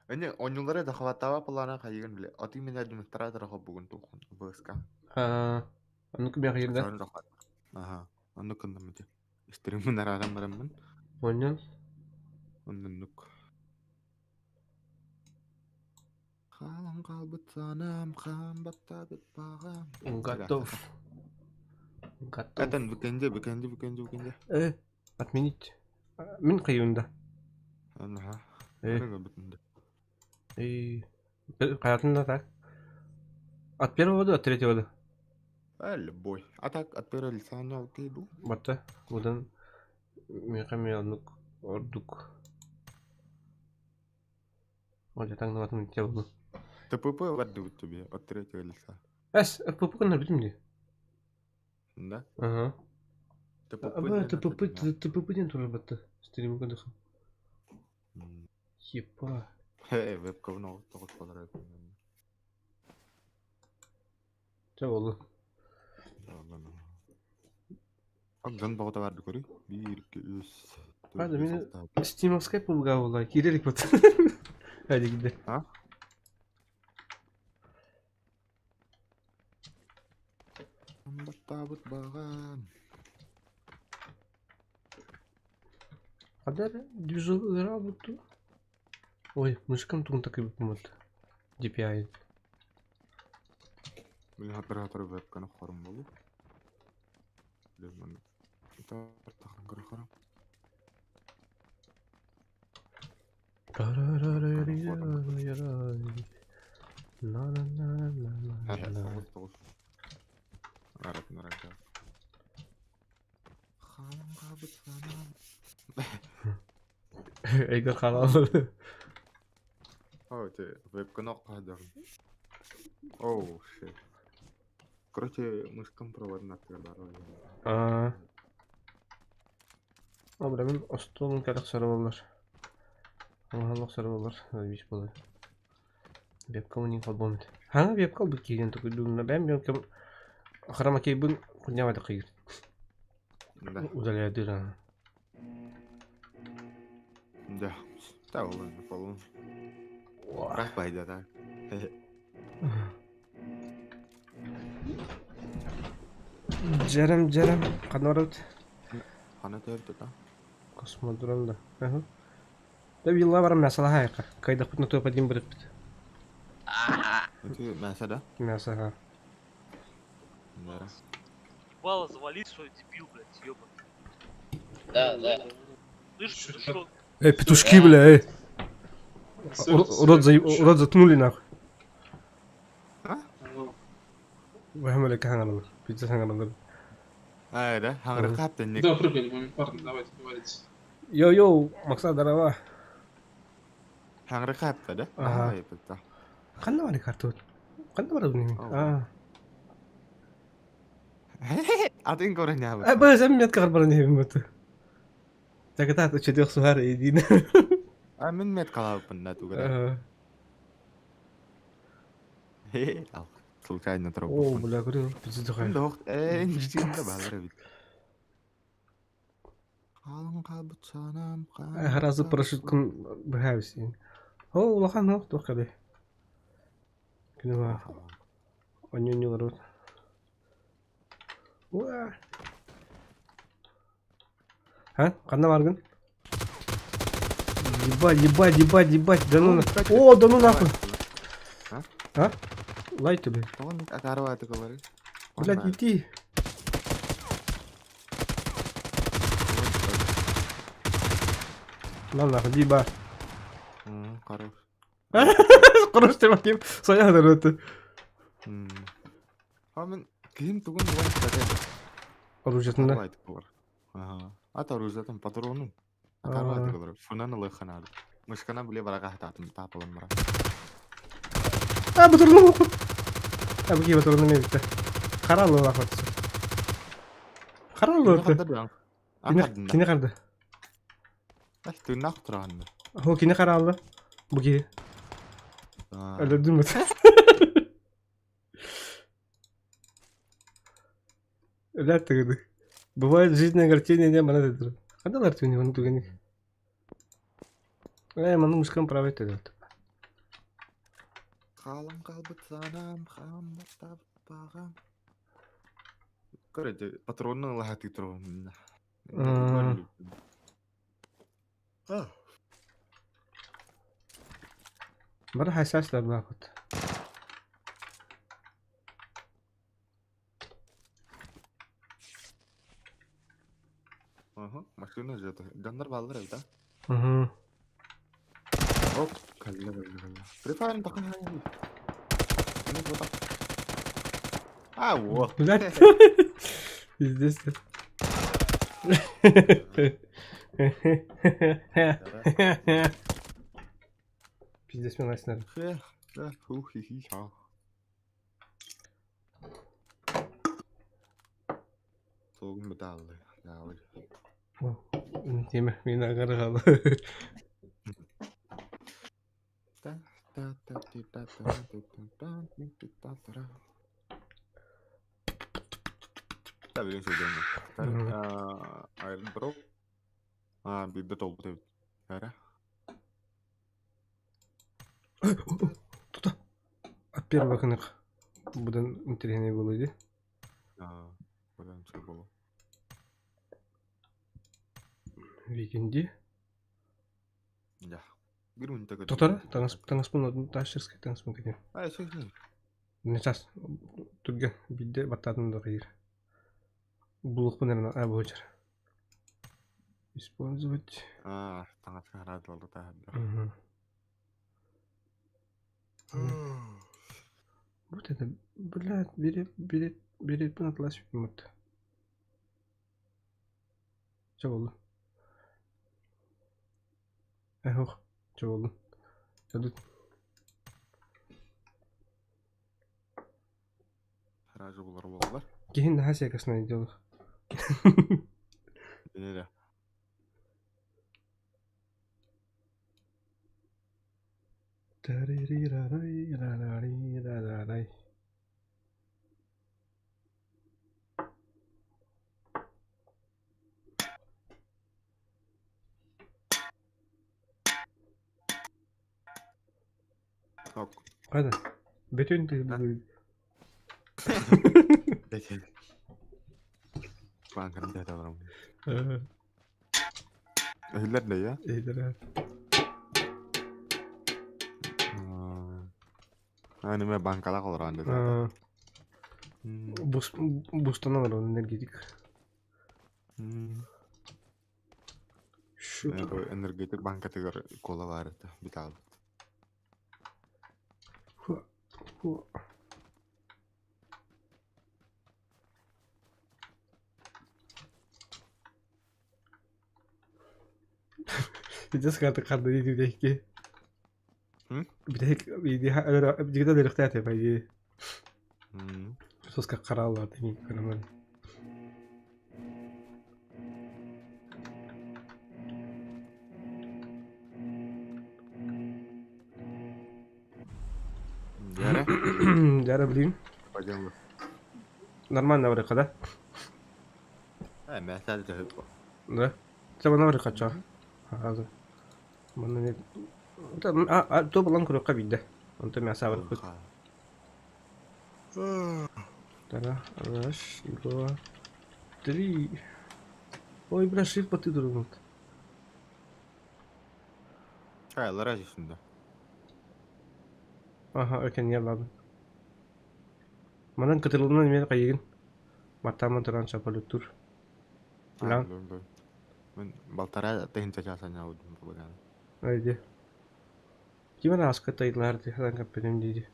Эни оонньуулары захваттаабат буоллаҕына хайыгын бile. От именно администратора холбугун туоххун ВСК. Аа, оннук миэхэ да. Соны захват. Аха. Оннук гынным ити. Стриммин арааран бараммын. Онньон. Оннук. Хаалан хаалбыт санаам, хаан баттаабыт баҕам. Готов. Готов. Этэн бүкэнде, бүкэнде, бүкэнде, бүкэнде. Э, отменить. Мин кыйында. Аха. Э. И хайатын да так. От первого до от третьего до. А, любой. А так от первого лица не окей был. Батта, будан миэхэ эмиэ оннук ордук. Ол таҥныбатым итэ буолуо. ТПП бардыбыт тебе от третьего лица. Эс, ПП гыннарбытым дии. Да? Ага. ТПП Аба, диэн ТПП, аты ТПП диэн турар батта. Стримга дыхым. Епа. Э, вебкабын оҕус болар эбит. Чэ буоллун. Дьон бөҕөтө барды көрүй. Биир, икки, үс, Правда, төрт, бес, мин алта. Стимовскай пулга буолла. Киирэр бут. Hadi gidelim. А? Баттаабыт баҕам. Хада движок ыыра бутту. Ой, мышкам тугун такый бут. DPI. Блин, оператор вебканы хорум болу. Блин, тахын көрө хорум. На-на-на-на-на-на. Тоғыз, тоғыз. Аратын арата. Хаалан хаалбыт санаам. Эйгер хаалалар. О, те вебканы оққадым. Оу, shit. Короче, мышкам проводын аттыгар бар. Аа. О, бля, мин остуолун кэлэх сору боллар. Оҥоһон сору боллар. Бис болар. Вебка уни холбомут. Хана вебка бу киирэн токуйдуунна. Бэм вебкам хромакейбын куннявата кыйыр. Да. Удаляйдыр ана. Да. Та ол полун. Рах пайда да. Дьэрем, дьэрем, ханна Хана төрт да. Космодром да. Ага. Да вилла барам мясалаһайка. Кайдахпыт на то подим бырыппыт. Это мясо, да? Мясо, ага. Да. Ебало, завали свой дебил, блядь, ёбаный. Да, да. Слышь, ты что? Эй, петушки, бля, эй. Рот, за... рот заткнули нахуй. А? Вахмали кахангалар. Пицца хангалар. А, да? Хангракап не. Да, прыгали, мы парни, давайте говорите. Йоу-йоу, Макса, здорово. Хангракап да? Ага. Ага. Ханна бары карту. Ханна бары бу А. Атын көрөн яабыт. А, быз эм метка барбарын небим буту. Так это чөдөх сухар един. А мин мет калааппын да тугара. Ал. Случайно О, троппун. бля, көрү, пицца духай. Дох, э, ничтин да балар бит. Хаалан хаалбыт санаам Харазы парашюткун быһаабисин. О, улахан ох, туох кэлэй. Күнү онньонньуларбыт. Уа. А? Ханна баргын? Ебать, ебать, ебать, ебать, да ну на... О, да ну нахуй! А? А? Лайт тебе. Тоҕон атаарбааты кылары. Блядь, иди. На нахуй, диба. Хорош. Хорош ты, Маким. Соя это. А мен ким тугун буган китате. Оружиетында. Атаарбааты кылар. Ага. Ат оружиетын патронун. Атаарбааты кылар. Фунан ылыханады. Мышкана биле барага хататым тапалым бара. А, батырдым. А, бу батырдым мен битте. Каралы лахот. Каралы. Кини карды. Тыыннаах тураҕын Хо кини каралы. Бу ки. Өлөрдүм. Өлөр тыгыды. Бывает жизненное огорчение не мана дедир. Кандалар түнү маны түгени. Э, маны мышкам право этеді. Хаалан хаалбыт санаам, хаам баттаабыт баҕам. Короче, патронун ылаһатыы турабын. Бары хайсаас лаахыт. Ага, машина же это. Дьоннор бааллар эбит, а? Угу. Оп, кэллэ, кэллэ, кэллэ. Префайрын тахан хайын. Ну, вот так. А, во. Блядь. Пиздец. Пиздец, мен айсынар. Хэ, хэ, ху, хи, хи, ха. Суогун бытааллы, даалый. Тиэмэ, мин агар хаалы. Та билин сылдьан. Airdrop. Аа, биирдэ толбут эбит. Эрэ. Тута. От первого кынах. Будан интеллигентный было иди. Аа, будан все было. Викинди. Да. Биир мүнүүтэ көтөр. Тотара, таҥас таҥаспын ташерскай таҥаспын кэтиэм. Аа, сөп. Сейчас түргэн биирдэ баттаатым да хайыр. Булуохпун эрэ аа буочар. Использовать. Аа, таҥаска хараат буолла таһырда. Угу. Вот это, блядь, бери, бери, бери, атлас вот. Чэ буолла. Эһох, чэ буоллун. Чэ Гаражы булар буоллар. Киһи наһаа сиэкэснэй дьолох. Эрэ. Таририрарай-рарарирарарай. Ок. Қайда? Бөтен ты Бөтен. Банканы да аларым. Өһүллэр да я? Эйдер. Аа, неме банкалах олорон деді. Бус бустанан олорон энергетик. Шу. Энергетик банкатыгар кола бар это битал. Ху. Ху. Пиздец, карта карта дейді бітекке. Бітек бітекте дөрөхтәте по идее. Соска қаралар деген көрөмөн. Дьэрэ? Дьэрэ билим. Пойдем. Нормально барыха да? Э, мәсәл төһүп. Да. Чабана барыха ча. Хазы. Манна не а то булан көрөккө бидде. Онто мяса барыппыт. Тара, раз, два, три. Ой, бля, шифт баты турбут. Хайалар үстүндө. Аха, өкен яллабын. Манан кытылынан мен кайыгын. Маттаман туран чапалыттур. Лан. Мен балтара тыһынча чаасаñаабытым булаган. Айди. Ким аска тайылар ди, хадан каппетим диди.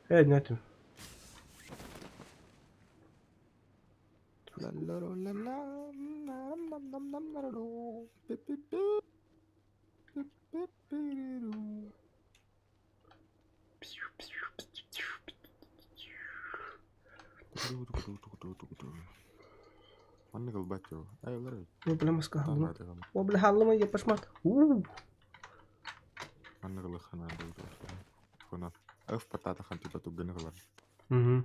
Э, нетим. Маннык ылбат дьоо. Ай ылар эбит. О, бля, маска халлыма. О, бля, халлыма, епашмат. У. Маннык ылыххана Хуна. Өф патата хан типа тугганы ылар. Угу.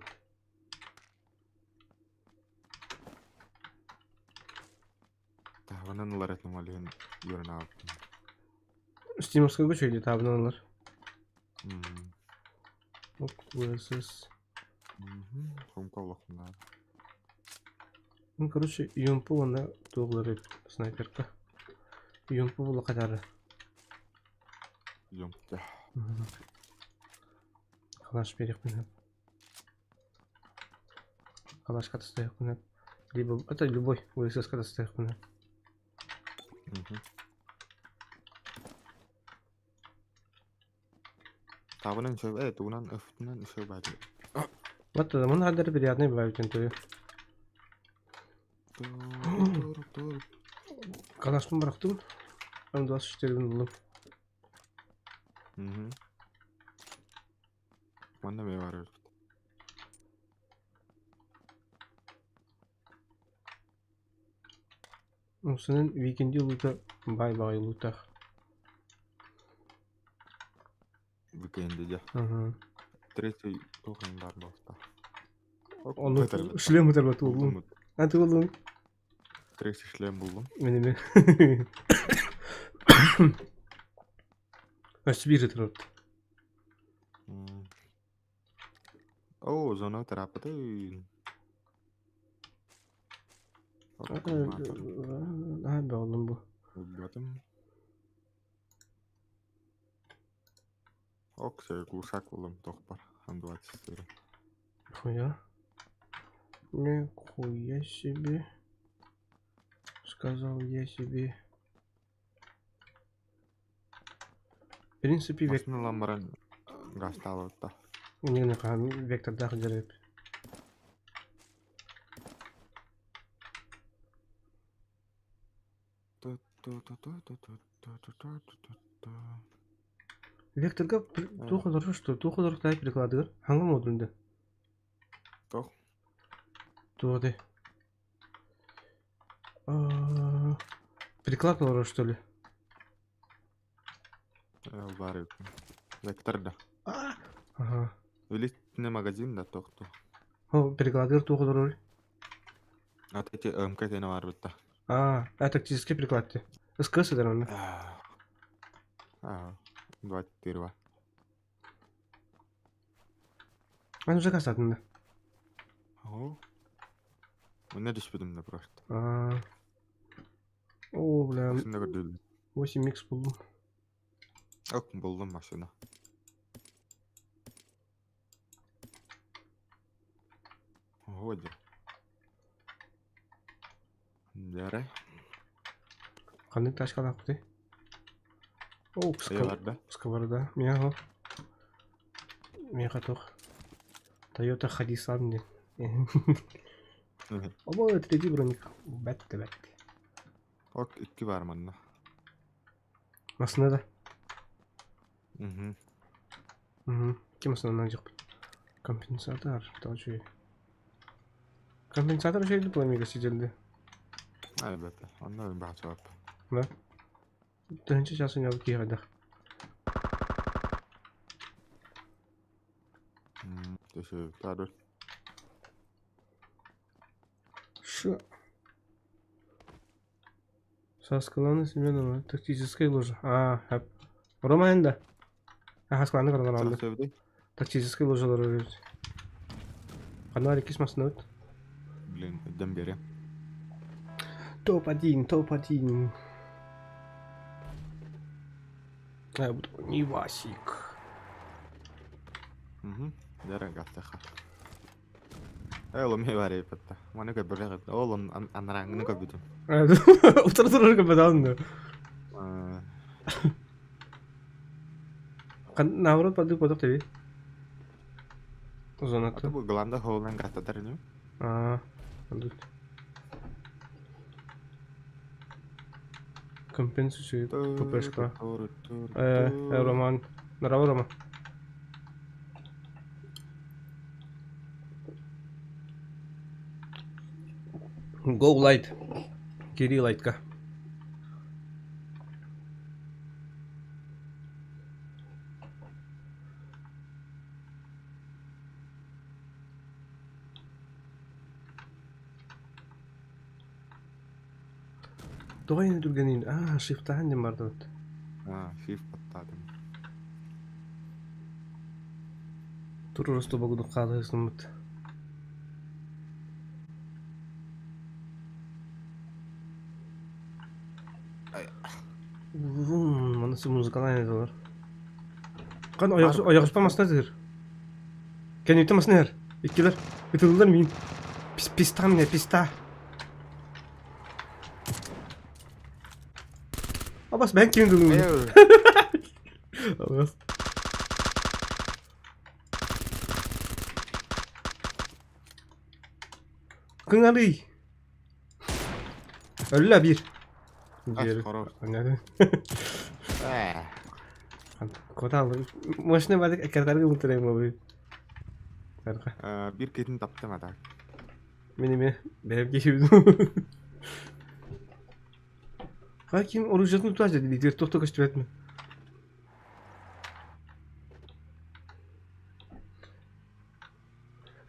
Таһабынан ылар этим ол иһин үөрэн аҕалбытым. Стимовская көчөйдө табынан ылар. Ок, ВСС. Хомка олохунаа. Ну, короче, юмпу уонна туох эбит снайперка. Юмпу була хатары. Юмпу. Калаш берекпин. Калаш катастайыкпын. Либо это любой ВСС катастайыкпын. Табынан үчүгэй ээ тугунан өфтүнэн үчүгэй баҕайы. Вот мун хадары приятный бывает интервью. Калашпын бырахтым. М24 булдум. Манна эмиэ баар эбит. Усунан Викинди улуута баай баҕайы улуутаах. Викенди дьэ. Третий туох иһин баар буолта. Ону шлем ытарбат уоллум. А ты уоллум? Третий шлем буллум. Мен эме. Өссө биир ытарбат. Оо, зона тараппыты. Наһаа бөҕөлүм бу. Булбатым. Ок, глушак буллум тохпар. М24. Нихуя. Нихуя себе. Сказал я себе. В принципе, век... Машина ылан баран гаастаабыта. Не хаһан вектордаах дьарык. Векторга туох олорор что туох олорор таай прикладыгар хаҥа модунда. Туох? Туох Приклад олорор что ли? Баар эбит. Вектор да. Ага. Элитный магазин да тохту. О, прикладыгар туох олорор? А эти МК тene бар битта. А, а тактический приклад ти. СКС сыдар онно. А, 24. Аны заказатын да. О. Мына түспүтүм да просто. А. О, бля. Машина көрдүлүм. 8 микс булдум. Ок, булдум машина. Ого, дьэ. Дьэрэ. Ханнык тачкалаахпытый? О, Айыларда. сковорода. Миэхэ Миэхэ туох Тойота Хадисан диэн. Оба третий броник. Бэт да бэт. Ок, икки бар манна. Массыына да? Угу. Угу. Ким массыынанан дьохпут? Компенсатор. Тоҕо үчүгэй. Компенсатор үчүгэй пламега сидели. Албетте. Онно баачалап. Да? Тыһыынча чаас ойнообут киһи хайдах? Төсө Ш. Саскалана Семенова. Тактическая ложа. А, хап. Рома энда. А, хаскаланы каралар Тактическая ложалар өрөбүт. Ханна иккис массыынабыт? Блин, өйдөн биэриэм. Топ-1, топ-1. А, буду не Васик. Угу. Дьэ гастаха. Ээ, ол эмиэ баар эбит Маны көрбөтөх Ол анарааҥҥыны көрбүтүм. Утары турар көрбөтөҕүн дуо? Наоборот падык подох теби. Зоната. Бу главное хоолан гастатар ини. Аа, андут. Компенсация ППшка. Э, Роман. Здорово, Рома. Go light. Кири лайтка. Тоҕо иһин түргэнин аа шифтаан диэн бардыбыт. Аа, шифт баттаатым. Туруорусту богудук хаалыһысыммыт. Маны музыкалаан этилэр. Кан ойоҕоспа масна тыыр. Кэнниттэн масна иһэр. Иккилэр. Ытыллар миин. Писта мне, писта. Абас бэн ким дылым. Абас. Кыҥалый. Өллө биир. Биир. Котал. Мощный бадык эккертарга мутурайм бабы. Биир китин таптым ата. Мен эме бэйэм киһибин. Хаким оружиятын тутааччы дии, тохто көстүбэт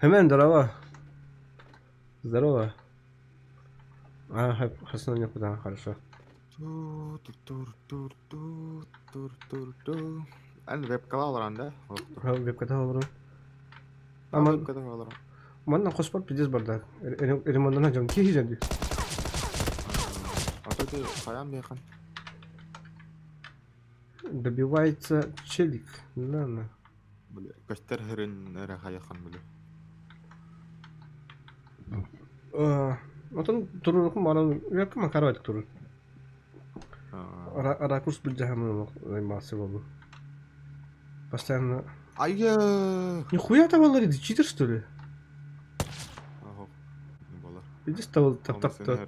Hemen здорово. Здорово. А, Хасан никуда, хорошо. Эн вебкала олорон да? Вебкада олорон. Ама Вебкада олорон. Манна хоспор пиздец бардак. Ремонтана дьон киһи дьон. А то ты хаям бехан. Добивается челик. На, на. Бля, көстөр хырын эрэ хайахан бля. Отон турурукум баран вебка макаровать турур. Ракурс былдьаһамын массы болу. Постоянно. Айя! Нихуя там алар читер что ли? Ого. Болар. Иди стал тап тап та.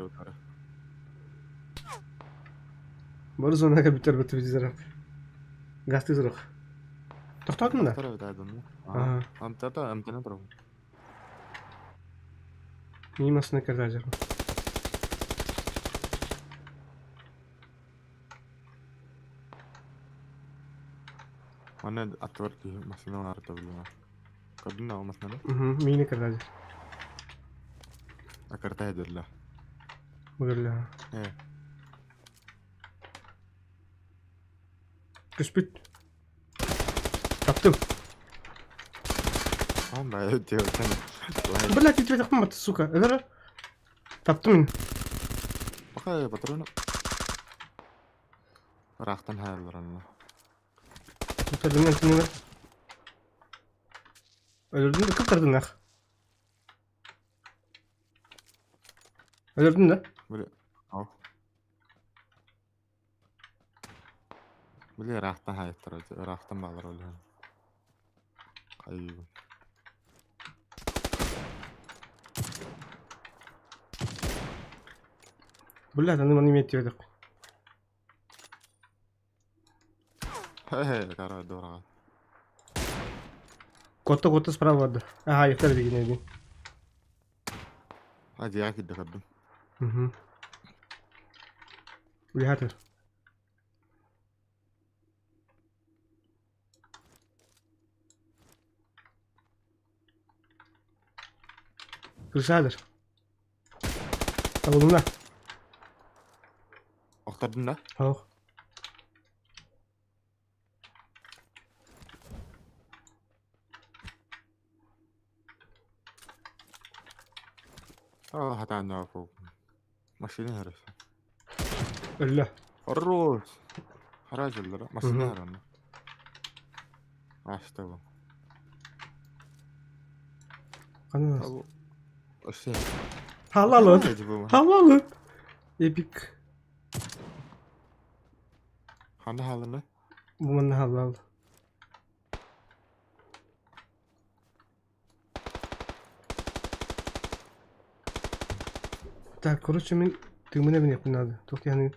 Бары зона компьютер бітіп дизарап. Газ тезірок. Тоқтадың да? Ага. Амтата, амтана тұру. Мимасына кірді ажыр. Аны аттыбар машина арта билема. Көрдүн да машинаны? Мини кірді ажыр. Акарта эдерле. Бүгүрле. Э. Көспүт. Таптым. Анда девочка. Блядь, я тебя так сука. Это Таптым мин. Бака патроны. Рахтан хайалар анна. Тырдың тыңы. Өлөрдүң да кып тырдың ах. Өлөрдүң да? Бля. Ау. Бля, рахтан хайаттар, рахтан балар өлөр. Кайы. Бля, аны маны имеет дедик. Хе-хе, кара дорога. Котто котто справа барды. Ага, ектер деген эди. Hadi ya кидде каддым. Угу. Уятыр. Крышадыр. Табылымна. Охтардын да? Ох. А, хатаан фу. Машина харас. Өллө. Хорош. Харажыллар. Машина харан. Ашты бу. Кана. Ошен. Халалын. Халалын. Эпик. Хана халыны? Бу манна халал. Так, короче, мен тымына бine надо. Только я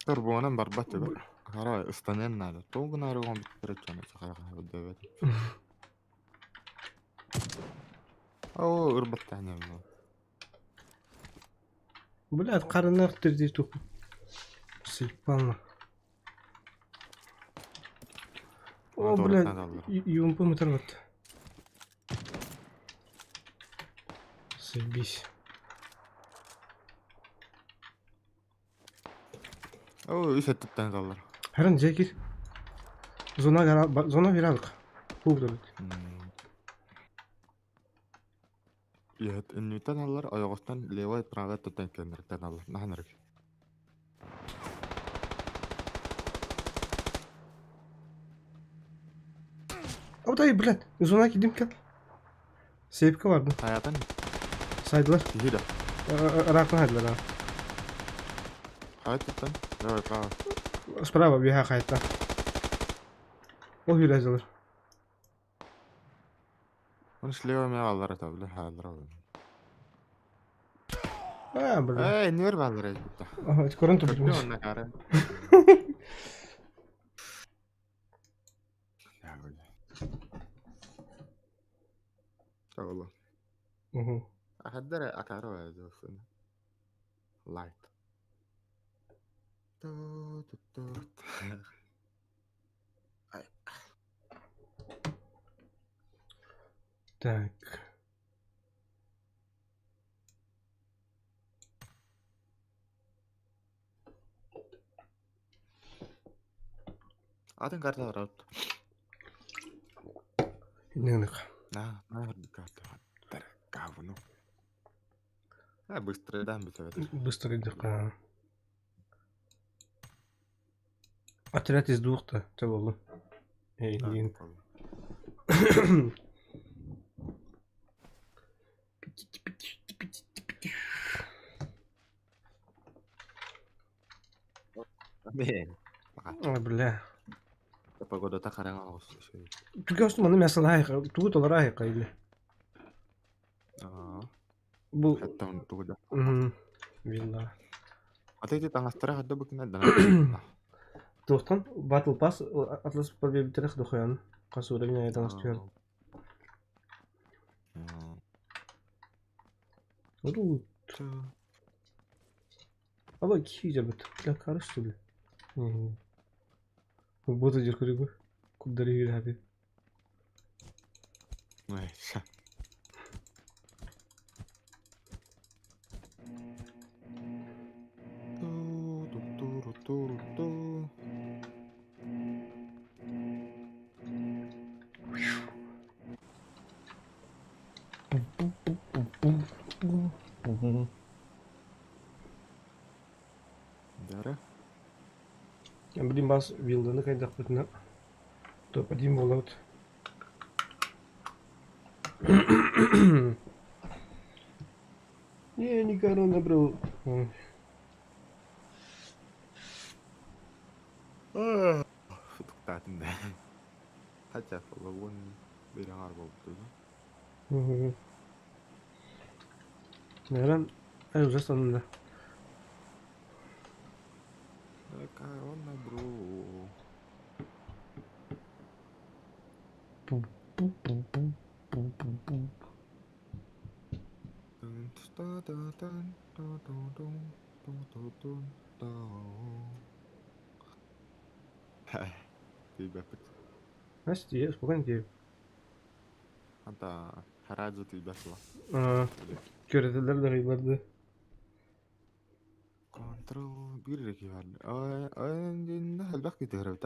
Турбонан барбат тебе. Хара, ыстанен надо. Толгун арыгон биттирет жана сахара дэвет. О, ырбаттан Блядь, карынах тердей тух. Сейпална. О, блядь, ЮМП мытарбат. Заебись. О, үс өттүттен заллар. Харан жекир. Зона зона виралык. Хук дөрөт. Инниттэн аллар, ойоҕостон левай, правай өттүттэн кэнниттэн аллар. Наһаа ынырык. Одай, блядь, зона кидим кел. Сейпке бардым. Хайатын Сайдылар. киһи да. Ыраахтан хайдылар. а. Хайаттан. Левай, правай. Справа биһа хайта. Ол hüylezdiler. Оны слева меня аллар это, бля, хааллар. А, бля. Эй, нөр баллар это. Ага, көрөн турдум. Көрдө онна кары. Я, бля. Чаҕылы. Ахаддара акаро дьоссун. Light. Так. Атын карталар от. Иннинник. На, на карта. Говно. А, быстро дам бит. Быстро идёт. Отряд из двух-то, это было. Эй, блин. Ой, бля. Погода хараҥа оҕус. Түгээс маны мясалаайка, тугу толораайка или. Бу Хаттан тугу да. Вилла. Ата ити таҥастара хадда букина да. Туохтан Battle Pass Atlas победителях дохуян. Хас уровень айдан түһэн. Оду. Аба киһи жабыт. Бля, карыш что ли? Бота жер көрүгү. Куддары үйрәби. Дара. Блин, бас вилданы кайдахпытына топ-1 буолабыт. Не, не корона, бро. Футуктаатын да. Хотя фоловон береңар болупту. Наверное, ай уже да. Корона, бро. Пу-пу-пу-пу-пу-пу. Тиийбэппит. Настя, спокойно тебе. Anta хараджы тиийбэт була. Көрөтөлөр да барды. Control биир эрэ киһи баар. Элбэх киһи түһэрэ эбит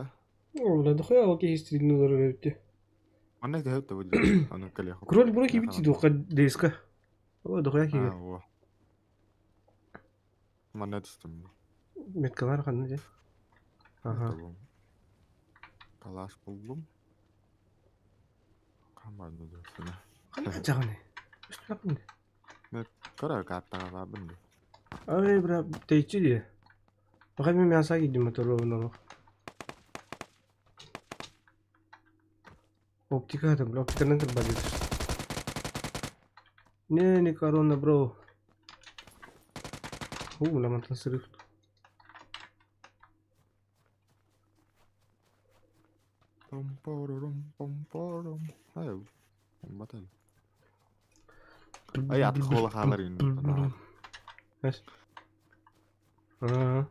О, дохуя ол киһи стримни олорор эбит. Манна түһэбит да бу ону кэлиэх. Кроль бура киһи духа ДСК. О, дохуя киһи. Оо. Манна түстүм. Меткалар ханна дии. Ага. Калаш буллум. Камбарны дөрсүнэ. Ханна жаҕыный? Үстүлэхпин дии. Кыра картаҕа баарбын дии. Ай, бра, тэйиччи дии. Баҕай мин мясо киирдим моторуобун Оптика это, бля, оптиканан кырбадыр. Не, не корона, бро. У, бля, мантан сырых. Пом-порором, пом-пором. Ай, батал. Ай, ат хола хаалар ин. Эс. Аа.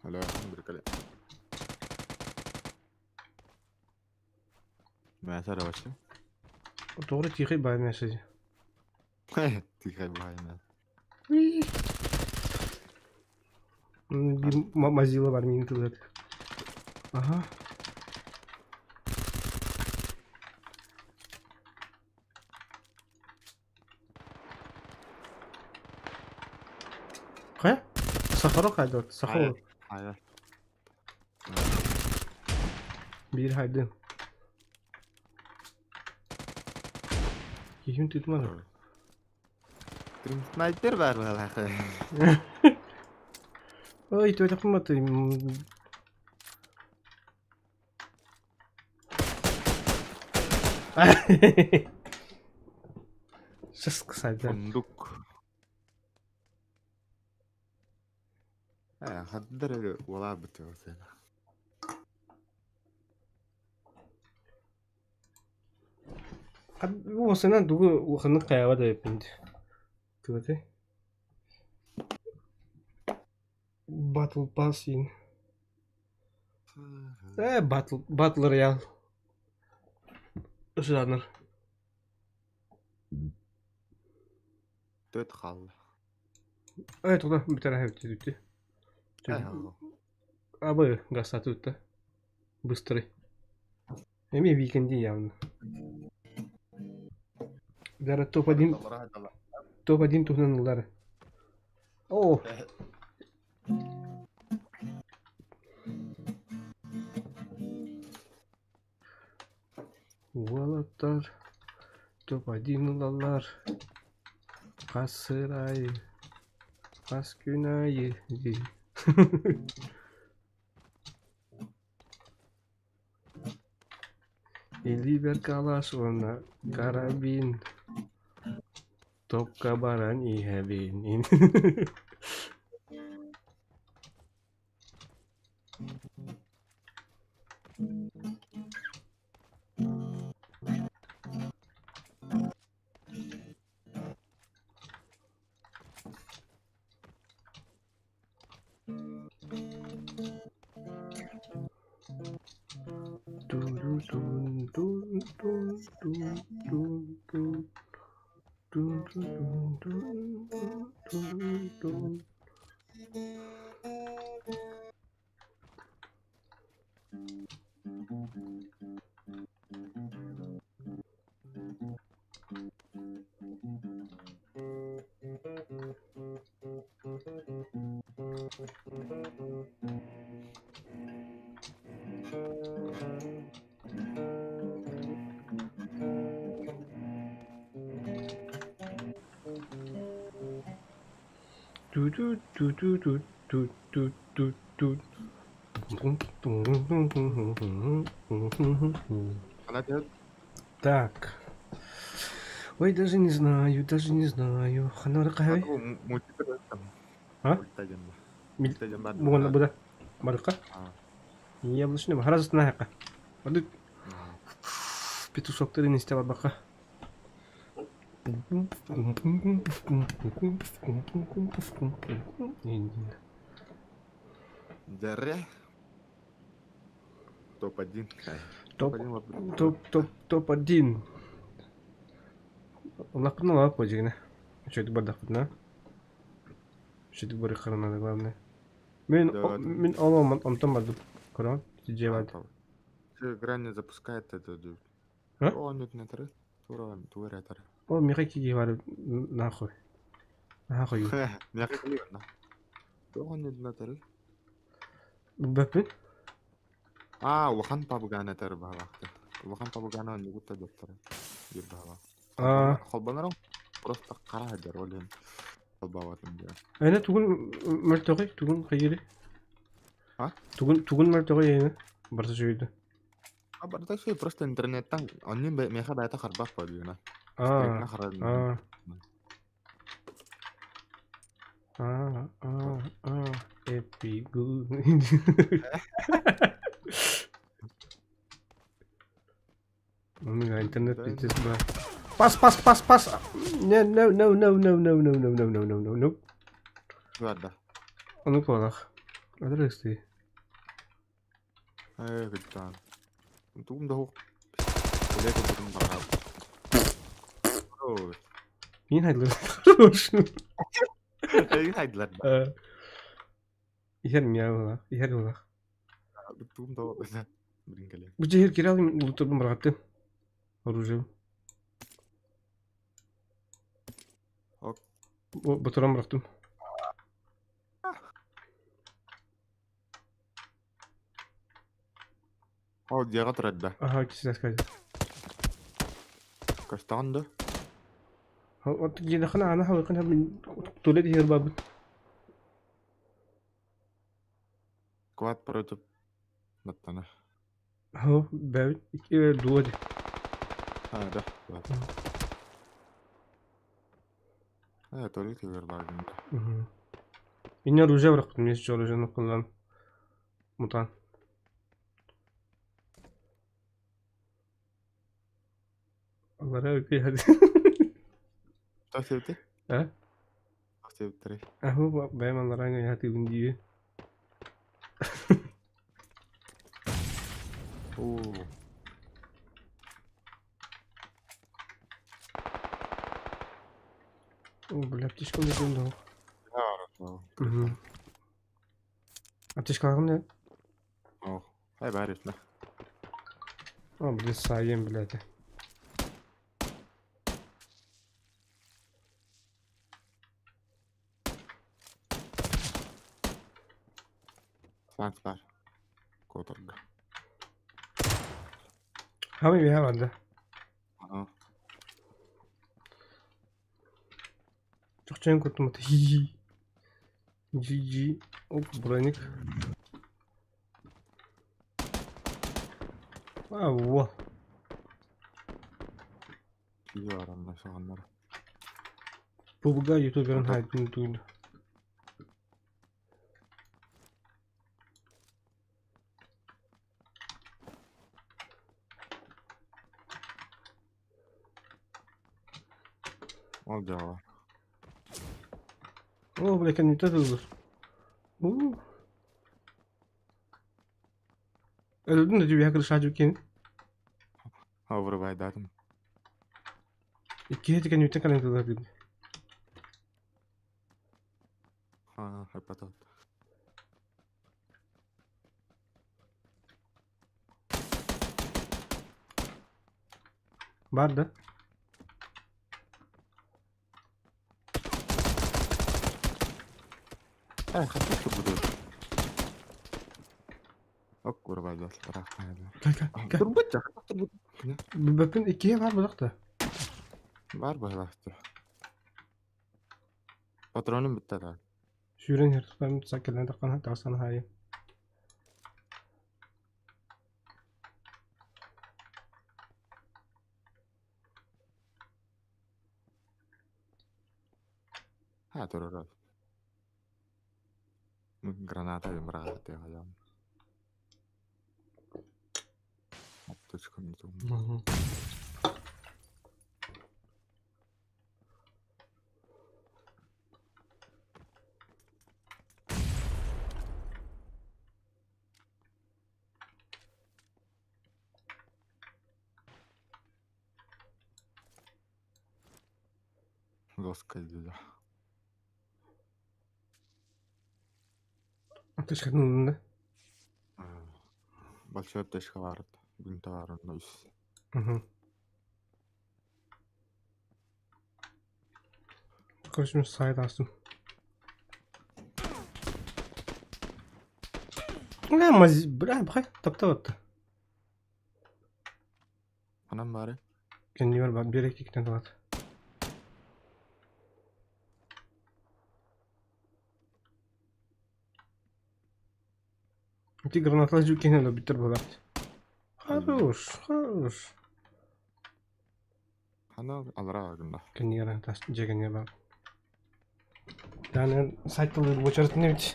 Алло, биркале. Мясо вообще. Тоҕо тихий бай мясо. Тихай бай мясо. Бир мазила бар мин тылат. Ага. Хайа? Сахарок хайдат, Сахарок. Хайа. Биир хайдым. Киһим тытмады. Снайпер бар буолаах. Ой, туох маты. Сейчас сайда. Фундук. Хаддар эле уолаабыт сена. Уосынан тугу улаханнык хайаба да эппин Тугутэй? Battle Pass иин. Э, Battle Battle Royale. Жанр. Төрт хаалла. Э, туда бүтэр бүттү. Абы гасатытта. Быстрый. Эми викенди явно. Даже топ-1 топ-1 туһунан ыллар. О! Уолаттар топ-1 ылаллар. Хас сыр аайы, хас күн аайы дии. Илиибэр калаш уонна карабин топка баран иһэбин Ту-ту-ту-ту-ту-ту-ту-ту. Так. Ой, даже не знаю, даже не знаю. Ханара кахай? А? Бугунна буда. Барыкка? Яблочный харазытына хака. Бады петушоктарын исте барбакка. Дәрә. Топ-1. Топ, топ, топ, топ-1. Лаппытына лап қой Үчүгэй бардахпытына. Үчүгэй барыаххара надо главное. Мин мин ол онтон бардым. Көрөҕүн? Дьиэ Игра не запускает это. А? Ол миэхэ киһи бар нахуй. Нахуй. Бэппин? Аа, улахан пабыгааны этэр баһалаахтар. Улахан пабыгааны оннугут да доктора диир баһалаах. Аа. Холбонорум просто хара сылдьар ол иһин холбооботум диэн. Эне тугун мөлтөҕүй? Тугун хайыырый? А? Тугун тугун мөлтөҕүй эйиэнэ? Барыта үчүгэй А барыта үчүгэй просто интернеттэн оннун миэхэ бэйэтэ харбах буоллуна. Аа. Аа. Аа, аа, аа, happy good. Омега интернет пиздец баар. Пас, пас, пас, пас. No, no, no, no, no, no, no, no, no, no, no, no, no. Барда. Ону куолах. Адрес ты. Ээ, кыттаан. Тугум да суох. Үлэ курдугун баҕарабын. Мин хайдылар. Эйигин хайдылар да. Иһэр миа иһэр ылах. Тугум да Блин кэлиэ. Бу дьиһэр киирэ лутурбун бырахаттым. Оружием. Ок. Бутуран бырахтым. Ол дьиэҕэ турар да? Аха, кистэскэ. Көстөҕүн да? От дьиэдэххин аана халыкын туалет иһигэр барбыт. Квад против баттана. Хо, бэбит икки дуо ди. А, да, квад. А, туалет иһигэр бааргын да. Инне оружие бырахпытым, мен оружиены куллан мутан. Аллара үкүйэһэ Тоох диэбитий? А? Тоох диэбиттэрий? Аһы бэйэм алларааҥҥа ыйаатыыбын диибин. Оо. О, бля, аптечка не дал. Угу. Аптечкаларым не? Ох, хай баар үтүнэ. О, блин, сайын, блядь. Саанс баар. Куотарга. Хамы биһэ барда. Ага. Чохчойон куттуммут. Хи-хи. GG. Оп, броник. А, во. Киһи баранна саҕаннара. Пубга ютуберын хайдын туйду. Ол дьаҕа. О, бля, кэнниттэн тыллар. Уу. Өлөрдүн да түбэһэ кырышаачы кин. Вырубайдаатым. Иккиһи кэнниттэн кэлэн тыллар дии. Аа, хайпатат. Бар да? Э, хатта турбут. Ок, вырубайдат. Кэл, кэл, кэл. Турбут жа, турбут. Бөппүн иккиһи баар буолуох да. Бар быһылаахтар. Патроным бүтте да. Сүүрэн иһэр тутан кэлэн таххан тахсан хаайы. Ha, турар. Граната быраҕаахтыаҕа Аптечканы Мгм. Доска диля. Аптечкатын ыллын да? Большой аптечка баар. Бинта баар онно үс. Мгм. Короче, мен сайт астым. Бля, маз... Бля, бхай, таптап Ханан баары? Кэннибэр бар, биэр иккитэн талат. Ити гранаталар дьүккэһин өлөрбүттэр буолаат. Хорош, хорош. Хана алара гында. Кэннигэр тас дьиэ кэннигэр бар. Дааны сайт тылы буочаратын эбит.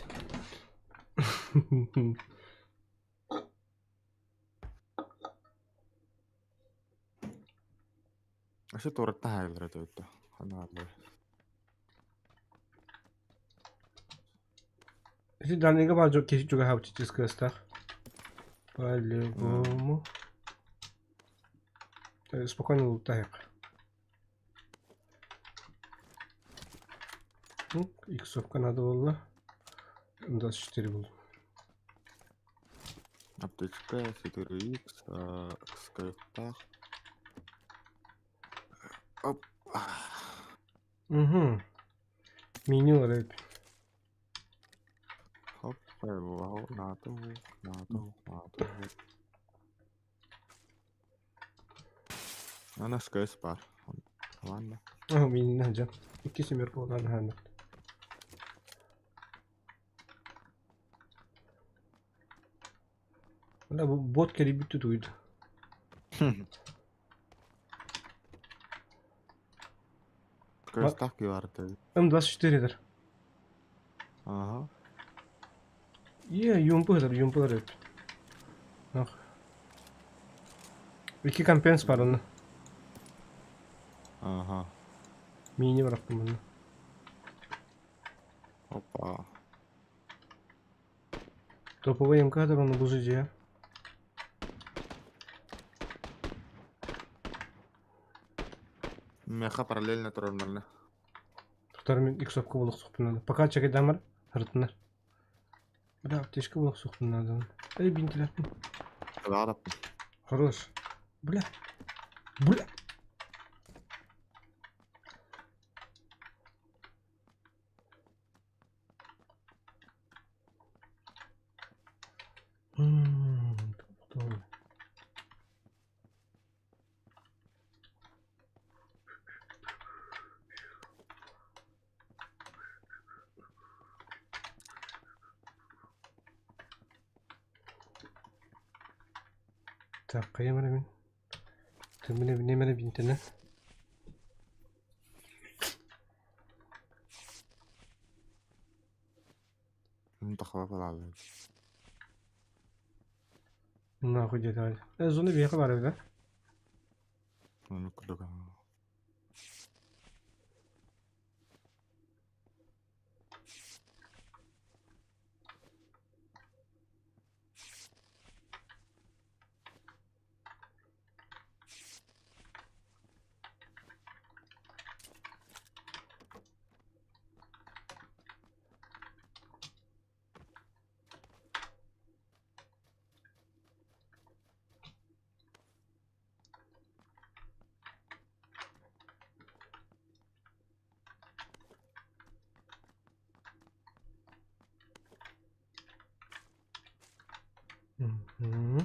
Аше туораттан хаайылара төттө. Хана аллар. Ити Данига баар дьон киһи чугаһаабыт чыскыастаах. По-любому. Спокойно лутаек. Ну, иксовка надо было. 24 был. Аптечка 4X, скриптах. Оп. Угу. Меню рэп. Хоп, вау, НАТО, НАТО, НАТО. Ана СКС баар. Ладно. Ага, мииннэ сылдьан. Икки семерка буолан аһааннар. Бля, бу бот кэлийбит тутуйда. СКС-таах киһи М24 этэр. Ага. Е, юмпы этэр, юмпы эбит. Ах. Икки компенс бар онно. Ага. Миини барахтым манна. Опа. Топовый МК этэр онно бу дьиэ. Меха параллельно турар манна. Тутар мин иксовка буолуохсухпун надо. Пока чекайдаамар сырытыннар. Бля, аптечка буолуохсухпун надо. Эй, бинтилэхпин. Кылаараппын. Хорош. Бля. Бля. М, Так, хайа мин. Түмүнэ немере бинтene. Тахла балаалы. Нахуй дедали. Зона биэхэ бар эбит, Ону курдук. Мгм.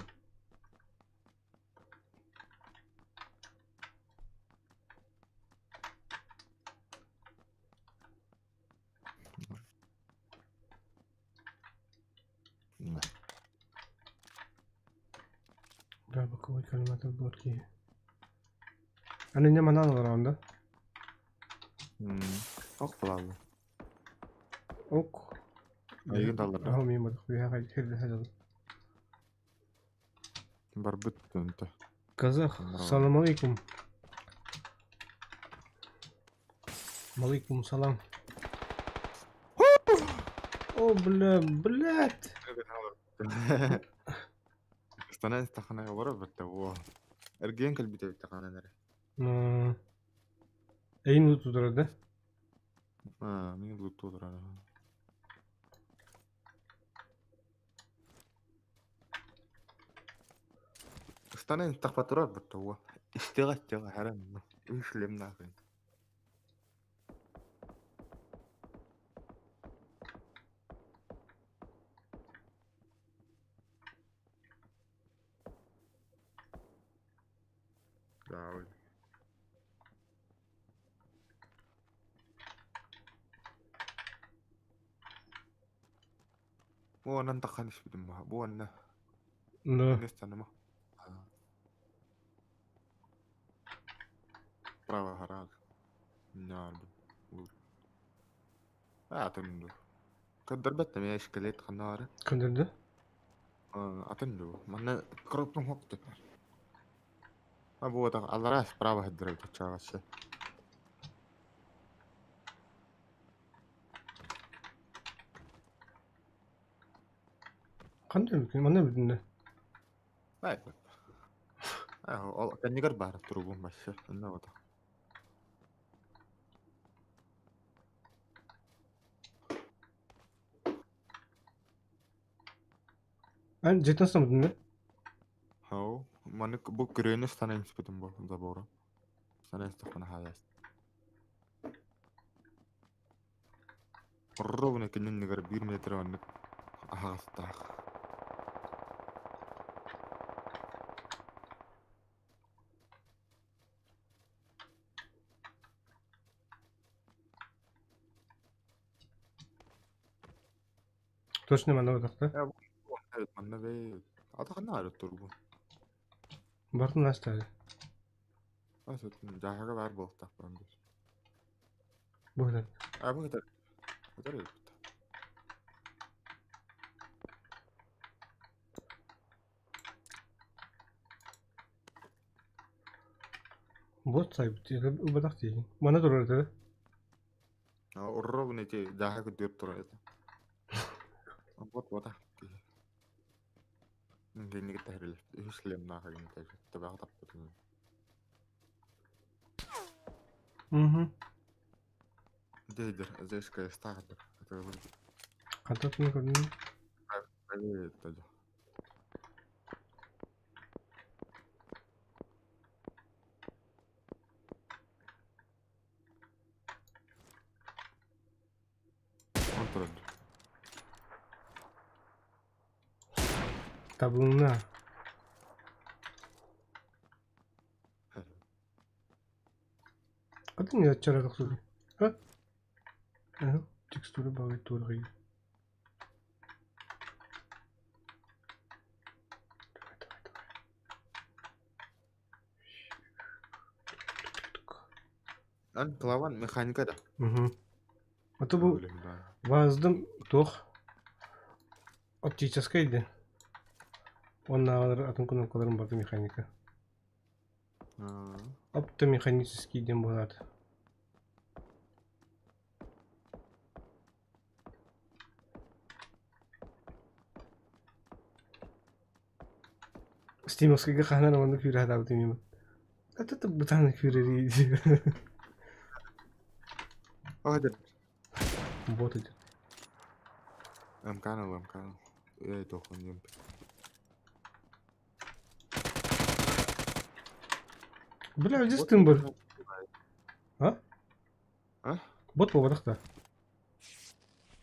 Да, боковой коллиматор сборки. Аны не манан олорон да? Ох балаалы. Ок. Айгын талларда. Аха мин бадах бүйэ хирде хажал. Барбыт төнтө. Казах, салам алейкум. Малейкум салам. О, бля, блядь. Станан стахана олоро битте во. Эрген кэлбите битте эре. Эйин лутудара да? А, мин лутудара. Станан стахпатурар битте во. Истега истега харам. Үшлем нахрен. Да, ой. Бу онон таххан испитим бу. Бу онно. Да. Нестаныма. Право хараг. Нярб. Атын Каддарбат эмиэ эскалейт ханна баара? Кандырды? Атын дуу. Манна коробкам суох А вот аллараа справа сылдьар эбит Ханна эбиккин? Манна эбитин да? Ол кэннигэр баар туругум вообще. Онно вот. Эн дьиэтин астаммытын да? Хау. Маннык бу күрүөнү станан испитим бу забора. Станан истэхпинэ хаалаас. Ровно кининнигэр биир метр оннук аһаҕастаах. Точно манна батахта. Манна бэй. Ата ханна арыт турбу. Бартын астаады. Жаһага бар буолтахпын. Бу А бу кытар. Кытар эбит. Бот сайбыт. Ылбатах диигин. Манна турар этэ. Уррогун эти жаһа күдүр турар этэ. Бот бота. Инник тахрил. Үс лемна хагын тахрил. Табаҕа таппытын. Угу. Дейдер, зешка стардер. Хантан көрдүн? Табылына. Қатын не чара тохсуду? Ха? Текстура багы тургай. Давай, давай, давай. Ан клаван механика да. Угу. А то бу ваздым тох оптическая иди. Он на атын кнопкаларын барды механика. Оптомеханический дем болады. Стимовскайга хаһан онно күүрэ хатаабытым юм. Это бытааны күүрэрий. Hadi. Бот идет. Мканал, мканал. Эй, тохон юм. Бля, здесь тымбыр. А? А? Бот буолбатах да.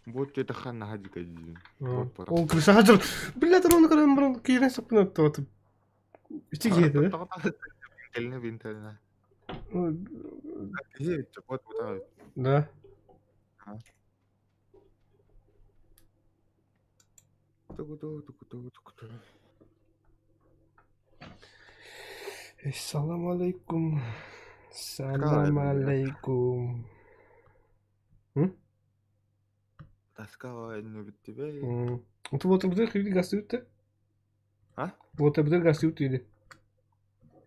Бот это ханна хадика дии. Бот пора. Ол крыша хажыр. Бля, оны көрөн бұрын киирен саппын өттү. Ити киһи да? Кэлинэ бинтэлинэ. Киһи бот бутаа. Да. Туку туку туку туку. Салам алейкум. Салам алейкум. Таскава эннүбүттүбэй. Ото вот бдер хиби гастыбытты. А? Вот бдер гастыбытты иди.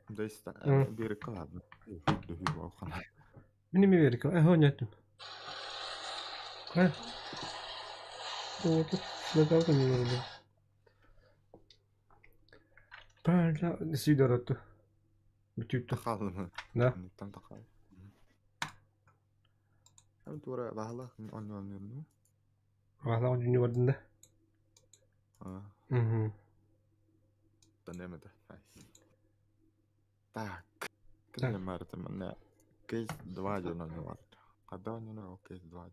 Дэста бир калабы. Мин эме берик. Э, хонятым. Э. Вот надалга не надо. Парла сидороту. Бүтүттү. Тахалымы. Да. Там тахал. Там тура баһалах онньоннорну. Баһалах онньоннор бардын да. А. Угу. Танемede. Так. Ким марта манна кейс 2 дьон бар. Када онньонор кейс 2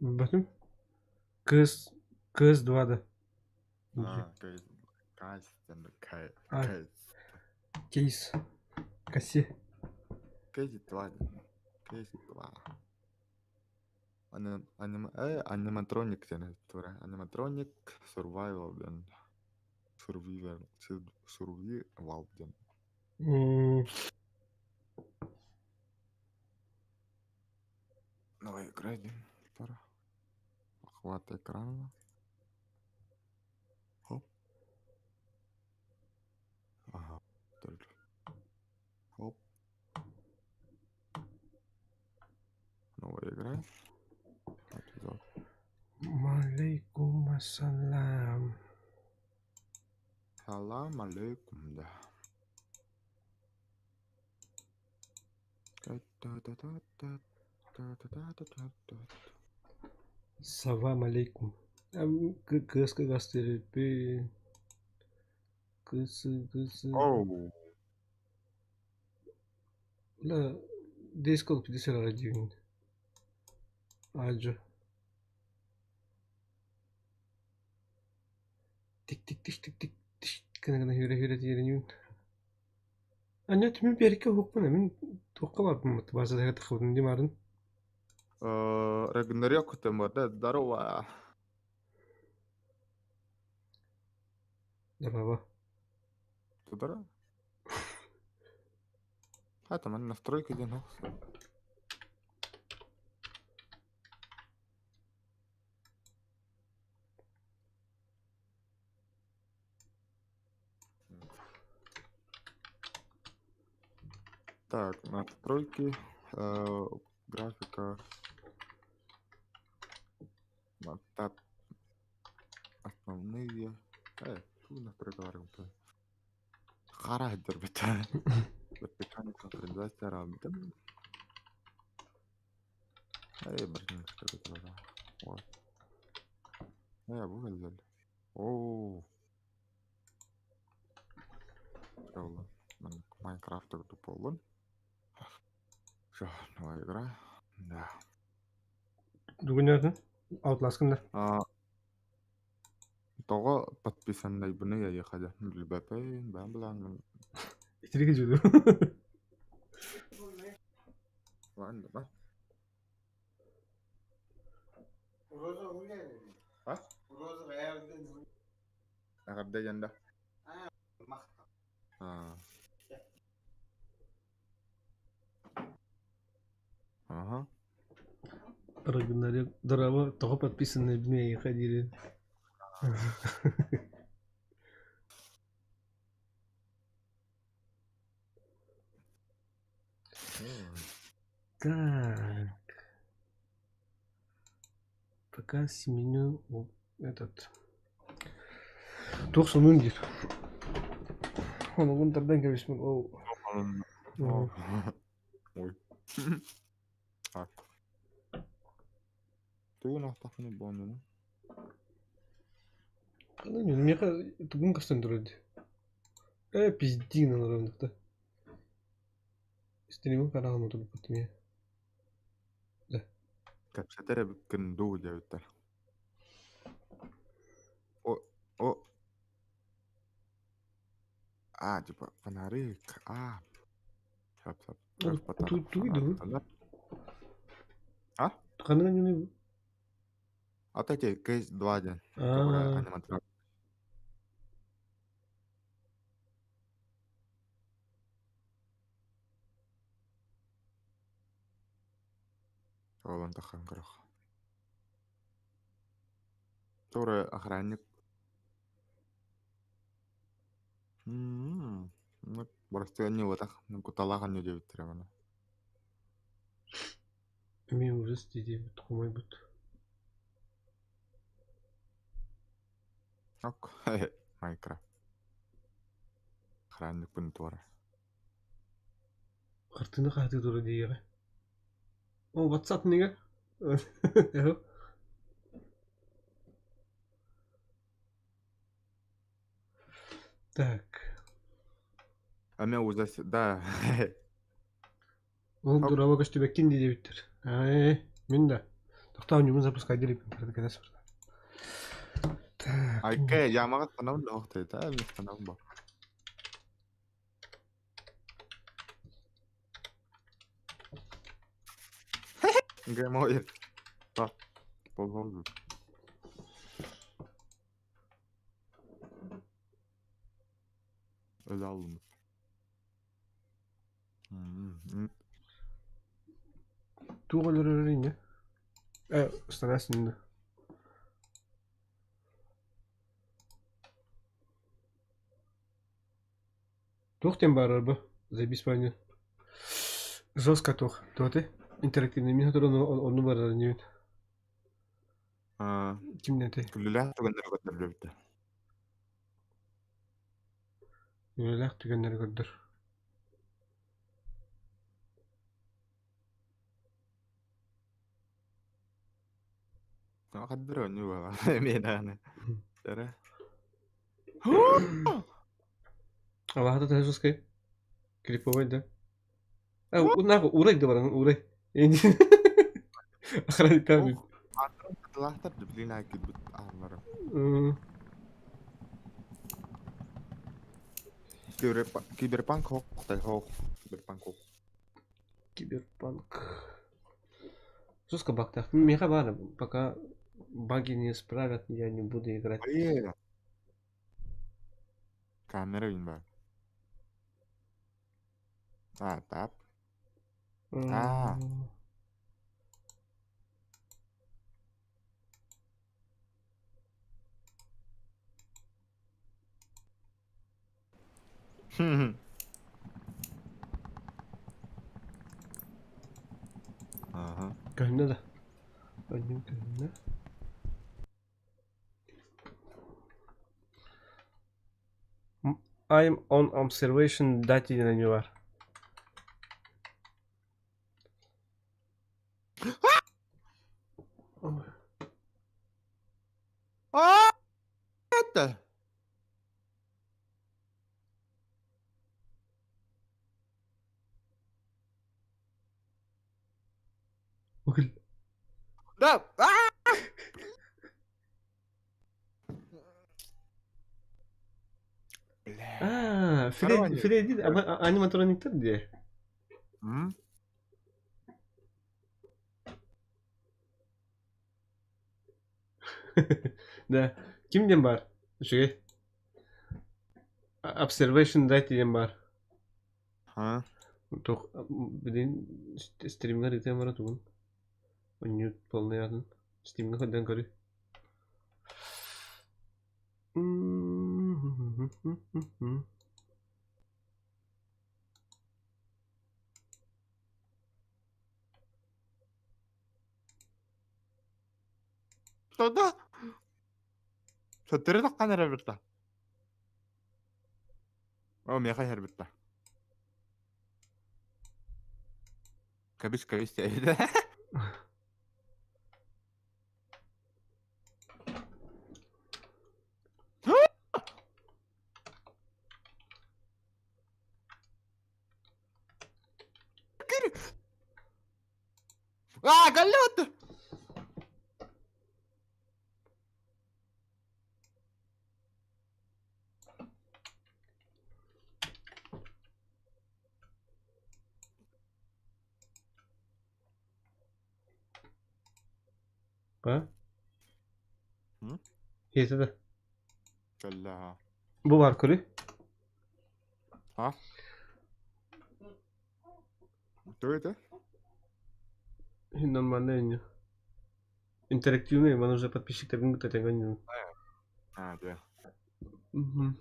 дьон. Батым. Кыз кыз 2 да. А, кейс кейс кейс. Кейс. Кассе. Кейс 2. Кейс 2. Аним аниматроник диэн тура. Аниматроник survival диэн. Survivor survival диэн. Давай играй диэн тура. Охват экрана. Хоп. Ага. Хоп. Новая игра. Малейкум ассалам. Салам алейкум, да. Салам алейкум. Кыска гастерепи. Кысы, кысы. Оу. Ла, дискол пидесер радио. Аджо. Тик-тик-тик-тик-тик. Кына хүрэ-хүрэ диэрин Аня түмүн берикке хукпуна мин туохха барбын база тахыбын дим арын. Рагнарёк там да, здорово. Дорообо. Тудара. Хата манна настройка диэн охсор. Так, настройки, графика, Тап основные. Туу настройкалар Хара сылдьарбыт. Вертикальный синхронизация араабытым. Барытын настройкалара. Вот. Бу кэллэр. Оо. Майнкрафт курдук буоллун. Всё, новая игра. Да. Бүгүн атын Outlast да. Тоҕо подписаннайбыный эйиэхэ дьэ билбэппин, бэйэм былааҥҥын Итирик дьүлү. Ладно, А? Эҕэрдэ диэн да? Аа. Аха. Рагнарёк дорообо тоҕо подписаннайбын эйиэхэ диирин. Так. Пока сменю этот. Туох сонун диир. Онугун тардан кэбиспин ол. Ой. Так. Тугун ахтахпын буоннуну? Миэхэ тугун көстөн турар дии. Пиздин олоромдукта. Стримы хараҕым утурбут эмиэ. Да. Кэпсэтэр эбиккин дуу диэбиттэр. О, о. А, типа, фонарик. А. Сап, сап. Тугуй дуу? А? Ханна ньуну? А эти кейс 2 диэн. Аа. Аниматор. Олон тахан көрөх. Тура охранник. Боростуой анньыбатах, куталаах анньыы диэбиттэрэ маны. Эмиэ ужас дии диэбит хомойбут. Ок, Майнкрафт. Охранникпын туора. Хартыына хаһытыы тура диэҕэ. О, WhatsApp нигэ? Так. Эмиэ ужас, да. Ол дурава көстүбэккин дии диэбиттэр. Ээ, мин да. Тохтоо, ньумун запускай диэбиппин кэтэс барда. Так. Айка, ямаҕа станабын да охтойта, эмиэ станабын бо. Гемой. Так, болбол. Öyle aldım. Туох өлөрөр инньэ? Станаас иннэ. Туох диэн баарар бу? Заебись парни. Жестко туох. Туох интерактивный мин сотору онну барар инибин. Кимнэн этэй? Күлүлээх түгэннэри көрдөрбүттэ. Күлүлээх түгэннэри көрдөр. Хаддыр оонньуу буолар. Эмиэ даҕаны. Эрэ. Алаһата төһө жесткай? Криповай да? А, нахуй, урай да баран, урай. Охранниками. Лахтар блин кирбит ааллара. Киберпанк хоқ, хоқ, киберпанк хоқ. Киберпанк. Жестко багтах. Миэхэ баар, пока баги не исправят, я не буду играть. Камера ойун баар. А, тап. А. Ага. Көһүннэ да. Өннүм көһүннэ. I'm on observation duty диэн меню бар. А, это. Да. А! Бля. А, Фредди, Фредди аниматрониктар дии. М? Да. Ким диэн баар? Үчүгэй. Observation Right диэн баар. Ха? Туох билин стримҥа ыытыам бара тугун? Онньу полный атын. Стимҥа көрдөөн көрүй. Что-то? Төттөрү таххан эрэ битта. О, миэхэ иһэр битта. Кэбис, кэбис диэбитэ. Аа, галлет! А? М? Иһитэ да. Кэллэ Бу баар көрүй. А? Кто это? Нормально не. Интерактивный, он уже подписчиктаргын кытта тэҥ А, да. Мгм.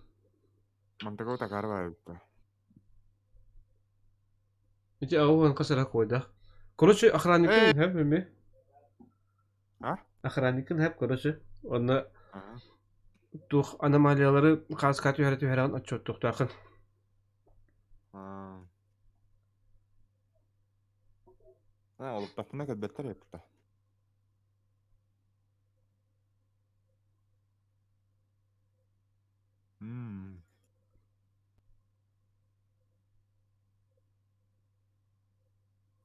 Мантака такар баар Ити аҕа хас эрэ койдах. Короче, охранникын хэп эми. А? Охранникын хэп, короче. Онно туох аномалиялары хааска түһэрэ түһэрэҕин отчуоттуохтааххын. А. А, олуктахпына көрбөттөр эппитэ. М.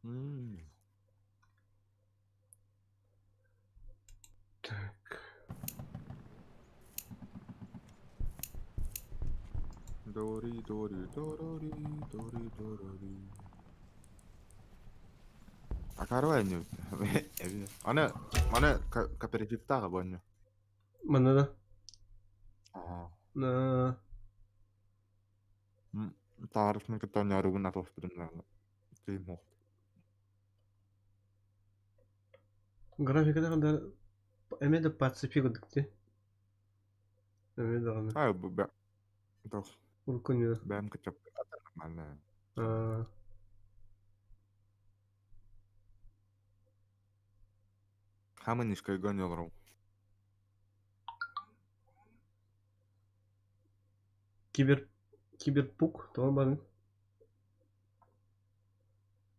М. Так. Дори, дори, дорори, дори, дорори. Акарва энню. Аны, маны кооперативтааҕы бу энню. Манна да. Аа. На. Таарыфны кытта оонньооругун атыласпытым даҕаны. Киһим суох. Графиката да эмиэ да подцепи курдук дии. Эмиэ даҕаны. Аа, бу бэ. Туох Урукку ньыра. бэйэм кытта нормально. Аа. Хамын нискайга оонньоолорум. Кибер Киберпук тоҕо барын?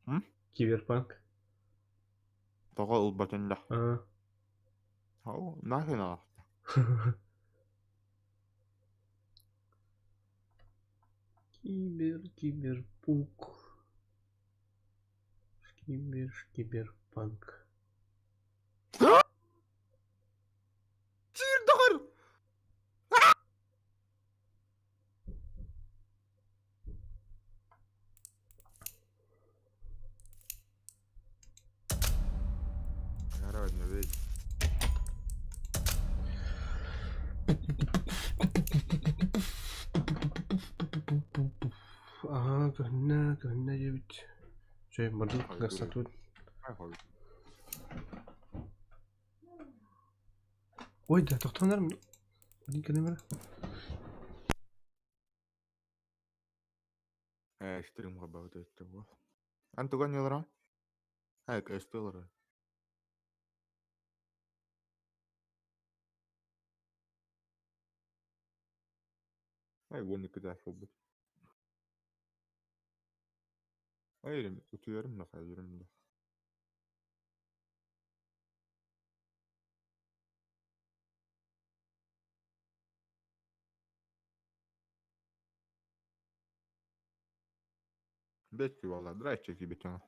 М? Киберпанк. Тоҕо ылбатын да. Аа. Ау, нахрен ала. Кибер, киберпук. Кибер, киберпанк. Чиир доҕор! Короче, ведь. көһүннэ, көһүннэ диэбит. Чэй, бардыбыт гастатыбыт. Ой да, тохтоон эрэ. Один кэлэн барар. Ээ, стрим хабабыт өттө буо. Ан туган олорон? Ай, көстө олорор. Ай, уон икки чаас буолбут. Ай, утуйарым да хайырым да. Бэт буолла, драйчик кибитин.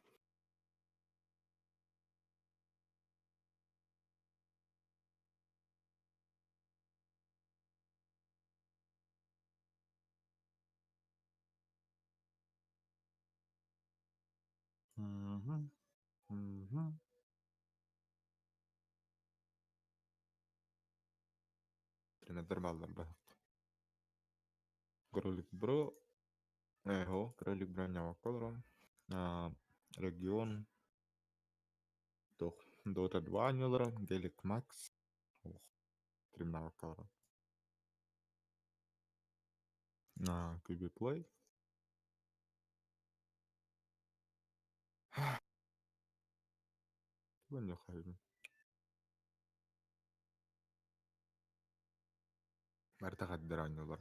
Мгм. Мгм. Тренердэр бааллар быһыт. Кролик Бро, эһо, Кролик Бро ньавакка олорон, регион туох Dota 2 оонньуулара, Гелик Макс, ох, тримнавакка олорон. QB Play. Тугун Барыта хардар оонньуулар.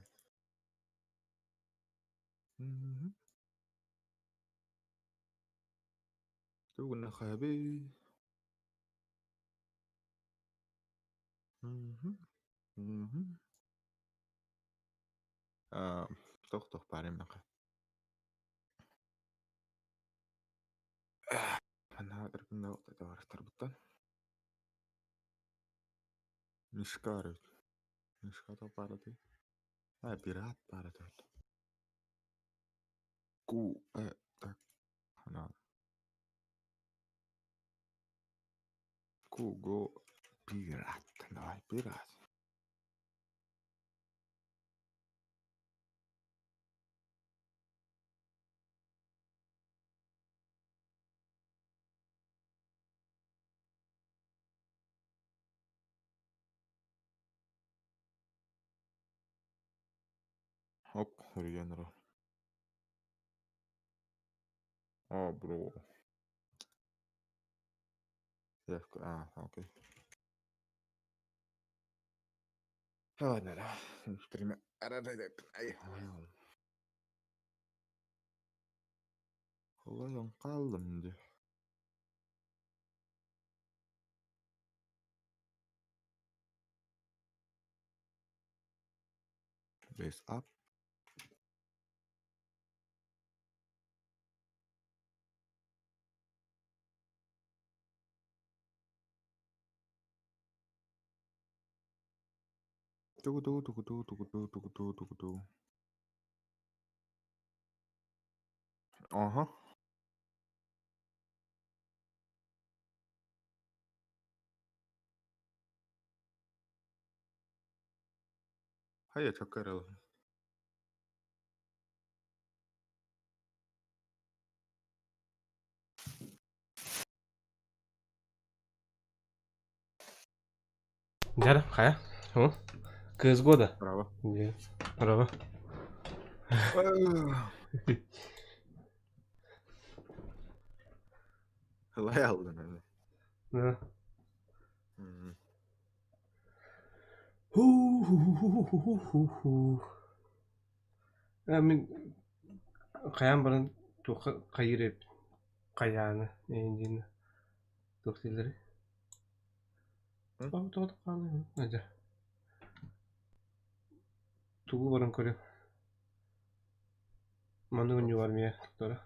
Тугун хабы. Тох-тох баар эмэхэ. Анаа ыркынна барахтарбыттан. Мишка арыт. Мишка то баараты. А, пират баараты. Ку, так, ана. Ку, го, пират. Давай, пират. Оп, регенера. О, бро. А, окей. Ладно, да. Тремя. Холойон хааллым дии. Base up. Тугу тугу тугу тугу тугу тугу тугу тугу тугу. Ага. Хайа чаккарал. Дьэ, хайа? О, CS:GO да? Браво. Браво. Лайалдын. Да. Ху-ху-ху-ху-ху-ху. Мин хайаан баран туохха хайыыр эбит хайааны эйиндиин туох дииллэрий? Тоҕо Тугу баран көрүөм Маннык оонньуу бар эмиэ туттара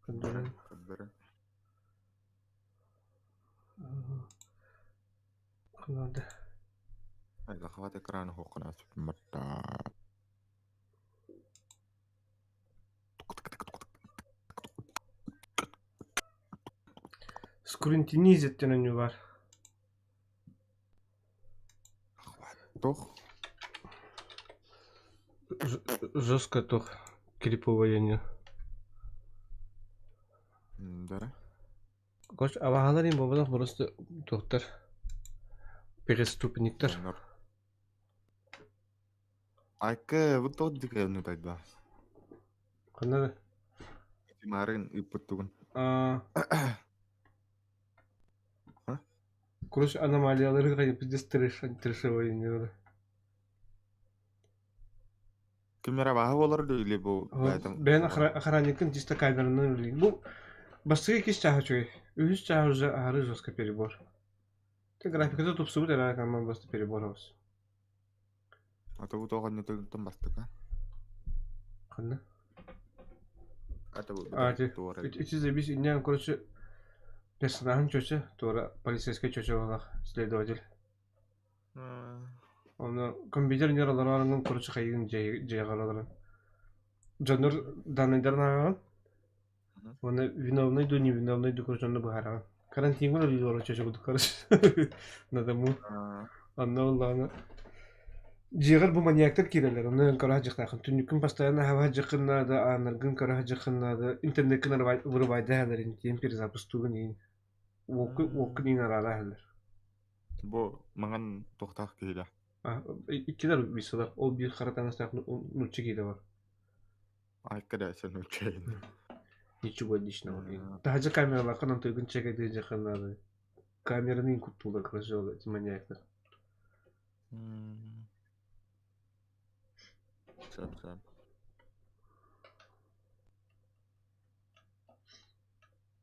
Көрдөрөн Көрдөрөн. Ханада Захват экрана хоққына марта. Скринтинизет диэн оонньуу баар. Туох? Жестко туох. Криповая не. Да. Короче, абаһалар им буолбатах просто туохтар преступниктар. Дьоннор. Айка, бу тоҕо дикэ тайда. Ханна да? Марын ыыппыттыгын. А, А? Короче, аномалиялары хайа пиздец трэш, трэшевой не надо. Ким эрэ абааһы буолар дуу или бу бэйэтин Бэйэн охранникын чисто камеранан үлэлиир. Бу бастакы иккис чааһа үчүгэй. Үһүс чааһа уже аһары жестко перебор. Ты графиката тупсубут эрэ команда просто перебор абыс. А то бу тоҕо анньытыгыттан бастакы. Ханна? А то бу А, ти, туора. ити заебись, инньэ, короче, персонажын чөчө, туора полицейскай чөчө буолах, следователь. Онно компьютер нераларынан короче хайыгын дьиэҕэр олорон. Дьоннор данныйдарын ааҕаҕын. Уонна виновный дуу, невиновный дуу короче онно быһаараҕын. Карантиҥҥа үлэлиир олорон чөчө курдук короче. На дому. Онно ыллаҕына дьиэҕэр бу маньяктар киирэллэр, онно эн көрө сылдьыахтааххын. Түннүккүн постоянно аһаҕас сылдьыаххын наада, ааннаргын көрө сылдьыаххын наада, интернеккин вырубайдаһаллар ини, перезапустуугун иин. Уоккун иин араара аһаллар. Бу маҥан туохтаах киһилээх. Иккилэр убийцалар, ол биир хара таҥастаах нуучча киһитэ бар. Айка да сен нуучча Ничего личного. Таһырдьа камералааххын онтуйгун чекайдыы дьаххын наада. Камераны куттуулар короче ол эти маньяктар. Сөп сөп.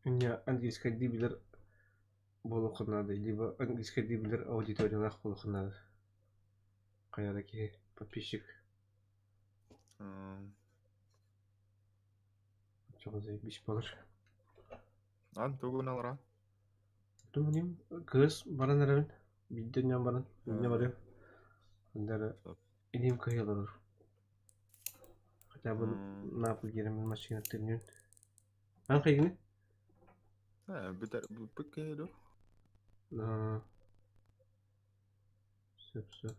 Инньэ английскайдыы билэр буолуохха наада, либо английскайдыы билэр аудиториялаах буолуохха наада. Хайа да киһи подписчик. Чоҕо заебись буолар. Ан тугун алара? Тугуним кыыс баран эрэбин. Биирдэ ньам баран, инньэ барыам. Онно эрэ илиим кыһыйа олорор. Хотя бы наапыл диэриммин массыына төннүөн. Ан хайгыны? Бүтэр бүппүт киһи дуу? Сөп сөп.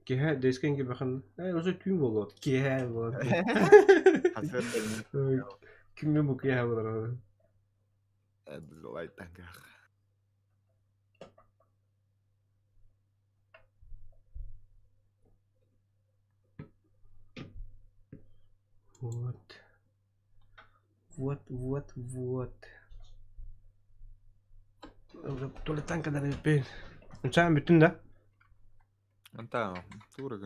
Киэһэ дэскэ киирбэхин ээ уже түүн буолуо киэһэ буолан Күҥҥэ бу киэһэ буолар Вот. Вот, вот, вот. Туалеттан кэлэр Ынчаан бүттүн да? Anta тура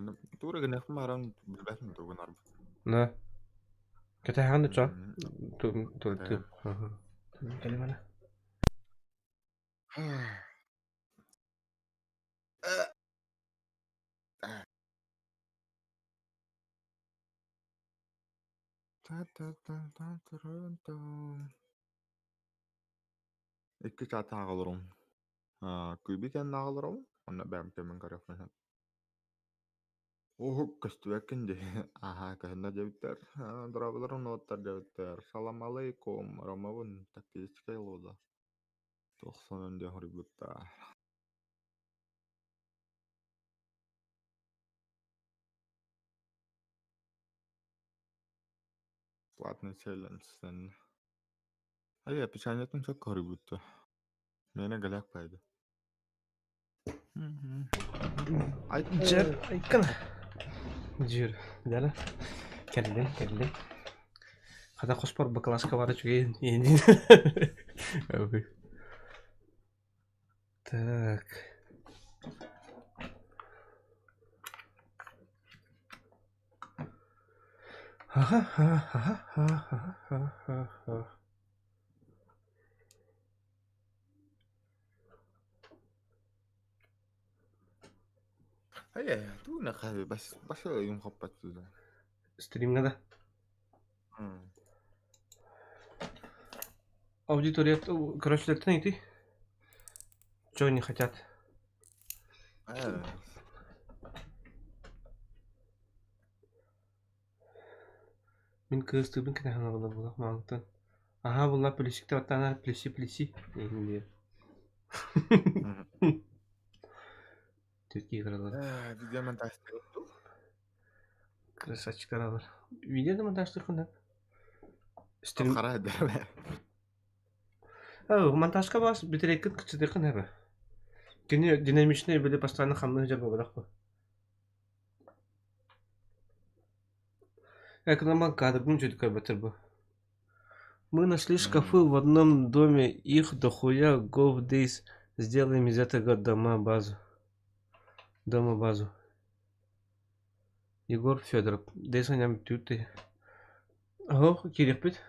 гынахпын баран билбэтим тугун арбыт. Да. Кэтэһэҕин да чо? Туалеттыы. Кэлимэнэ. Икки чаат ааҕаларым. Күүбү кэннэ ааҕаларым, онно бэйэм кэмин көрүөхпүн сөп. Уһук көстүбэккин дии. Аһаа көһүннэ диэбиттэр. Дорооболорун уоттар диэбиттэр. Салам алейкум, Ромабын тактическай лоза. Туох сонун диэн хоруйбуттар. Платный челлендж Ай, описаниетын сөп хоруйбуттар. Миэнэ гэлээх баайда. Дьэр, айкын. Дьүр, дьара. Кэллим, кэллим. Хата хоспор бакалашка бара үчүгэй иһин. Так. Ха-ха-ха-ха-ха-ха-ха-ха. Хайа, тугуна хаһыы бас бас ыйым хоппат туда. Стримҥа да? Аудитория короче, ити. Чего не хотят? Мин кыыстыыбын кэтэһэн олорор буолуох маалтан. Аһаа буолла плесикте баттаанаар плеси плеси эҥин диэн. Түркий кыралар. Видеомонтаж. Красавчиктар Видео да монтажтыаххын сөп. Стрим Хара дэрбэ. Монтажка баас битрейкин кыччатыаххын сөп. Кини динамичный били постоянно хамныы сылдьар буолбатах буо. Экономан кадрбын үчүгэй көрбөттөр бу. Мы нашли шкафы в одном доме, их дохуя go в days, сделаем из этого дома базу. Дома базу. Егор Федоров. Дейсаням түтты. Оһох киириэхпит.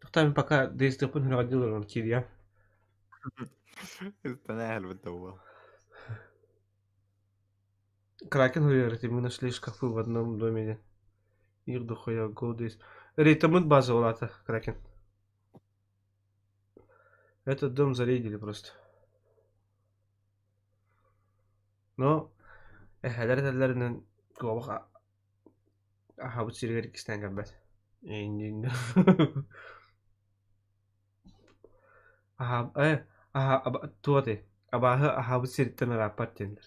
Тохтоон пока дейстыахпын сүрэҕэлдьии олорон киириэм. Ыстанаа буол. Кракен говорит, мы нашли шкафы в одном доме. Их дохуя go days. Рейтамыт база улаата, Кракен. Этот дом зарейдили просто. Но эһэлэр этэллэринэн куобах аһаабыт сиригэр иккистээн кэлбэт. Аһаа э аһаа туох этэй абааһы аһаабыт сириттэн ырааппат диэннэр.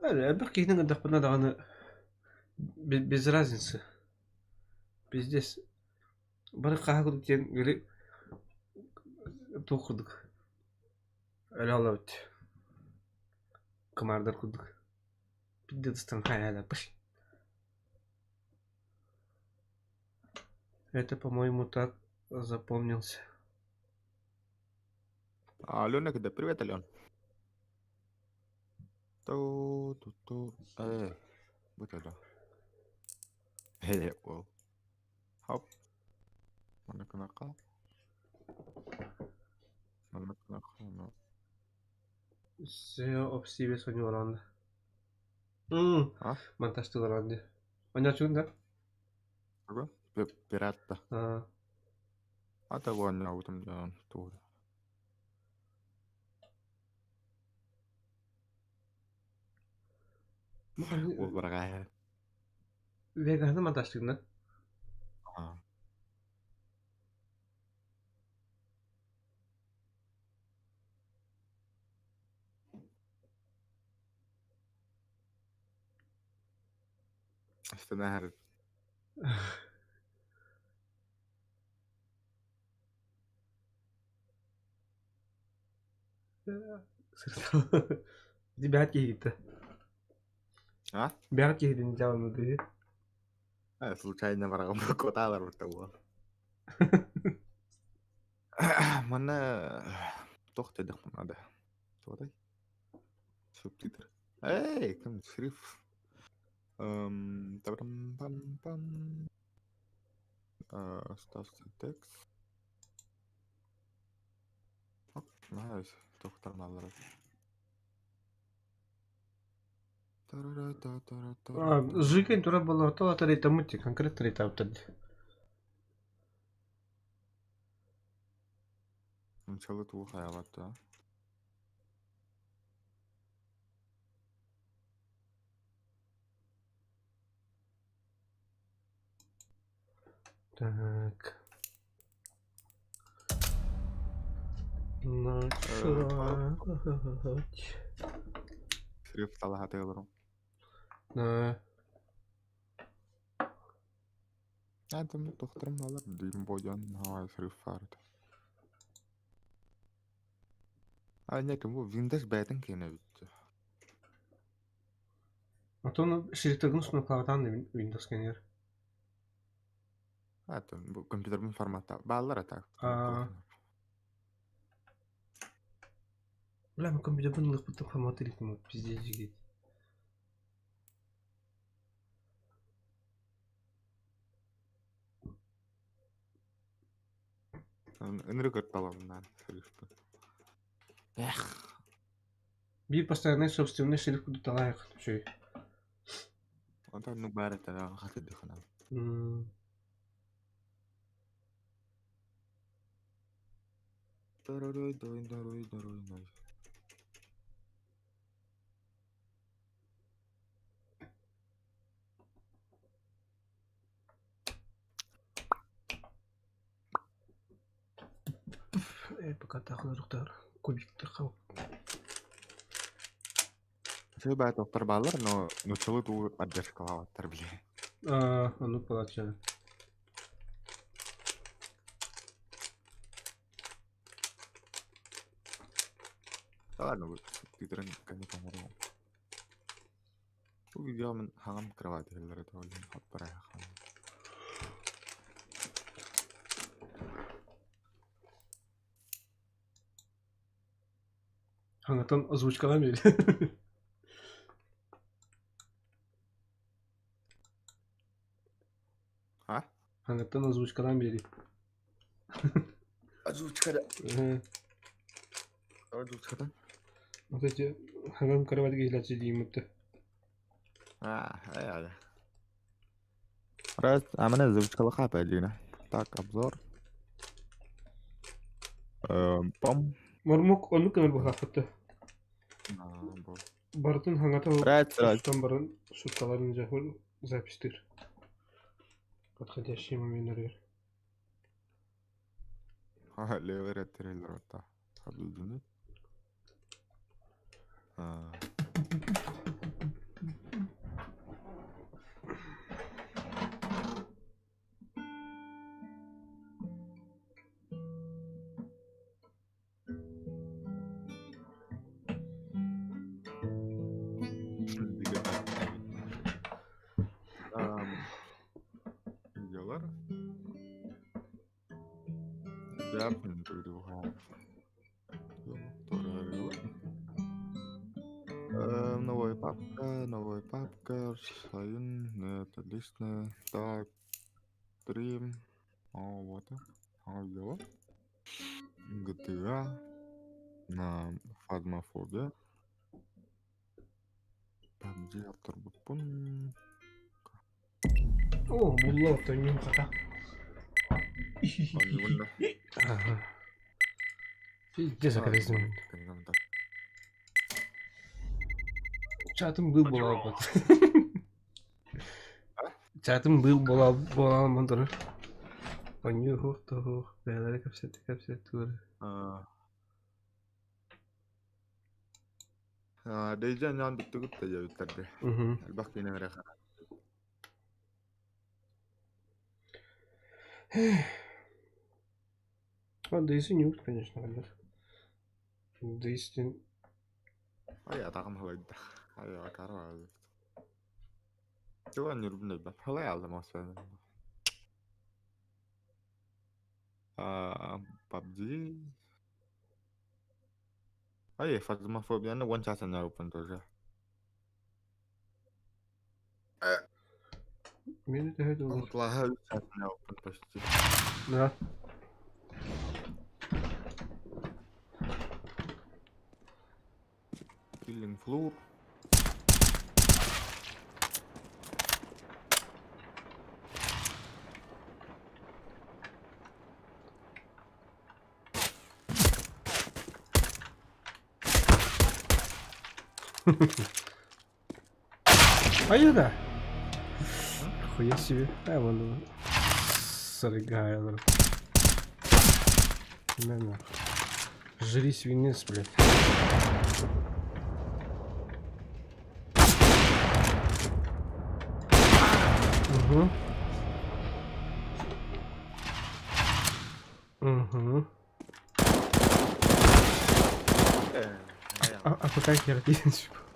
Элбэх киһини ыҥырдахпына даҕаны без разницы. Пиздец. Бары хааһы курдук диэн били туох курдук өлө олоробут кымаардар курдук пиздец Это, по-моему, так запомнился. Алена, когда привет, Ален. Ту-ту-ту. Будь это. Э, ол. Хоп. Манна Манна Все обсиве соньолорон. А? Монтажтыыларан дии. Онньоочугун да? Тугу? Пиратта. Аа. Ата оонньообутум дьон тугу. Уол бараҕаа. Вегаһы монтажтыгын да? Аа. Астына Ити бэҕэт киһигиттэ. А? Бэҕэт киһитин дьааланы дии. Случайно бараҕым куотаалар буол. Манна туох дедих надо. Туотай? Субтитр. Эй, ким шрифт. Пам пам. Ставьте текст. Nice. Туохтар Жикань тура была то рейтамыти, конкретно рейтаптар. Начало туох хайабат Так. Начать. Шрифт талаһатый олорон. Да. Адам тохторум алар дим бодьон хавай шрифт фарт. А нет, бу Windows бэйтин киэнэ бүттü. Отон шрифтэргин устун да Windows кэнигэр. А бу компьютербун формата бааллар так. Аа. Бля, мен компьютербун ылыахпыттан форматы иликтим пиздец жигит. Ынырык ырталабыннан шрифты. Эх. Биир постоянный собственный шрифт курдук талаайык үчүгэй. Онтон ну баар этэ хатыдыхына. Дарарай дай дарай дарай най. Пока таах кубиктар Үчүгэй тоқтар бааллар, но нуччалыы тугу поддержкалаабаттар били. Аа, оннук буолааччы. Да ладно, титрин конечно оҥоруом. Бу видео мин хаҥам кровать иһэллэр этэ, ол иһин хаппарайа хаалла. Хаҥатан озвучкалаан биэр. А? Хаҥаттан озвучкалаан биэрий. Озвучкада. Э, Озвучкадан? Вот эти хаҥам кровать киһилээччи дииммитте. А, ай, Раз, а мене озвучкала хапа, Лина. Так, обзор. Пом. Мормук оннук гынар быһаахпытта. А, бу. Барытын хаҥата Раз, раз. устан баран суткаларын дьэ записьтыыр. Подходящий момент. Ха, левый трейлер это. Объединить. А. Видеолар. Новая папка, новая папка, сайын, это личное. Так, три. О, вот. А, видео. GTA. На Фазмофобия. PUBG авторбуппун. О, булла оттон хата. Оннугунна. Ага. Пиздец, оказывается. Чатым был буолбат. Чатым был буолан турар. Онньуу суох да суох, бэйэлэрэ кэпсэтэ кэпсэтэ турар. Дейдьэн ньоон бүттүгүт да дьэбиттэрди. Мгм. Элбэх киинэ эрэ А, Дейзи не конечно, конечно. Дейзи Ай, атаҕым халайда. Ай, акара. Туга ньурбун элбэх. Халай алдым освен. А, PUBG. Ай, фазмофобияны 10 часа ньороппун тоже. Мин төһө доллар? Онтулаһа 3 часа ньороппун почти. Да. Killing Floor. А да. Хуя себе. А, вон срыгаю. На нахуй. Жри свинец, блядь. Угу. Угу. А пока хер типа.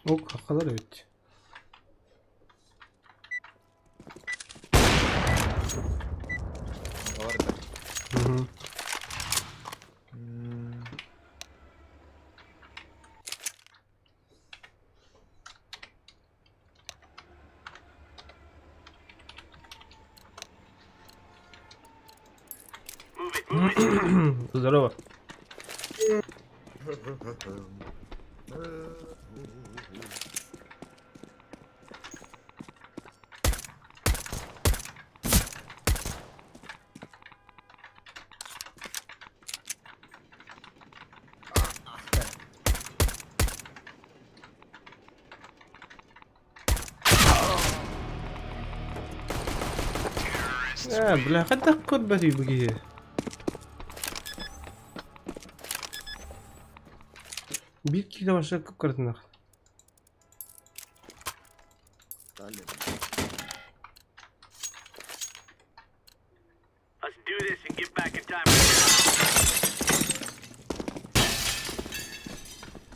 О, хахалар эбит. Угу. Здорово. Ээ, бля, хайдах көрбөтүй бу киһи? Биир киилэ вообще кып-кыратынах.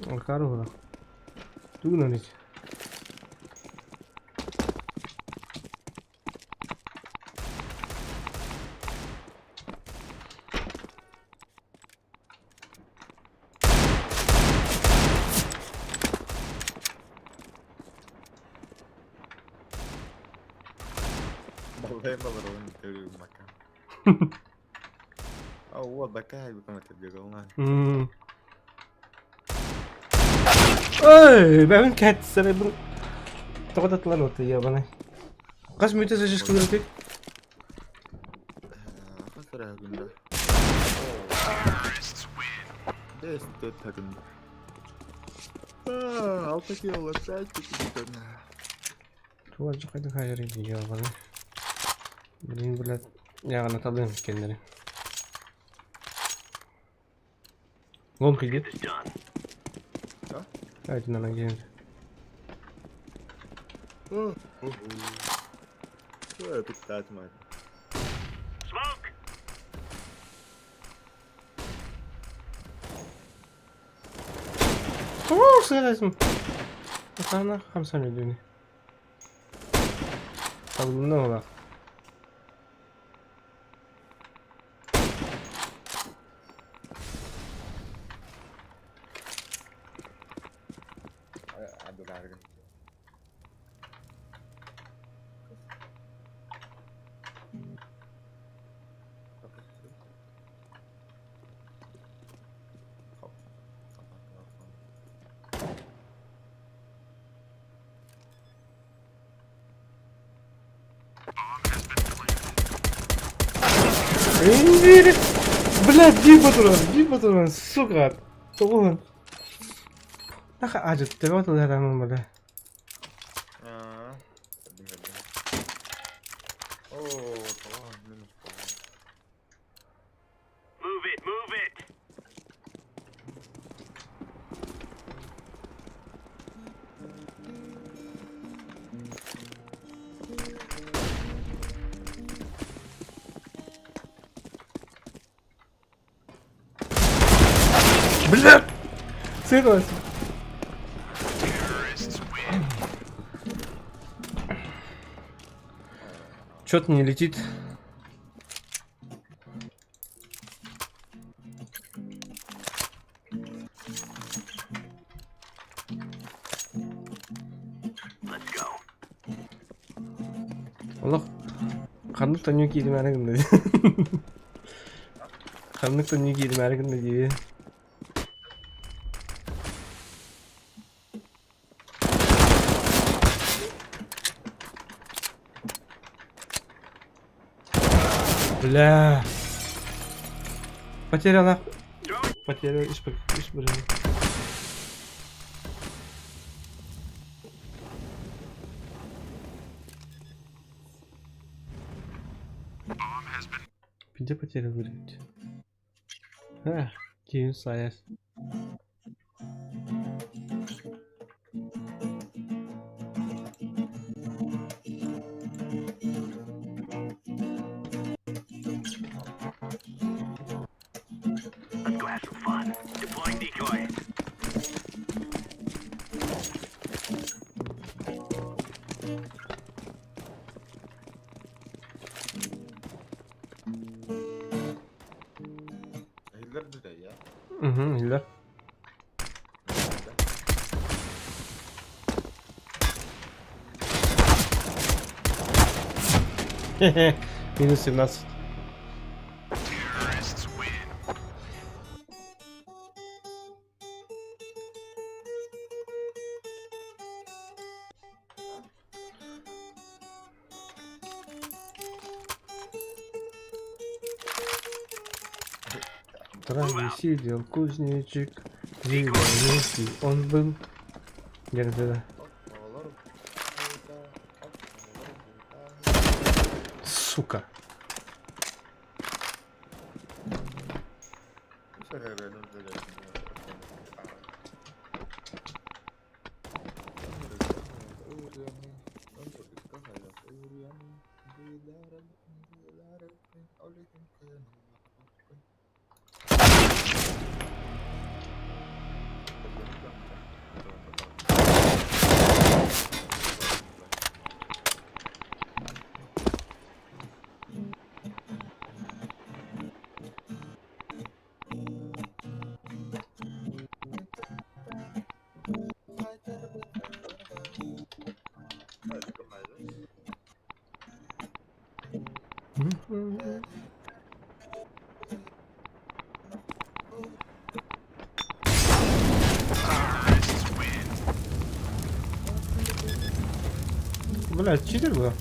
Акаары уһулах. Тугунан ич. Баллайым баларылын көрүү мака. А вот бакай букамат бегална. Ой, бэбин кэтсэрэ бу тоҕо татылар оты ебаный. Хас мүтэ сажишь кылырытык? Хас эрэ күндэ. Бес төрт күндэ. Алта кило пять күндэ. Туга жакайды хайыр ебаный. Блин, блядь, яғана талыым кеннери. Лонг идет. Да? Давайте на ноге. Ой, пятать мать. О, сыграйсың. Ана хамсам едүни. Табылымда олақ. Адыларгын. Индири! Блядь, биир патрон, биир патрон, сука! Тоҕуһун. Наха ажыт, төбө тылыһатамын бля. Аа, көрдүм. Оо, талаан минус талаан. Блядь! Сыпалась. Чё-то не летит. Олох ханнык тоннуу кииримээри гынна Ханнык тоннуу кииримээри гынна дии. Бля. Потеряла. Потерял иш иш Где потеря выглядит? А, Киев Саяс. Эһиллэр да я. Угу, Ильдар. Хе-хе, минус 17. Траве сидел кузнечик, зелененький он был. Где-то. Оҕолор Сука. Бля, читер был.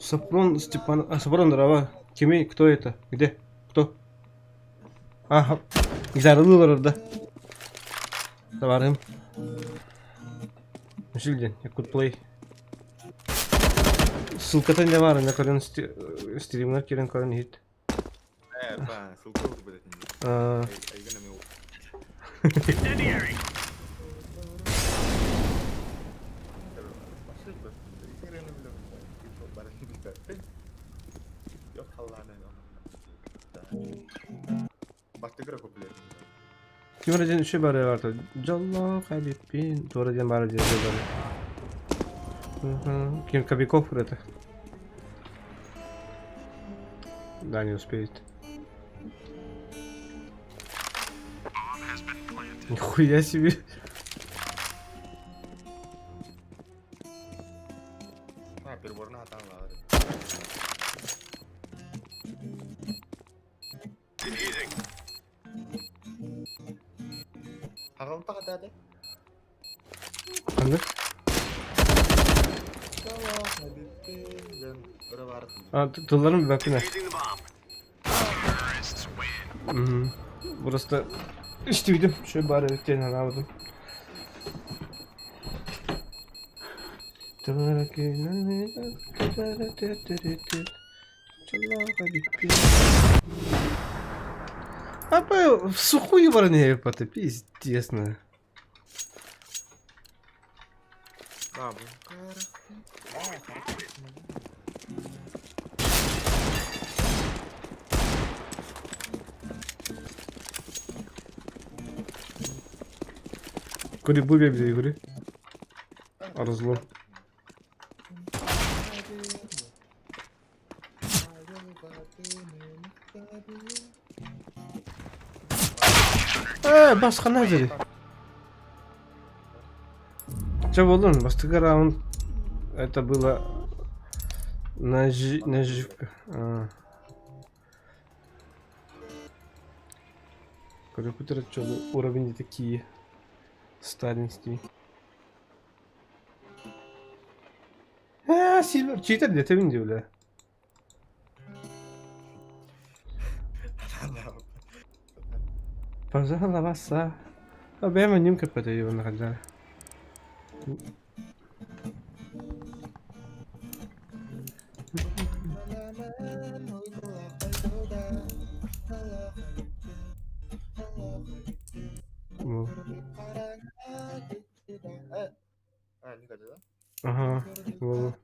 Сапрон Степан... А, Сапрон, здорово. Кими, кто это? Где? Кто? Ага. Зарылылар да. Товарым. Жильден, Якут Плей. Ссылкатын да бар, на көрөн стримнер кирен көрөн хит. Э, ссылка блядь. Ким один еще бары бар. Джалла хабибин. Тура один бары один бары. Ким Кобяков это? Да, не успеет. Нихуя себе. А, переборна там ладно. А, тылларым бәкіне. Просто истибидим. Şu bari bittiğini anlamadım. А в сухую варне это пиздец. На. Кури бу бебе игры. Разлом. Басқа жери. Че болдун? Бастыгы раунд это было наживка. Компьютер что уровень не такие сталинский. А, Сильвер, читер где-то видел, бля. Пожалуйста. А бэма нимка подаю на когда. Ага, вот.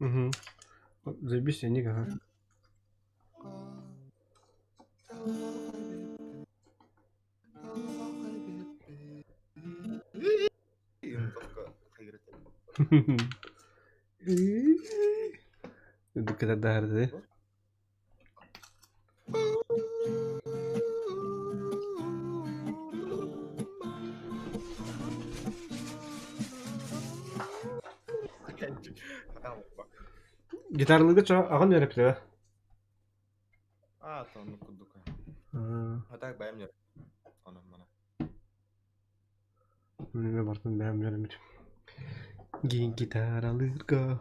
Угу. Заебись, я ага. Үрдүккэ тардаһардыы. Гитаралыырга чо аҕан үөрэппитэ Аа, оннук курдук. А так бэйэм Онон мана. Мин бартын бэйэм үөрэммитим. Гитаралыырга.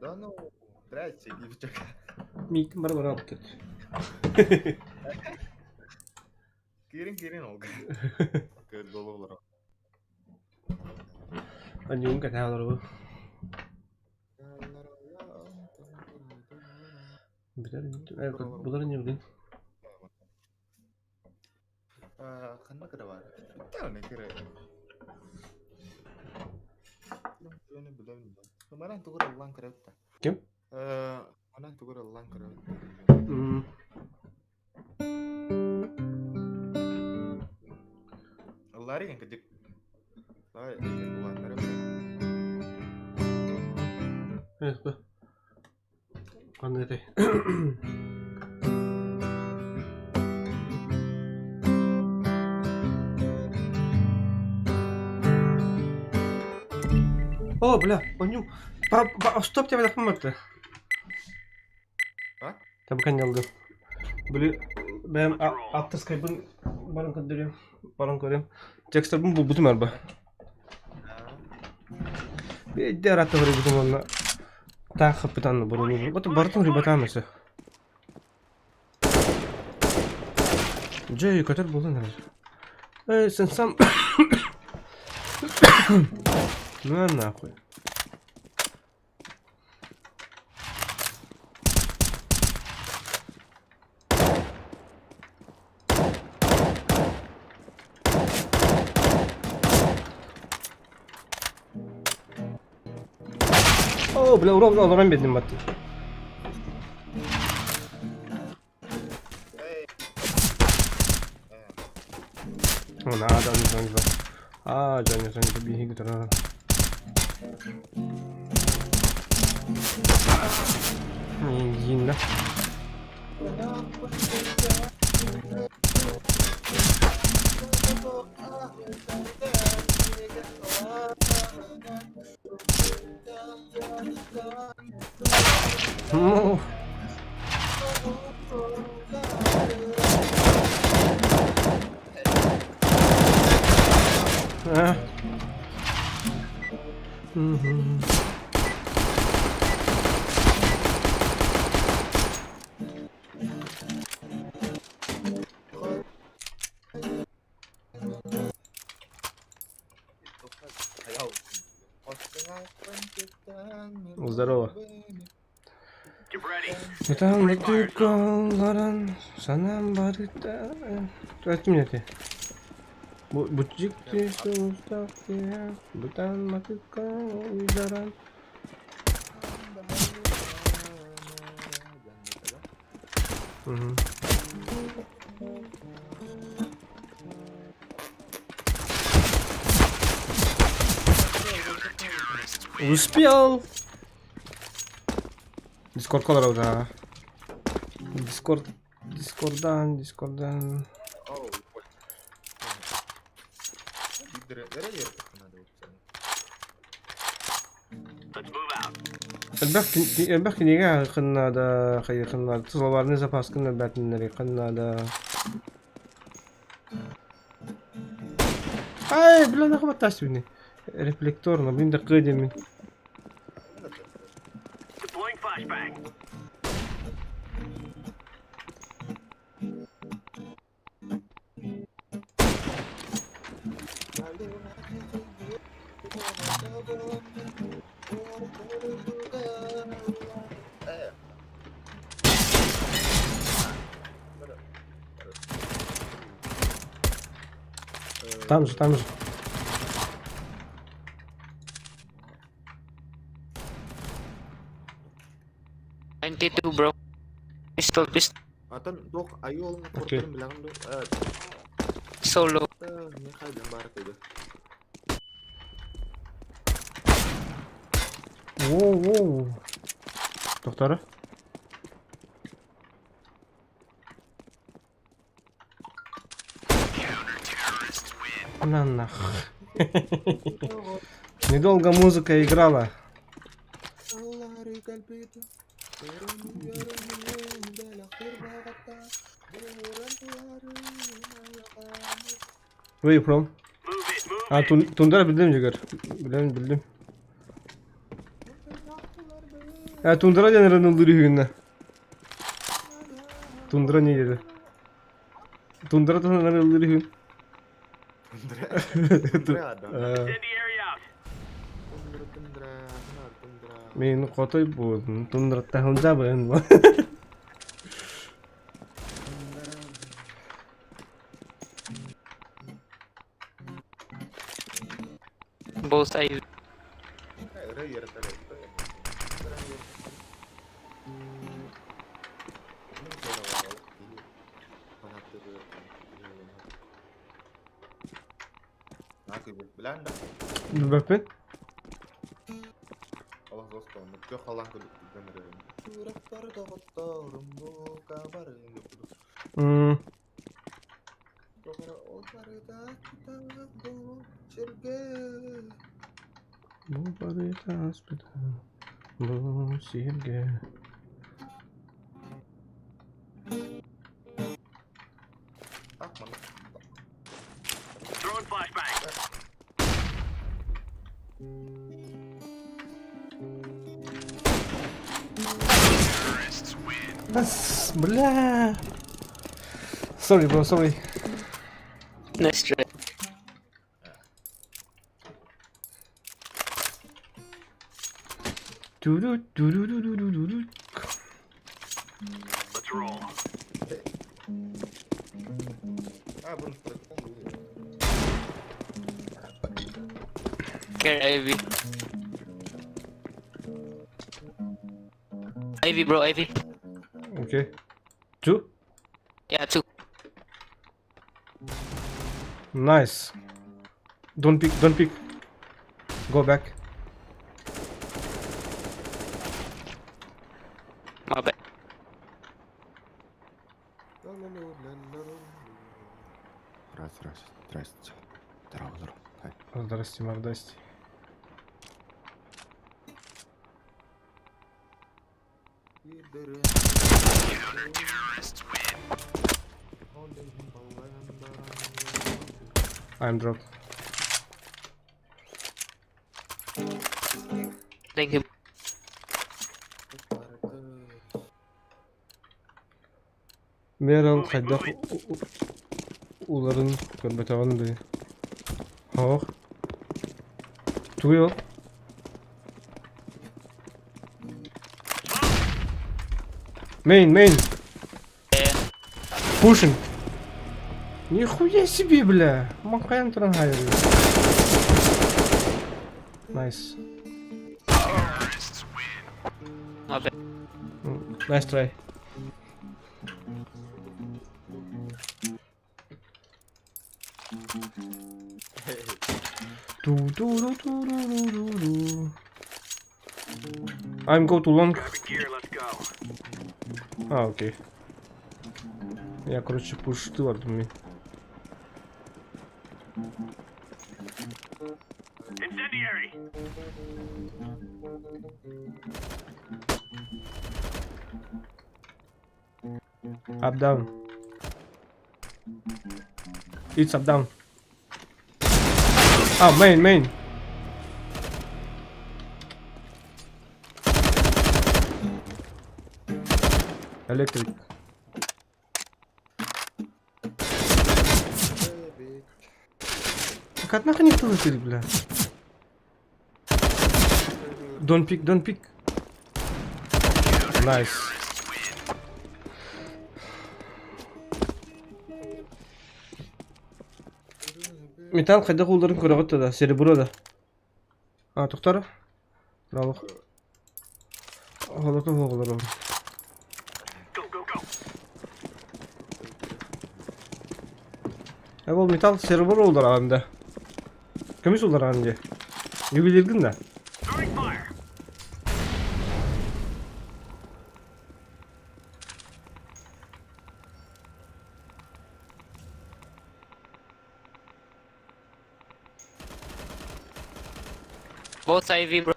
Да ну, здрасте, девчонка. Миитин бары бары алып Киирин киирин ол. Көр олар. Аньуун кэтэһэ олоробун. Булар не билин. Ханна кыра бар. Таны кыра. Манан тугур ыллан кыра. Ким? Манан тугур ыллан кыра. Ыллаары ген кыдык. Давай, улааннары. Эх, бу. Ханна этэй? О, бля, онньу. Па, па, стоп тебе дахматты. А? Табыкан ялды. Били бэйэм авторскайбын баран көрдөрүм, баран көрүм. Текстарбын булбутум арба. Биэдде аратта барыбытым онно таах хаппытан бурулу. Вот барытын рыбатаан өсө. Дьэ, көтөр буолан эрэр. Эй, сен сам... Ну нахуй. О, бля, урок олорон биэрдим баттым. О, на, дьон дьон А, дьон дьон биһиги турар. Ииннэ. Ну. А. Здорово. Ытаан санаам барыта Эттим эти. Бу бутжикти бутан матыкка уйдаран. Угу. Успел! Дискордка олоробут Дискорд Дискордан Дискордан Элбэх элбэх кинигэ ааҕыаххын наада, хайыаххын наада, словарный запаскын элбээтиннэриэххин наада. Ай, бля, нахуй баттаастыбыный. Рефлекторно, блин, да кыа диэммин. Там же, там же. 92, bro. Pistol, pistol. Атын туох айыы олун Окей. корторун билэҕин дуо? Solo. Михаил баар этэ. Воу, воу. Доктора? На нах. Недолго музыка играла. Where you from? А, Тундра билдим Жигер. Билем, билдим. А, Тундра диэн эрэн ыллыыр үһүгүннэ. Тундра не диэтэ? Тундра туһунан ыллыыр үһүн. Тундра да. Тундра, тундра, тундра. Мин хотой буолун, тундраттан жабын. Both I. Билбэппин. М, Бу барыта аспыта, бу сиргэ. Бас, бля. Sorry, bro, sorry. Nice try. Ду-ду-ду-ду-ду-ду-ду. Care Ivy. Ivy, bro, Ivy. Okay. Two? Yeah, two. Nice. Don't pick, don't pick. Go back. My bad. Раз, раз, здрасте. Здорово, здорово. Хай. Здрасте, мордасти. I'm dropped. Thank you. Мэр ол хайдах уларын көрбөтөҕүн дыы. Оһох. Тугуй ол? Main, main. Pushing. Нихуя себе, бля. Маҥхайан туран хаайарый. Nice. My bad. Nice try. Ту-ту-ру-ту-ру-ру-ру. I'm go to long. А, окей. Я, короче, пуш ты бардым мин. Up down. It's up down. Ah, main, main. Electric. Так однако никто не бля. Don't pick, don't pick. Nice. Металл хайдах ууларын көрөҕүт да, серебро да. А, тохтор. Браво. Холоко оҕолору. Э, ол металл серебро уулар анда. Көмүс уулар анда. Ювелиргин да. Both IV, bro.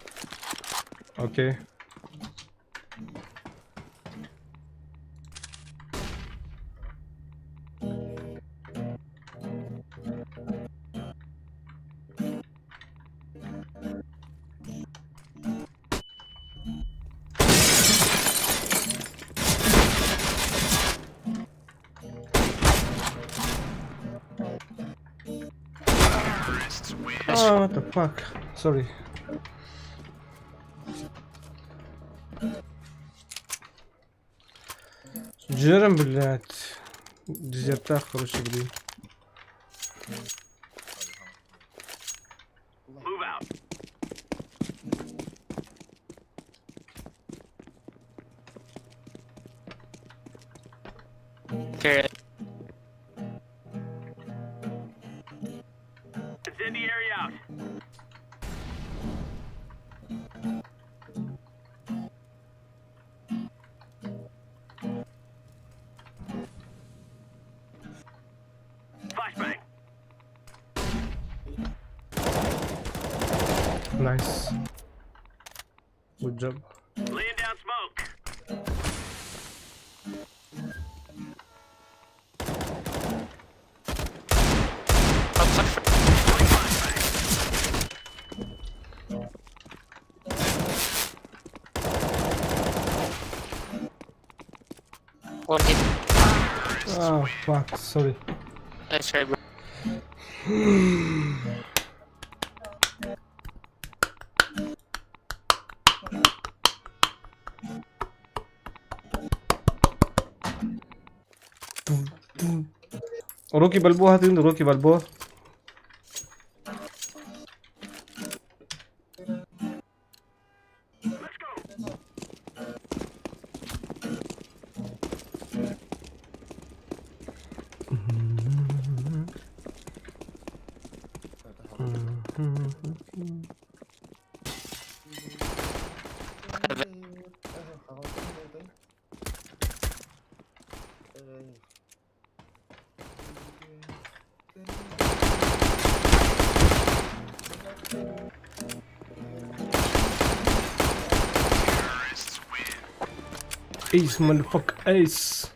Окей. Oh, what the fuck? Sorry. Джером, блядь. Дезертах, короче, блин. Correct. Nice. Good job. Outside. One hit. Oh, fuck. Sorry. Nice try, bro. Руки Бальбоа, ты, руки Бальбоа. Ace, motherfucker, ace.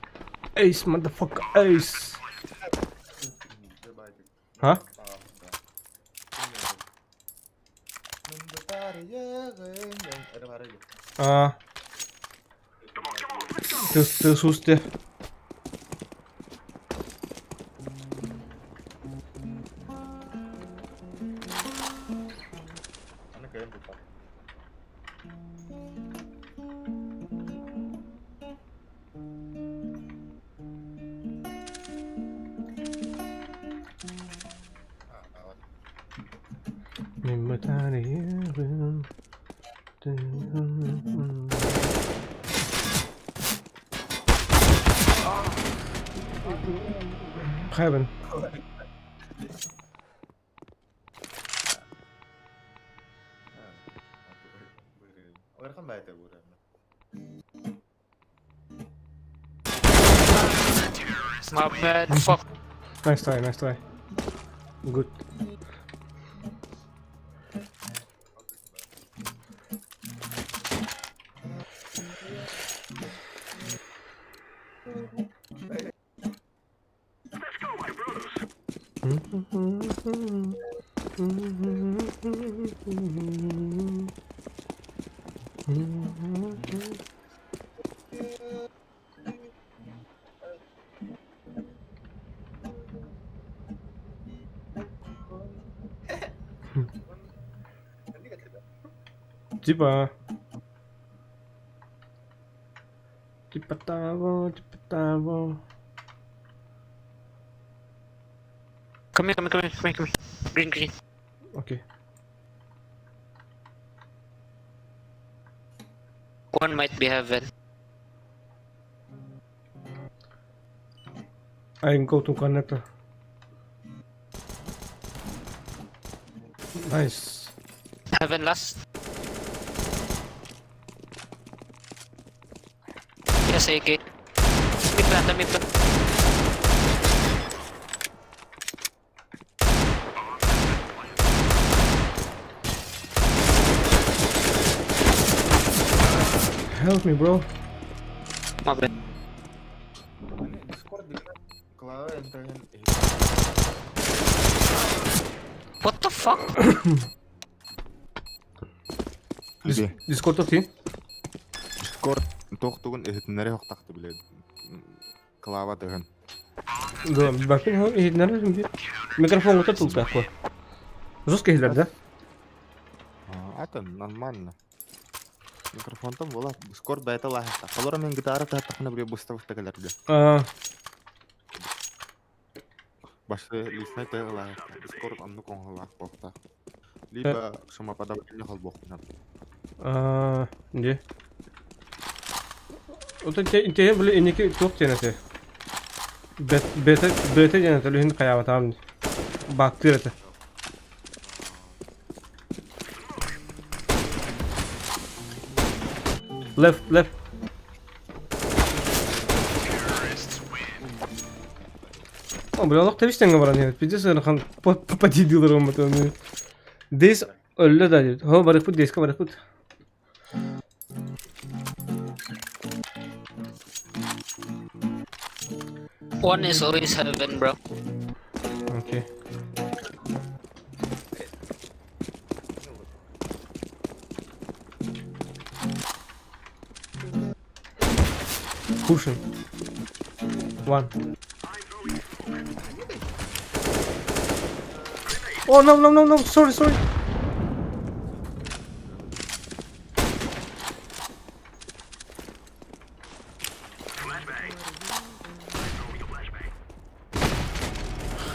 Ace, motherfucker, ace. Ха? А. Ты, ты сусте. Heaven. My bad. Fuck. Nice try, nice try. Good. Типа. Типа того, типа того. Come here, come here, come here, come here, come here. Green, green. Okay. One might be heaven. I go to connector. Nice. Heaven last. Yes, AK. Mid plant, mid plant. Help me, bro. My bad. What the fuck? Discord тохти. Discord тохтугун иһитиннэри хохтахты биле. Клава тыгын. Да, бакын иһитиннэри микрофон вот тут такой. Жестко иһилэр, да? Это нормально. Микрофон там була. Discord бэйэтэ лаһыта. Холоро мен гитара таһтахына биле быстабыста кэлэрде. А, Башы личный тыгы лаһыта. Discord оннук оҥоһулаах буолта. Либо шумоподавление холбуохпунан. А, где? Вот инте били иники туох диэн этэ. Бета бета диэн этэ лүһүн хайаабатаам. Баактыыр этэ. Left, left. О, бля, олох тэбис-тэҥҥэ баран иһэбит. Пиздец ыарахан подъедилар гыммыт. Дес өллө да диэбит. Хо барыппыт, деске барыппыт. One is always heaven, bro. Okay. Pushing. One. Oh no no no no! Sorry sorry.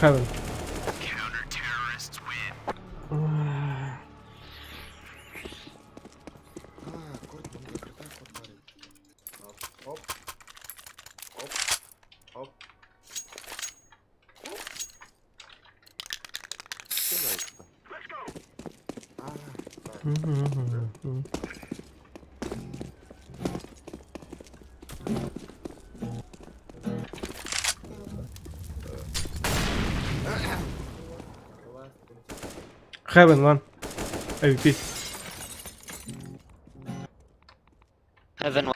Heaven. Оп. Оп. Оп. Heaven one. AWP. Heaven one.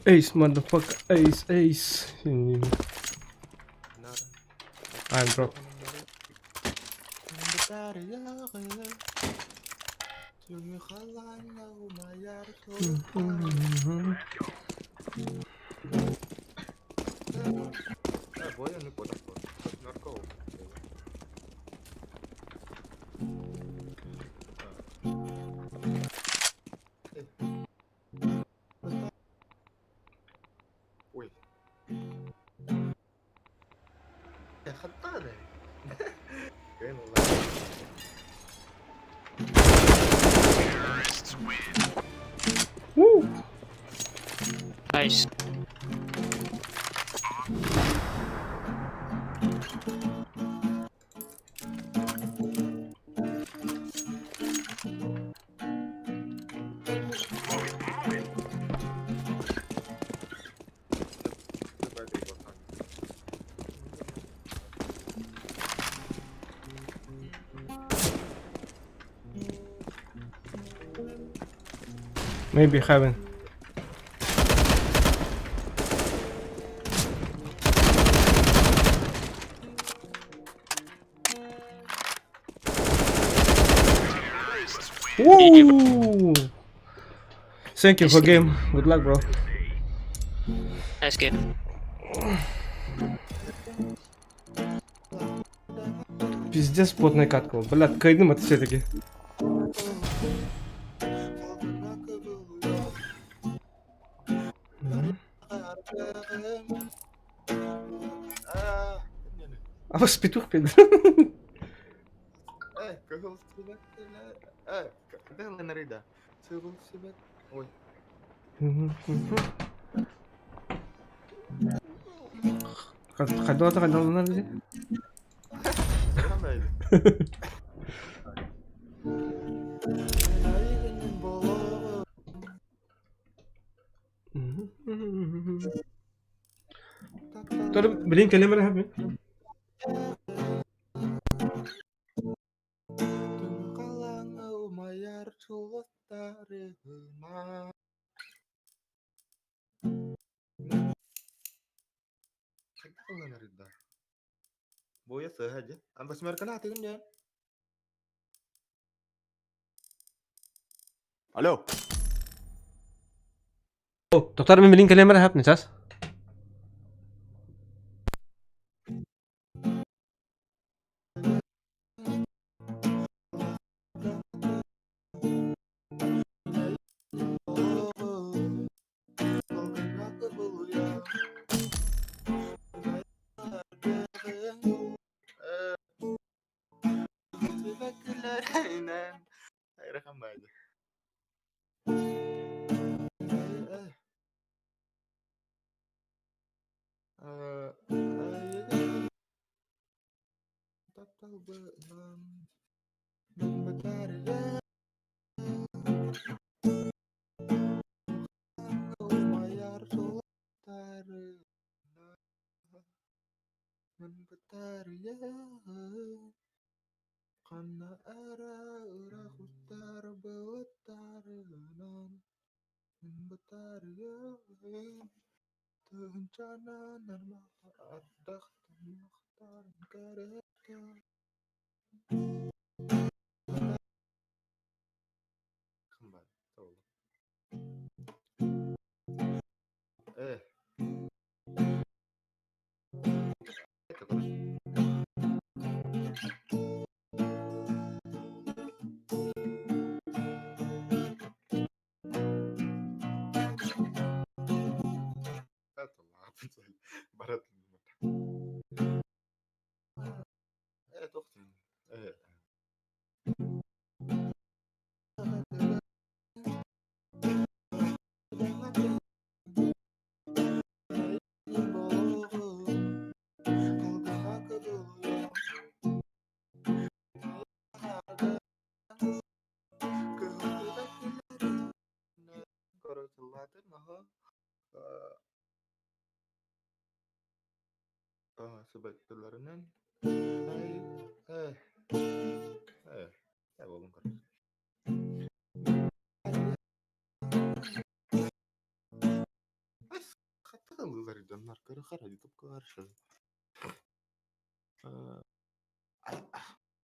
Ace, motherfucker, ace, ace. I'm drop. Ой. Хаттааны. Woo! Nice. Maybe heaven. Woo! Thank you for game. Good luck, bro. Nice game. Пиздец плотная катка. Бля, кайдым это все-таки. А вас петух пидор. Ой. Хайдалата хайдаланар дии. Тор билин кэлем эрэ мин. Буойа сыһа дьэ. Восьмерканы атыгын дьэ. Алло. Тоқтар мен билин кэлем эрэ хап сейчас.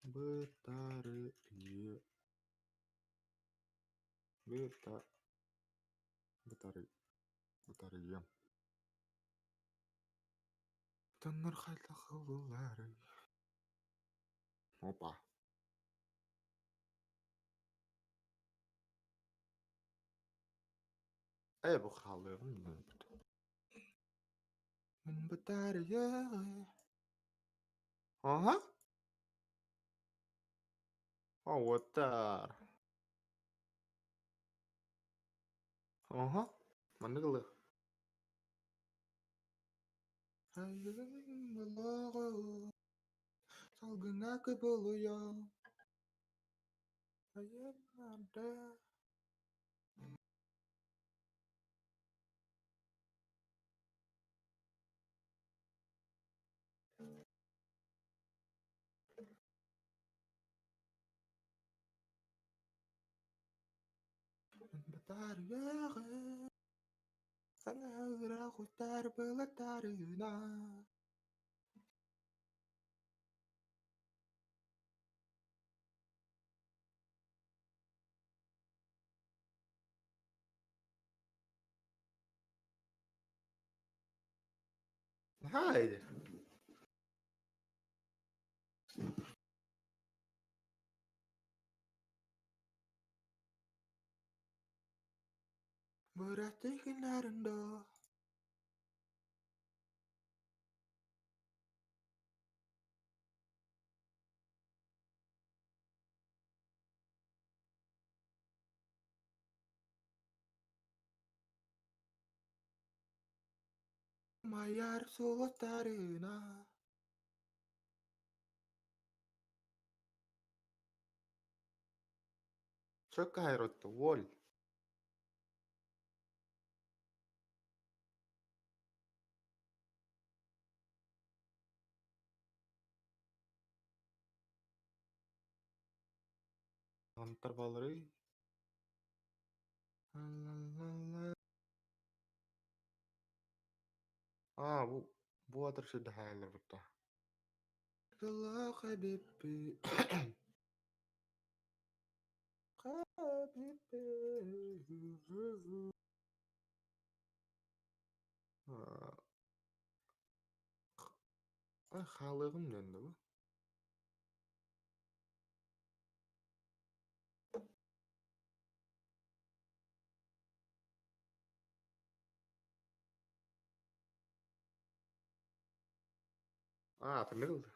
Батарея. Бета. Батарея. Батарея. Тоннор хайдах ылларый? Опа. Ээ бу хаалыаҕым Батарея. Аха. Уоттар. Аха. Маннык ылыах. Салгыҥҥа кыбылыйа Hi. Бырастыы доо. Майар сулустарына. Чөккайротто воль. Антар балары. Аа бу бу атыр сирде хаалар бутта. Хабибти. Хабибти. Хаалыгым диэн да бу. Аа, атыннык ылды.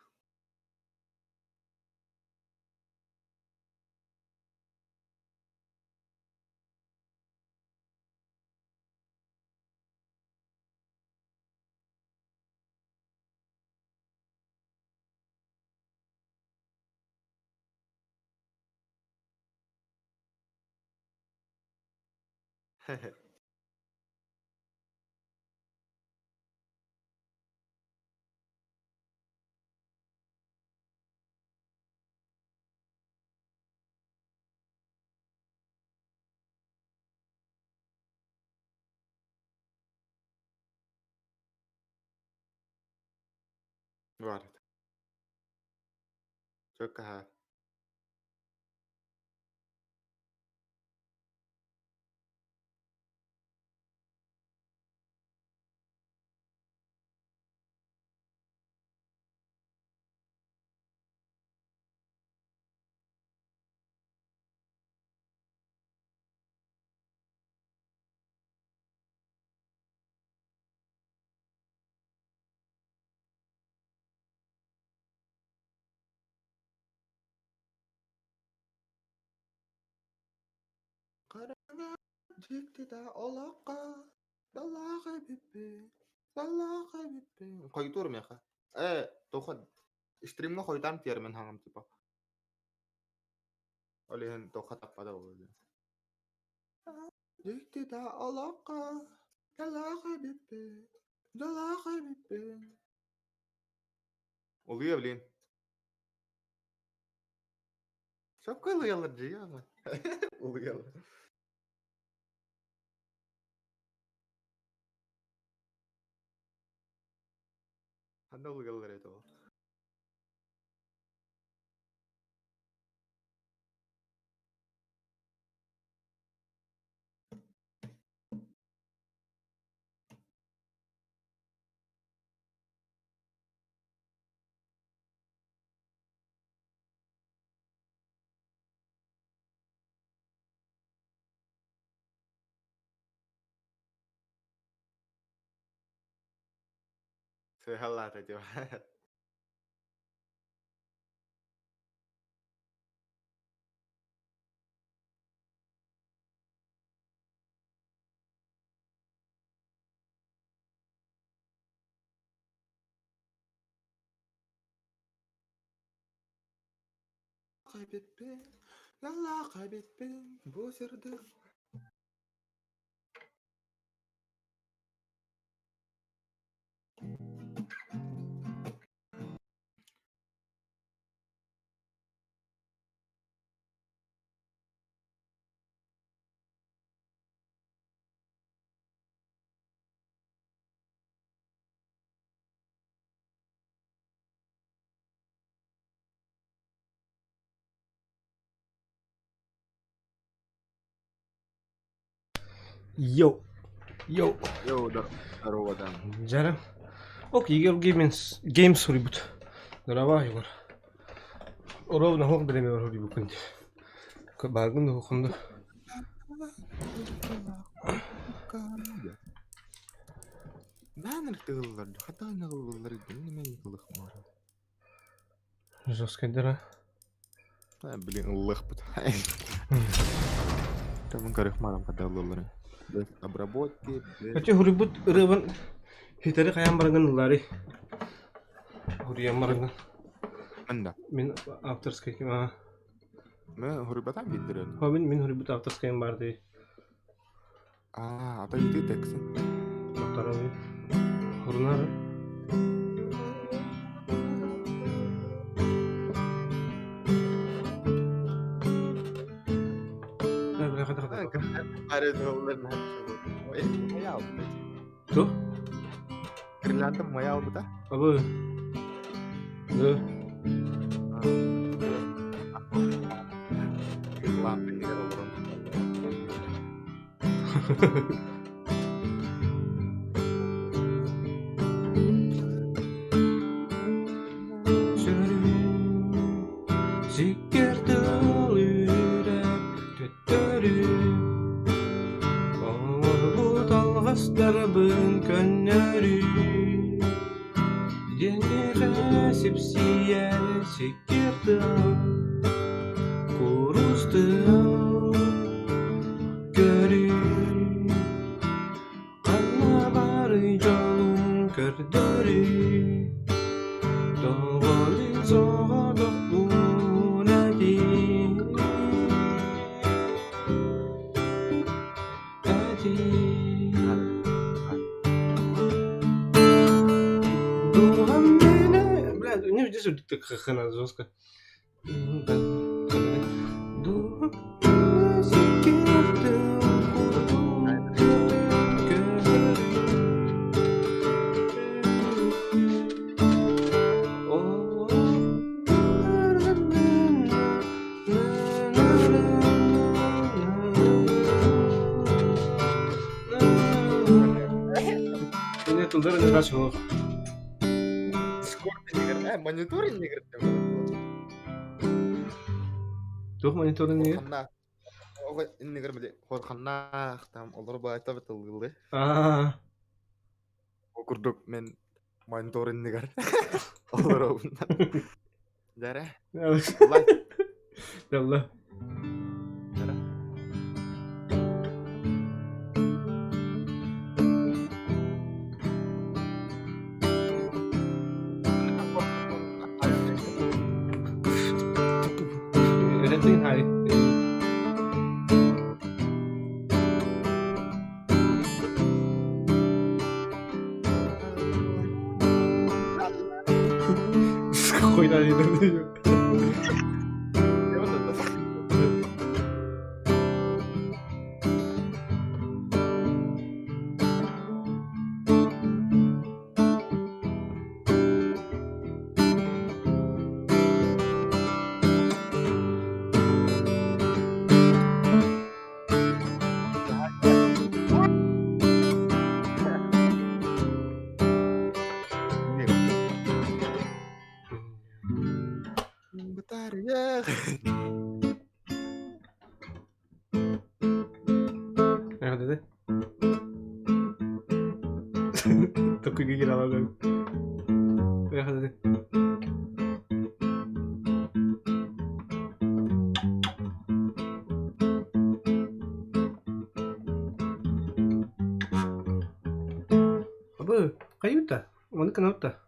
Бар. Чөккаһа. Хараҥа дьиктитэ олоххо даллаах эбиппин, даллаах эбиппин. Хойутуур миэхэ. Ээ, тоҕо стримҥа хойутаан тиэрмин хаҥам типа. Ол иһин тоҕо таппата буолуо диэн. Дьиктитэ олоххо даллаах эбиппин, даллаах эбиппин. Улуйа блин. Сөпкө ылыйаллар дии аны. Улуйаллар. Ханна ылыгаллар этэ ол? Сыһалаата диэн. Кайбеппин, ялла кайбеппин, бу сырдык. Йоу! Йоу! Йоу, здорово, да. Дьэрэ. Ок, Егор Геймс, Геймс суруйбут. Здорово, Егор. Ровно хоқ биреме бар суруйбуккун. Бааргын да хохунду. Бааныр тыгыллар, хатаан ылыллар мен ылыхмар. Жесткайдара. А, блин, ыллыхпыт. Там көрөх марам хата ылыллар. Без обработки, без... Өтө хуруйбут ырыабын хитери хайан барыгын ыллари. Хуруйан барыгын. Мында. Мин авторский а. Мен хуруйбатан биддирен. Хо мин хуруйбут авторскайым бар дии. А, ата ити тексин. Тоқтарабы. Хурунары. Бля, хата хата. Ту? Гирлянда моя албыта. Абы. Да. Гирлянда олорон. Сиккер тыл үрэр төттөрү Оҥорбут алҕастарбын көннөрүү Диэниэхэ сипсийэр сиккир тыл Курус тыл көрүү Ханна баарый дьолун көрдөрүү Тоҕо мин соҕотохпун этий этий Дууһам миэнэ Бля, не здесь так хана жестко. Дууһам миэнэ сиккиэртэн курдук көрүү Ini тылдыр не суох. Дискорд нигер, монитор нигер. Туох мониторун нигер? Иннигер били хорханнаах там олор баайта бытылгылы. Аа. Ол курдук мен монитор иннигер. Олор Дәрә. Лай. Ялла. Дәрә. Өрөтүн хари. Хуйна не Поехали. Абы, каюта. Оны каналта.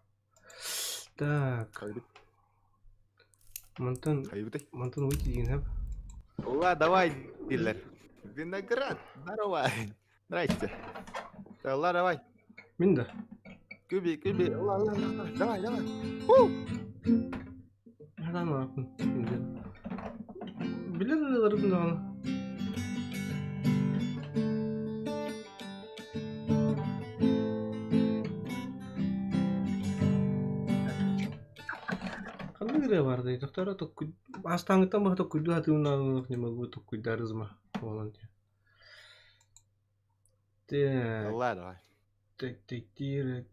Так. Мантан, мантан выйти деген хап. Ула, давай, дилер. Виноград, здорово. Здрасте. Ла, давай. Мин да. Күби, күби. Ла, ла, ла, давай, давай. Ху! Хадан алаппын. Билер ырыаларбын даҕаны. Ханнык ырыа баардай? Тохтоо токкуй астааҥҥыттан баһа токкуйдуу сатыыбын не могу токкуйдаарызма буолан Так, Ла, давай. так, так, тири,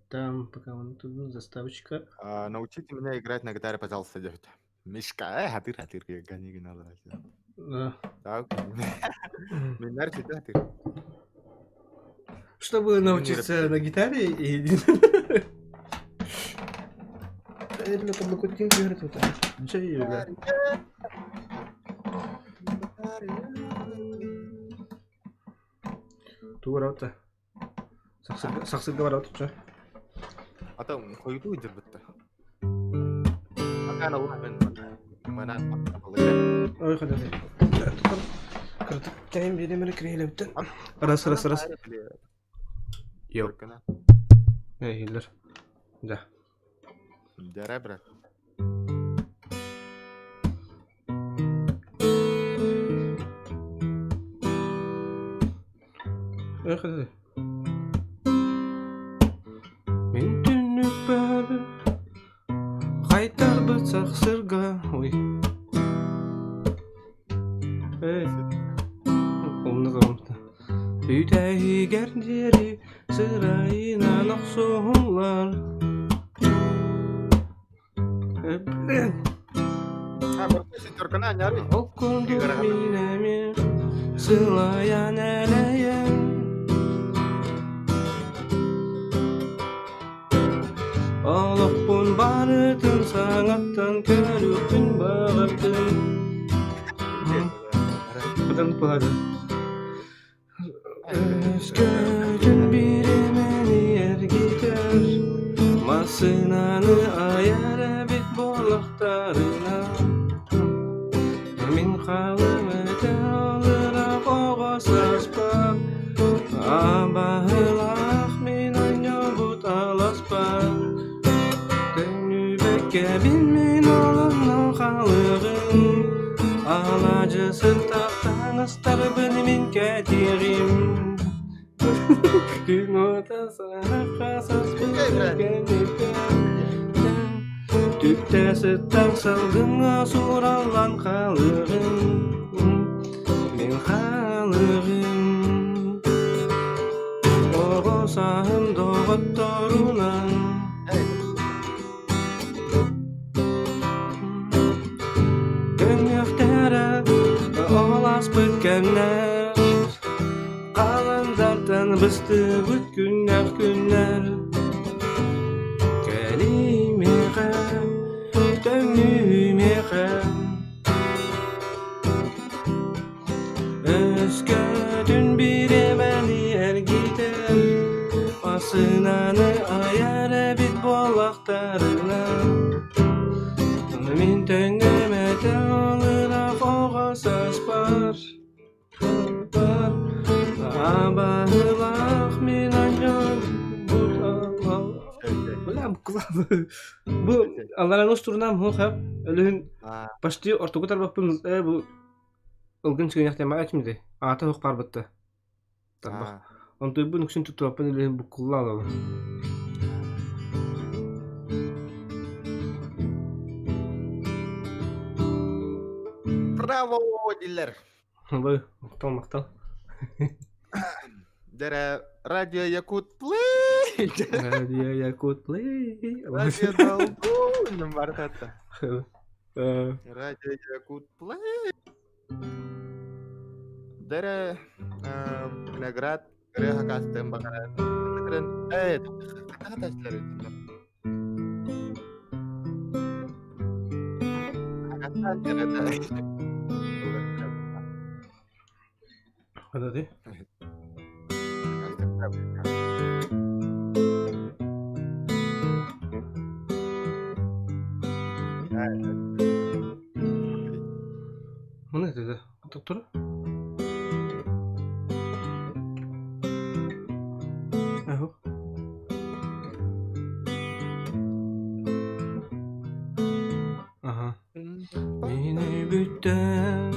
там, пока вон тут заставочка. А, научите меня играть на гитаре, пожалуйста, девочка. Мишка, хатыр, хатыр, гони, надо. Да. Так, Минар хатыр. Чтобы научиться на гитаре и... Это подлокотник играет вот так. Чай, бля. Тугу барабыт Сахсырга барабыт чэ. А там хойду дербетте. Акана мен мана Ой, хода. Кыртык кайым биремери кирелебиттен. Раз, раз, раз. Йо. Эй, Да. Дярай, брат. Ой, хода. Мин түннүкпэр хайтарбыт сахсырга. Ой. Эй. Умна кылымта. Үтэһигэр диэри сырайынан охсуһуллар. Блин. А, шестеркана, не ори. Ол курдук мин эмиэ сылайан элэйэн Олохпун барытын саҥаттан көрүөхпүн баҕардым. Потом плачу. Өскөтүн биримэни эргитэр, массыынаны айар эбит буоллахтарына, мин хаалым этэ олорох оҕо сааспар, абаһылаах мин оонньообут аласпар, Төннүбэккэбин мин олонно хаалыаҕым, алаадьы сыттах таҥастарбын мин кэтиэҕим. Күн уота саҥахха саспыт кэнниттэн Түптэ сыттах салгыҥҥа суураллан хаалыаҕым, мин хаалыаҕым. Оҕо сааһым доҕотторунан Көнүөхтэрэ ол ааспыт кэмнэр Халандартан быстыбыт күннэх күннэр Кэлимиэхэ, төннүмиэхэ Өскөтүн бириэмэни эргитэр, массыынаны айар эбит буоллахтарына, мин тэҥҥэм этэ олорох оҕо сааспар Абаһылаах мин анньан Бля, бу аллараны устурунам хуха өлүһүн почти ортоку тарбаппын бу ылгын сүгүнэхтэмэ этимди аата суох барбытта тарбах онтуйбун үксүн туттубаппын өлүһүн буккулла алабын. Браво, дилер! Бу, махтал, махтал. Дэрэ, Радио Якут Плей! Радио Якут Плей! Радио Долгун бархата. Радио Якут Плей! Дэрэ, Виноград, Ырыа хакастыын баҕарар. Э, Хатааччылар эбит. Подожди. Маны этэ Доктор? Аһо. Аха. Мин өйбүттэн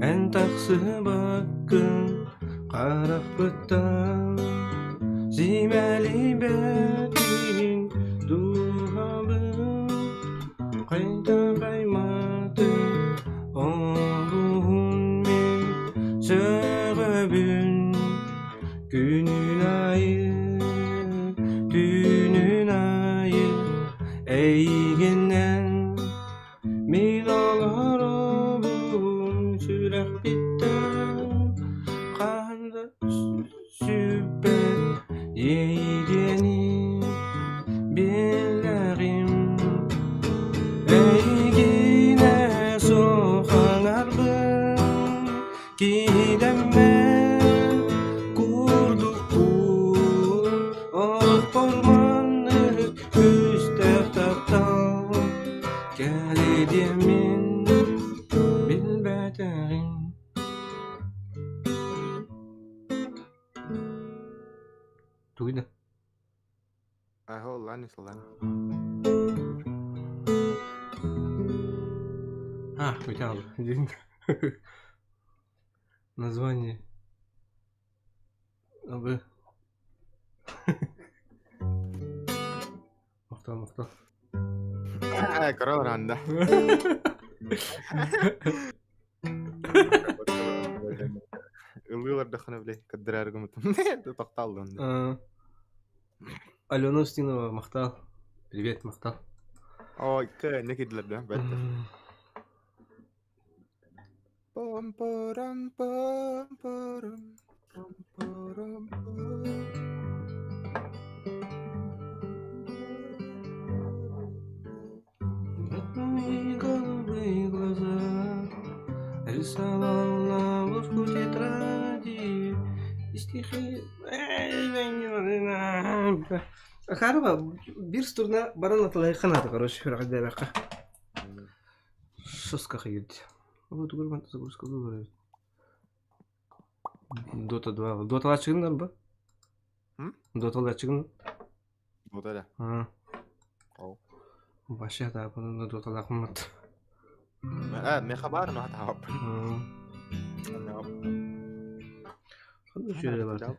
эн тахсыбаккын харахпыттан симэлийбэтин дууһабын хайдах аймаатын олуһун мин сөҕөбүн күнүн аайы түүнүн аайы эйигинэн мин олоробун сүрэхпиттэн хаһан да сүппэт иэйиини биллэҕим эйигинэ суох аҥарбын киһидэммэт курдукпун олохпор маннык күүстээх таптал кэлидиэммин билбэтэҕим. Тугуй да? Аһо, лани салан. А, хотя бы. Название. Абы. Махтал, махтал. Король ранда. Ылыылар дахана биле кадырар гымытым. Тоқталды. Алена Устинова, махтал. Привет, махтал. Ой, не кидилер да, бәтті. Пам парам пам парам пам парам. Твои голубые глаза рисовал на обложку тетради и стихи. Харба, бир стурна баран аталайханата, короче, фиргадебака. Шоска хайд. Вот угурман загрузка выбора. Дота 2. Дота лачыгын ба? Дота лачыгын. Дота да. Ол. Вообще да, бұны Дота лахмат. Э, мен хабар, но хатап. Қандай бар?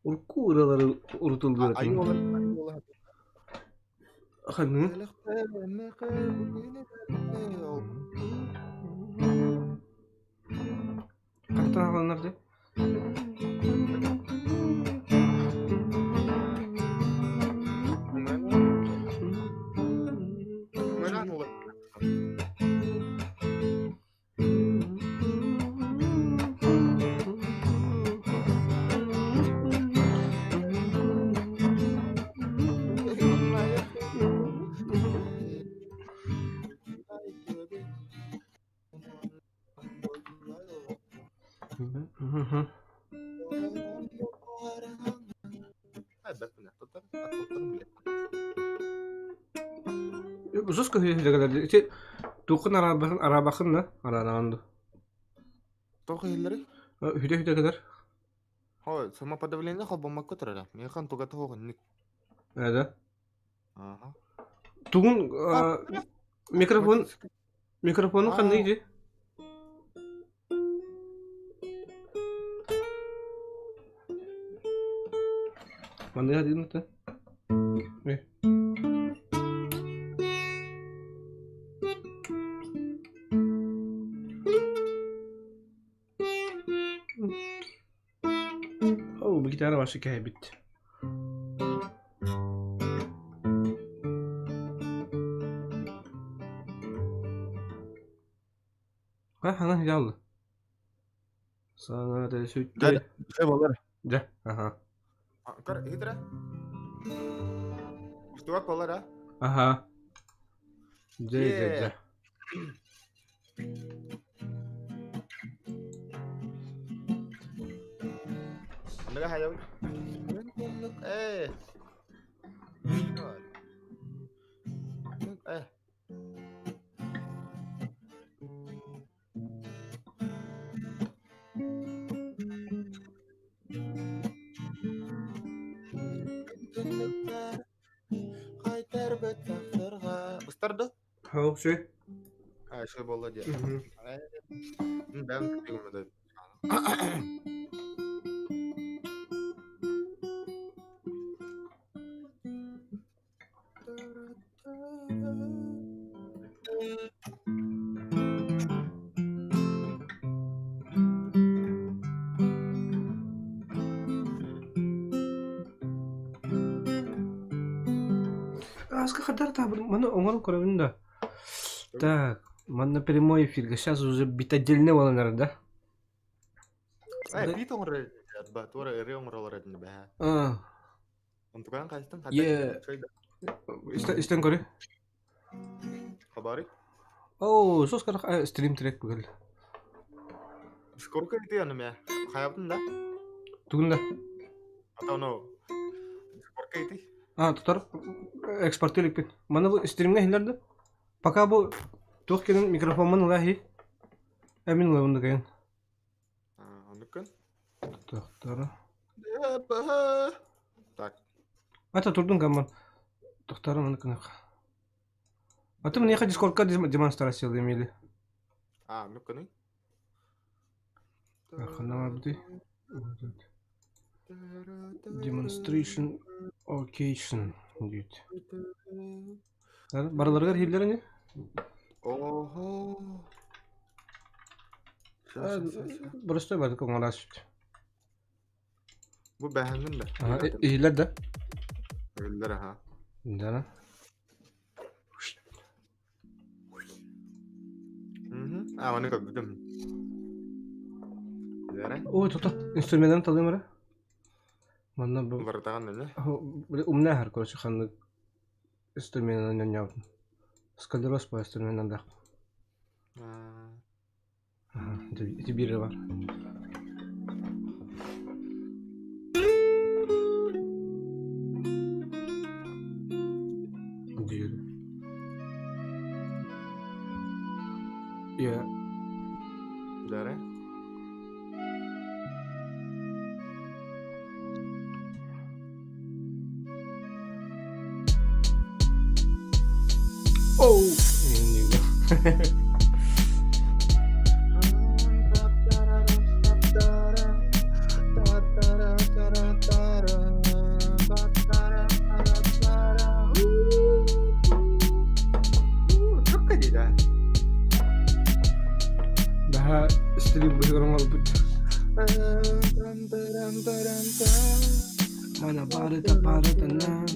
Урку ыралары урутулду. Айы Ханны? Қаттан алынар де? Жестко Ити туқын арабахын арабахын да арараанду. Тоқ еллери? Хүдэ хүдэ кадar. Хо, самоподавление холбомакка турара. Механ тугата хоҕун. Да. Аха. Тугун микрофон микрофону ханны иди? Манны хадин та. О, бу гитара вообще кэбит. Ха, хана ялла. Саҥа Да, сүттэ. все болар. Дьэ, аха. Көр, хитре. Устугар болар, а? Аха. Дьэ, дьэ, дьэ. Аныга хайабыт. Э. Э. Быстар да? Хау, ши. А, еще было дело. Да, Аска хадар та маны оҥорон көрөбүн да. Так, манна прямой эфирге сейчас уже бит отдельный болан да? Э, бит оҥорор ба, туора ырыа оҥоролор этин бэһэ. А, Онтукан хайстан Е. Истен көрү. Хабары. О, сос карах стрим трек бүгүл. Сколько ты аны Хаябын да? Тугун да. А то Сколько ты? А, тутар экспортер Маны бу стримге хилер да. Пока бу туох кенен микрофонмун ылахи. Эмин ылабын да. Аныкын. Тохтара. Так. Ата турдун гамман. Тохтара маны кынак. А ты мне дискордка демонстрация имели. А, ну кыны. Ханама бди. Demonstration occasion дейт. Барыларыгар хиллер не? Ого. Просто бардык оңолас. Бу бәһәннен дә. Ихилер да. Өлләр аха. Да. А, аны көбүтүм. Дәрә. Ой, тота. Инструменттен талыйм ара. Манна бу Барытаган нәне. Умна хар, короче, ханны инструменттен нявдым. Скалерос по инструменттен да. Ага, эти биры бар. Диир. Я. Дәрә. Оу! Daha стрим быһыгар оҥорбут. Мана барыта барытана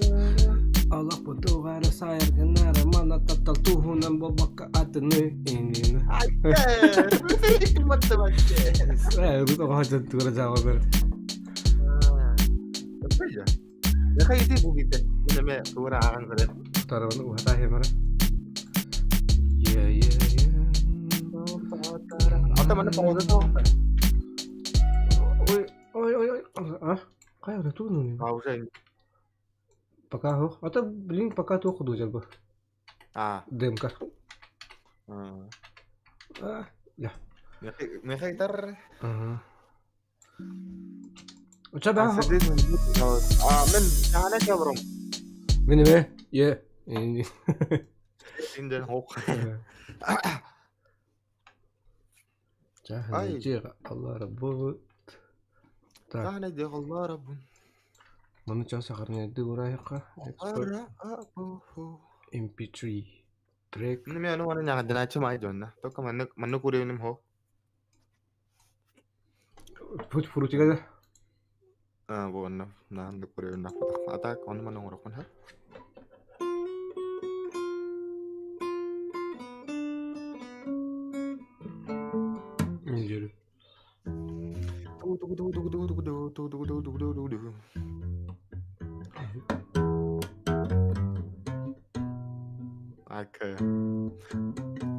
Аллах бутугара сайыргынара мана таптал туһунан болбакка атыны инин. Бу тугара жаба берди. Тарабаны ухата хемара. Я я я. Ой ой ой ой. А? Кая туну? Пока хох. А то блин пока то ходу бы. Демка. А, я. Ага. Уча Мен эме? Е. Allah Rabbu. Так. Маны час сохраняет урайка. Экспорт MP3 трек. Путь фрутига. Окей.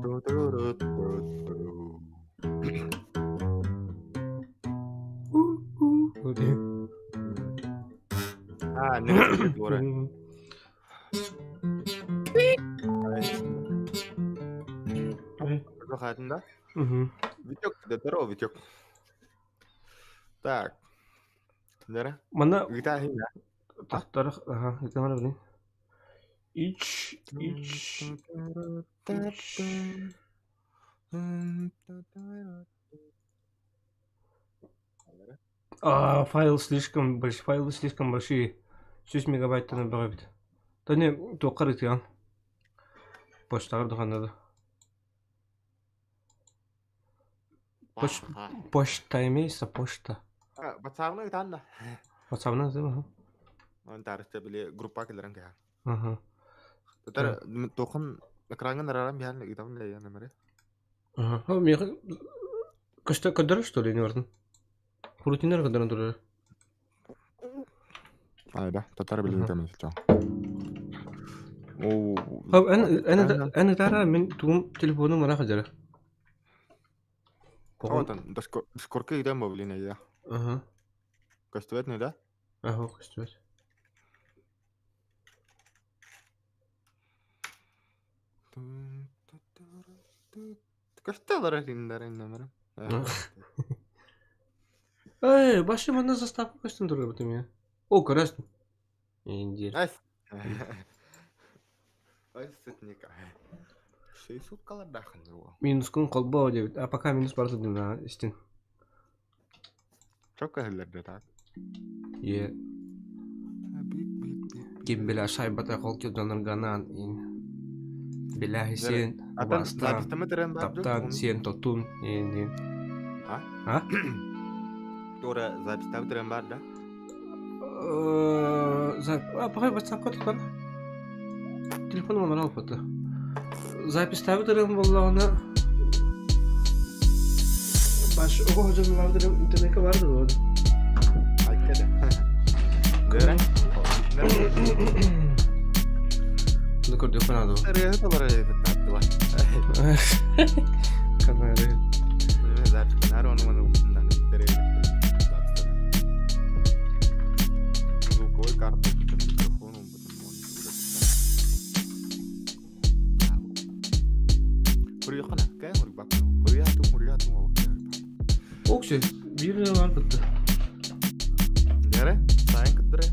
Ту-ту-ру-ту-ту. А, не дура. Да? Витек, да здорово, Витек. Так. Нера? Мана Гитара хинда. тахтар, ага, гитара блин. Ич, ич, ич. А, файл слишком большой, файлы слишком большие. 100 мегабайттан бөҕөбүт. Тани туоххар ытыан? Почтаҕар духаннады. Поч почта имеется, почта. Ватсабына ытаан да. Ватсабына ытыам, Он тарыхта били группа келерен кэһэ. Ага. Татар тохон экраҥҥа нараран биһэн ытам лэйэн нэмэри. Ага. Миэхэ көстө көрдөрөр что ли не бардын? Рутинер көрдөрөн турар. Айда, татар билин ытам итчон. Эн эн ытара мин тугум телефонум ара хадьара. Отон, дискорка идем бо блин я. Ага. Көстүбэт не да? Ага, көстүбэт. Көстө олорор иннэмэрим. Эй, башы манна заставка көстөн турар бутум я. О, көрөсүн. Индир. Ай. Ай, сытника. Шей суткалар дахын. Минускун холбоо диэбит. А пока минус барыта дымна истин. Чокка хиллерде так. Е. Ким била шайбата хол килдонарганан ин. Билахи сен убастан таптан сен тотун ин. А? А? Тора запись терен бар да? А, пока WhatsApp тутар. Телефон номер алып Запись табыдырым боллаҕына баш оҕо сылдьан интернетке баар дуо? Айкеде. Дөрө. Ну көрдөххө наада. Ырыаһыт олорор эбит Канары. Запись нары оны оны уксундан Звуковой карта, микрофон, Хуруйхана, кая хуруйбак. Хуруяту, хуруяту, Окси, биир бар бытты. Дере, сайын кыдыры.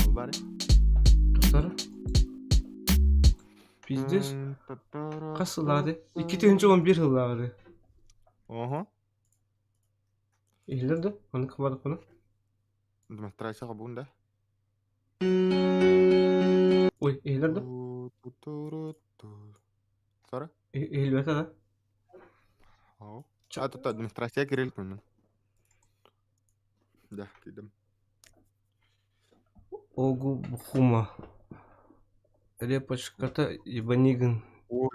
Ол бары. Тохтар. Пиздец. Хас сыллаады? 2011 сыллаады. Ого. Иһиллэр да? Ону кымадык Демонстрация бунда. Ой, иһиллэр да? Сара? Иһиллибэтэ да? Ау. А тут администрация кирилл күнүн. Да, кидим. Огу бухума. Репочката ебанигин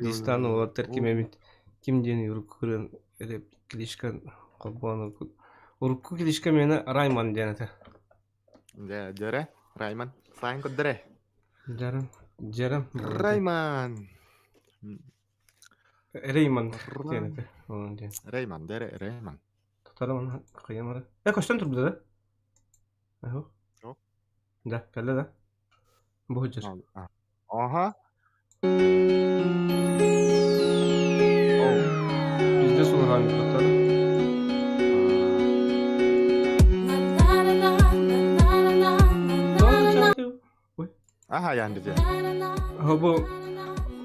дистан олаттар кимемит ким диэн урукку реп кличка холбоон урукку кличка мена Райман диэн этэ. Да, дьэрэ, Райман. Сайын коддере. Дьэрим, дьэрим. Райман. Рейман диэн этэ. Онон диэн. Рейман, дьэрэ, Рейман. Тутарым кыйамары. Э, көстөн турбута да? Аһу. Да, кэллэ да? Бу сылдьар. Ага. Пиздец улахан тохтор. Аха, янды же. Бу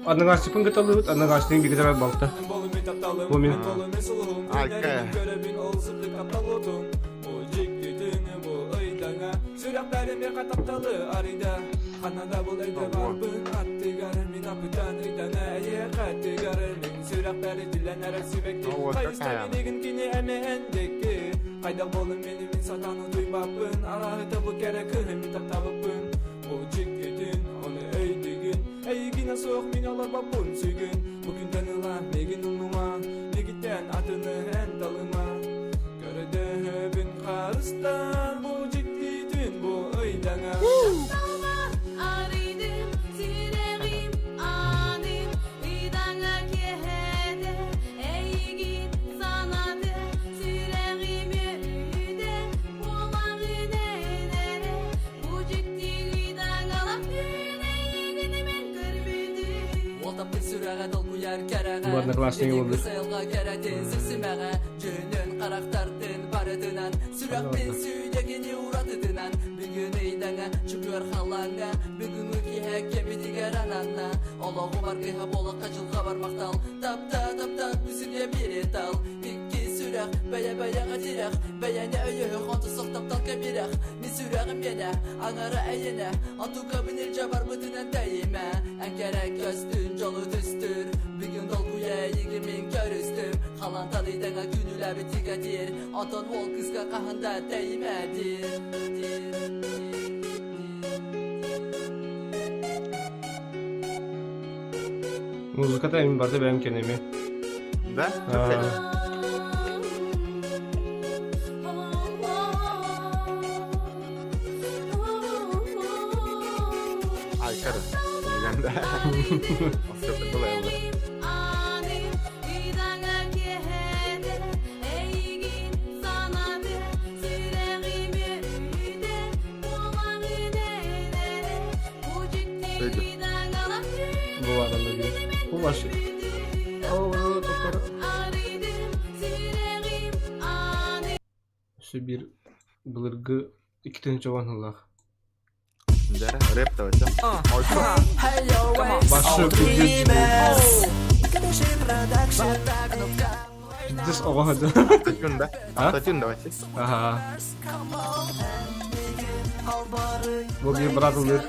аныгааччыпын кыталыбыт, аныгааччытын бигитер балта. Бу мин. Айка. Бу одноклассник ыллыыр. Музыката эми барда бэйэм кэнэми. Да? Айкар. Да. Бу баранда бир. Бу башы. О, доктор. Өссө биир былыргы 2000 сыллаах. Да, рэп давайте. Башы Пиздец оҕо сылдьар. Автотюн, да? Автотюн давайте. Ага. Бу биир брат ыллыыр.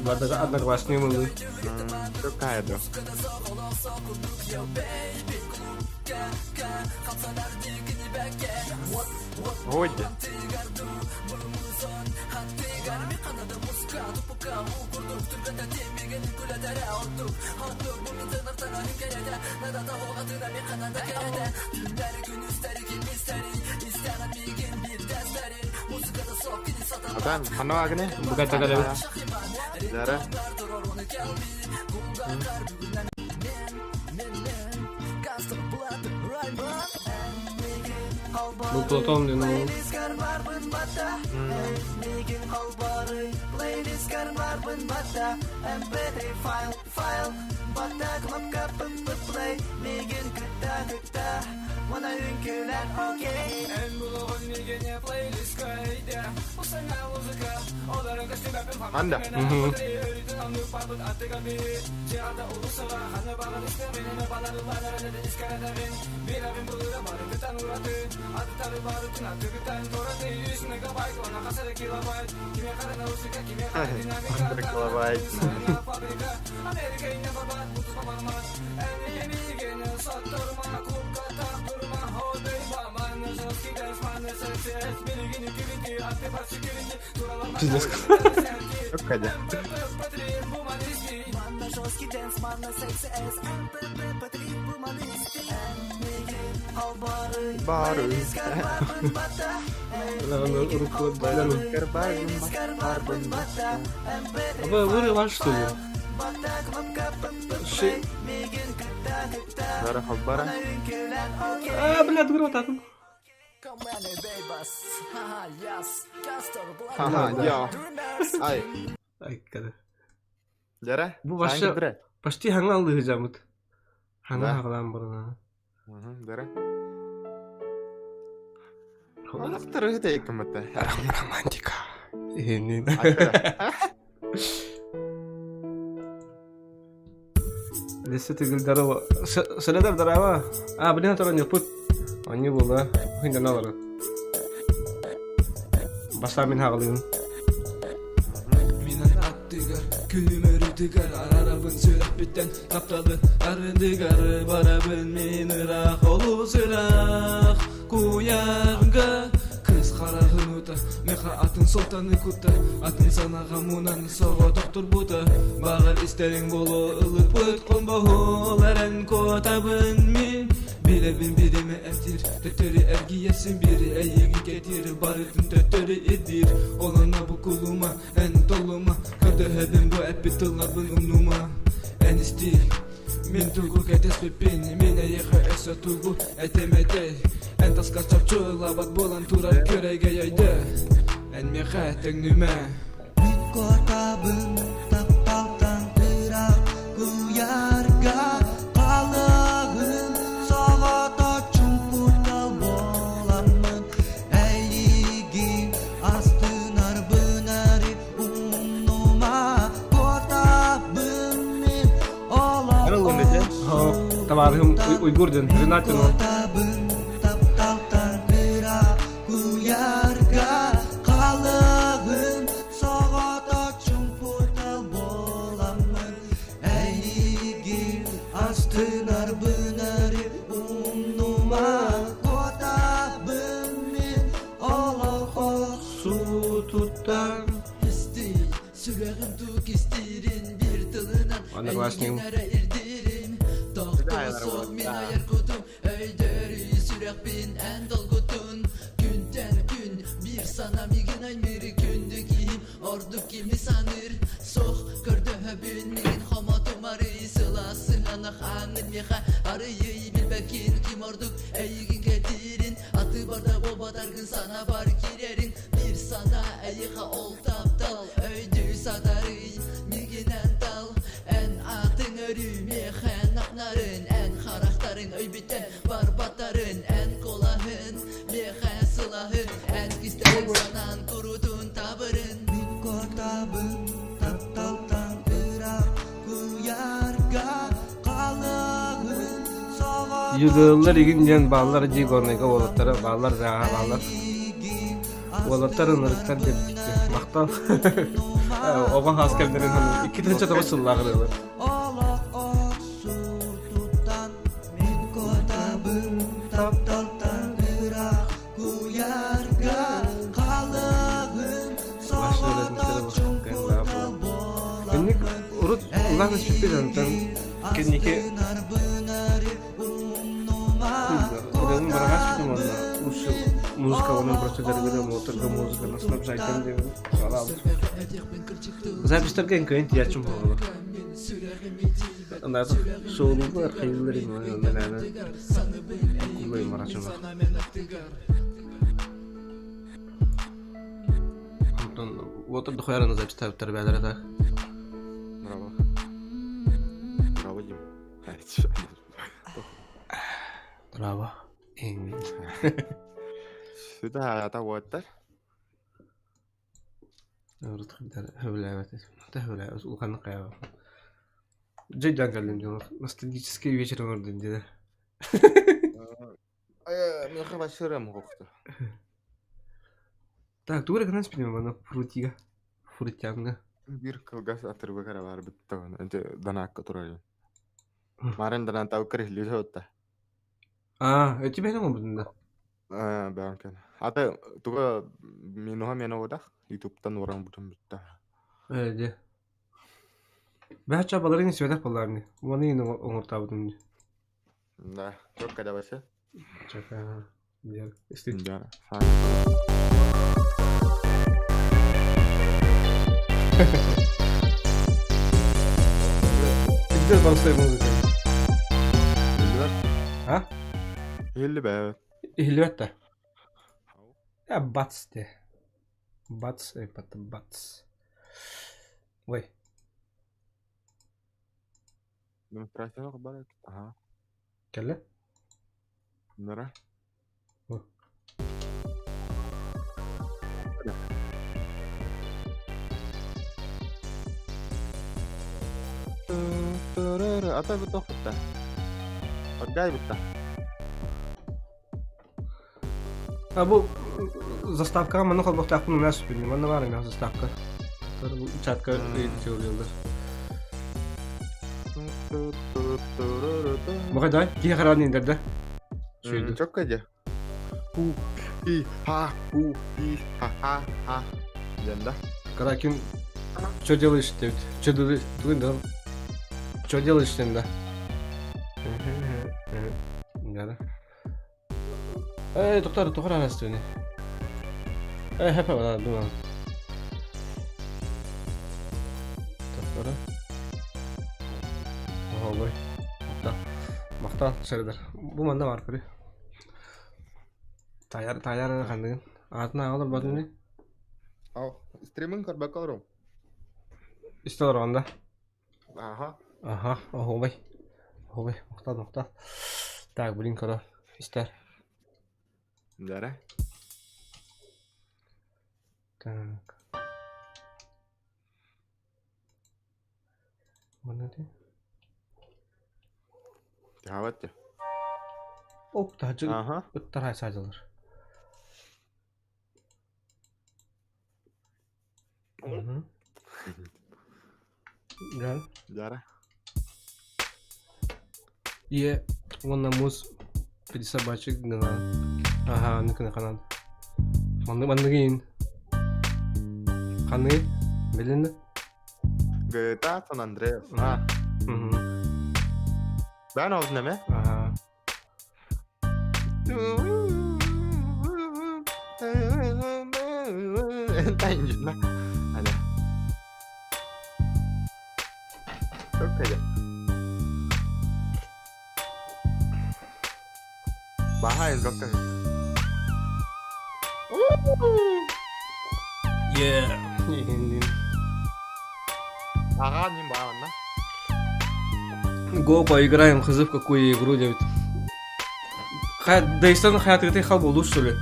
Барда одноклассник ыллыыр. Какая да? Годи. Атан, ханна агне? Бугатта кэлэбит. Зара. Бу Платон диэн уол. Анда. Мгм. Килобайт. Пиздец. Какая? Бары. Вы вырывал что ли? Ши... Зара хаббара. А, блядь, вырвал Ха-ха, я. Ай. Ай, когда. Жара? Бу вообще почти хаңа алыгы Хаңа Да. хагалаан барана. Жара. Олохтор өтө Романтика. Инин. Лесе тегил здорово. Соледар здорово. А, блин, это не пут. Они было. Хинда налары. Баса мин хагалыгын. Минен аттыгар, күнүм өрүтүгөр Арарабын сүрэхпиттэн тапталы арындыгар Барабын мин ыраах олус ыраах Куярга кыз харагын ута Меха атын солтаны кута Атын санаға мунан соҕотох турбута Баҕар истэриҥ боло ылыппыт холбоһу Эрэн куотабын мин Билэбин бириме эмтиир Төттөрү эргийэсин бири эйигин кэтиир Барытын төттөрү ирдиир Олонно букулума эн толлума Көрдөһөбүн бу эппит тылларбын умнума. Эн истиий Мин тугу кэтэспиппин Мин эйиэхэ өссө тугу этим этэй Эн таска чопчулаабат буолан турар күрэгэй өйдөө Эн миэхэ төҥнүмэ Куотабын тапталтан ыраах куйаарга халыгын соҕото чуҥкуртал буоламмын эйигин астынарбын эрэ умнума куотабын мин олох Табаарыһым Уйгур диэн Ренат Куотабын тапталтан ыраах куйаарга халыгын соҕото чуҥкуртал буоламмын эйигин астынарбын эрэ умнума куотабын мин олох охсуутуттан Истиий сүрэҕим тук истиирин биир тылынан Одноклассник. эйигин эрэ ирдиирин Тохтоо суох мин айар кутум өйдөрүй сүрэхпин эн долгутун Күнтэн күн биир санаам миигин аймыыр күндү киһим ордук кими саныыр Суох көрдөһөбүн миигин хомотумарый сылаас сыһыанах ааҥҥын миэхэ арыйый билбэккин ким ордук эйигин кэтиирин Аты барда буолбатаргын санаабар киирэрин Биир санаа эйиэхэ ол таптал Өйдүү сатарый миигинэн тал Эн аатыҥ өрүү миэхэ нарын Эн харахтарыҥ өйбүттэн барбаттарын Эн куолаһын миэхэ сылаһын Эн кистэлэҥ санаан куруутун табырын Мин куотабын тапталтан ыраах куйаарга халыгын соҕотох Юдыллар игин диэн бааллар дии горнайга уолаттара бааллар да бааллар. Уолаттар ынырыктар диэбиттэр. Махтал. Оҕо хаас кэмнэрин 2009 сыллаах ырыалар. Олох охсуутуттан мин куотабын тапталтан ыраах куйаарга халыгын соҕотох чуҥкуртал Инник буоламмын урут улахан испиппит онтон кэнники Ырыаны быраҕаспытым уонна лучше музыкаларын просто дьарыгырыам уотарга музыканы снабжайтан диэбин саҕалаабыт. Записьтарга эҥкэйин тиийээччим буолла. Ынатык суолугар хайыллар именно кулай марачыма. Онтон уотар дохуяраны записьтаабыттар бээлэрэ так. Браво. Браво, Дим. Браво. Сюда ата уоттар. Улаханнык хайаабаппын. Дьэ кэллим дьон ностальгический вечер оҥордун диэн. Миэхэ бассыырам уһукту. Так, тугу эрэ гынан испитим аны фрутига. Фрутяҥҥа. Биир кылгас атырбык эрэ баар бүттэ ити донаакка турар. Марын донааттаабыккар иһиллии сырытта. Аа, эти бэйэҥ оҥорбутуҥ да? Ээ, бэйэм кэлэ. Ата туга минуһа миэнэ буотах, ютубтан уоран бутун бүтта. Ээ, дьэ. Бэҕэччэ баларын истибэтэх буоллаҕым дии. Уону иһин оҥортообутум дии. Да, чётко давайся. Чака, дьэ, исти. Да, Где толстой музыка? Иһиллибэт. А? Иһиллибэт. Иһиллибэт да? Я бац де. Бац, бац. Ой. Демонстрация бар. Ага. Кэллэ? Нара. Ата бутта. Отгай бутта. А бу заставкаҕа манна холбохтоохпун умна сүппүнү. Манна баар эмиэ заставка. Бу чатка ыйытыллар. Баҕай давай, киһи хараҕын индерде. Сүйді. Чокка дьэ. Ху и ха ху и ха ха ха. Диэн да. Каракин, что делаешь ты? Что делаешь? Да. Что делаешь ты, да? Да. Ээ, тоқтар, тоқтар арастыны. Ээ, хэпэ бала, дума. Тоқтара. Ой, махтал. Махтал, Шредер. Бу манна бар көрү. Таяр, таяр ханныгын. Аатын ааҕа олорботун ини. Ал, стримин көрбөккө олорум. Истэ олороҕун да? Аха. Аха, оһуобай. Оһуобай, махтал, махтал. Так, блин, көрө. Истэр. Дара. Так. Манна ти. Тяхават. Оп, таһдьы Аха. ыттар саадьалар. Мгм. Дьэ. Дара. Ийэ уонна муус собачек гына. Аха, аны кына ханан. Маннык маннык иин. Ханыы? Билин да? GTA San Andreas. А. Мгм. Ben oldun eme? Аха. Hadi. Çok güzel. Baha rock Yeah. Иһин. Ага, не бағана. Го поиграем, хз в какую игру делать. Дайстан хаятыгытай хал болду что ли?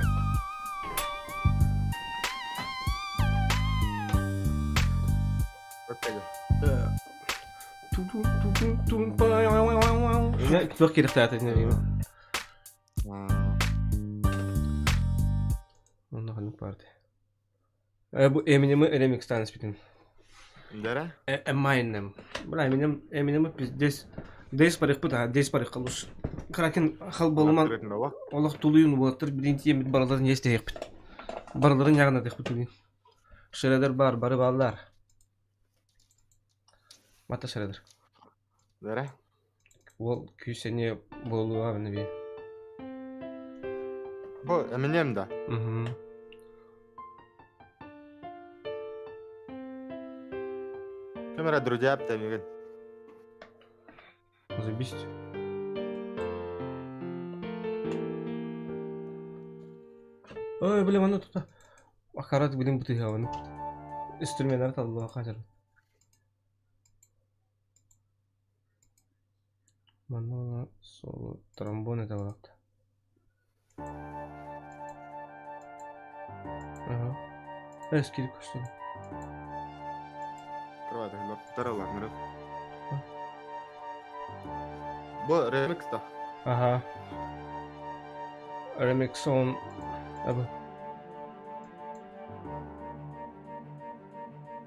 Çok güzel. Туох кириктаата не Онно ханнык баар Бу Эминемы ремикстаан испитим. Дара? Eminem. Бля, Eminem, Eminem пиздец. Дейс парихпыт, а дейс парих калыш. Кракен хал болуман олох тулуйун буолаттар билин тиэммит барыларын иэстэһиэхпит. Барыларын яҕынатыахпыт билин. Шредер бар, бары бааллар. Мата Шредер. Дара? Уол күүс эмиэ буолуо би. Бу Eminem да. Мгм. Камера друзья аптамигин. Заебись. Ой, блин, аны тута. Акарат блин бутыгавын. Инструменттар таллыга хазыр. Манна соло тромбон это болот. Ага. Эскири көстөн. Кровать таралар. Бу ремикс да. Ага. Remix on. Абы.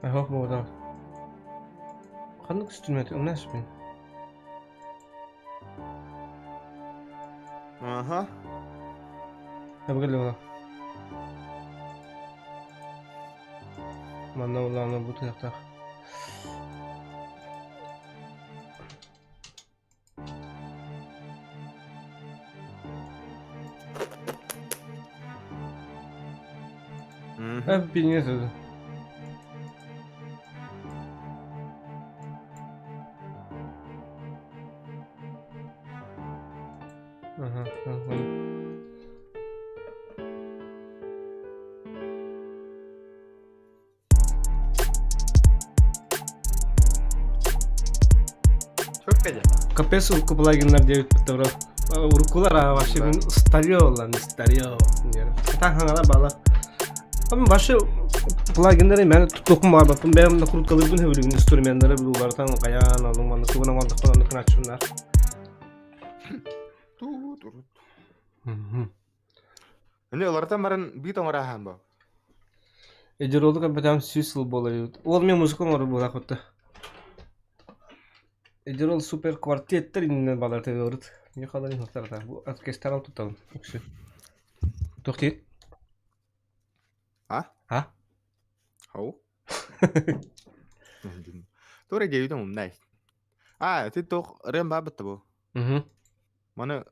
Ага, бу да. Ханнык инструмент умнаш мен. Аха. Абы кэллэ була. Манна улаана бу тыахтаах. Э, пиздец это. Ага, ага. Çok güzel. Капец урукку плагиннар диэбит бро. Уруккулар а вообще Да. мин старье lan старье. Так хаңала бала. Ama başı плагиннери мен тутукум бар баппын бэм накруткалыыбын хөбүлүгүн инструменттары булулартан каян алым аны тугун оҥордохпун оннук гыначчыннар. Ту тур. Эне олартан баран бит оҥорахан бу. Эдиролук эбэтам сүүс сыл буолар Ол мен музыка оҥорор буолаах бутта. Эдирол супер квартеттер иннинен балар тегерут. Не халарын хостарата. Бу оркестрал тутабын. Үксү. Тохтиит? А? А? Хау. Тура дьэбитим умнай. А, ти туох ырыам баабытта бу. Мгм. Маны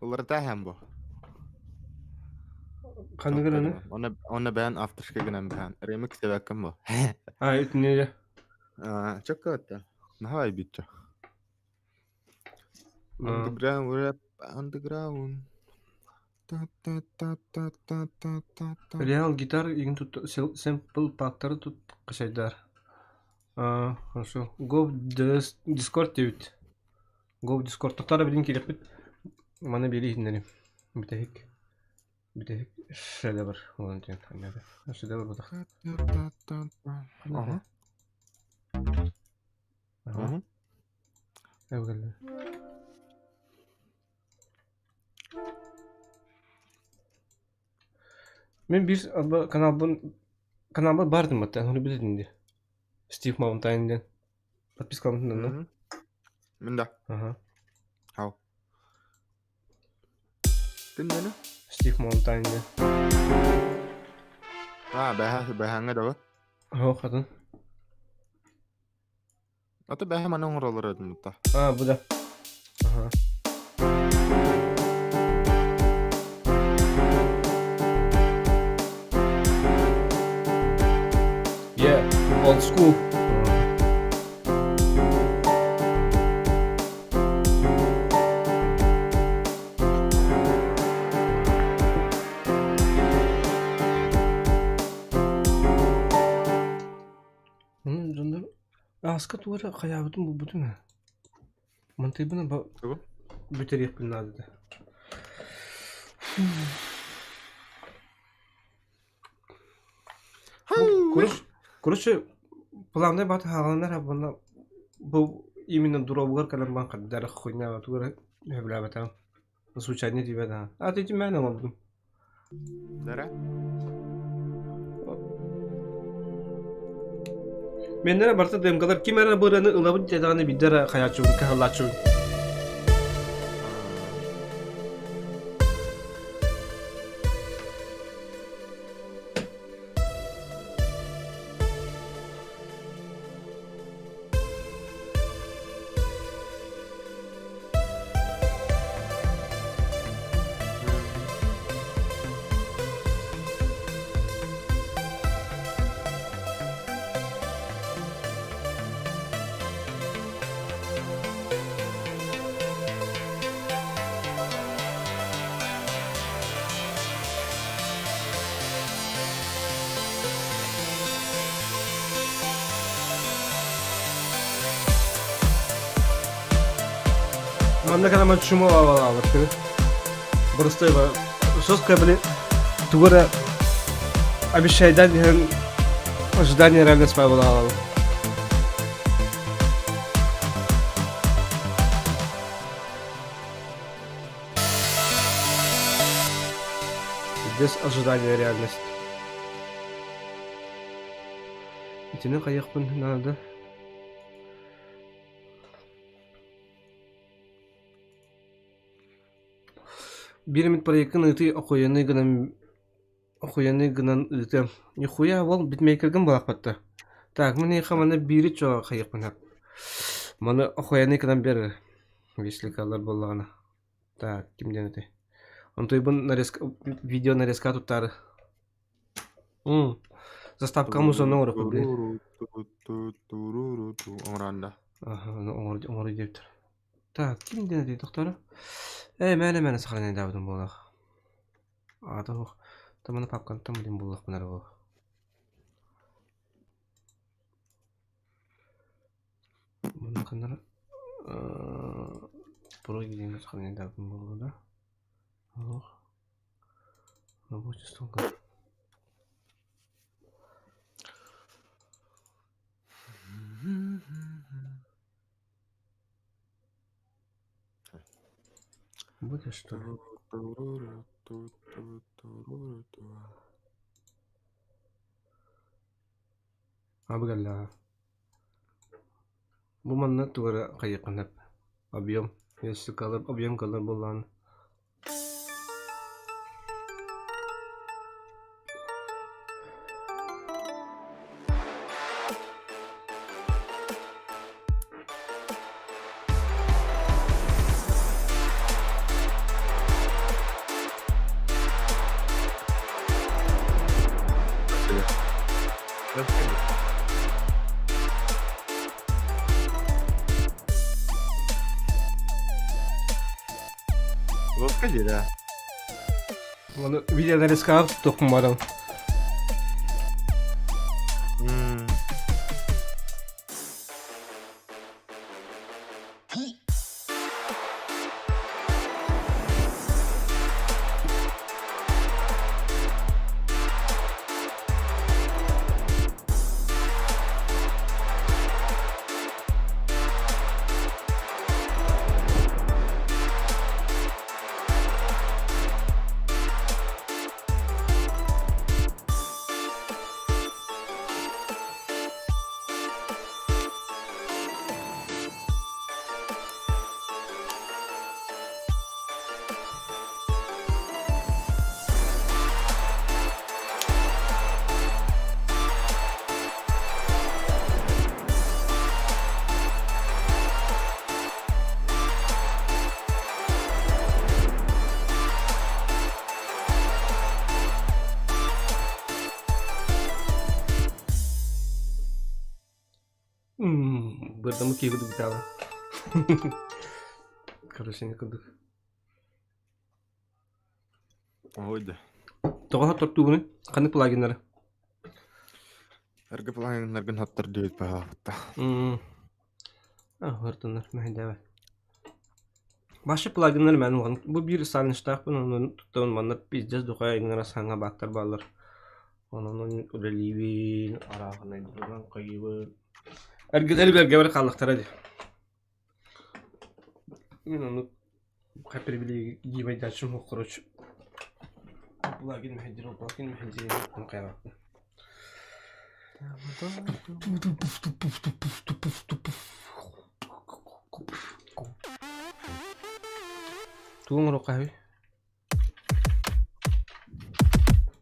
уларытааһан бу. Ханнык ырыаны? Онно онно бэйэн авторскай гынан бэйэн ремикс эбэккин бу. А, итиннэ А, чөккө этте. Наһаа битчэ. Underground rap, underground. Та-та-та-та-та-та-та. Реал гитар игин тут сэмпл пактары тут качайдар. А, хорошо. Go Discord диэбит. Go Discord. Тоқтара билин кириэхпит. Маны биэри иһиннэрим. Бүтэһик. Бүтэһик шедевр. Онон диэн. Шедевр бутах. Та-та-та-та. Ага. Ага. Ага. Мин биир каналбын каналбар бардым батта, оны билетин ди. Стив Маунтайн диэн. Подпискаламмытын онно. Мин да. Ага. Хау. Ким диэни? Стив Маунтайн диэн. А, бэһэ бэһэҥҥэ да Оһох атын. Ата бэһэ маны оҥороллор этим та. А, бу да. Ага. Yeah, old school. Оны дьоннор ааска тугу эрэ хайаабытын булбутум ээ. Мантыйбын ба Тугу? бүтэриэхпин наада да. Короче, короче, плавнай бааты хааланар абына бу именно дуробугар кэлэн бан хардара хуйня тугу эрэ сөбүлээбэтэҕим. Случайно диэбэт аа. А ты мээнэ оҥордум. Дара? Меннere барыта ДМКлар ким эрэ быраны ылабыт диэтэҕинэ биирдэ эрэ хайааччыбын кыһаллааччыбын. Манна кэлэмэн чума баалаабыт кини. Просто жестко били тугу эрэ обещайдан иһэн ожидание реальность баалаабыт. Здесь ожидание реальность. Итини хайыахпын наада. Биир эмит проеккын ыытыы охуенный гынан охуенный гынан ыытыам. Нихуя ол битмейкергын булаахпатта. Так, мин эйиэхэ манна биири чо хайыахпын сөп. Маны охуенный гынан биэр если калар буоллаҕына. Так, ким диэн этэй? Онтуйбун нарезка видео нарезка туттаары. Заставка музону оҥоруохпут блин. Оҥорон да. Аха, ону оҥоро диэбиттэр. Так, ким диэн этэй тохторо? Ээ, мээнэ-мээнэ сохраняйдаабытым буолуох. Аата суох. Таманы папкантан билин буллахпына эрэ буолуох. Муну ханнара Про диэн сохраняйдаабытым буолуо да? Суох. Рабочий столга. Будет что ли? Абыгаллаа. Бу манна тугу эрэ хайыаххын сөп. Объем. Если калыр, объем калыр буоллаҕына. Кэлиэ. Оны видеонарискаҕа туттуохпун барабын. Бырдамы киһи курдук бытаала. Короче, не курдук. Ой да. Тоҕо тортуубуну? Ханнык плагиннары? Эргэ плагиннаргын хаттар диэбит баһаабытта. Хортоннор мэһэйдээбэт. Башы плагиннар мэн улахан. Бу биир саллинштаахпын онон туттабын манна пиздец духая иҥнэра саҥа бааттар бааллар. Онон үлэлиибин, арааһынайдырынан хайыыбын. Эргилэр бэргэбэр хааллахтара дии. Мин ону привилегийбайдааччым суох короче. Плагин мэһэйдир, ол плагин мэһэйдир ону хайаабаппын. Тугу оҥоруохха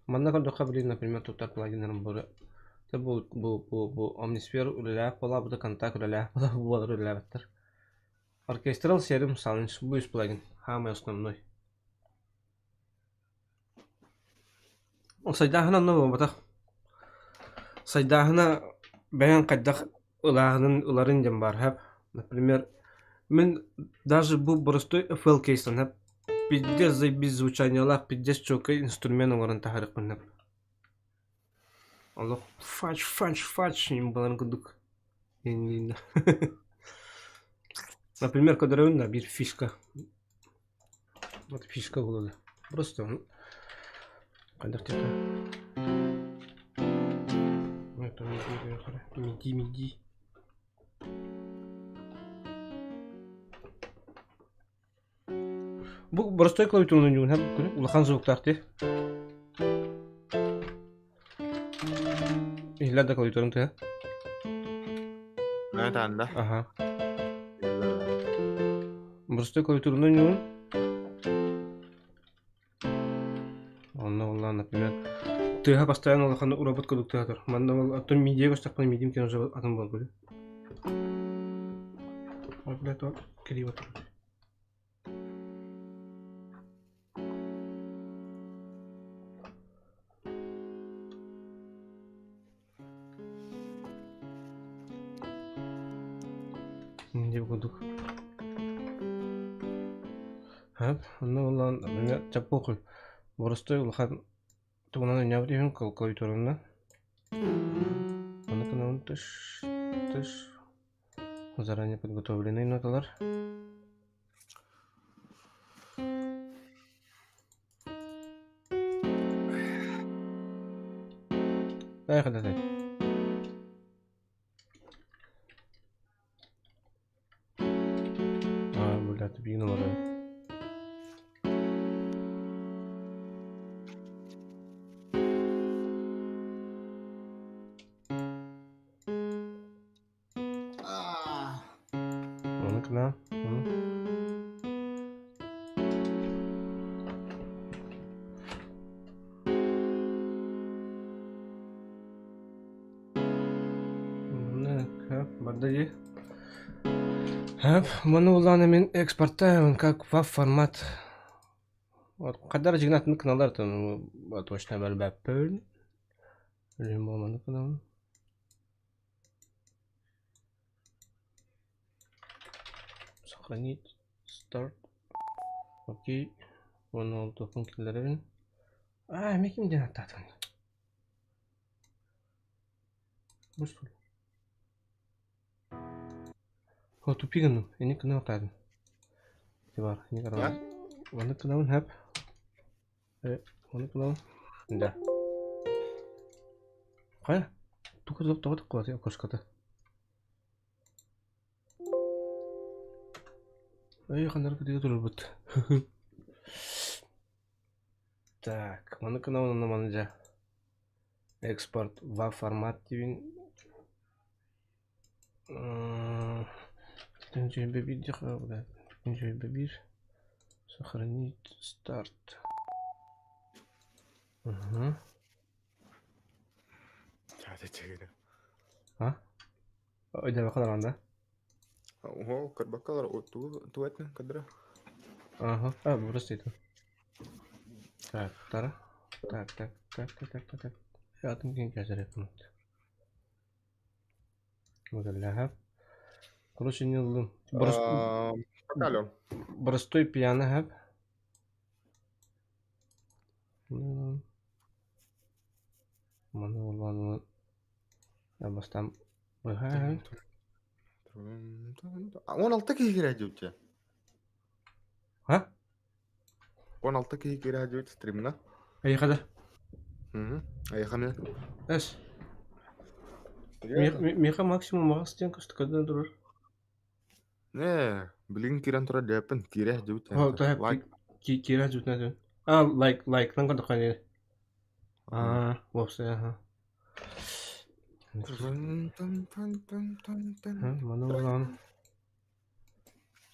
Манна көрдөххө, блин, например, туттар плагиннарым бары бу бу бу бу Omnisphere үлэлээх буолаабыта, Контакт үлэлээх буолар үлэлээбэттэр. Orchestral Serum Challenge бу үс плагин хаамай основной. Ол сайдааһына онно буолбатах. Сайдааһына бэйэҥ хайдах ылааһынын ыларын диэн баар һэп. Например, мин даже бу боростуой FL кейстан һэп пиздец заебись звучаниелаах пиздец чуолкай инструмент оҥорон таһаарыахпын һэп. Олох фач фач фач балан курдук. Например, көрдөрөбүн да биир фишка. Вот фишка буолла. Просто хайдах диэххэ миди миди Бу простой клавиатураны ойнуугун улахан звуктаах дии. Иһиллэр да клавиатурам тыа. Наатаанда. Аха. Простой клавиатураны ойнуугун. Онно буолла, например, тыаһа постоянно улахан робот курдук тыаһа тур. Манна ол оттон мидия көстөхпүнэ мидим киэн уже атын буолбут. Ой, бля, то криво тут. Диэбит курдук. Һап, онно буоллаҕына, например, чаппоохуй боростуой улахан тугунан ойнообут иһин клавиатуранан. Ону гынан тыш, тыш заранее подготовленные ноталар. Дай дай. А, блядь, биин олорор. Ону кына, ону. Барда дии. Маны улаана мин экспортаемын как WAV формат. Вот хайдах дьиҥин кыналар точно билбэппин. Билим буолманы кынабын. Сохранить. Старт. Окей. Уонна ол туохпун киллэрэбин. Аа, эмиэ ким диэн ааттаатыҥ? Бу О, тупи гынным. Инник гына алтаатым. Бар, инник аралаан. Маннык гынабын, хэп. Маннык гынабын. Да. Хайа? Тука тоҕо тоҕо тыккыбатый окошката? Эй, ханнары кытыга турарбыт. Так, маннык гынабын онно маны дьэ. Экспорт в формат диибин. Сохранить старт. Угу. А? Өйдөөбөккө да? Оо, көрбөккө тугу эттин кадра? Ага, а, просто это. Так, тара. Так, так, так, так, так, так, так. Атын кин кәзер Мөгэллэһэ. Короче, не ыллым. Алло. Простой пьяно хэп. Маны улаанын бастан быһа. 16 киһи киирэ дьүччэ. Ха? 16 киһи киирэ дьүччэ стримна. Эйиэхэ да? Эйиэхэ эмиэ. Эс. Миэхэ максимум аҕыс диэн көстүкэдэ турар. Не, билигин киирэн турар диэппин, киирэ дьүбүт. Лайк. Киирэ дьүбүт. А, лайк, лайктан көрдөххө А, вовсе, ага. Маны улаан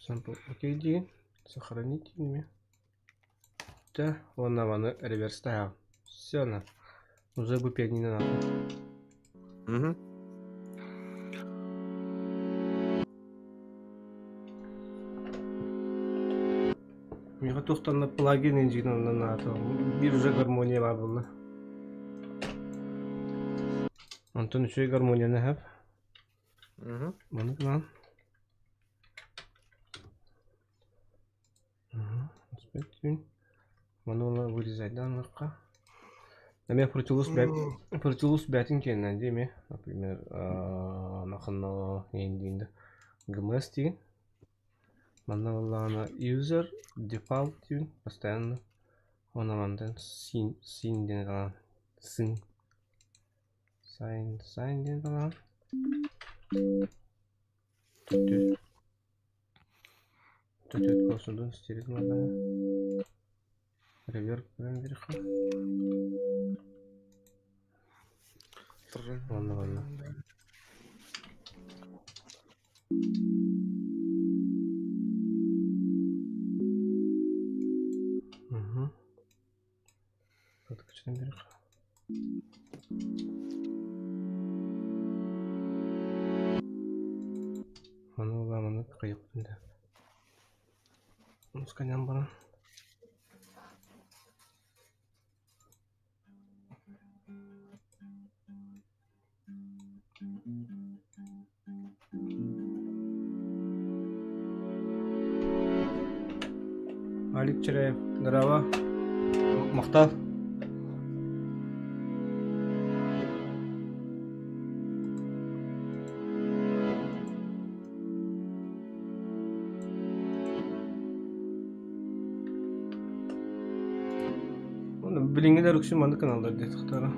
Sample окей диин. Сохранить имя. Да, уонна маны реверстайл. Все на. Уже бы пианино нахуй. Угу. Миэхэ туохтан плагин инженерынан наата биир уже гармония баар буолла. Онтон үчүгэй гармонияны эһэп. Маны гынан. Маны ула вырезайдан ылыахха. Эмиэ Протилус бээтин киэннэн дии эмиэ. Например, маханно диин да ГМС диин. Манна буоллаҕына user default диин постоянно. Уонна мантан син син диэн талаан сын Сайн сайн диэн талаан. Түттүт. Түттүт косудун стерит надо. Реверб вверху. Ладно, ладно. Угу. Подключен вверх. Маны уламаны кыйыктын да. Мусканян баран. Алик Чиряев, здорово. Махтал. Билиҥҥилэр үксүн маннык гыналлар диэтэхтэрэ.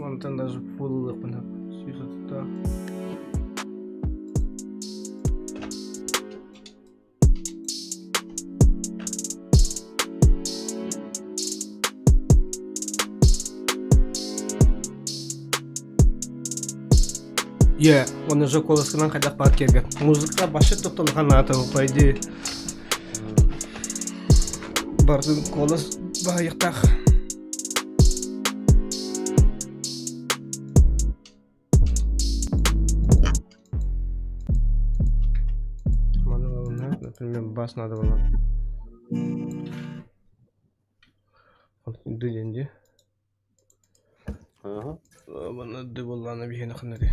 Мантан даже фул ылыахпын сөп. 130-таах. Yeah, он уже куоласкынан хайдах баар киэргэн. Музыка башы тоттолухан наата, по идее. Бардын куолас баайыктаах. Например, бас надо было. Ды дии. Манна ды буоллаҕына биһиэнэ ханна дии.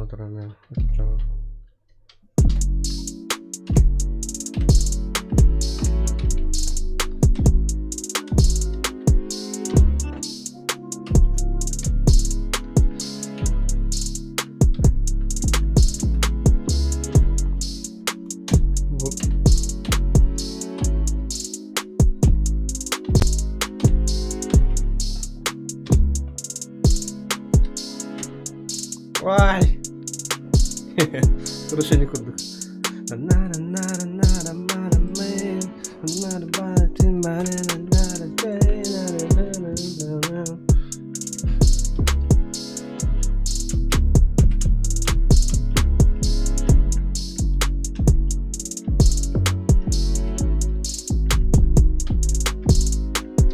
Туран Ай! Хорошо курдук.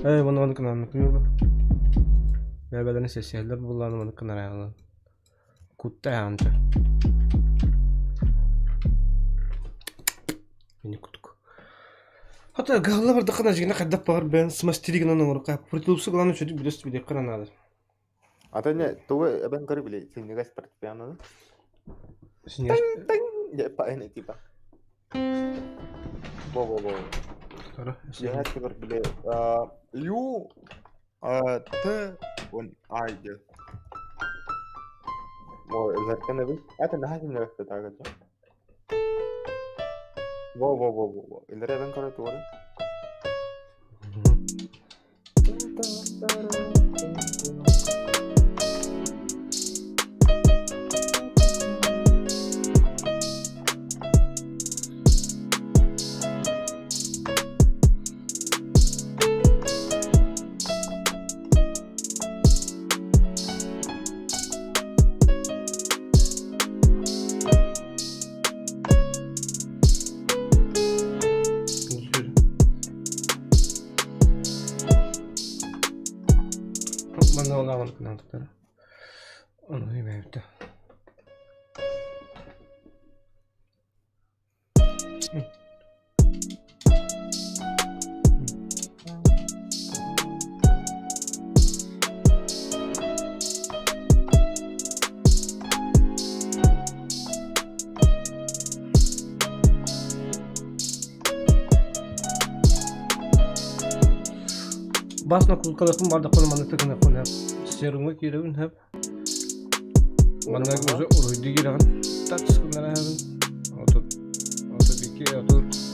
Эй, вон вон кынан Бэбэлэрин сессиялар буллааны маны кынарайалан. Кутта аанта. Мини кутук. Хата галла бардахына жигина хайдах баар бэйэн смастеригынан оҥорукка притулупсу главное чөдүк билес билиэххэ наада. Ата не тугу эбэн көрү били синньигэс фортепианоны. Синньигэс Дьэ паайын типа. Во-во-во. Дьиэһэ тигэр били Ю Т он I диэн. Ой, өлөртөн эбит. Это наһаа синньигэс таагаджа. Во-во-во-во. Илэрэ эбэн көрө тугары. Манна олаҕын кынаатыктара. Ону имээбитэ. Бас накрутка бардахпына манна тыкыныахпын сөп. Серумҥа киирэбин сөп. Манна уже уруһуйдуу киирэҕин. Тац гыннара иһэбин. Отут, 32, 30.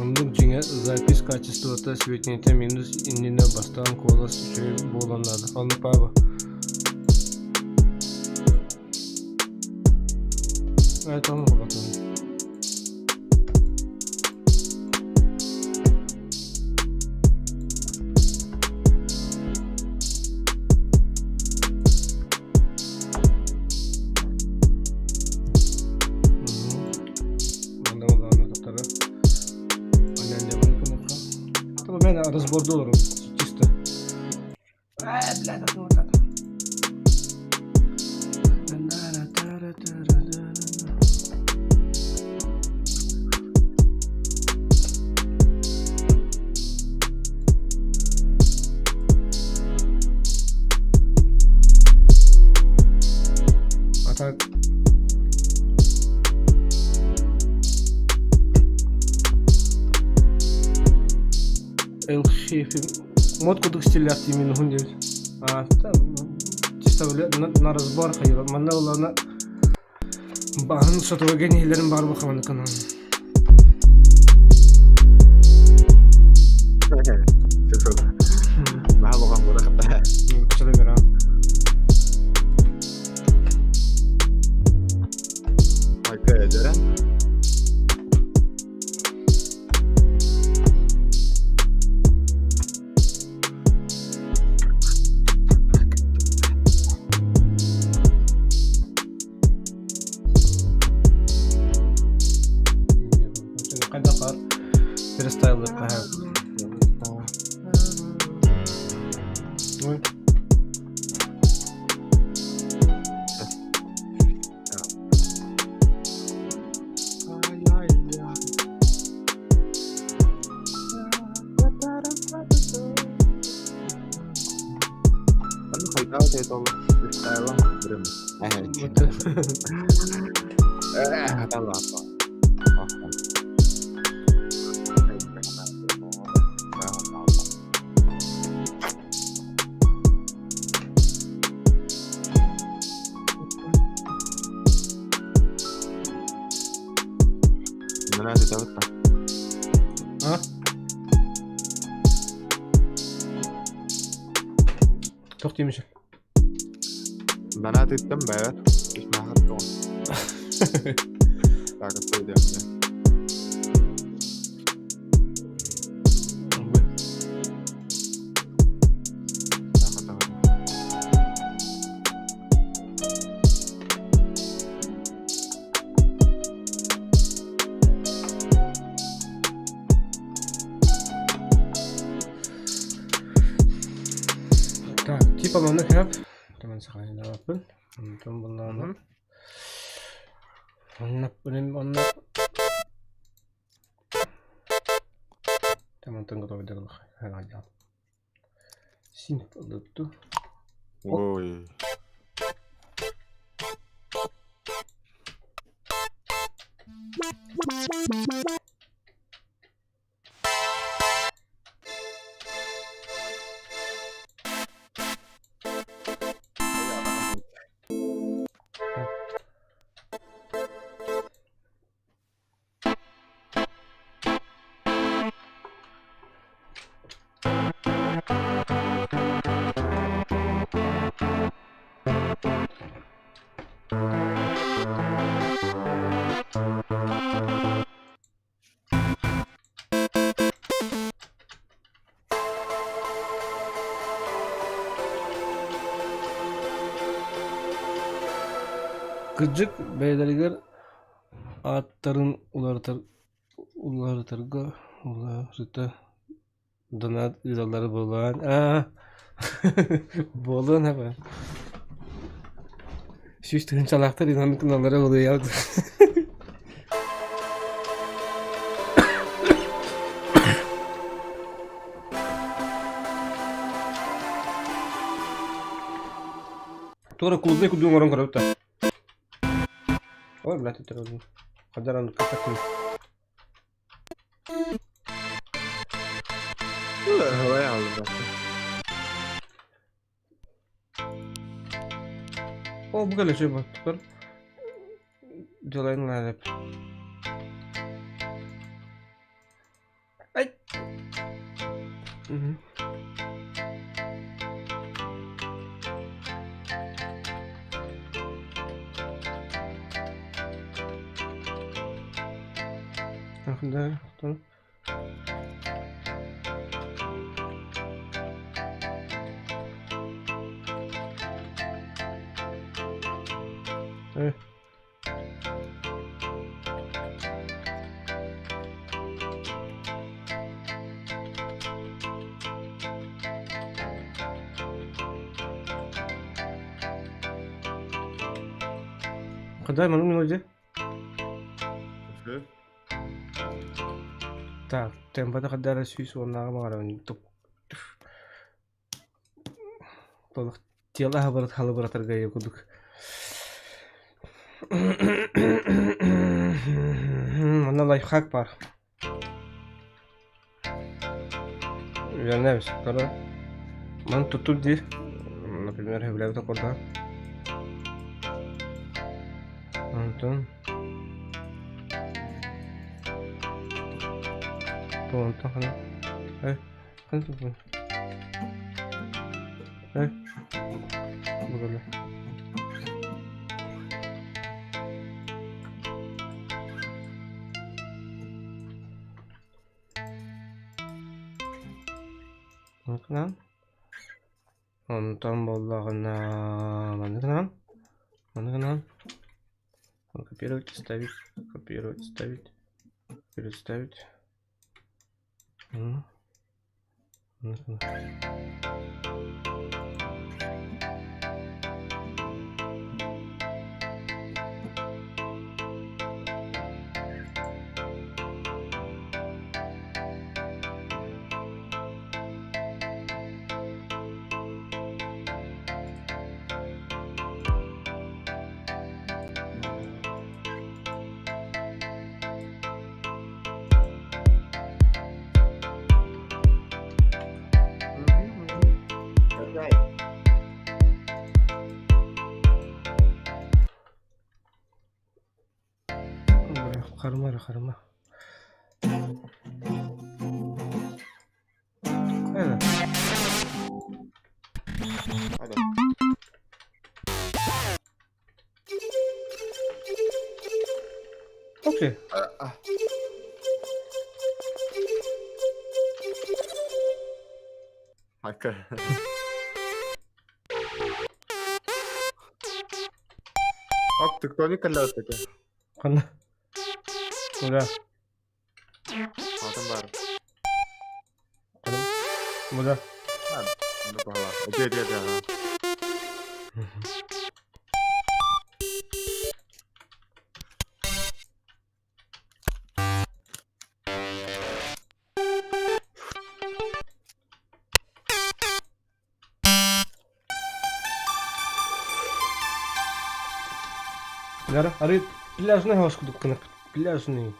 Оннук дьиҥэ запись качествота светинитэ минус иннинэ бастаан куолас үчүгэй буолуон наада. Оннук пааба. Айталым булатын. Мен разборда олорор чисто. Э, блядь, вот это. А так Эл Хефи мод курдук стиллээх минуһун диэбит. А, чисто на разбор хайыла. Манна улана баһын сотовой иһилэрин баар бахаманы канал. Хайдах баар Фристайлыахха сөп. Ой. Аны хайдах это фристайла берем. Хаталаапа. Менә это А? Туох диэмишин? Банатыттан бэйэр исмахаттон. Так, сойдем. Так, типа маннык сөп. Туман сахалинабаппын. Онтон буллаҕына онно онно Тамантан готовый Син ылытту. Ой. Кырдьык, бэйэлэригэр ааттарын уларытар уларытарга уларыта донат ыыталлара буолан аа буолуон эбэ сүүс тыһыынчалаахтар инан гыналлара буолуйа Туора клубный курдук оҥорон көрөбүт да. Ой, блядь, это Хадаран катакын. О, бу кэлэ үчүгэй буолбут. Дьалайын лаалап. Ай! Да, Куда мелодия? Так, темпата хадара сүүс уоннааҕы баҕарабын толук тело хабырат халыбыратарга курдук Манна лайфхак бар. Вернемся. Когда ман тут дии. Например, сөбүлээбит окурдаан. Онтон Онтон хана э хана туппун э бугала Онтон Онтон буоллаҕына маннык гынан, маннык гынан копировать, ставить, копировать, ставить, копировать, ставить. Харыма эрэ харыма. Hadi. Окей. Hakkı. Ок, тектоника лясыка. Ханна? Куда? Атын бар. Ханна? Куда? Окей, окей, окей. Лера, ары пляжный галочку кнопку. Пляжный.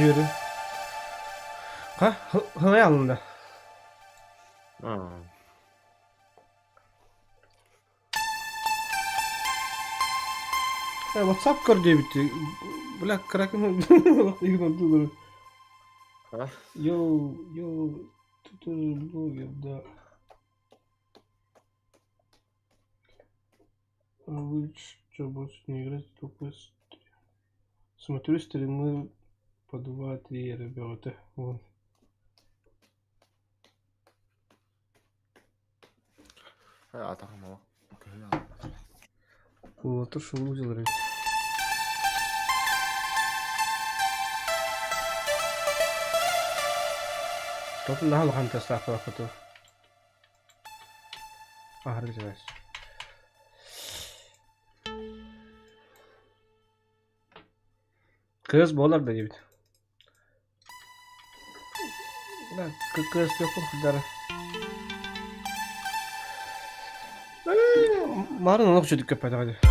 Дьүөрү. Ха, хылай алында. WhatsApp көр диэбити. Бля, кракен Йоу, йоу, ты тоже блогер, да. А вы что, больше не играете, только смотрю стримы по 2-3, ребята. Вот. Вот, то, что выложил, Тотун наһаа улахан тыастаах буолбатах Аһары сибээс. Кыыс буолар да диэбит. Кыыс диэхпин курдары. Марын олох үчүгдүк көппөтөҕө дии.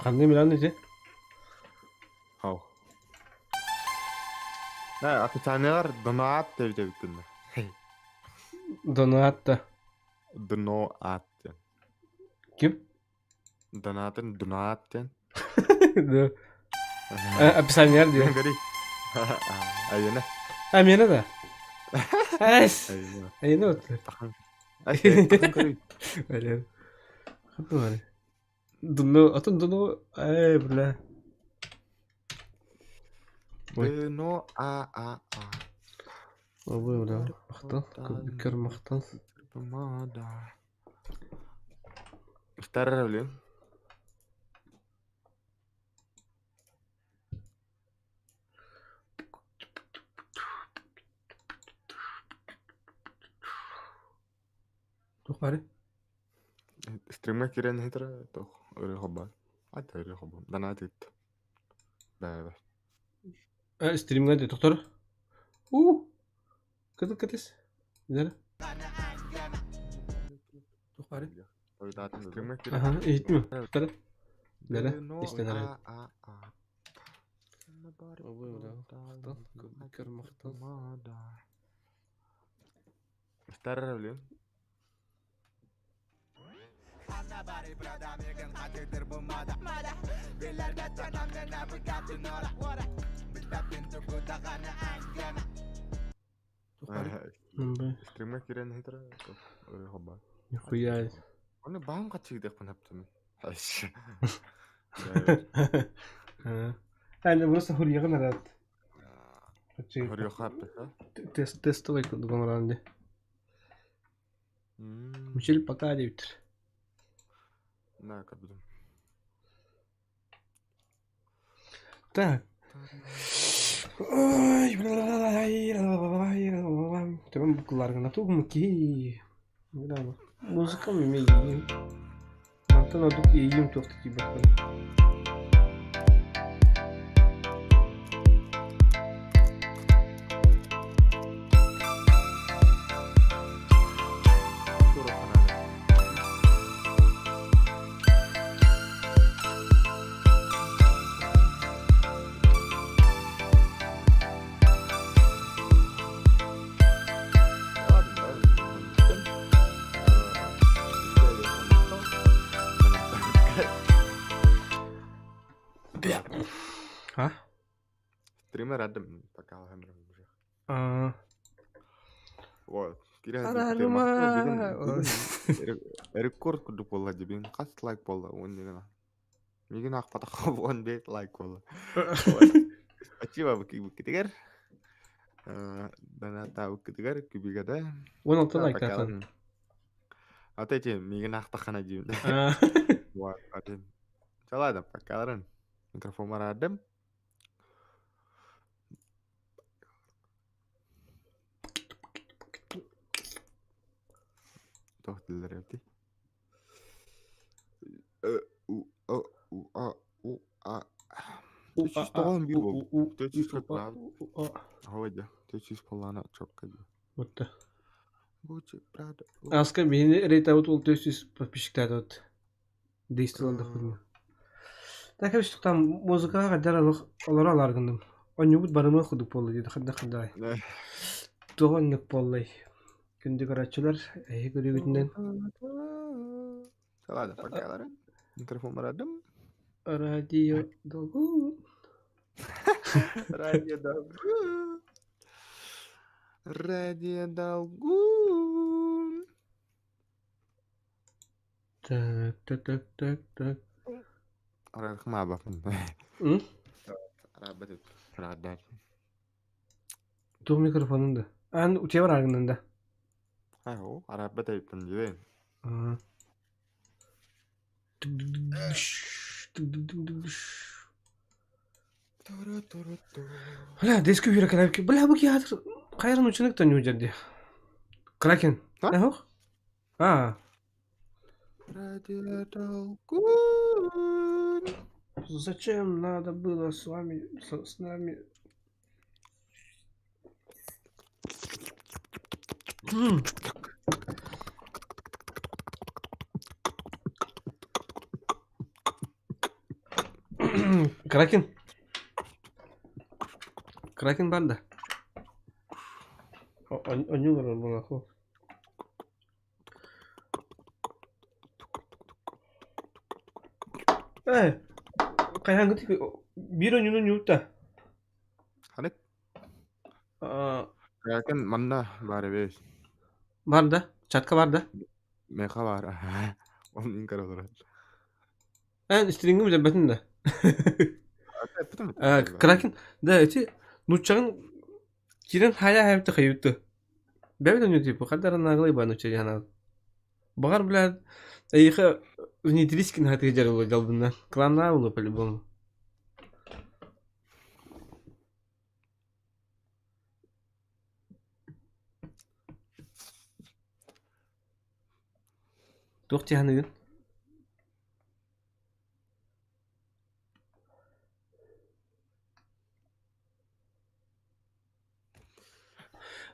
Ханны Милан ити? Хау. Официальныйлар донат деп бүттүннэр. Донат да. Донат диэн. Ким? Донатын донат диэн. Да. Описание диэн. Гори. Айына. А, миэнэ да? Эс! Айына. Айына вот. Тахан. Ай, Блин. Хатты Дно, а тут дно, эй, бля. Дно а а а. Ой, бля, махтал, көр махтал. Помада. Второй, блин. Туох баарый? Стримҥа киирэн иһитэрэ туох ырыа холбоон. Ата ырыа холбоон. Донат ыыт. Бээ Стримҥа дии тохтор. Уу! Кытыл кытыс. Нэр. Туох баарый? Стримҥа киирэн Аха, иһиттим. Тохтор. Нэрэ, истэн эрэ. Махтал, махтал. Старый блин. Стримҥа киирэн иһитэрэ ырыа холбоон. Нихуя. Оны баам хаччыгдыахпын хаптым. Аны просто хурьяҕын араат. Хурьяха аптаха. Тест тестовый курдук оҥорон дии. Мичил пока диэбиттэр. На, көрбүтүм. Так. Ой, Төбөм буккулларгына тугум киһи. Музыкам эмиэ иэйиим. Мантан ордук иэйиим туох да тиийбэт. А? Стример адым пока А. Вот. Рекорд курдук буолла дебин хас лайк буолла уон Мигин аахпатахха уон биэс лайк буолла. Спасибо буккитигэр. Донаттаабыккытыгар күбүгэ да. 16 лайктаатан. А то эти мигин аахтаххана диибин. Вот, один. Чалада, покаларын. Микрофон араардым. Туох дииллэр эбитий? У а у а у а 391 буолбут. 341. Ой, 300 полана чопка дии. Отто. Gucci, Prada. Аска биһини рейтабыт ол 400 подписчиктаатыбыт. Действовал Так там музыкаҕа хайдар олоро алаар гынным. Онньубут барымы курдук буолла диэт хайдах хайдай. Тоҕо оннук буоллай? Күндү көрөөччүлэр, эһиги көрүүгүтүнэн Ладно, пока, Микрофон барадым. Радио Долгу. Радио Долгу. Радио Долгу. Так, так, так, так, так. Арахмабапын. М? Арабат Радар. Туох микрофонун да? Аан утуйа барааргынан да? Ау, арабат эбиппин дибин. Аа. Бля, диско үөрэ кэлэбикки. Бля, бу киһи хайарын ученик да ньуудьар дии. Кракен. Эһох? Аа. Зачем надо было с вами, с, с нами... Кракен. Кракен бар да? Онньуу олорор буолуоху. Ээ, хайаан биир онньууну ньуутта. Ханнык? Кракен манна баар эбит. Бар да? Чатка бар да? Меха баар. Ол мин көрө олорор. Эн стрингим билбэтин да. Кракен, да эти нууччаҕын киирэн хайа хайабыта хайыбыты. Бэбит онньуу типа хадара наглый ба нуучча дьаһанал. Баҕар блядь, эйиэхэ внедрись гына дьарылы дьалбынна. Кланнаа буолуо по-любому. Туох дии саныыгын?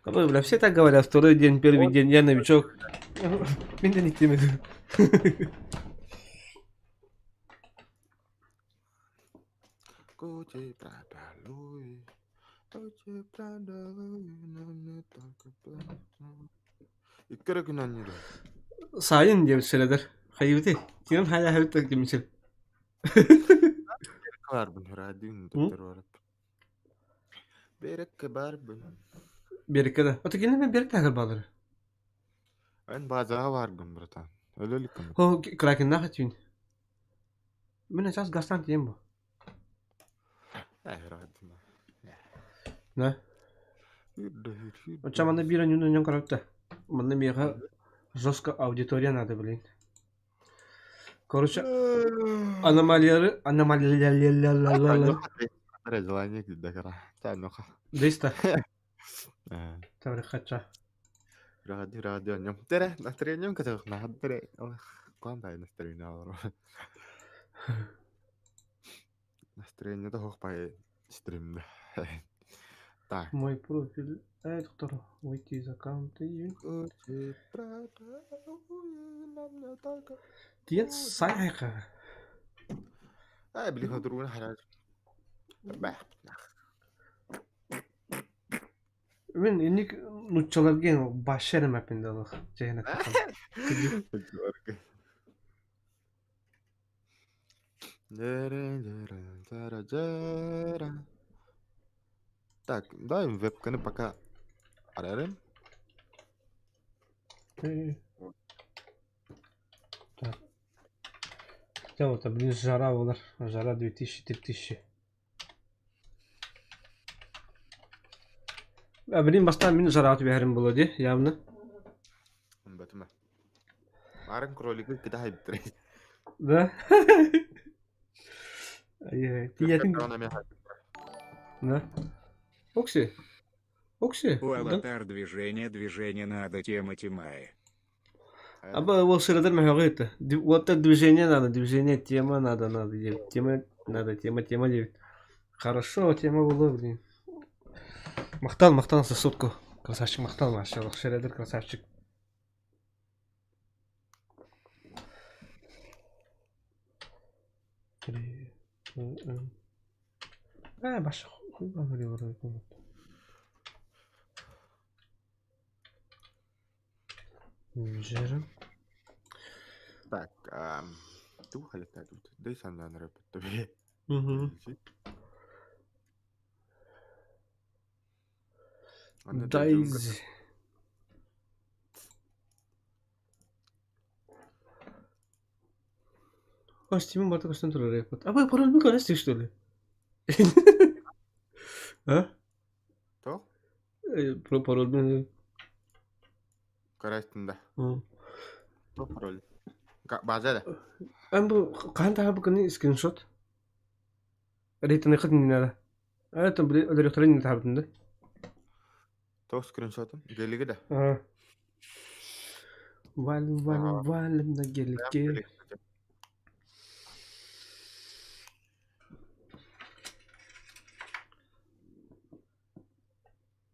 Ой, бля, все так говорят, второй день, первый день, я новичок. Мин да иттим Икки эрэ күн анньыыр. Сайын диэбит сэлэдэр. Хайыбыты? Ким хайа хайбыт кимсил. Барбын радио төттөр Берекке барбын. Берекке да. Ото кине мен берек тагыр балыр. Эн базаға баргын, братан. Өлө иликкин. О, Кракеннах этүүн. Мен сейчас гастан тием бу. Э, радио. Да. Оча манна биир онньуну онньон көрөптө. Манна миэхэ жестко аудитория надо, блин. Короче, аномалиялары аномалиялары Желание киддакара. Таануха. Дыста. Таврихача. Радио, радио, нем. Тере, настроением которых на тере. Куан дай настроение алар. Настроение да хох пай стримде. Так. Мой профиль. Эй, доктор, выйти из аккаунта. Диэн сайха. Ай, били хадруна хараж. Мин инник нуччаларген башерым апиндалых. Жайна Так, дай вебканы пока арарым. Так. Хотя вот, блин, жара олар. Жара 2000-3000. А, блин, бастан мин жара түбэһэрим буолуо дии, явно. Бэтимэ. Марын кролиги кита хайбыттыр. Да? Ай, тиийэтин... Да. Окси. Окси. У аватар движение движение надо тема тимай. Аба ол сырадар мөһөҕө это. Вот это движение надо, движение, тема надо, надо, тема надо, тема, тема девять. Хорошо, тема была, блин. Махтал, махтал за сотку. Красавчик, махтал, машаллах, шередер, красавчик. Три, Э, баша, хуй Жиром. Так, тугу халаттаатыбыт? Дэй санаан эрэ Угу. Дайзи. А, Стивен барта көстөн турар репот. А вы пароль был көрөсүң, что ли? А? То? Про пароль был. Көрөстүн да. То пароль. База да. Эн бу хаһан таһа бу кини скриншот? Рейтинг не надо. А это блин, өлөрөхтөрө не таһабытын да. То скриншотун гелиги да. А. Валим, валим, валим на гелике.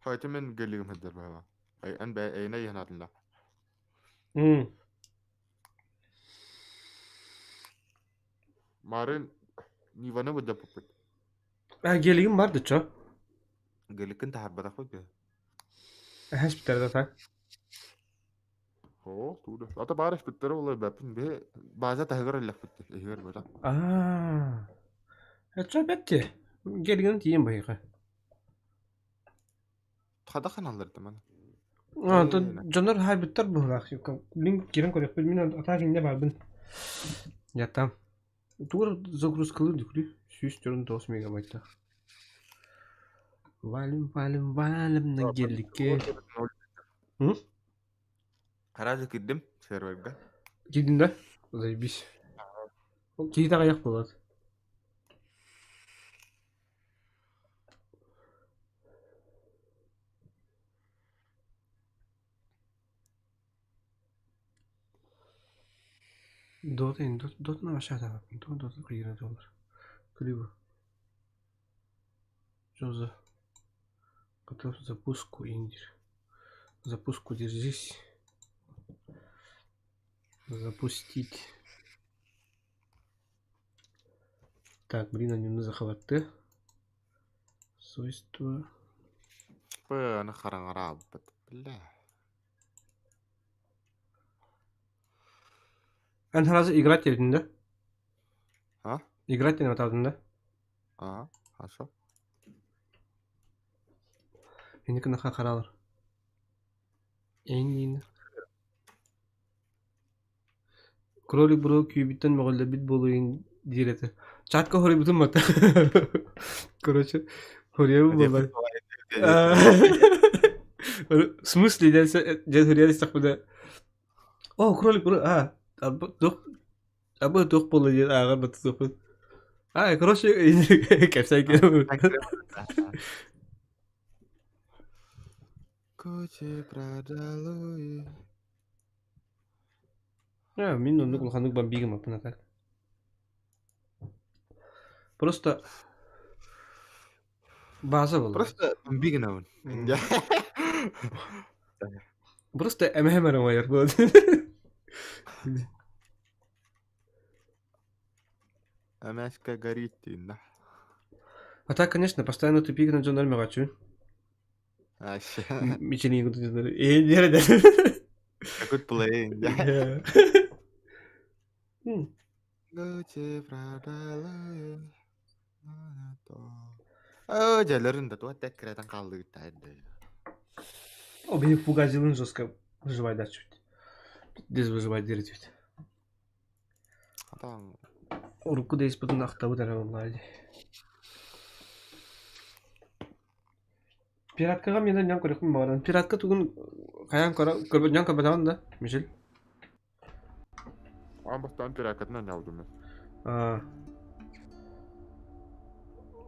Хайты мен гелигим хаддар баба. Ай ан бай айна яхнатында. Марын Ниваны буда пупут. А гелигим бар да чо? Геликин тахарбатах бу. Хэс битер да так. О, туда. Ата барыш биттер олай бәпин бе база тахгар эллах битте. Ихер бата. А. Эчо бетти. Гелигин тиен байга. Хадахан аллар мана. А, то дьоннор хайбыттар быһылаах. Мин кирен көрөхпүн, мин атаа кинне барбын. Я там. Тугар загрузкалыр дүкүрү. 149 мегабайттах. Валим, валим, валим на гелике. Харазы кирдим серверге. Кирдин да? Заебись. Киһи аяк болады. Дота Дотаны вообще атаабаппын, тоҕо Дота кыйыра буолар? Күлүү Что за готов запуску индир. Запуску держись. Запустить. Так, блин, они захваты. Свойства. Аны хараҥараабыт, бля. Эн сразу играть диэбитин да? А? Играть диэн атаабытын да? А, хорошо. Инники наха харалар. Эйин Кролик бро күүбүттэн мөҕүллэрбит буолуйун диир этэ. Чатка хоруйбутум мата. Короче, хоруйабын буоллар. В смысле, дьэн хоруйан истэхпинэ О, кролик бро, а, туох абы туох буолла диэн ааҕар батысыахпын. А, короче, кэпсээн кэлэн. Кучи продалуи. А, мин оннук улаханнык бомбигым аппын а так. Просто база буолар. Просто бомбигнабын. Просто эмэһэм эрэ умайар буолар. Эмэскэ горит диин да. А так, конечно, постоянно тупик на дьоннор мөҕөччүн. Аща. Мичилиин кутун дьоннор. Э, нерede. Good playing. Yeah. Gucci Prada Оо, дьэлэрин да туох тэккирэтэн хааллыгыттаа О, били пугазилын жестко выживать да чуть. Здесь выживать директив. Атаң Урукку да испытын ахтабыт эрэ буоллаа дии. Пираткаҕа миэнэ ньон көрүөхпүн баҕаран. Пиратка тугун хайаан көрө көрбөт ньон көрбөтөҕүн да, Мишель? Аан бастаан пираткатынан ньалдым. Аа.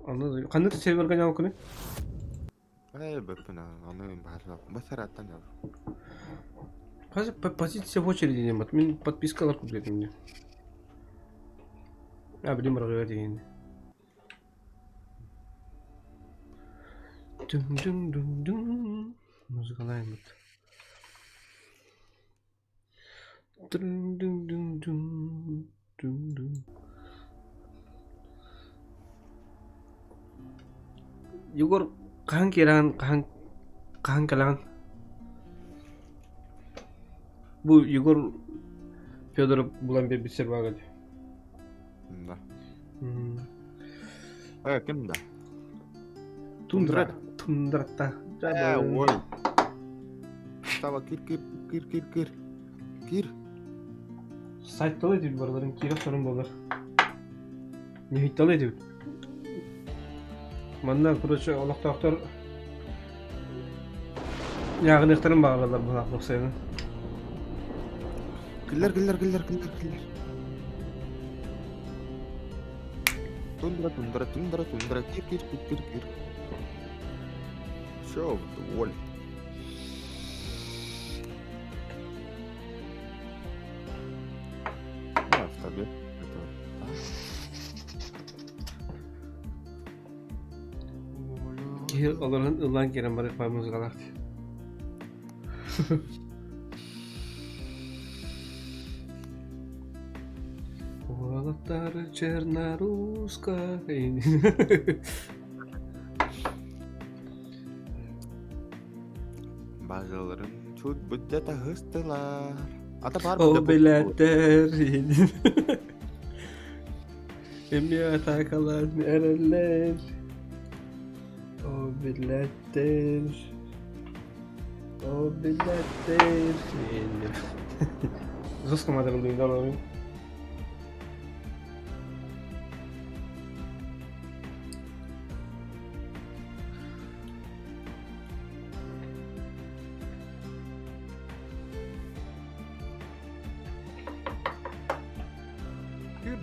Аны ханнык серверга ньалкыны? Ээ, бэппин аны баһарла. Басараттан ньал. Позиция в очереди немат. Мин подпискалар курдук мне. А, блин, барҕыга диэн. Дүн-дүн-дүн-дүн. Музыкалааймыт. Дүн-дүн-дүн-дүн. Дүн-дүн. Егор хаһан киирэҕин хаһан хаһан кэлэҕин? Бу Егор Федоров булан биэрбит сервага дии. Да. Э, ким да? Тундра. Тундратта. Э, ой. Става кир кир кир кир кир. Кир. Сайтталы этибит барыларын киирэ охсорун буолар. Ньыһыйталы этибит. Манна, короче, олохтоохтор ньааҕыныахтарын баҕараллар быһаах боксайынан. Киллер киллер киллер киллер киллер. Тундра тундра тундра тундра кир кир кир кир кир. Все, воль. А, в тебе. Это... Киһи олорон ыллаан киирэн барыах баар музыкалаах дии. Уолаттары черноруска Базаларын чут будда таһыстылар. Ата баар О билэттэр Эмиэ атаакалаан эрэллэр О билэттэр О билэттэр Жестко матерылдым да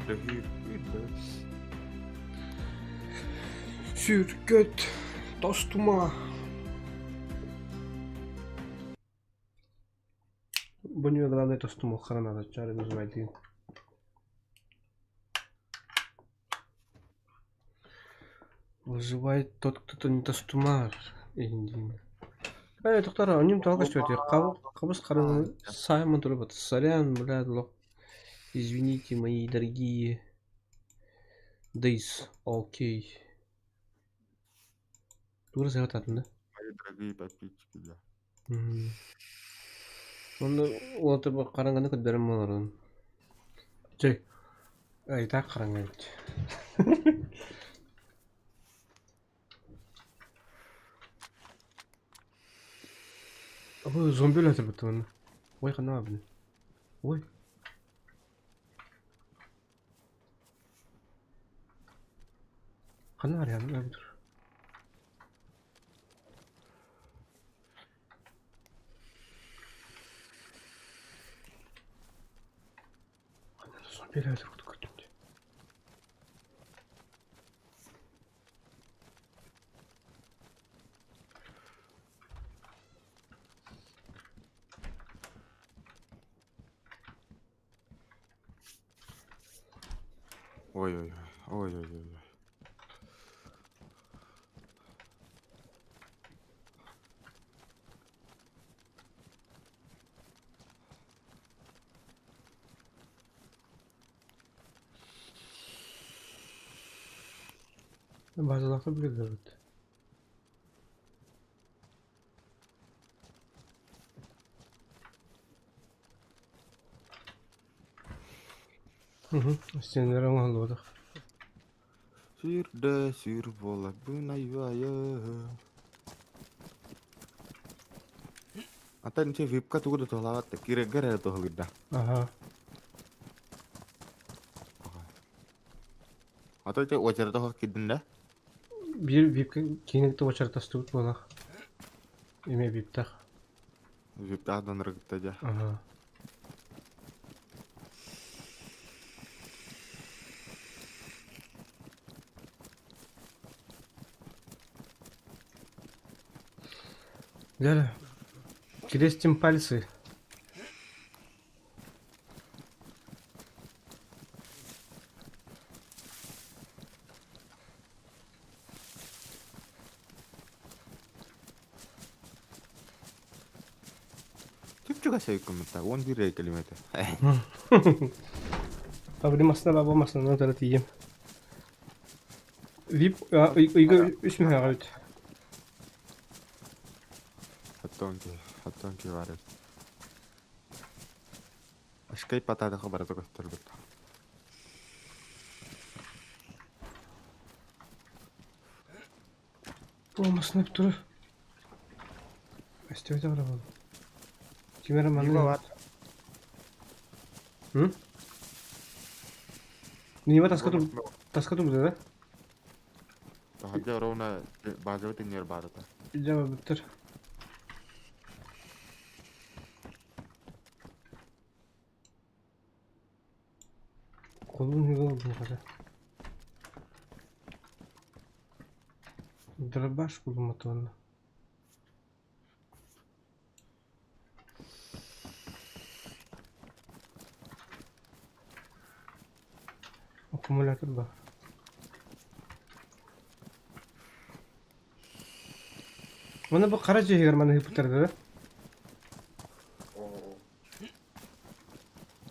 Күүрдэ күүрдэ. Сүркөт тостума. Бу ньуо главное тостума харанаата чары называй диин. Выживает тот, кто не тостумар. Индин. Эй, доктор, онньум тоҕо көстүбэтий? Хабыс хараҥаны Саймон турбат. Сорян, блядь, лох. Извините, мои дорогие. Days, окей. Тура сыһытатын да? Мои дорогие подписчики, да. Онно уолаттар хараҥаны көрдөрөн буоларын. Чэй, айытаах хараҥа эбит. Ой, зомби өлөтөрбүт онно. Ой, ханна бабын. Ой. Ханна арыйан өлбүт. Зомби өлөтөрбүт көрдүм дии. Ой-ой-ой, ой-ой-ой. Базалаахтар билэллэр эбит. Стенлere оҥоһуллубатах. Сүүрдэ сүүр буоларбын айбайы. Atan че випка тугу да туһалаабат да киирэргэр эрэ туһалыыр да. Аха. Ата че уочарата суох киирдин да? Биир випка киинэ кытта уочаратастыбыт буолах. Эмиэ виптах. Виптаах донору кытта дьэ. Аха. Дьэ, крестим пальцы. Чуп-чугас өйкүммүттэ, 11 эрэ километр. Павли масына баба масына утары тиийим. Вип ыйга үс мөһөҕө үт. Оттон ки бар эбит. Ашкай патадаха барыта көстөрбүт. О, масына тура. Эстебете бара буолла. Ким эрэ манна Нива бар. М? Нива таска тур таска турбута да? Таһырдьа ровно базовый теннер баар этэ. Илдьэ барбыттар. Колун үһүгэ олордум хата. Дробаш булуммат уонна. Аккумулятор баар. Уонна бу хара дьиэһигэр маны ыыппыттар да?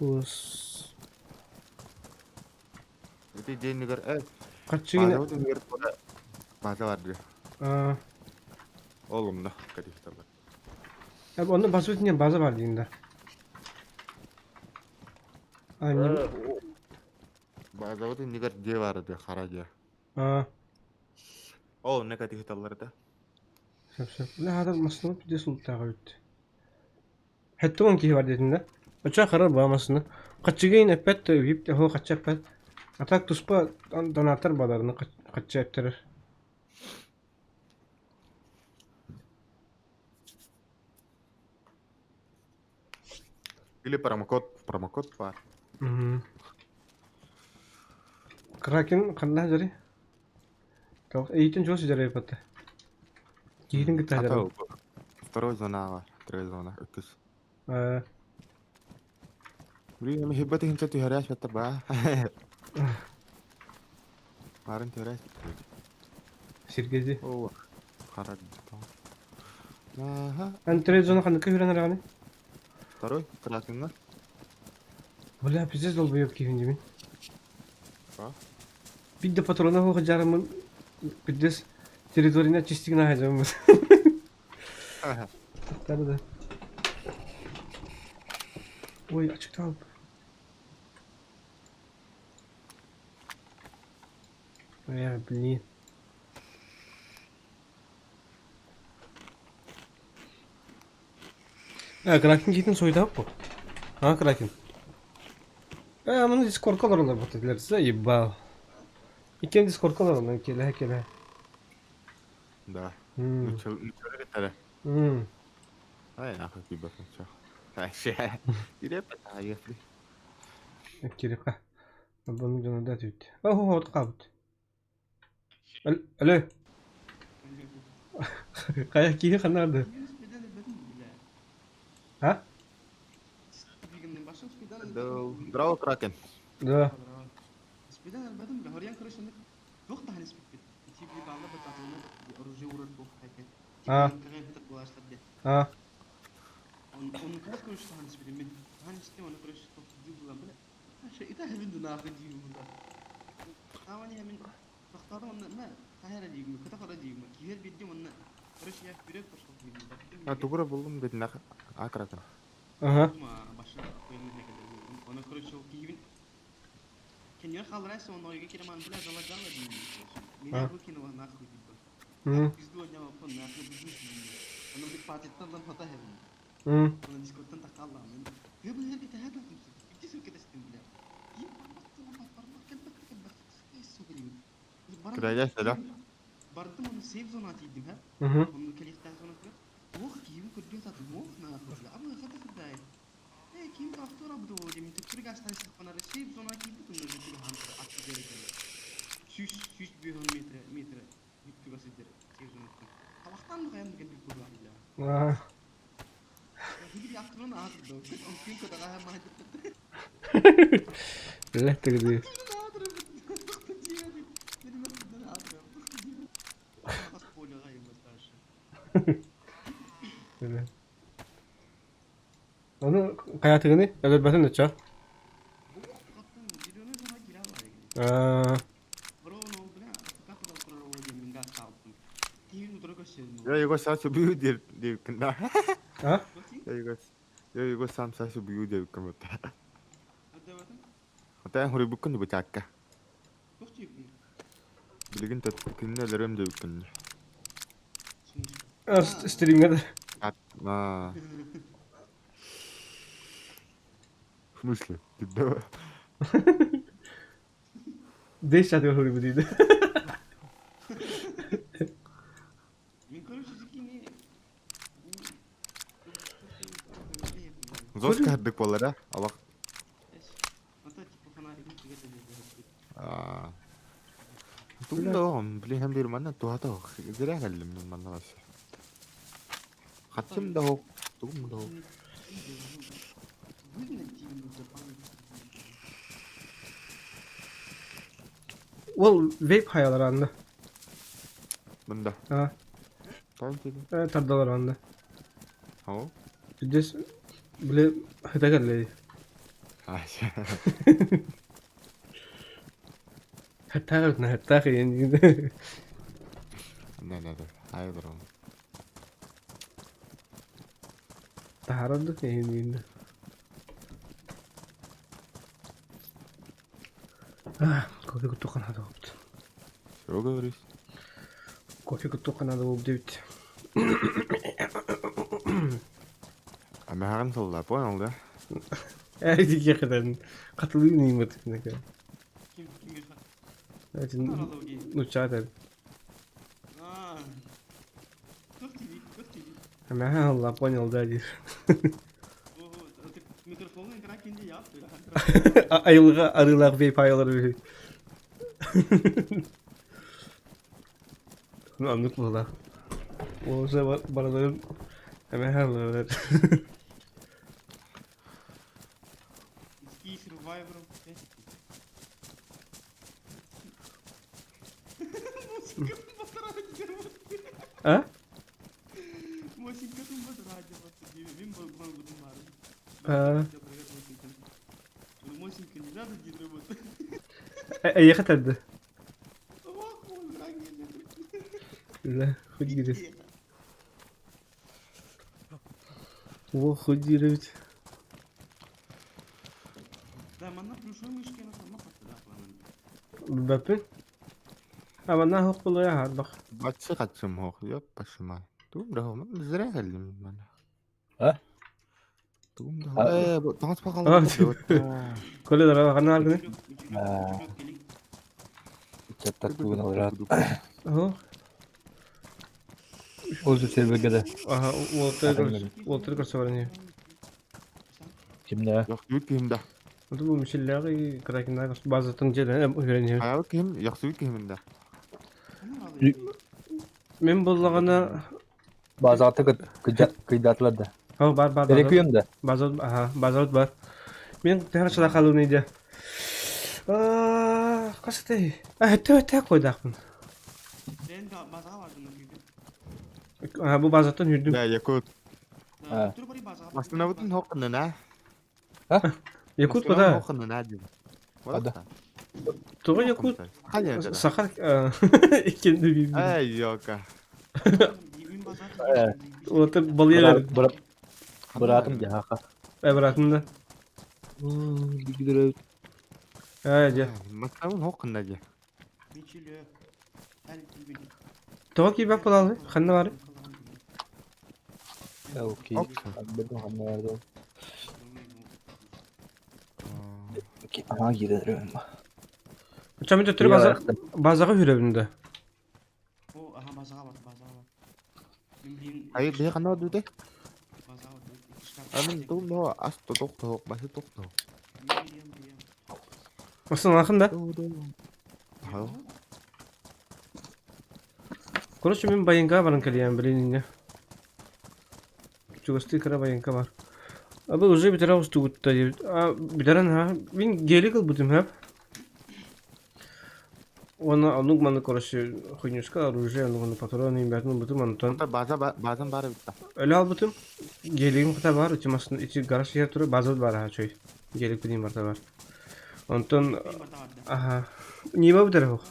Ус. Ити дьиэнигэр э Харчыгын базабыт иннигэр туора база бар дии. Аа, Ол умна кэтиһталлар. онно база диэн база бар диин да. А, не... Базабыт иннигэр дьиэ баар дии, хара дьиэ. Аа, Ол онно кэтиһталлар да. сөп сөп. Бля, хата массыына пиздец сулуктааҕа эбит. 70 киһи бар диэтин да? Оччо харар баа массыына. Хаччыгын эппэт, вип оһо хаччы эппэт. А так туспа донаттар бааларына хаччы эптэрэр. Или промокод, промокод баар. Мгм. Кракен ханна дьари? Эйитин чугас дьарай эппэтэ. Киһитин кытта Ата дьарай. второй зона бар, второй зона, ыккыс. Э, Блин, хиббат иһинчэ түһэрээш баттар баа. Баарын түһэрээш. Сиргэ дии. Оо, хара Ага. Антре зона ханныка хүрэн араҕаны? Второй, Кракенга. Бля, пиздец долбоеб киһин димин. А? Бид да патрона хоох жарымын пиздец территорияны чистигин ахажаммын. Тары да. Ой, ачыкта алып. Э, блин. Э, Кракен киитин суйдаах бу. А, Кракен. Э, аны дискордка олороллор бу Заебал. Иккиэн дискордка олороллор, кэлэ кэлэ. Да. Нуччалар этэрэ. Ай, нахуй киирбэт нучча. Кириэппэ, таайыахпый. Кириэххэ. Албаны дьоно да түт. Оһо, хаабыт. Алло. Хайа киһи ханна барды? А? Здорово, Кракен. Да. А. А. А тугура буллум дедин а Кракен. Ага. М. М. Кирәйдэ сэлэ. Мгм. Аа. Билэ Билэ. Ону хайаатыгыный? Өлөрбөтүн оччо. Аа. Я его сейчас убью диэбиккин да. А? Я его я его сам сейчас убью диэбиккин бутта. Хата хуруйбуккун бучаакка. Билигин кинини өлөрүөм диэбиккин. Стримҥэ да. А. В смысле? Ты да? Дэш чатыгар суруйбут диде. Зоска хардык буоллара алах. Аа. Тугун блин бир манна туһата зря кэллим мин манна вообще. Хатсым да хоох, тугум да хоох. Ол вейп хайалар анна. Мында. А, Таан тиби. тардалар анна. Хоо. Здесь, бля, хата кэллэ. Хаттаах хаттаах диэн. Не, не, не. Хайа дором. Таһаарар да эһиниин. Кофе куттуохха наада буолбут. Чего говоришь? Кофе куттуохха наада буолбут диэбит. А мяган сылла, понял, да? Ээ дикиэхэтэн хатылыын ыймыт нучча Ага, понял, да, диир. Айылҕа арыылаах вейп айылар үһү. Оннук буоллаах. Уолса барыларын эмэһэ ылларар. А? А. Эйиэхэ этэрдэ. Үлэ, хоть дире. О, хоть дире Бэппин. Абанна хоқ булуя харбах. Батсы хатсым хоқ, ёп пашыма. Тугум да хоқ, зря кэллим мана. А? Тугум да хоқ. Э, бу таҥас А, Коля дара ханна аргыны? Ыччаттар тугун алыраат. Оһо. Ол серверге да. Аха, уолтар көрсө баран. Кимдэ? Яхшы кимдэ? Бу мишелләги кракеннар базатын җеле өйрәнә. Хайа ким? Яхшы кимдэ? Мен буллагана Базаты кыйдатылар да. Ха бар бар. Реквием да. Базат аха, базат бар. Мен тәһәр чала калуны иде. Аа, касты. А, тө тә койдакмын. Аха, бу базаттан хүрдүм. Да, Якут. Мастанабытын хоқынына. Якут бада. Хоқынына дип. Ада. Туга Якут. Сахар икенди биб. Ай, йока. Оты балыялар. Быраатым жаха. Э, быраатым да. Ай, дьэ. Мастанабын хоқынна дьэ. Тоҕо киирбэт буолаалый? Ханна баарый? Окей. Аха киирэр Оччо мин төттөрү база базаҕа үһүрэбин да. Ай, биһи ханна барбытай? Амин тугум да ас тотох басы тохто. Массыналаахын да? Короче, мин байыҥка баран кэлиэм билин инньэ. Чугастыы кыра байыҥка бар. Абы уже бүтэрэ устугутта диэбит. А бүтэрэн ха мин гелик ылбытым һэп. Уонна оннук маннык короче хуйнюшка оружие оннук патрон иҥбэтин ылбытым онтон База базам баар эбит да. Өлө албытым. Гелигим хата бар, ити масын ити гараж иһэр турар база бар аха чой. Гелик билим барта бар. Онтон аха Нима бүтэрэ суох.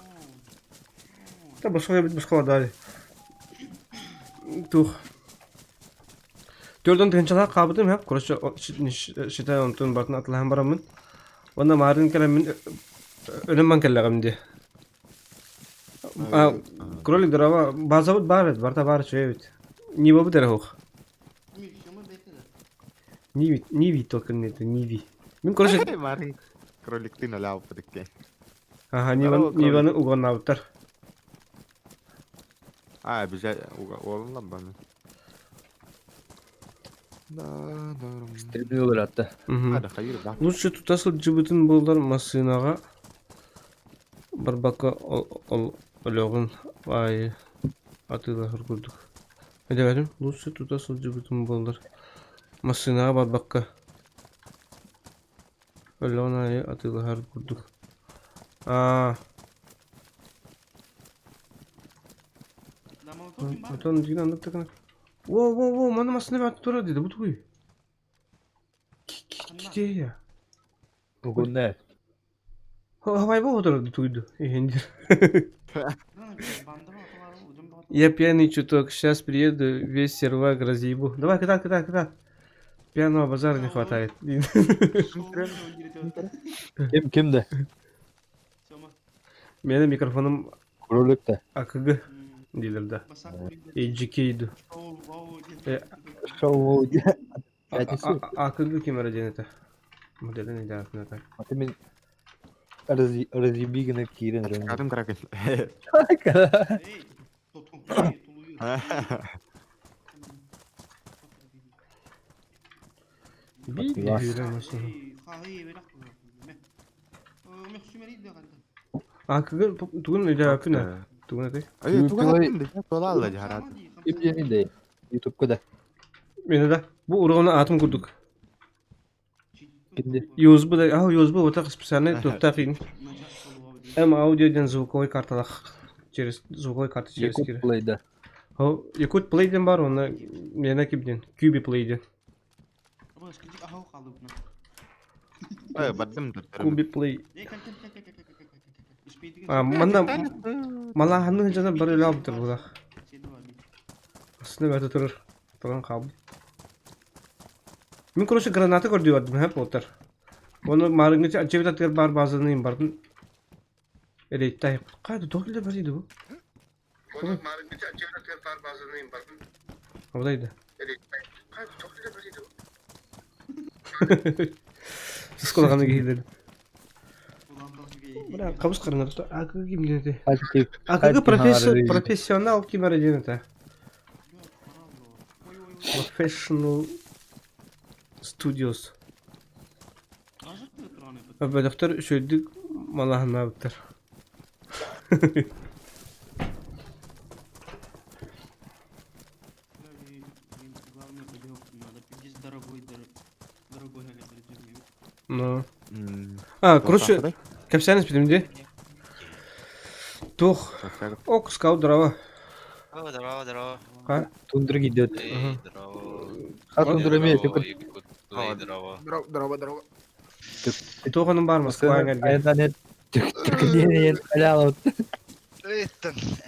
Та босхо эбит босхо бардаары. Тух. Төрдөн тыһынчалаах хаабытым һэп, короче, считай онтон бартын атылаһан бараммын. Уонна маарын кэлэммин өлөн бан кэллэҕим дии. Кролик дрова базабыт баар эбит, барыта баар үчүгэй эбит. Нивабыт эрэ суох. Ниви, Ниви только нет, Ниви. Мин короче... Марын кроликтын өлө икки. Аха, Ниваны угоннаабыттар. А, бизэ уолунлан баны. Да, да. Стрельбы атта. Лучше тута сылдьыбытын буоллар массыынаҕа барбакка ол өлөҕүн аайы атыылаһар курдук. Өйдөөбөтүм, лучше тута сылдьыбытым буоллар массыынаҕа барбакка өлөҕүн аайы атыылаһар курдук. Аа. Отон дигин аннык такына. Во, во, во, маны массыына баат турар диде, бу тугуй? Китея. Угунна. Хавай бу отырар туйду. Эхендир. Я пьяный чуток, сейчас приеду, весь сервак разъебу. Давай, кидай, кидай, кидай. Пьяного базара не хватает. Ким кимде? Менин микрофонум Кролик да. АКГ диилэр да. AGK ду. Шоу. АКГ ким эрэ диэн этэ. Моделин идеятын так. Аты мин разъеби гына киирэн эрэн. Кадым кракен. Биир үүрэн массыына. АКГ тугун өйдөөбөппүн ээ. Тугун этэй? Ай, тугун туолаалла дьараат. Ким диэнин да Ютубка да. Мені да. Бу урогуна атым курдук. Кимди? USB да, а USB вот так специальный туттах ин. М аудио ден звуковой карталах через звуковой карта через Якут кире. Play да. Ол Якут Play диэн бар уонна Лена ким диэн Кюби Play диэн. Э, бардым Куби Play. А, манна малааһынны дьоно бары үлэ албыттар булах. Астына бэртэ турар. Туран хаалбыт. Мин короче граната көрдүү бардым һэ буолтар. Оны маарыҥҥы дьиэбит аттыгар баар базаны бардым. Рейдтай. Хайда тоҕо кэлэ барыйды бу? Абадайды. Сыскалаҕаны киһилэр. Бля, хабыс қарыңа АКГ ким диэн этэ? АКГ профессионал ким эрэ диэн этэ. Professional Studios. Бөлөхтөр үчүгэйдик малааһыннаабыттар. Ну. А, короче, кэпсээн испитим дии. Туох, ок, скаут здорово. О, здорово, здорово. А? Тундра идет. Эй, здорово. А тундра имеет Эй, здорово. Здорово, здорово. Туох онун баар Москва эҥэргэ.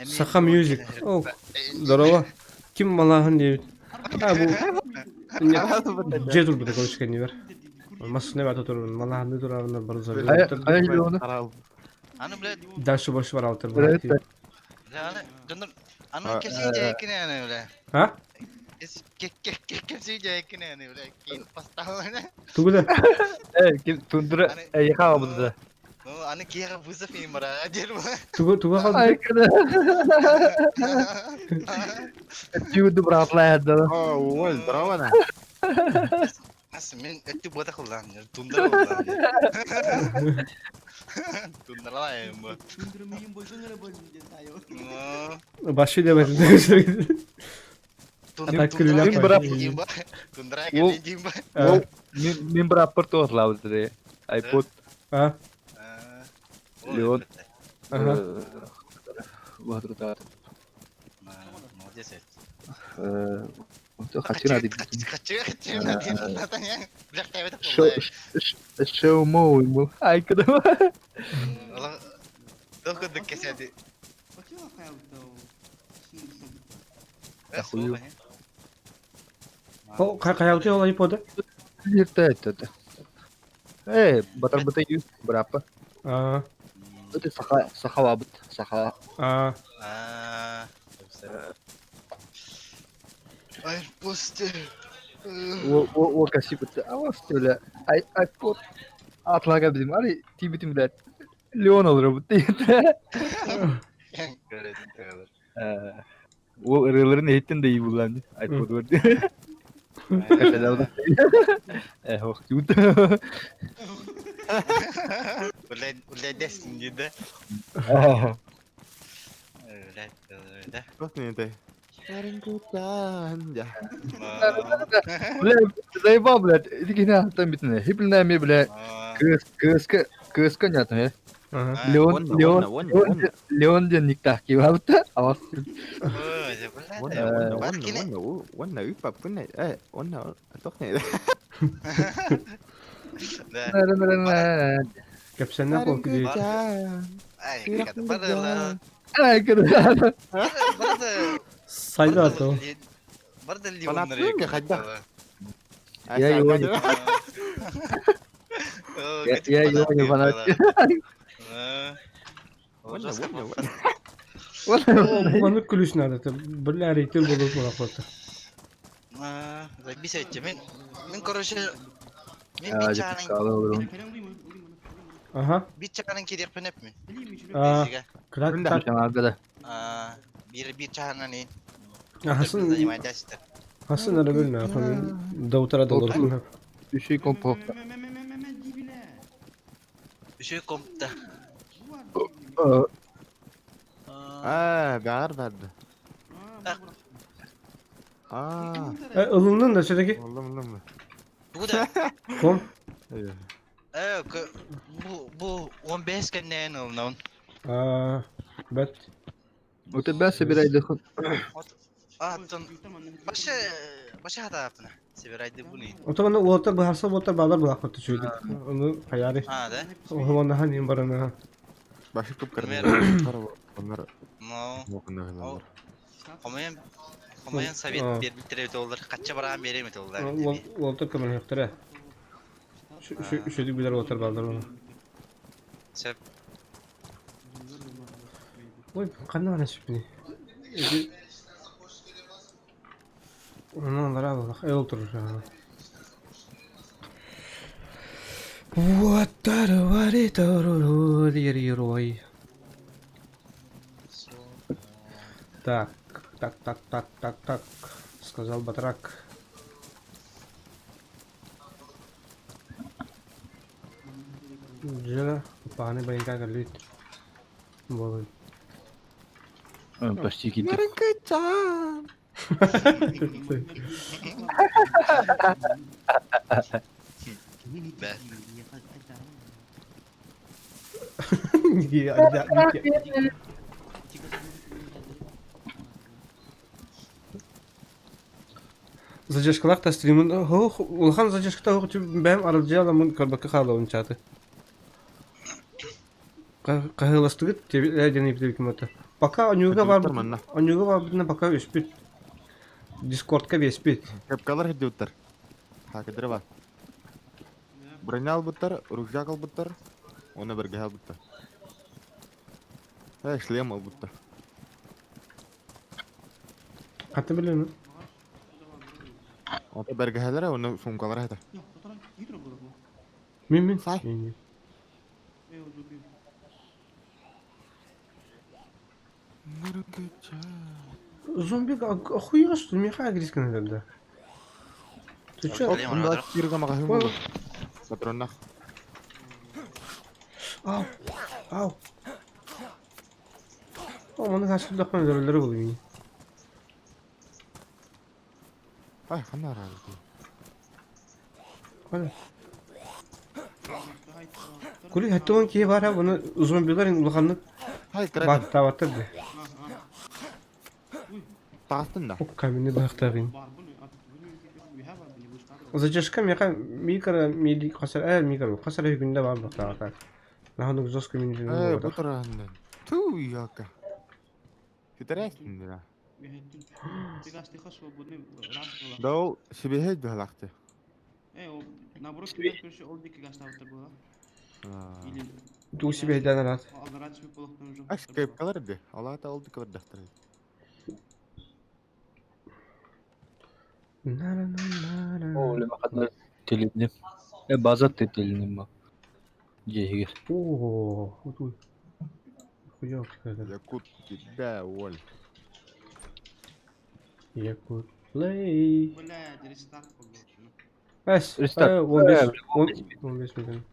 Саха Music. О, здорово. Ким малааһын диэбит. А, бу дьиэ турбута короче кэннибэр. Массыына баата турар, малааһынныы турарынар бары Аны, блядь. Дальше больше баралтыр. Аны, дьоннор, аны кэпсии дьээккине аны, бля. А? Кэпсии дьээккине аны, бля. Киин поставлена. Тугу да? Тундра эйиэхэ аҕалбыта. Ну, аны киэхэ вызов им бара, диэр бу. Тугу тугу хаалбыт? Түүнү быраҕатлаайа Ой, здорово на. Ас мен өттү буота кыллаан, тундра буллаан. Тундралаайым бу. Башы демедим. Тундра кэлин диим ба. Мин бырааппар туохлаабыт этэ. iPod. А? Леон. Ага. Баһырытаат. Молодец. Шоу ему. Ай, когда. Ахую. Хайалты ол iPod-а? Это. Э, батар бата ю, быраппа. А. Это саха сахалабыт, саха. А. Ай, пусти. О, о, касипыт. А вот бля. Ай, iPod. Атлага бидим. Али, тибитим, блядь. Леон olur bu. Ол ырыаларын иһиттин да iyi буллан iPod var. Э, ох, тут. Үлэдэсин диде. Бля, заебал, блядь. Иди на там битне. Хиплна ми, бля. Кыс, кыска, кыска нет, э. Леон, Леон, Леон, Леон диэн никтаах киибабыта. Авас. Уонна уонна уонна үппаппын э уонна тохне. Кэпсэннэ куокуди. Ай, кыда. Сайда то. Я его не Я его не фанат. Маннык күлүс наада биллэ рейтинг буолуох буолуохта. Заебись мен мен короче мен А, бит Ага. Бит чаканын кириэхпин эпмин. А, кыра Бир бир чаһанан ин. Хасын Хасын эрэ билмэ, да утара доллар. Үчүй компокта. Үчүй компта. Аа, баар барды. Аа. Э, ылыннын да все-таки. Ыллым, ыллым. Бу да. Ком? Э, бу бу 15 кэннээн ылнабын. Аа, бэт. У тебя собирай доход. Аттан башы башы хатаапына. Сибирайды буни. Ото манна уолаттар быһаарса уолаттар баалар булаахпыт үчүгэйдик. Ону хайаары. А, да? Оһуоннаһан иһин барана. Башы көп Пример. Оннар Ну, мокунна хомойон хомойон совет бербиттер эбит олар. Качча бараан берем эбит олар. Уолаттар көмөлөһүөхтэрэ. Үчүгэйдик билэр уолаттар бааллар ону. Сөп. Ой, ханна баран сүппүнүй? Эти Онон аллараа буоллах, эл турар. Так, так, так, так, так, так, сказал батрак. Дьэ, пааны байыҥка кэлбит буолун. Почти киирдим. Бэ. Задержкалаах да стримын оһох улахан задержката оһох бэйэм аралдьыйаламмын көрбөккө хаалабын чааты. Хаһыыластыгыт диэн ыйбыт это. Пока оньууга Компьютер барбыт манна. оньууга барбытына пока үспүт. Дискордка биэспит. Кепкалар хеддиуттар. Хакедре бар. Броня албыттар, рюкзак албыттар, оны бирге албыттар. Э, шлем албыттар. Хата билемин. Ото бергehелere, оны сумкалар хета. Мин мин. Сай. Мин. Зомби охуела что ли? Меха агрискан тогда. Ты чё? Блин, Онда Ладно. кирга магазин болду. Патроннах. Ау. Ау. О, маны хасылдахман өлөрөлөрө буолуй. Ай, ханна аралды. Хана. Кули хаттуан киһи баара бұны зомбилар улаханнык Хай, кырак. бааттаабаттар да. Тағыстын да. Оп каменный баахтаагын. Задержка меха микро мили касар э микро касар күндө бар бактаата. Наханук жестко Э, мини бу тарахындан. Ту, яка. Хитересин да. Да ол шибехет бихалакты. Ду себе дан рад. Аш кепкалар ди. Алла та олды кылыр дактыр. О, бля, хатна теледнем. Э, база ты теледнем ба. Дьиэгэр. О, вот Хуёв когда. Якут тебя, Оль. Якут плей. Эс, Рестарт. э, 15 15 минут.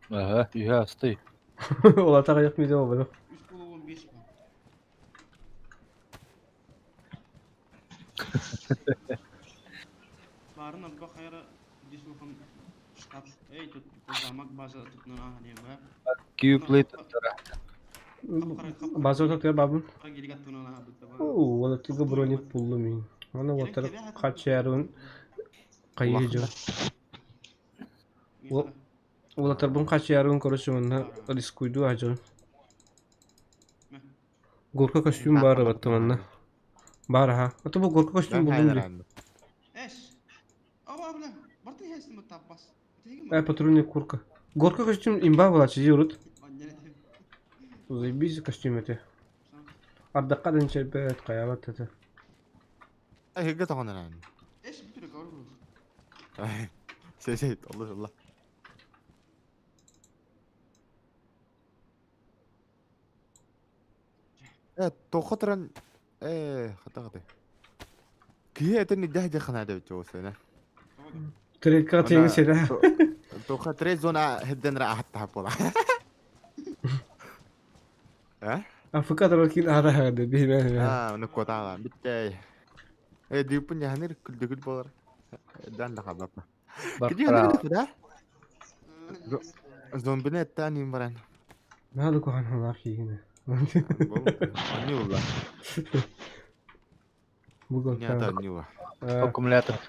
Ага, я стой. Олатага жак миде болду. Q play База отак бабын. О, олатыга броник пуллу мин. Аны отыр качарун кайыжы. Олатар бун качарун короче мына рискуйду ажы. Горка костюм бар батты манна. Бар ха. Ата бу горка костюм булдум ди. Э, патрульная курка. Горка костюм имба была, чизи урут. Заебись костюм это. Ардакка черпет, каябат это. Ай, хигге тағанан. Сей, сей, алла, алла. Э, тоқы э, хата хата. Кие этен идях жахана деп чоосена. Трейдка теңи сера. Тоқы трейд зона хедден ра ахатта бола. Э? Африка кин ара хады бихме. А, оны котала. Битте. Э, дипун яханыр күлдүгүл болар. Дан да хабапа. Киди ханыр да? Зомбине тани баран. Надо кухан халахи гине. Анюла. Бугал Нет, Анюла. Аккумулятор.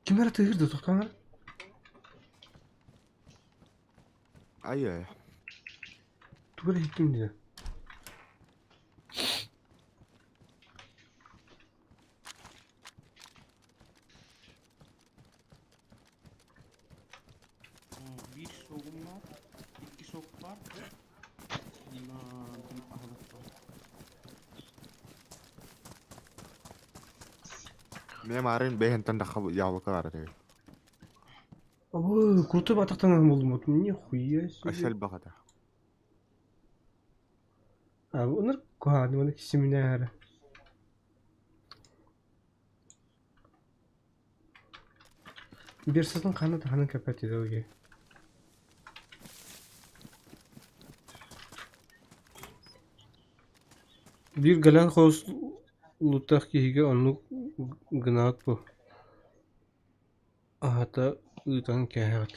Ким эрэ тыһыыр да тохтоон Ай-ай. Тугу эрэ иһиттим дии. Биир суогум баар, икки суок баар. Мен марын бэһэнтэн даха яблоко баар этэ. Ой, крутой батахтан булдум. Нихуя себе. Асел баҕата. А, онор куһаҕан, оны кисиминээр. Берсатын ханы таханын кэппэт идэлги. Биир галан хоос лутах киһигэ оннук гынаат бу. Аһата ыытан кээһэҕит.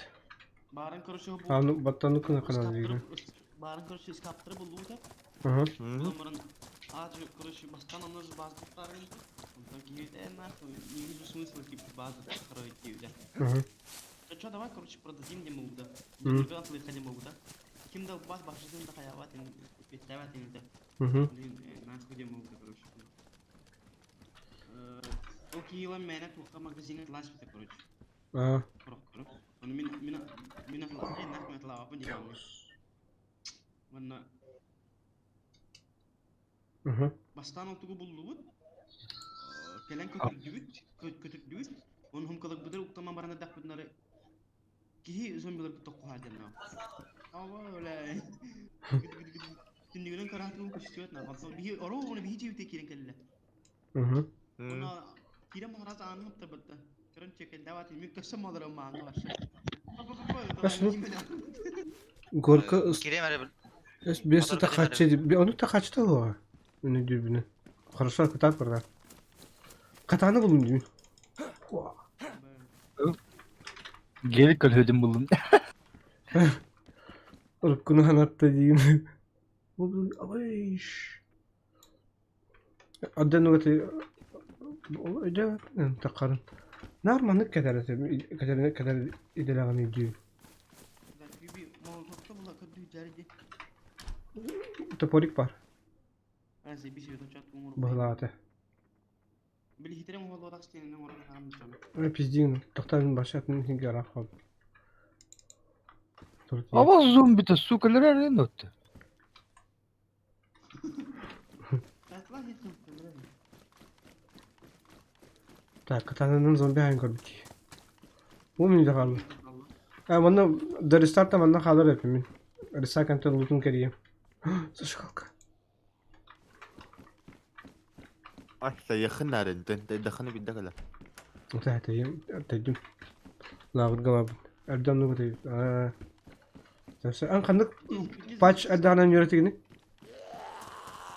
Баарын короче бу Аны баттаны кына канал диигин. Баарын короче скаптыры буллута. Ага. Номерын а короче бастан оны база тутарын. Онтон киһи э нахуй не вижу смысла типа база строить диде. Ага. Да что, давай, короче, продадим не могу, да. Мгм. Ребят, не могу, да. Ким да бас башын да хаяват петтават инде. Мгм. Блин, нахуй не могу, короче. Окей, ла мене туха магазин ланч короче. А. Оны мин мин мин нахуй атлава пын дигән. Манна Мгм. бастан олтугу буллубут. Келен көтүрдүбүт, көтүрдүбүт. Оны хум кылык быдыр уктаман барана дакпытнары. Киһи зомбилар тоққуһа дьанна. Ава олай. Түннүгүнэн караатыгын көстүөт на. Биһи оро оны биһи жибите кирен келле. Мгм. Она кирен махарас ааны хапта батта. Көрөн чекен дават мин көссөм олор мааны башы. Ас, ну. Горка Кирем эрэ Эс бес та хачы оны та хачты го. Үне дүбүнү. Хорошо кытат барда. Катаны булдум дейм. Гелик көлһөдүм булдум. Уруккуну ханатта дейм. Бу абайш. Аддан угаты өйдө тақарын. Нормально кетер кетер кетер иделаганы дүү. Молотовта була көдүү жарди. Топорик бар. Азы биси өтө чат умур. Быһылааты. Били хитерем холлорак стенин орун харам жана. Ой, пиздин. Токтан башатын хинге арах хал. Ава зомби-то, сука, лерер өттү. Татла хитем Так, катананын зомби хайын көрбүт. Бу мин да калды. А, манна до рестарта манна халар эпимин. Ресакантан лутун керием. Зажигалка. Ай, сайыхын нарын, тен, даханы биддакала. Тәтәйем, тәдим. Лагыр габабын. Әрдәм нугы тәй. А. Тәсә ан кандык патч әрдәнән йөрәтигини?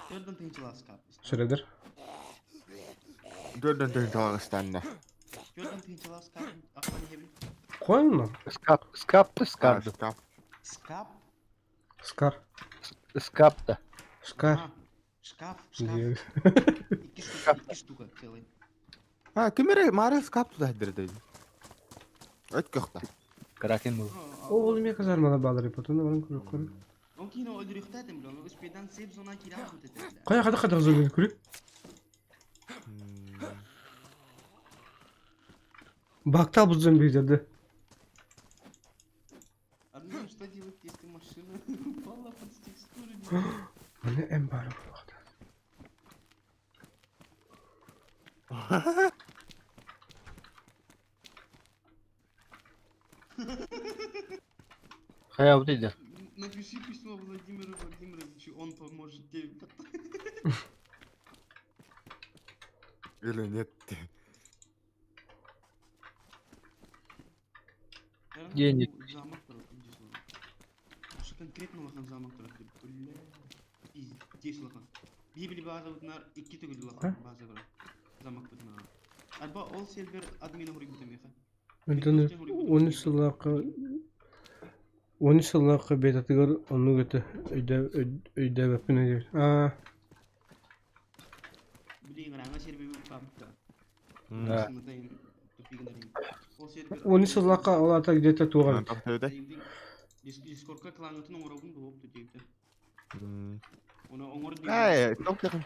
Төрдөн тынчыласка. Сүрәдер. Дөрдөн тын таластанна. Төрдөн тынчыласка. Апан хебин. Койма. Скап, скапты, скарды. Скап. Скап. Скар. Скапта. Скар. Шкаф, шкаф. Диyor. Икки штука, икки штука целый. А, кимере маре скап туда дирде. Өт көхтә. Кракен бул. О, ол эме казармала балар потом баран көрүп көрүп. Он кино өлүрүхтәтем биле, он успедан сейф зона кирә хөтәтә. Кая када када зомби көрүп? Бактал бу зомби деди. Админ, что делать, если машина упала под текстурами? Міне эм бар бу. Хая вот иди. Напиши письмо Владимиру Владимировичу, он поможет тебе. Или нет? Гений. Замок Что конкретно лахан замок турат бля. Пиздец лахан. Библи база утнар икки төгүл лахан база бар. Замок бутнар. Арба ол сервер админа хурик бутамеха. Онтон 13 сыллаахха Уон сыллаахха бетатыгар оннук этэ өйдөөбөппүн өйдүүр. Аа Да. Уон сыллаахха ол аата где-то туох эбит. Ээ,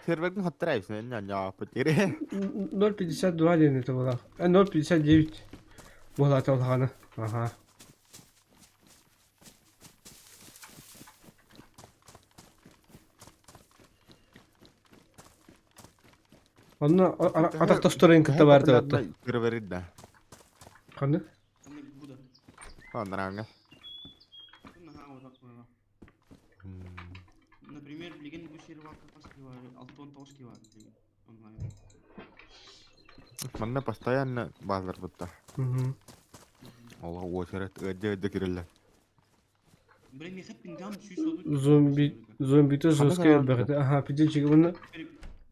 серверин хаттарайсың, 0,52 диэн это была. 0,59 буолаата улахана. Аха. Онно атах тосторун кытта баар да. Серверин да. Ханнык? Анраҥа. Например, билигин бу сервакка хас киһи баар? 69 киһи баар билигин онлайн. Манна постоянно бааллар бутта. Олох уочарат ыаддьа-ыаддьа кирэллэр. Блин, миэхэ пингам 130 Зомби зомбита жесткий элбэх этэ. Аха, пиденчик уонна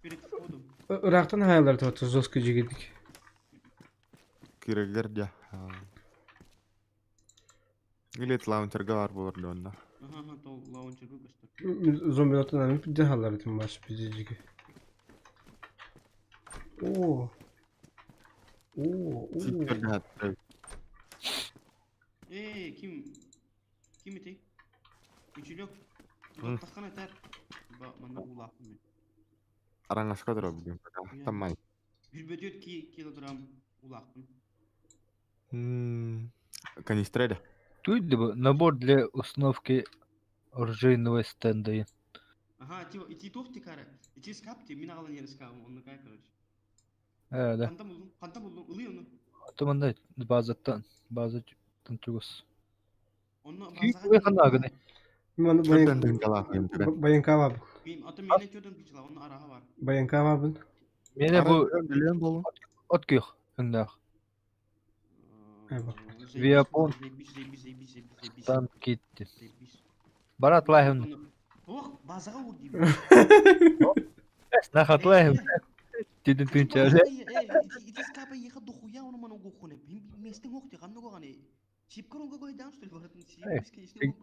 перед входом. ыраахтан хаайаллар туотта жесткий дьигидик. Кирэллэр дьэ. Или лаунчерга бар буолар дьонно. Ага, ага, то лаунчерга көстөр. Зомбилартан аны пиден хааллар этим баш пиденчики. О. О, о. Ээ, ким ким ити? Үчүлөк. Таххан этэр. Ба манна улааппын мен. Араҥаска турар бүгүн. Таммай. Бүрбөтүөт килограмм улааппын. Канистра да. Тут набор для установки оружейного стенда. Ага, типа, ити туох тикара. Ити скап ти, мин аҕалан иһэр скабым, оннукай, короче. Э, да. Хантан булдуҥ? Хантан булдуҥ? Ылый ону. Аты манна базаттан, базаттан чугас. Онно Күй базаҕа ханаагыны. Маны баянкаабабын. Аты миэнэ чөтөн кичила, онно араха бар. Баянкаабабын. Мене бу от күөх өҥнөөх. Виапон. Стан китти. Барат лайхын. Ох, базаҕа ур диибин. Нахатлайхын. Тидин тынча. Ити скапа еха дохуя ону маны гохуне. Местең охти ханны гоганы. Чипкар онго гой даун что ли баратын. Чип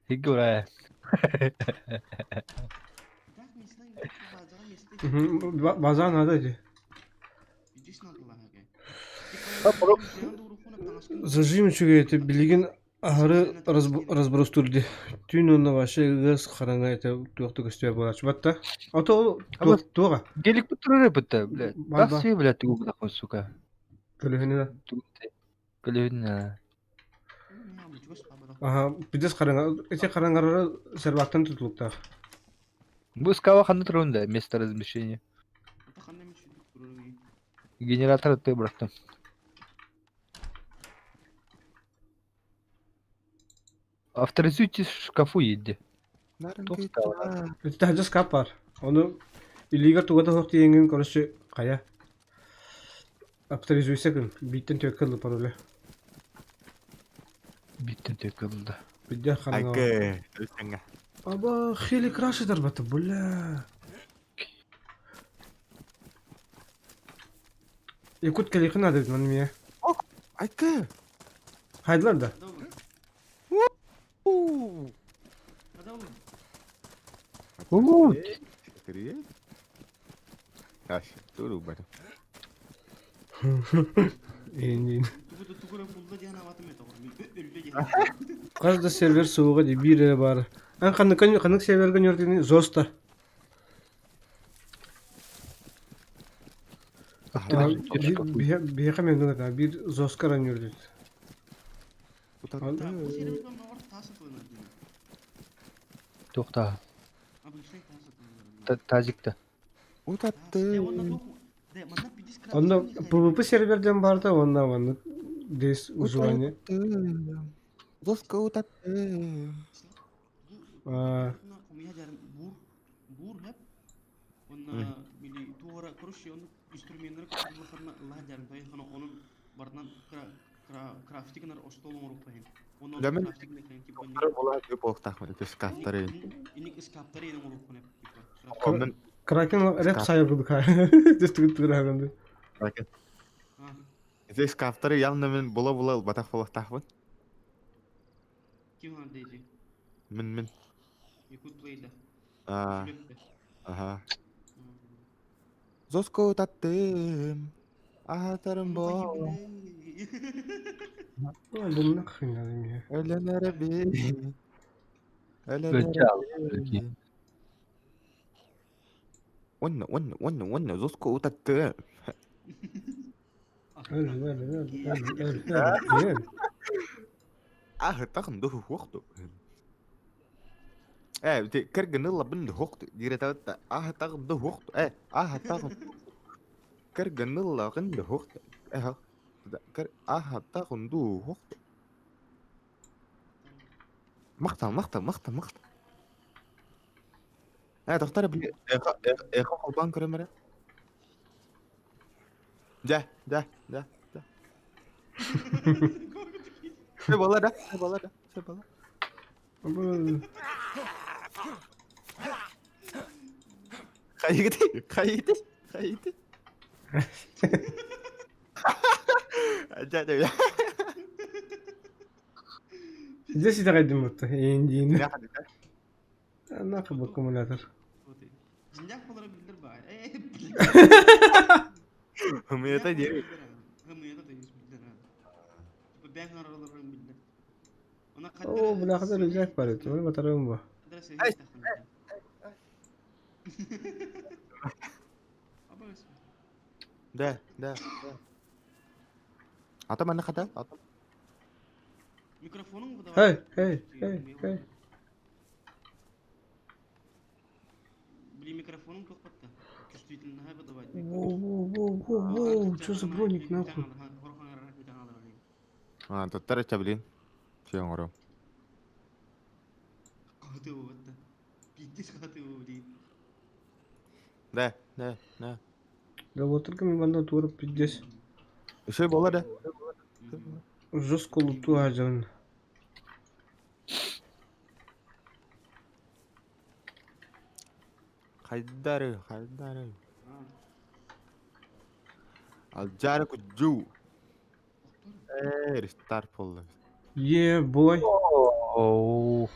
Хигура. База надо иди. Зажим үчүгэй этэ билигин аһары разброс турди. Түүн уонна вообще ыас хараҥа этэ туох да көстүбэт буолааччы батта. Ото ол туоҕа? Гелик турары бытта, блядь. Так себе, блядь, тугу такой, сука. Көлөһүнэ да. Көлөһүнэ. Аха, пиздец хараҥа. Эти хараҥарары сервактан тутулуктаах. Бу скала ханна турун да, место размещения. Генератор ты бырахтым. Авторизуйтесь в шкафу едди. Это таһырдьа скап бар. Ону илиигэр туга да суох тиийэҥҥин, короче, хайа. Авторизуйся гын. Бииттэн түөккэ ылла пароля. Бииттэн түөккэ ылла. Бидде хараҥа. Айгы, өстөҥҥө. Аба, хели краши тарбата, бля. Якут кэлиэхин наада эбит маны миэ. Айгы! Хайдылар да? Хас да сервер суоҕа дии биир эрэ баара. Эн ханнык ханнык сервергэ ньөрдүнүй? Зоста. Биһиэхэ мемнун этэ биир Зоска эрэ ньөрдүт. Туохтаа? Тазикта. Онно PvP серверден барда онно маннык дес выживание. Зоска утатты. Бур хеп. Онна били туора короче онну инструменттары кыллахарна ыллаһа дьарын тайхана онун барынан крафтигнар остол оҥорук Онно Дэмин крафтигнер типа була көп олохтаах ити скафтары. Иник скаптары ең оҥорук типа. Кракен рэп сайыр кудука. Дес түгүт түгүр Кракен. Ити скафтары явно мен була була ылбатах болохтаахпын. Ким хардейди? Мин мин. Якут плейда. А, Сүлөктө. ага. Зоско таттым. Аһатарым бо. Бу нахрен надо мне. Ölenere Начало. Ölenere Онна, онна, онна, онна, зоско утаттым. Öl, öl, öl, öl, öl, öl, öl. Аһытаҕын дуһу хуохту. Ээ, ити кэргэнilla бин хуохту. Диирэтэ аһытаҕын дуһуохту. Ээ, аһытаҕын кэргэнilla гын дуһуохту. Ээ, кэр аһытаҕын дуһуохту. Махтал, махтал, махтал, махтал. Ээ, тохтор били эхо эхо холбоон көрөмөрө. Дьэ, дьэ, дьэ, дьэ. Се буолла да, се буолла да, се буолла. Хайыгыты, хайыгыты, хайыгыты. Дьэ, дьэ. Здесь и такая будто. Индин. Миэхэ дьэ. Нахуй был аккумулятор. Дьиҥнээх буолара биллэр баар. Э, Хымыйата диэри. Хымыйата да биллэр. Типа бэҥ араларын биллэр. Она О, бля, хата рюкзак парит. Ой, батарым бу. Эй, Да, да, да. Ата манна хата, ата. Микрофонун бу Эй, эй, эй, эй. Блин, микрофонун тохпатта. Чувствительно выдавать. Воу, воу, воу, воу, воу, чё за броник нахуй? А, тоттар блин. Все оҥором. Хаты вот. Пиздец хаты блин. Да, да, да. Да вот только ми банда тура пиздец. Үчүгэй буолла да. Жестко луту ажан. Хайдары, хайдары. Алжары куджу. Э, рестарт буолла. Yeah, boy. Оу.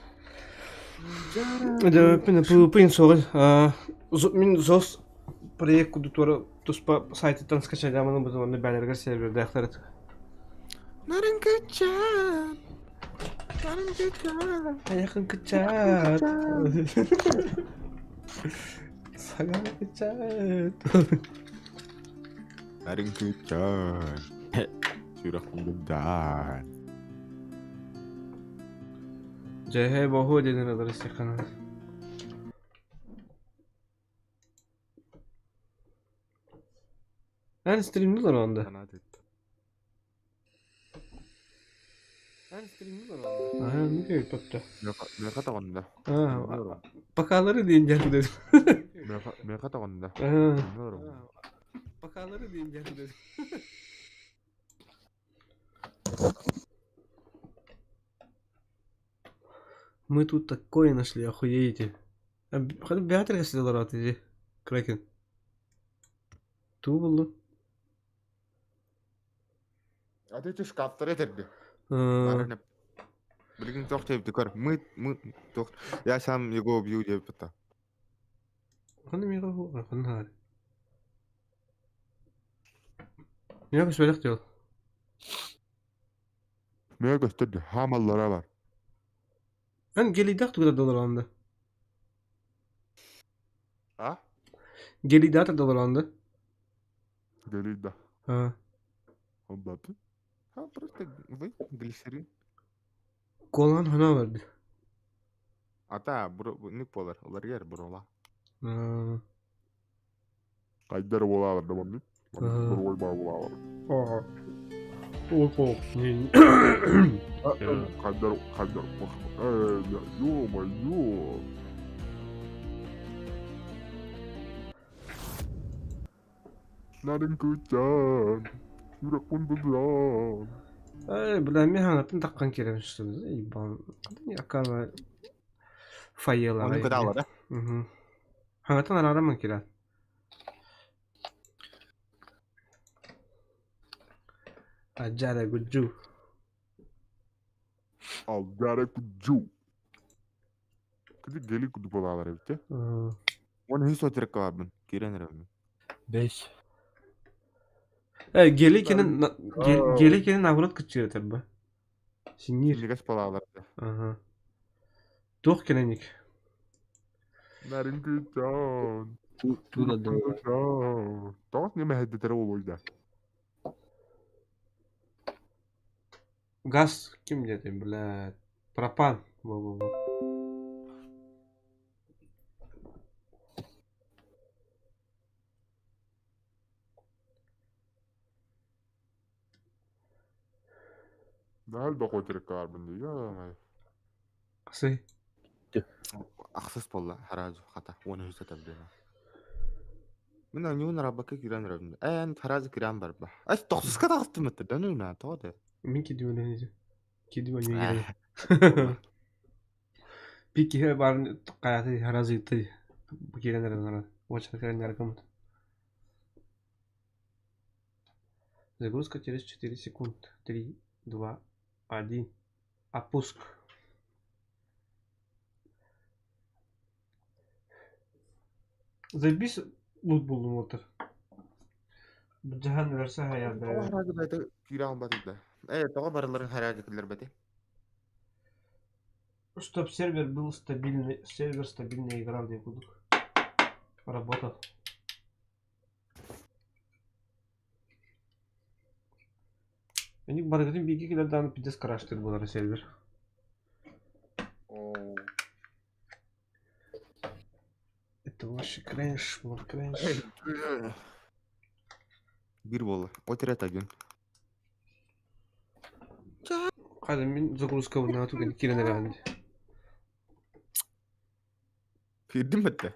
Да, пин пин соры. Мин зос проект кудутура туспа сайтыттан скачать аманы бу онны бәләргә сервер дәхтәрет. Нарынкычан. Нарынкычан. Аякын кычат. Саган кычат. Нарынкычан. Сүрэхпин Жэхэ боху деден алар истехана. Эн стримдилер онда. Эн стримдилер онда. Аа, не керек тотта. Меха тоҕонда. Аа, Бакалары дейін деді дедим. Меха тоҕонда. Аа. Бакалары дейін дедим. Мы тут такое нашли, охуеете. Беатрика сидела рад, иди. Кракен. Ту булду. А ты шкафтар этэрди. Аа. Билигин туох диэбит көр. Мы мы туох. Я сам его убью диэбит та. Ханна мига ху, ханна хар. Мига көспелек диол. Мега көстөрдү. Хамаллара бар. Эн гелидах тугда доллар анда. А? Гелидата доллар анда. Гелида. А. Онда ты. А просто вы глицерин. Колан хана verdi. Ата бу ник болар. Олар гер бурола. Аа. Кайдар болалар да бу. Бурой бар болалар. Аа. Ого. Кайдар кайдар. Э, ё-моё. Нарынкычан. Сүрэхпин быдыан. Эй, бля, мен ханатын таққан керем что ли? Ебан. Акана фаела. Оны көтә алар, Угу. Ханатын арарамын кирә. Аджара гуджу. Алдара куджу. Кыды гели куду болалар эбит те. Оны хис отерекка барбын. Кирен эрэбин. Бес. Э, гели кенен гели кенен наоборот кыччыратар ба. Синнир. Нигас балалар. Ага. Туох кененик. Нарин кычан. Тула да. Тоғыз неме хәддетері ол ойда. Газ ким деді, блядь. Пропан. Во-во-во. Дәл бақ отерекка барбын дейді. Қысы. Ахсыс болла, харазу хата. Оны хис атабдена. Мен аңюн рабака киран рабын. Ән харазу киран бар ба. Ай, тоқсызға тағыстым өтті. Дән уна, тоғды. Мен кидимен кидимен Пики барын қаяты харазы ты. Кирен рабын. Очень кирен рабын. Загрузка через 4 секунд. 3, 2, 1. Опуск. Забис лут булдум отыр. Жахан версе хаярда. Харазу бәті киран батыда. Э, тоға барыларын харазу кілер бәті. Чтоб сервер был стабильный, сервер стабильно играл, где буду. Работал. Они баргатын биги килердан пиздец краштыр булар сервер. Это вообще кринж, был кринж. Бир болла. Отерет один. Хада мин загрузка на туген кирен реально. Кирдим бітті.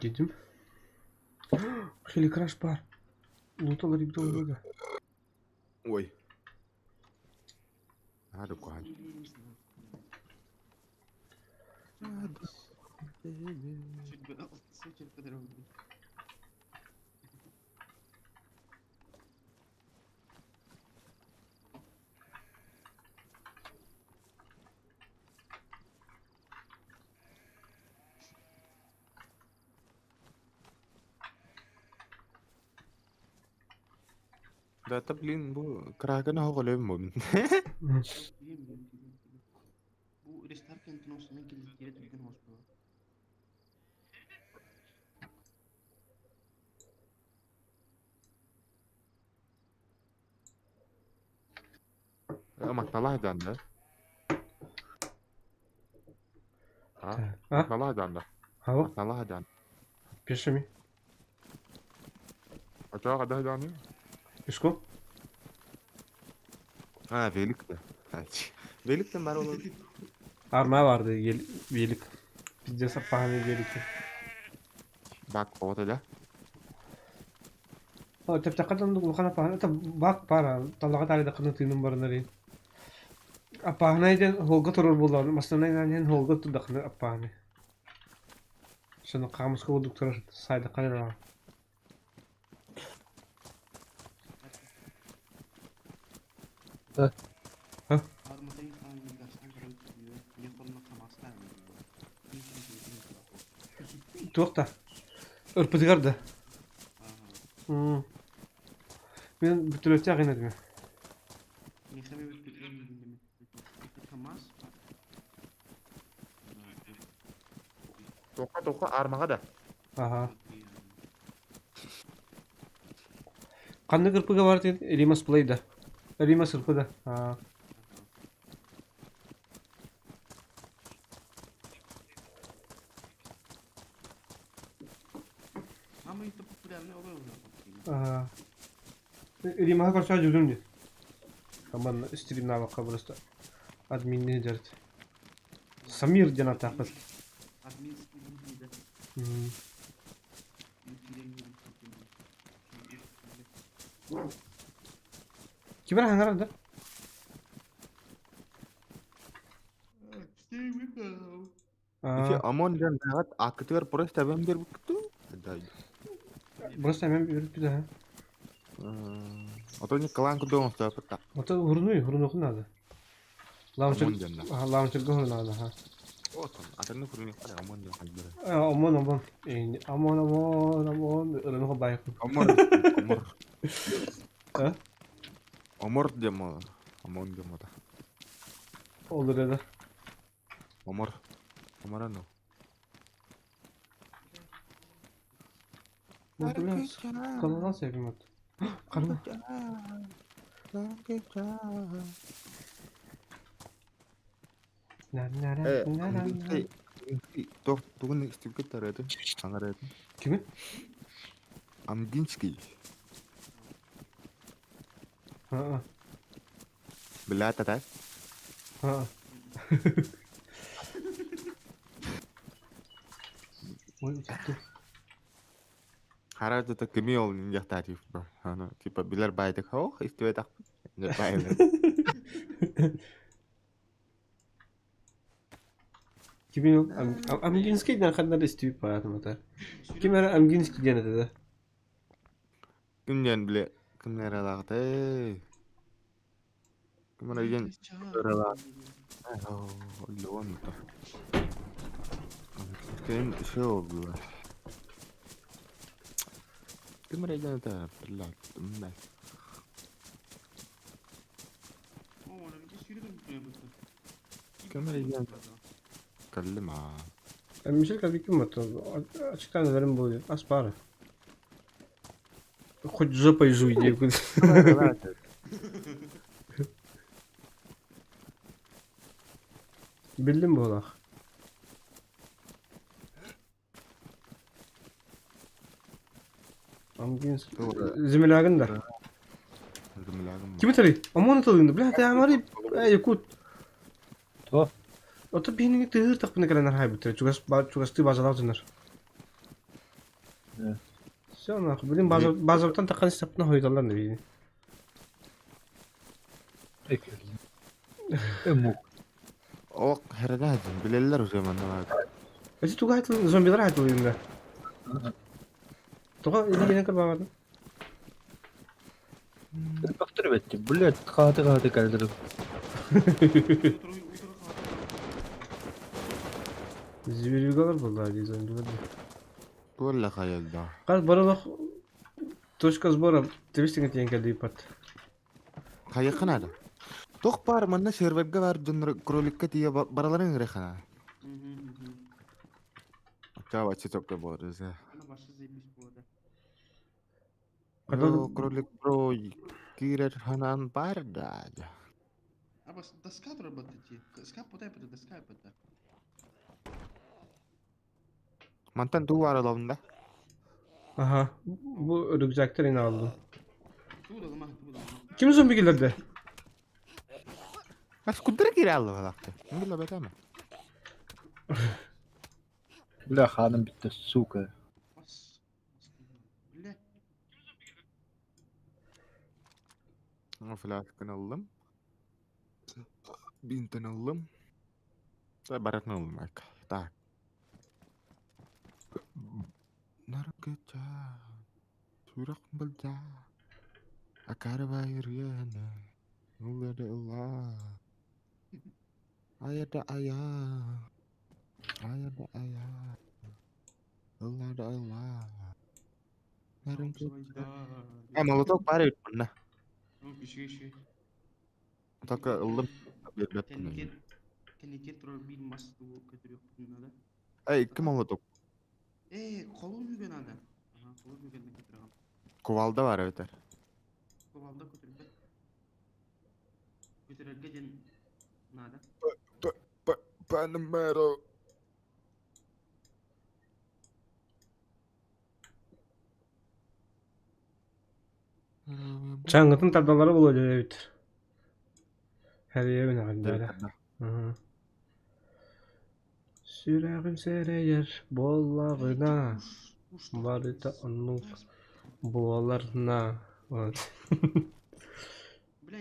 Дедим. Хеликраш бар. Луталар ибдолга. Ой. Надо кухан. Да, это, блин, бу краганы хоголем мун. Бу рестарт кентин olsun килдире түргөн olsun. Мактала да? А? А? Мактала да. Алло? Мактала да. Пишеми. А чё, когда да? Пешком? А, велик да. Великтен бар ол. Арма барды велик. Пиздец аппағаны великті. Бак ота да. О, тәптәққадан улахан аппағаны. Это бак бар, талаға тарида қының тыйным барынар. Аппағаны айден холга турur булар. Масына айден холга турдақны аппағаны. Шыны қамысқа болдық тұрар, сайды қалар. Ha? Ha? Туохта. Ырпытыгар да. Мен бүтүрөттө агынадым. Тоқа тоқа армаға да. Ага. Қандай кырпыга бар деді? Римас плейда. Римас ырпыда. А. Ага. Римаға көрсө жүрдүм де. Аман стримна баққа просто админни дерт. Самир ден атақпыз. Кибер хаңар да? Ити ОМОН диэн бэҕэт ааккытыгар просто эбэм диэбиккит дуу? Просто эбэм биэрбит аха. Ото Николаан курдук оҥостооппут да. Ото урунуй, урунуохун наада. Лаунчерга, лаунчерга урунаада, аха. Отон, атынны хуруниохха ОМОН диэн хайдара. ОМОН, ОМОН. ОМОН, ОМОН, ОМОН, ырыны байыппын. ОМОН, ОМОР. А? Омор диэн буолар. ОМОН диэн буолар. Ол ырыада. Омор. Омора ну. Кололон себим от. Карма. Туох тугун истибиккит тарыатын, саҥарыатын. Кими? Амгинский. Аа. Билээт ата. Аа. Ой, утутtu. Хара дата кими ол диэхтаатив бро. Аны типа билэр баайдык хоох истибэтахпыт. Баайлар. Кими ол? Амгинский диэн ханна да истибит баатым ата. Ким эрэ Амгинский диэн этэ да? Ким диэн биле ким эрэ лаҕытай. Ким эрэ диэн Леон то. Ким шо было? Ким эрэ диэн этэ блядь, блядь. Ким эрэ диэн кэллим аа. Мишель ким это? Ачыкан верим будет. Аспара. Хоть жопой жуй диэбит. Биллим буолах. Амгинский. Землягын да. Землягын. Кими тари? Омон тылыгын бля, ты амари якут. То. Ото биһиниги тыһыыр тахпына кэлэнэр хайбыттар. Чугас чугастыы базалаах дьоннор. Все нахуй. Блин, база базабытан таххан истэхпинэ хойуталлар да биһини. Эмук. Ок, хердәдин, билеллер уже манна. Эти туга айтыл, зомбилар айтылыйын да. Туга илигинен кырбаабатын. Бактыр бетти. Блядь, хааты-хааты кэлдирим. Зверюгалар булла дии зомбилар. Туолла хайалда. Хас барылах точка сбора тибистиҥэ тиийэн кэллииппат. Хайыхха наада. Туох баар манна сервергэ баар дьоннор кроликка тиийэ бараларын ыҥырыахха наада. Чао, вообще только буолар. Кролик бро киирэр ханаан баар да. Абас доска работать. Доска потай пота доска пота. Мантан туу баар олоҕун да? Аха, бу рюкзактар ини алдым. Ким зомби киллэрдэ? Бас куддара киирэ аллыбалаахты. Билэ бэтэмэ. Бля, ханым бүттэ, сука. Флясканы ыллым. Бинтин ыллым. Барытын ыллым. Так. Наргыча. Сүрэх былдьа. Акары байырыаны. Ыллары ылла. Айада ая. Айада ая. Ыллары ылла. Наргыча. Э, молоток баар эбит манна. Только ыллым. Биэрбэппин. Кэнникет турар биир мас тугу көтүрүөхпүтүн наада. Эй, икки молоток. Ээ, холун үгэ наада. Аха, холун үгэннэ көтүрөҕүм. Кувалда баар эбэтэр. Кувалда көтүрбэт. Көтүрэргэ диэн наада. Панамеро. Чаҥҥытын тардаллара буолуо диэбит. Хэрийэбин аҕайдаара. Сүрэҕим сэрэйэр буоллаҕына, барыта оннук буоларна. Бля,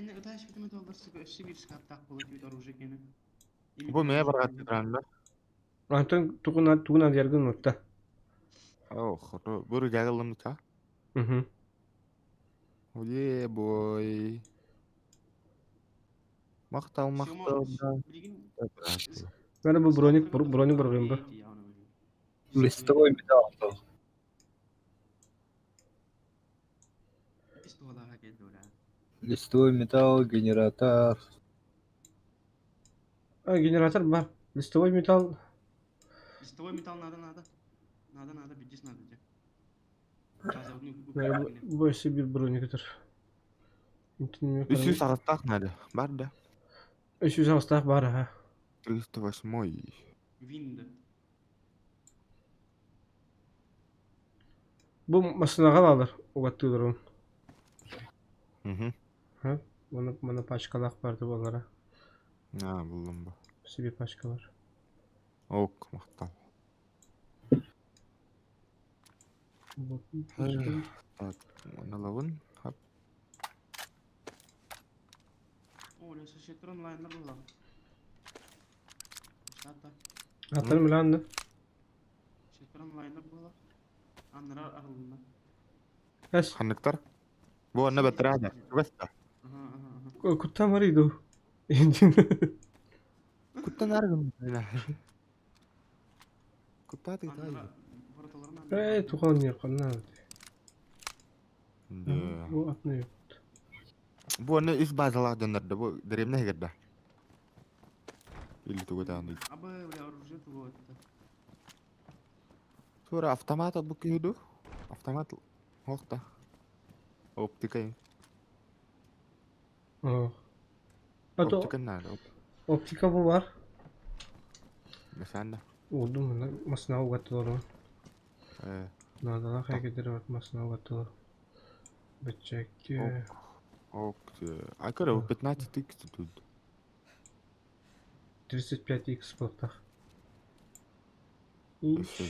не ытаешь битим это олдар сука, өссө биир скаптаах буола түбүт оружие кэнэ. Бу мэ бараат туран да. Антон тугун тугун адьаргын утта. О, хоро. Бу рюкзак ыллым да. Угу. Yeah, boy. Махтал, махтал, да. Надо бы броник, броник баргын бы. Листовой металл. Листовой металл, генератор. А, генератор бар. Листовой металл. Листовой металл надо, надо. Надо, надо, бедись надо. Больше bir броник этер. Үсүс ағыстақ надо. Бар да. Үсүс ағыстақ бар, ага. 308. Винда. Бу машинаға балар, угаттылар он. Угу. Ха? Мана мана пачкалах барды балара. А, булдым бу. Себе пачкалар. Ок, махтал. Так, аналавын. Хап. О, ля сосеттер онлайннар була. Шата. Аттар миланды. Сосеттер онлайннар була. Аннара арылына. Эс. Ханныктар. Бу анна бәтірәді. Бәсті. Куттан бар иду. Куттан аргын. Кутта ты тай. Эй, туған не қанна. Да. Бу атны. Бу анна үс базаларданнарда бу дәремне хегерда. Или тугутааны. Абы, бля, оружие туго это. Тура автомат бу күйүдү. Автомат хокта. Оптика. Ато Оптика надо. оптика бу бар. Mesela. Oldu mu? Masına ugattылар. Э. Надала хайгедер бар masına ugattылар. Бечекке. Ок. А кара 15 тысяч тут. 35x болтах. Инч.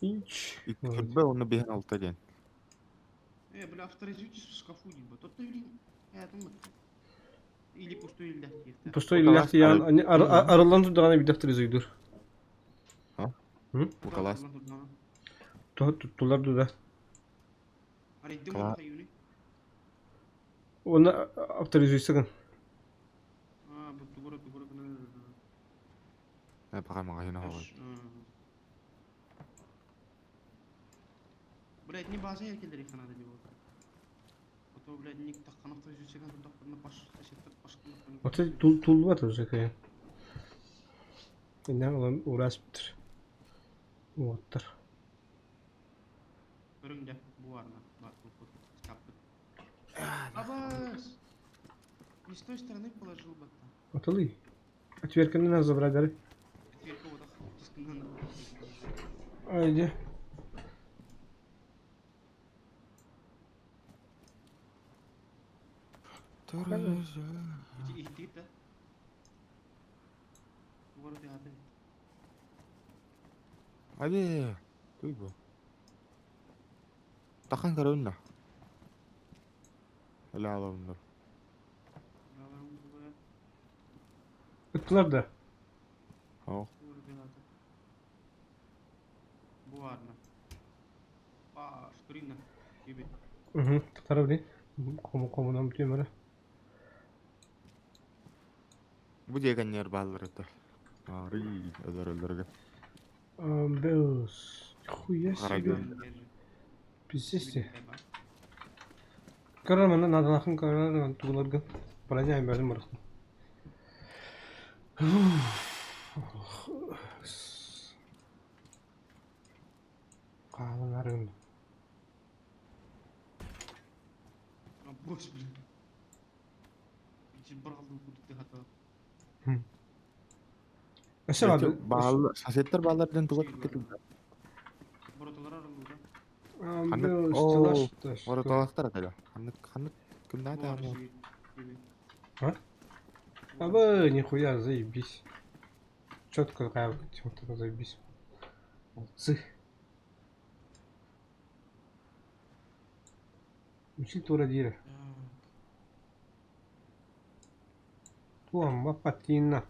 Инч. Икки оны бehen алта ден. Э, бля, авторизуйтесь в шкафу, либо. Тот или... Э, там Или пустой или легкий. Пустой или ян арылан турдагана бир авторизуйдур. А? Укалас. Туттулар дуда. Арыйдым Кала- Оны авторизуйсыгын. А, бу тугура тугура гына. Э, пока магазин хавай. Блядь, не база еркелер ханада деп отыр. А то, блядь, ник таққан авторизуйсыгын турдак баш сосеттер баш Аты тул бар уже кайын. Инен олон урас битир. Уоттар. Көрүңдө бу барна. Бар, бу скапты. Абас! Не с той стороны положил бы там. Атылый. Отверканы нас забрать дары. Отверка вот так, тисканан. Айди. Иттигит да. Тугура тыгаты. Аби, туй бу. Тахан караунна. Эля алабындар. Ыттылар да. Ох. Тугура тыгаты. Бу барна. Баш, туринна. Иби. Угу. Татара билин. Кому комунан бүтүм ара. Бу дегеннер баллар это. Ари, өлөр өлөргө. Амбеус. Хуя себе. Пиздец те. Карамана надалахын караман тугуларгын. Броня бәрін барахын. Қалын арын. Бош, блин. Ичин бар алды кудук тыгаты. Өсө бады. Баал, соседтер баалардан тугат кетип. Боротолар арылды. Амбеус. Боротолактар атала. Ханнык, ханнык кимдә та бу? А? Абы, нихуя, заебись. Четко какая вот заебись. Молодцы. Учи тура дира. Туамма патина.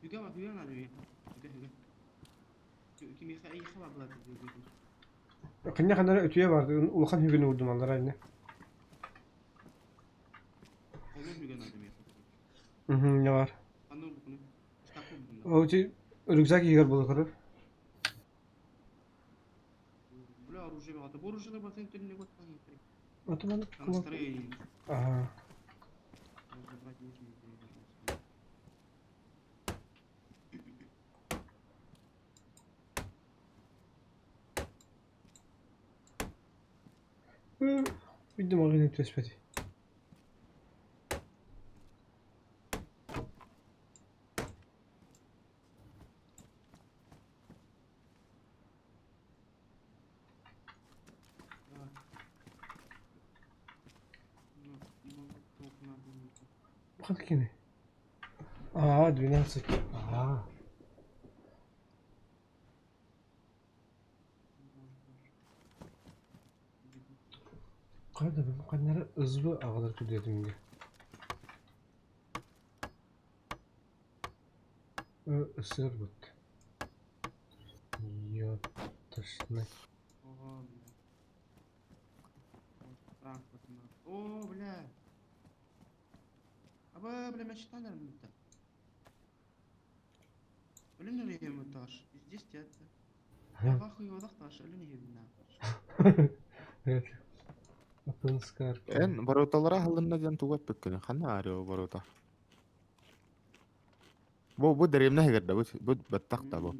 Хүгэ ба хүгэ надо миэхэ. Хүгэ хүгэ. Кимиэхэ эйиэхэ ба булат хүгэ. Кинне ханара үтүө бар. Улахан хүгүн урдум аллар айны. Холон хүгэ надо миэхэ. Мм, не бар. Ханна урбукуну? Шкаф урбукуну. Ол ти рюкзак игер боло көрөр. Бля, оружие багата. Бу оружие батын түнне гот тан. Аты маны На настроение. Ага. Разобрать нижние двери, пожалуйста. Видимо, магазин түспэти. Так. Ну, молоток надо мне. Хат кини. А, 12. А. Кайда бу каннары ызбы агалар күдетимге. Ысыр бут. Ёпташны. Ого, бля. Вот, Транспорт надо. О, бля. Аба, бля, мечта, наверное, это. Блин, или этаж. Здесь это. Я вахую его таш, или не видно. Апынскар. Эн баруталара халынна ден туга пеккен. Ханна арио барута. Бу бу деревне хегерде бу бу баттак бу.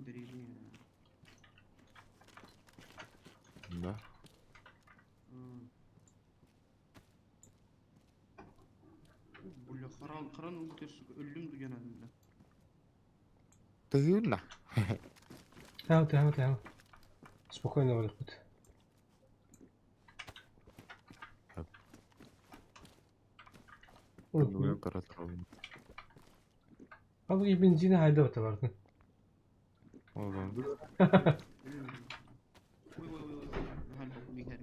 Да. Бля, харан, харан ултер, өллүм дуган адам, бля. Тыгынна. Тау, тау, тау. Спокойно барыппыт. Бүгін каратырым. Ал бензини хайда бата бардын. Одан. Ой, ой, ой, ой, ой, ой,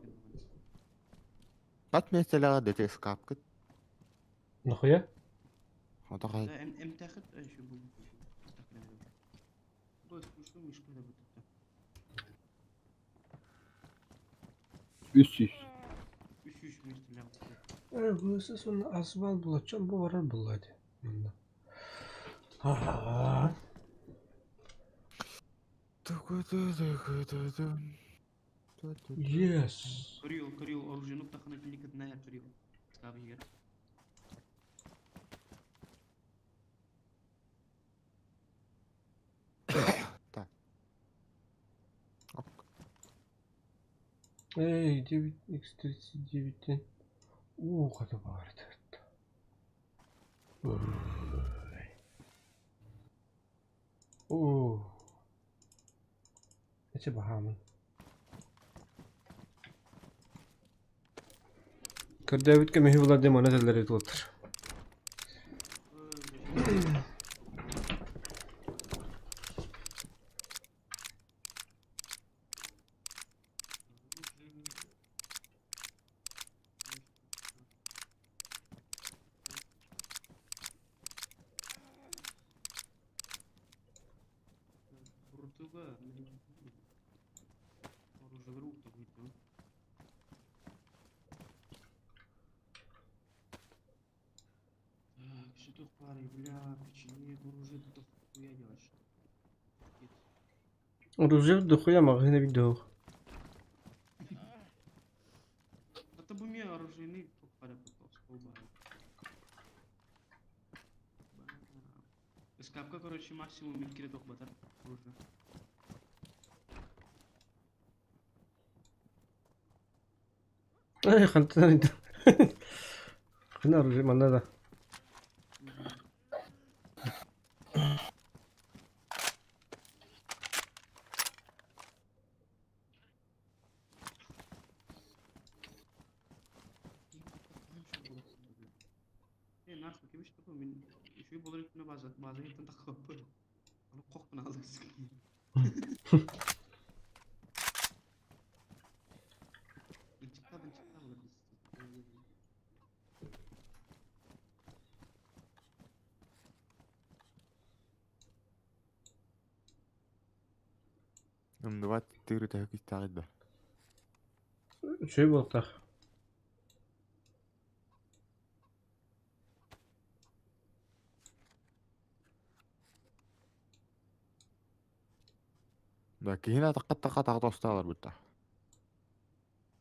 Бат меселеға дете скапкыт. Нахуя? Ота қай. М тахт еще был. Бос, что мишка да вот это. Үс үс. Үс үс месте Бусы сон асбал булачан бу барар булады. Мында. А. Yes. Курил, курил, оружие, ну птаха на клиник на курил. Скаб егер. Так. Эй, 9x39. Уу, қата бар. Оо. Эче бахамын. Көрдөбүткө мөһү булар дем ана теллер өтүп. Буртуга. Оружие рук так будет. Так, что тут пары, бля, печенье, оружие, тут хуя делаешь. Оружие дохуя магазина видео. Это бы мне оружейный пары потом столба. Скапка, короче, максимум микре батар оружие. Эй, хантан. Хана оружие манна да. Э, нахуй, кем что мен еще и болар күнө база база еттен такып. Аны кокпун алды. Чыкта чыкта болар. Умнубат тыыры төһө күүстээҕий да? Үчүгэй буолуохтаах. Да, киһини атахха атаҕа тостаалар бытта.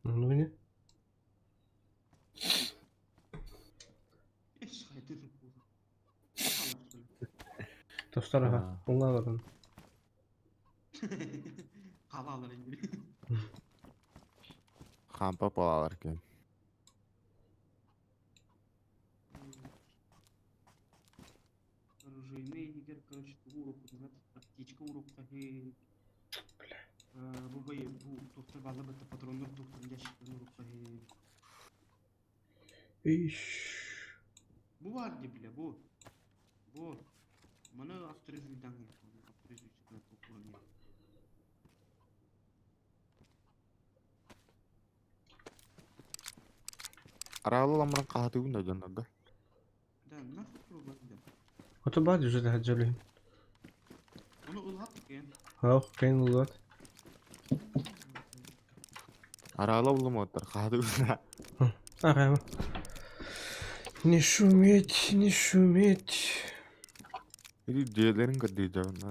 Ну не? Тостар аха, уҥа Халалар индири. Хампа буолалар ким. Оружейный иһигэр, короче, тугу уруокпутунан аптечка уруокка бу бу туохтар бааллар бытта патроннар туохтар ящиктарын уруокка. Иш. Бу бар ди бile бу. Бу. Маны авторизуйдан авторизуй. Араалы ламран хаһатыгын да дьоннорго. Да, нахуй пробовать да. Ото баар уже хаджалын. Оны ылгат экен. Ах, кайын улат. Араалы улумуоттар хаһатыгын да. Ага. Не шуметь, не шуметь. Иди дьиэлэрин көрдүү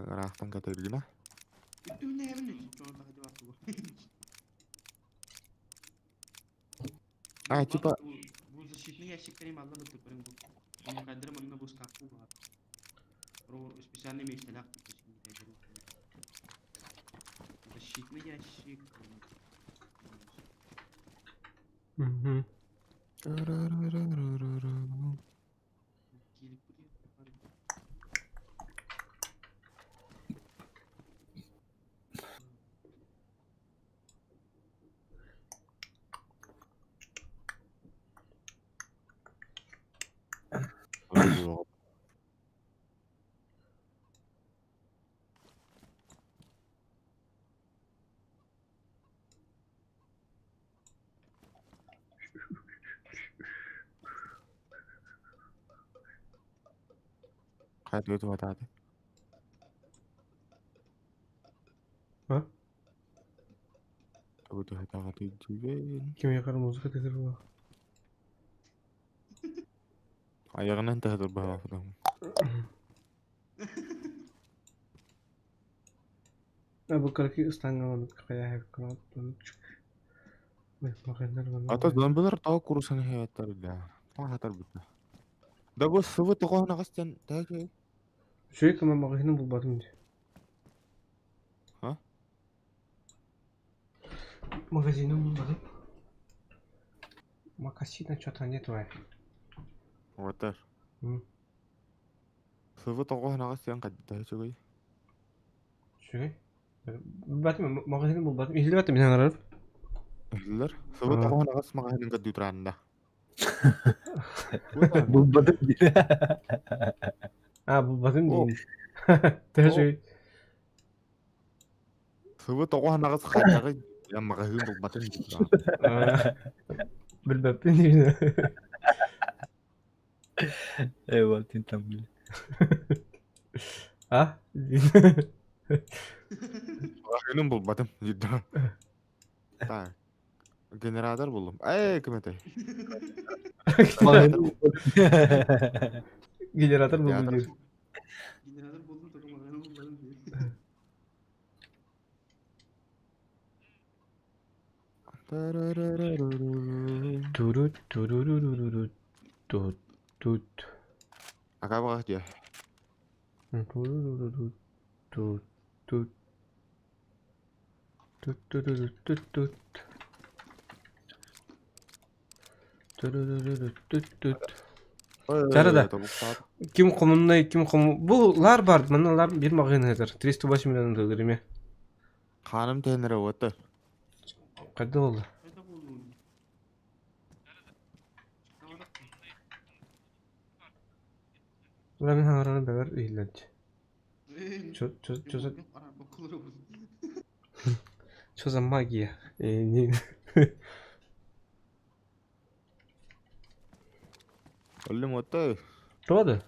ыраахтан катыргына. Үттүнэ эбин чоңда хадып атты. А, типа Бу защитный ящиктер алла бытты көрүң бу. Оны кайдыр манна бу шкаф бар. Про специальный месtelak Защитный ящик. Угу. Хайа туһатааты. А? Тугу туһатааты дьүгэн. Ким якар музыка тетер була. Аяғынан таһатыр баһафытым. А бу карки ыстаңга оны кая хеп канат. Ой, магазиннар Ата зомбилар таа курсан хаяттар да. Таа бутта. Да бу сывы тоҕоһун аҕастан таа Шөй кама магазинын булбатым ди. А? Магазинын булбатым. Макасина что-то нет вай. Отар. Сывы тоҕоһун аҕастан кадда чугай. Шөй. Булбатым магазинын булбатым. Иһилбатым мен арарып. Иһиллер. Сывы тоҕоһун аҕас магазинын кадды тураанда. Булбатым ди. А, булбатым ди. Тәжүй. Сывы тоҕоһун аҕас хаддагы я магазин булбатым ди. Билбеппин ди. Эва, тин там били. А? Магазинын булбатым ди. Так. Генератор булдум. Эй, ким этэй? Генератор булдум ди. Генератор булдум, только магазин булбадым ди. Турут туруруруру тут тут. Ака багат я. Туруруруру тут тут. Тут тут тут тут тут. Туруруруру тут тут. Чарада. Ким комуннай, ким кому. Бу лар бар, мына лар бир магазин хазыр. 308 миллион доллар эме. Ханым тенере оты. Кайда болду? Кайда болду? Ула мен хаңараны бәбер ыйланчы. Чо чо чо за Что за магия? Не. Өллүм оты. Тоды.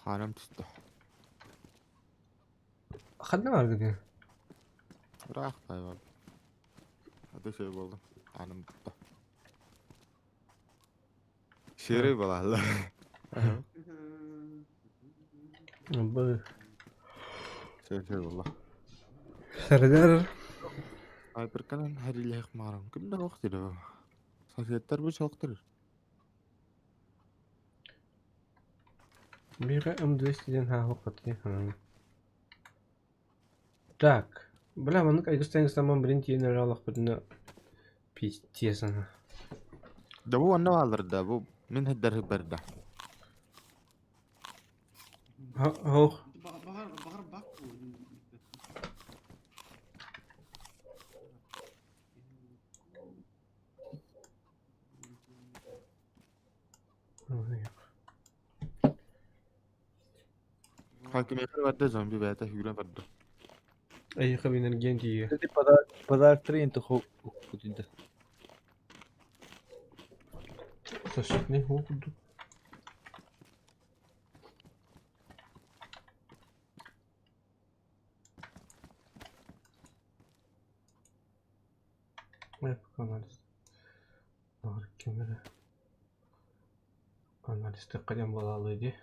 Ханым түсті. Ханна бар деген. Ыраах тайвар. Аты şey болду. Аным бутта. Серый балалар. Ага. Б. Şey болла. Сардар. Айперканан харилэх марам. Ким да вакыт Соседтер бу чоктур. Бира М200 ден ха хоқат. Так. Бля, маннык айгыстан саман блин тиен алах бутуна пиздец она. Да бу онно алыр да бу мин хеддер хыббарда. Хох. Бағар бағар бак. Хакимиятер барда зомби бәйті хүрен барда. Эй, хабинер генти. Ти подарок подарок 3 инту хо кутинда. Сошли ходу. Я пока анализ. Бар камера. Анализ кадем балалы иди.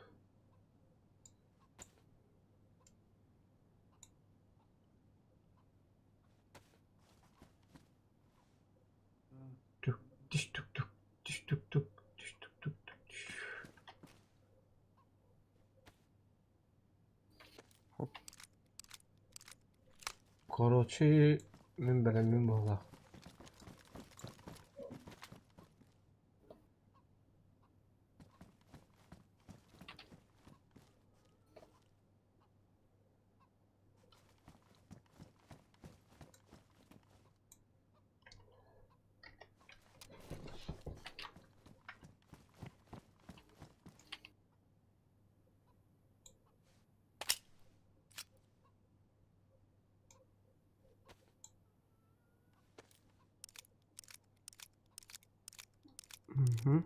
Түк, тиш түк түк, тиш түк түк, тиш түк түк түк. тиш. Хоп. Короче, мен билем буолла. Мгм.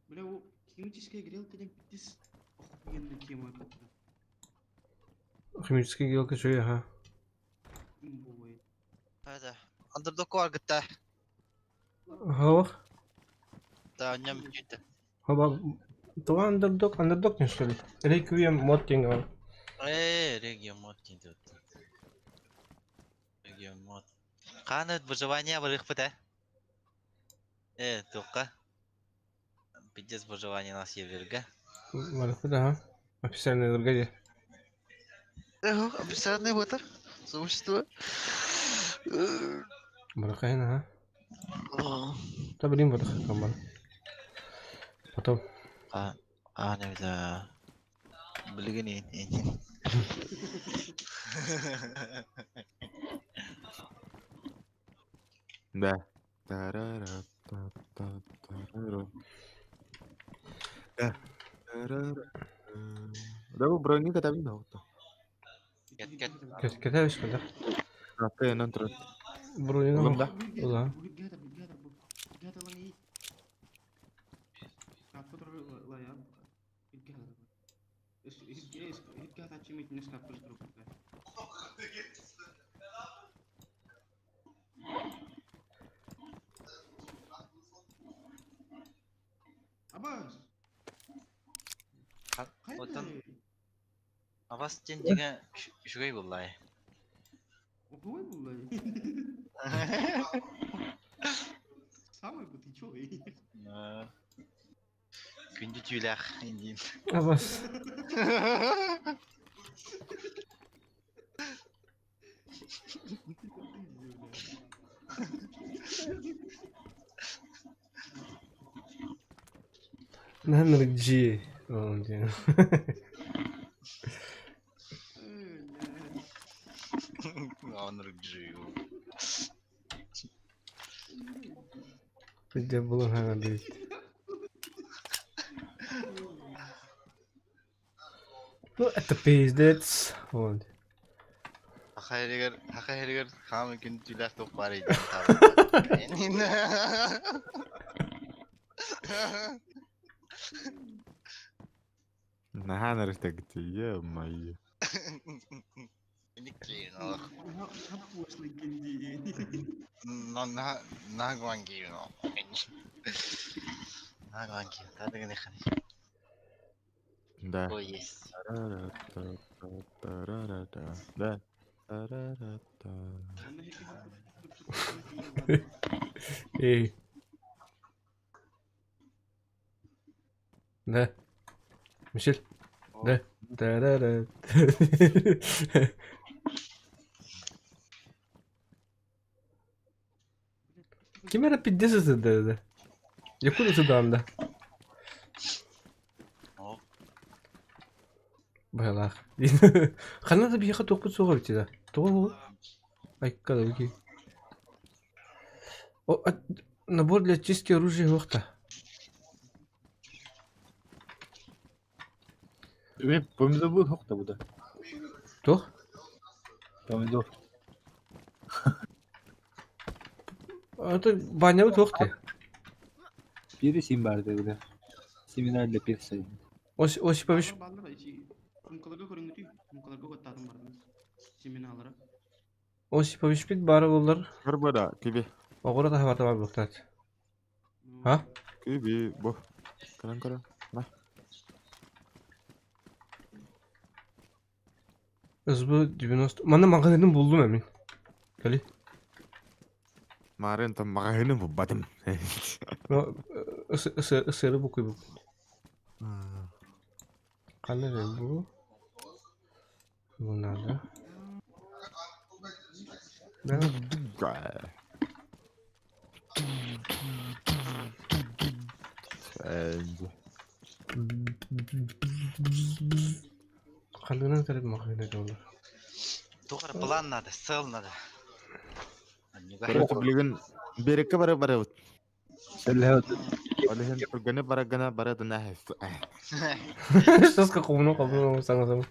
Бля, у химическая грелка ден пиздец. Охуенная тема. Химическая грелка что ага. Имбовая. Это. Андердог аргытта. Хох. Да, нем чуть. Хоба. То андердог, андердог не что ли? Реквием мод тенга. Регион мод не тут. Регион мод. Қаны выживание бар их Тоқа. Пиздец выживание на северга. Барыхпыт, ага. Официальный другая. Официальный вытар. Сообщество. Барахайна, ага. Да блин, барах, камбан. Потом. А, не да. Блин, не. Да. Тарара, та та тарара. Да. Тарара. Да бу броника табин да. Кет, кет. Кетебиш када. Аты энен турат. Бронина. Улым да. Ула. Абас. Отон. Абас тен деген үчүгэй буллай. Ой, буллай. Самый бы ты чё? Күндү түүлэх индин. Абас. Нанрык G. Вон где. Анрык G. Пиздец булан хаҥардыбыт. Ну, это пиздец. Вот. Саха иһигэр, саха иһигэр хаамы күн түүлээх туох баар Наһаа нарыстагыт, ё-моё. Да. Да. Эй. Да. Мишель. Да. Да-да-да. Ким эрэ пиздец ытырда да. Якут ытырдаанда. Быһалаах. Ханна да биһиэхэ туохпут суох эбит да. Тоҕо Айка да О, набор для чистки оружия суох да. Эми помидор бу суох да бу да. Туох? Помидор. Это банябыт суох дии. Бири син бар дегилер. Семена для перца. Осипович Сумкаларга көрүҥүтүй, сумкаларга куттаатым бардыңыз. Семеналара. Осиповичпит баара буоллар. Көрбөдө, киби. Оҕуруот аһа барыта баар буолуохтаах. А? Киби, бу. Көрөн көрөн. На. СБ 90. Манна маҕаһыынын булдум эмин. Кэли. Марын там маҕаһыынын булбатым. Ысыры букуйбут. Ханна эрэ бу? Бу надо. Да. Ханнынан кэлэн маҕаһыына буолар. Туох эрэ план надо, сыл надо. Короче, билигин биэрэккэ бары барабыт. Ол иһин түргэни барагына бары да Соска хомуну хомуну саҥа саҥа.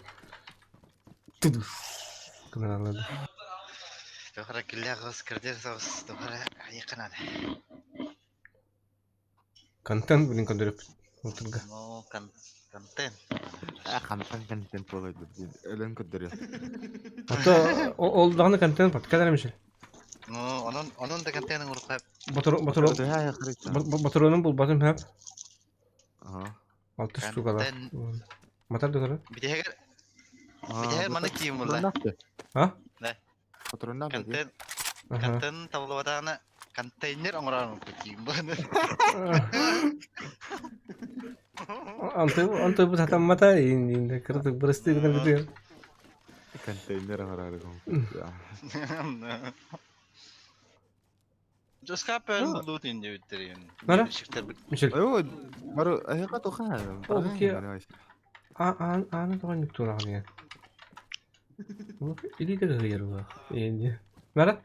Гыналады. Туох эрэ күллээх оҕус, кырдьар соҕус, туох эрэ айыахха наада. Контент блин көрдөрөппүт. Утурга. Ну, контент. Хантан контент буолайбыт өлөн көрдөрүө. Ото ол даҕаны контент подкадар эмишел. Ну, онон онон да контент оҥоруохха Ботуруонун булбатым хөп. Ага. Алты штукалар. Матар да көрө. Битэһигэр битэһигэр маны киим булла. А? Да. Патроннаах Контент контент табылыбатаҕына контейнер оҥорон киим баны. Анты анты бу сатаммата ин кырдык бырысты гына бүтүөр. Контейнер оҥорор. Жескапен лутин диэбиттэрин. Нара? Мишель. Ой, бары айыка тоха. А а аны тоҕо тураҕын Илиитэ кыһыйар Инди. Нара?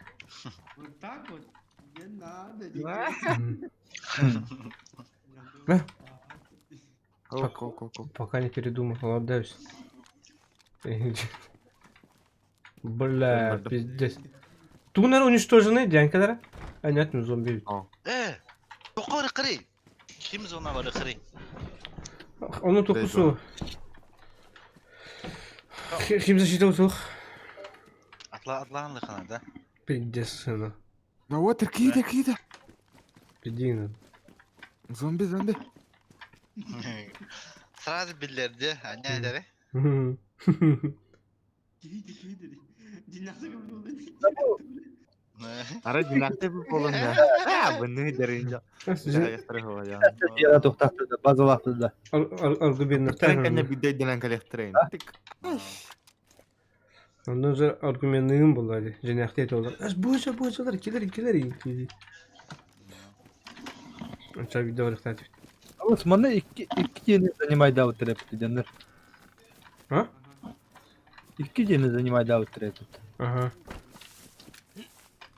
Вот так вот. Не надо. Пока не передумал, отдаюсь. Бля, пиздец. Туннер уничтожены, дянькалара. А нет, ну зомби. Э, тоқор кырый. Ким зона бар кырый? Onu tokusu. Химзащита утух. Атла атлаан лыхана да. Пиздец, она. Да вот, кида, кида. Пидина. Зомби, зомби. Сразу биллерди, аня эдери. Ара динакты болон да. А, бұны дәрін Я тоқтатты да, базалатты да. Аргумент Кәне бидей коллекторын. Ondan sonra аргументын булады. Женяхты олар. Ас буйса буйсалар келер келер. Анча видео рехтат. Алыс маны икки икки дени занимай да өтірепті дендер. А? Икки дени занимай да өтірепті. Ага.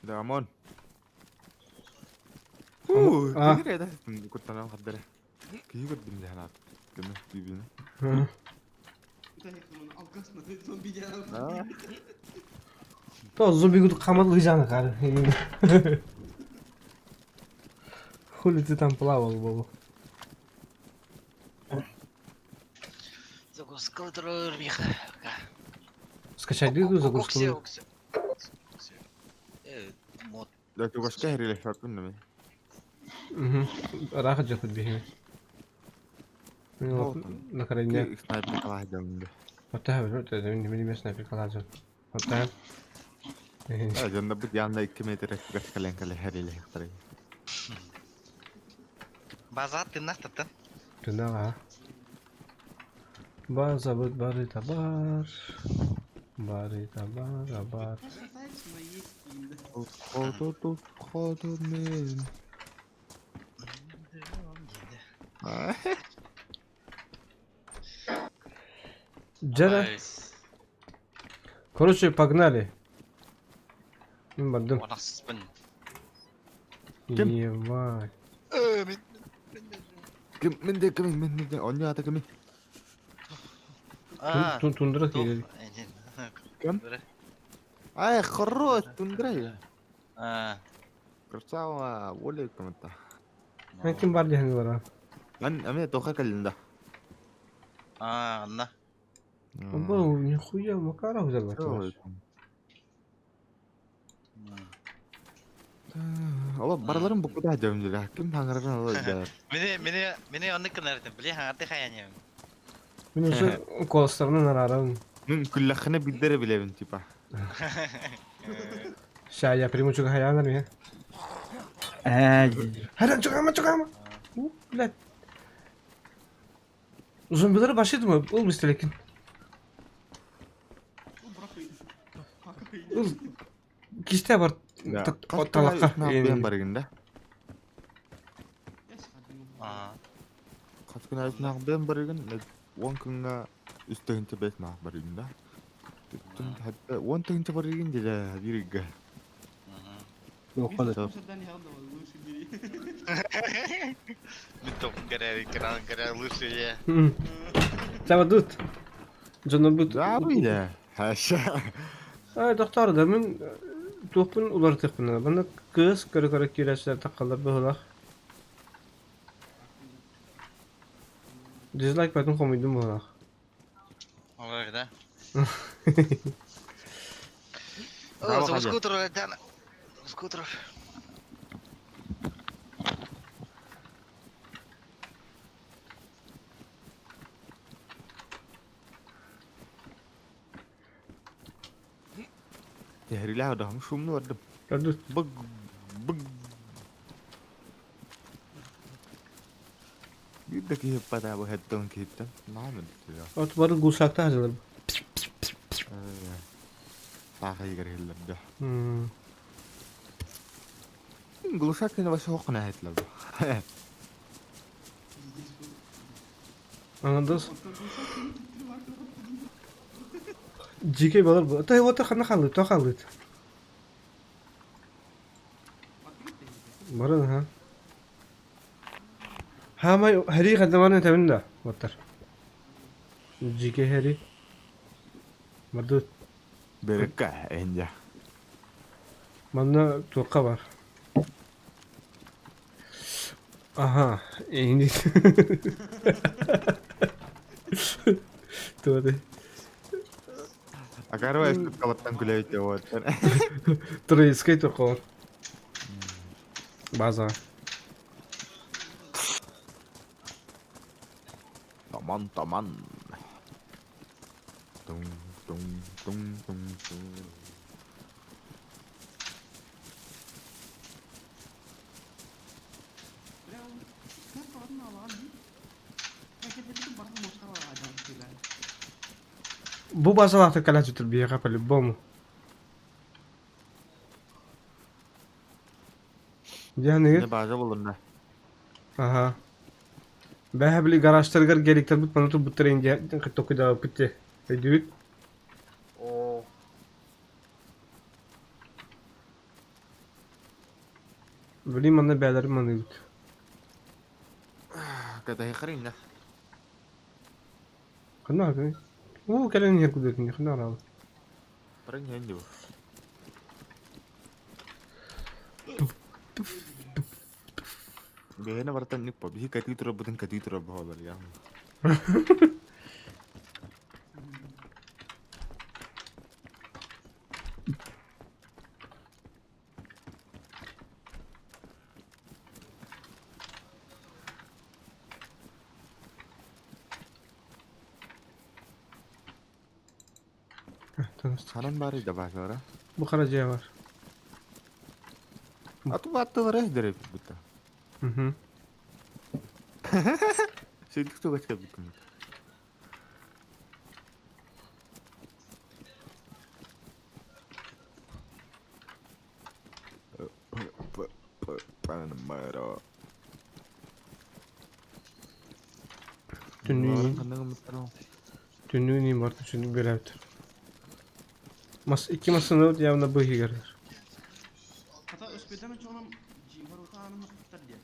Да, Амон. Уу, А. киһи кайда куттанан хардара. Киһи көрдүм дьэ ханаат. Көмө тиибини. То зомби гуд хамат лыжаны кары. Хули ты там плавал, Бобу? Загрузка турар миха. Скачать игру загрузку. Мод. Да чугаска хэрилэхпин нами. Угу. Рахат жахут биһиги. На крайне. Снайпер калаһдамды. Оттаһа бер, мин мин снайпер калаһдам. Оттаһа. Дьонно бут янна 2 метр чугас кэлэн кэлэ хэрилэхтэр. База тыннах таттан. Тыннах База бут бары бар. Бары бар, бар. Хоту мен. Джера. Короче, погнали. Мин бардым. Ебать. Ким мен ким мен де оння ата ким. Тундра киирер. Ким? Ай, хорош, тундра я. Красава, воля кому-то. Ким бар диһен бара. Мен эме тоха кэллинда. А, анна. Бу нихуя Макаров взорвать. Ола бараларын букуда дьөмдүлэ. Ким хаңарарын ола дьэр. Мени мени мени онны кынардым. Били хаңарды хаяниям. Мин уже колостарынан арарым. Мин күллэххинэ билдере билэбин типа. Ща я приму чуга хаянар меня. Харан чугама чугама. У, блядь. Зомбилары башыды mı? Ул бистелекин. Ул кисте бар талакка. Бен барыгында. Хас күн айсынақ бен барыгын, он күнгө үс тыһынча бес наах барыгын да. Хатта он тыһынча барыгын дede биригге. Лучше Чабадут. Дьоно бут. Да бile. Хаша. Ай, доктор да мен туохпун уларытыахпын. Манна кыыс көрө-көрө киирээчилэр таххаллар быһыылаах. Дизлайк батын хомуйдум быһыылаах. Олар да. О, скутер, скутер. Tehrilah да шумну бардым. Быг быг. Биир да киһи пата бу хэттон киһиттен наамын. От бары гусакта хазылар. Сааха игер хиллер да. Глушак кene башы хоқна хэтлер. Анадос. Дьикэй балар бу. Та вот хана халыт, то халыт. Баран ха. Хамай хари хадаманы табында. Оттар. Дьикэй хари. Мадут. Берекка энжа. Манна туохха бар. Аха, инди. Туоты. Акарва эстеп калаттан күлэбит вот. Троицкай туохха бар. База. Таман таман. Тум тум тум тум тум. Бу базалаахтык кэлээччитэр биһиэхэ по-любому. Дьэ Не база болунна. Аха. Бэһэ били гаражтарыгар геликтэрбит маны турбуттар индия токуйдаабыппыт дии. Өйдүүбүт? Блин, манна бээлэрин маныыбыт. Катайхаринна. Ханна хатыный? Уу, кэлэн иһэр кудатыны, ханна араабыт? Баран иһэн дии. Бэйэни барытан ньукпа, биһи кэтии турарбытын кэтии турар буолар я. Ханан баар да баара? Бу хара дьиэ бар. А ту бааттылар эһдер будто. Угу. Сөйдүк туга кэлбиккин. Панамара. Түннүүн иин барытын сүннүк биэрээбиттэр. Мас икки массыынабыт явно быыһыгар. Хата өспөтөн очоҕунан дьиибар аанын охтар диэн.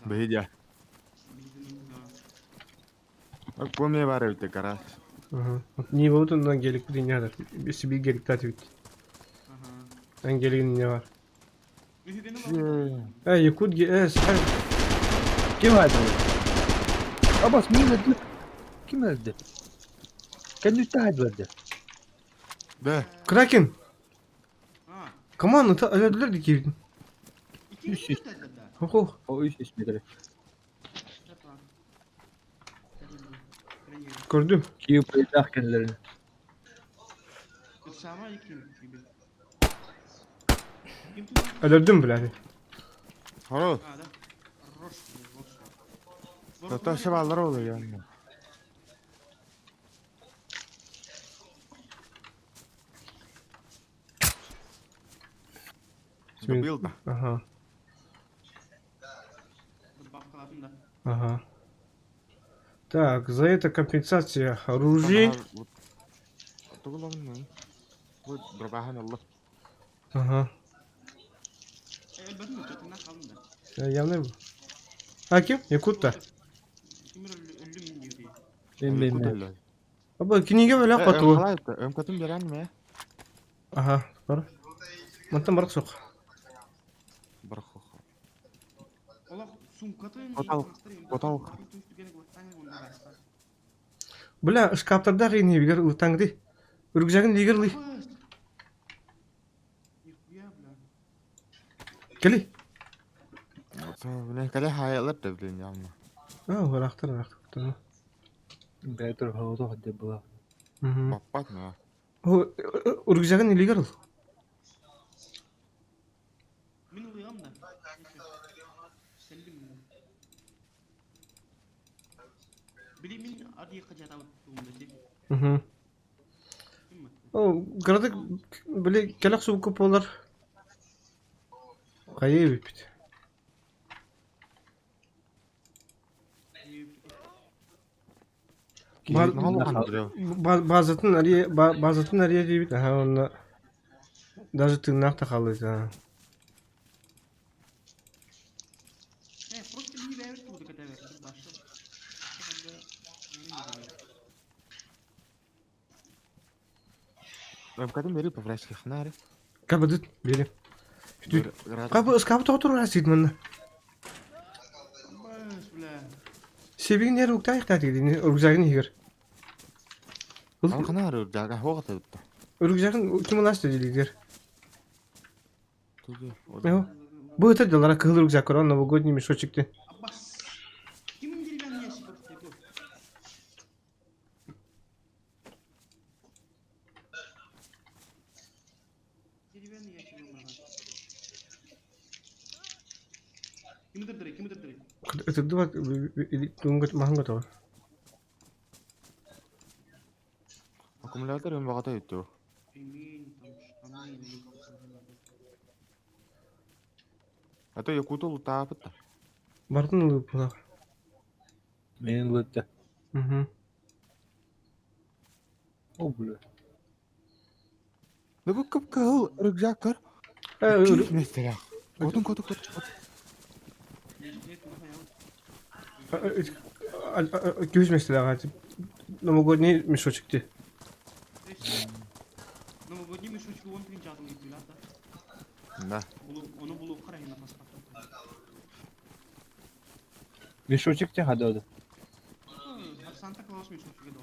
Бэйдя. Помне бар эбит гараж. Нивабыт оннан геликпит инньэ Сибиир геликтаат эбит. Эн гелигин инньэ бар. Э, Якут ге... Э, Ким öldü? Abbas min öldü? Kim öldü? Kendi üstü öldü. Бэ. Кракен! Команда, өлөдүлөр ди киирдин. Үс үс. Хо-хо. О үс үс метр. Көрдүм. Киев payitaht kendilerini. Өлөрдүм, блядь. Хорош. Наташа баллар олу yani. Добил да. Ага. Ага. Так, за это компенсация оружия. Ага. Явно. А ким? Якут-то. Аба кинигэ бөлөх хоту. Өмкөтүн берен ме? Ага, бар. Мантан барак суох. Барак Хотал. Бля, шкаптарда кыйын бигер ылтаңды. Рюкзагын лигерли. Кели. Бля, кале хаялар да блин явно. А, ырахтар, ырахтар. Бәтер хаото хадде була. Баппат ма. Рюкзагын илигер ыл. Угу. О, градык, били, келек субку болар. Кайы бит. Базатын ария, базатын ария дейбит. Аха, онна даже тыыннаах та хаалыт. Өмкөтүн бери по-фрашки хнари. Кабыдыт, бери. Кабы, скабы тоқтыр расид манна. Себигин нер уктайық та дейді, рюкзагын егер. Ал хнар рюкзага хоғат өтті. Рюкзагын ким уласты дейді. Бу это делара кыһыл рюкзак көрөн новогодний мешочекти. Ытырдыбат маһын готово. Аккумулятор өн багата өттү. А то якутул таапыт да. Бартын ылып була. Мен лытта. Угу. О, бля. Да бу кып кыһыл рюкзак көр. Котун коту коту коту. Күз mesela Новогодний мешочек ти. Новогодний мешочек он тыгын часын кип да. Да. Onu bulup karayın паспорт. Мешочек те хадады. Санта Клаус мешочек да.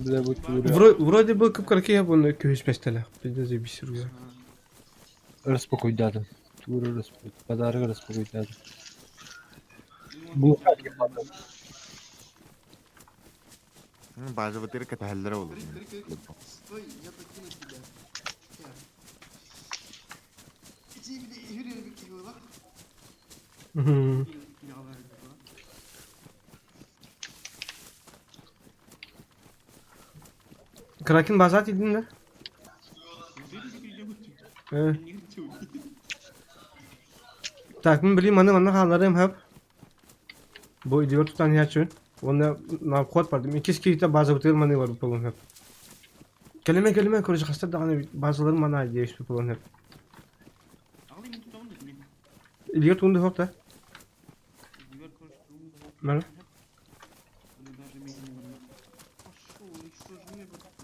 Бля, бу Вроде бы кып-кыракый я күз mesela. Bizde заебись рюкзак. Распакуйдадым. Тура распакуй. Подарок распакуйдадым. Бу База бытыр катахаллара болду. Стой, я покину тебя. Иди, Kraken bazat idin de. Так, мен билим аны манна халарым хап. Бу идиот тутан ячын. Оны на вход бардым. Икис кейте база бытыр маны бар болон хап. Келеме келеме көрүш хаста даганы базалар мана дейш болон хап. Илгер тунду хок да. Мана.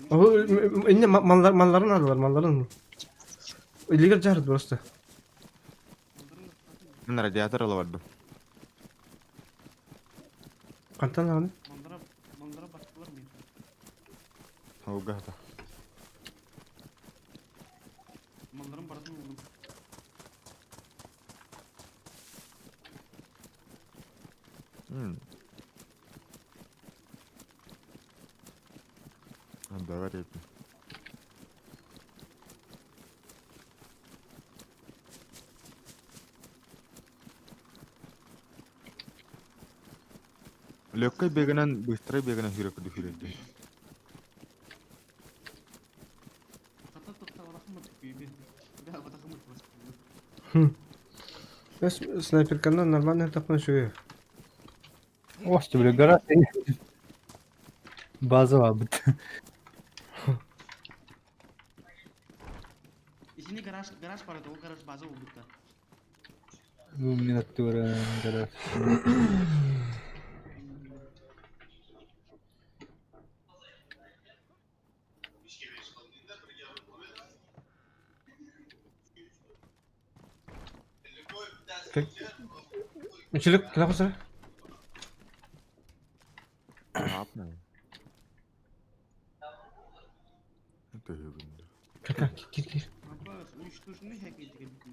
Инне маллар малларын алдылар, малларын. Илгер жарды просто. Мен радиатор ала бардым. Кантан аны? Маллара баттылар мен. Аугата. Малларын баратын болдum. Давай репи. Легкой бегенен, быстрой бегенен хүрек дүхүрек. Снайперканан нормально тапкан шуе. Ошты бля, гора. База бит. İçinde garaj garaj var o garaj база oldu da. Bu миниатюра гараж. Мичилик кila кусара? Yapma. Это Кака, кир кир. Уничтожены хәкәйтегә бит.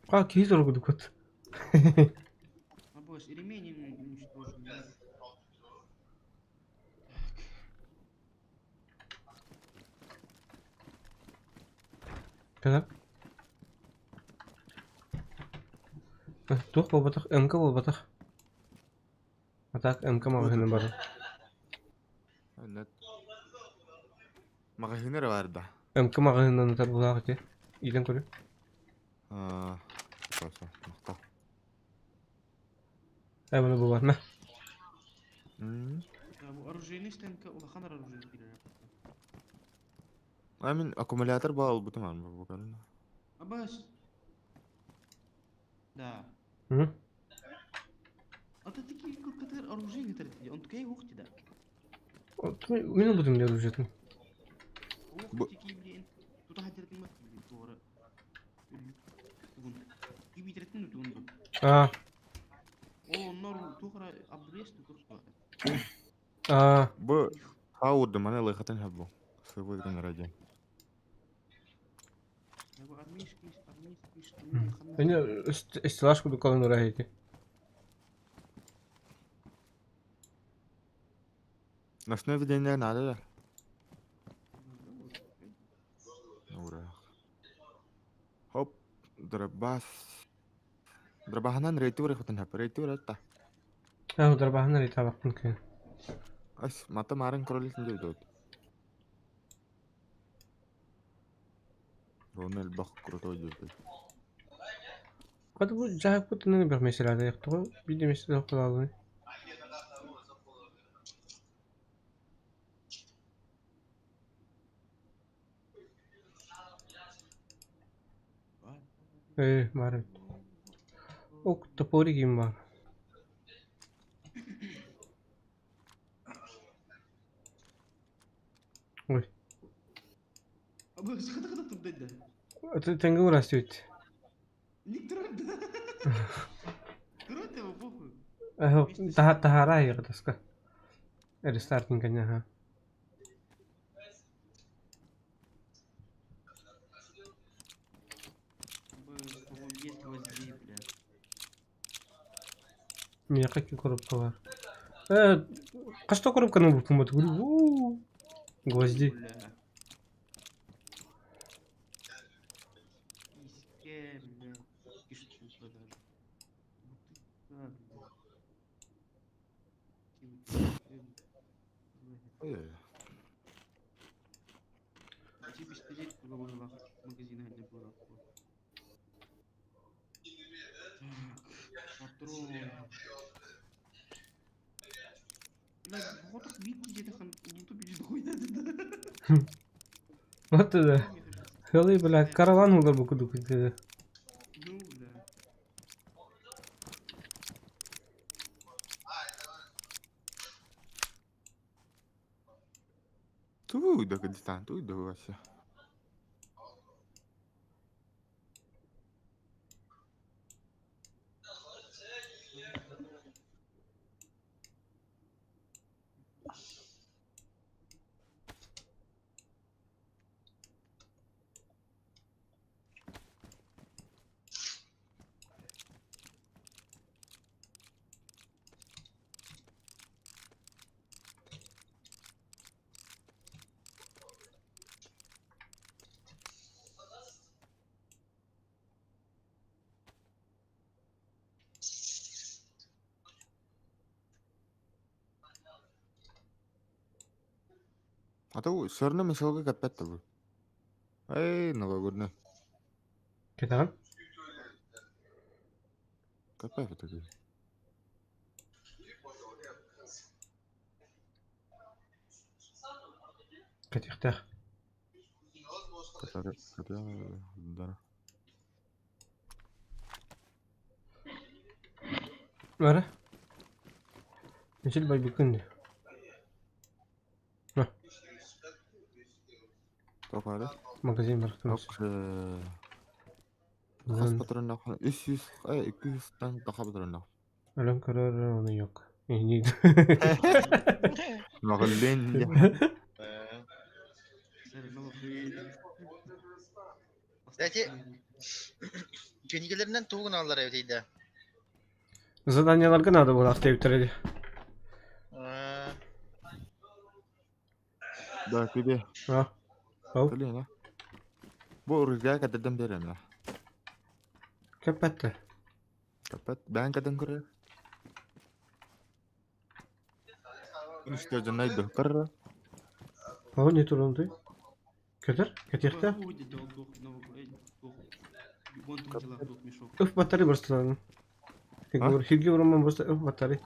А, киз оргуду кот. Абас, ремень уничтожен. Кака? Тух болбатах, МК болбатах. А так МК магазины бар. Нет. Магазинер бар да. МК магазинынан тар булак те. Иден көрө. Аа, просто мактал. Ай, мына бу бар ма? Бу оружейный стенка улахан оружие кирәк. I mean, аккумулятор бал бутым ан бу кан. Абас. Да. Hı? А ты такие катер оружие гитар он такой ухти да. Мен бутум деп жүрдүм. Ухти блин. Тут хадер ким doğru. Тугун. Киби третин тугун. А. О, нор тухра обрез тут. А. Бу хауд мана лыхатын хаббу. Сыбы ради. Армейский, армейский, Эне стеллаж куду калын урайти. Ночное видение надо да. Ура. Хоп, дробас. Дробаханан рейтур хатын хап, рейтур атта. А, дробаханан рейтабак мүмкүн. Ас, мата марын кролик деп дот. Ронел бах крутой деп. Кады бу жайып бутунун бир меселе якты бир меселе кылалы. Ээ, баар эбит. Ок, топорик им баар. Ой. Абы сахата турдайда. Тэҥҥэ ураастыбыт. Ник турар да. Турар да похуй. Таһаара айыга таска. Рестартинг конечно. Есть гвозди, бля. Миэхэ икки коробка баар. Э, хас да коробканы булпум бу Гвозди. Бля. Иске, бля. Кишку даже. Бутылка, бля. Ой-ой. Ити пистолет туга магазина где было. Так, патрон. Бля, хотох бит где-то хан, луту бит хуйня да. Вот это. Хелый, бля, караван улар бу кудук где. Ну, бля. Туй да кадистан, туй да вообще. А то все равно мешалка капет тобой. Эй, новогодний. Кэтаҕын? Капет такой. Кэтиэхтээх. Который, который, да. Бара. Мичил байбыкын дии. На, Тоқары. магазин бар Ок. Хас патроннах 300, ай 200-тан таха патроннах. Өлөн көрөр оны yok. Эни. Мағыллен. Кстати, Кенигелеринен тугун аллар эбит Заданияларга надо было автоюттер Да, киде. А. Ау. Кэлиэн, а? Бу рюкзак атырдан берем, а. Кэппэтте. Капет, бээн кэтэн көрөр. Уничтожен найду. Көрөр. О, не турунтуй. Көтөр, кэтиэхтээх. Өф батарея просто. Хирге ураман просто өф батарея.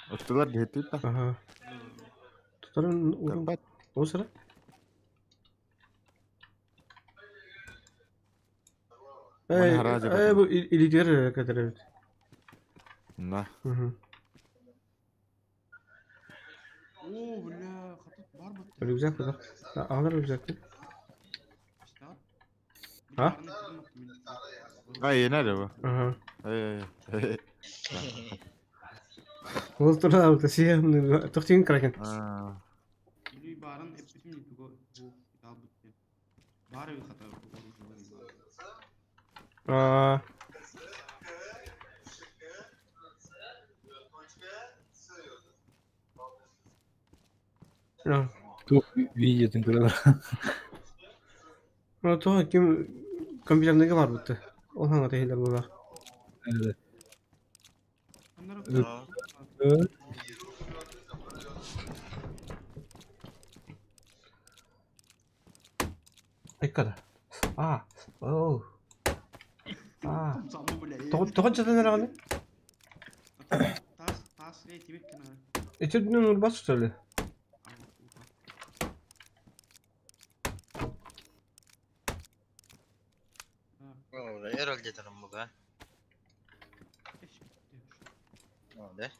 Оттулар диһиттит да. Ага. Тутарын урун. Капет. Осыра. Оны Эй, харажы эй, бу илитер көтөр эбит. На. Мгм. О, бля, хатыт бар бу. Рюкзак куда? Алар рюкзакты. А? Ай, не бу. Ага. Ай, ай. Ол туралы алты сиям тохтин кракен. Аа. Или барын эппитим туго бу албыт. Бары хата Аа. А. Туох видеотын көрөлөр. Ну то ким компьютерныйга бар бутты. Ол хаңа тахилер була. Evet. Айкада. А. Оу. А. Самы бля. Тоҕо чатан эрэ Тас, тас, эй, тебе кена. Эти дүнен урбас что ли? Өр алдьатарым буга. Да?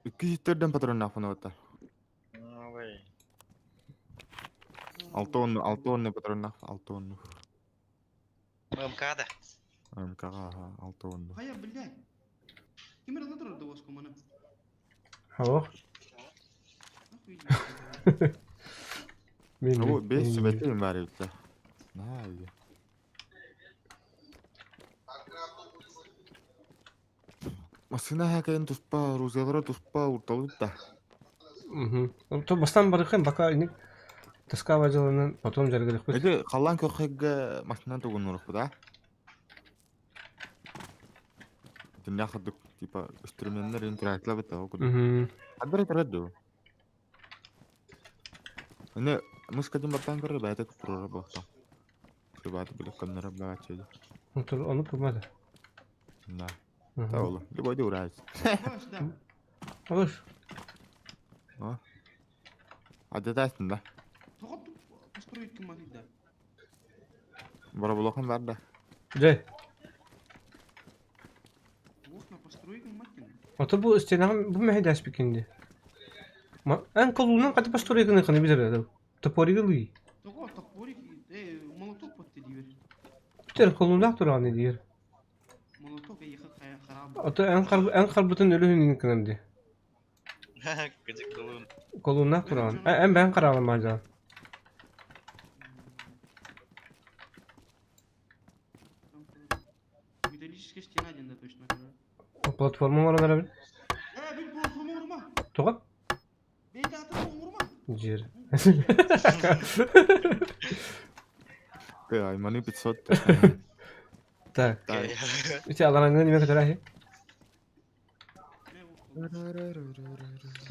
Икки хиттерден патроннаах фонуоттар. Ой. Алта уонну, алта уонну патроннаах, алта уонну. МК да. МК-ҕа аха, алта уонну. Хайа, блядь. Ким эрэ турар да уоскуманы. Алло. Мин Бу бес сүбэтин бар эбит. Наһаа үгүй. Массыына хакайын туспа, рузялара туспа урталыт да. Угу. То бастан барыхын пока ини тоскава дьылынан потом дьарыгырыхпыт. Эти халлаан көхөйгө массыынан тугуннурухпут а? Диннях курдук типа инструменнар интерактивы того курдук. Угу. Хаддар этэрэ дуу? Аны мускатын баттаан көрөр бэйэтэ турара буолта. Сыбааты билик коннорор бааччы. Ону турмады. Да. Та олу. Любой дурайс. Алыш. А? Адетасың да. Построить кымматый да. Боробулохан бар да. Дьэ. Окна построить кымматтын. Ото бу стенаҕа бу мэһэйдээспиккин дии. Эн колуунан хата постройканы ханы билэр топоригы лый. Того топорик, молоток подтедивер. Бүтэр колуунаах тураҕын диир. Молоток ехал хараб. Ото эн хар эн харбытын өлүһүн кынам ди. Кыжык колун. Колуунаах тураҕын. Эн бэйэн хараҕын маажаан. Металлическая стена один, да, точно. Платформа оҥорон эрэбин. Бил платформа оҥорума. Тоҕо? Бейте атын оҥорума. Дьиэр. Ты айманы 500. Так. Ити алараңҥа ниме көтөрөөһү.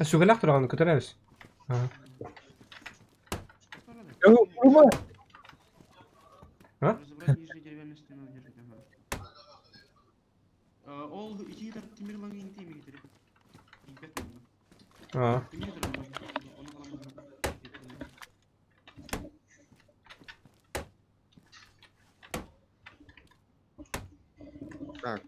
Сүгэлээх тураҕын көтөрөөбүс. Урума! А? Разобрать нижнюю деревянную стену держать, ага. Ол ити тимир лаңын тимир. Ипет. А. Тимир оны қаламыз. Так.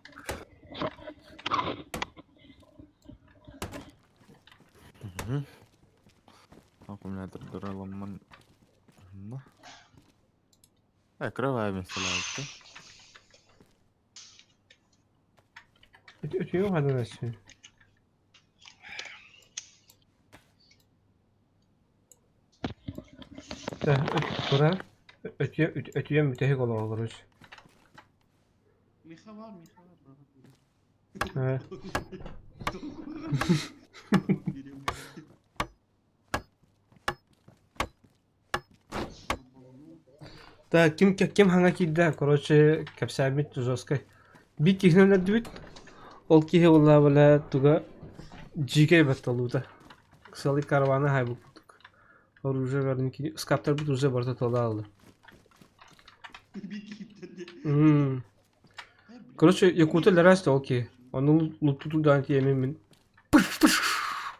Аккумулятор ламман. Кровая место. Өтүйүн хадан өссүн. Тура өтүйөн бүтэһик олоҕо короче. Миха бар, Миха бар. Так, ким ким хаҥа киирдэ, короче, кэпсээбит жесткай. Биир киһини өлөрдүбүт, ол киһи буолла туга дьиикэй батталуута. Салы караваны хайбыппыт. Оружие барын скаптарбыт уже барыта тола алды. Короче, якута лэрээс ол киһи. Ону луттуту даан тиэмин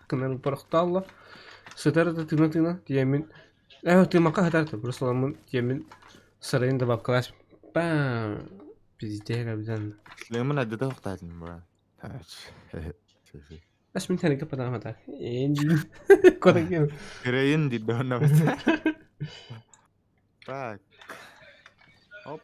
кынан порохтаалла. Сытар да тыына-тыына тиэмин тыымакка сытар да просто ламмын тиэмин сарайын да бабкалаас бам пиздец кабитан. Шлемын әддете тоқтайтын бұра. Ас мин тәнеке падамата. Энди. Кодак. Кирейин дейді онна Так. Оп.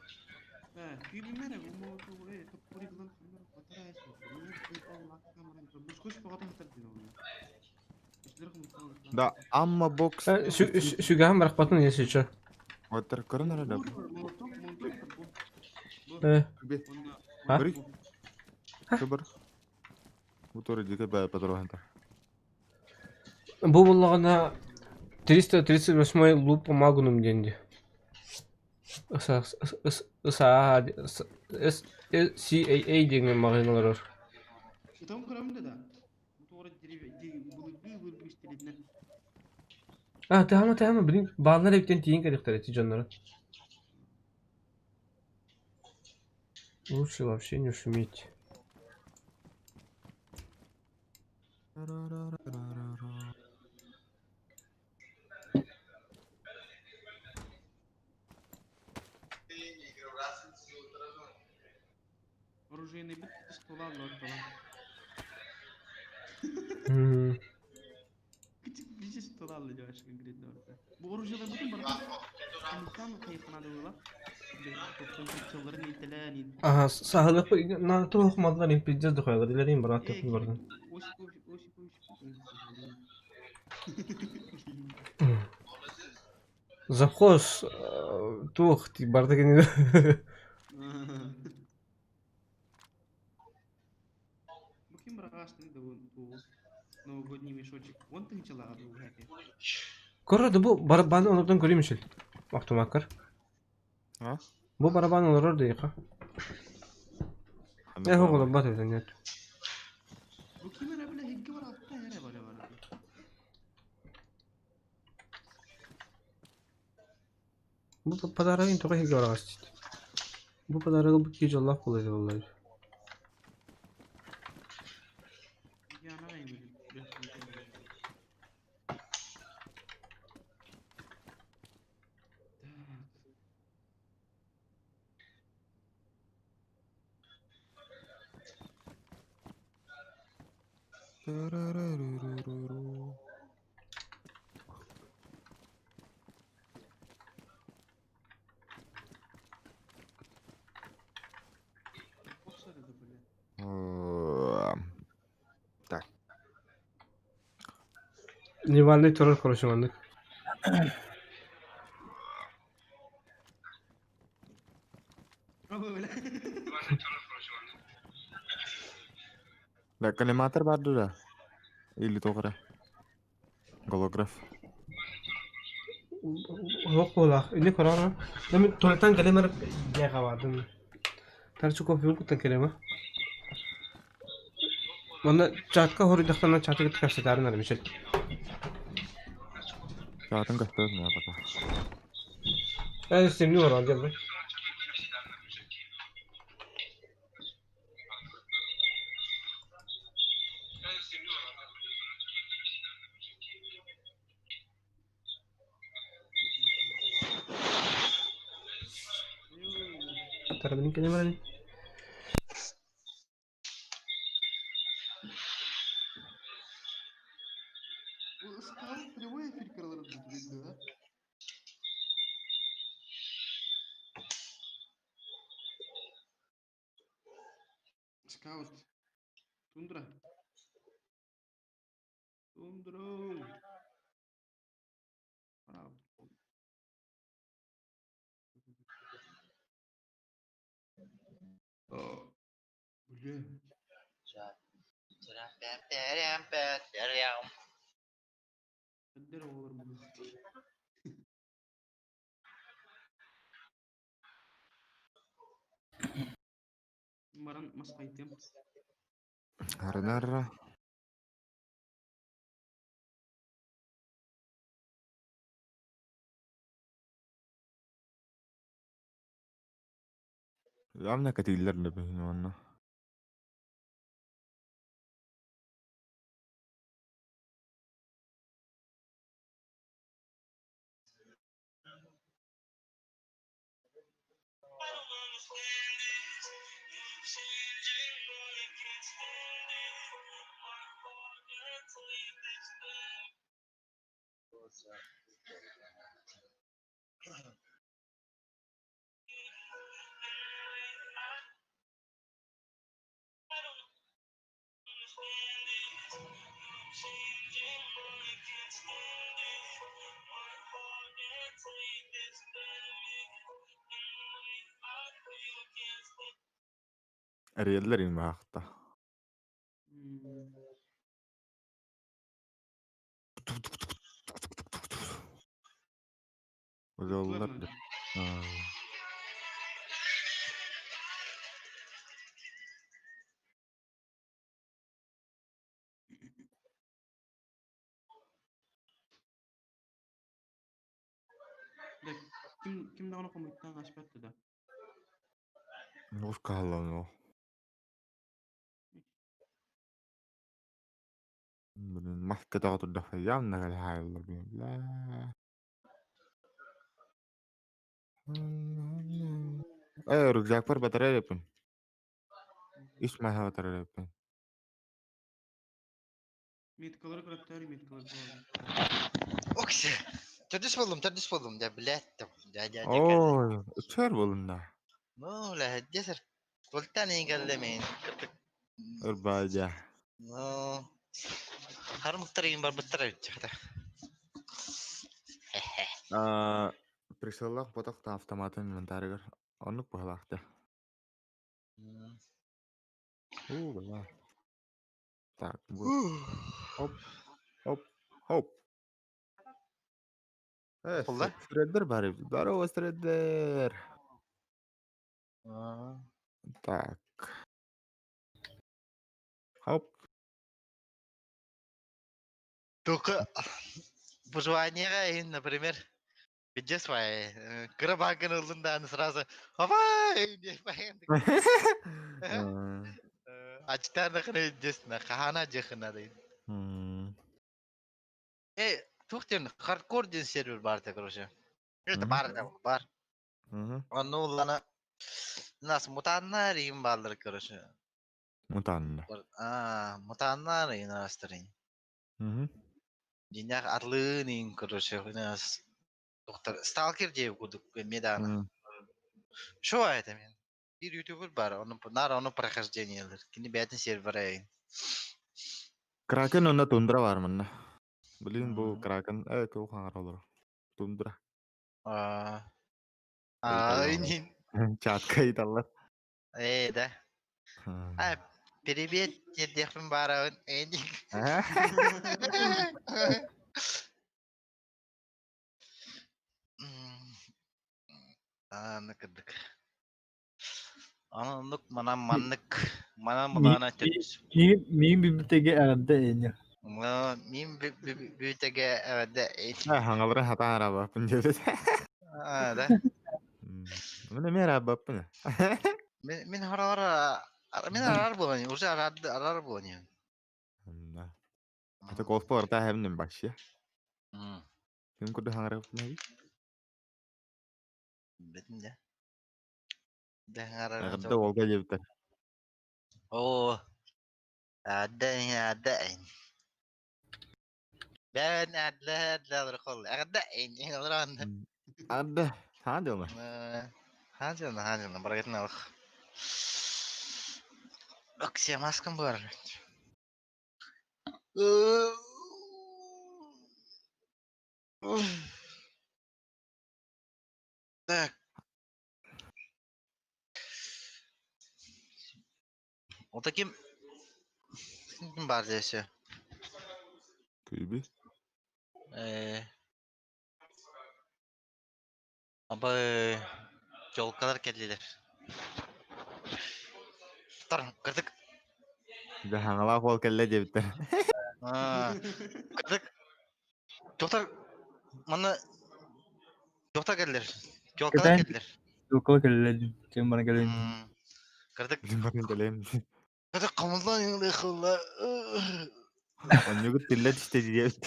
Да, амма бокс. Сүгэһэн барахпатын если чё. Оттар көрін арада. А? Сыбыр. Буторы дике бә патрохан. Бу буллагана 338 луп магнум денди. С С С С С A A деген магазиналар бар. Там көрөмдө да. Былыргы истелединен. А, тама тама, блин, баалар эптен тиин керектер эти дьоннору. Лучше вообще не шуметь. Хаалла дьэ конкретно барыта. Бу оружиеларбытын барытын ханныктаан хайыххана да буолла. Сылларын илтэлээн Ага, саһылык на туох маллар пиздец дохуялар илэрин барат теппин бардым. Осипович, Осипович. Завхоз туох барда кини. Бу ким быраҕаастыҥ да бу новогодний мешочек. Он тыһыынчалааҕа дуу быһаки. Көрө да бу барабаны онордон көрүм үчүл. Автомаккар. А? Бу барабан олорор дыйха. Э оҕолорбат эбит нет. Бу ким эрэ бile хигги бар атта эрэ бale бар. Бу подарогын тоҕо иһигэ бараҕас Бу подарогы бу кии дьоллоох буолуо буоллар. Яна эми. Так. Так. Нивальный турар короче маннык. Да, коллиматор бар да? Или тоҕо Голограф. Ох буолаах. Ини көрөөрө. Эми туалеттан кэлем эрэ дьиэҕэ бардым. Тарчы кофе куттан кэлем. Манна чатка хоруйдахтана чаты кытта кэпсэтээрин ары Мишель. Чатын көстөр не пока. Э, стемни бар дьэ. Тарабын кэлем баран. Бу ысқал прямой эфир кыраларын да? Скаут. Тундра. Тундра. Браво. Бля. Өндер оҕолор буолуох. Баран мас хайтыам. Арынарра. Явно кэтииллэр да бэһин уонна. Эрийэллэр им баахта. Ололлар да. Да, ким ким даҕаны хомуйтаан аспатты да. Нус кааллан Блин, маска тоҕо турдахха явно хааллар бля. Э, рюкзакпар батарея эппин. Үс маһа батарея эппин. Меткалары көрөттөр, меткалар буолар. Окси. Төрдүс боллум, төрдүс боллум, дьэ, блядь, дьэ, дьэ, дьэ, Оо, үчүгэр буолунна. Ну, бля, десер. Тултан иин кэллэ мин. Кырдык. Ырбаа дьэ. Ну, хармыктар иин барбыттар эбит хата. Аа, присыллах ботох та автоматын инвентарыгар оннук быһалаахта. Уу, бала. Так, бу. Хоп, хоп, хоп. Э, Булла? Среддер бар эбит. Здорово, Среддер. Так. Хоп. Только выживание, например, Где свои? Кыра баакын ыллын дааны сразу «Хабай!» диэппээн. Ачтаанахына естественно, хаана дьыхына дейин. Э, туох диэн хардкор диэн сервер баар да, короче. Это бар да, бар. Онно уллана нас мутаннар иин бааллар, короче. Мутанна. Аа, мутаннар иин аастарын. Дьиҥнээх атлыын иин, короче, нас Доктор Сталкер диэбит курдук эмиэ даҕаны. Что это мен? Биир ютубер бар, ону наар ону прохождениелар. Кини бэйэтин сервера эйин. Кракен онно тундра бар манна. Блин, бу Кракен э кыл хаҥар олоро. Тундра. Аа. Аа, инин. Чатка ыйталлар. Ээ, да. А, привет, диэхпин баарабын. Эйин. Ааны кырдык. Оннук манан маннык манан мылаана төрүс. Миин бүтэгэ эҕэрдэ эйне. Миин бүтэгэ эҕэрдэ эйне. Хаҥалары хатаан арабаппын диэбит. Аа да. Мин эмиэ арабаппын. Мин харалар мин арар буолан уже арар буолан. Это кофе орта хэмнин вообще. Ким курдук хаҥарабыппын Бэтин дьэ. Эҕэрдэ уолга диэбиттэр. Оо, эҕэрдэ эҕэрдэ Бээн эҕэрдэ эҕэрдэ олоркол эҕэрдэ олорон. Эҕэрдэ хаан дьылма. Хаан дьылма хаан дьылма барыгытын алых. Оксия маскам бар. Так. Вот таким ким баар десе. Күйби. Абы жолкалар келдилер. Тар, кырдык. Дьэ хаҥалаах уол кэллэ диэбиттэр. Кырдык. Доктор, манна доктор кэллэр. Жолкалар кэллэр. Жолкалар кэллэр. Ким баран кэлин. Кырдык. Ким баран кэлин. Кырдык комуллан ылыхылла. Оннугут тиллэ түстэ диэбит.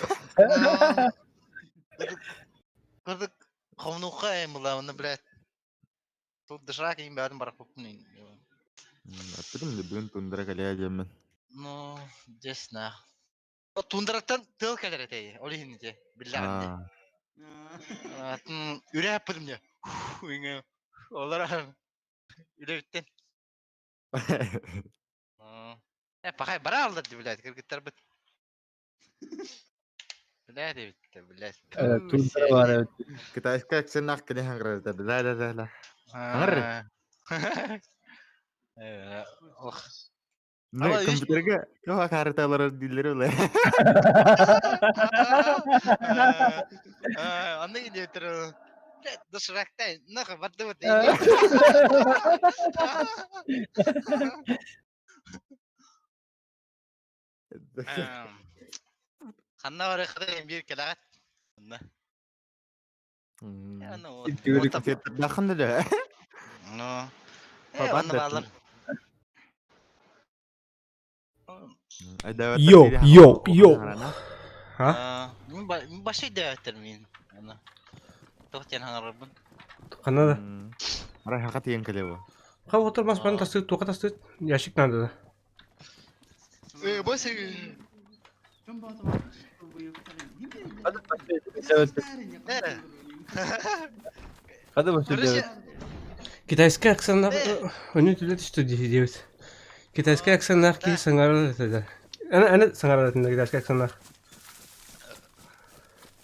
Кырдык хомнуха эм була, блядь. Тут дышак им бәрін барып Аттырым да бүгүн тундра кэлээ диэммин. Ну, десна. Тундраттан тыл кэлэр этэй, ол иһин ити, биллэҕин дии. Үрэ аппытым дии. Олар үлэбиттен. Э, пахай бара алдар дии, блядь, кыргыттарбыт. Блядь, эбиттэ, блядь. Тундра бар эбит. Китайская акценнаах кини хаҥырар да да да да. Хаҥыр. Ох. Не, компьютерге кого карта олорор дииллэр үлэ. Аны идиотер. Доширактай, нахуй, бардыбыт. Ханна барыаххытай биир кэлэҕит? Ханна? Дахын да. Ну, онно баалар. Йо, йо, йо. А? Башай дэвэтэр мин. Ана. Туох диэн хаҥарарбын. Ханна да? Арай хака тиийэн кэлиэ бу. Ха отор мас баны тастыт, туоха тастыт, ящик надо да. Э, басы. Хады бу Китайскай акценнаах өнү түлэ түстэ диэбит. Китайскай акценнаах киһи саҥарар этэ. Аны аны саҥарар этэ китайскай акценнаах.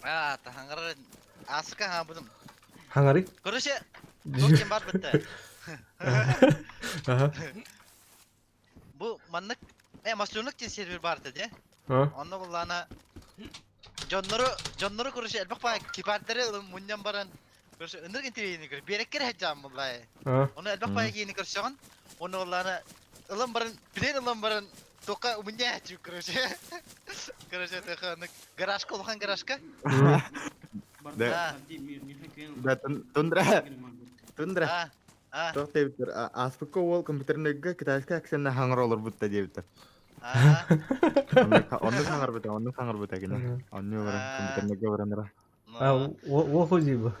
А, таһаңарар асыка хаабытым. Хаҥарый? Короче, туох ким бар битте. Аха. Бу маннык масленок диэн сервер бар этэ дии. Онно буллаана дьоннору дьоннору короче элбэх баай кипардары ылын мунньан баран короче ынырык интэриэһини көр биэрэккэ эрэ сылдьаан буллаай. Ону элбэх баай киһини көрсөҕүн уонна буллаана ылан баран билиэн ылан баран туохха умунньааччы короче. Короче туохха оннук гаражка улахан гаражка. Да. Да, тундра. Тундра. Туох диэбиттэр, ааспыкка уол компьютернайга китайскай акценна хаҥар олорбутта диэбиттэр. Оннук хаҥарбыта, оннук хаҥарбыта кини. Онньу баран компьютернайга баранара. А, уоху дии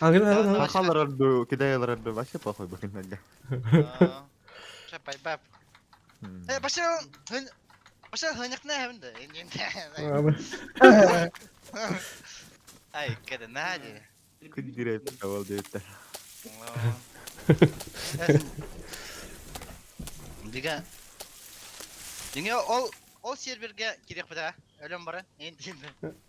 Сахалар орду, китайлар орду, вообще похуй букиннарга. Бай-бай. Э, баша, баша хыныкна хэвэн да. Ай, кэдэ нади. Күндүрэ ол диэбиттэр. Дига. Диҥэ ол ол серверге кириэхпит аа. Өлөн баран. Эн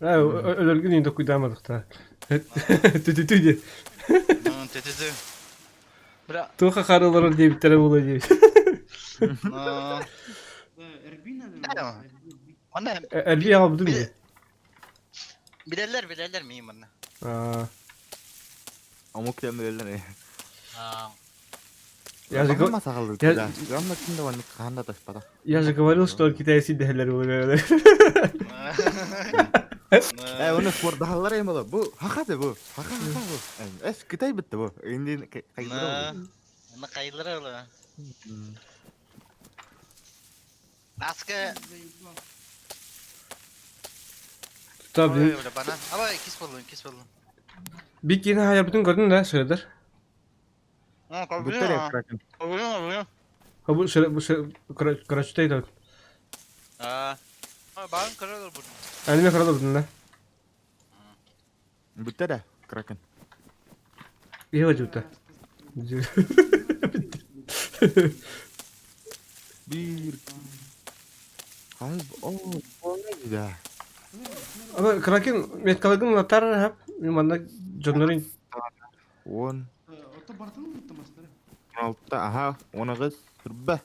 Өлөргүн иин токуйдаамадыхта. Түтүтү диэн. Түтүтү. Бра. Туохха харыларар диэбиттэрэ буолуо диэбит. Онно Эрби аҕалбытым дии. Билэллэр, билэллэр миин манна. Омук диэн билэллэр. Я же, я же говорил, что китайцы дэһэлэр буолар. Э, оны спордаһаллар эм була. Бу хаха бу. Хаха хаха бу. Эс Китай битте бу. Индин кайдыра. Аны кайдыра ола. Аска Tabii. Бана. Абай кис болдун, кис болдун. Bir киһи хайабытын көрдүн да сырыдар. Бу сыры бу короче да. Аа. Баан көрөр бу. Аниме көрөр бутун да. Бүттэ да, Кракен. Иһэ жута. Биир. Хай, о, да. Ама Кракен меткалагын латар хап, манна дьоннорун Он. Алта, аха, он ағыз, хүрбә.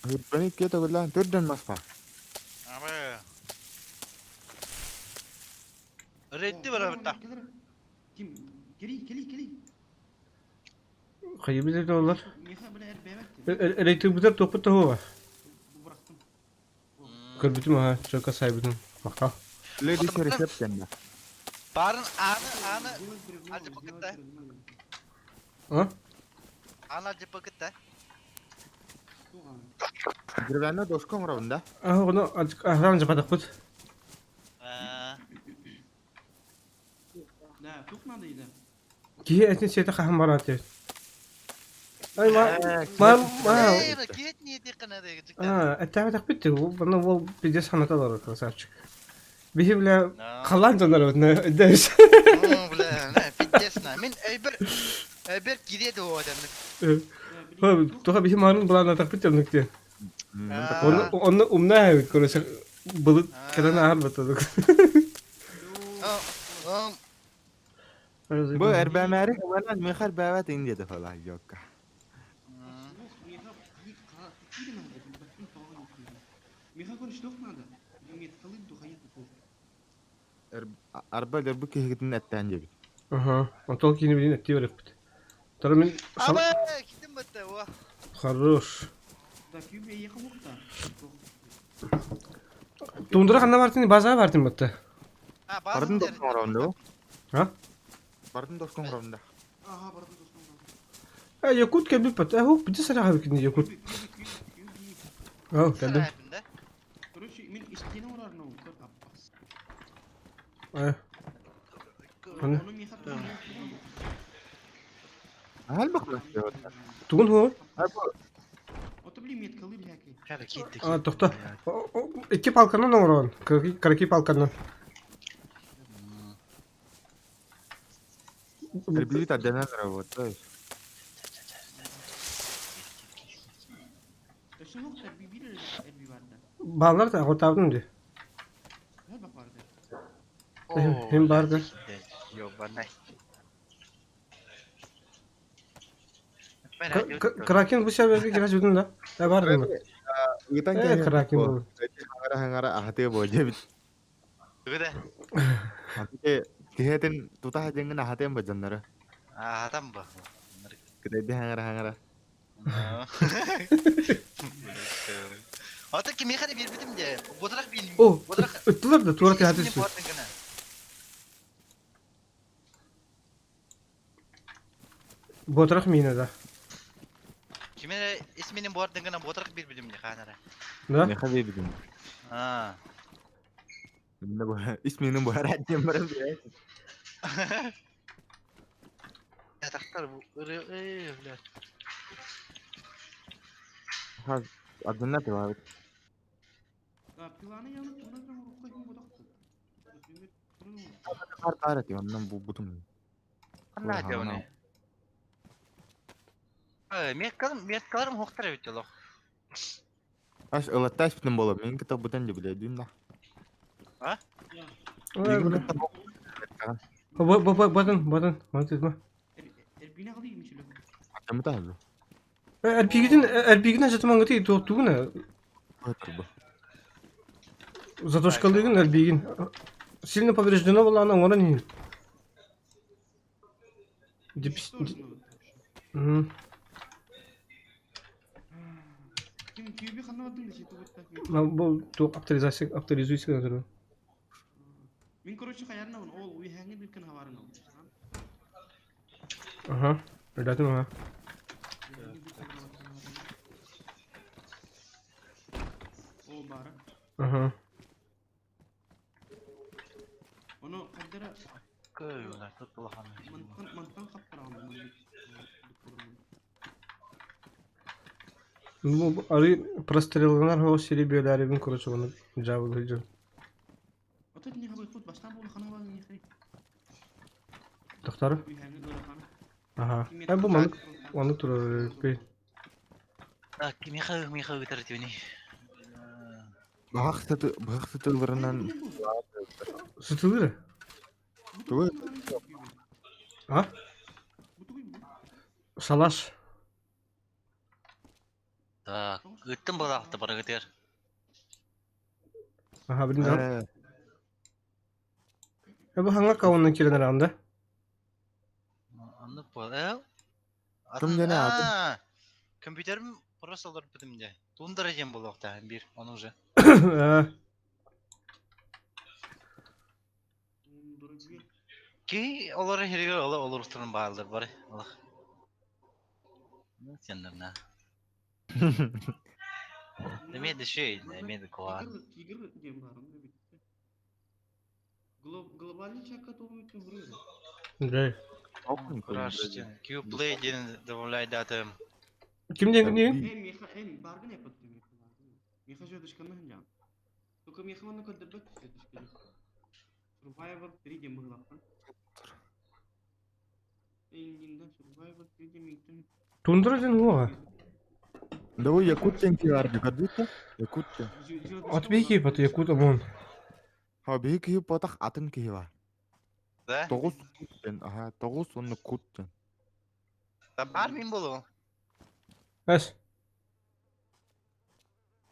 Хүрбәни кете күллән төрдөн маспа. Ама. Редди бар битта. Ким? Кели, кели, кели. Хайы билер олар. Электrik бутер топу того. Көрбүтүм аха, чөкө сайбытым. Мактал. Lady рецепт кенде. Барын аны аны ажып кытта. А? Аны ажып кытта. Деревянный доска оҥоробун да? А, ону ахран жапатахпыт. Да, тух надо ида. Киһи этин сиэтэ хаһан бараат диэбит. Ай, ма, ма, ма. А, эттээбэтэхпит манна уол пиздец саната олорор красавчик. Биһи бля халаан дьоннор өйдөс. Бля, пиздец на. Мин өйбөр өйбөр кириэ дуо дэнник. Туха биһи маанын былаанатахпыт дьоннук диэн. Онно онно умна эбит короче былыт кэлэн ааһар баттадык. Бу эрбээмээри хабанан миэхэ эрбээбэт иҥ диэтэ фала йокка. Арба дэрбу киһигитин эттээн диэбит. Аха, онтон киини билин эттии барыппыт. Тара мин Аба, китим бытта, о. Хорош. Тундра ханна бартын, база бартын батта. Бардын доскон оҥоробун да бу? А? Бардын доскон оҥоробун да? Э, Якут кэлбит бат. Э, хук, бити сараха бикини Якут. Ал, кэлдим. Э. Аны. Аһал бахла. Тугун хоо? А, тохто. Икки палканан оҥорон. Кыракый палканан. Ребята, отдельно работают. Баалар да оҕотаабытым дии. Хим баарга. Ёбанай. Кракен бу серверге кирэ сүтүн да? Э бар дымы. Ыытан Э Кракен бу. Хаҥара хаҥара аһатыа буо дьэбит. Тугу да? Киһитин тута дьиҥин аһатыам ба дьоннору. Аһатам ба. Кытайды хаҥара хаҥара. Ата кимиэхэ да биэрбитим дии. Буотарах биин. О, ыттылар да туора тыһаты сүр. Буотарах миинэ да. Ким эрэ исминин буордын гына буотарах биэрбитим дии хаан эрэ. Да? Миэхэ биэрбитим. Аа. Исминин буһараат диэн баран биэрээт. Тахтар бу ыры э блядь. Адына тыбабыт. Картара ти оннан булбутум. Ханна диэбини. Э, меткалым, меткаларым хуохтар эбит олох. Аш ылаттааш бүтүн буолар. Мин кытта бутан дебиле дүүн да. А? Бу бу бу батын батын мантытма. Атамыта. Эрпигитин эрпигитин жатымаңгыты туохтугуна. Затошкалыгын эрбигин. Сильно повреждено была она оҥорон иһин. Депс... Бу туох авторизация авторизуйся гына Мин короче хаярнабын ол уйһээҥҥи биркин хабарын ол. Аха, ырдатым аха. Ол баара. Аха. Ону хайдара Көй, тут улахан. мантан мантан хаптараҕын Бу арый прострелланар хоҕус сири бүөлээрибин короче ону дьаабылыы дьон. Ото не хабыйпыт бастаан буолу хана баҕа нихри. Тохтары? Уйһээҥҥи ыарахан. Аха. Э бу маннык маннык турар Так, кимиэхэ миэхэ ыытар этибиний? Баһах сыты баһах сытыларынан Сытылыр? Тугу? А? Шалаш. Так, ыыттым балаахта барыгытыгар. Аха, билин да. Э бу хаҥа кауынан киирэн араҕын да? Оннук буол. Э? Ким диэн аатын? Компьютерим просто олорбутум дьэ. Тундра диэн буолуохтаах биир, ону уже. Киһи олорор сиригэр оло олорустарын бааллар бары. Олох. Сеннерна. Эмиэ да шей, эмиэ да куһаҕан. Тигр диэн баар онно бүттэ. Глобальный чакка тугу бүтүн Дэй. Crash диэн, Q-Play диэн добавляйдатым. Ким диэн ким Э, миэхэ, э, баргын эппэттим миэхэ. Миэхэ жөдүшканы ханжаан. Только миэхэ манна көрдөрбөт жөдүшканы. Survivor 3 диэн быһылахпын. Эйиндинде Survivor 3 диэн мииттэн. Тундра диэн уоҕа. Да якут диэн киһи баар көрдүт Якут диэн. От биһиги бат якут омон. Ха биһи киһи ботах атын киһи бар. Да? Тоҕус кут диэн, аха, тоҕус уонна кут диэн. Да бар мин болу. Эс.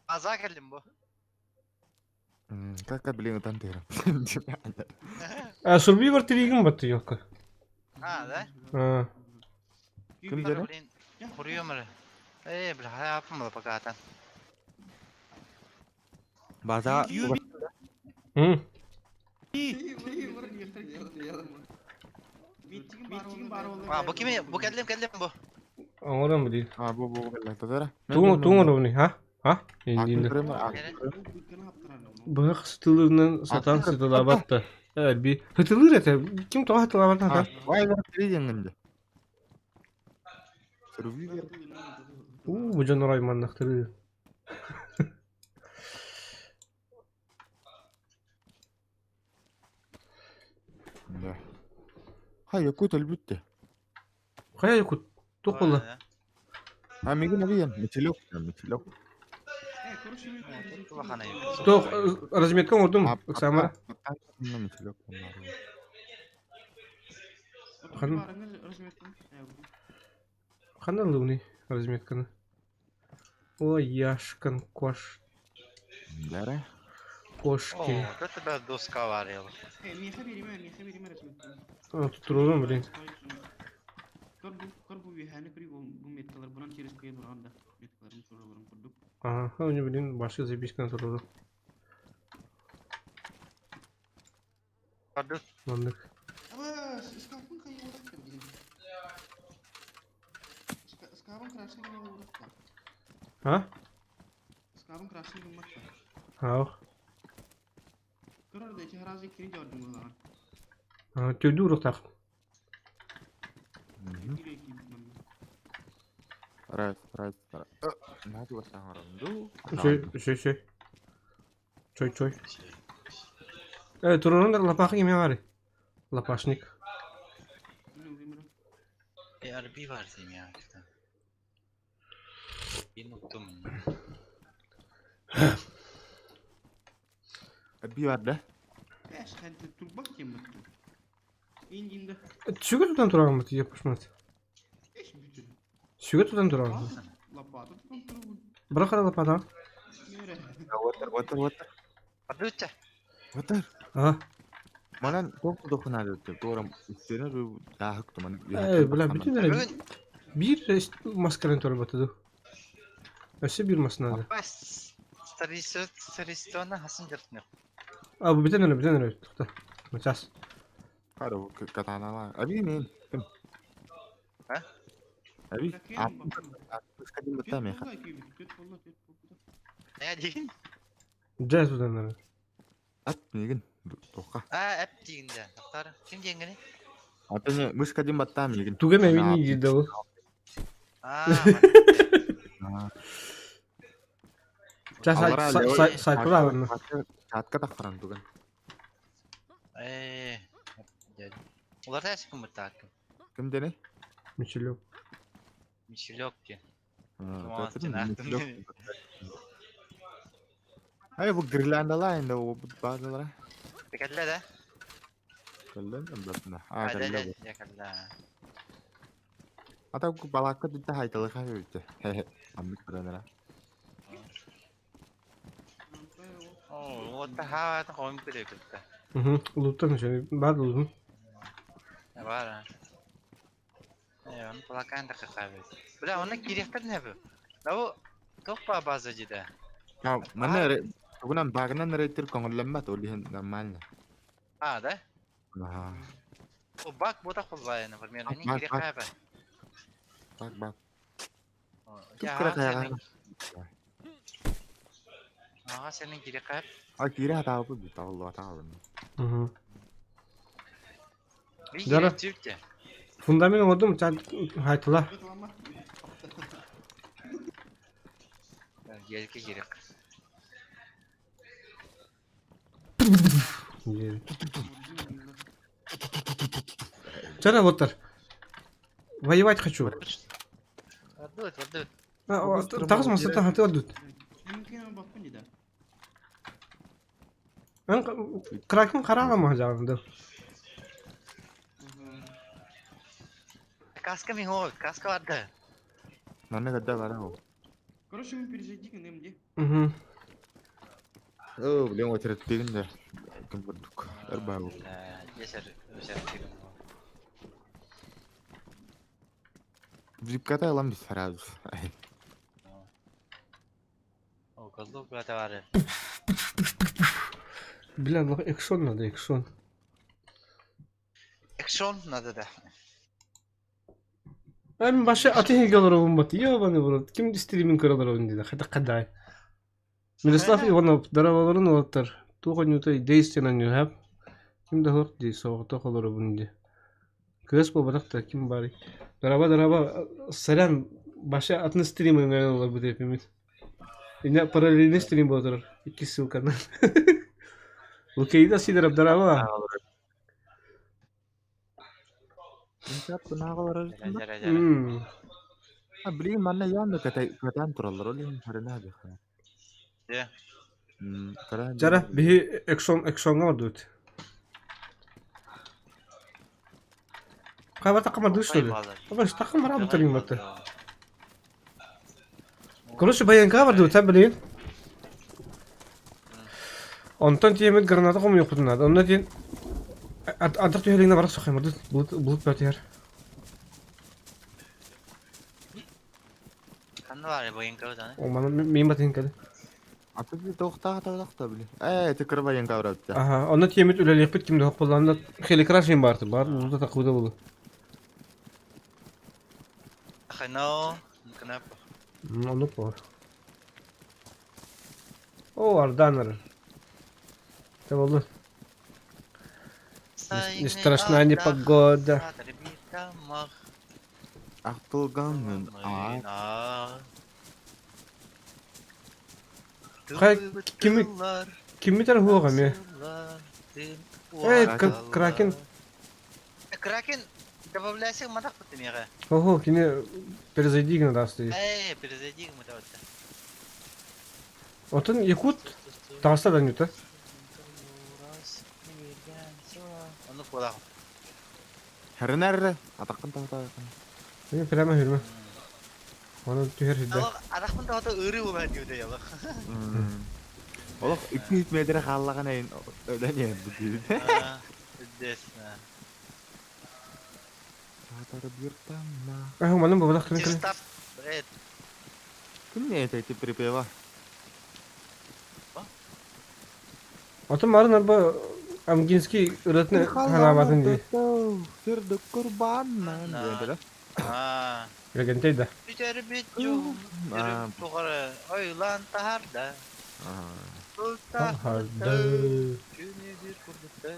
Аза кэллим бу. Как блин ытан түһэрем. А Survivor 3-гин батты ёлка. А, да? А. Ким диэн? Блин, хуруйум эрэ. Э, бля, хайааппын пока атан. База М. А, бу кими? Бу кэллим, кэллим бу. Оҥорон били. А, бу бу кэллэ. Татара. Тугун тугун оруни, ха? Ха? Индинде. Быһах сытылыынан сатаан сытылаабат да. Эрби. Хытылыыр этэ. Ким тоҕо хатылаабат хата? Survivor 3 диэн гынды. Survivor. Уу, бу дьон ороймоннохтуруу. Да. Ха, якут өлбүттэ. Хайа якут? Туох буолла? А мигин абиен, метелек, метелек. Туох, разметка оҥордум, Оксана. Метелек. Ханна Ханна ыллыбыный разметканы? Ой, Яшкин кош. Дара. Кошки. О, вот это доска варил. Миэхэ биэримэ, миэхэ биэримэ разметканы. А, тут турурум, блин. Көр бу үөһээни көрүй бу меткалар бунан через кыйын уран да меткаларын сураларын курдук. Ага, у него, блин, башка записка туруру. Пардон. Маннык. Аба, скафын хайы урак диэн. Скафын красный гына урак. А? Скафын красный гымматта. Ау. Көрөр да ичи харазы кири жордун булар. А, төдү уруктах. Раз, раз, раз. Надо вас ранду. Үсөй, үсөй, үсөй. Чой, чой. Э, турурун лапахы кеме бары. Лапашник. ARB var diyeyim ya. İşte. Bir unuttum. Bir var da. Эш, хәнте турбак кем битте. Индинде. Сүгэ тутан турагын бит, yapışмат. Эш бүтүн. Сүгэ тутан турагын. Лопата тутан турабын. Бырах ара лопата. Мере. Отыр, отыр, отыр. Подуча. Отыр. А. Манан тоқ дохунады өттө. Туорам үстөнө даахык туман. Э, бля, бүтүн эрэ биир маскаран турбатыды. Өссө биир мас надо. Бас. Старистона хасын жыртны. А, бу бүтүн эрэ, бүтүн эрэ. Тохто. Сейчас. Каро катанала. Аби мен. Ким? А? Аби. А, скажем, там Не дейін? Жай тутан эрэ. Ат мигин. Тоққа. А, әп дейін де. Тоқтар. Ким дейін Атыны мышка дим баттам мигин. Туга мэбини диде ол. А, Жа сайпыра Чатка таққаран туган. Э. Улар да кім бітті Ким дене? Мичелек. Мичелек ке. Ай бу гирляндала енді о бу базалара. Кәллә да? Кәллә бәтнә. А кәллә. Кәллә. Ата бу балакка дүтә хайталы хай өтә. Аммык бирәнәр. О, вот та хойм күле күттә. Угу, луттан еще бар лутун. Бар. Э, он плакан да хабы. Бля, оны киректер не бу. Дау топа база диде. А, мана тугунан багынан рейтер көңүлләммәт ол иһин нормально. А, да? Ага. О, баг бота холбай, например, они керек хабы. Баг баг. Ага, сенин керек хаб. А кире хата бу бит алла таалын. Угу. Дара. Фундамент оңордум, хайтыла. Елке керек. Чара вот Воевать хочу. Отдут, отдут. Тағыз масата хаты отдут. Кракен қараған ма жағында? Каска ми хо, каска варды. Нанна гадда бара хо. Короче, мы перезайди к ним, где? Угу. О, блин, вот это дегенде. Ким бурдук. Эрба. Есер, есер деген. Випката алам бис сразу. О, козлов брата бары. Бля, ну экшон надо, экшон. Экшон надо да. Мен башы атын хигалар бат. Ёбаный в рот. Ким стриминг көрөлөр ойын дейді. Хата кадай. Мирослав Иванов дарабаларын олаттар. Туға нютай действие на нюхап. Ким да хоқ ди соғыта холор бұнди. Кырыс болбатақ та ким бар. Дараба дараба сарян Баша атын стрим ыҥыран олорбут эпимит. Инне параллельный стрим буола турар. Иккис ссылканан. Лукейда Сидоров здорово. Блин, манна ян көтөн тураллар, ол иһин харына диэххэ. Жара, биһи эксон эксоҥҥа ордубут. Хайа такамарды что ли? Абаш такамара бутарин бата. Короче, баянка барды та блин. Онтон тиэмит граната хомуйуохпутун наада. Онно диэн ардах түһэлиҥнэ барах сохаймарды булут булут бөтүһэр. Ханна баар военка бытаны? О, маны мин батыһын кэлин. Аты тоохтаах аталахта били. Ээ, ити кыра военка барабыт. Аха, онно тиэмит үлэлиэхпит ким да хоппуллаанна хеликраш им баарты бар, улута такуда булу. Хано, кынап. Оннук бар. О, Арданар. Это болду. Не страшна непогода. Ахтылганмын аа. Хай кими кимитер хуоҕа эмиэ? Эй, Кракен. Кракен добавляйся матах миэхэ. Ого, кини перезайди гына даастыы. Эй, перезайди гына Отон Якут таҕыста да ньута. Ону куолаах. Хэринэр атаххын таһытаахын. Мен прямо хүрмэ. Оны түһэр сүрдэ. Атахпын таһыта ырыы буолар диэбитэ ялах. Олох 200 метр хааллаҕын эйин өлөн иһэн бу диэбит. Пиздец. Ах, манын бабалах кырын кырын. Бред. Ким не это эти припева? Отон марын арба Амгинский ырыатын ханаабатын дии. Сырдык курбаннан диэн Аа. Лэгэнтэй да. Бүтэрбит дьол тухары ойлан таһарда. Таһарда. Күнү курдукта.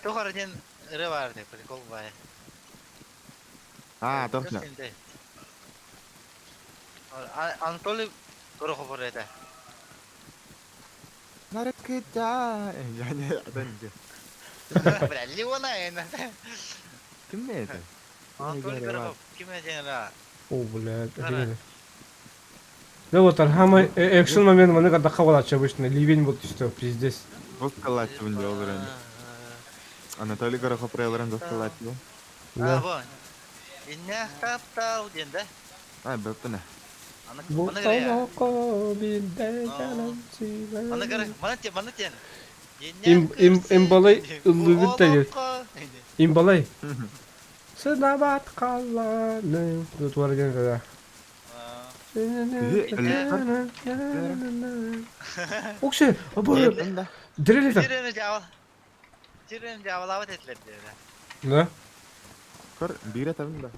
Тухары диэн ырыа баар дии, прикол баайа. Аа, точно. Анатолий Горохов этэ. Наркыта. Я не атын Бля, Леона это. Ким не это? Анатолий Горохов, ким это? О, блядь, офигенно. Да вот, Архама, экшн момент, маны кардакка болачы обычно, ливень вот что, пиздец. Доскалачыбын деп олорон. Анатолий Горохов прояларын доскалачыбын. А, вон. Иннях таптал диэн да? А, бөппүнэ. Бу олоххо билбэт Маны тен. Имбалай ыллыгыт да диэн. Имбалай. Сынабат халлааным. Туора диэн да. Окше, бу Дирелета. Дирелен жабалабат этилер диэн. Да. Көр, биир этабын да.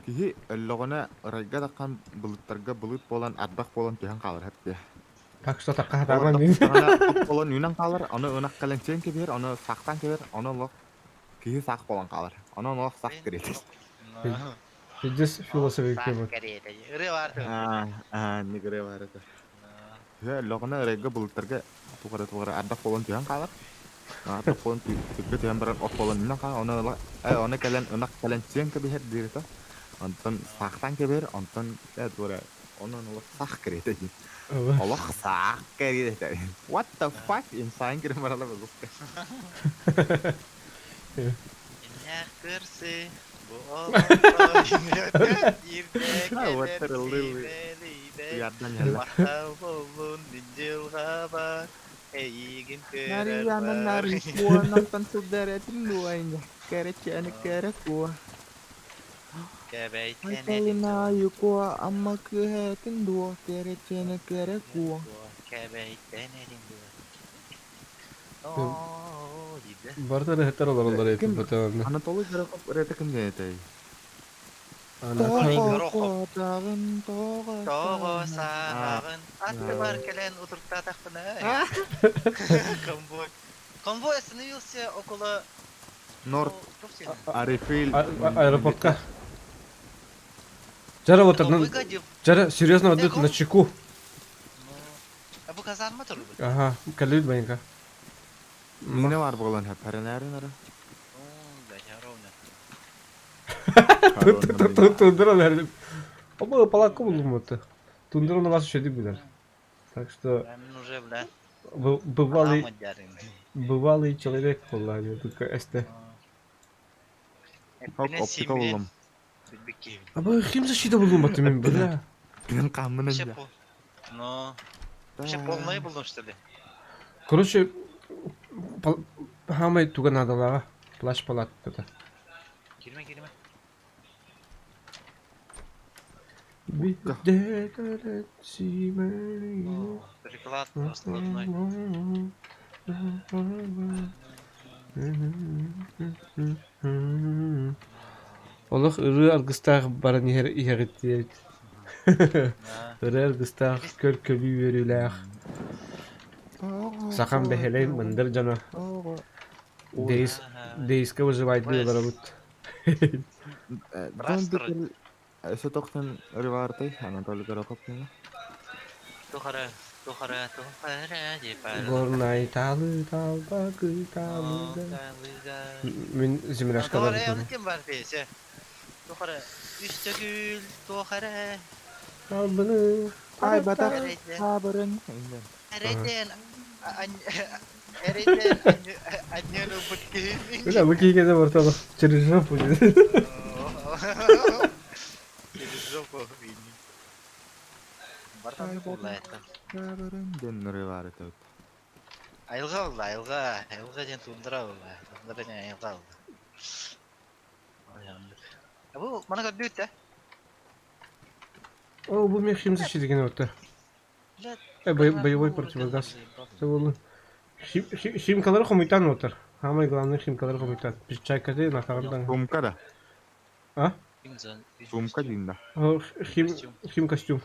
Киһи өллөҕүнэ ырайга даххан былыттарга былыт буолан ардах буолан түһэн хаалар хэптиэ. Так что такка хатааман дин. Болон үүнэн хаалар, ону ынах кэлэн сиэн кэбиһэр, ону саахтаан кэбиһэр, ону олох киһи саах буолан хаалар. Ону олох саах кэриэтэ. Пиздец философия кемот. Ырыа бар. Аа, аа, ник ырыа бар этэ. Киһи өллөҕүнэ ырайга былыттарга тугара тугара ардах буолан түһэн хаалар. Ардах буолан түргэ түһэн баран от буолан үүнэн хаалар, ону ыла ону кэлэн ынах кэлэн сиэн кэбиһэр диир этэ. Онтон саахтаан кэбиһэр, онтон э туора онон олох саах кэриэтэ дии. Олох саах кэриэтэ. What the fuck? Инсайн кирэн барала бузуска. Иннях көрсө бу олоххо Вот Махтал боллун мин дьылҕабар эйигин көрөр Нарияна бар. нарикуонантан сылдьар дуайня кэрэчэни кэрэкуо Кэбэйтэн Айталына айыкуо амма кыһэтин дуо кэрэчэни кэрэкуо Кэбэйтэн эрин дуо. Оо, диде. Барыта ырыһыттар олороллор Ким этин бытаанна. Анатолий Горохов ырыата ким диэн этэй? Анатолий Горохов. Тоҕо тоҕо Тоҕо сааҕын аттыбар кэлэн утуртаатахпына. Конвой. Конвой остановился около Норд Арифил. Аэропортка. Жара вот Жара серьезно вот на чеку. А бу казарма турбут. Ага, кэллибит байынка. Мine var буолан хэппэрэнээрин ара. Тундра наверное. Оба палатка булдум вот. Тундра на вас еще билер. Так что уже, бля. Бывалый бывалый человек буолла только эсте. Оптика буллум. Аба химзащита булдум бат мен бля. Мен каммын инде. Ну, вообще полный булдум что ли? Короче, хамай туга надалаға плащ палаткада. Кирме, кирме. Приклад складной. Олох ырыы аргыстаах баран иһэр иһэҕит диэбит. Ырыа аргыстаах көр көбүү үөрүүлээх. Сахам бэһэлэй мындыр дьоно. Дейс Дейска выживайдыы олоробут. Өссө тохтон ырыбаартай Анатолий Горохов Тухара, тухара, тухара, Горнай талы талба кыталыга. Мин земляшкалар. Ким бар дейсе? Тухара, үстө гүл, тухара. Албыны. Ай батар. Хабарын. Эретен, эретен, аньяны бутки. Бля, бу кийгеде ортолук через жопу. Через жопу. Айылға oldu, айылға. Айылға ден тундра oldu. Тундра ден айылға oldu. Бу мана көрдүт да. О, бу мен химзащита деген өттө. Боевой противогаз. Болду. Химкалары хомуйтан отыр. Самое главное химкалары хомуйтан. Чайкады натагындан. Сумка да. А? Сумка дейм да. Хим хим костюм.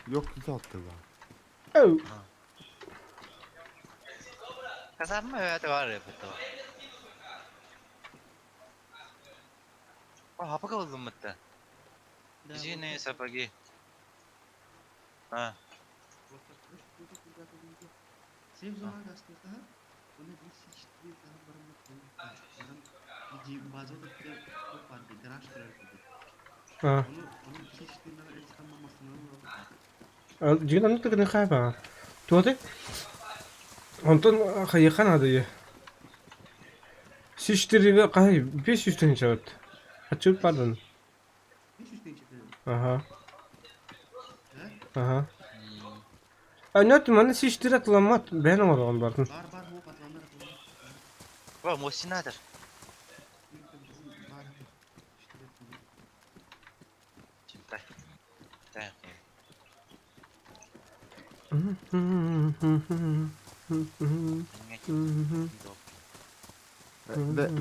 Yok güzel attı lan. Оу. Казарма это бар это. О, апага болдум мытта. Резиновые сапоги. А. А. Дьиҥин оннук да гына хаайбаҕа. Туотай онтон хайыха наадыйа. Сиштиригэ хаһый 500 тыһыынча эбит. Аччык бардын. Аха. Аха. Нет, маны сиштир атыламмат. Бэйэн оҥороҕун бардын. О, мой сенатор.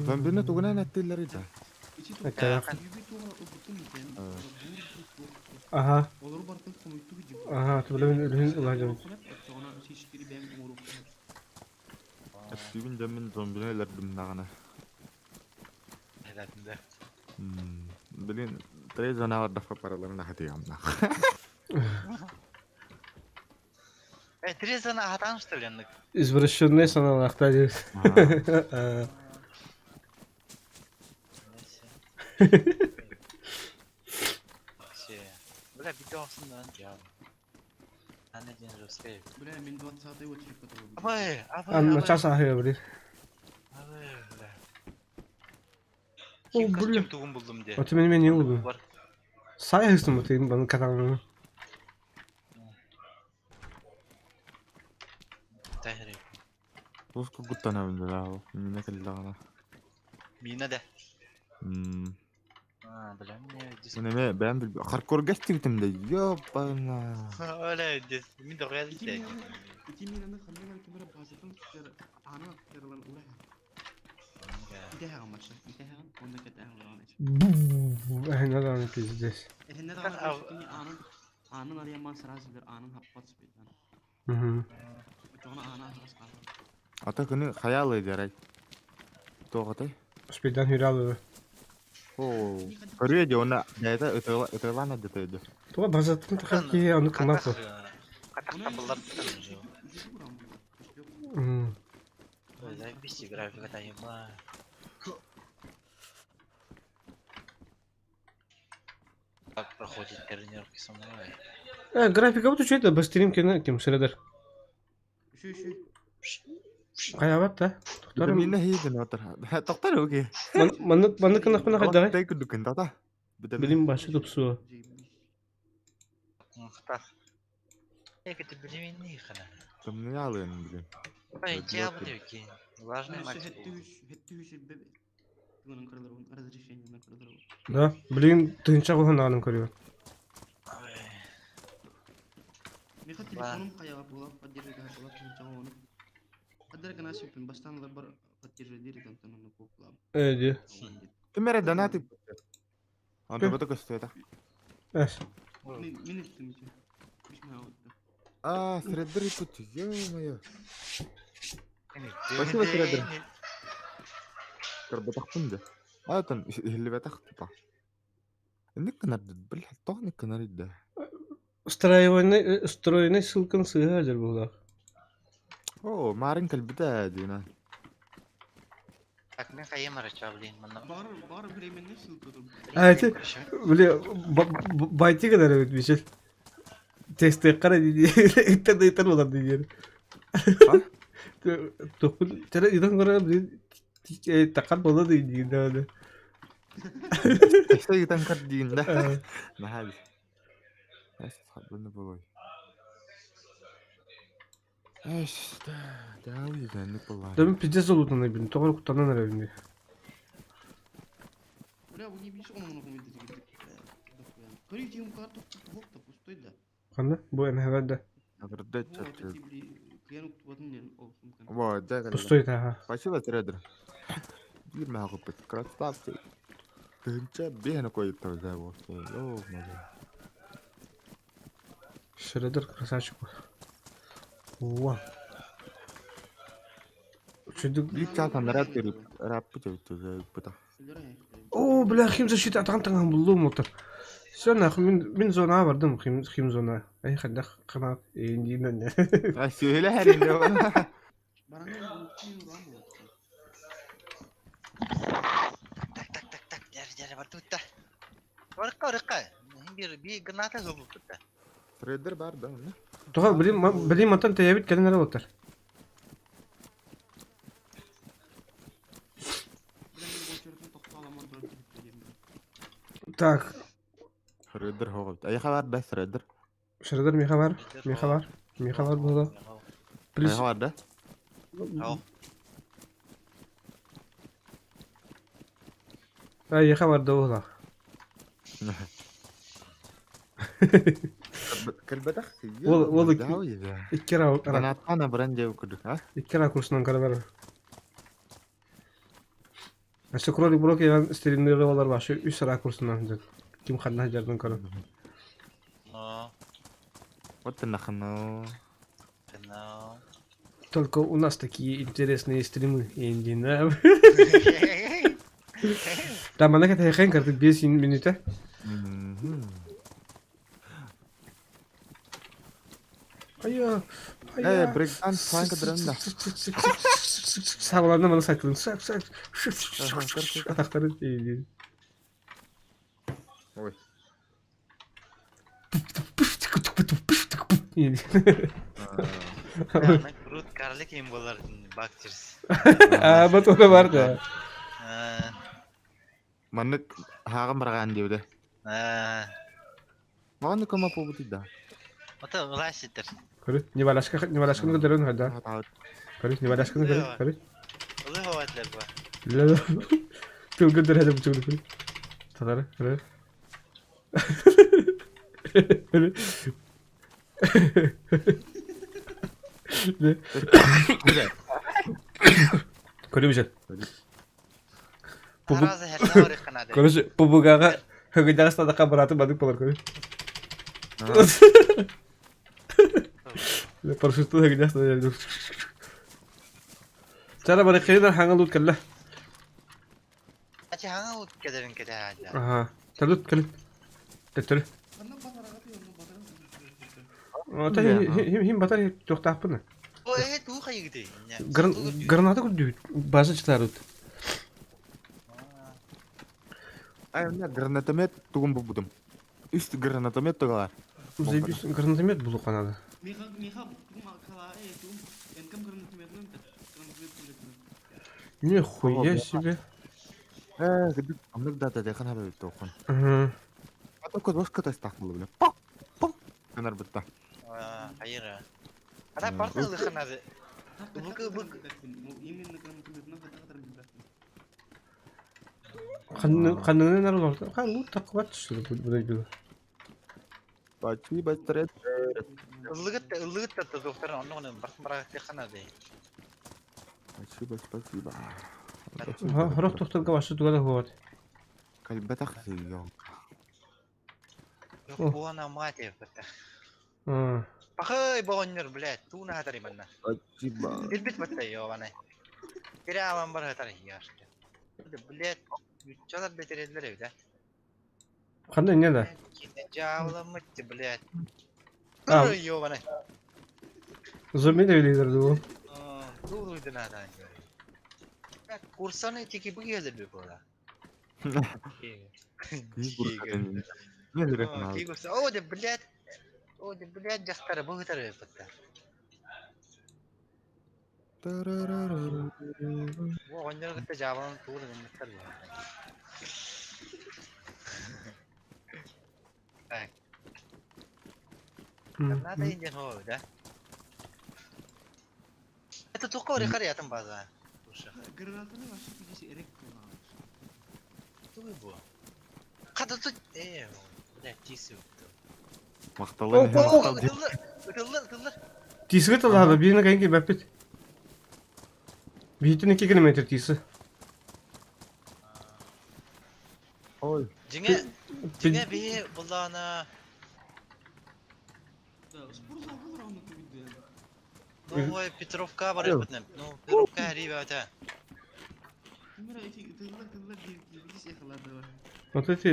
Зомбины тугунан эттиллер да. Аха. Аха, түбүлүн үлүһүн ылаһдьабыт. Эттибин дьоммун зомбины өлөрдүм даҕаны. Элэтинде. Блин, три зона бардафка параларын ахатыямнах. Три зона ахатан что ли? Извращенный саналаахта диир. Бля, бидосун да. Аны ден жесткий. Бля, мен 20-й очередь который. Абай, абай. Анна час ахыя блин. Абай, бля. О, бля. Тугун булдум де. Вот мен не булдум. Сайхыстым вот баны катаңны. Тахри. Туску гуттана билде Мина келдагана. Мина да. А, бля, мне диск. Неме, бәм бил хардкор гестибитим да. Ёбана. Оля, дис, мин догял дите. Ити минаны ханнан кемере базатын аны керлан ура. Итэһэҕин бачча, итэһэҕин, онно кэтээн олорон эч. Эһинэ даҕаны пиздец. Эһинэ даҕаны кини аанын, аанын арыйамман сразу бер аанын хаппат спитан. Очоҕуна аана аһаҕас хаалар. Ата күнү хайаалыы дьарай. Туох атай? Спидан хүралыы. Оо, көрүө дии уонна бэйэтэ ытыалаан эрдэтэ дии. Туга базаттан тахар киһи ону кымар Хатах, хатах табыллар Записи графика тайма. Как проходит тренировки самурая? Э, графика вот үчүгэй да, бастерим кene ким сырадар. Хайабат да. Тохторум. Витаминна хийдин отор. Тохтор уги. Маннык маннык кынахпына хайдаҕай? Тай күдүкүн тата. Билим башы тупсуо. Мухтар. Эки билиминни хана. Тымныы алыын билим. Ай, дьиабыт эки. Важный мальчик. Да, блин, тыынча куһанаанын көрүө. Миха телефоным хайаҕа буола поддерживает буола тыынчаҕа ону. Хаддар гына сүппүн бастаан бар поддерживает антон ону куоплаам. Ээ дии. Ким эрэ донат Онтубута көстүөтэ. Эс. Мин иттим ити. А, Среддер иппут, ё-моё. Спасибо, Среддер. Көрбөтөхпүн да. Аатан иһиллибэтэх типа. Инник гынар бил тоҕо инник гынар да. Устраиванный устроенный ссылканы сыыһа дьэр буолар. Оо, марын кэлбитэ диина. Так, мен хайым арача, блин, манна. Бар бар временный ссылка тут. А эти, бля, байти гынар эбит Мишель. Тестиэххэ дии ыттан ыйтан болар диир. Тохпун тара ыйтан көрө блин такар бола дии да. Тесте ыйтан көр диин да. Наһаа Буолуой. Да мин пиздец олутанай блин, тоҕо куттанан эрэбин дии. Бля, вы не видишь, он много Көрү карту да пустой да. Ханна? Бу эмэһэбэр да. Пустой да. Спасибо, трейдер. Биир мэхэ Красавчик. Тыһынча биэһэни койуттар да вот. Ё-моё. Шредер красавчик. О. Чудик. Биир чаас анараа раппыт эбит О, бля, химзащита атаҕын таҥаһын буллум мотор. Все нахуй, мин, мин зонаҕа бардым, хим, химзона. Ай, хайдах ханаат, индиинэн. А, сүһүлэ хэринде. Так, так, так, так, дьэ, дьэ, бардыбыт да. Барыкка, барыкка. Бир, би граната золбуппут да. Трейдер бар да, онно. Тоҕо, блин, блин, мантан тэйэбит кэлин эрэ олоттар. Так. Шредер хоҕобут. Айха бар да, Шредер. Шредер миха бар, миха бар, миха бар буола. Плюс. Айха бар да? Айха бар да буола. Кэлбэтэх Ол ол икки Гранатана баран дьэ курдук, а? Икки ракурсунан көрө Өссө кролик брок еган стримнері олар башы үс ракурсунан дьон. Ким ханна сылдьарын көрөн. Вот ты нахну. Только у нас такие интересные стримы, Индина. Там она катайхан карты 5 минута. Айа, Э, брейкданс фанка дрында. Сабаларына маны сайтылын. Сак, сак. Атақтары. Ой. Крут карлик им болар бактерс. А, вот оны бар да. Маннык хааган барагаан диэбитэ. Маҕан көмө буолбут да. Ото ылааситер. Көрү, неваляшка, неваляшканы көрдөрөн хайда. Көрү, неваляшканы көрү, көрү. Ылы хаватлар ба. Тыл көрдөр хәдә бу көрү. Татары, көрү. Көрү бишет. Короче, пубугаға хөгөдәгә стадака бараты бадык болар көрү. Парашюттан огня Чара барыккайдар хаҥа лут кэллэ. Ачи хаҥа лут кэлэрин кэтэһээдэ. Аха. Талут кэлин. Төттөрү. Ата хим батар туохтаахпын. О э туу хайыгыты. Граната көрдүбүт. База чытаарыт. Ай, у гранатомет тугун булбутум. Үс гранатомет тугалар. Заебись, гранатомет булуха надо. Миха, Миха, Нихуя себе. Э, оннук да да хана бит тохон. А то код воска тастах булу бля. Пок, пок. Гынар битта. Хайыр. Ата парта ылыханады. Бык бык. Именно гранатометна хата билбэппин. Ханнынан арылар. Хан бу такват что бу дойду. Бачи бачтарет. Ыллыгыт ыллыгыт та доктор онно барсын барак ханады. Спасибо, спасибо. Хорох тохторга башы тугада хуат. Кальбетах ёлка. Буана мать это. Пахай боннер, блядь, ту на хатари манна. Спасибо. Илбит батта ёбаный. Тире алан бар хатари яшты. Блядь, чалар бетерелер эбит, Ханна не да. Жауламытты, блядь. А. Ёбаный. Зомби да ду. Ту надо. Курсаны тики бу келер була. Не О, да, блядь. О, да, блядь, дьахтара бу хытар бытта. Бу оҕонньор кытта дьаабалан тугу да гыммыттар буолар. Так. Надо инден хоо, да? Это только орехар база. Слушай. Гранатаны вообще кудись эрек кылаабыт. Тугуй бу? Хата тут блядь, тиси. Макталы. Ытыллар, ытыллар, ытыллар. Тисге талады, бирine кайын бәппит. Бийтин 2 километр тиси. Ой. Дьиҥэ, дьиҥэ биһи буллаҕына Да, спортзалга баран кубидде. Новая Петровка барыппытын. Ну, Петровка ребята. Кимера эти ытыллар тыллар диир кидис эхалады. Вот эти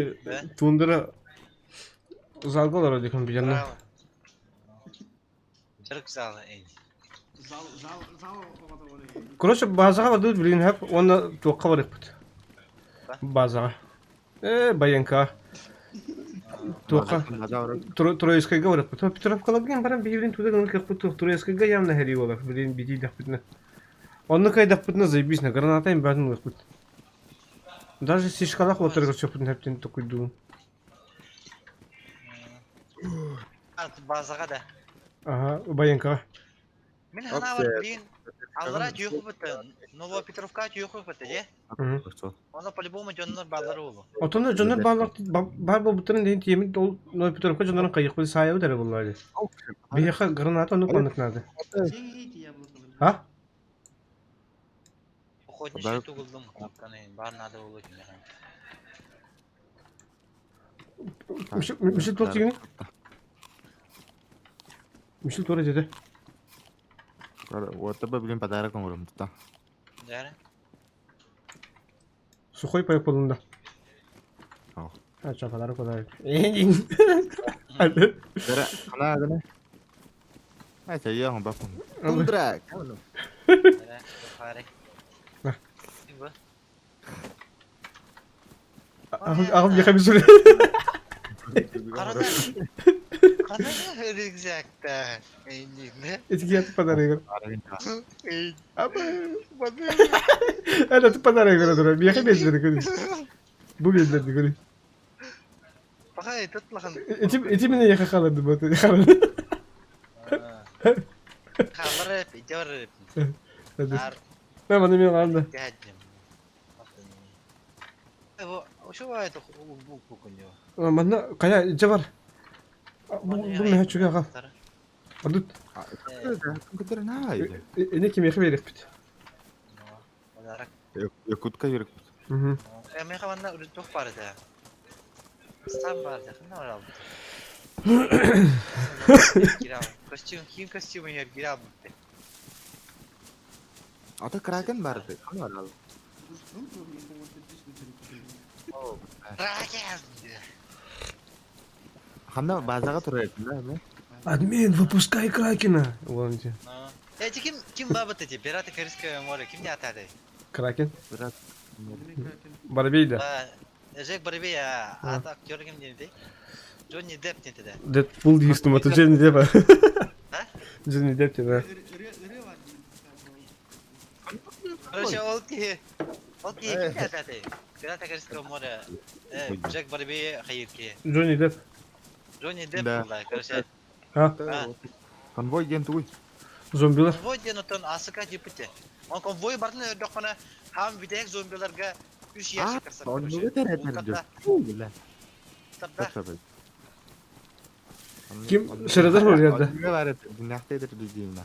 тундра залголар дикон биjanna. Дьарык зала эй. Зал зал зал оҕото бар. Короче, базаҕа бардыбыт билигин хэп уонна туохха барыахпыт. Базаҕа. Э, баянка. Туохха Троицкайга барыахпыт. Петровкаларга баран биһибин туда гынан кыахпыт Троицкайга явно хэрии буолар. Билигин битийдэхпитинэ. Онно кайдахпытына заебись на граната им баатын ылыахпыт. Даже сишкалах уоттарыгар сөппүтүн хэптин токуйдуун. Базаҕа да. Ага, баянкаҕа. Мин ханаабар билигин аллара түйүөхпүт Новая Петровка түйүөхпүт дии. Оно по-любому дьоннор бааллар уолу. Отонно дьоннор бааллар баар буолбуттарын диэн тиэмит ол Новая Петровка дьоннорун хайыхпыт саайабыт эрэ буоллаа дии. Биһиэхэ граната оннук маннык наада. А? Охотничий тугулдум бар надо болу кинеха. Мишел туох дигини? Мишел туора деді. Вот тебе блин подарок оҥорум тута. Дәрі. Сухой паек болунда. А чё, подарок подарок. Дәрі, ана гына. Ай, чайы бакун. Тундра. Дәрі, хари. Аҕам миэхэ бисуре. Карана. Карана рюкзакта. Эйнин. Этикет подарок. Это подарок говорю. Миэхэ биэрдилэр көрү. Бу биэрдилэр көрү. Пахай тутлахан. Эти эти меня яха халады бу. Халары идер. Мен маны мен алды. Ошо это бу күнү. Манна кая же бар. Бу бу меха чүгө агал. Адут. Эне ким яхы берекпит. Якутка берекпит. Э меха манна тух бар да. Стан бар да. Кандай бар алды. Костюм, ким костюм эргирал бутты. Ата Кракен барды. Ким бар ал? Кракен! Ханна базаға турар этим, Админ, выпускай Кракена! Вон где. Эти ким ким бабыт эти? Пираты Карибского моря, ким не атады? Кракен? Пират. Барбей да. Джек Барбей, а актер ким не Джонни Депп не тогда. Дэдпул дейсің, это Джонни Депп. А? Джонни Депп, да. Короче, ол ки ол ки ким не атады? Пираты Карибского моря. Джек Барбей хайырки. Джонни Депп. Джонни Депп, да, короче. А? Конвой диэн тугуй? Зомбилар. Конвой диэн отон асыка дипите. Он конвой барын өрдөххөне хам бүтээх зомбиларга үс ящик тахсар. Оннугу тэрэтэр дьэ. Ким Шредер бар жерде? Оннуга бар этэ, диннэхтээдэр дүйдүүнэ.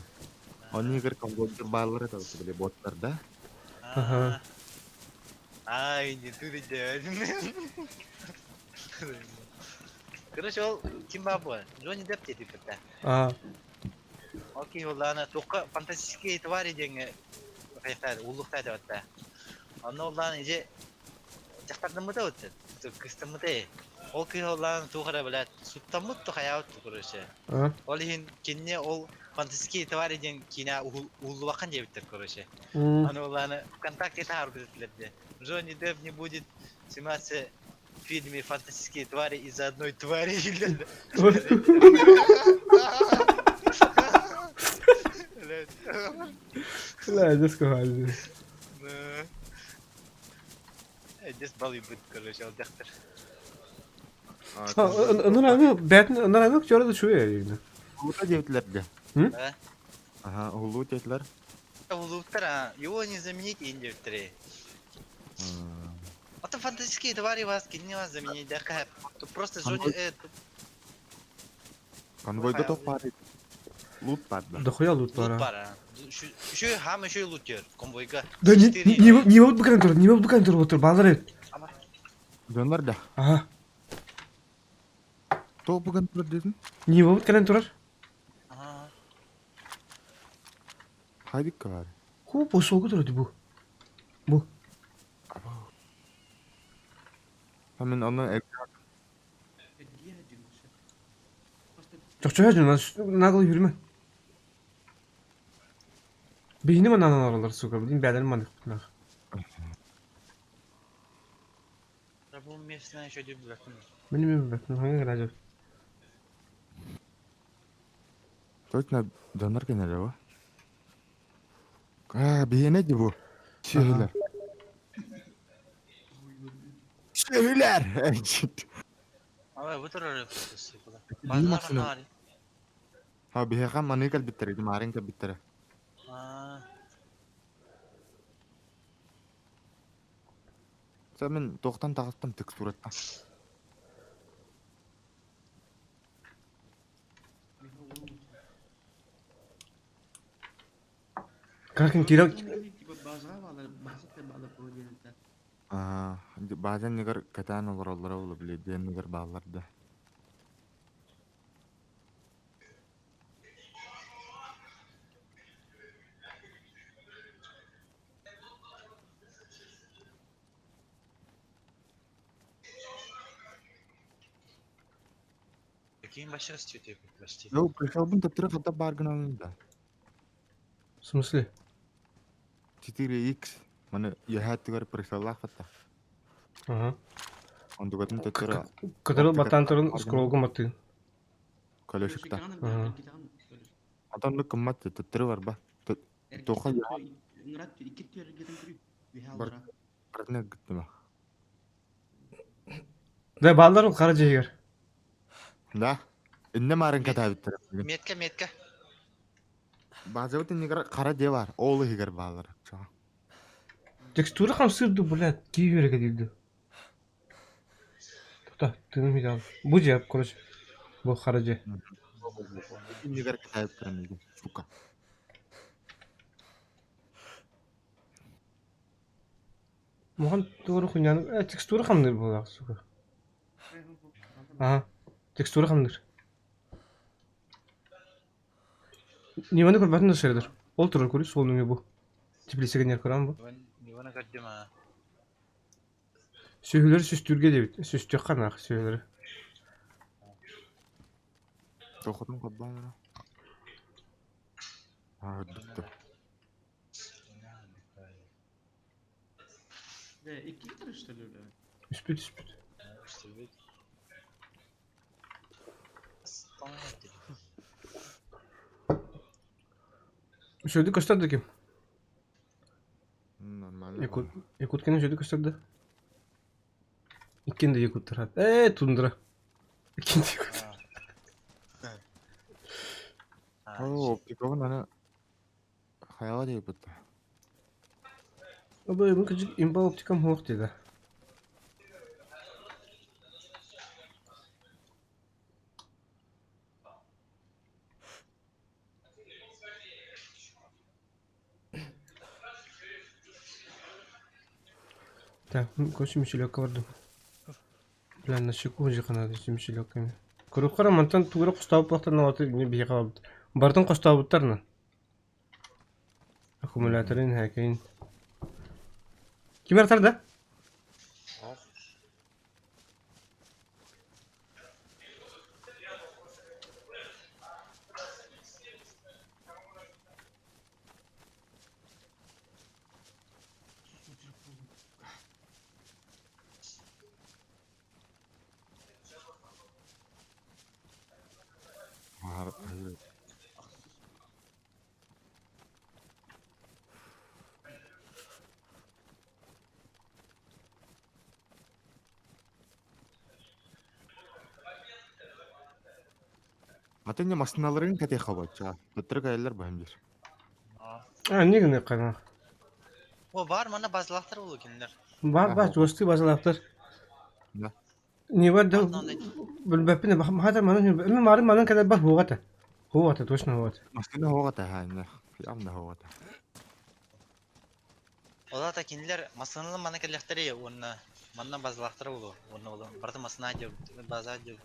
Оннугар конвойдор бааллар этэ били боттар да. Ага. Ай, не ты дядя. Короче, ол ким бар бу? Джонни Депп диэти кытта. А. Окей, оллаана туохха фантастические твари диэҥҥэ хайахтаар уллуктаа деп Онно оллаан ije дьахтардаммыта вот кыстаммыта Ол кыыс оллаан туох эрэ блядь суттаммыт ту хайаабыт ту короче. Ол иһин кинини ол фантастические твари диэн киинэ уһуллубаккын диэбиттэр короче. Аны оллааны ВКонтакте таһаарбыт этилэр диэ. Джонни Депп не будет сниматься в фильме «Фантастические твари» из-за одной твари. Бля, дьэ скуһаали. Дес балыйбыт, короче, ол дьахтар. Ыныраны бәтин ыныраны актера да чуя егне. Улута диэбитилэр дьэ. Ага, улуу диэтилэр. Улууттар, а, его не заменить иин диэбиттэрэ. А то фантастические твари вас, кинини вас заменить, да как? Тут просто Джонни... Конвойга тоқ бар Лут бар да. Дохуя лут бар. Лут бар, а. Еще хам еще лут тер, конвойга. Да не не не вот букан тур, не вот букан тур отур, балар эт. Донор да. Ага. Тоқ букан тур дедин? Не вот кэлэн турар. Хайдик бар. Ху босолго турар бу. Бу. Мен оны Чохчоя жун, нагыл yürüme. Бейни манан аралар, сука, блин, бәдәл манык нах. Бу местно еще деп бәкин. Мин мен бәкин, ханга гража. Точно донор кенеле ба? А, бейне ди бу. Шehirler. Шehirler. Ага, бу турар Базар Ha биһиэхэ маны кэлбиттэрэ, маарын кэлбиттэрэ. Мен тоқтан тағыстым текстураттан. Кракен кирок. Базан нигер катан олороллара олу биле диэн нигер бааллар да. Какие вообще растете, прости? Ну, пришел бы төттөрү хата бар гынан да. В смысле? 4x маны яхаттыгар пришеллах фата. Ага. Ондугатын төттөрү. Кытырыл баттан турун скроллга маттын. Колесикта. Ага. Атанны кыммат төттөрү бар ба. Тоха Бар. Барна гыттыма. Да балдар ул кара жегер. Да. Инне марын катабиттер. Метка, метка. Базабыт иннигер кара де бар. Ол хигер баалар. Текстура хамсырды, блядь, киверге дейди. Тукта, тыным идеал. Бу же, короче. Бу кара же. Иннигер катабиттер миги. Сука. Мохан тугры хуйняны, текстура хамдыр булак, сука. Ага. Текстура хамдыр. Ниваны көрбөтүн да сырдыр. Ол турар көрү суол нөҥүө бу. Теплицэгэ нер көрөн бу. Ниваны көрдүм аа. Сүһүлэри сүстүүргэ диэбит. Сүстүөххэ наах сүһүлэри. Тохотун корбаан Аа, бүттэ. Бля, икки литр что ли, бля? Үспүт үспүт. Үчүгэйдик көстөр да ким? Нормально. Якут Якутканы үчүгэйдик көстөр да? Иккиэн да якуттар. Ээ, тундра. Иккиэн да якут. О, оптикабын аны хайаҕа диэбит. Абы бу кыдьык имба оптикам суох диэтэ. Так, короче, Мичелёкка бардым. Бля, на щеку же канады Мичелёкками. Көрүөххэ мантан тугура хостообуттар аты не биһиэхэ барбыт. Бартын хостообуттар Аккумуляторын хакейн. Ким артар да? Аты не машиналарын кәте хабача. Төттөрө кәйлер баһым бир. А, не гына кана. О, бар мана базалахтар болу кинилер. Бар бар чугастыы базалаахтар. Да. Не бар да билбэппин хата манан эми марын манан кэлэр бар хугата. Хугата точно хугата. Машина хугата ха, явно хугата. Олата кинилер масыналы мана кэллэхтэри уонна манна базалахтар болу. Уонна болу. Барты масына деп база деп.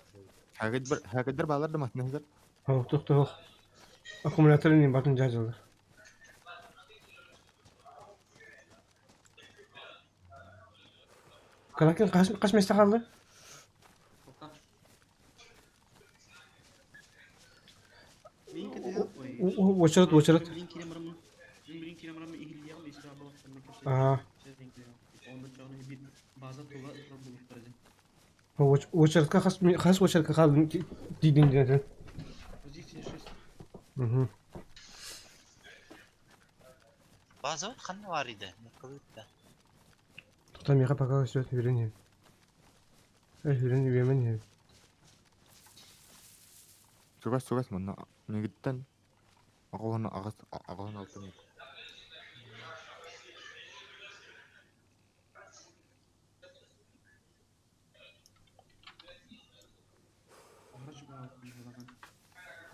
Хагыдбар хагыддар балар да машина хызар. Хук тух тух. Аккумуляторын батын жажылар. Каракин каш каш месте калды? Очерет очерет. Аа. Очеретка хас хас очеретка калдым дийдин диэн. Угу. База ханна бар иде. Кылытта. Тоқта миэхэ пока көстүбэт үрэн иһэбин. Эй, үрэн үөмэн иһэбин. Чугас чугас манна мигиттен аҕаһын аҕас аҕаһын алтын.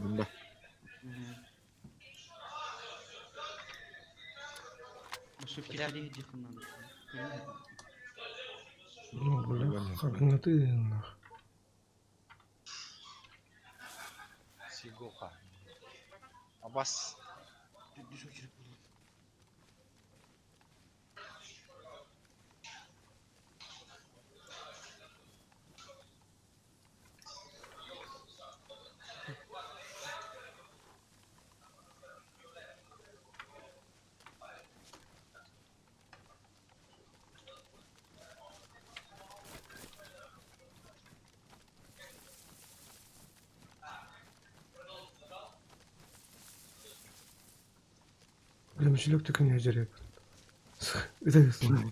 Bunda. Ну, бля, хаҥатыынах. Сигоха. Абас. Бля, мөчүлүк төкүн дьэреп. Ытыгысын.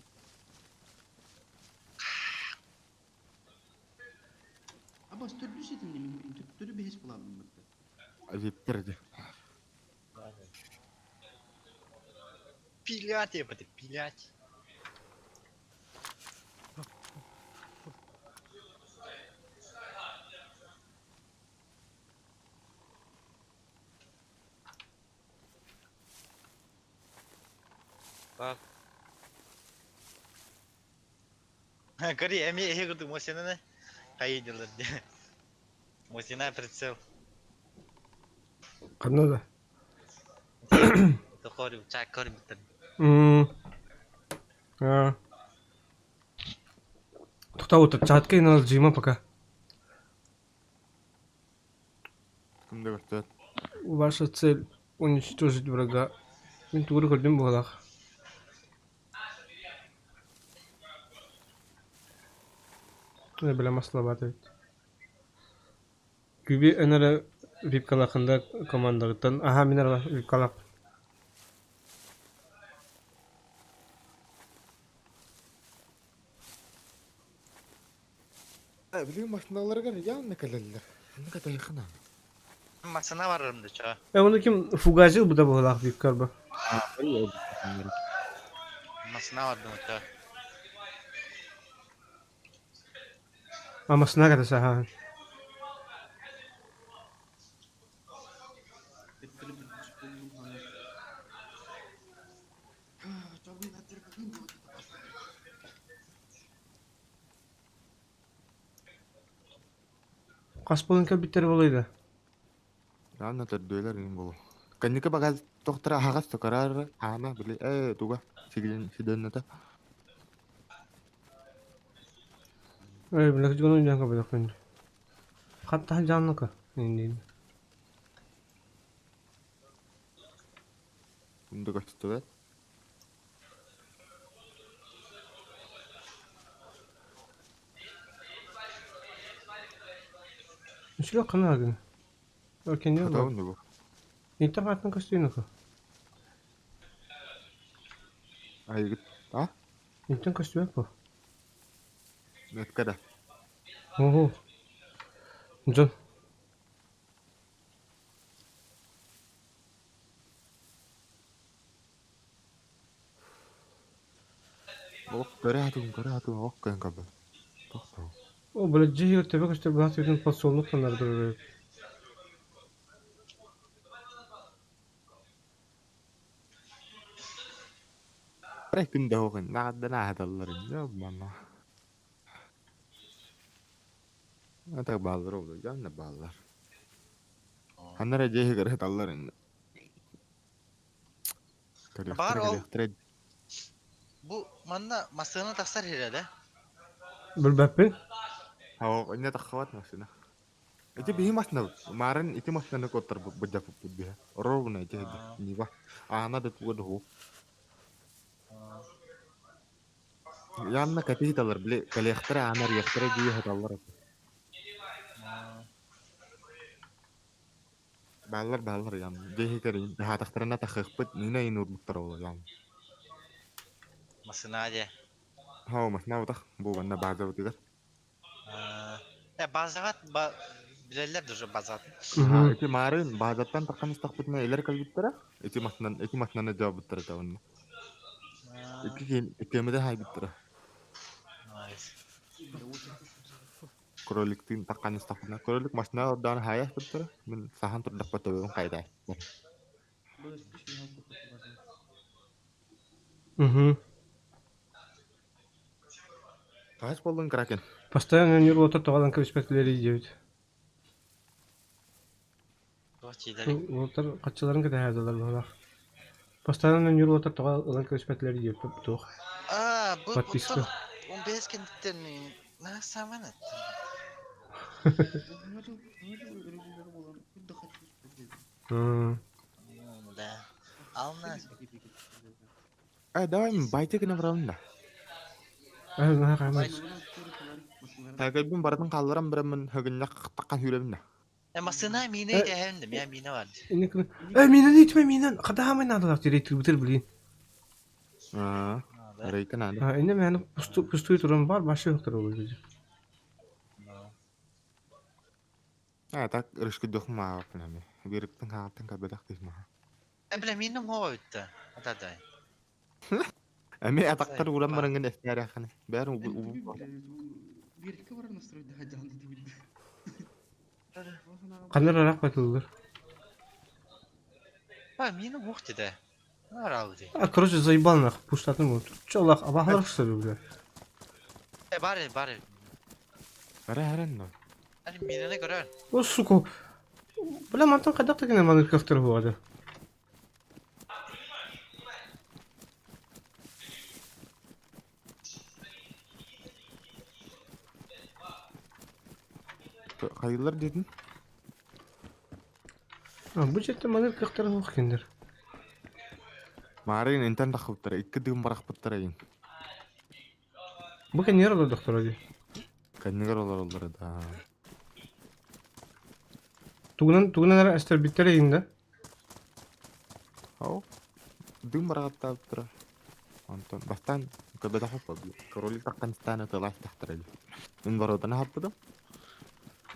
Абас төрдү сетим немен төрдү бэһис булабын бытты. Виптерди. Пилять ебать, пилять. Bak. Кори, эми эһи курдук Мосинаны кайдылар де. Мосина прицел. Ханна да. Тохору, чаккор биттен. М. А. Тоқтау чатка инал жима пока. Ким да көрсөт. Ваша цель уничтожить врага. Мин тугу көрдүм буолах. Э, бля, масловато ведь. Күбү эн эрэ випкалаахында командаҕыттан аһаа мин эрэ випкалаах Э, билигин машиналарыгар явно кэлэллэр. Ханнык атайхана. Масына барарым да чо. Э, ону ким фугазил буда быһыылаах випкарба. Масына бардым чо. А масына ката саһаан. Хас буолан кэлбиттэр буолуой да? Явно төрдүөлэр иҥин буолуо. Кэнники багаз тохтора аһаҕас токарар аана били ээ туга сигилин сиденната. Эй, бля, дьону дьаҥка бөлөхпүн. Хаттаһа дьааннака. Иннин. Кунда көстүбэт. Үчүгэй ханна гын? Кенде бар. Хатабын бу. Интен хатын көстүүнү Айгыт. А? Интен көстүбэт бу. Меткада. Ого. Дьон. Ох, көрө хатыгын, көрө хатыгын, ох көн кабы. Тохтоо. О, бля, дьиэ төбө көстөр баһа түгэн подсолнух танардыр. Бре күн да оҕын, наҕардан аһаталлар инде манна. Ата бааллар ол, явно бааллар. Ханнара дьиэ иһигэр сыталлар инде. Бар Көрүөхтэрэ, ол көрүөхтэрэ. бу манна масына тахсар иһирэ да. Билбэппин. Оо, инне таххабат машина. Ити биһи машина, маарын ити машинаны коттар быдьаппыт биһи. Ровно ити Нива. Аана да туга духу. Янна катиталар, били, калехтара аанар яхтара дии хаталлар. Бааллар бааллар ян. Дьиэ кэрин хаатахтарына тахыахпыт нина ин урбуттар ол ян. Масына де. Хау машина утах бу манна база бутыгар. Э базаҕат ба билэллэр даже базат. Ити маарын базаттан таххан истахпытына элер кэлбиттэрэ. Ити машинан ити машинаны жаабыттара табынна. Ики кин иккемede хайбыттара. Кроликтин таххан истахпытына кролик машина ордаан хайаспыттара. Мин сахан турдахпа төбөбүн кайда. Угу. Хас болдун кракен. Постоянно нервы тоҕалан кэбиспэтлэри диэбит. Уолаттар хаччыларын кэтэһээдилэр быһалаах. Постоянно нервы тоҕо ылан кэбиспэтлэри диэбит туох. А, бу Подписка. Он без кенттен на саман. М. Да. Ална. Э, давай мен байтик гына барабын да. Э, наһаа хаамай. Тагайбын бардын қалларам бирамын хөгүннэх таққан хүребин да. Э масына мина идэһэм да, мия мина бар. Э, минен итме минен. Хата хаамай наадалаах дири тыбытыр блин. Аа, рейка надо. А, инне мэны пусту пустуй туран бар башы жоктор ол кезде. А, так рышкы дохма апнами. Бириктин хаалтын кабедах дихма. Э бля минем хоо үтте. Ата дай. Эми атактар уран баранган эстәрәхне. Бәрін убу. Бирке бар настройда жанды дип. Канар арақ батылдыр. Ба минем ух диде. Аралды. А, короче, заебал нах, пуштатын вот. Чё, лах, абахлар что ли, бля? Э бар бар. Бәрі әрін но. Али минаны көрөр. О, сука. Бля, мантан кайдак деген маны көктөр болады. Хайылар диэтин? А, бу дьиэттэн маныр кыахтара суох кинилэр. Маарыын интэн таххыбыттара, икки дыым барахпыттара иин. Бу кэннигэр олордохторо дии. Кэннигэр олороллор да. Тугунан тугунан эрэ эстэрбиттэр иин да? Ол дыым бараҕаттаабыттара. Онтон бастаан көбөтөх король тахханстаан ытылаах тахтара дии. Мин воротаны хаппытым.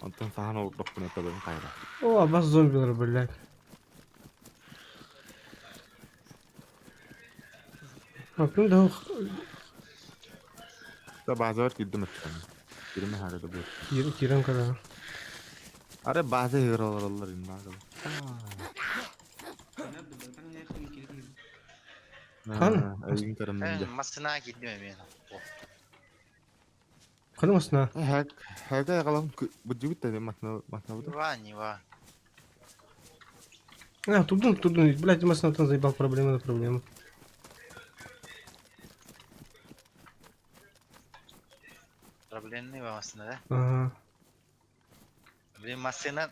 Онтон саһан олордохпуна төбөм хайра. О, абас зомбилар, блядь. Атын да Да базабар киирдим өттөн. Киирим хаада бу. Киирэн киирэн көрөр. Аре база иһигэр олороллор инна. Хан. Өйүн көрөммүн дьэ. Массына киирдим эмиэ. Ханы масына. Хэк хэгэ галам буддубут да матна матна Ива, Нива. А, турдун, турдун, блядь, масынаттан заебал, проблема да проблема. Проблемный массына да? Ага. Блин, массына,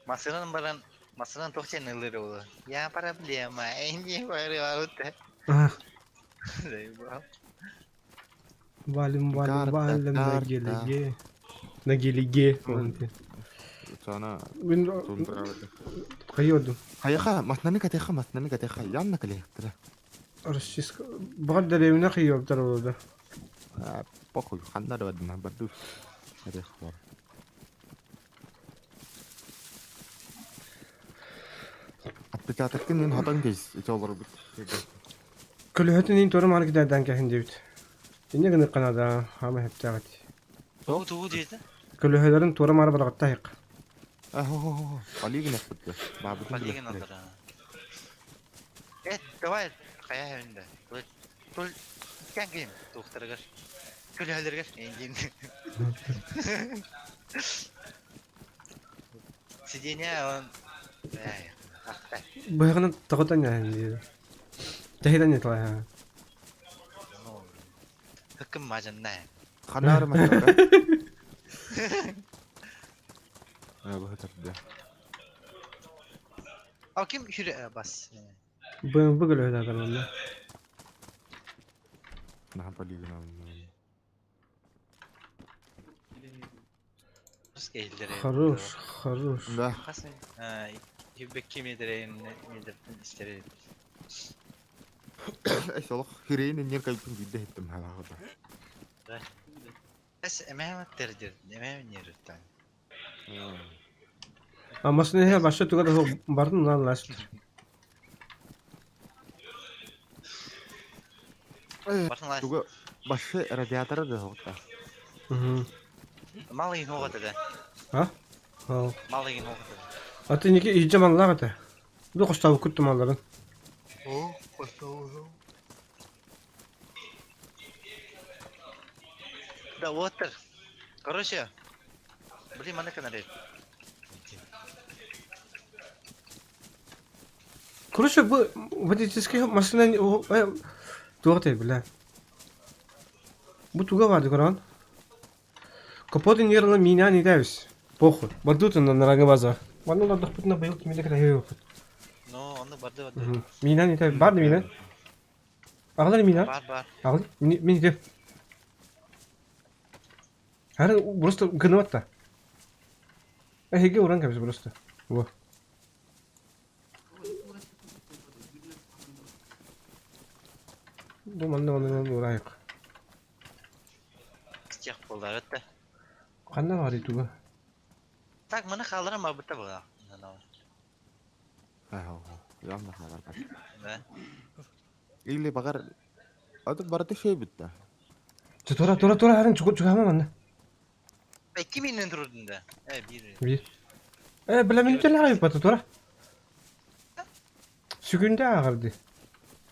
массынан баран, массынан туох диэн ыллыыр буолуо. Я проблема, не барыбыт. Ага. Заебал. Валим, валим, Карта, валим на карта. гелиге. На гелиге. Сана Мин хайордум. Хайаха, маснаны катеха, маснаны катеха, янна калехтара. Российск. Баҕар дэриэбинэ хайыабыттар буолла. Похуй, ханна да бардына, барду. Катеха бар. Отпечатоккын мин хотон кейс, ити олорбут. Көлөһөтүн иин туора мааны кидэйдээн кэһин диэбит. Инньэ гынык Канада хаама хэптээҕит. Тугу тугу диэтэ? Көлөһөлөрүн туора маары бараҕаттаһык. Полигон эппит баабытын Полигон аллара. Э, давай, хайа хэминде. Тул кэн ким туохтарыгар. Көлөһөлөргөр эндин. Сиденье он эй, ахта. Быһыгынан тоҕотон яһын диир. Тэһитэн нетла. Ну, хыккым мажанна. Ханары масара. Быһытарды. А ким хүрэ бас. БМВ көлөһөтө манна. Наха полигон Хорош, хорош. Да. Юбекки медерин истери. Солох хирейин нер кайпын бидде хеттим халаҕыта. Эс эмэм тердир, эмэм нерүттан. А машина хэ баша туга да бардын нан лас. Туга башы радиатора да хоқта. Малый ногота да. А? Ал. Малый ногота. А ты неке иджа маллаҕа та. Ду хостабы күттү малларын. О, хостабы. Да вот. Короче, блин, маны канале. Короче, бу водительский машина туох бля. Бу туга барды көрөн. Капоты нервно меня не давись. Похуй. Бардутын на нарага база. Манна олордохпутуна быйыл кими да кэтэһиэ суохпут. Ну, онно барды барды. Миинэн итэ бар да миинэн? Аҕалар миинэн? Бар бар. Аҕал мин итэ. Хары просто гыныбат да. Эһиги уран кэбис просто. Во. Бу манна манна ураайык. Стех буолар да. Ханна баар итуга? Так, маны хааларам барбыта була. Явно хаалар бар. Да. Или багар Аты барыта шей битте. Тура тура тура харын чугу чугама манна. Э, ким иннен турдун да? Э, бир. Бир. Э, бля минутелер айыппата тура. Сүгүндэ ааҕарды.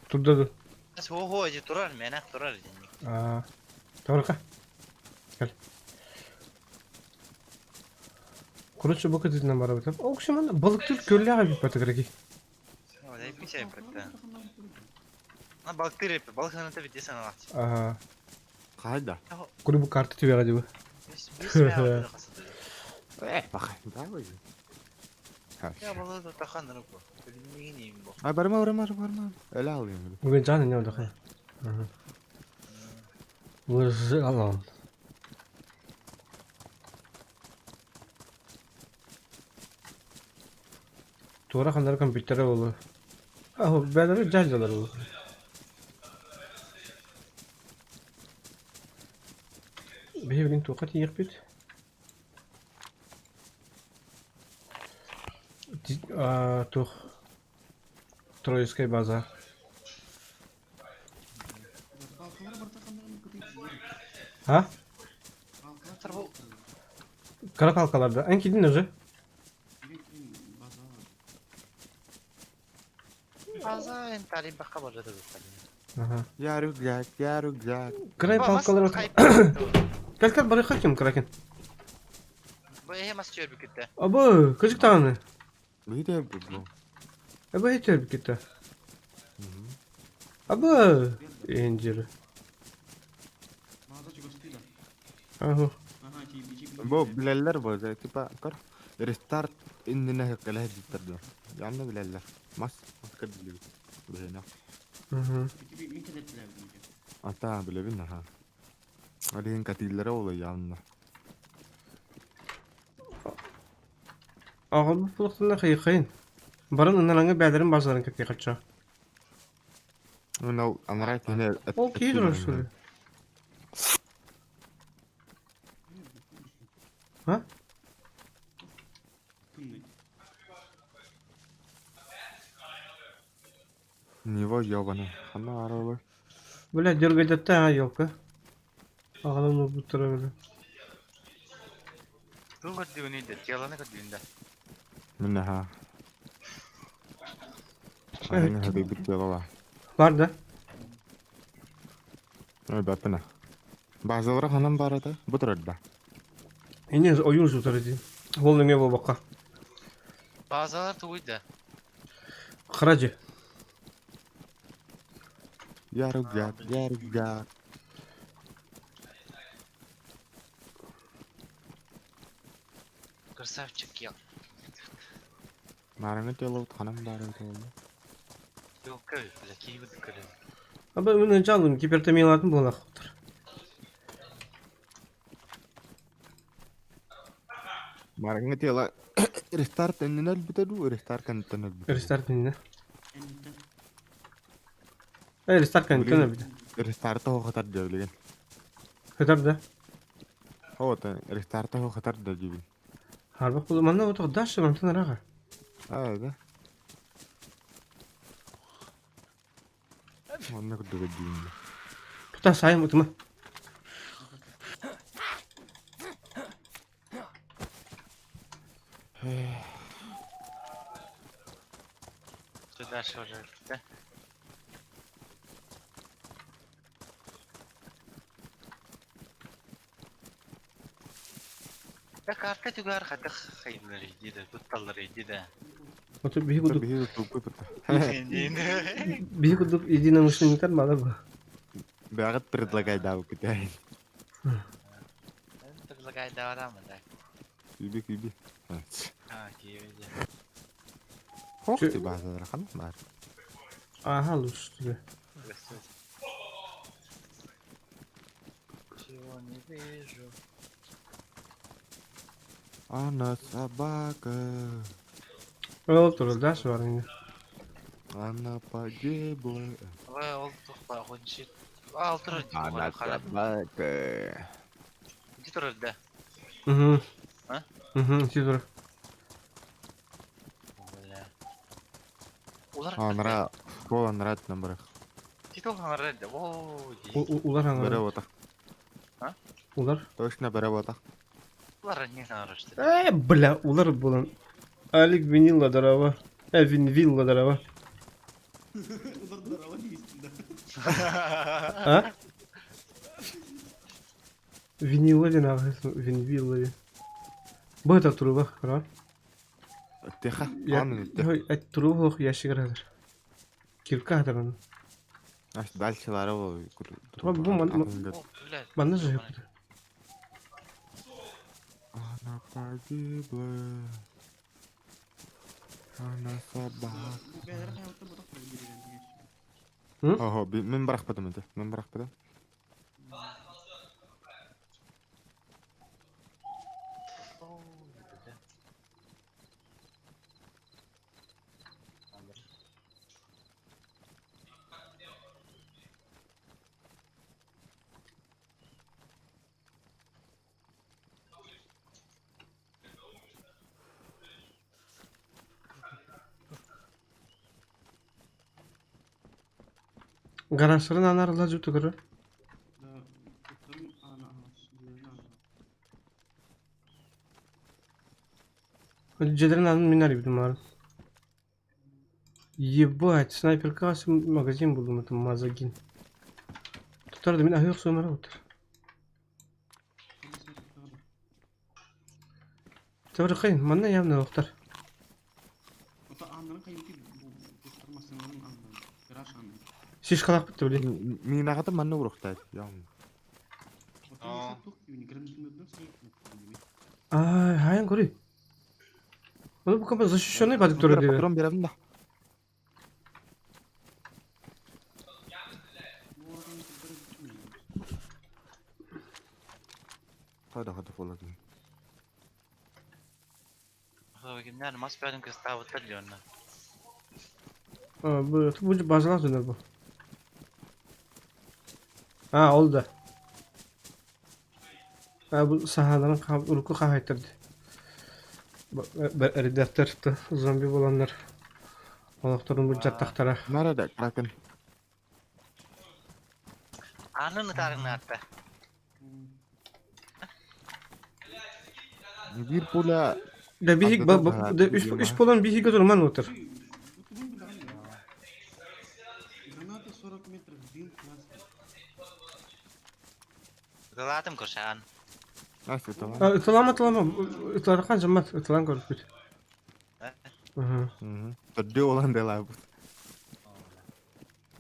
Турда ду. Хо хо, эти турар, менах турар денник. Аа. Торка. Кел. Короче, бу кытытынан барабыт. Ол киши манна балыктыр көллөөх эбит кыраки. Ну, дай пичай практа. На балыктыр эпи, балык ханата бит десен алат. Ага. Кайда? Куру бу карта түбэҕэ дибы. Бис бис Э, баха, давай. Я была да тахан руку. Билмигин бу. А барма, барма, барма. Öyle alayım. Бүгін жан не олды. Лыжы алам. Тура хандар компьютері болу. Аху, бәлері жайлылар болу. Биһигин туохха тиийиэхпит? Туох Троицкай база. А? Кыра палкаларда. Эн кидин уже? База эн тарин бакка барда Ага. Я рюкзак, я рюкзак. Кырай палкалар. Кел кел барыха ким кракен. Бу эһэ мас чөөр бүкүттэ. Абы, кыжык тағаны. Виде бу. Абы хетер бүкүттэ. Абы, инжир. Аху. Бу билэллэр бу, типа көр. Рестарт иннинэ хөккэлэһэ диттэр дуо. Янна билэллэр. Мас, маска билибит. Билэне. Ата билэбин аха. Алиһин катиллere олой янна. Аҕалбыт булуктана хайыхайын. Барын ынараҥы бээлэрин базаларын кэтии хачча. Ну, анарай киһини Ол киһи турар что ли? А? Него ёбана. Ханна аралар. Бля, дергайдатта, а, елка. Аҕалан урбуттара бile. Бу көрдүгүнүй да, теланы көрдүгүн да. Мин аха. Аны хады бит ялала. Бар да. Ой, бапына. Базалара ханан бар ата. Бу турар да. Ине ойуун сутар дии. Ол нөҥүө буолбакка. Базалар тугуй да. Хара дьиэ. Я рюкзак, я рюкзак. Красавчик я. Нарыңы тело ханан бар ата. Елка, бля, киһи көрөн. Абы мин жалым гипертомиялатын буолаахтар. Нарыңы тело рестарт иннинэ өлбүтэ дуу, рестарт кэнниттэн өлбүтэ. Рестарт иннинэ. Э, рестарт кэнниттэн өлбүтэ. Рестарта хохотар дьэ билигин. Хытар да. Вот, рестарта хохотар да дибин. Харбах буолу манна отох дальше мантан араға. А, да. Онно курдук диин. Тута сайым утума. Что дальше уже, да? Да карта түгәр хатых хайымлар иди да, тутталлар иди да. Ото биһи курдук. Биһи туппу тутта. Биһи курдук единомышленниктар баалар бу. Бәгыт предлагай дабы күтәйин. Предлагай даварамы да. Киби киби. А, киби. Хох ти базалар хан бар. Ага, лучше тебе. Чего не вижу. Она собака. Ол турар дальше бар инде. Она погибла. Ой, ол тухпа, хончи. А, ол турар ди. Она собака. Ди турар да. Угу. А? Угу, си турар. Бля. Улар. Анра, ол анра номер. Ти тол анра да. О, ди. Улар анра. Бere бота. А? Улар. Точно бере бота. Улар не анра что. Э, бля, улар булан. Алик винилла дарава. Э, вин вилла дарава. Улар дарава дейсің да. А? Винилла ден ағасы, вин вилла ден. Бу это труба, кара. Тихо. Я, ой, труба ох, ящик хәзер. Кирка хәзер аны. Аш дальше лары ол. Труба бу ман. Манна же. Она Погибла. Она собака. Бу бэйэлэрэ хайабыттан ботох буолан биэрэн диэччи. Ого, мин бырахпытым ити. Мин бырахпытым. Гаражтарын анарылар жуту көрөр. Да, туттарым аана аһаҕас, дьиэлэрин аана. Дьиэлэрин аанын мин арыйбытым баар. Ебать, снайперка магазин булдум это мазагин. Тутар да мин аһыы охсуом эрэ утар. Табырхай, манна явно охтар. Ото ааннарын хайыты бу туттар массыыналарын ааннарын, гараж аанын. Шишкалаах битте блин. Мин аҕатым манна уруохтаат. Ото миэхэ туох түүнү гранатометынан сиэппит. Ай, хайан көрүй. Оны бу капа защищенный бадык турар диye. Патрон беремин да. Бу органы туттара бүтүн. Хада хада фоладым. Кимнәр мас бәрін кыстабыттар диönнө. Бу бу базалар döner bu. Ha oldu. Ha bu sahaların urku kahaytırdı. Редактор зомби боланнар. Олохторун бу жаттахтара. Nerede Kraken? Анын ытарыңны атта. Bir pula Да бихик да үч үч болан бихик турман отыр. Бу тугун билэҕин дуо? Граната 40 метров, дым красный. Ыталаатым көрсәгән. Nasıl tamam? Ытылама ытылама ытылархан жаммат ытылан көрүппүт. Ага. Төрдүү olan дела бу.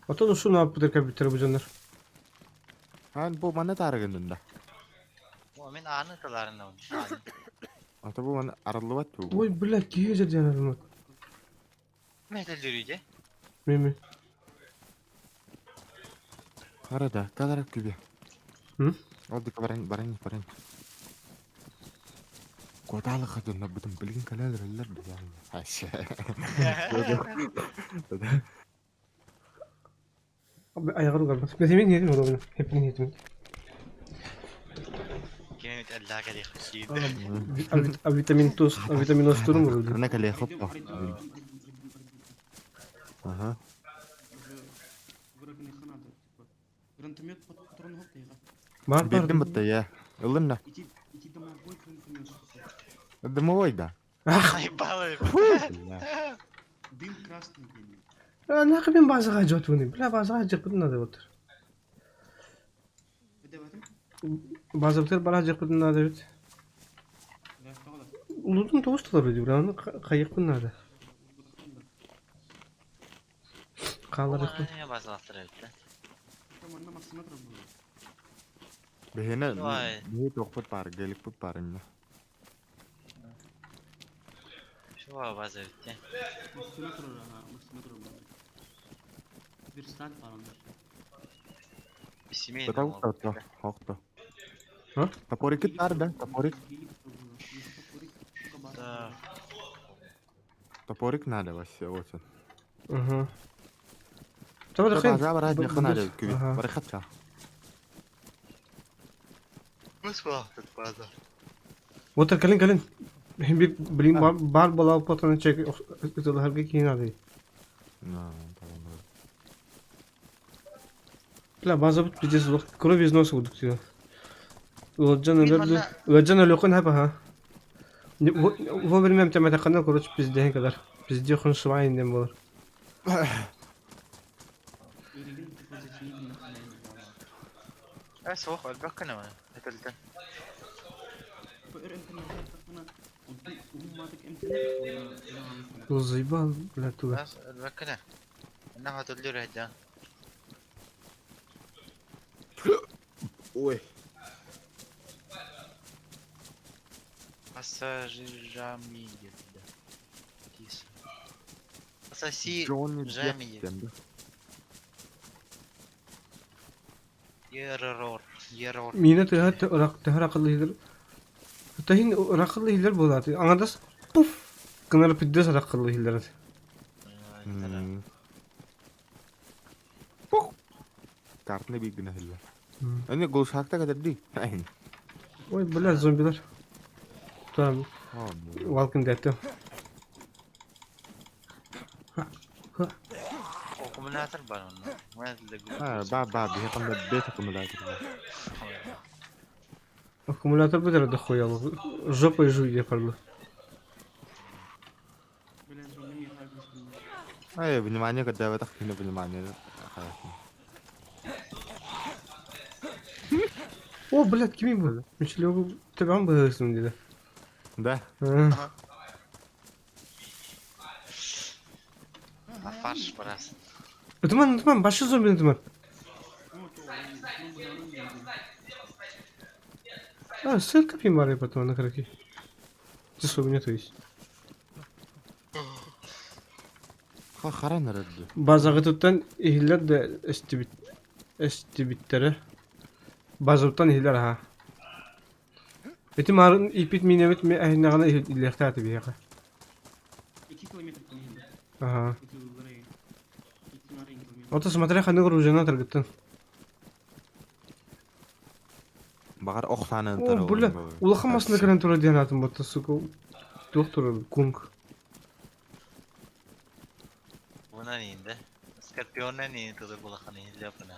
Ото ушуну алып бутер компьютер бу дьоннор. Хан бу мана тарыгын да. О, мен аны ыталарына. Ата бу мана арылыбат бу. Ой, блядь, киһи жерден арылмат. Мәтелдер үйде. Меми. Арада, кадарак күбе. Hı? Oldu баран баран баран. Кодалы хадына бүтүн билген калалар Аша. Аяғыр угарбат. Мен yedim onu. Hepini yedim. Кемет аллага дих. А витамин тоз, а витамин турум oldu. Ана кале Пойдем, хоппа. пойдем, пойдем, пойдем, пойдем. Ага. Уже враг надо, типа. Гранатомет патрон хоп тайга. Бар бар. Бердим битте я. Ылынна. Иди, иди домовой гранатомет. Дымовой да. Ах, Ай, балы. Дым красный день. нақы мен базаға жотуны. Бля, базаға жықпытын надо отыр. Это в этом? База бітер бара жықпытын надо бит. Да, что да. Улудун тоғыз тылар өді, бля, оны қайықпын надо. Қалар жықпын. Базаластыр өтті. Там одна машина была. Бехене Ой. бехе тохпут бар, геликпут бар инне. Şu база өтті. Машина ага, машина была. Верстак бар онда. Семейный Тотал то, хохто. А? Топорик бар да, топорик. Да. Топорик надо вообще очень. Ага. Табар қайын. База бар хадны надо күбе. Ага. Бар хатча. Бус база. Отыр калин калин. Hem bir блин бар бола потаны чек ытыларга кейін ады. На, tamam. Бля, база бут пиздец, кровь из носа будут тебе. Ладжан Мен өлөрдү. манна- Ладжан өлөкөн хаба ха. Вовремя темата кана короче пизден кадар. Пизде хон швайн дем болар. Иригин типа зачинили на Ә, соқ, әлбәк кенә мана. Әтелден. Бул заебал, бля, туга. Әлбәк кенә. Әнә хатыллыр әйдә. Ой. Ас Сажижами да. Кис. Соси Джонни жами. Депп диэн да. Еррор. Еррор. Миинэ тыаһа төһө ыракыллыһылар Таһин ыракыллыһылар буолааты. Аҥардас пуф гынар пиддес ыракыллыһылар. Пух. Картны бир гына хылла. Аны голшакта кадырды. Ой, бля, зомбилар. Там Walking Dead. Аккумулятор бар онно. Ha, ба ба биһи ханна бэт аккумулятор бар. Аккумулятор бөтөрө дохуя жопой жуй диye парла. Ай, внимание, когда в это хрена внимание. О, блядь, кими бу? Мичлеги тебен быһыысым диде. Да. Фарш барас. Ытыман, ытыман, башы зомби ытыман. А, ссылка пимары потом на краки. Ты у меня то есть. Харан эрэрди. Базаҕытыттан иһиллэр да эстибит эстибиттэрэ. Базабыттан иһиллэр аһа. Ити маарын ииппит миинэбит ми эһиннэҕинэ иһиллиэхтээх этэ биһиэхэ. 2 километртан иһиллэр. Аха. Ото смотря ханнык оружиенан таргыттан. Баҕар ох саанан О, бля, улахан массыына кэлэн турар диэн аатым батта, сука. Туох турар, кунг. Бунан иинде. Скорпионнан иин тылы улахан иһиллэ бына.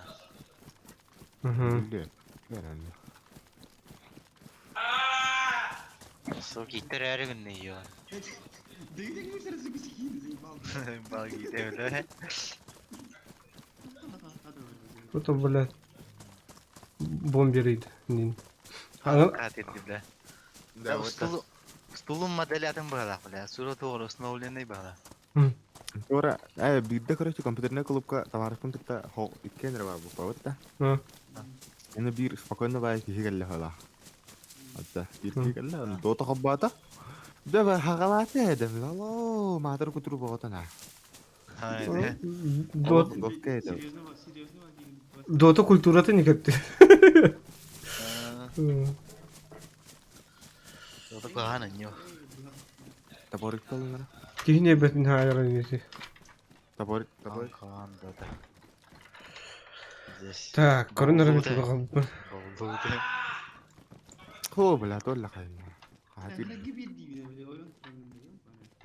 Суки иттер күнне йо. Бал гитер Это, блядь, бомбер идин. Катит бля. Да, стул стулум модель атын бала, бля. Сура тугар установленный бала. Ора, биирдэ короче компьютернай клубка табаарыспын кытта иккиэн эрэ баар буолбут да. Аны биир спокойно баайы киһи кэллэ хола. Атта биир киһи кэллэ, аны дота хоббаата. Дэ хагалаата эдем, алло, маатыр кутуру боҕотон аа. Дота культурата не как-то. Дота каһан ньо. Таборик талынара. Киһини эбэтин хаайаран ити. Таборик, таборик. Каһан дота. Здесь. Так, көрүн өрөмүт Хо, бля, толла хайна.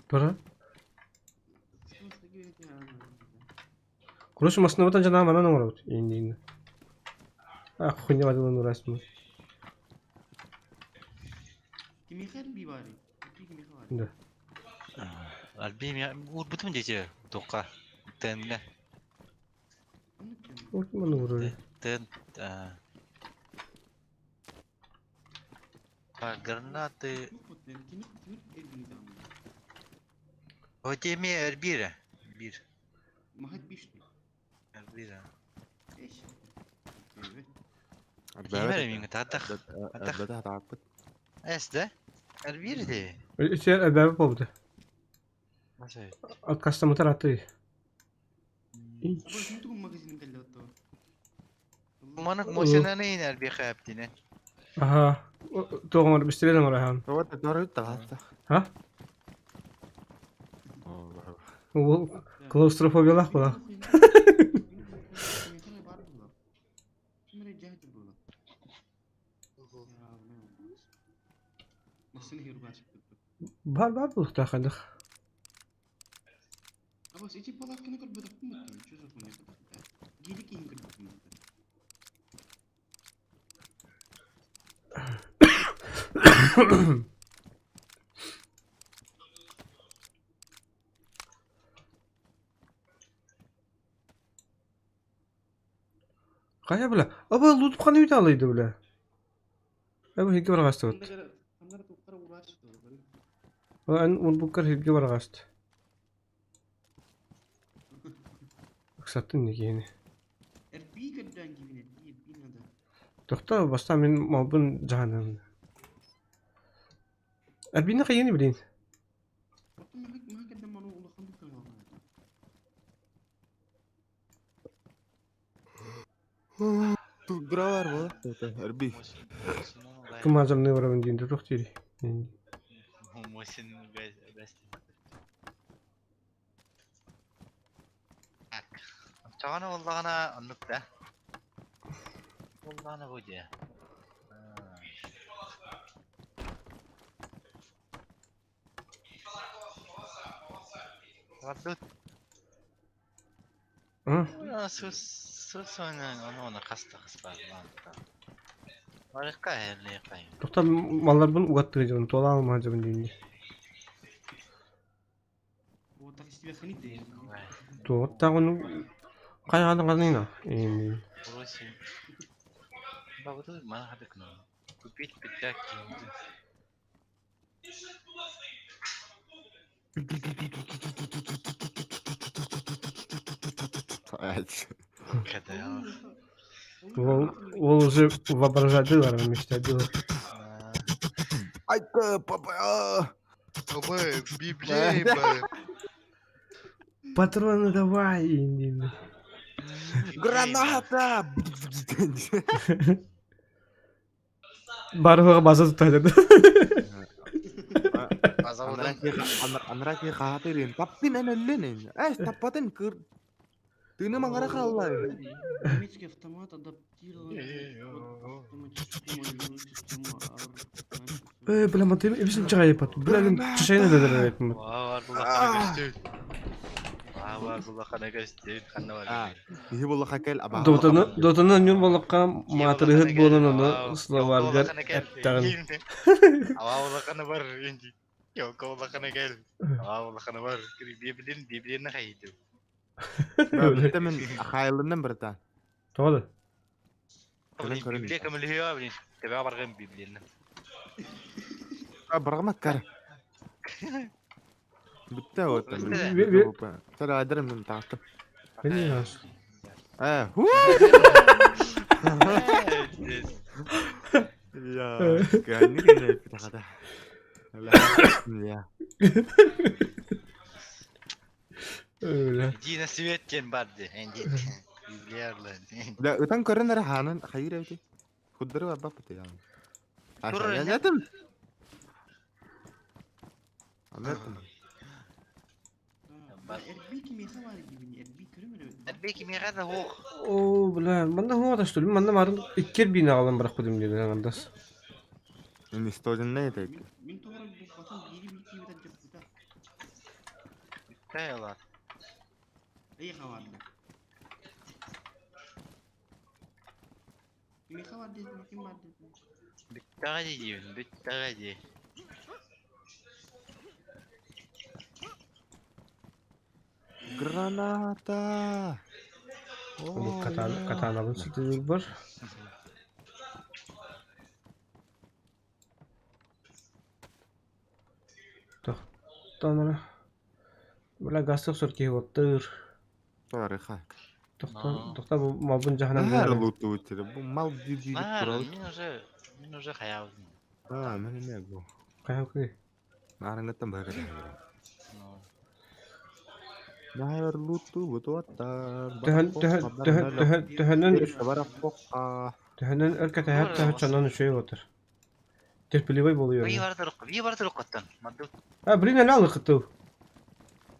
Тура. Короче, машинабытан жанаа манан оҥоробут. Иин иин. А, хуйня бадылан урасмы. Да. Альбим я урбутум дети тоққа. Тенне. Вот маны урары. Тен. А гранаты. О теме Эрбира. Бир. Эрбира. Кимер мин татах. Татах. Эс да? Эрбир де. Үчер әбәбі болду. Откастамытар аты. Манак мосинаны ин эрби хәптине. Аха. Тоғымар бистебеден орахан. Вот доры тагаста. Ха? Ол клаустрофобиялах була. Бар бар булуктаа хадых. Кая бля? Аба лутуп каны үтә алайды бля. Аба хиге баргаст вот. Ан урбуккар хиге баргаст. Ыксаттын неге Тохто баста мин малбын жаһанын. Альбина хайыны билин? Тугдуралар бу. Эрби. Кымазамны барабын диэн туох дири. Чаҕана буоллаҕына оннук да. Буоллаҕына бу дьэ. Вардут. Сус сус оны хаста хаспар. Барыкка элли кай. Тохтон малларбын угаттыы дьон, туолаан дьон диин. Туоттаҕын хайааны ганыйна. Бросим. Бабыты мана хадыкна. Купить пиджак. Когда? Ол ол уже воображадылар, мечтадылар. Айта, папа. Ой, Библия, Патроны давай. Диин. Граната! Барыга база тутады. Анраки хаатырын таппин эн өллөнүн. Эс таппатын кыр. Тыны маңара халла. Немецкий автомат адаптирован под автоматическую систему. Э, бля, маты эбисин чыгайпат. Бля, мен чышайны да дербепмин. Иһи була хакел аба. Дотаны, дотаны нюр болаққа матырыһыт буолан ону словаргар эптаҕын. Аваулахана бар инди. Йоколахана кел. Аваулахана бар. Библин библин хайды. Мен хайлынан бирта. Тоғды. Библия кемлиһиа блин. Тебе барган библин. Баргама кар. Бүтте вот. Тара адрым мен таактым. Э, ху. Я, кәнни генә питахада. Я. Öyle. Иди на свет тен барды. Инди. Библиярлы. Да, ытан көрөнөр ханын хайыр эти. Худдыры бар бап бит яны. Аша, Анатым. Эрбики мига ох. О, бля, манна хуа что ли? Манна марын иккер бина алан барак кудым диде андас. Мен историн не тек. Тайла. Бүттәгә дибин, бүттәгә ди. Граната. Бу катана катана бу сүтү бар. Тохтанара. Бля, гастық сор ки оттыр. Тарыха. Тохта, тохта бу мабын жаханан. Нар луту үтер. Бу мал диди Нар, мин уже мин уже хаябын. А, мен эме бу. Каяк. Нарыңыттан бары. Нар луту бутуаттар. Төһөн төһөн төһөн төһөн төһөнөн Барак төһөнөн өркө төһөт төһөт чонон үшөй отыр. Терпеливый болуyor. Ви бардыр, ви бардыр коттан. Мадду. А, блин, әлі алықыту.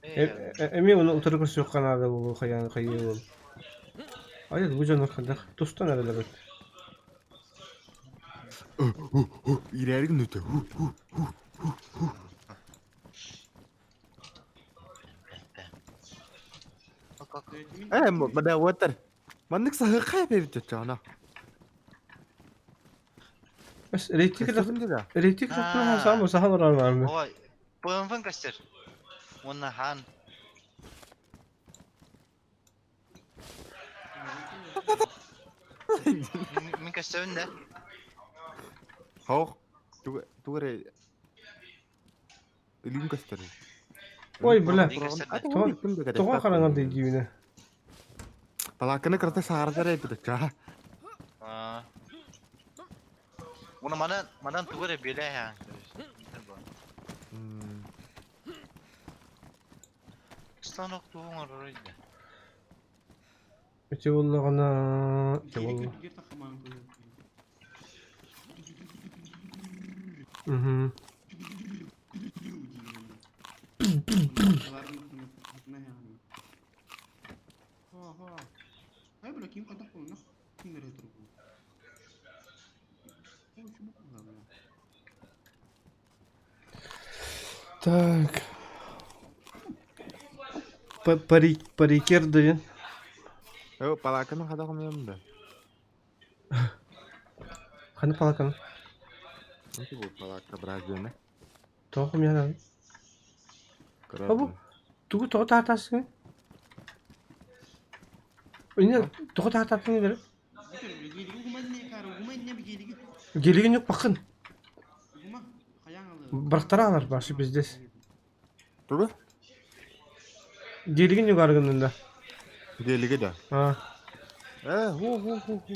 Эми оны утыры көрсө канада болу, хаян хайы бол. Ай, бу жонор хандах тустан әлі бит. Ирәргин өтө. Э, мада water. Маннык сахы бебит жана. Бas elektrik elektrik сахы сахы бар мы? Ой, ПМФ кастер. Онна хан. Мин кастерин да. Хох. Тугре. Илин кастер. Ой, бля. Тоға қараңан дейді дүйіне. Талакыны кырта саардар эпит ча. Уна манан манан тугре беле ха. Станок тугу оҥоророй да? Ити буоллаҕына ити буолла. Мгм. Так. Парикер дайын. Ö, палаканы хада хомуйам да. Ханы палаканы? Анти бу палака бразина. Тоҕо хомуйан Бу тугу тоҕо таатасың? Инне тоҕо таатаатың бери? Гелигин yok bakın. Бырахтара алар башы пиздец. Тугу? Гелигин yok аргынында. Гелиги да. А. Э, ху ху ху ху.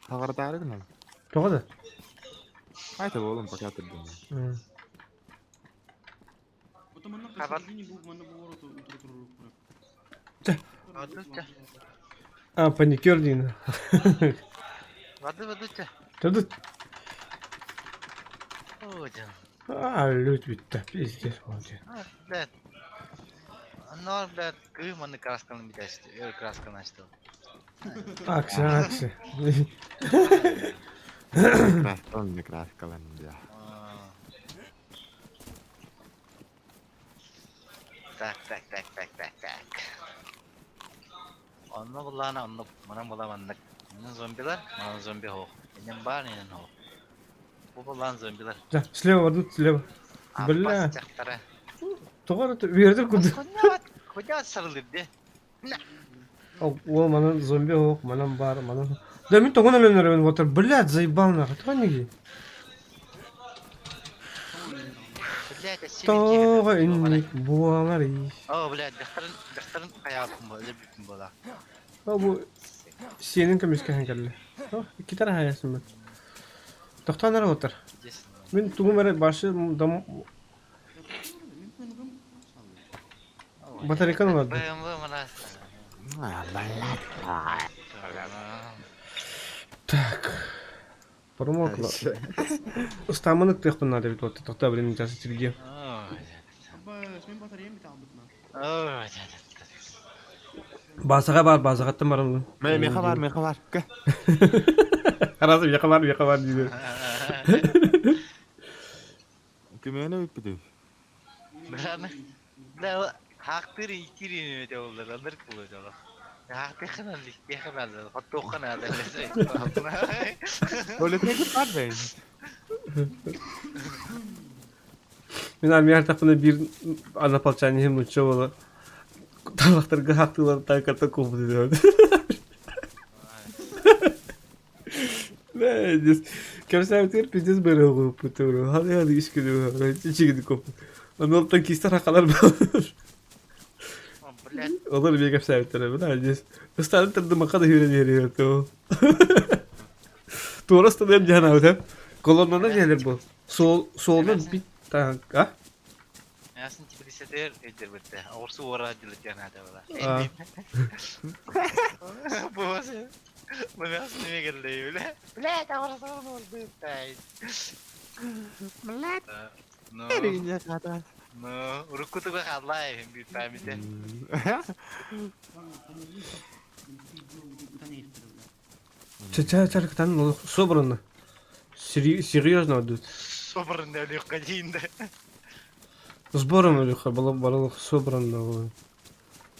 Хаҕардары гынан. Тоҕо да? Айта болом пока турдум. А, паникер диин. Воды, воды, Тут. Один. А, лють бүттэ, пиздец, молодец. Блядь. Аннар, блядь, кыым аны красканы бүтәсти, өр красканы ачты. Акция, акция. Краскалан, краскалан, бля. Так, так, так, так, так, так. Онно буллаана, онно манан була маннык. Манан зомбилар, манан зомби хоох. Инен баар, инен хоох. Бу буллаан зомбилар. Да, слева, вот слева. Бля. Тоҕо үөрдэр курдук. Куда сарылыр де? О, манан зомби ох, манан бар, манан. Да мин тоҕон өлөнөрөбүн вот блядь, заебал нахуй. Тоҕо неги? Тоҕо инник буолар О, блядь, дьахтарын, дьахтарын хайаабын бу, өлөрбүппүн буола. О, бу сиэнин көмүскэһэн кэллэ. О, икки хайасым мен. Тохтоон эрэ отар. Мин тугум эрэ башы дом Батарейканы ыларды. БМВ мана. Так. Промокла. Ыстааманы ыктыахпын наада эбит вот тоқта блин сейчас Сергей. Базаға бар, базаға барамын. Мэ, меха бар, меха бар. Кэ. Раз меха бар, меха бар дейді. Кимени бүппүтүй? Бля, бля, хаактыр итир өте олдар, андыр кылы жоло. Хаактыхын ликтехин алды, фаттохын алды. Өлөтөкү бар бейн. Мин армия тақпына бир однополчанин нучча бола. Талақтарға хақтылар тайката көп дейді. Пиздец. Кемсәбитер пиздец бері оғып бұтыру. Хады хады иш күні ичигиди көп. Онол танкистер хақалар бар. Олар бие кемсәбитер. Бля, здесь. Ыстарын тұрды мақада хүрен ери өтө. Тура стадем жана өтө. Колоннана келер бу. Сол солунан бит танк, а? Ясын тибилисетер өйдер бітті. Ауырсу ора дилет яна да бала. Бу басы. Бу ясын неме келди, бля. Бля, ауырсу ора бітті. Блядь. Ну. Ну, уруккутуга хааллай бир памите. Ча ча ча собрано. Серьезно идут. Собрано легко дейін Сбором легко было было собрано.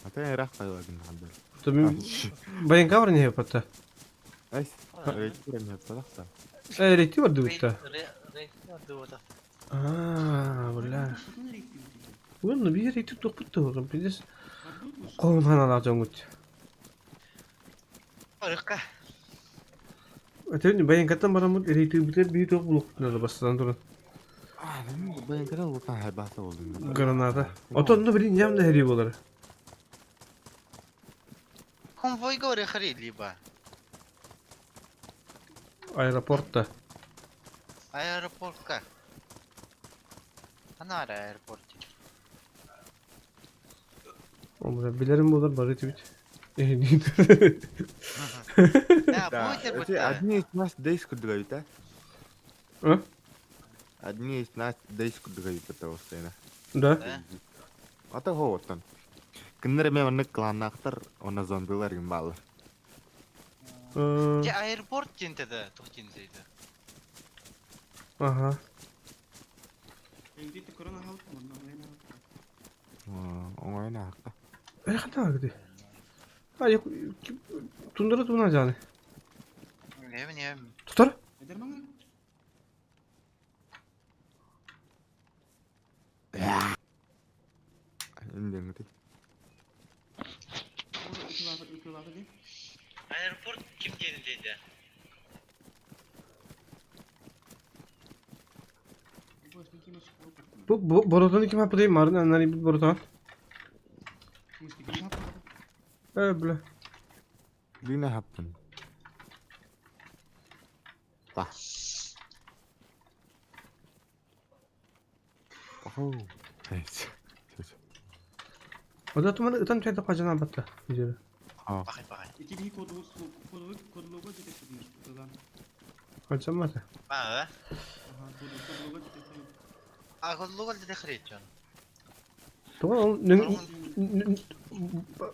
А ты рах пайладын хандар. То мен баянка бар не пата. Ай, рейтинг не патақса. Э, рейтинг бар дыбытта. А, бля. Уонна биир рейтинг тохпут туһугун пиздец. Қолын ханалаах дьоҥҥут. Арыкка. Өтөн баянкаттан бараммыт рейтингбитер биир туох булуохпутун бастатан туран. Баянкара улахан хайбааса болдун. Граната. Отон ну блин явно хери болар. Конвой говори хари либо. Аэропортта. Аэропортка. Анара аэропорт. Ол билэрим буолар бары этибит. Да, эти одни из нас дейс курдугайыта. А? Одни из нас дейс курдугайыта тоҕустайна. Да. Ата хоуоттан. Кинилэр эмиэ маннык кланнаахтар уонна зомбилар игин бааллар. Дьэ аэропорт диэн да туох диэн зейді. Ага. Оҥойон аахта. Э хата гди. А я тундара туна жаны. Не не. Тутар? Индеңити. Аэропорт ким диэн дейді? Бу боротону ким хаппытай? Марын аннары бу боротон. Э, бля. Лина хаппын. Та. Оу. Ода туманы ытан чайда кажана батта. Видео. Бахай бахай. Хачамата. А, А кодлугал де хречон. Туга ол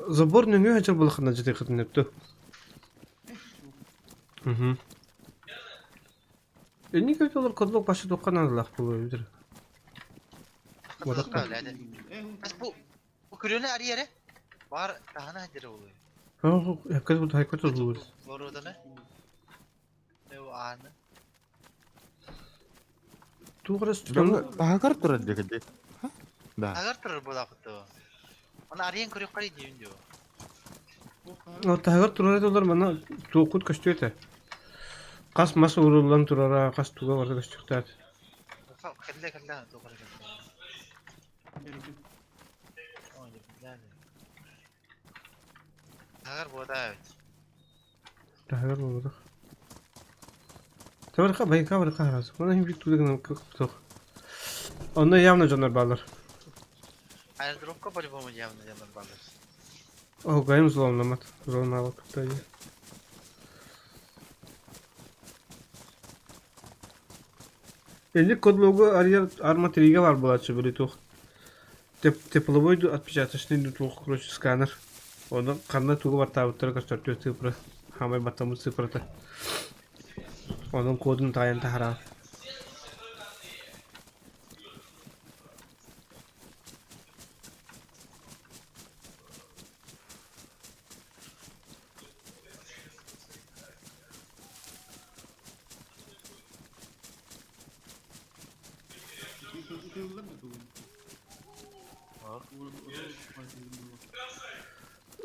забор нөңү хачар булахына жете кытын өптү. Угу. Энни көтөлөр кодлук башы туккан аллах бу өйдür. Бу бу күрөнө ариере. Бар тахана хадыр олуй. Хаккат бу хайкат олур. Бороданы. Эу аны. Туграс Тахагар турар дегенде. Да. Агар турар булакыты. Аны ариен көрүп карай дейин дио. Тахагар турар олар мана туокут көстүөтэ. Кас мас уруллан турара, кас туга барда көстүктат. Кэллэ кэллэ тугар кэллэ. Агар бода бит. Тахагар болду. Табарка байка барка харас. Мана хим бит тудыгын кыктык. Онно явно жонор балар. Аэродромка по-любому явно жонор балар. О, гайым зломнамат. Зломнамат кытай. Элли кодлогу арьер арма трига бар булачы били тух. Тепловой отпечаточный тух, короче, сканер. Оны канна тугу бар табыттары көстөртүө цифры. Хамай баттамы цифры. Onun kodunu tayin tahara.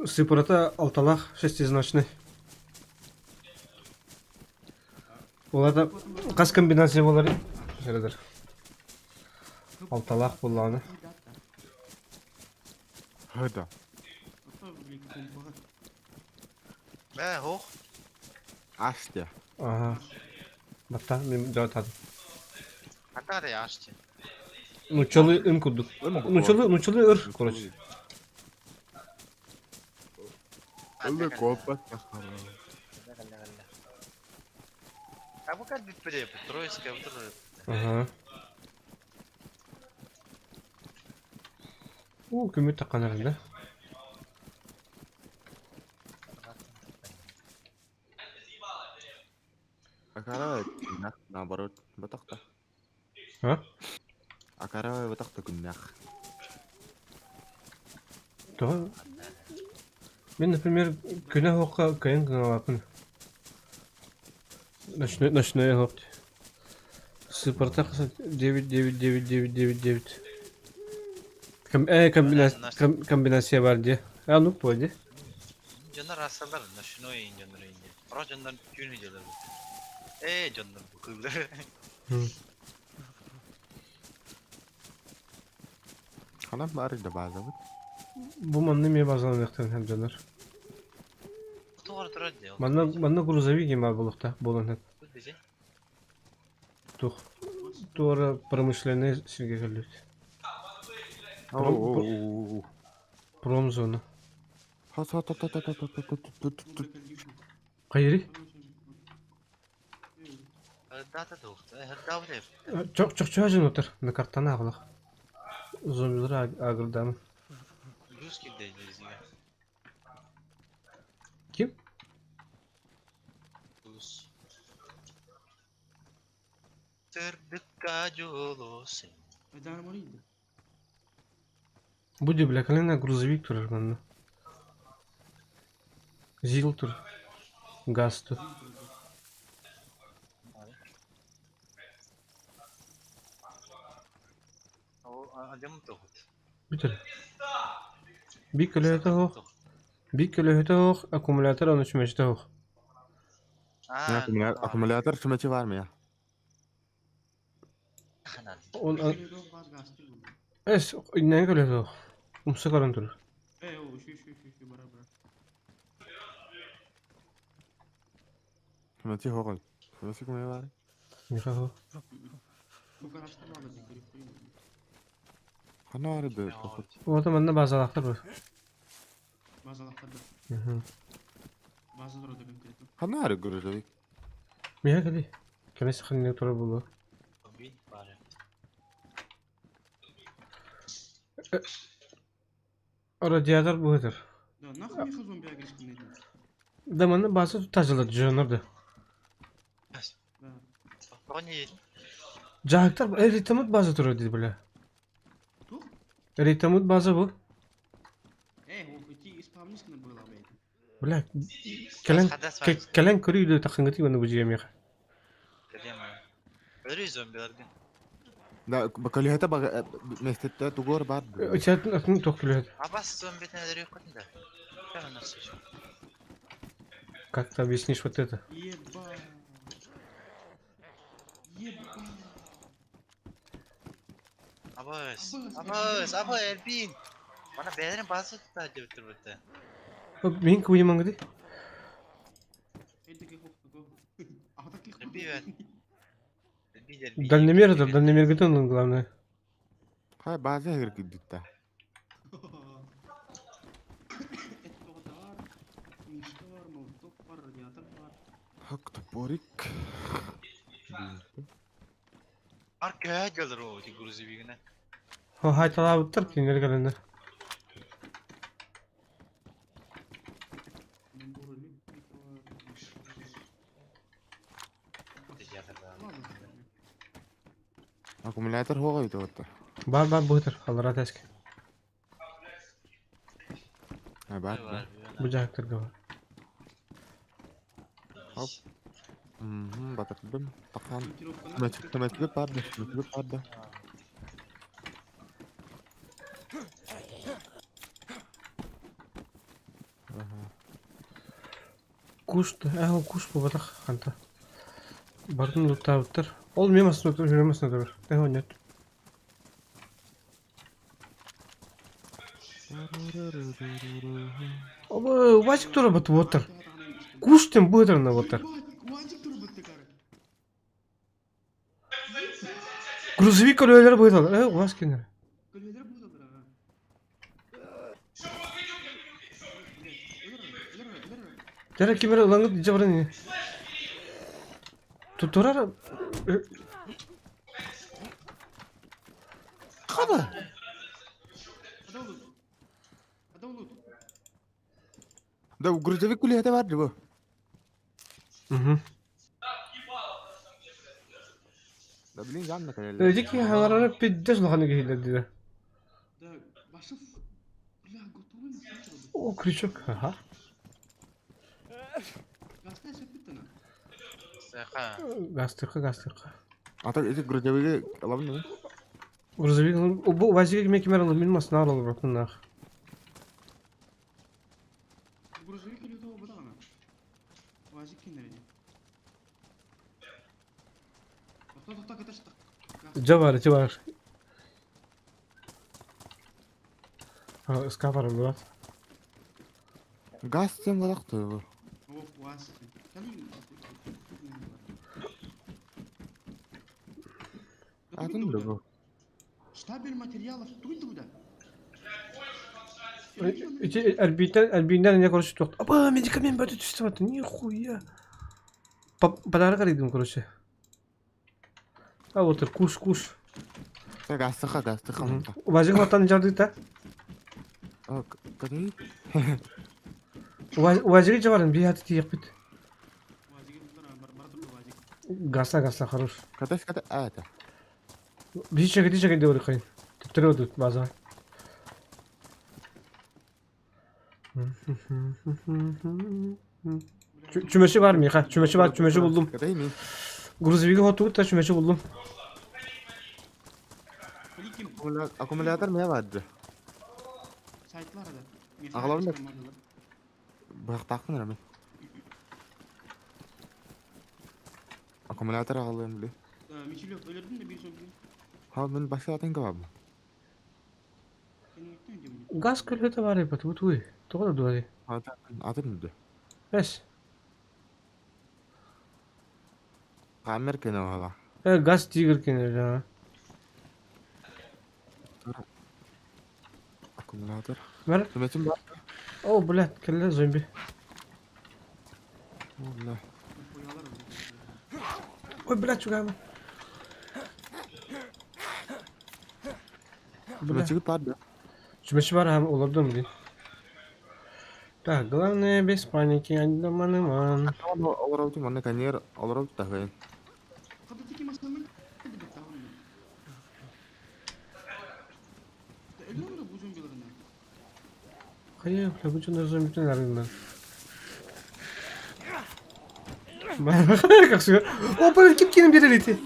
Сыпырата алталах шестизначный. Оларда қас комбинация болар. Шередер. Алталах булланы. Хада. Бә, хох. Астя. Ага. Батта мен жаатадым. Ата да ашты. Нучалы ым курдук. Нучалы, нучалы ыр, короче. Ылы копа. А бу как бит Троицкая вот Ага. У, көмөт таккан да. Акара наоборот, батакта. А? Акара батакта күннах. То. Мен, например, күнә хоққа кайын гыналапын. Ночной, ночной хопт. Сыпарта 9 9 9 9 9 9. Ком, комбинация, комбинация бар де. А ну поди. Жонор асалар, ночной жонор инде. Про жонор күнү жонор. Э, жонор бу кылды. Ханам бар да база бут. Бу манны ме базан яктан һәм жонор. Тугар турар де. Манна манна грузовик ема булыкта болан. Тух. Тура промышленный сирге келдик. Промзона. Хос хот хот хот хот хот хот хот хот. Хайыры? Дата туохта, хырдаабыт Чок чок чөжүн отыр. На картаны ағылық. Зомбилар агырдамын. Плюс килдей дезиге. Ким? Плюс. Сырдыкка жолосын. Айдар морейді. Буди, бля, калина грузовик турар манна. Зил тур. Газ тур. О, адем тоғыт. Бүтір. Би көлөһөтө хоох. Би көлөһөтө хоох, аккумулятор оны чүмэчтэ хоох. Аккумулятор чүмэчи бар mı ya? Он Эс, иннен көлөһөтө хоох. Умса көрөн турар. Э, о, şu şu şu şu бара бара. Чүмэчи хоҕой. Чүмэчи куме бар? Миха хоох. Бу гаражта бала ди көрүп Хана бар ды. Ота манна базалактар бар. Базалактар да. Мгм. Базалар да конкретно. Хана бар грузовик. Миха кали. Кемес ханны турар болу. Радиатор бу этер. Да, нахуй миха зомби агресивный. Да манна база тажылар жонор да. Да. Тони Жаактар ритмут база турар диди бля. Тух? Ритмут база бу. Э, о, ити исправнисканы была бейт. Бля, кэлэн кэлэн көрүү тахыңгыты маны бу жиге миха. Өрүй зомбилерге. Да, көлөһөтө баг местетте тугор бар. Өчәтин атын тох көлөһөт. Абас зомбитен өрүй көтүндө. Кәмін насыр. Как ты объяснишь вот это? Еба. Еба. Абас. Абас, абас Элбин. Бана бәдерин басы та деп турбут. Мен куйман гыды. Дальномер это, дальномер гытын главное. Хай база хер киддитта. Хак топорик. Ар көй келер о ди грузовигine. Хо хай талабыттар кинер келенде. Аккумулятор хоҕой тоҕоттор. Бар бар бу этер, алара теске. Ha бар. да. Бу жаактарга бар. Хоп. Мгм, батырдым. Тахан. Түмәчү бар да, түмәчү бар да. Куш, э, куш бу батах ханта. Бардын луттабыттар. Ол мемасын отыр, жүремесин отыр. Э, нет. Оба, вачик тура бат вотер. Куш тем бу этер на вотер. Грузовик көлөлөр бу этер. Э, вас кинер. Жара кимер ылаңыт жабырын. Тутурар. Хада. Да грузовик көлөһөтө бар ди бу. Мгм. Да блин жанна кэлэллэр. Дики хаңарара пиддес лоханы кихилер диде. Да, башы бля, готовый О, крючок. Ага. Гастая сөппүттена. Саха. Гастырка, гастырка. Ата эти грузовиги алабын Грузовик, бу вазиге кеме кемер алып, мин масына алып батын нах. Грузовик или того бадагана. Вазик кинере. Тохто тохто каташ Жабар, жабар. Скафар бар. Газ тем балакты бу. О, ваз. Атын да бу. Штабель материалов туйду да. Ити Альбинтан Альбинтан эмиэ короче туох Аба, медикамент бөтө түстэ бата, нихуя. Подарок арыйдым, короче. А вот куш, куш. Гастыха, гастыха. Уважик ватан жардыта. Кадый? Уважик жабарын би хаты тиекпит. Гаса, гаса, хорош. Кадаш, када, а, это. Биһи чэкэти чэкэйдэ барыххайын. Төттөрү отут база. Чүмэчи бар миэхэ. Чүмэчи бар, чүмэчи буллум. Грузовигы хотугут да чүмэчи буллум. Аккумулятор мэ барды. Аҕалабын да быһахтаахпын эрэ мин. Аккумулятор аҕалыам били. Мичилев өлөрдүн да биир сылгы. Ха мин башка атын кабабын. Газ көлөһөтө бар эбит, утуй. Тоҕо да дуой? Атын да. Бэс. Камер кene ола. Э, газ тигр кene да. Аккумулятор. Бар. Түмэтим бар. О, блядь, кэллэ зомби. О, бля. Ой, блядь, чугаама. Түмэтиги бар да. Чүмэчи бар, һәм олордум дии. Так, главное без паники, андаманыман. Олорор манна каньер олорор таһын. Хайа, бля, бу дьоннор зомбитын арыыллар. Как всегда. О, блин, ким киирэн биэрэр ити?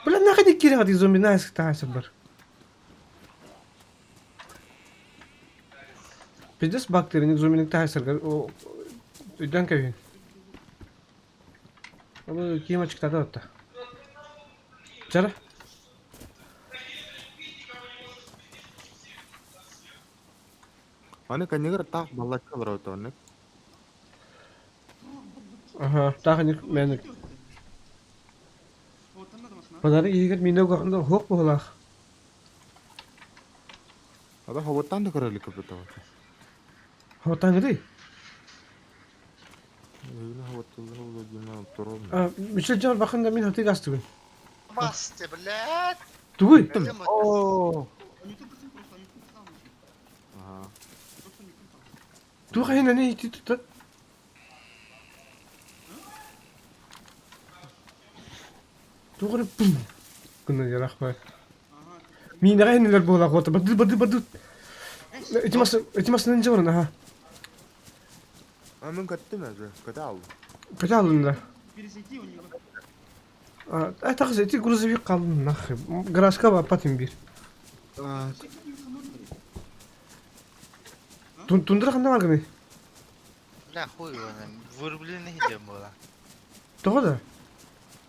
Бля, нахуй не киирэн ати зомби наасык таһаасыр бар. Пиздец бактерияны зомбини таһаасыргар өйдөөн кэбиһин. Ону киим ачыктата отта. Чара. Аны каньер таах баллаччы олорор оннук. Аха, таах ник мэник. Подарок иһигэр миинэ угаҕында уһуох быһыылаах. Ада хоботтан да көрөлүк көпөтө. Хоботтаҥҥытый? Мичил дьон бакын да мин хатык астыбын. Басты, блядь! Тугуй? О! Туох иһин аны ити тута? Туох эрэ пум гына ярахпай. Миинэҕэ иһиннилэр буолаах уота бадыы бадыы бадыы. Ити мас ити масынан дьэ баран аха. А мен көттүм өзү, көтө алдым. Көтө алдым да. А тахыс ити грузовик қалдым нахуй. Гаражка баппат биир. Тундра ханна баргыный? Бля, хуй его, вырубленный идем было. Тоҕо да?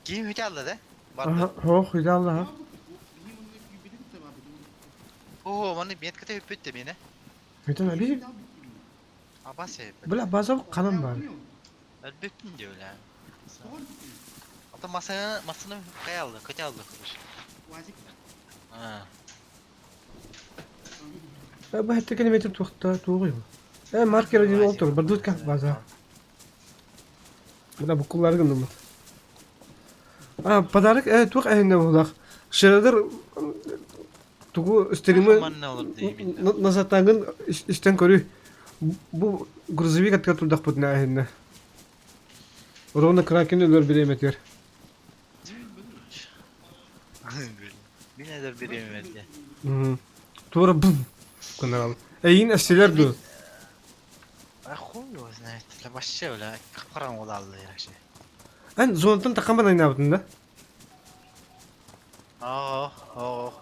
Ким хүтэ алла да? Барда. Ох, хүтэ алла ха. Оо, маны метката үппүт мені. Бүтэн аби. Абас Бля, база канам бар. Өлбөппүн де бля. Ата масаны масаны кая алды, көтө алды короче. А. Бу хэтте километр туохта туоҕуй Э, маркер один ол тур, бардут как база. Бына букуллары гынныммыт. А, подарок э туох эһинне буолах. Шредер тугу стримы назатангын истен көрүү. Бу грузовик атка турдахпытына эһинне. Ровно кракен өлөр биреметер. Мин өлөр биреметер. Тура бум гыннарал. Эйин эсселер ду. А хуй его знает. Вообще, бля, капкаран олалды вообще. Эн зонтан такаман айнабытын да? Оо, оо.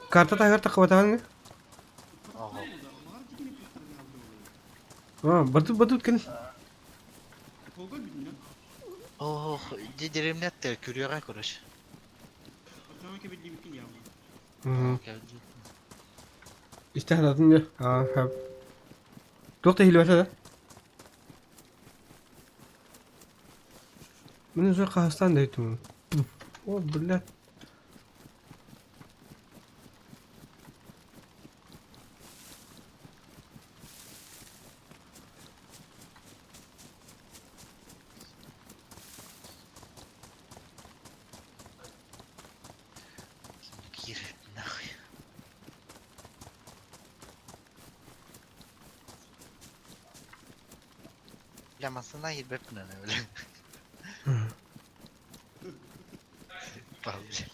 Карта тагар такабатааны? Оо. А, батут батут кин. Оо, дедеремнеттер күрүөҕэ короче. Истэхэтатын дьэ. Аа, хэп. Туох да иһиллибэтэ да? Мин уже хаһыстаан да иһиттим. О, блядь. Бля, массыына киирбэппин аны, бля. Бал, бля.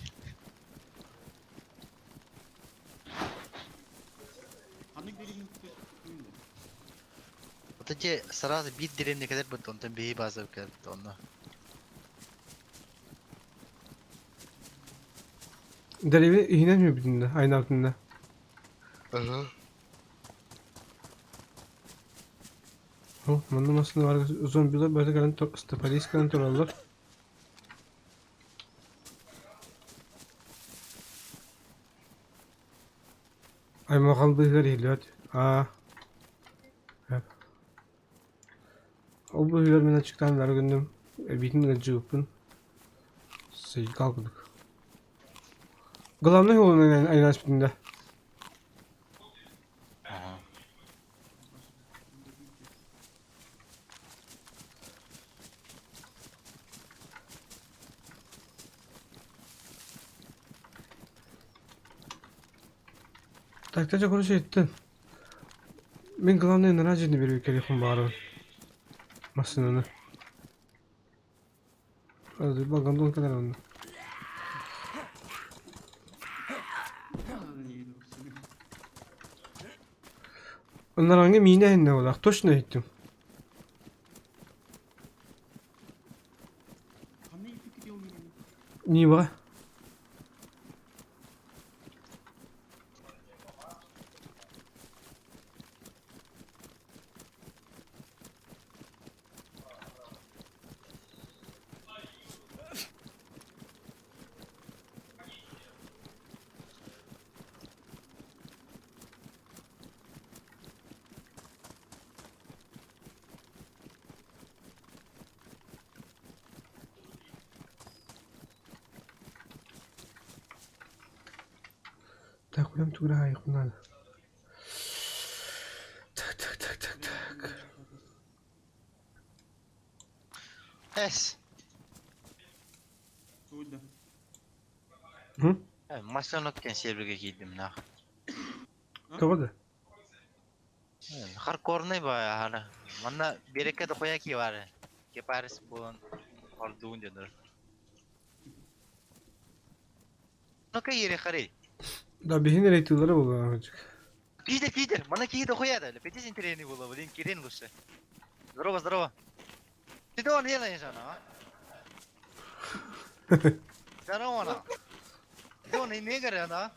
Ханнык деревня Вот эти сразу биир деревня кэлэр бит, онтон биһи база кэлбит онно. Деревня иһинэн үбүтүннэ, айнаабытынна. Ага. О, манна массыына бар зомбилар бары кэлэн стопорис кэлэн тураллар. Аймаҕал быыһыгар иһиллибэт. Аа. Ол быыһыгар мин аччыктаан бары гынным. Эбиитин ыалдьыбыппын. Сайыкал курдук. Главный уолун айнаспытын да. Ага. Так, ты короче еттин. Мин главное на дьиэни биэрбит кэлиэхпин баҕарабын. Массыынаны. Балгандон кэлэр онно. Ынараҥҥа миинэ иһиннэ буоллах, точно иһиттим. Нива. Так, куда тура их надо. Так, так, так, так, так. Эс. Туйда. Масонок кэнсиэрбигэ киирдим нах. Тоҕо да? Хардкорный ба аһара. Манна биэрэккэ дохуя кии баар. Кепарис буолан ордуун дьонор. Ну-ка ири харый. Да, биһин рейтинглары буолла азык. Питер, Питер, мана кии дохуя да. Петис интересный было, блин, Кирин лучше. Здорово, здорово. Ты что он делаешь, она, а? Здорово, она. Ты он и негр, она.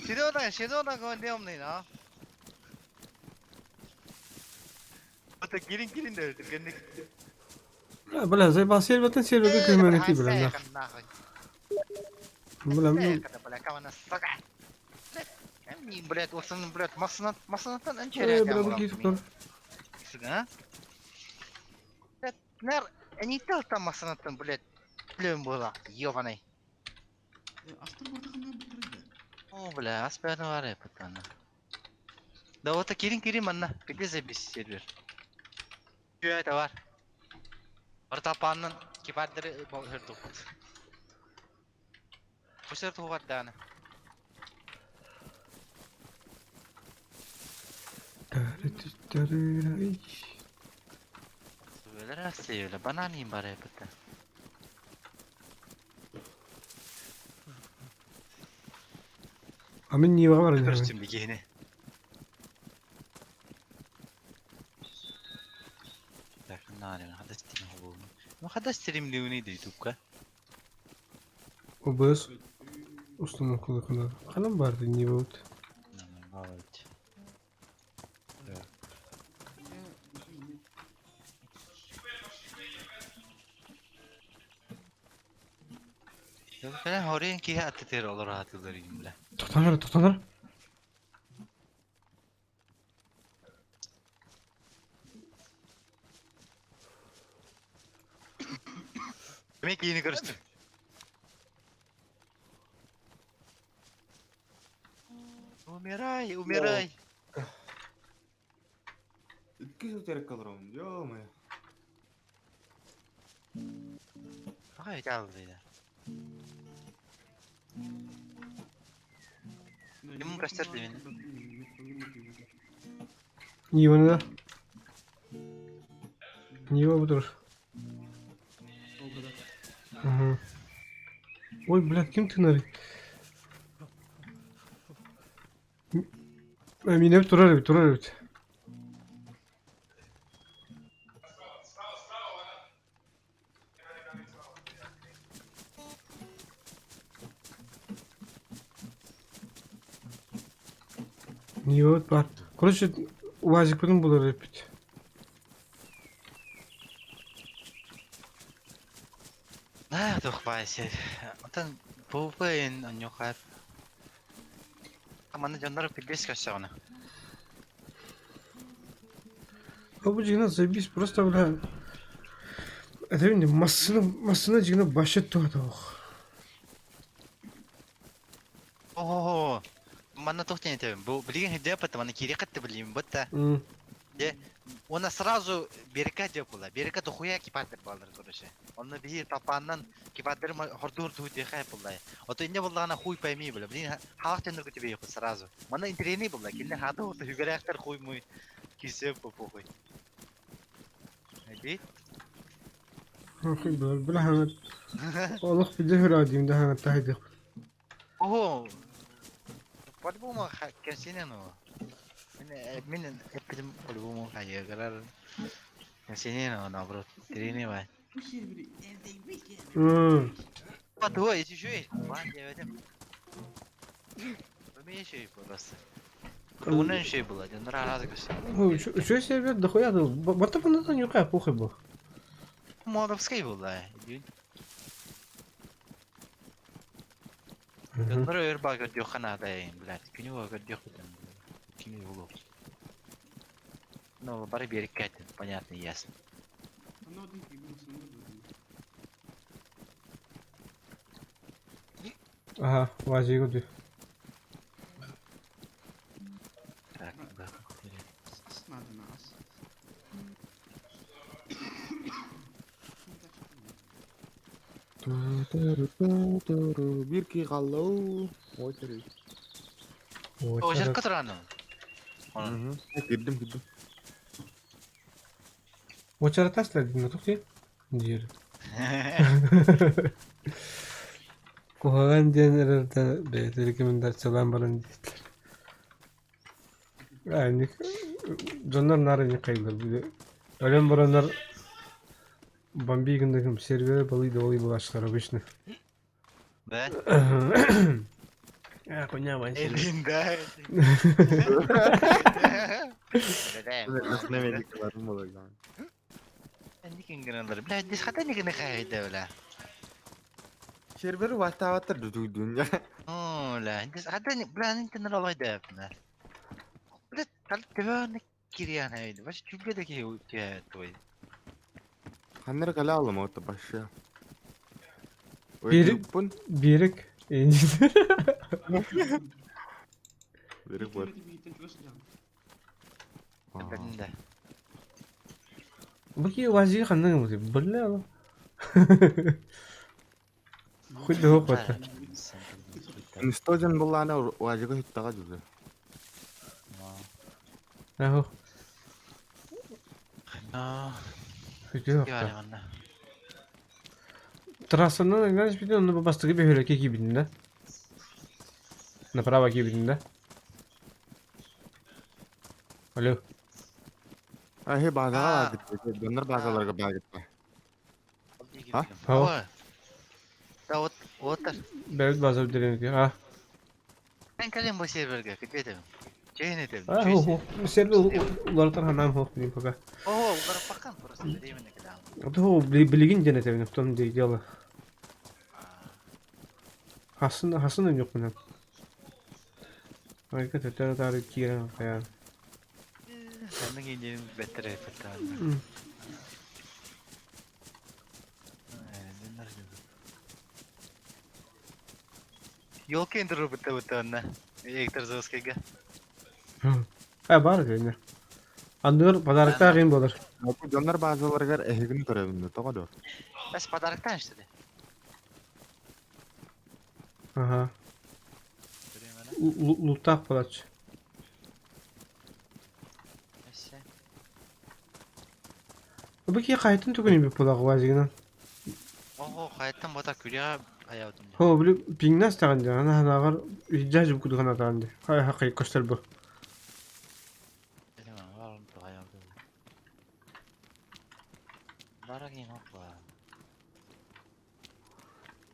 Серьезно, серьезно, говорю, не на. Это Кирин, Кирин, да, это кенник. Бля, заебал сервертен серверге community бля, нах. Бля, ну, Блядь, осыны, блядь, масына, масынаттан бля, бу киһи тур. Блядь, нар, они там масынаттан, блядь, плем была, ёбаный. Астыр барда ханна битирде. О, бля, аспәні бар епітаны. Да вот кирин кирин манна, где запись сервер? Чё это бар? Ортапаннын кипардыры хырдук. Бушыр тугар даны. Сүөлөр асыйлы, банан им бар епіті. А мин Ниваҕа баран иһэбин. Көрстүм бигиһини. Так, наарин, хада стрим хобуну. Ну хада стрим лиуни ютубка. ОБС установкалыахына. Ханан баар Нивабыт? Баалайт. Кэлэн хорен киһи аттытыр олор атылар юм бля. Тохтонор, тохтонор. Мен киһини көрүстүм. Умирай, умирай. Икки жыл терек калырым, ё-моё. Ай, жалды. Ким көстөрдү мени? Ниваны да. Нива бу турар. Ага. Ой, блядь, ким тыынарый? Минем турар эбит, турар эбит. Нивабыт баар. Короче, УАЗикпытын булар эбиппит. Аа, туох баай сир. Оттон PvP-ин онньуохаар Манна дьоннор пилбиэс көрсөҕүнэ. А бу дьиҥинэн заебись, просто бля это не массыына массыына дьиҥинэн вообще туһата суох. Оо, манна туох диэн этэбин? Бу билигин сылдьыаппыт, манна киириэххит да билигин бытта. Дьэ, уонна сразу берега диэк буолла. Берега дохуя кипааттар бааллар, короче. Онно биһи талпааннан кипааттары хордуур туһу диэхэ буолла. Ото инньэ буоллаҕына хуй пойми, бля. Блин, хаалах дьоннорго түбэйиэхпит сразу. Манна интэриэһинэй буолла. Кинини хаата уота үгэрээхтэр хуй муй киирсиэ похуй. Эбит. Хуй бля, бля хаҥат. Олох билэ хөрөө диим да хаҥат таһыйдыах. Ого! По-любому кэнсиэнэн о. Мин мин эппитим по-любому хайыгырар. Кэнсиэнэн о, наоборот. Тириини бай. А туга ити үчүгэй. Баан диэбэтим. Бу үчүгэй просто. Тугунан үчүгэй буолла, дьоннор араас көстөр. Үчүгэй сервер дохуя да. Барта панатан юка похуй был. Модовский буолла. Дьоннор өр баа көрдүөххэ наада эйин, блядь. Күнү баа көрдүөхпүтүн. Кими булуох. Ну, бары биэриккэ этин, понятно, ясно. Ага, УАЗигу дүү. Так, да. Биир киһи хаалла Ой, сэрии. Ожерка туран. Кирдим, кирдим. Уочаратаслар диэн туох диэн? Диир. Куһаҕан диэн эрэрдэ бэйэтэ рекомендациялаан баран диэтилэр. Аник дьоннор наар инник хайыллар. Өлөн бараннар бомби гынныгым сервері балый да балый булааччылар обычно. Да? А, хуйня ванси. Элин, да. Бля, здесь хата не гынахайда, бля. Сервер ватааваттар дутугдун. О, бля, здесь хата не, бля, не тенролойда, бля. Бля, тал төбөөнө кириэн хайды. Баш чүгге да ки той. Ханнар калаалым ота баша. Берик. Берик. Берик бар. Да. Бу ки УАЗи ханнык бу бля. Хоть да хопата. Нистожен буллаана УАЗига хуттага жүзө. Ахо. Но. Хоть Трассанан знаешь, бүтүн онно бастакы бөһүөлэккэ киирбитин да? Направо киирбитин да? Алло. Ахи базаға баар китте. Доннор базаларга баар китте. А? Ха. Да вот, вот. Бэйбит база үрдэрин а? Мен кэлин бу серверге күтүөтүм. Чейин этим. А, хо, сервер уларытар ханаам хоох билин пока. О, уларыппаккан просто временно кэлэм. А то билигин диэн этэбин, в том дело. Хасын хасын өньөхпүнэн. Айка төтөрү таары киирэн хайаан. Саннык индиэн бэттэр эппэттаан. Ёлка интеру бытта быттаанна. Эктор Зоскайга. А бар дэнэ. Андыр подароктаах им болар. Дьоннор базаларыгар эһигин көрөбүн тоҕо дуо? Бас подароктаан что ли? Ага. Луттаах болааччы. Бу киһи хайатын түгэнин бит буолаҕа УАЗигынан. Ого, хайаттан бота күрүө айаабытым дии. Хо, били пиҥнас таҕын дии, ана ханаҕар илдьэ жып кудухан атаҕын дии. Хай хай көстөр бу.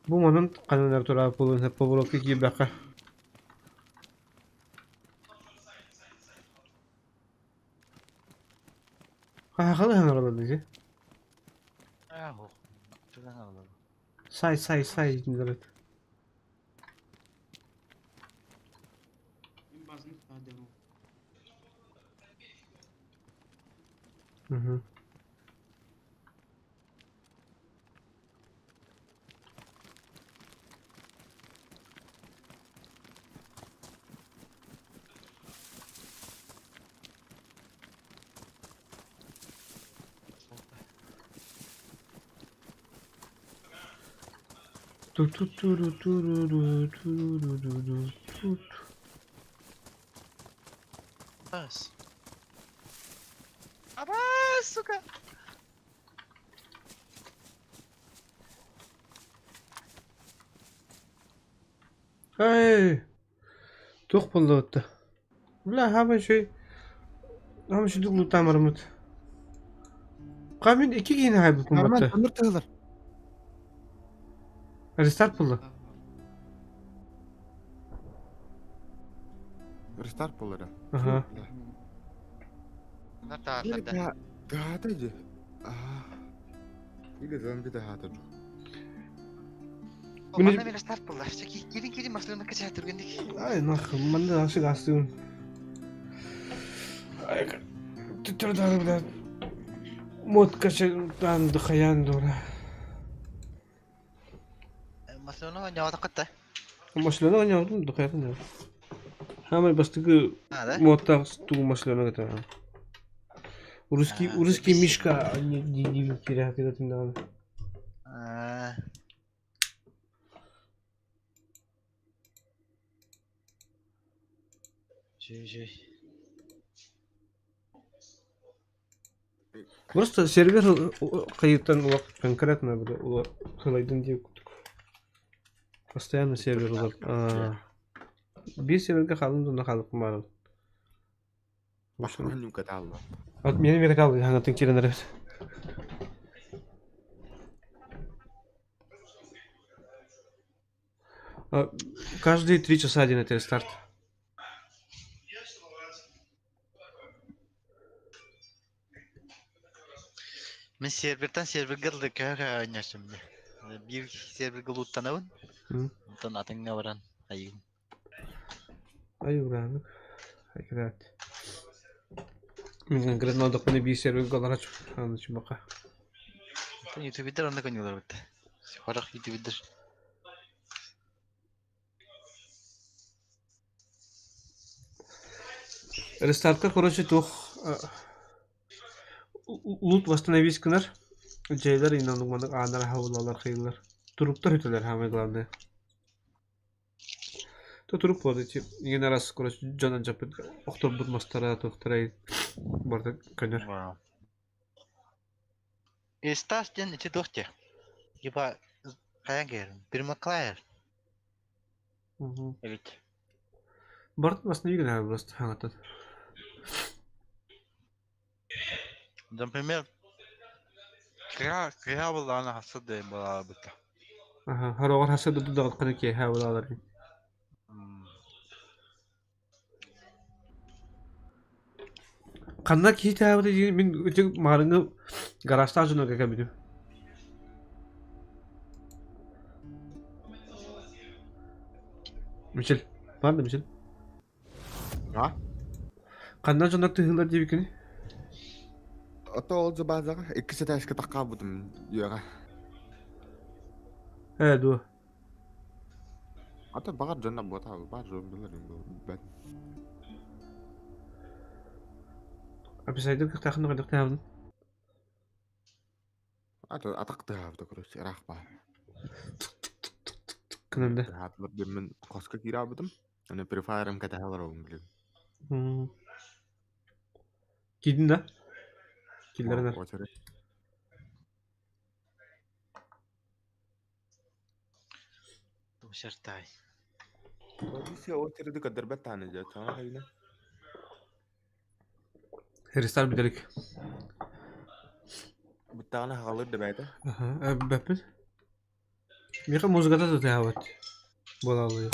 Бу манан ханан турар буолуон сөп поворотка киирбэххэ. Хаһахалы хаҥаралар дии. Сай сай сай дииллэр. Угу. Ту-ту-ту-ру-ту-ру-ру-ту-ру-ру-ру-ту. Бас. Абас, сука. Эй! Туох буолла Бля, хаамай үчүгэй хаамай үчүгэйдик лутаан бараммыт. Ха мин икки киһини хаайбыппын Нормально, батта. тымыр тыһылар. Рестарт буолла. Рестарт буолар. Аха. Натаатарда. Гаата же. Или зомби да хаата жок. Манна мен старт буолла. Кирин кирин маслыны кача түргендик. Ай, нахуй, манна ашык астыгын. Ай, түттөр бля. Мот кача дыхаян дура. Маслыны ньоҕото кытта. Машлана оñoodum дыхаян. Хамай бастыгы моттах тугу машлана кыта. Русский русский мишка не не не киря Просто сервер кайыттан улах конкретно буде хылайдын диye кутук. Постоянно сервер улар. Bir серверге халым да халык барыл. От мени бери калды хаңатын кирен ребят. Каждые 3 часа один это рестарт. Мен сервертен серверге көһө ойносум. Бир серверге луттанабын. Онтон атыңга баран айыгын. Ай уранык. Айкырат. Мен конкретно одақпын бир серверге аларач. Аны чумака. Ютубер онда көнүлөр битте. Хорох ютубер. Рестартка, короче, туох лут восстановить гынар. Жайлар инанугманык аанар хавлалар хыйлар. Туруктар үтелер самое главное. То турук болады ти еген арас, короче, жонан жапыт охтор бут мастара туохтарай барда көнөр. Стас ден ити дохте. Ибо хаян керин. Бирмаклайер. Эбит. Барт восстановить гынар просто хаңатат. Например, кыра булана хасады була быта. Аха, хорогор хаса дуду дагытканы ки хавлалар. Ханна киһи таабыта диэн мин ити маарыҥҥы гаражтаах дьоннорго кэлбитим. Мичил, баар да Мичил? А? Ханна дьоннор тыһыылар диэбиккиний? Ото ол базаҕа иккис этээскэ таххаабытым үөҕэ. Ээ дуо? Ата баҕар дьонно буотаа баар зомбилар бэт. Описайдыр кыахтаахын хайдах Ата атах тыһаабыта короче ыраах баар. Кынанда. Тыһаатылар диэммин хоско киираабытым. Аны префайрым кэтэһэ олоробун билим. Киирдин да? Киллэринэр. Очередь. Мусертай. Полиция очереди көрдөрбөт даҕаны дьэ, саҥа хайына. Рестарт бүтэрик. Бүттэҕинэ хаалыр да бэйэтэ. Аха, бэппит. Миэхэ музыката тутуһабыт. Буолаллыы.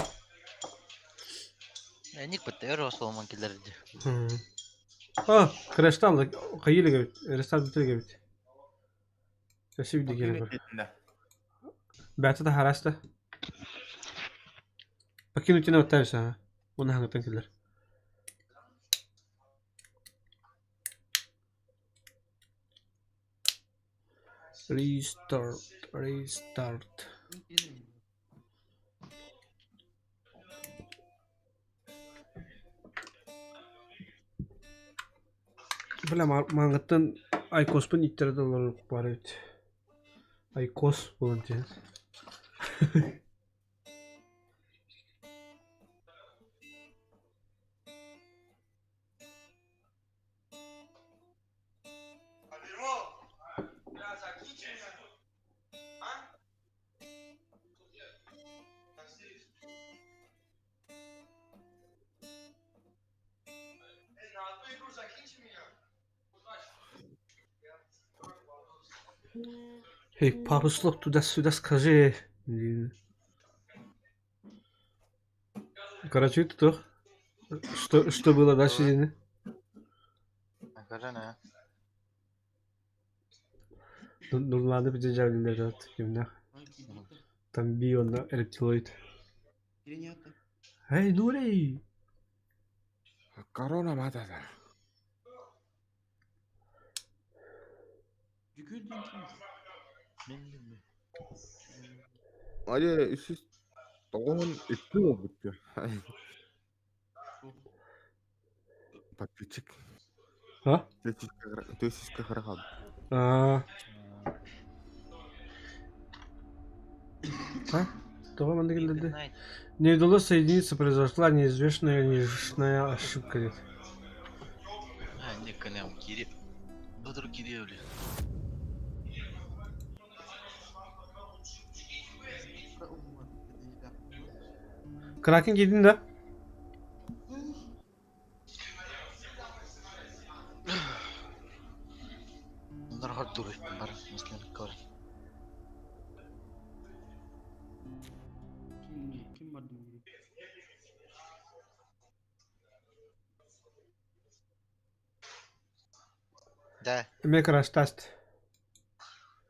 Эник бытта өр осломон киллэрди. А, крэштан хайыылык эбит, рестарт бүтэрик эбит. Өссө биирдэ киирэн көр. Бэйэтэ да хараста. Покинуть не оттавишь, ага. Уонна хаҥаттан кэлэр. Restart, restart. Бля, мааҥҥыттан айкоспун ииттэрэ да олорор баар эбит. Айкос буолан түһэн. Эй, пару слов туда-сюда скажи. Короче, тут что было дальше, Дина? Көрөн ээ. Нурланы бidejärlilер кимнэх. Там би онно рептилоид. Эй, Нурей! Корона матата. Айы, үсүс тоҕуһун икки буолбут дии. Подписчик. А? Төсүскэ кыра хаалбыт. Аа. А? Тоҕо манна киллэрдэ? Не удалось соединиться, произошла неизвестная неизвестная ошибка диэт. А, не канал Кири. Бодур Кири Кракен киирдин да? Bunlar har duruş bunlar. Mesela kor. Ким бардым? Да. Эмиэ краш-тест.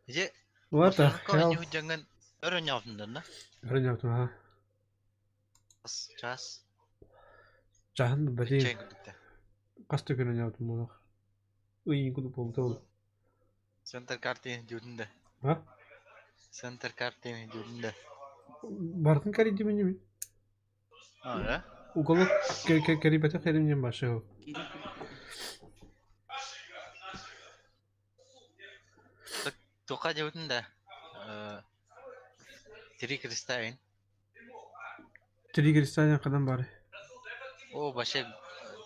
Иди. What the hell? Дьаҥын өрөньөҕүннэр на. Өрөньөҕүтүн аха. Час. Чаһын бэлиэ Чэйин курдук. хас да күн өньөҕүтүн буолуох. Ыйын курдук буолбута ол. Центр картин дьүрүндэ. А? Центр картин дьүрүндэ. Барытын кэрийдим инибин. А, да? Уголок кэрийбэтэх эрим диэн башы. Туха дьүрүндэ. Три креста Три креста хадан бары. О, баше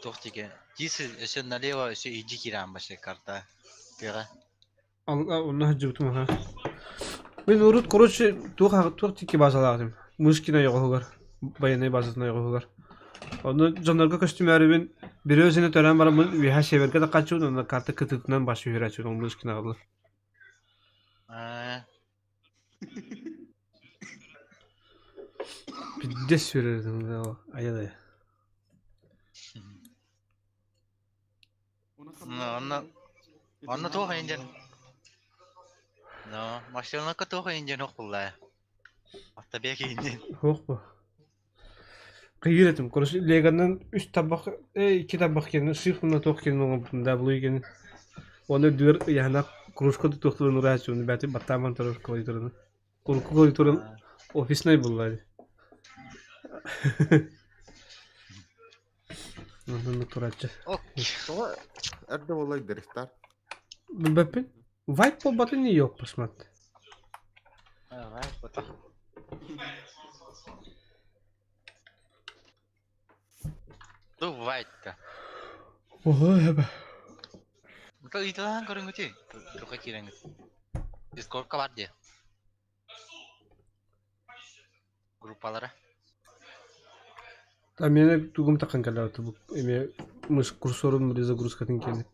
туох тиге. Дис өсө налево өсө иди киран баше карта. Тыга. Онно сылдьыбытым аха. Мин урут, короче, туох туох тикки базалаатым. Мышкина ойоҕоһугар, байыаннай базатын ойоҕоһугар. Онно дьоннорго көстүмээрибин Березины төрөөн бараммын үөһэ севергэ да хаччыбын уонна карта кытыытынан бас үһүрээччибин ол Мышкинаҕа Пиздец сүрэрин айа Онно онно туох индиан. Но, машиналарга туох индиан ох булла. Автобек индиан. Суох бу. Кыйыр этим. Короче, Леганнан үс табах, икки табах киэнэ, шифрына туох киэнэ оҥорбутум да булуй киэнэ. Уонна үрдүгэр ыйаһына кружка тутуохтарын урааччыбын бэти баттааман турар клавиатураны. Урукку клавиатурам офиснай булла дии. Оннук турааччы. Тоҕо эрдэ буоллай директор? Билбэппин. Вайп буолбатын не yok посмотри. Вайп буолбатах. Ту вайт-та. Ого, эбэ. Ыйыталаһан көрүҥҥүтүй? Туха киирэҥҥит. Дискордка бар дии. Группа. Группалара. А мені тугум таққан кәлі бу эме мыш курсорун загрузкатын кені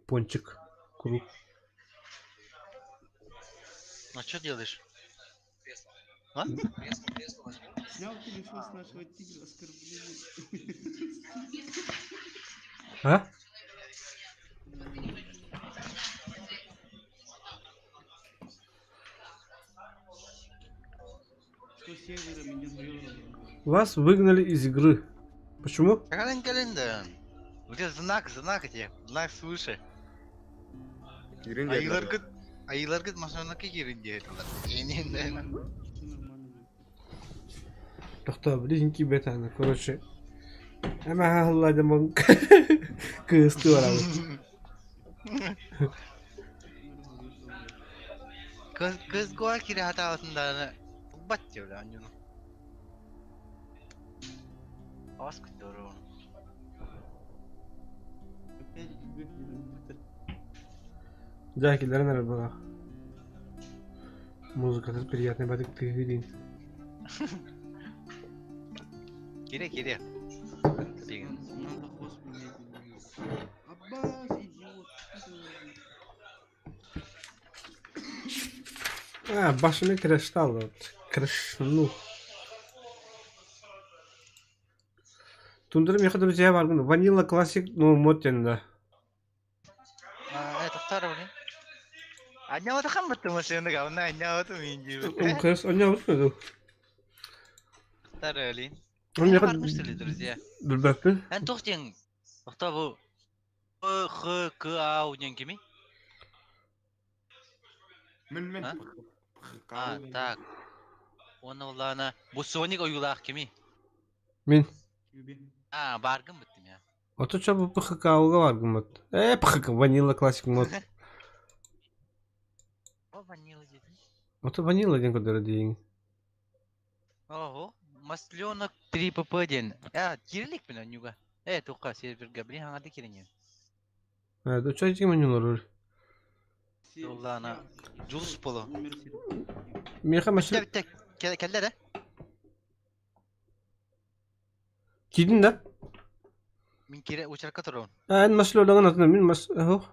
пончик круг. А что делаешь? А? Снял телефон с нашего тигра, оскорбление. А? Что севера меня завело. Вас выгнали из игры. Почему? Калин калин да. У тебя знак, знак тебе, знак свыше. Кирин Айылар гыт, айылар гыт машина кирин диэтилер. Энин Тохтоо, билигин киирбэтэҕинэ, короче, эмэхэ аһыллаадьаммын кыыстыы барабын. Кыз кыз гуа кире хатаабытын бат диэбилэ анньуну. Аас күттөрү. Опять выглядит. Дьэ, киллэрэн эрэр баҕа. Музыката приятный батык тыһыы Кире кире. Надо хвост менять. Аббас, идиот. А, башыны крэштал, крэшнул. Тундра меха друзья баргын. Ванила классик, ну мод да. А, это второй, блин. Анньаҕыта хаммыт машина гавна анньаҕыта мин диибит. МКС, он не выходил. Второй, блин. Он меха Бармыш ли, друзья? билбэппин. Эн туох диэн Охто бу П Х К А У диэн кимий? Мин мин. А? А, так. Уонна улаана бу Соник ойуулаах кимий? Мин. А, бааргын быттым я. Ото чо бу ПХК-га баргын мод. Э, ПХК, Ванила классик мод. О, ванила диэтин. Ото ванила диэн көрдөрө диин. Ого, масленок 3 ПП диэн. А, кирилик мин онньуга. Э, туохха серверга блин хаҥата кириҥин. Э, да чо этим они олорор. Улаана Дьулус боло. Меха машина. Бүттэ бүттэ кэллэр э? Киирдин да? Мин кире учарка турабын. А, эн маслёлаҕын атына мин мас... Оһох.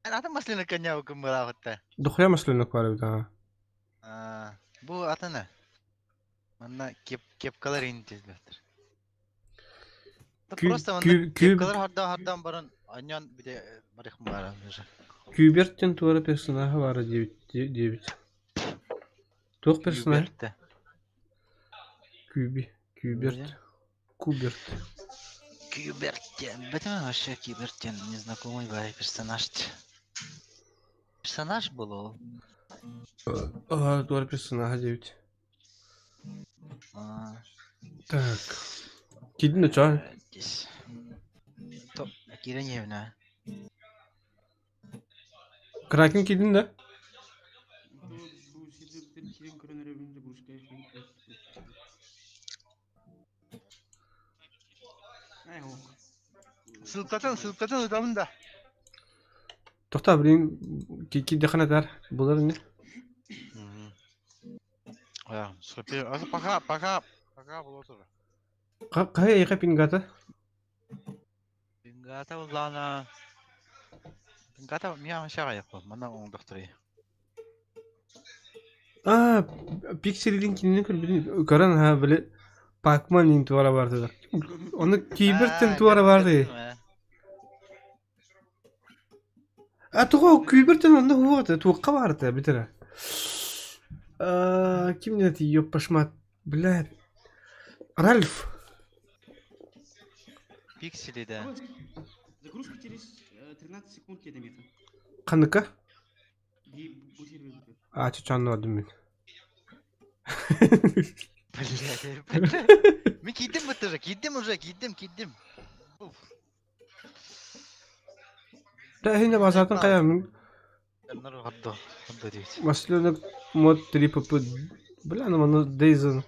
Эн атын масленок коньягы кыммылаабытта. Дохуя масленок бар эбит аа. А, бу атына. Манна кеп кепкалар интизлэхтэр. Просто манна кепкалар хардаан хардаан баран анньан бите барых бара уже. Күүберттен туора персонаһа баара диэбит диэбит. Туох персонаж? Күүби. Күүберт. Куберт. Кюбертен. Бэтмен вообще Кюбертен незнакомый бай персонаж. Персонаж был ол. Аа, туора персонаһа диэбит. А, Так. Киирдин да чоо? Здесь. Топ, Киреневна. Кракен киирдин да? Бу сервер кирен көрөн эребин загрузка Ай, ох. Ссылкатын, ссылкатын ытамын да. Тохтоо, блин, киирдэххинэ этэр. Булар ини. А, супер. А пока, пока, пока было тоже. Хайа эйиэхэ пингата? Пингата улаана. Пингата мия шаҕайах манна оҥдохторуй. Аа, Пикселин кинини көрбүтүн көрөн ха били Пакман иин туора бардылар. Ону Кибертен туора барды. А тоҕо Кибертен онно уота туохха баарта бүтэрэ. Аа, ким не ёп пошмат, блядь. Ральф. Пиксели, да. Загрузка через 13 секунд диэтэ миэхэ. Ханныка? Дии бу сервер. А, чочоонну бардым мин. Блядь, блядь. Мин киирдим бытты уже, киирдим уже, киирдим, киирдим. Уф. Да, хинэ базатын хайа мин Хордо, хордо диэбит. Масленок мод 3 ПП. Бля, ну маны Дейзен.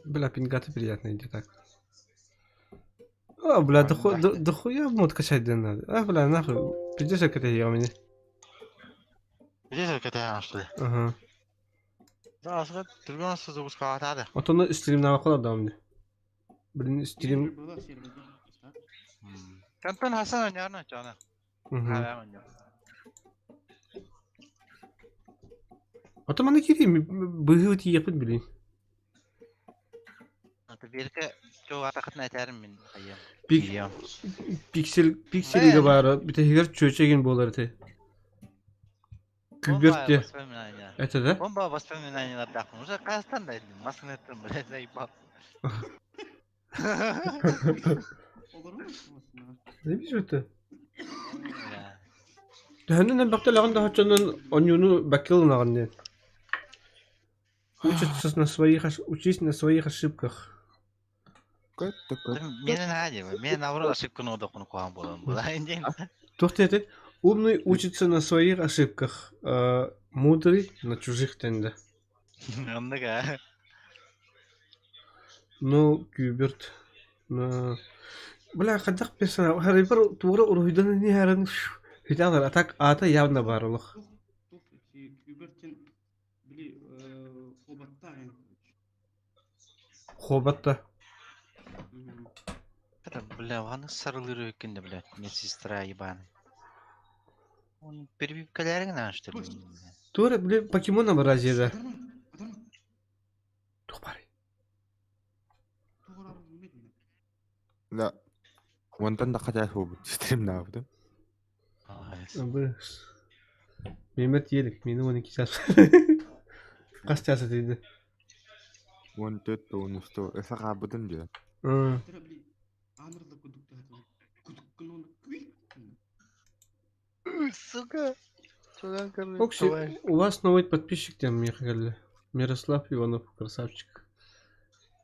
Бля, пингаты приятно идет так. А, бля, дохуя мод качать надо. А, бля, нахуй. Пиздец, как это я у меня. Пиздец, как это что ли? Ага. Да, түргөн сузугускаатаады. Отону стримнава да мне. Блин, стрим... Кантан Хасан оñорно чона. Ото маны кири быһыы тиийэппит билин. Ата бирке чоо атакытын этэрим мин хайым. Пиксель пикселиге баара бүтэһигэр чүөчэгин буолар этэ. Күберте. Это да? Бомба воспоминаниялардаахпын. Уже Казахстан да маскын блядь, заебал. Не это? Төһөннөн элбэхтэ да хочонон оньюну баккылынаган диэн. Учиться на своих учись на своих ошибках. Менен хади, мен наоборот ошибканы одокуну куган болом. Туох Умный учится на своих ошибках, мудрый на чужих тенде. Оннуга. Ну, Кюберт. На... Бля, хайдах персонаж. Харибар тура уруһуйдан не харан. Хиталар, а так ата явно барылых. Кюбертин били хобатта. Хобатта. Это, бля, аны сарылыр өкүндө, блядь, медсестра ебаный. Он перебивкалерин что ли? Тура, бля, покемона Азияда. Тухпары. Да. Онтон да хачаа хуубут стрим наабытым. Мемет елик, мени 12 час. Кас часа дейди. 14 13 эсэ хаабытым диэн. Сука. Окси, у вас новый подписчик там, Михаил. Мирослав Иванов, красавчик.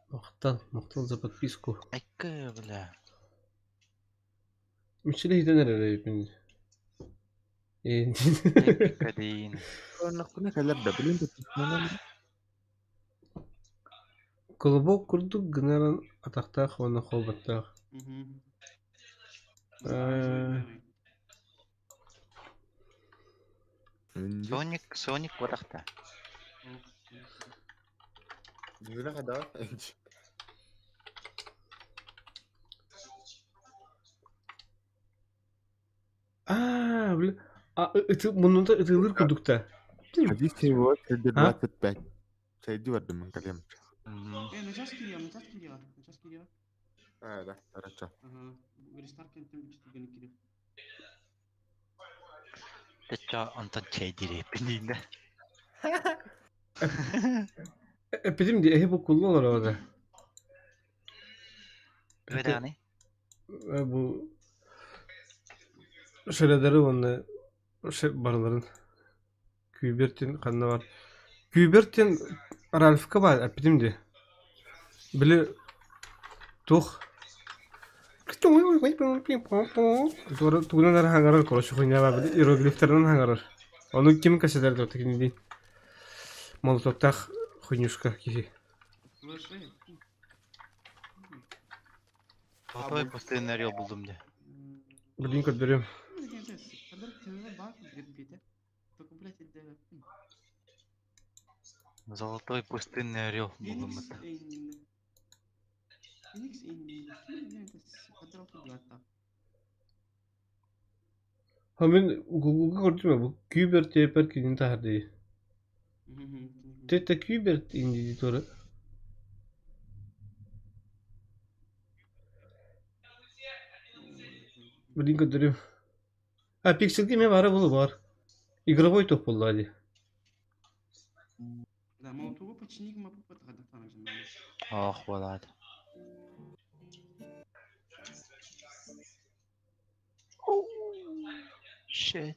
Махтал, махтал за подписку. Айка, бля. Мичили хитен эрэ бин. Кадин. Колобок курдук гынаран атахтаах уонна холбаттаах. Соник, Соник барахта. А, бля. А, это муннунта ытылыр курдукта. Один всего 25. Сойди в одном колем. На час кирия, на час кирия, на час кирия. А, да, хорошо. Ага, рестарт кентем бичтиген кирия. Тэча онтон чей дире пининде. Эпидем ди эһи бу куллалар ода. Ведани. Бу шредері оны барыларын Күйбертин ханна бар. Күйбертин Ральфка бар, эпидем ди. Били тух Тугунан хангарар, короче, хуйня бар, иероглифтерден хангарар. Оны ким каседер деп текини Молотоктах хуйнюшка кихи. Золотой пустынный орел булдум де. Блин, көрдөрөм. Золотой пустынный орел булдум это. Ha мен Гуглга көрдүм бу Кюбер тепер кинин тахарды. Тете Кюбер инди тура. Блин, көрдөрөм. А пикселге мен бары булу бар. Игровой топ болду али. Да, молотого почини ма попытка Ох, болат. Shit.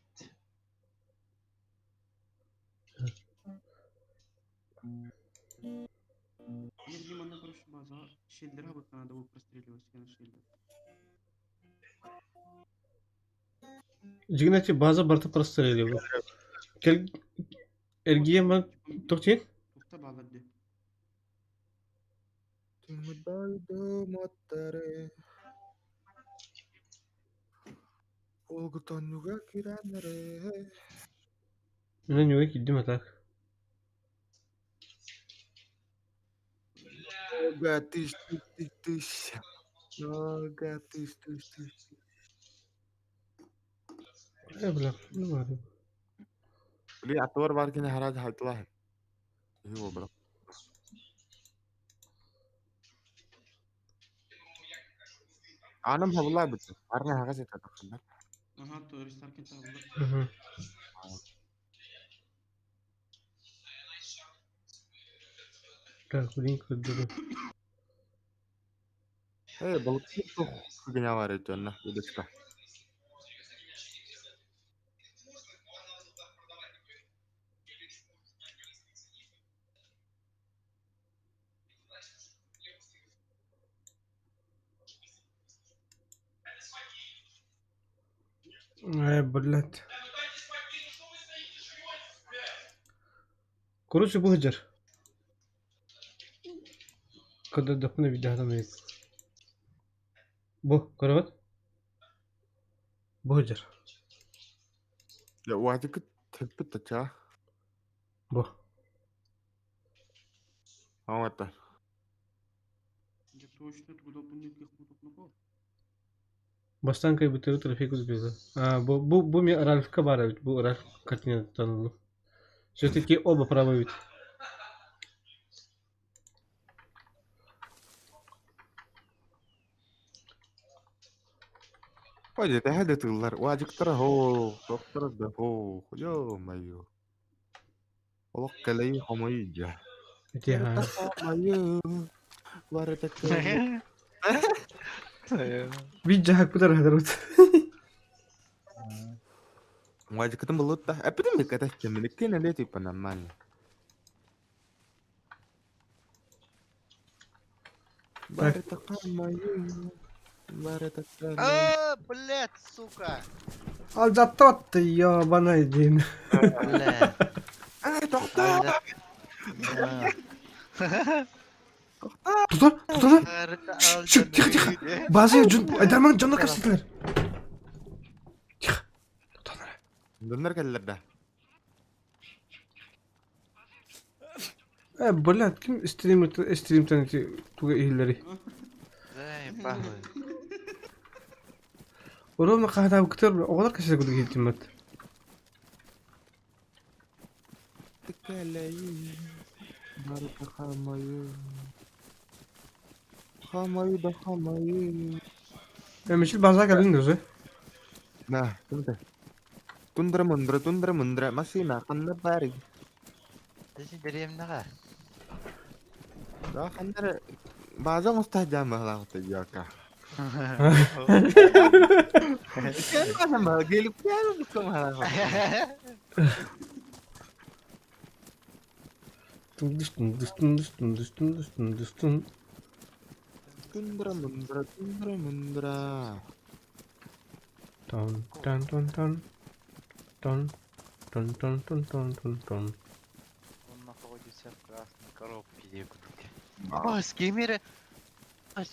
Видимо, короче, база. Шельдера вот надо было простреливать, шельдер. Жигнати база барта прострелил. Кел эргиема токтин? Тухта баларды. Олгутоннуга кираннары. Мен ньуга киирдим а так. Много тысяч, тысяч, тысяч. Много тысяч, тысяч, тысяч. Э, бля, ну ладно. Били аттыбар бар кини хараад халтылаа. Үһү буолбатах. Аным хабылаа бит. Арна хаҕас этэ тахсаннар. Ага, туристар кентер булар. Мгм. Так, блин, көрдөрүм. Э, балыкты тух күгүнэ бар эти онно удочка. Э, блядь. Короче, бу сылдьар. Көрдөрдөхпүнэ биирдэ сатаммыт. Бу, көрөҕүт? Бу сылдьар. Дьэ, уазикыт тэппит тачаа. Бу. Оҥотто. Дьэ точно тугу Бастаан кыайбыттары трофей курдук А, бу, бу, бу мен Ральфка баар эбит, бу Ральф картинаттан ыллым. Все-таки оба правы эбит. Ой, тэһэ да тыллар. Уазиктара хоо, тохтора да хоо. Ё-моё. Олох кэлэйи хомойу дьэ. Ити ха. Хомойу. Барыта кэлэйи. Биир дьаһакпыт арахтарбыт. Уазикытын булут да. Эппитим кэтэстим. Иккиэн элиэ типа нормально. Барыта хомойу. Барыта кэлэйи. А, блядь, сука! Алдьаттабат ёбаный диэн. Блядь. Эй, тохтоо! Тутар, тутар. Чш, тихо, тихо. База дьон, айдармаҥ дьонно кэпсэтилэр. Тихо. Тутан эрэ. Доннор кэллэр да. Э, блядь, ким стрим стримтэн ити туга иһиллэрий? Заебал. Ровно хаһытаабыккытыгар оҕолор кэпсэтэ курдук иһиттиммэт. Кэлэйи. Барыта хомойу. Хомойу да хомойу. Э, Мичил база кэллиҥ да уже? На, тундра. Тундра мундра, тундра мундра, машина ханна баарый? Дesi дэриэбинэҕэ. Да ханна эрэ бааза оҥосто сылдьан быһалаах идиока. Тундус тундус тундус тундус тундус тундус тун. Тундра мундра, тундра мундра. Тон тон тон тон. Тон тон тон тон тон тон тон. Он находится в красной коробке диye курдук. О, с кимере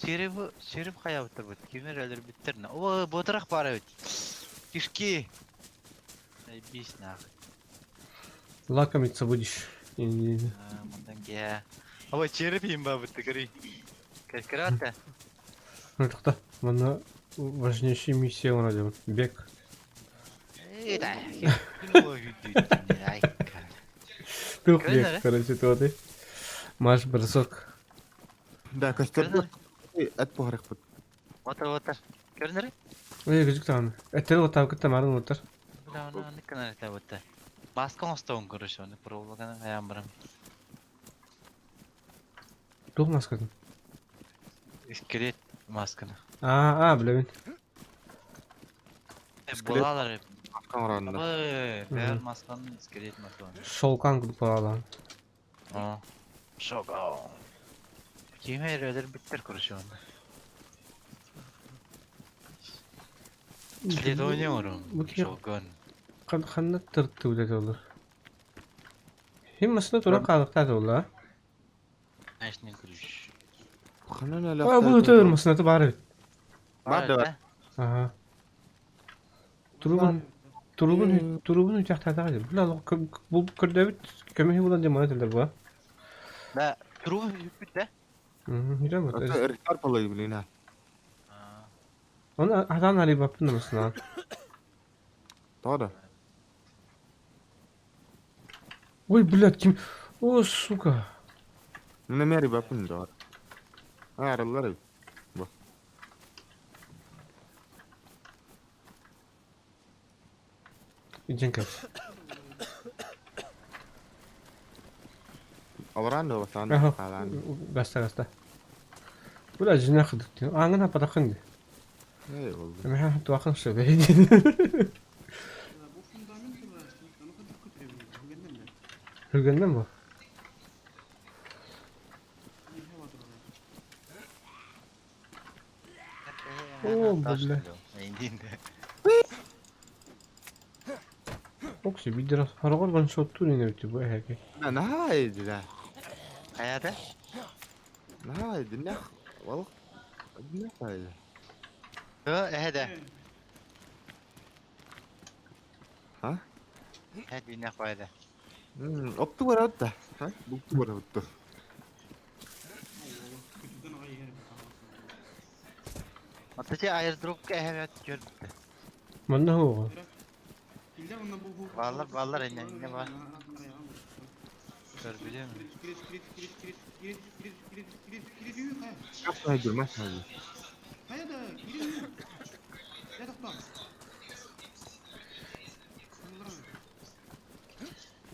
Череп, череп хайабыттар бут. Кимере өлөрбүттэр. О, ботурах баар эбит. Кишки. Заебись нахуй. Лакомиться будешь. Не-не-не. Мантан киһэ. Ой, череп им бабытты көрүй. Кэркэрата. Ну тоқта, манна важнейшая миссия оҥоро Бег. Эй, да. Тух бег, короче, туоты. Марш бросок. Да, костер эт буһарыахпыт. Отыр, отыр. Көрүнэр? Ой, күчүк даҕаны. Эттэри уоттаабыккыттан марын уоттар. Бля, оны аны кынар бутта. Маска оҥостоун короче, оны проволоканы хайаан баран. Туох маскатын? Скелет масканы. Аа, аа, билэбин. Булалар. Маска оҥороннор. Ой, бэр масканы скелет масканы. Шолкан курдук баҕалаан. О. Шоган. Киме өлөрбүттэр короче оны. Скелет ойнуурум. Бу киһи Шоган. ханна тыртты үлэтэ олор? Хим массыына туран хаалыктаата буолла Знаешь, ключ. Ханан аа? Бу өлөхтөр. өтөр массыыната баар эбит. Бар да бар. Аха. Турубун турубун турубун үтэхтаатаҕа дии. Бу олох бу көрдөбүт көмүһү булан дьэ маны этэллэр буо. Да, турубун үппүт да? Мм, вот. Ректор полой, блин, а. Оны атан арыйбаппын да масынаан. Тоҕо да? Ой, блядь, ким... О, сука. Мин эмиэ арыйбаппын доҕор. Арыллар эбит. Бу. Илдьэн кэбис. Олорон да бастаан Аха, хаалаан. гаста гаста. Бля, жена хыдык диэн. Ааҥын хаппатаххын дии. Эй, болду. Эмэхэ туохын сөбө Бу фундамент ону кытта көтүрөбүн. Бүгеннен да. Хүргэннэн бу. О, бля. Окси бидер хараҕар ваншоттуур ини бу эһэки. Наһаа эйдилэ. Хайата? Наһаа эйдиннэх. Ол диннэх айда. Ө, эһэдэ. Ха? Эһэ диннэх байда. Опту барабыт да. Ха? Букту барабыт. Отточи аирдропка эһэбэт көрбүттэ. Манна хуоҕа. Баллар баллар инне инне бар. Көрбүдүм. Хайдыр, мас хайдыр.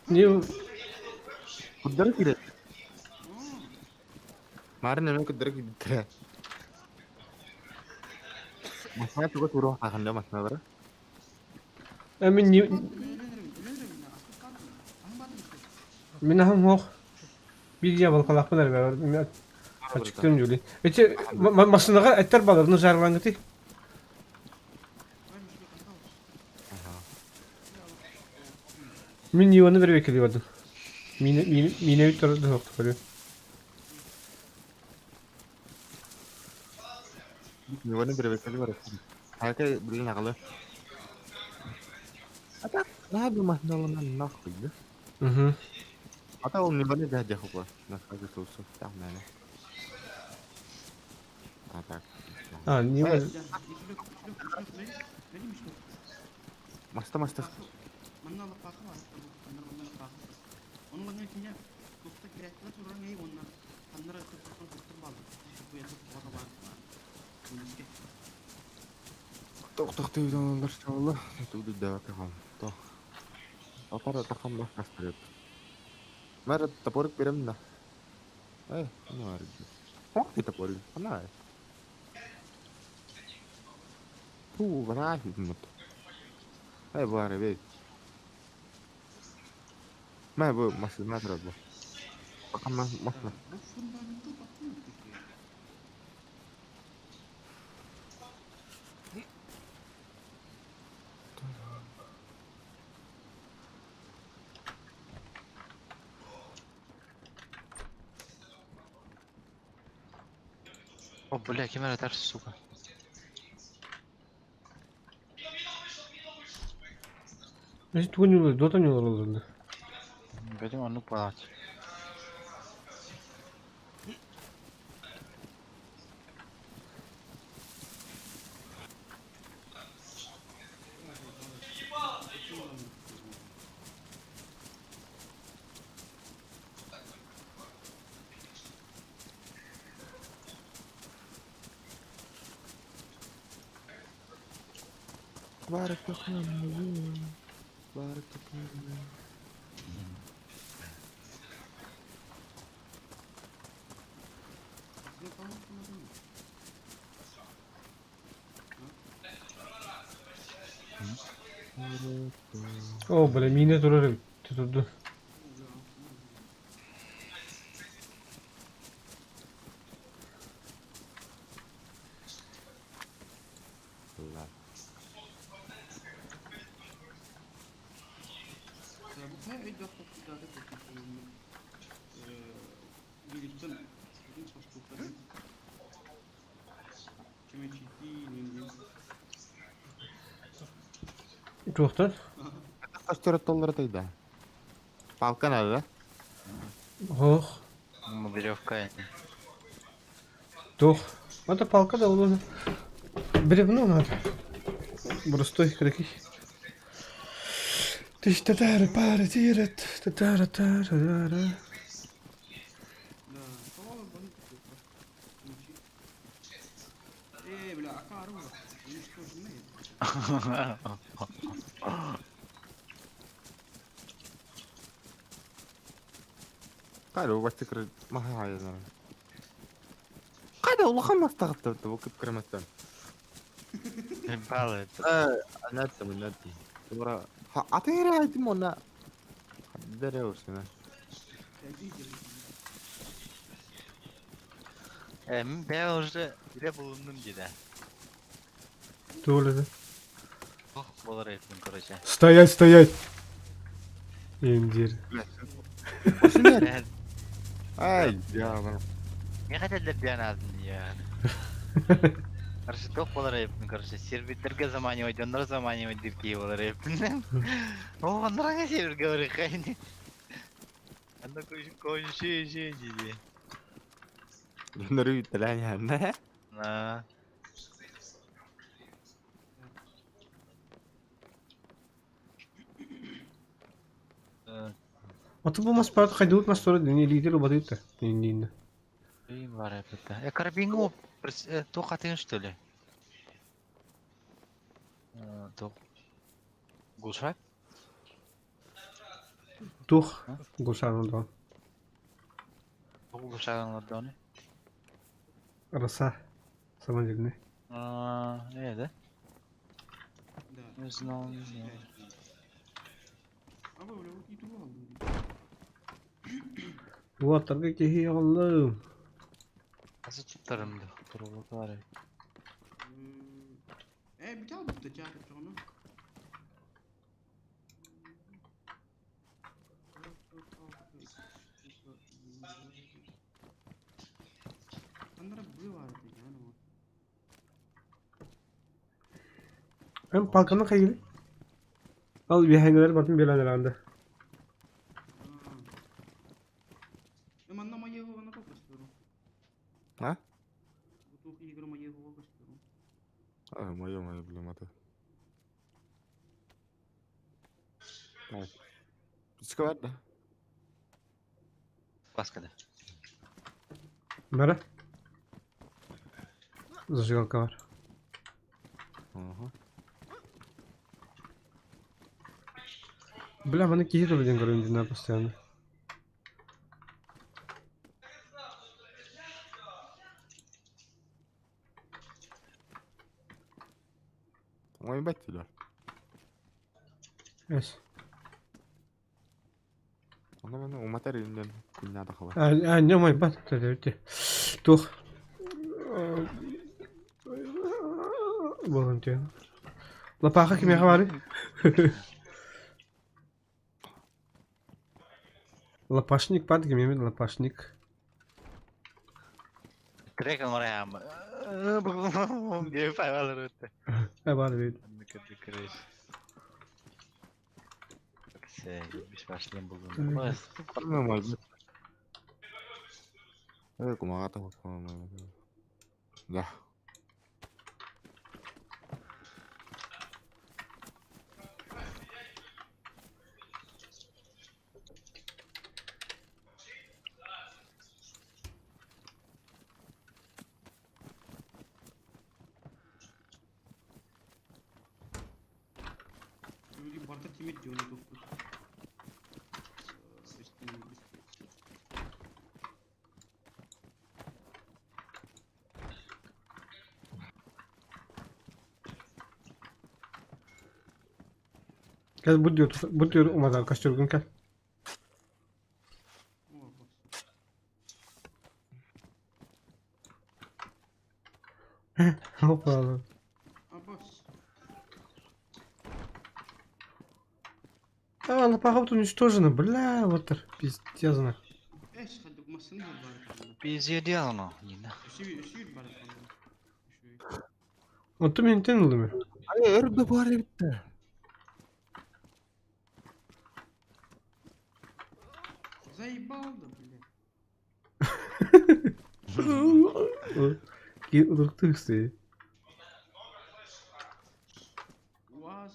Не Куддары кирет. Марын эме куддары кирбиттэрэ. Масна туга туруох хаханда масналара. Мин не Мин ахым хуох. Биир дьаабылыкалаахпын эрэ ачыктыым дьули. Эти массыынаҕа эттэр баларны жарылаҥҥытый? Мин Иваны бэрбэккэлии бардым. Миинэбит турар да суох көрүө. Иваны бэрбэккэлии барар. Хайка билин аҕалы. А так, надо масналана нахуй, да? Угу. А то он не болит, да, дяху, на скажу, что там, наверное. А так. А, не Маста, маста. Тохтохтуйдалар чалла. Туду да кахам. То. Апара тахам ба кастырып. Мэр топорик берем да. Эй, ну арги. Ох ты топорик. Она. Ту, врахи мут. Эй, бары бей. Мэ бу машина турар бу. Пока машина. О, бля, кем это сука. Эти тугу дота не олороллор. Бэтим оннук балач. Бары тохнам. Бары тохнам. О, бля, миинэ турар эбит. Турду. Туохтан? Костер оттоллар тайда. Палка надо, да? Ох. Веревка. Туох. Это палка да улуна. Бревно надо. Простой кракий. Тыш татары пары тирет татара тара. Э, бля, ака оружие. Уничтоженные. Қайда убастикр маха Қайда улахан мастағытты бу кып кырмастан. Балы. Анатты мынатты. Тура. Атыра айтым она. Дере усына. Ben уже bile bulundum dedi. Туоледа. Oh, болар ettim короче. Стоять, стоять! Индир. Ай, я Не хотели bir aldın ya. Короче, тоқ болар ettim короче. Сервиттерге заманивать, оннар заманивать деп кей болар ettim. О, оннар сервер говорит, хайни. Анда көші ши дейді. Нөрү теләнә. На. Аты бу мас парат хайдыбыт мас тура дини лидер убатыйта. Индинде. Блин, бар это. Я карабину тоқ атың что ли? Тоқ. Гулшак? Тух. Гулшан да. Гулшагын ладоны. Роса. Самодельный. А, не, да? Да. Не знал, не знал. А вы, бля, вот ютуб алдым. Вот, тарга кихи Аллахым. Азы tutarımdı. Kurulu var. Э, бит албыт да жаатып жоғына. Андара бы бар деген ол. Hem палканы кайгы. Ал бихайнелер батын беләнер анда. Манна моего на көстөрү. А? Бутух игры моего көстөрү. А, мое, мое, блин, это. Так. Пускай да. Баскада. Мара. Зажигалка бар. Ага. Бля, маны кихи туры ден көрөм дина постоянно. Ой, бать да. Эс. Аны мен уматар инден күннә да хала. А, не мой бат, это Тух. Болон тен. Лапаха киме хабары? Лапашник пад киме лапашник. Трек орайам. Деп айвалар өтті. Э бар бит. Биш башлыйм бүгін. Э, кумага та. Да. Барта тимет жону тохту. Gel bu diyor, bu diyor umadan kaçtırgın gel. Hoppa. Abbas. А, лопаха вот уничтожена, бля, вот пиздец. Эш, хадык масын бар. Пиздец, ну, не Үшүй бар. Вот ты меня тянули. Ай, өрдө бар битте. Заебал да, блядь. Киин утуктук сты. УАЗ.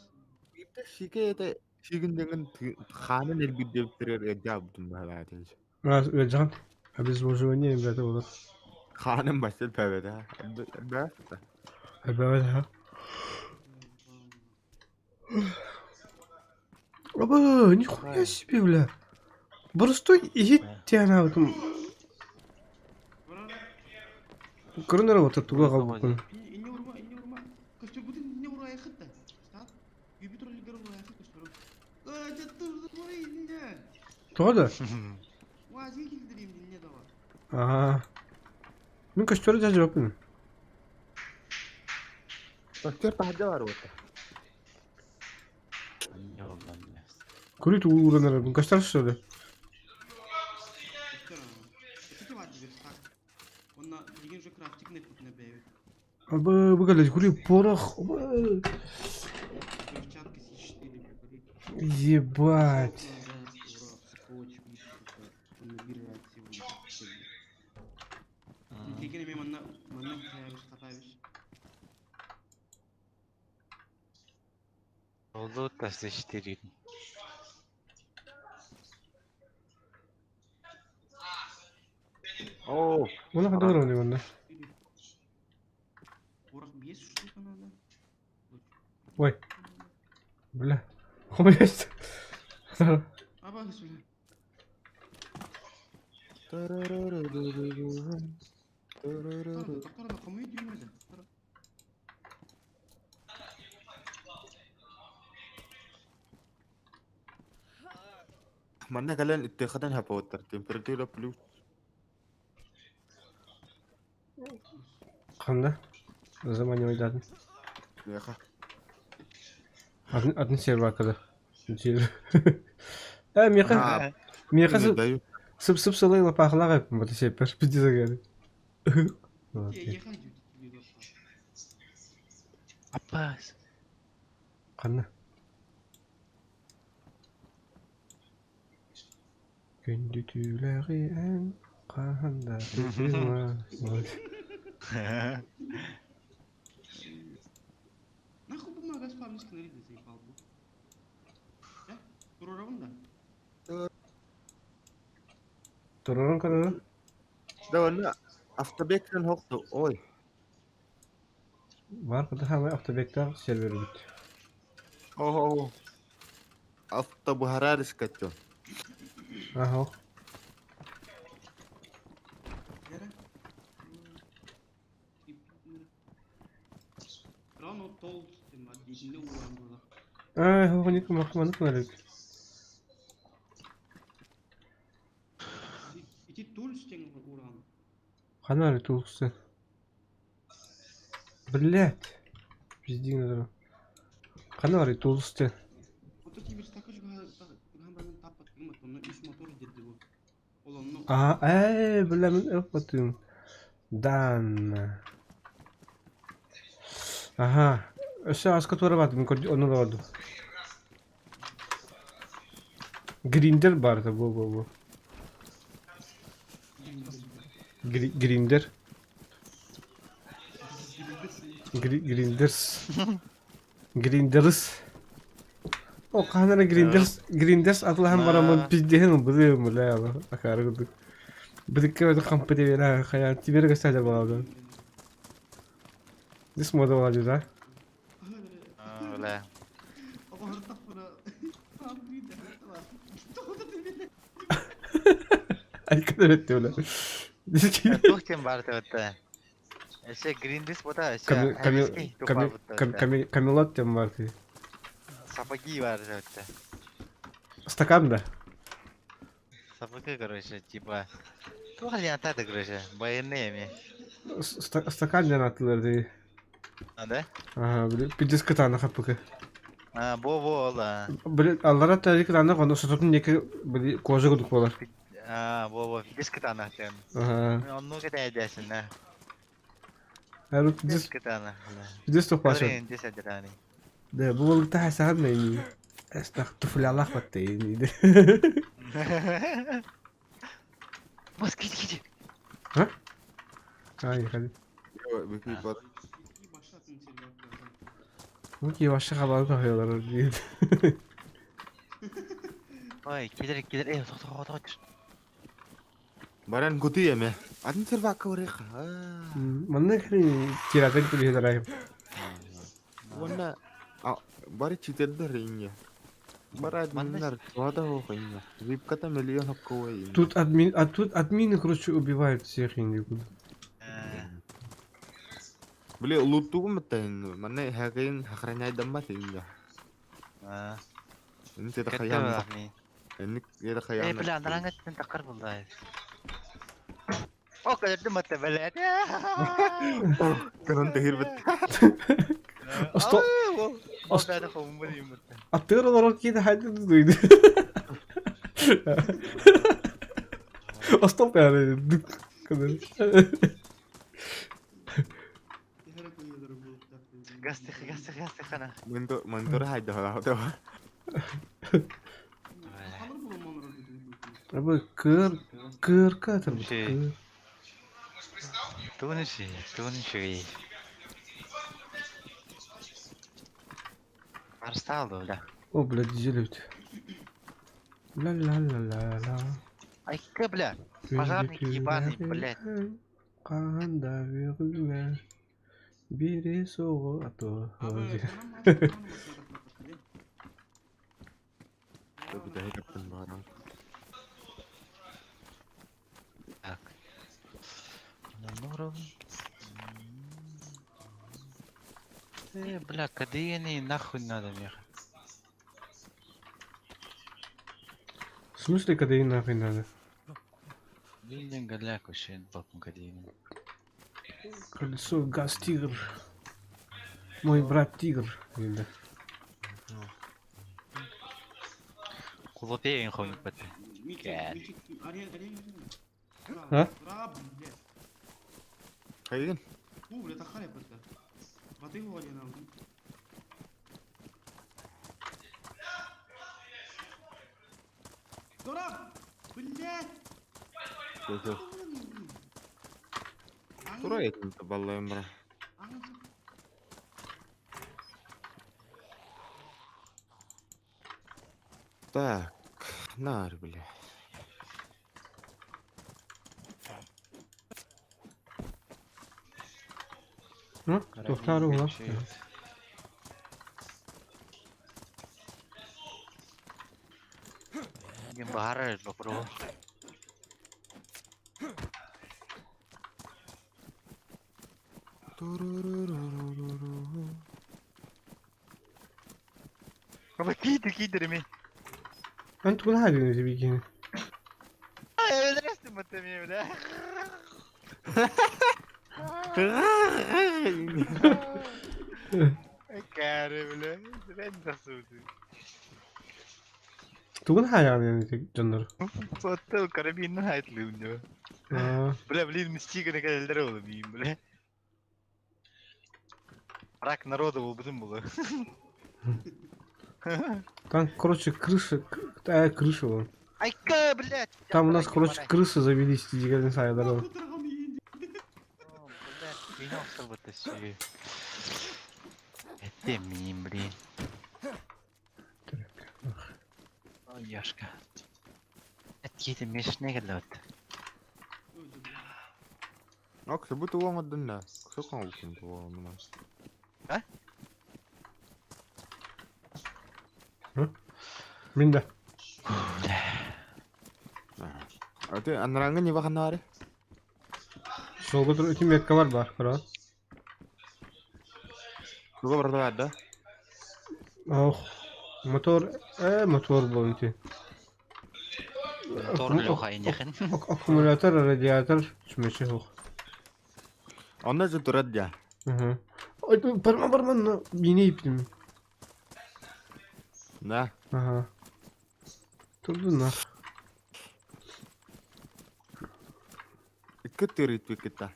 Сике это сигин хаанын элбирдебиттерер эдя бутун баалаатыж. Ыалдьаҕын обезвоживание эмбэтэ болар. Хаанын басыл пәбәдә. Бә. Элбэҕэ Оба, нихуя себе, бля. Простой иһит тианаабытым. Көрөн эрэ вот туга хаалбыппын. Инне урма, инне урма. Көстөрбүтүн инне урайхыт да. Үйбүт ролигер урайхыт көстөрү. Тоҕо да? Уазин килдирим инне да бар. Аа. Мин көстөрү дьадьыбаппын. Көстөр таһырдьа бар уота. Көрүт ууран эрэрбин көстөр сөбө. Көстөр ана. Это бар верстак. Онна билигин уже крафтик нэппитинэ бэйэбит. Абы бу кэлэ кури порох. Абы. Перчатки С4 көрүй. Ебать. Кигин эми манна манна хайабыз хатабыз. Oldu С4. Оо. Муна хадыр оны манна. Порох 5 штука надо. Ой. Бля. Хомоёс. Аба бля. Тохтор хомуй дүймөдө. Манна кэлэн иттиэхэтэн хаппабыттар. Температура плюс. Ханна? Заманивайдатын. Меха. Атын атын сервакада. Сервер. Э, меха. Меха даю. сып сып сылай лапахлага бу сепер пиздец гады. Ехай Апас. Ханна. Күндү түүлэҕи эн хаһан да Нахуй бумага спавнис кнери заебал бу. Э? Турорабын да. Туророн көрөрө. Да онно автобектен хоқту. Ой. Бар кыда хамай автобектар сервер бит. Охо. Автобухарарис качо. Аха. Рано тол дегенде улан була. Ай, хоник махманы кнарик. Ити тул стен уран. Ханары тулсы. Блять. Пиздин надо. Ханары тулсты. Ото ти верстака жуга гамбанын таппат кымат, онно үч мотор дедди бу. Ол онно А, бля, мен өппөтүм. Дан. Ага. Өссө аска туара бат, мен көрдү, ону да барды. Гриндер бар да, бу бу бу. Гриндер. Гриндерс. Гриндерс. О, каханара Гриндерс, Гриндерс атлахан барамын пиздехин быдым, бля, акары курдук. Быдыкка өтө хампы дебена хая тибер гастада балады. Дис мода балады да. Бля. Айкада бетти бля. Тух тем бар это. Эсе гриндис бота, эсе Камелот тем бар ты. Сапоги бар это. Стакан да. Сапоги, короче, типа. Тух ли ата короче, военные Стакан ден атылар ди. А, да? Ага, бля, пиздец кытана хапыка. А, бо-бо, да. Бля, аллара тәлик кытана коно сототун неке бли кожа гудук болар. А, бо-бо, пиздец кытана тем. Ага. Он ну кытай десин, да. Әрі Пиздец пиздец кытана. пиздец топашы. Десин дирани. Да, бу бол та сахар не. Астах туфлялах батты. Бас киди киди. А? Ай, hadi. İyi başlatın server. Bu ki başka haber takıyorlar diye. Ой, килер килер. Эй, тохто тохто. Баран гути эме. Атын сервакка барыха. Манна хрен тиратын күлүһүлэр Уонна бары читердер инья. Бары админнар туада хоох инья. Випката миллион хоккоуэ инья. Тут админ, а тут админы, короче, убивают всех инди. Били луттугум баттайын. Манна хагын охраняйдаммат инья. Инни тета хаян. Инни тета Эй, хаян. бля, анараңа тақыр болды. О, көлөрдүм атта, блядь. Канан тэхир бит. Осто Ост. Аттыр олорор киһи хайда дуйду. Остоп yani. Дүк. Гастых, гастых, гастых хана. Монтор монтор хайда халаа. Абы кыр кырка там. Кыр. Тугун ши, тугун ши. Арстал бля. О, блядь, дизель ведь. Ла-ла-ла-ла-ла. Айка, бля. Пожарник ебаный, блядь. Канда верүлэ. Бири соҕу ато. Так. На Бля, кадеяны нахуй надо мне. В смысле, когда и нахуй надо? Блин, голяк вообще, бабку кадеяны. Колесо, газ, тигр. Мой брат тигр. Да. Кулопеин хуй бат. А? Хайдин. Бу, бля, тахар yaptı. Батый болған алдым. Дурак! Блядь! Тура этин баллайым бра. Так, нар, бля. Ну, тохтар ула. Бахар бапро. Ama киди кидер ми. Ан тугун хайдын бигин. Өлөрөстүм бат ми бля. Кәрі бля. Ben nasıl? Тугун хайан дьоннор. Сотты карабинин хайтлыым. Бля, блин, мстиганы кәлдер олы мин, бля. Рак народа был бутын было. Там, короче, крыша, крыша вон. Айка, блядь! Там у нас, короче, крысы завелись, дигән сайдар. Это мин, блин. Ой, Яшка. Это мешне келет. Ок, бу туоңоддун да. Ксокон улкун туоңодун. А? Мин да. Аты анраңы не баханары? Солга тур үтүм метка бар бар, кара. Туга барда да. Ох. Мотор, мотор был инти. Мотор лёха инехин. Аккумулятор, радиатор, чүмече хух. Онда же турат я. Ага. Ой, барма барма, но мине иптим. Да. Ага. Турду нах. Икки түрүт бикита.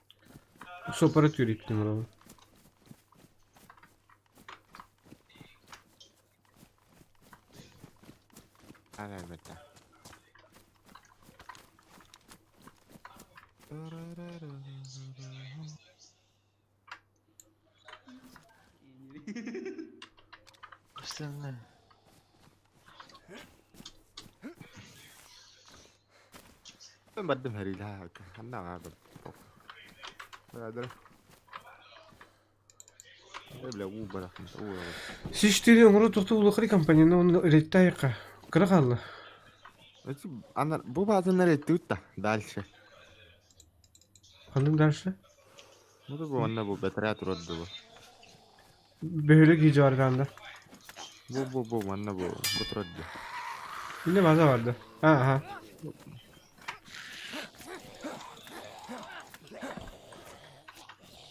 Сопара түрүттүм равы. Ара бета. Бардым хэрилээ. Ханна аа. Брадер. Бля, уу барах. Уу. Сиштири оҥоро тохтуу улахари компанияны оны реттайка. Кыра хаалла. Ана бу баазаннар эттибит да. Дальше. Ханнык дальше? Ну бу онна бу бэтэрээ турар бу. Бөһүлэк иһи барганда. Бу бу бу манна бу бу турар ду. Yine baza vardı. Ha ha.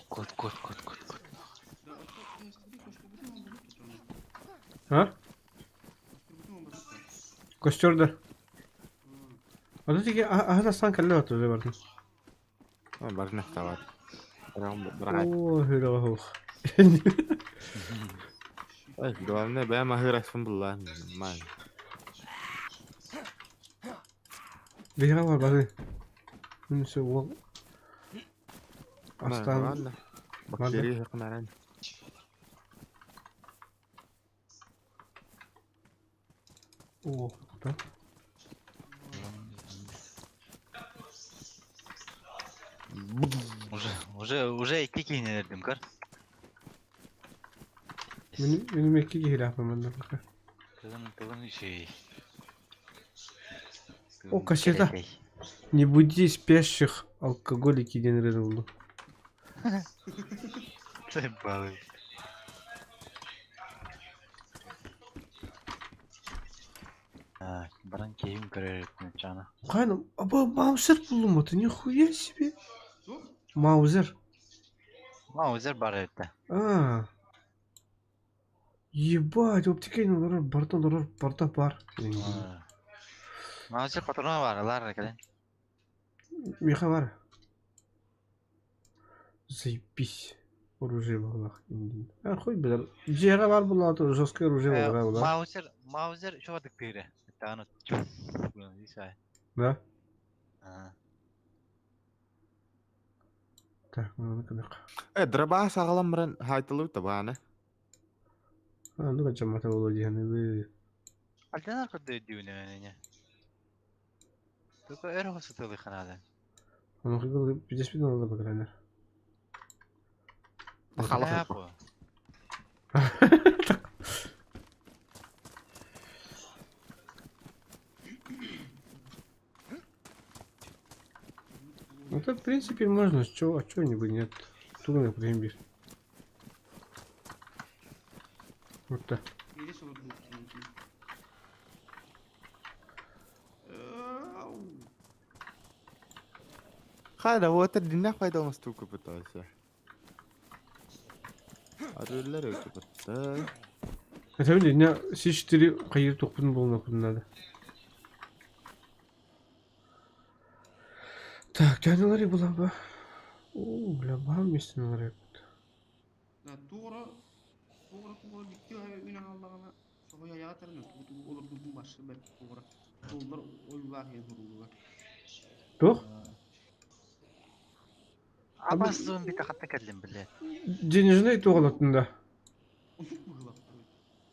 Кот, кот, кот, кот, кот. Ha? Костер Аны тиги аһын астан кэллэ оту бардым. Барна тавар. Баран. О, хөрө хох. Ай, главное, бэм ахыр булла. Ман. Бега бар бары. Мин все ол. Астан. Бактерия хакнаран. О, да. Уже, уже, уже икки киинелердим көр. Benim benim iki киһи апаманда пока. Тылын, тылын үшүй. О, кассета. Не буди спящих алкоголики диэн ырыа булдум. Балы. А, баран кейим көрөр чана. Кайна, аба маузер булдум это нихуя себе. Маузер. Маузер бар это. А. Ебать, оптикайны олорор, барта олорор, барта бар. Маузер патрона бар, алар кэлэн. Миха бар. Заебись. Оружие было. А хуй билер. Жега бар була, то жесткое оружие бар була. Маузер, Маузер что ты тыре? Это оно чуф, видишь, Да? А. Так, ну ну-ка. Э, дроба сагалам баран хайтылы табаны. А, ну-ка жамата боло дигән бу. Альтанар кодды дүүнө Только өр хосутылы ханады. Аны кыгыл пиздец надо покрайнер. Халах. Ну так, в принципе, можно, чё, а чё-нибудь нет. Туганы примбир. Вот так. Хайда, вот это динах пайда стука пытался. Арылар өтө бытты. Это мне С4 кайыр токпун болуна надо. Так, тянулари была бы. О, бля, бам местен Да, тура, тура, тура, дикти үнә аллагана. Соя ятырны, ту олар бу башы бер тура. Олар ойлар ен хурулар. Тух? Абас зомби тахатта кэллим биле. Денежный туғалатында.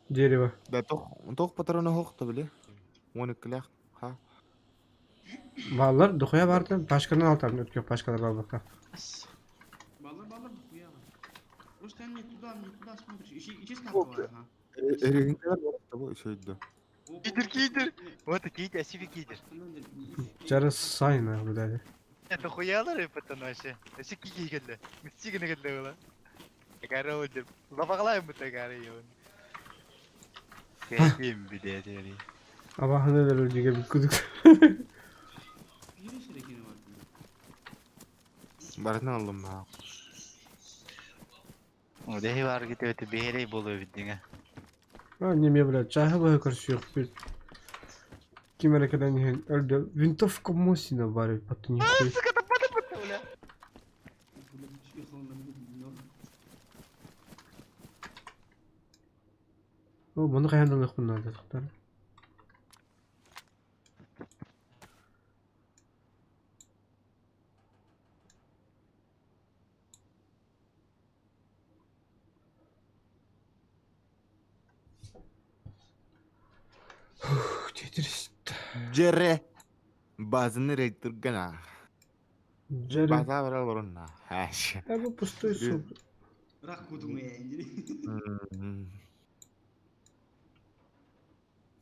Дерево. Да, тох, тох патроны хохты биле. Оны клях. Ха. Баллар духуя барды. Пашкадан алтам өткө пашкалар бар бакта. Баллар, баллар духуя. Просто не туда, не туда смотришь. Ищи, ищи скакала, ага. Эрегинтелер бар бу шөйдө. Кидер, кидер. Вот кидер, асиби кидер. Жары сайна блядь. Это хуялар потом вообще. Аси кики келди. Митсигine келди була. Гара деп. Лапагалайм бу гара йон. Кем биле дери. Абахны да деген күдүк. Барына алдым ха. Дехи бар ките өтө бехерей болу биддиңе. А, неме, блядь, чахы быһы көрсүөх бит. Ким эрэ кэлэн иһэн өлдө. Винтовка Мосина бар эбит, баттı нихуя. О, муну каян алык надо тохтар. Дьэрэ базаны рейдтыргана. Дьэрэ. База барар олорунна. Хаш. Да бу пустой суп. Рак кутуҥ ээ.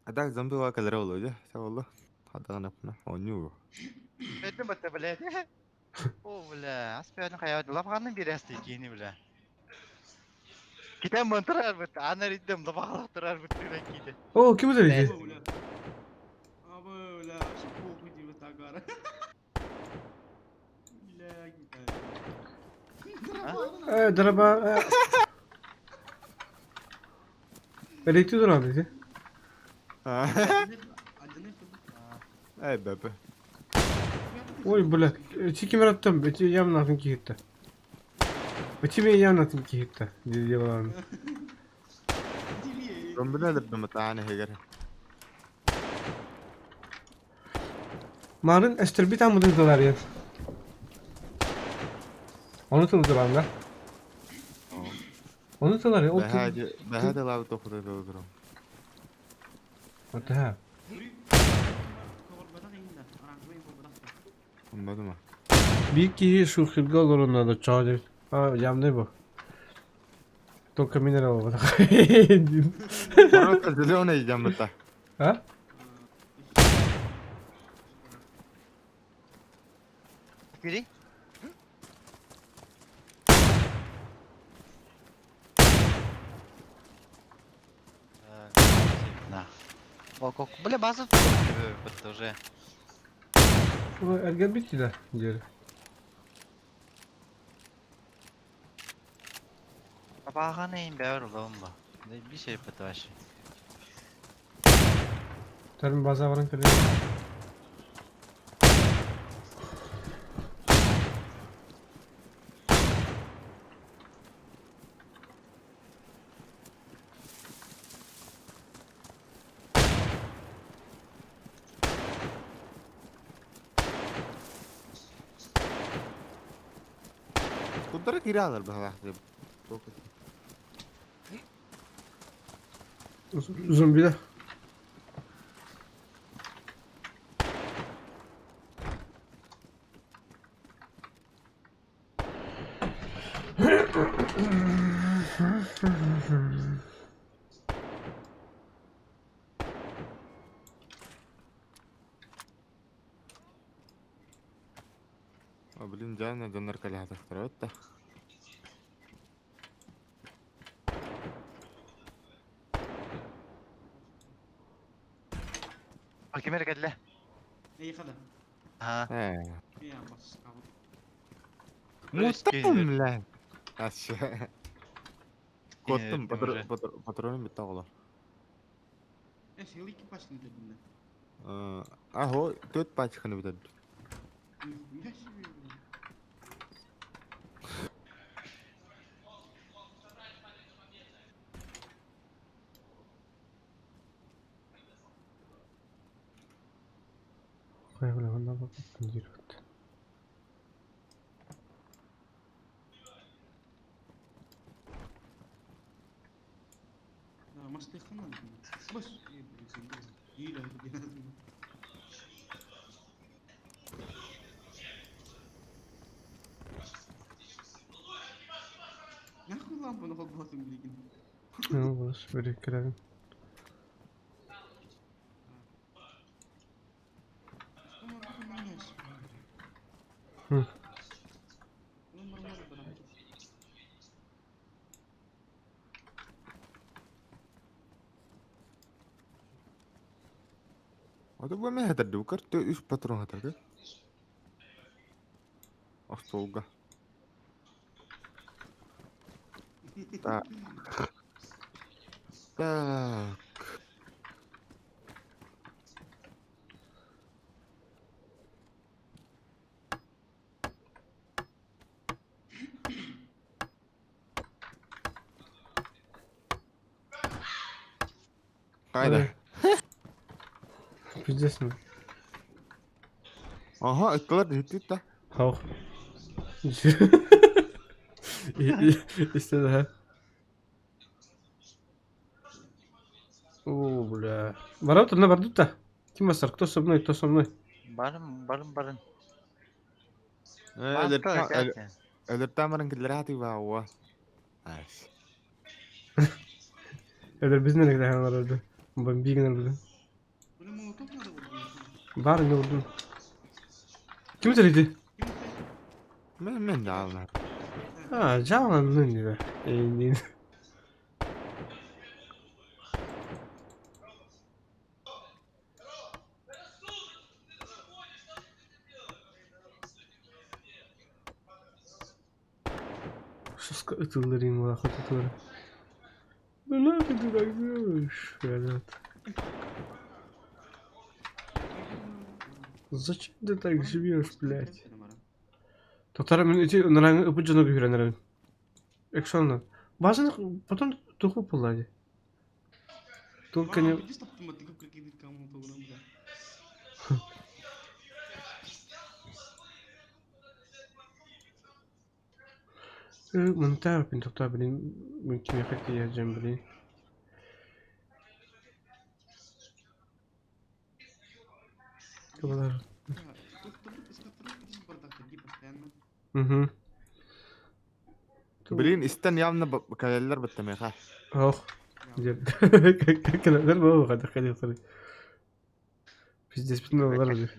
А так зомби ва кэлэрэ болуо дьэ. Сэ болло. Хадаҕын апна оонньуу. Это бата, блядь. О, бля, аспианы хайа лапханын биэрээсти киини, бля. Китен мантырар бит, анар иддем лапхалахтырар бит тыра киите. О, ким это видит? Бля, вообще похуй тебе тагара. Бля, Драба. Рейти дуран dedi. Эй, бэбэ. Ой, блядь, эти ким раттым, эти явно атын киһитте. Эти мен явно атын киһитте, диye балан. Зомбилар өлөрдүм тааны хегер. Марын эстер бит амудын тылар ен. Onu тылдырам да. Onu тылар ол Бэһээди бэһээди лабы тохута тылдырам. Ата. Оннодума. Bir kişi şu kırga olur onda da çağırır. Ha jamne bu. Только минерал var. Ону кэлзэлэ ижаммыта. Ha? Бери. На. О, кок. Бля, база тут уже. Ergen bitti de diyor. Бабаҕан бээр улаан ба. Bir şey патваш. Tarım baza varan kadar. Кудара киралар баһалаах. Zombiler. О, блин, жана донор калаатахтар да. Кимер кэллэ. Эй, хада. Ha. Э. Я бас. Муттам лэ. Аш. Коттум патронum битте оҕолор. Э, силы экипаж не дадим. Ахо, төрт пачканы бүтэрдим. Нихуя себе. Koy bile ondan bak diyor. Да, мастыхана. Бас. Нахуй лампу на холбасым билигин. Ne burası böyle girelim. Hı. Ото бу эмэ хатарды букар үс патрон хатарды. Остолга. Так. Так. Кайда? Пиздец. Ага, ыттылар бүттүт да. Хау. İşte daha. О, бля. Барап турна бардут да. Ким басар? Кто со мной? Кто со мной? Барын, барын, барын. Өлөртөн баран киллэрээтик баа Айс. Öyle biz nereye gidelim herhalde. Ben bir gün öldüm. Бля, молоток надо было. Бар не vurdum. Kim söyledi? Мен мен жаална. Ha, Canan dedi. Eee, Шуска ытылларым var, хатылары. Ну нафиг ты так делаешь, ребят? Зачем ты так живешь, блядь? Татара мен эти нараңы ыпы жона күйренерин. Экшонна. Базын потом туху пуллади. Только не... Мынта пин тохта блин, мен киме хакты я жем блин. Кабалар. Угу. Блин, истен явно калеллер баттамеха. Ох. Как было хада ходил смотри. Пиздец, пятно же.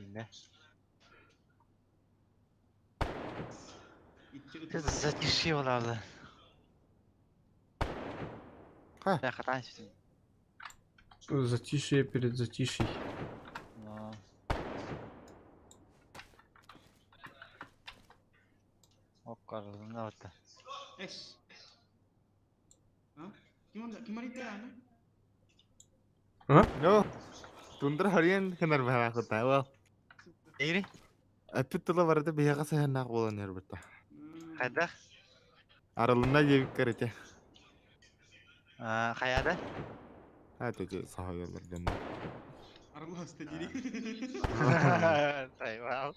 Затишье оларды. Ха. Я хатан сүтүн. Затишье перед затишьей. Оккарылына отта. Эш. А? Ким ким арите ана? А? No. Тундра хариен хенар баа хатава. Эйри? Апит тула барда бияга саханак болан эрбетта. Кайда? Аралына жебик карете. А, каяда? А теже сахаялар дем. Арылы хаста дири. Сайвал.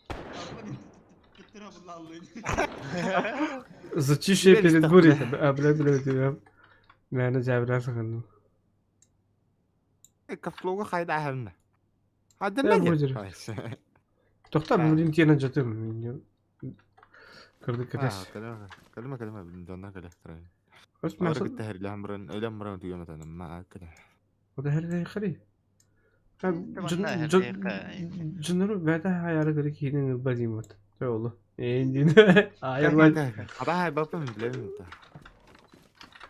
Затишье перед бурей. А, бля, бля, бля. Мені жабыра сығындым. Кафлуга хайда ахамна. Я Хадна. выдержу. Тоқта, блин, тена жатым. Кырды кірес. Калма калма донна кале. Өс Ар мәсіл. китте хер ламран ламран туяматан ма кале. Ода хер хри. Тыманна хер Жыныру бәді хаяры кірі кейінен базимат. Той олу. Эндин. Айырмай. Аба хай бапым билем та.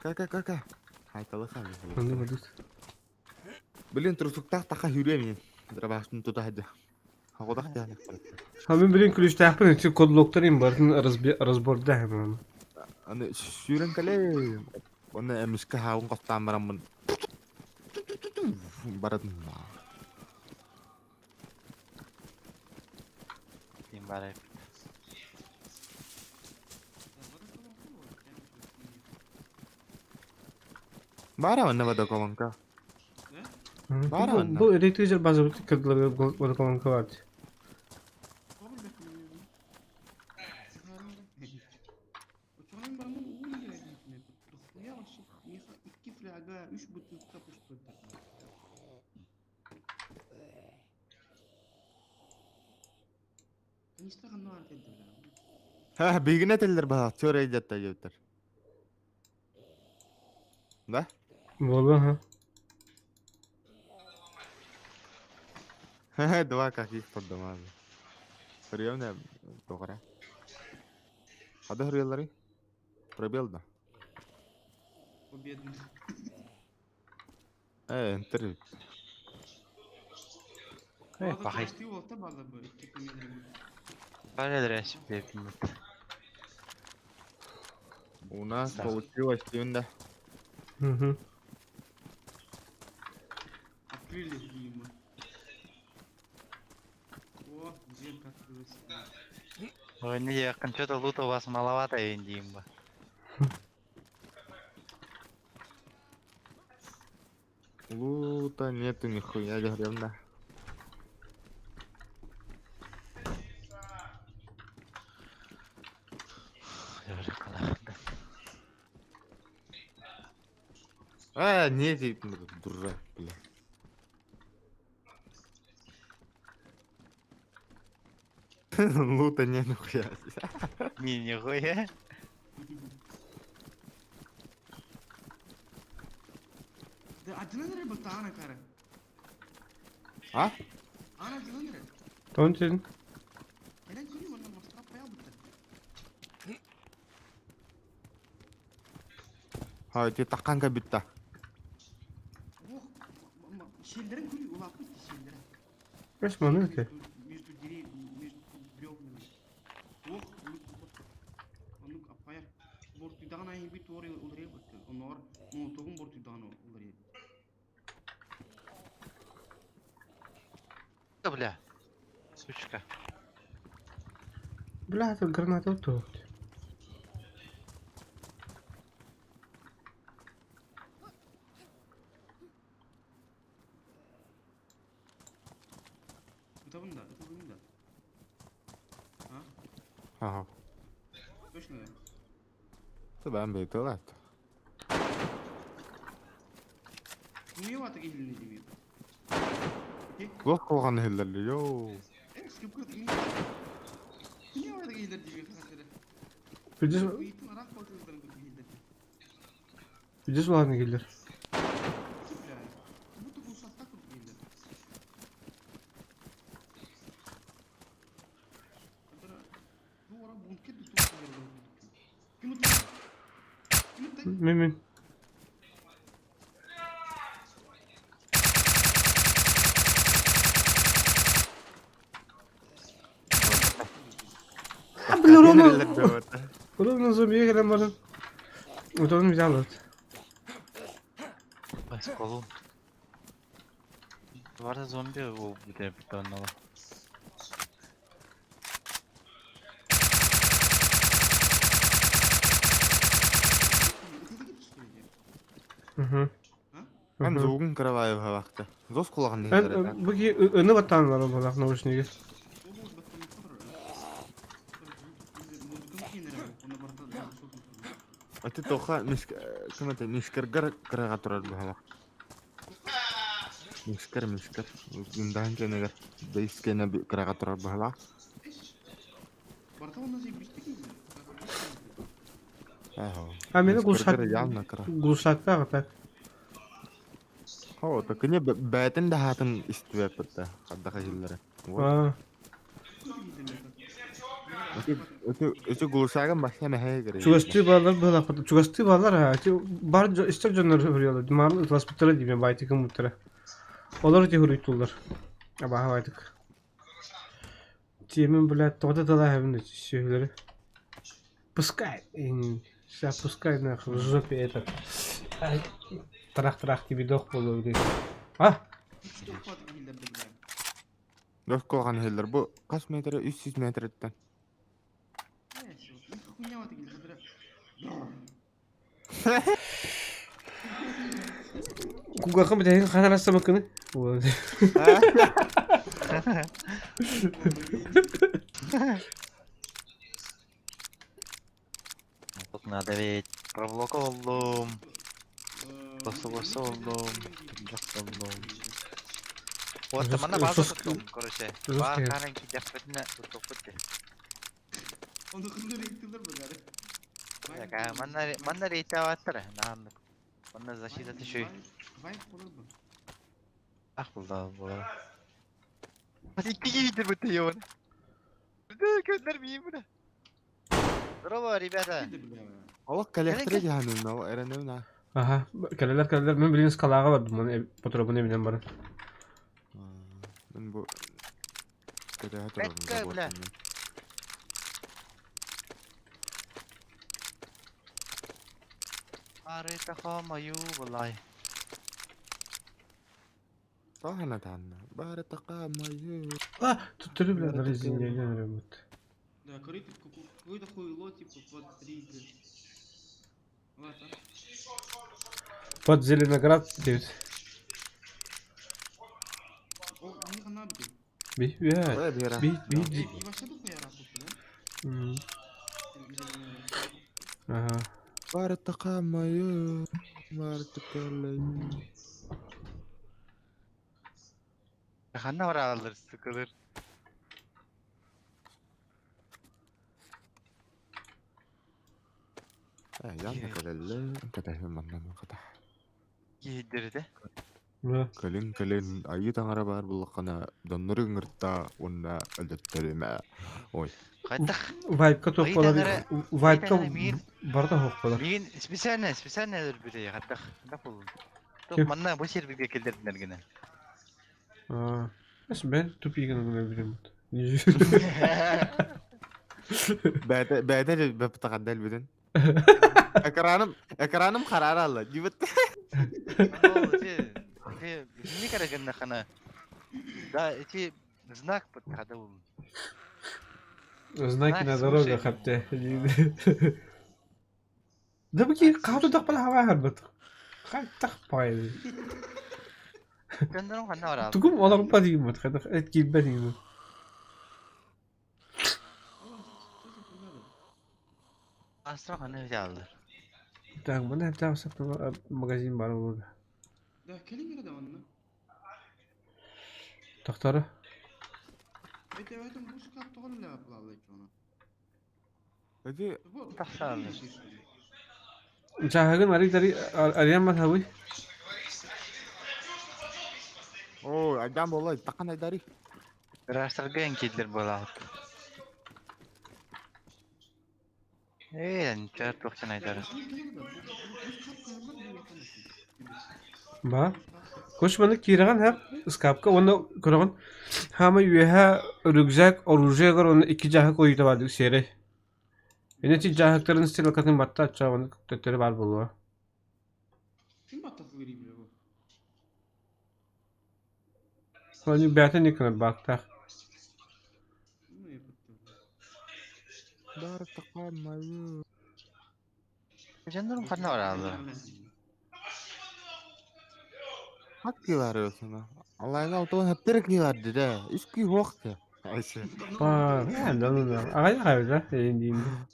Ка ка ка ка. Хай талы хай. Аны бадыт. Блин, трусуктах таха хүрүө мин. Драбаштын тута хадя. Хагодах тяны. Ha мен блин ключ тахпын эти код локтарым барын разборда хам. Аны сүүрэн кале. Оны эмиска хаун костаан бараммын. Баратын. Ким бар? Бара онна водоколонка. Бар онна. Бу электричер база кырдылар водоколонка бар. Икки фляга, үч бутылка пустой. Канистра ханна бар деді. Ха, бигине теллер баа, чөр эйдетта жептер. Да? Болу ха. Ха, два каких поддамады. Приемная тогра. Хада хреллари? Пробел да. Победный. Энтер. Э, пахай. Бар У нас получилось тюнда. Угу. Открыли видимо. О, дверка открылась. Ой, не, якын что-то лута у вас маловато, эндимба. Лута нету нихуя, гребна. А, не, дурак, бля. Лута не нихуя. Не, нихуя. Да, один эрэ бу таана кара. А? Ана один эрэ. Тоҕун сирин? Кэлэн көрүү манна мастара паял бутта. Ha, ити такканга бүтта. Ох, щеллерин көрүү улааппыт щеллere. Бэс маны ки. Между деревьями, между бревнами. Ох, оннук аппайар. Бортуйдаҕын айы бит туор уларыйа бытты. Онноор молотогун бортуйдаҕын уларыйа. Бля. Сучка. Бля, тут граната тут. Ытабын да, ытабын да. А? Ага. Точно да? Табан бейтелат. Умею киһилини димир. Лох кылган хиллерли, йоу. Э, скып кырт. Умею киһилер димир хасыры. Видишь, Уйтун арак болтуздарын киһилер. видишь, ладно, киллер. Бля. Будто кулсакта курт киһилер. Дуора бункет ду тук киһилер. Ким утты? Ким утты? Мин. А, бля, Рома! Рома зомби кэлэн баран. Утон взял вот. Колун. Варда зомби ол бүтэ бүтэннала. Угу. Ан зугун караваев хавакта. Зос кулаган хиллер. Бу ки ыны баттан бар булак наушниги. Ати тоха миск кемете мискергер кырага турар бу хавак. Мискер мискер. Гүндаһын кенегер. Бейс кене кырага турар бу хавак. Барта онна зебишти ки. Ахо. А мени глушак явно кыра. глушакта так. Хо, такыне бәтин да хатын истүәп битте. Хаддаха хиллере. А, Өтө глушагын башка мәһә кире. Чугасты балар булак. Чугасты балар ha. Бар истер жоннор хөрүялар. Марлы ытлас буттара диме байтыкын буттара. Олар те хөрүйтулар. Аба байтык. Тиемен, блядь, тоғда дала хәбин сөйләре. Пускай. Сейчас пускай нахуй в жопе этот. Трах-трах тебе дох болу. А? Дос кулган хиллер бу кас метр 300 метрден. Кугакы битәһин ханар астамакыны. Тут надо ведь провлока оллум. Босу босу оллум. Түнжак оллум. Вот мана база туттум, короче. Бар каран ки жакпытына туттук битти. Оны кымдыр рейттилер бу Я манна манна рейта ваттыр. Нааннык. Манна защита түшүй. Вайп болор бу. Ах булда була. Икки гидер битти йон. Көзләр мием бу. Здорово, ребята. Алак коллектор яһанын, ал эренеүнә. Ага, кәләләр кәләләр мин билин скалага бардым, моны патробын эминен барын. Мен бу Бәккә, бля. Арыта маю булай. Тахана танна. Бары тақамаю. А, тут три, бля, на резине, не вот. Да, какой-то хуйло типа под Рига. Ладно. Под Зеленоград 9. О, не хана бит. Би, би, би, би. И вообще дохуя раху, да? Ага. Бары тақамаю. Бары тақалаю. Ханна баралар сыкылыр. Ян кэлэллэ, кэтэһин манна хата. Киһиддэритэ. Кэлин кэлин айыы таҥара баар буллаххына доннору ыҥырта уонна өлөттөрүмэ. Ой. Хайдах? Вайпка туох Айыы буолар? таҥара Вайпка таҥара миин барыта суох буолар. миин специально специально өлөрбүтэ хайдах хайдах буоллун. Туох Ким? манна бу сервергэ киллэрдинэр гына. Аа, Эс бен тупигын өлөрбүтүм. Бэйэтэ бэйэтэ бэптахадда элбитин. Экраным экраным харара алла. Дибит. Не карагыннахана. Да, эти знак подходил. Знаки Знак на свыше. дорогах апте. Да бу каату дахпала хава харбат. Хайтах пай. Дьоннорум ханна барааллар? Тугум олорбот дииммит хайдах эт киирбэт дииммит. Астра ханна взяллар? Так, мына там магазин бар болду. Да, кэлин эрэ да манна. Тохтору. Это этом бу шкаф тоҕо үлэ бааллай чоно. Эти Тахсааллар. Жааһыгын арый арыйан батабый. О, айдан буолла, такан айдари. Ыраастарга эн киирдэр буолаҕыт. Ээ, нча туохчан айдара. Ба. Кош маны киирэҕин һэп ыскаапка уонна көрөҕүн хаама үөһэ рюкзак оружиегар уонна икки дьааһык ойуута баардык сиэрэй. Ини ити дьааһыктарын стрелкатын батта ачча уонна төттөрү баар буолуо. Ким баттатылыр бile bu? Они бэйэтэ никына баактаах. Ну, я подтвержу. Бар такан майы. Дьоннорум ханна барааллар? Хакки бар өсөнө. Алайна отон хаттыр ки бар диде. Үс ки хуакты. Айсы. Ба, да ну да. Аҕай аҕай да, эйин диим.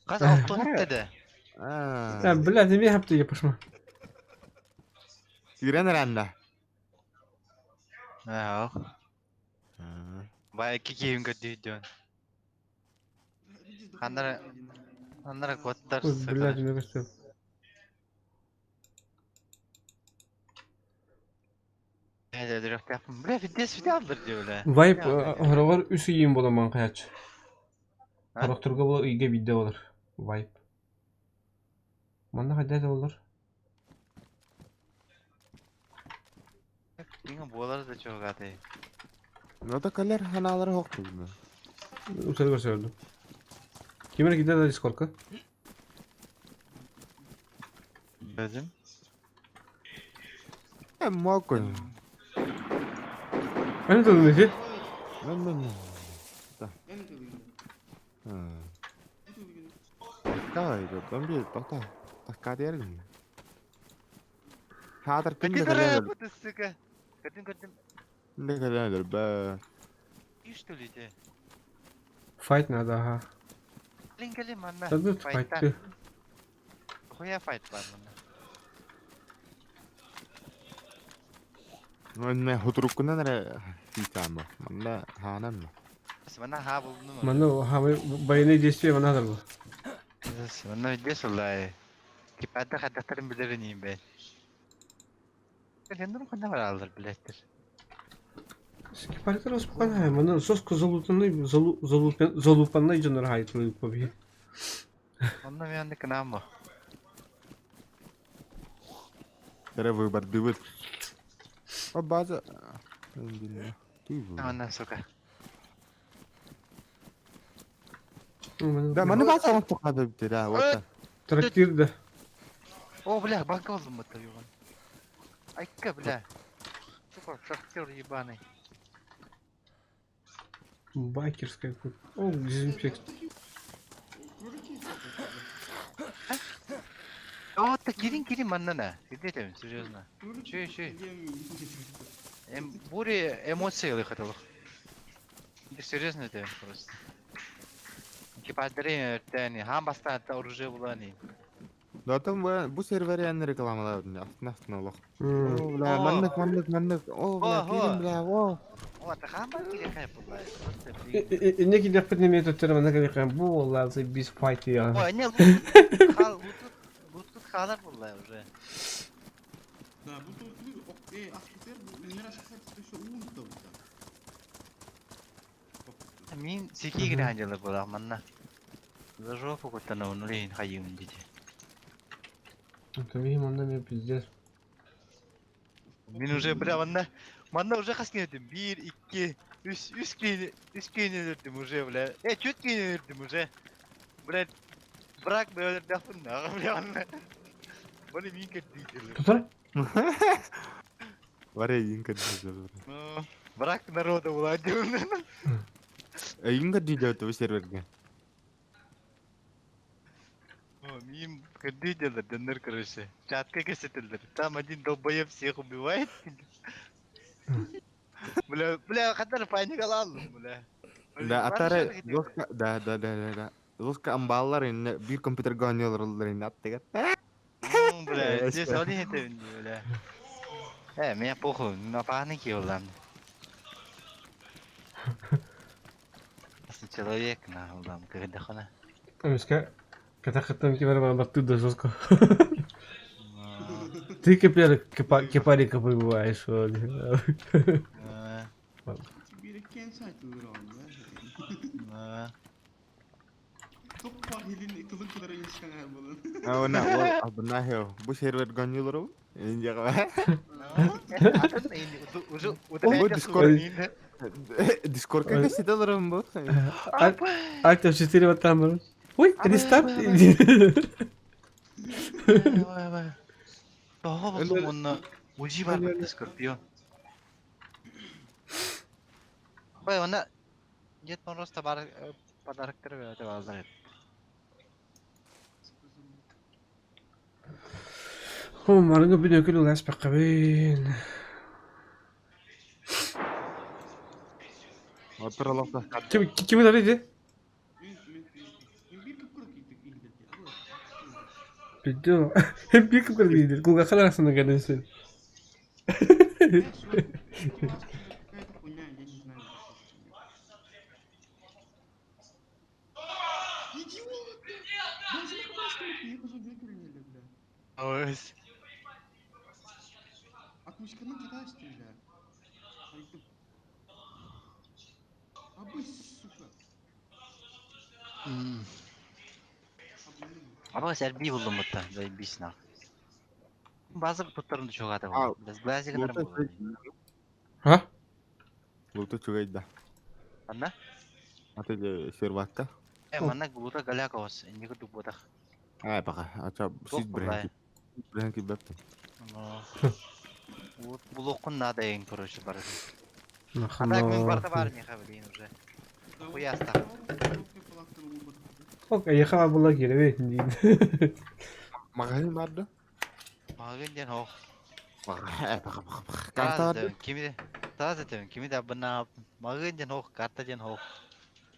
Хас алтон да. Аа. Бля, тебе хапты я пошла. Кирен ранда. Аа. Бай кики көрдүйдөн. Ханнара ханнара коттар. Бля, тебе көстө. Бля, фитнес фитнес диөлэ. Вайп хороҕор үс ыйым боламан хаячы. Хорохторго була ыйга бидде болар. Вайп. Манна хайда болар? Инга буолар да чогаты. Нота калер ханалары хокту. Утары көрсөрдүм. Кимер киде да дискордка? Өзүм. Э, мокон. Аны тылын эти? Мен мен. Да. Такай, домби, тоқта. Такка дерин. Хатыр ким де калер. Сука. Көрдүм көрдүм. Не калер ба. И что ли те? Файт надо, ага. Кэлин кэлин манна. Садыт файтты. Хуя файт бар манна. Мен хутуруккунан эрэ хитаама. Манна хаанам. Манна ха булдум. Манна хамай военные действия манна бу. Манна видес улай. Кипата хаттарын билер ним бе. Кэлендер ханна баралар билеттер. Скипаркер успоканай, манна соску залутанный залупанный жонор хайтлы побе. Онно мен кынамбо. Эрэ выбор дыбыт. О база. Манна сука. Да, маны база оттука да, вот. Трактир да. О, бля, банка болдум бутта юган. Айка, бля. Сука, шахтер ебаный. Байкерская. О, дезинфект. О, так кирин кирин манна Где там, серьезно? Че, че? Эм, бури эмоции хотел. Да серьезно это просто. Кипадры, тани, хам баста оружие булани. Да там бу сервер яны рекламалар, астына астына олох. О, бля, маннык, маннык, маннык. О, бля, кирин, бля, о. Инне киирдэхпит эмиэ төттөрү манна кэлиэххэ бу уоллаах заебись файт я. Ой, не, лут, лут халар булла уже. Да, бу э, Мин сики граан дьылы буолах манна. За жопу куттана унулейн хайым дити. Это мин манна эмиэ пиздец. Мин уже бля манна манна уже хас киһи 1 2 3 3 киһини 3 киһини өлөрдүм уже бля. Э 4 киһини өлөрдүм уже. Бля брак бля өлөрдөхпүн бля манна. Баны мин кэрдиителер. Тутар? Варя инка дижа. Ну, брак народа уладил. Инка дижа это серверге. Мин кэрдиителер дэннер короче. Чатка кэсетеллер. Там один долбоеб всех убивает. Бля, бля, хатар паникалаалым, бля. Да, атары жестко, да, да, да, да, да. Жестко амбаллар инне бир компьютерге ойнолор инне аттыгар. Бля, здесь один это, бля. Э, меня похуй, на панике улам. Человек на улам, когда хона. Эмискэ катахыттан ким эрэ баран баттыыр да жестко. Ты кепер кепарика прибываешь. Bir сайтылыр онда. Топ хилин кылын кудара иншкан болон. Она ол абнахё. Бу сервер гонюлор. Инде Уже Бу Discord Discord как сидаларым бу. Alt F4 баттаан баран. Ой, рестарт. Тоҕо буллум онно УЗИ бар бытта Скорпион. Ой, онно Дед Мороз табар подароктары бөтө баалар. О, марыҥы бүтүн өкүл улааспаккабын. Отыр алакта. Ким ким ытар Билдим. Биир кып кырдыр. Кулгаххан арахсана кэлэн син. Какая-то хуйня, я не знаю. Идиот! Даже на бля. Ой. Акушканы катаешься, бля. Абы, сука. Аба сәрби булдум бутта, заебись нах. Базы туттарын чугата бу. Без глазигнар бу. Ха? Лута чугайда. Анна? Аты серватка. Э, манна глута галякос, инди курдук ботах. Ай, пока. Ача сиз бренки. Бренки бепти. Вот булоккун надо эң короче бар. А так мен барта бар меха блин уже. Хуяста. Ок, ехала була кире бит. Магазин барды. Магазин ден ох. Пока, пока, пока. Карта барды. Кими Таза төм, кими да бына магазин ден ох, карта ден ох.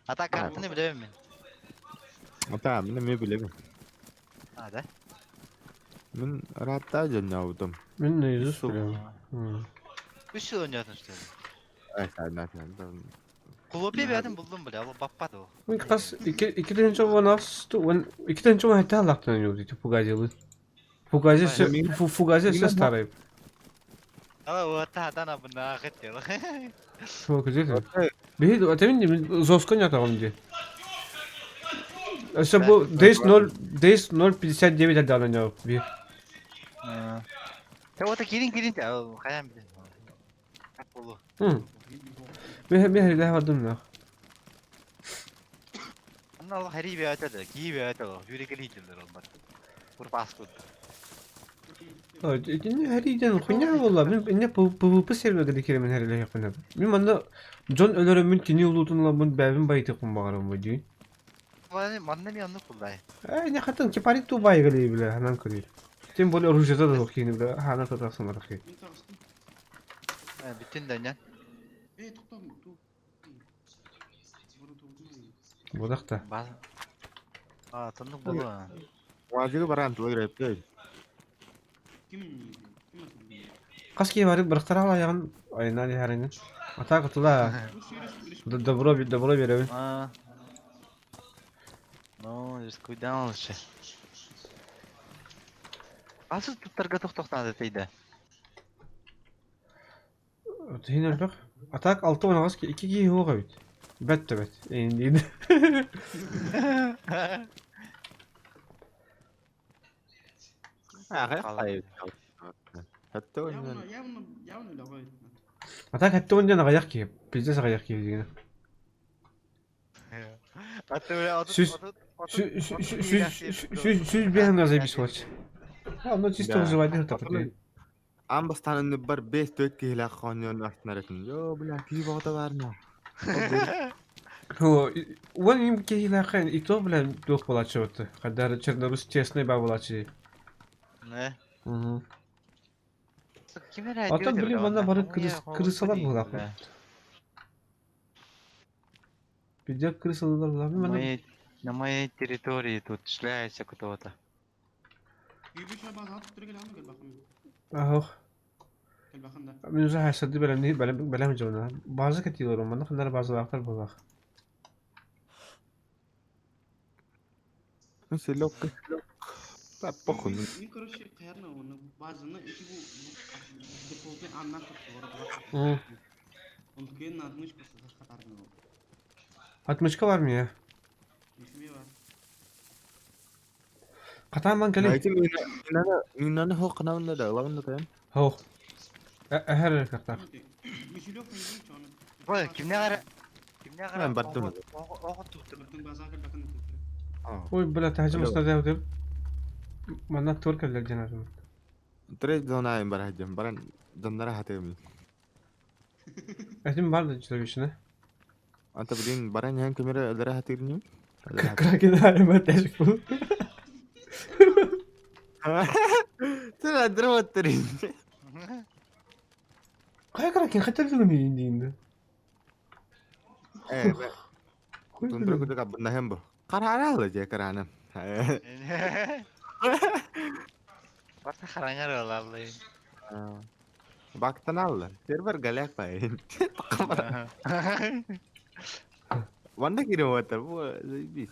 Ата картаны билем мен. Ата, мен мен билем. А, да? Мен ратта жөнөудум. Мен наизусть билем. Үч жыл ойнадың что ли? Ай, сәнә, сәнә. Кулопе бәдин булдум бля, ол баппады ол. Мен кас 2 он 2 он хәтта лактан юк дип фугазилы. Фугази фугази все старый. Ала вот атана бына хеттел. Шо күзет. Бихи атемин зоскон ятагым ди. Өсө бу Days 0 Days 0.59 адан ойнап би. Те вот кирин кирин те, хаян билен. Болу. Мен мен хәриләһ бардым на. Анна ал хари бәтәде, ки бәтәде, жүрекелейтелер ол бар. Курпас кут. Итини хәридән хуйня була. Мин инне PvP серверге киремен хәриләһ якына. Мин манда Джон өлөрөмүн кини улутун бәбин байты кумбагарым бу ди. Манна ми анны кулдай. Э, не хатын кипарик ту бай гали биле, ханан көрür. Тем более оружие да yok yine bile. Хана татасың архи. Бүтүн дәнен. Э, токтом, ту. Бодакта. А, тындык болу. Важыгы баран тылы киреп. Ким? Ким атылды? Хас киһи бары бырахтара айаҕын айаннаан иһэринин. Атака туда. Добро, добро беребин. А. Ну, рискуйдан лучше. Асыз туттарга тохтохтаады тейде. Тиһин элбэх. А так 6-18 2 киһи суох эбит. Бэт да бэт. Эйин Хатта Явно, явно легой. А так хатта он диэн аҕыйах киһи. Пиздец аҕыйах киһи дигинэ. Сүүс сүүс биэһин записывать. Оно чисто выживание такой. Аан бастаан иннибэр 5-4 киһилээх оонньоон астынар этим. Йоо, бля, киһи бөҕөтө баар ма. Уон им киһилээххэ и то, бля, туох буолааччы вот. Когда чернорус честный ба буолааччы. Не. Угу. Оттон, блин, манна бары крысалар буолаах. Пиздец крысалар буолаах. На моей, на моей территории тут шляется кто-то. Ах. Мин уже хайсады бэлэмни бэлэм дьоно. База кэтиилэр манна ханнара базалаахтар буолаах. Селок. Да похуй. Мин, короче, каярна оны базаны ити бу дефолтный аннан тутту. Он кен на отмычку хатарны. Отмычка бар мия. Катаан кэлин. Минаны хоқнауында да, лауында да. Хоқ. Әһәр картах. Ой, кимне кара? Кимне кара? Мен бардым. Ой, бля, тахжым устада деп. Манна тур келдер жанарым. Трейд зона им бар хаджам, баран доннара хатым. Этим бар да человечне. Анта блин, баран ян камера өлөрө хатырним. Кракен айма тәшик бул. Сен адырып Кая кракен хотя бы мен деймді. Э, тундра кудука бунна бу. Карара же карана. Барта хараңар олаллы. Бактан алды. Сервер галяк бай. Ванда кире отыр. Бу заебись.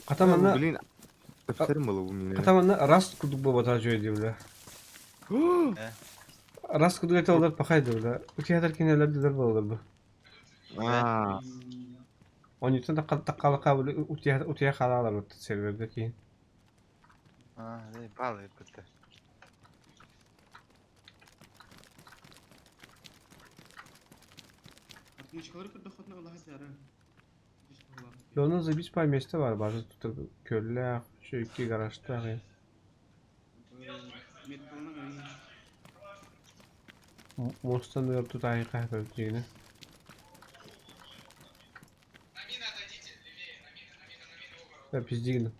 Катаманна Блин, тапсырым было у меня. Катаманна раз кудук бо бата жой дейбиле. Раз кудук эте олар пахай дейбиле. Утиятар кинелер дилер болар бу. Аа. Онютан да таккала кабыл утия утия халалар вот серверде кийин. А, балы бітті. Отмычкалар көрдөхөтүнө Аллаһ тары. Onun заебись по месте бар, базы тут көлләх, şu iki гаражда. Мостан өр тут айга бөлдүгүнө. Я пиздигин.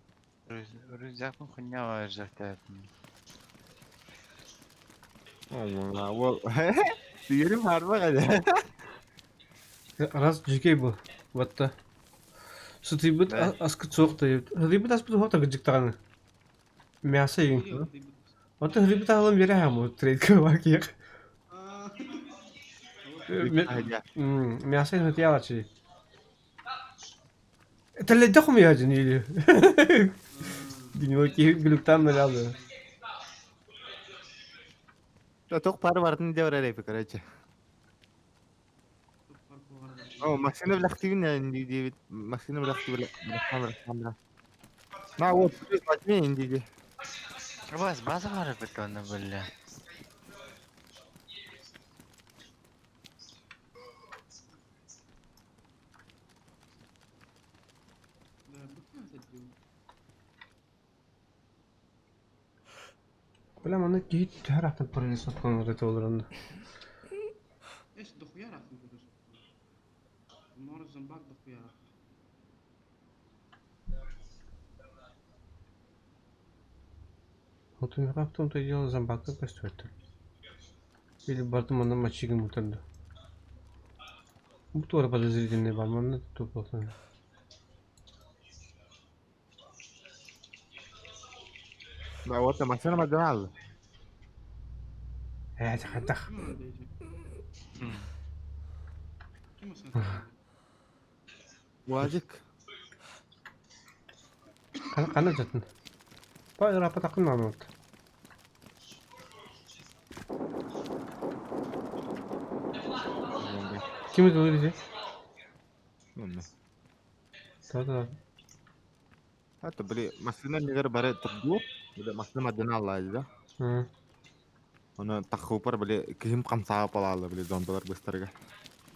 Рюкзакын хуйня бар жактатын. Ама, ол. Сүйерім харба қайда. Раз жекей бу. Ватта. Сытыйбыт аскы суох тайып. Хыдыйбыт аспыт суох тагыжыктаганы. Мясо ең. Ота хыдыйбыт алым бере хаму трейдке бакыйык. Мясо ең хытыя алачы. Телледе хумия жин или. Диньо ки глюктан алды. Тоқ пары бардын деп орай короче. О, машина блахтивин инди дейбит. Машина блахтивин. Камера, На, вот, плюс возьми инди. Бас, база бар бит оны бля. Бля, маны кийит түһэр атын пролез отқан это олар онда. Эс дохуя рахым көрөс. Мор зомбак дохуя рахым. Вот у меня в том-то и дело зомбака костюм. Или бардым онда мочигин мутанды. Бу тура подозрительный бар, манна тупо. Да, вот машина мадонал. Ээ, хайдах. Ким машина? Уазик. Ханна жатын. Па рапа тақын мамут. Ким это дии? Да да. Это, били, машина нигер бары турду. Били, машина мадонал да. Оны тахупар, били, кихим камсаа палалы, били, зомбилар быстарга.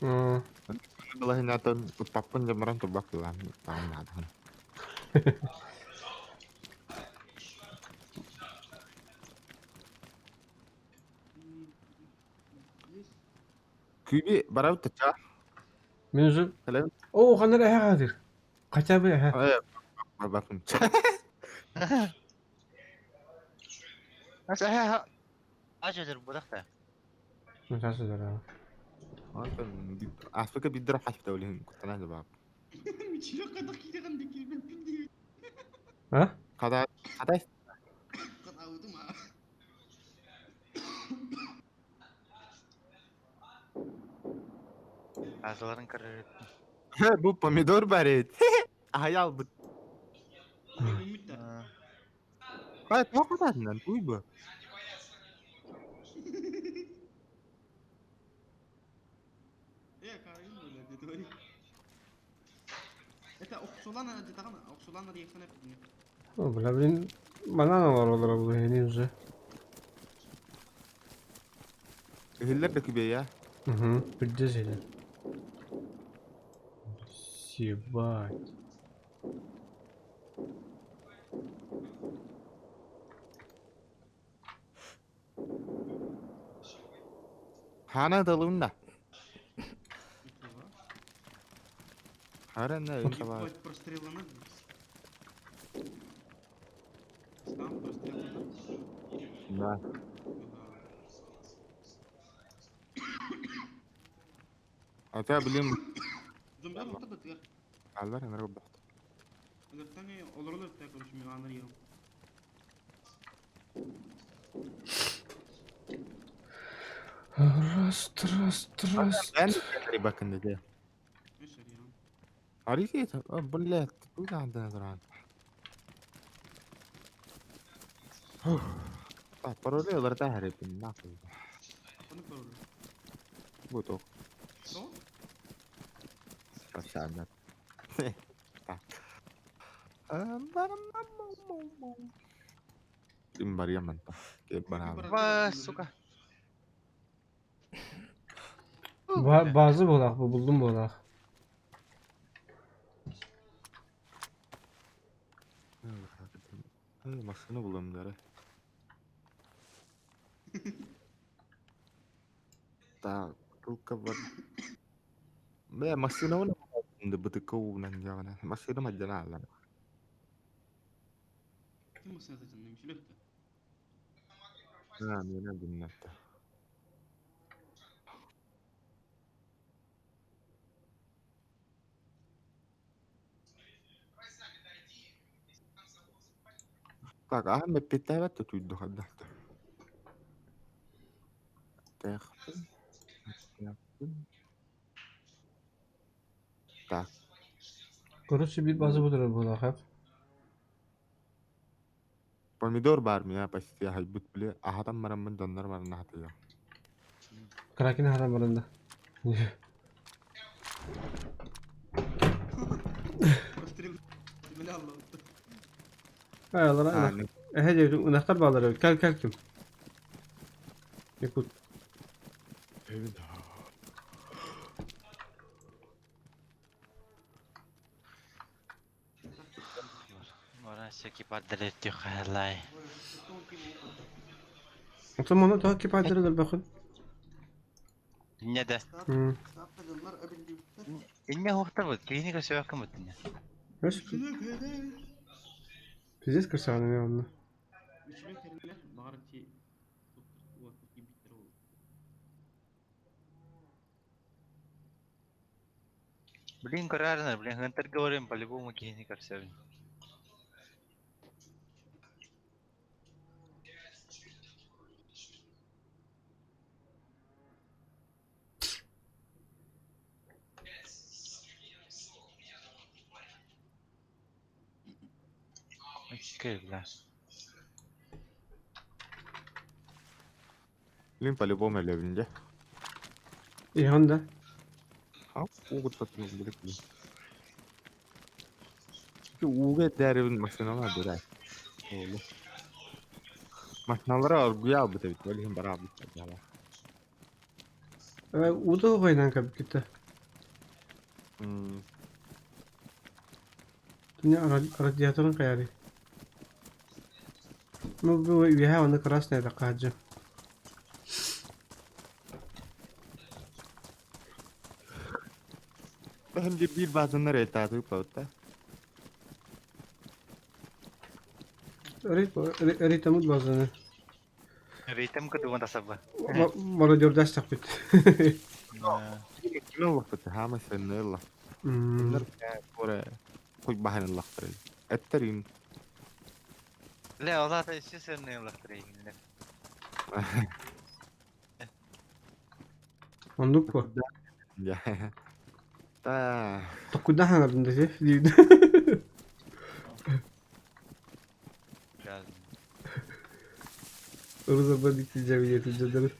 Была хинатон паппын жамаран турбак тула. Там надо. Күби барау тача. Мен уже Калем. О, ханар эһэ хадыр. Хотя бы эһэ. Э, бакын. Ажа будахта. Мачасы да. Африка биддер хашта олин кутана жабап. Мичиле кадак кидеган дики мен пинди. А? Када када Катаудым а. Азаларын кырыр. Бу помидор бар ет. Аял бу. Кай тоқататынан туй бу. Э, карайын бля, где твори. Это Оксулана детаган, Оксулана диексен О, бля, блин, банан бар олар бу не уже. Хиллер де күбе я. Угу, придержали. Ебать. Хана далунда. Харана иншалла. Ебать, прострелана. Там прострелана. Да. Ата блин. Зомбилар тоқтады да тигер. Аллар энер бахт. Олар олар та короче мен анар ем. Раз, раз, раз. Ben bakın dedi. Hareket, блядь, куда عندنا زرعان. пароли олар да харепин нахуй. Буток. Что? Красавец. Так. Им барьяманта. Ва, сука. Bazı bulak bu buldum bulak. Машина булам дары. Так, только вот. Бля, машина уна бытыкау нан Машина маджана. Ким машина сатын, мишелек. А, мен адымнатта. Так, а мы питают тут дохода. Так. Так. Короче, bir bazı budur bulak hep. Помидор бар меня почти хайбут биле ахатам мараммын доннар барна хатыя. Kraken haram barında. Прострел. Бля, Allah. Ayalara Ehe dedim, unaktar bağları. Gel gel kim? Yakut. Evet. Всякий падрет тюхалай. Oğlum onu daha ki padre bakın. Не да. İnne hohtar bu. Kini kösö yakın bu dinne. Ös. Пиздец красавный онно. Блин, карарна, блин, хантер говорим по-любому кини kösö. Жесткая, бля. Блин, по-любому өлөбүн дьэ. Иһэн да. А, уугут саттым билик блин. Ууга этээрибин машиналар дурай. Оолу. Машиналара оргуйа албыт эбит, ол иһин бара албыт дьала. Уута оҕойнан кэбиккитэ. Түнэ радиаторын хайарый? Ну, бу үөһэ уонна красная да хаадьы. Бэһим биир баазаннар этааты ыппабыт Ритамыт базаны. Ритм кытыгын тасабы. Мародердастахпыт. Ким ыллахпыт, хаама сэнне ылла. Кинилэр туора хуй баһан ыллахтар. Эттерин. Бля, ол ата үсү сэнне ыллахтар егинлер. Оннук по. Та. Токкуда хаңардын десе. Ырзабан иккинчи дьадары.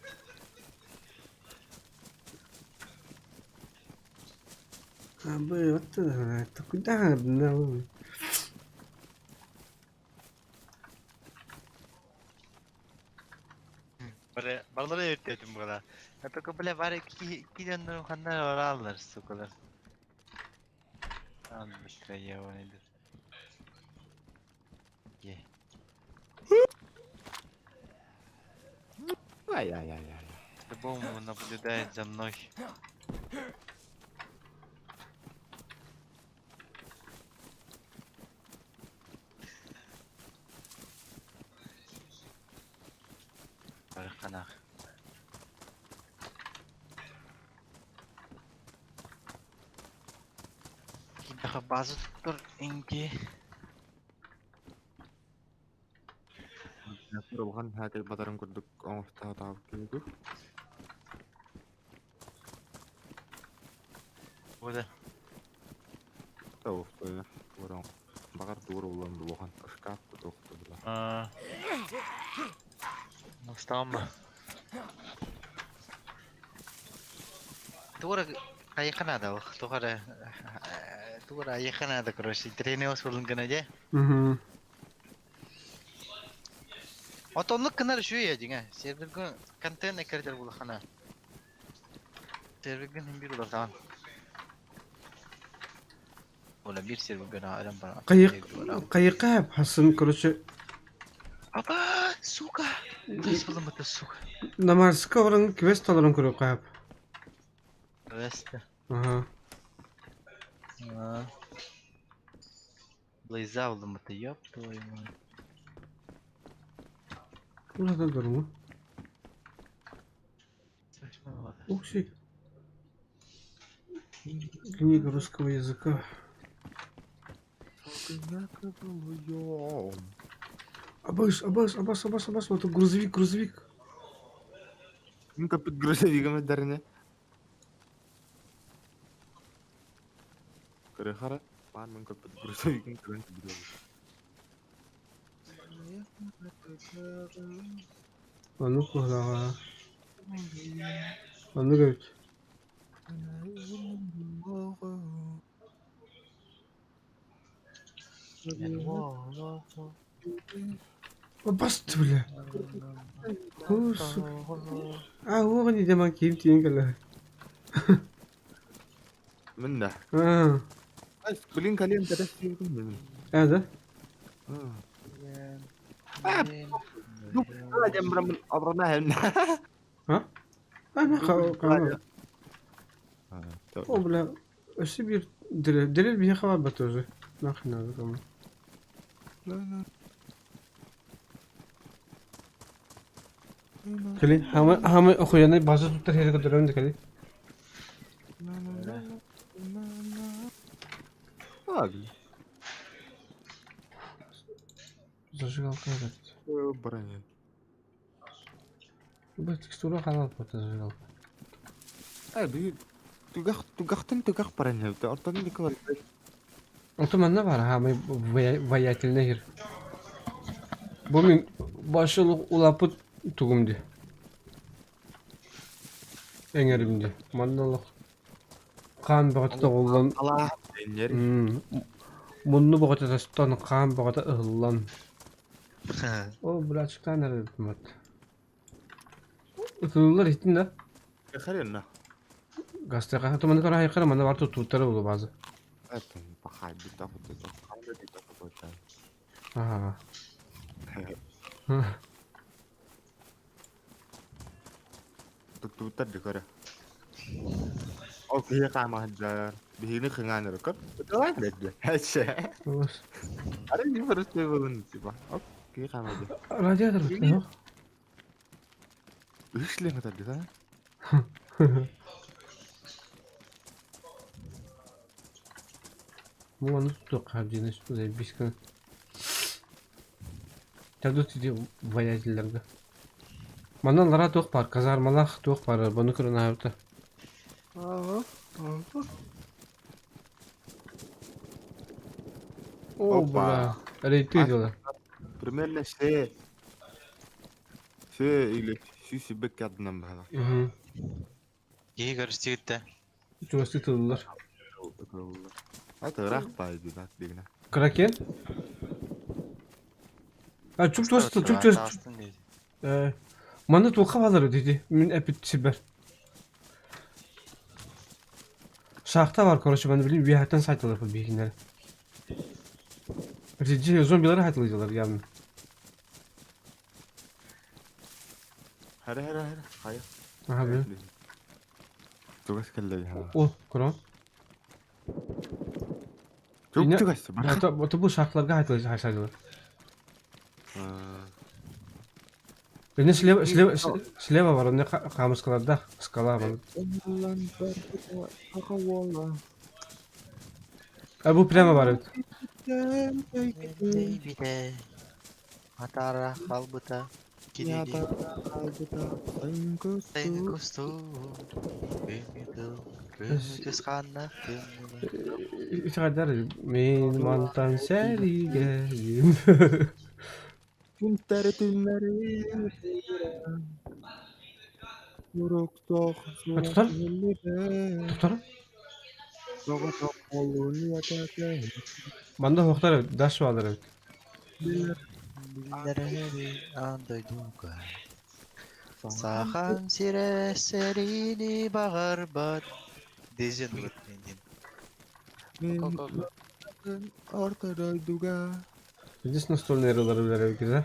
Абы, вот куда на Бары балары өттөтүм була. Только бля бары киден ханнар ораллар, сукалар. Анныка ебаный. Е. Ай-яй-яй-яй. По-любому наблюдает за мной. Барханах. Кидаха база туттар инки. Улахан хаакай батарын курдук оҥоһтоотоҕо киһи Буда. Баҕар тугур улан улахан шкаф кутуохтубула. Устаама. Тугура айханада тугара тугура айханада короче тренер болун гына же. Отонлук кынар үчүгэй дьиҥэ. Сервергэ контент эккирдэр булахана. Сервергин иһин биир улардаҕын. Ола биир сервергэ өлөн баран. Кайык кайыкка хасын короче Апа, сука! Квест булуммута, сука. На Марска баран квест толорон көрүөххэ сөп. Квест. Аха. Блейза булуммута, ёб твою мать. Улахан дурму. Ух ты. Книга русского языка. Абас, абас, абас, абас, абас, вот грузовик, грузовик. Мин көппүт грузовигым эрдэринэ. Көрө-хара, баар мин көппүт грузовигым көрөн билэбин. Оннук быһыылааҕа. Оннук эбит. Басты бля. О, сука. А, уоҕун идэман киим тиийэн кэллэ. Мин да. Аа. Блин, калем кэтэс диэбитим мин. Аа да? Диэн бараммын оборона иһэн. А? А, хаама. О, бля, өссө биир дрель, дрель биһиэхэ барбат тоже. Нахрен надо кому. Кэлин, хаамай, хаамай охуенный база туттар сири көрдөрөм да кэлин. Зажигалка этот. Броня. Бу текстура хаалбат зажигалка. Э, би түгэх түгэхтэн түгэх баран Ортон Николай. Онтон манна баар хаамай воятельный хир. Бу мин башы улааппыт тугум дии. Эҥэрим дии. Манна олох хаан бөҕөтө тоҕуллан мунну бөҕөтө тостон, хаан бөҕөтө ыһыллан. Ол бырачыктаан эрэрбит. Ытыллар иһиттин да? Херенна. Гастыга туманы карахайкара манна бар туттуттара булу базы. Ага. Туттубуттар дикөрө. Ол киһи хаамаһыдьар. Биһигини хыҥаан өрө көр. Ытылаан бэрдэ. Эче. Ары не просто болун типа. Оп, киһи хаамаһыдьар. Радиатор бит, Үс лен кытарды да. Бу ону туохха диэн заебись гына. Тут иди воятельлерге. Манна лара туох бар, казармалаах туох бар, бұны көрөн аһабыта. О, бля, рейты дела. Примерно все все или сүүс бэк адынан баһала. Киһи көрүстүгүттэ. Чугастыы тыллар. Это ыраах баай дии дигинэ. Кракен? А чуп чугас чуп чугас. Манна туохха баалар диди мин эпит сибэр. Шахта бар, короче, маны билим үөһэттэн сайталар биһигиннэр. Зомбилары хайтылыйдылар явно. Хара хара хара хайа. Аха били. Тугас кэллэ ха. О, көрөн. Чук чугас. Это бу шахталарга хайтылыйдылар сайталар. Ini слева, слева, слева бар, онно хаамыскалардаах скала бар. А бу прямо бар эбит. Бите. Атара халбыта. Кириди. Сайын кусту. Күмүс ханна Итаҕайдар мин мантан сэриигэ Түннэри түннэри Тохтор? Тохтор? Манна суохтар эбит, даш баалар эбит. Биллэрээри аан дойдуга Сахам сирэ сэриини баҕарбат Дезин Орто дойдуга Здесь настольные ырыалары билэр эбиккит ээ?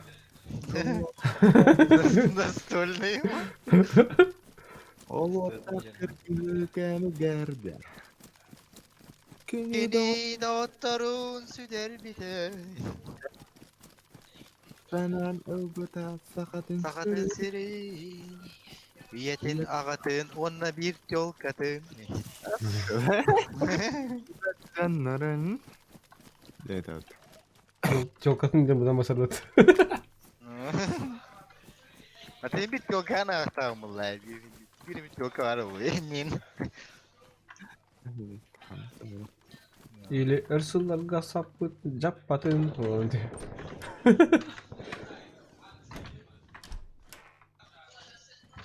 Настольные Олуоттар кэмигэрдэ Кини доҕотторун сүтэрбитэ Санаан ылбыта сахатын Сахатын сирин Ийэтин, аҕатын уонна биир тёлкатын Дьоннорун Это вот. Тёлкатын диэн быдан басарбат. А ты бит тёлканы ахтаамылла. Биир бит тёлка бар нин. Или өр сылларга саппыт дьаппатын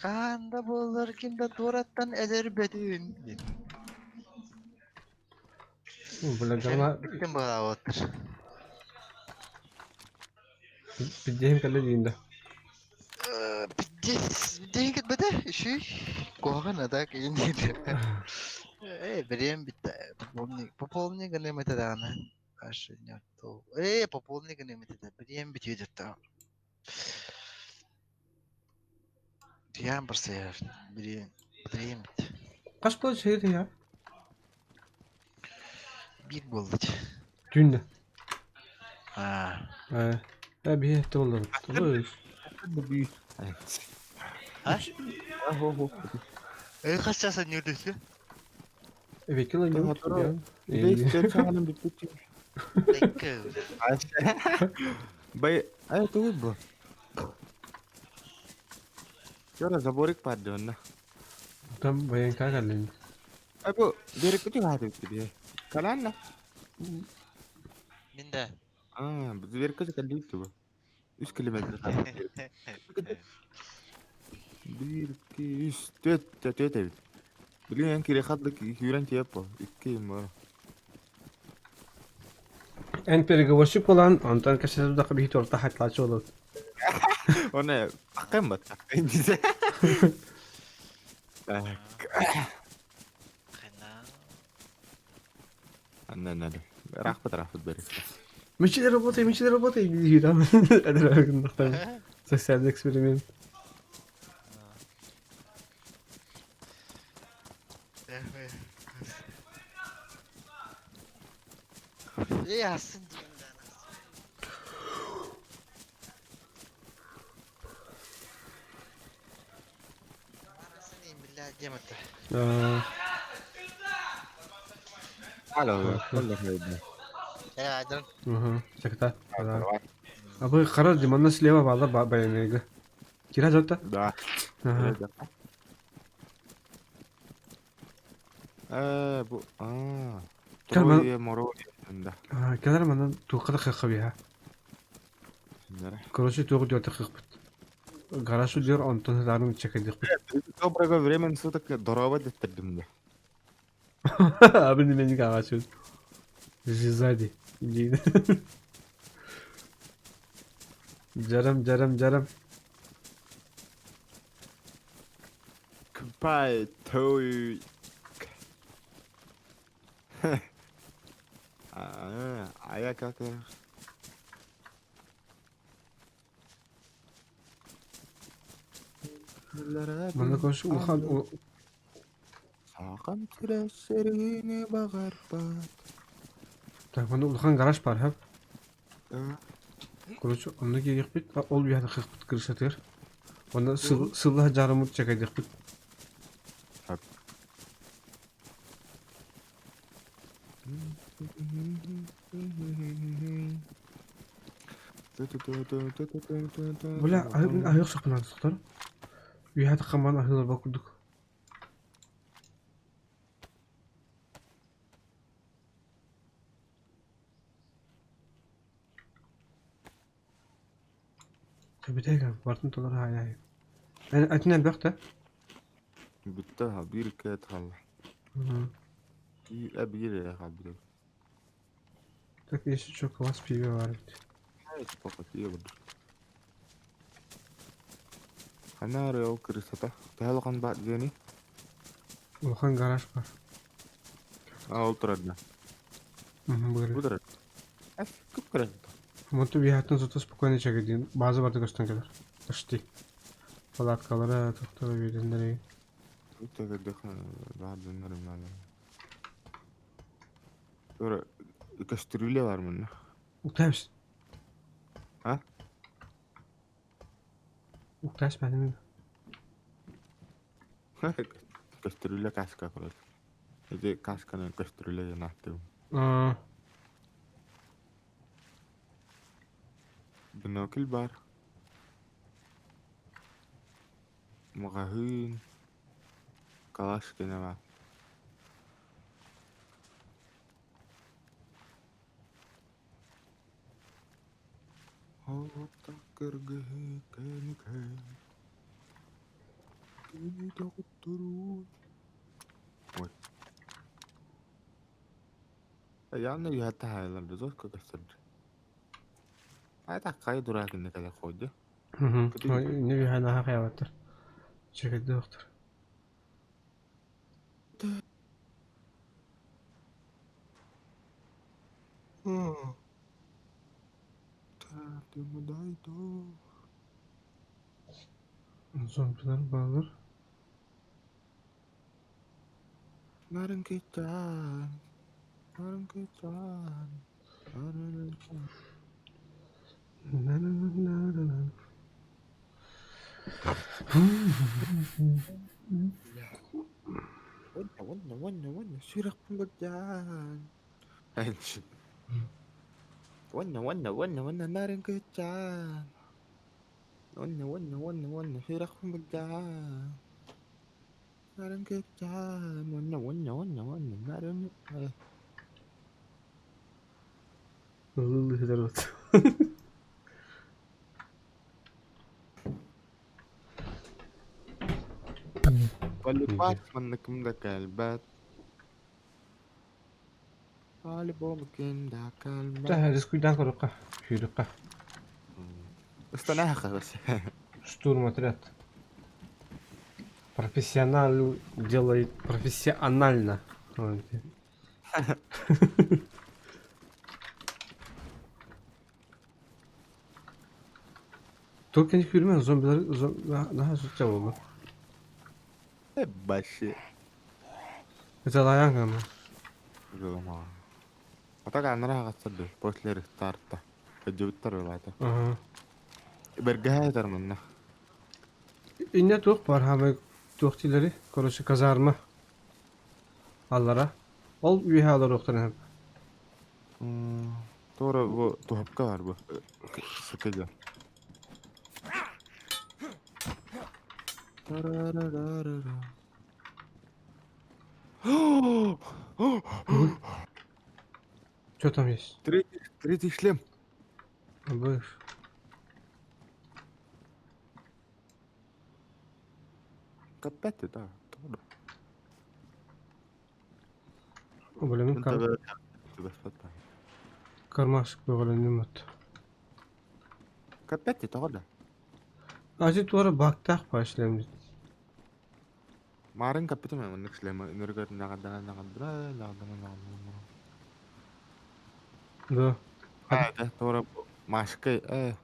Хаан да буоллар ким да туораттан өлөрбөтүн. Бля, говна. Ким баҕаабыттар? Пиддиһим кэллэ диин да. Пиздец, пиздец бэтэ, үчүй. Куһаҕан а так иин Э, бириэм бүттэ. Пополни, пополни гыныам этэ даҕаны. Аш, Э, пополни гыныам этэ да. Бириэм бүтүө дьэ Диан барсайар. Бириэм, бириэм бүттэ. Хас буолла сиһири я? Биир буолла дии. Түүн да. Аа. Э, э биһи эттэ буоллабыт. А? Э, хас часа ньүрдүсү? Эбеккил Бай, ай тугуй бу? Чора заборик пардонна. Там военка кэллин. Ай бу берекки хааты битти. Каланна. Мин да. Аа, берекки кэллибит бу. Үс километр. Биир, икки, үс, түөрт, түөрт эбит. Билигин эн кириэхэ да күүрэн тиийэп бо. Икки юм Эн переговорщик буолан, онтон кэпсэтэ биһи туорта хатылааччы буолабыт. Оны аккайм бат. Аккайм десе. Так. Хена. Анна, анна. Рахпыт, рахпыт бери. Мечи работай, мечи работай, диир. Социальный эксперимент. Ясын диэн Алло, Секта. Абы қара диманна слева бала баянега. Кира жота? Да. Э, бу а. Трое морои. Да. Кэлэр манан туохха да кыахха Короче, туох диэт кыахпыт. Гараж удьуор онтон сытаарын чэкэйдиэхпит. Доброго времени суток, здорово деттэрдим да. Абын мени каҕачын. Сзади. Жарам, жарам, жарам. Goodbye, той. А, а я как... Манна короче улахан Саакам тирэ баҕарбат. Так, манна улахан гараж бар, һап. Короче, онно киириэхпит, ол үөһэ тахсыахпыт крышатыгар. Онно сыллаһа дьаарыммыт чэкэйдиэхпит. Бля, аһыах сохпунан сохтор. Үөһэ таххан аһыыларба курдук. Бүтэһик бартын толору хаайаайы. Атын элбэх да? Бүттэ биир икки хаалла. Биир эрэ хаалбыт. Так если что, квас пиво варит. Ханаа ол крысата. Төһө улахан баар диэни? Улахан гараж бар. А ол турар да. Бу турар. Көп көрөр. Монту биһаттан зато спокойно чэгидин. База барды көстөн келер. Почти. Палаткалара, тохторо биэрдиннэр. Тура кастрюля бар мында. Уктайбыз. А? Уктайбыз бәдеме? Кастрюля каска короче. Эти касканы кастрюля жанаттым. Бинокль бар. Маҕаһыын. Калаш кэнэ бар. Кыргыһы кэнникэ. Кини доҕотторун. Ой. Явно үһәтте хайалар жестко көстөрдү. Айта кай дурак инне кэлэ койду. Не биһана хакаябаттар. Чэгидде доктор. Зомбилар баалар. Нарынкычан. Нарынкычан. На-на-на-на-на. Уонна, уонна, уонна, сүрэхпин былдьаан. Уонна, уонна, уонна, уонна, нарынкычан. Уонна, уонна, уонна, уонна, сүрэхпин былдьаан. Нарынкычан. Уонна, уонна, уонна, уонна, нарын... Ыллыы сытар. Полюбас манна ким да кэлбэт. По-любому ким да кэлбэт. Та, рискуйдаан көрүөххэ, сүүрүөххэ. Ыстанаах бas. Штурм отряд. Профессионал делает профессионально. Только не хүрмэн зомбилар наһаа сучча буолла. Башы. Ыталайан гана. Жылама. А так анара хагаттар после рестарта. Өдүбүттэр ылата. Ага. Бэргэһэ манна. Инне туох бар хамай туох тилери, короче, казарма. Аллара. Ол үөһэ олоруохтарын сөп. Туора бу туһапка бар бу. Сыкыга. Что там есть? Третий, третий шлем. Будешь? Капец, да. Блин, кар... Кармашек бөҕөлөнүм от. Капец, тоҕо да. Ажы туора бактаах пашлем. Марын капитан маннык шлема нөргөр нагадана нагадра нагадана нагадана. Да. А, да, туора машка э.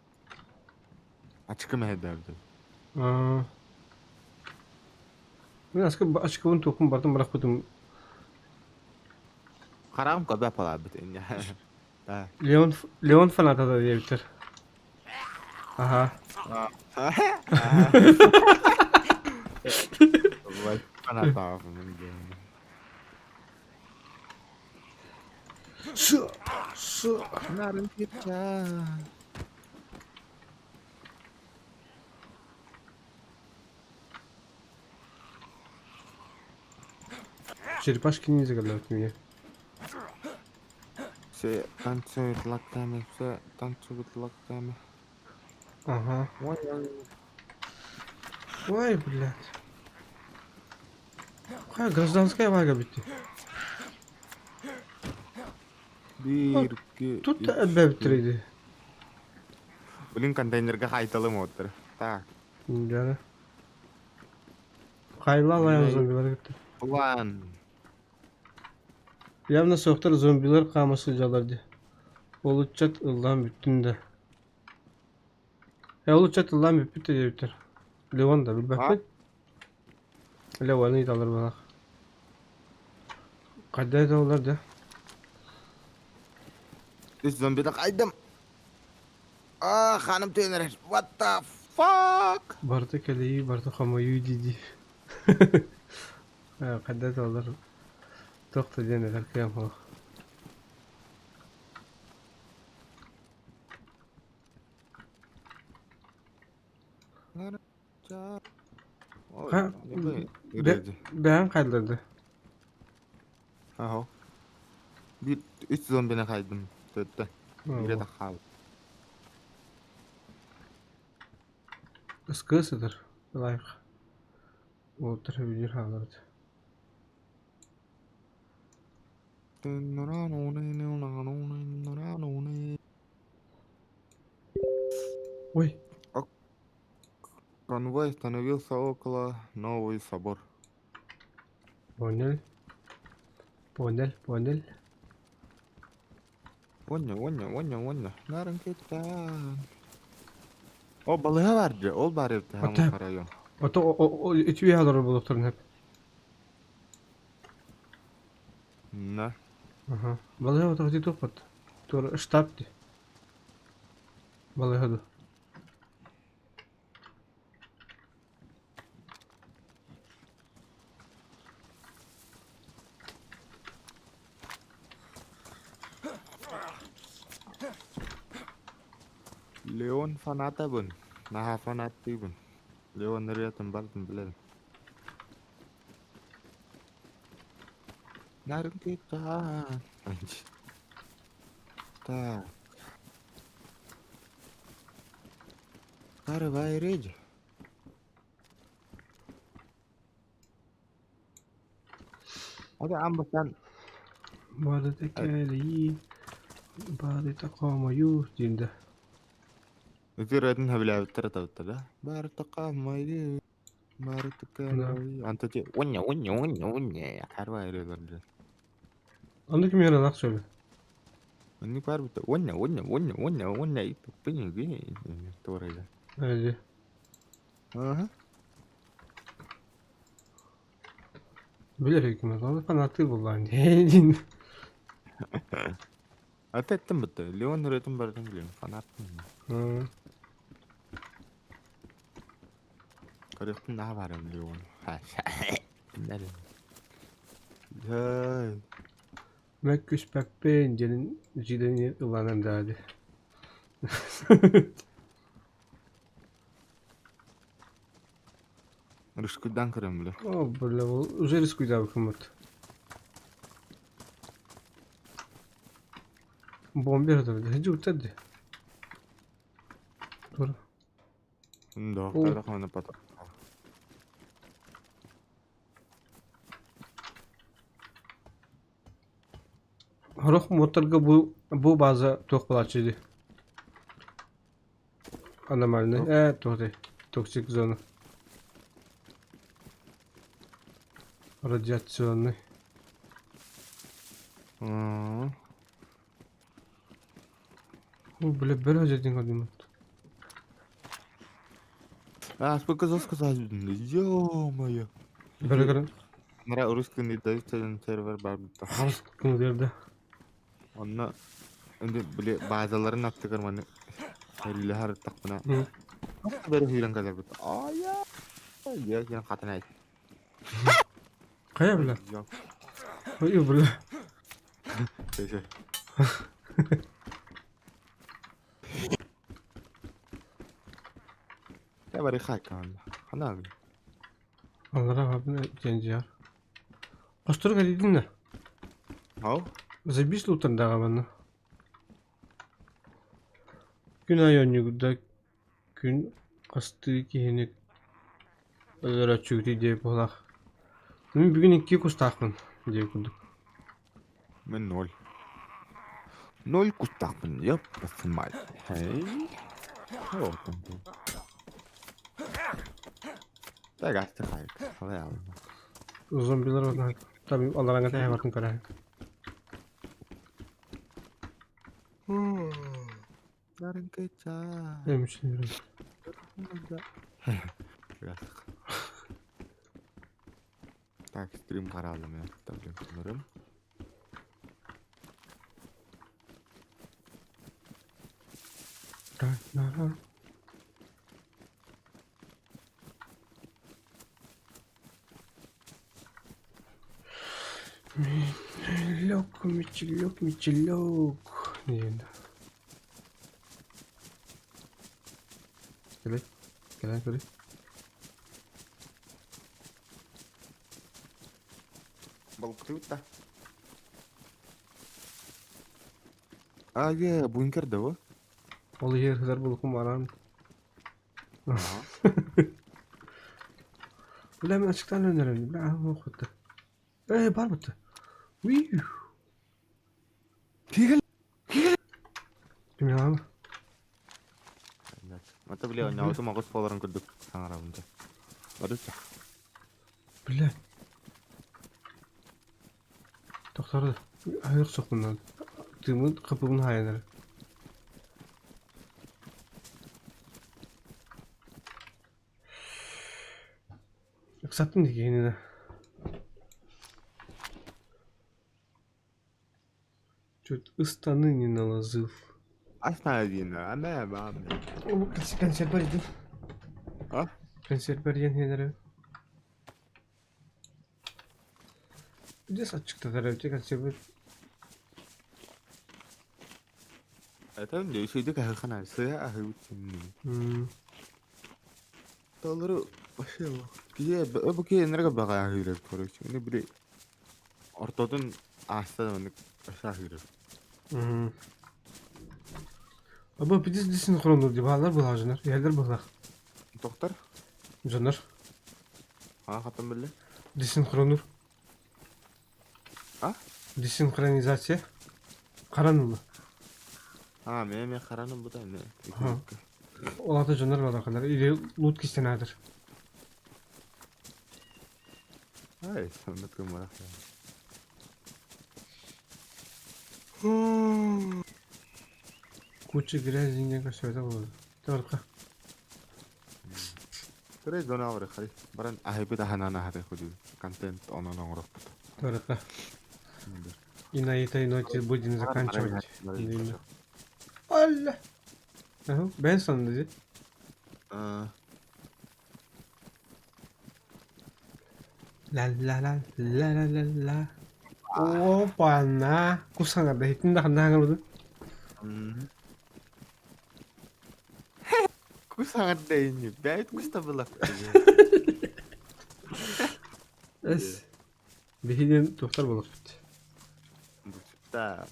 Ачка мэдэбди. Аа. Мен аска ачкабын туохпун бартын бырахпытым. Харам кабя палабыт иння. Да. Леон Леон фаната да диэбиттэр. Аха. Фаната. Шы, шы. Нарын китча. Черепашки ниндзя говорят мне. Все танцуют локтями, все танцуют локтями. Ага. Ой, ой, Ой, блядь. Какая гражданская вага битти. Bir, iki, Тут üç, элбэбиттэр Блин, контейнерге қайталым отыр. Так, Да. Хайла зомбилар кетти. план. Явно соқтар зомбилар қамасы жаларды. Ол учат ыллан бүттүн да. Э ол учат ыллан бүппүт диэбиттэр. Леон да билбэппин. Леон ыйталар балах. Кайда олар да? Үш зомбиді қайдым. А, ханым төнер. What the fuck? Барты кэлэйии, барты хомойуу дии-дии. Э, Кайда олар туох да диэн этэр кыам суох. Ой, Ха, не Бэйэм хайларды. Аха. Bir üç zombine kaydım. Dörtte. Bire de kaldı. Ыскыы сытар. Лайк. Уолаттар сөбүлүүр хаалларбыт. Ой, Конвой остановился около Новый собор. понял. Понял, понял. Оня, оня, оня, оня. Нарынкетан. О, балыга бар же. Ол бар edi. Ата. район. Ото үтүө хаалар буолуохтарын сөп. На. Аха. Балыга отох дии туохпат. Туора штаб дии. Балыга ду. Леон фаната бун. Наха фанаты бун. Леон ретен бартын билер. Нарынкетан. Так. Карвай речь. Ата аан бастаан Барыта кэлии, барыта хомойуу диэн да. Ити ырыатын сөбүлээбиттэр атабыттар да. Барыта хомойуу, барыта кэлии. Анта ти уонна уонна уонна уонна харва ырыалар диэн. Оннук ким ырыалаах сөбү? Оннук баар бутта уонна уонна уонна уонна уонна туорайда. Эди. Аха. Билэр өйгүм, ол фанаты буллаан диэн. Ата эттим бутта. Леон ырыатын барытын билем. Фанаттым. Көрүөхпүн наһаа баарым Леон. Хай. Мөккүспэппин диэн дьиэни ыланан даады. Рыскыйдан көрөм бile. О, бля, уже рискуйдаабыккыммыт. Бомбер да, хажы утар ди. Тура. Да, О. тогда хана потом. Сорох моторга бу бу база туох буолааччы дии. Аномальный. Э, туох дии. Токсик зона. Радиационный. М. О, бля, бөрө дьиэтин көрдүм. А, сколько за сказать? Ё-моё. Бөрө көрөн. Мара русский не дают сервер бар бутта. Кыңдырды. Онно инде били базаларын аттыгар маны хәриләһәр тақпына. Бері хүйрен кәлер бит. Ая. Я я хатын айт. Хайа бля? Ой, бля. Сөй. Я бары хайкан. Хана. Аллара бабына дьиэр. Остурук этитин да. Ау. Забис лутардаҕа манна. Күн аайы оонньуурда күн хастыы киһини өлөрөөччүгүтүй диэбит быһыылаах. Мин бүгүн икки кустаахпын диэбит курдук. Мен ноль. Ноль кустаахпын, ёппасын мать. Хей. Так, астыхайк. Қалай алма. Зомбилар бар. Там аллараҥа тэһэ бартын көрөһүн. Нарынкыча. Эмичтин Так, стрим қаралым я. Таблин көрім. Мичелек, мичелек, мичелек. Диэн. Кэлэй, кэлэн көрүй. Балықтыбыт та. А, е, бункер да во? Ол иһэр сытар булукум баран. Бля, мен ачыктан өнөрөм. Бля, охота. Э, бар бутта. Уи. Кигел. Ким яҕа? Мата бля, ньауту мағыс боларын көрдік саңарабында. Барыса. Бля. Тохтор. Айыр сокунан. Тымын кыпыбын хайанар. Ыксаттым дигенine. Чуть ыстаны не налазыл. Асна дин, ама ама. Консерв бар иди. А? Консерв бар диэн хенере. Здесь ачыктатар эбит консерв. Это не еще кахана, сыя ахыбыт. Толору вообще кие бу кие нерге бага ахыры короче. Уни били ортотун аста маны ахыры. Аба пидис дисин хронур дип алар булажынар. Ялдар булах. Доктор? Жанар. А хатан биле. Дисин хронур. Десинхронизация. Харан ылла. А, мен мен хараным бу да мен. Ага. Ол ата дьоннор балакалар или лут кистенаатыр. Ай, сонда кымарах. Куча грязи не все это было. Только. Тэрэ зона авары хari. Баран ахайбыт аханана хары худу. Контент онон оҥороппут. Только. И на этой ноте будем заканчивать. Алла. Ага, Бенсон, да? Ла ла ла ла ла ла ла. Опа-на. Кусана, да, хитин да ханна Кусаҥар да инни. Бэйт куста была. Эс. Биһигин туохтар буолуохпут. Да.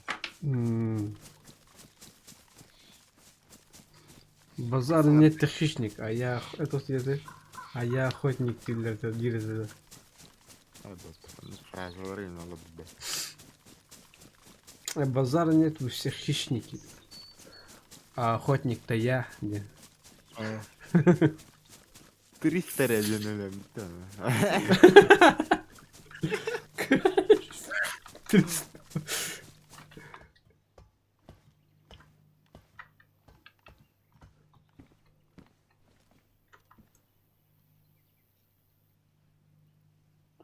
Базар нет ты хищник, а я это где а я охотник дииллэр диир этэ. Фразалары надо Базара нет, вы все хищники. А охотник-то я. Диэн. 300 диэн 300.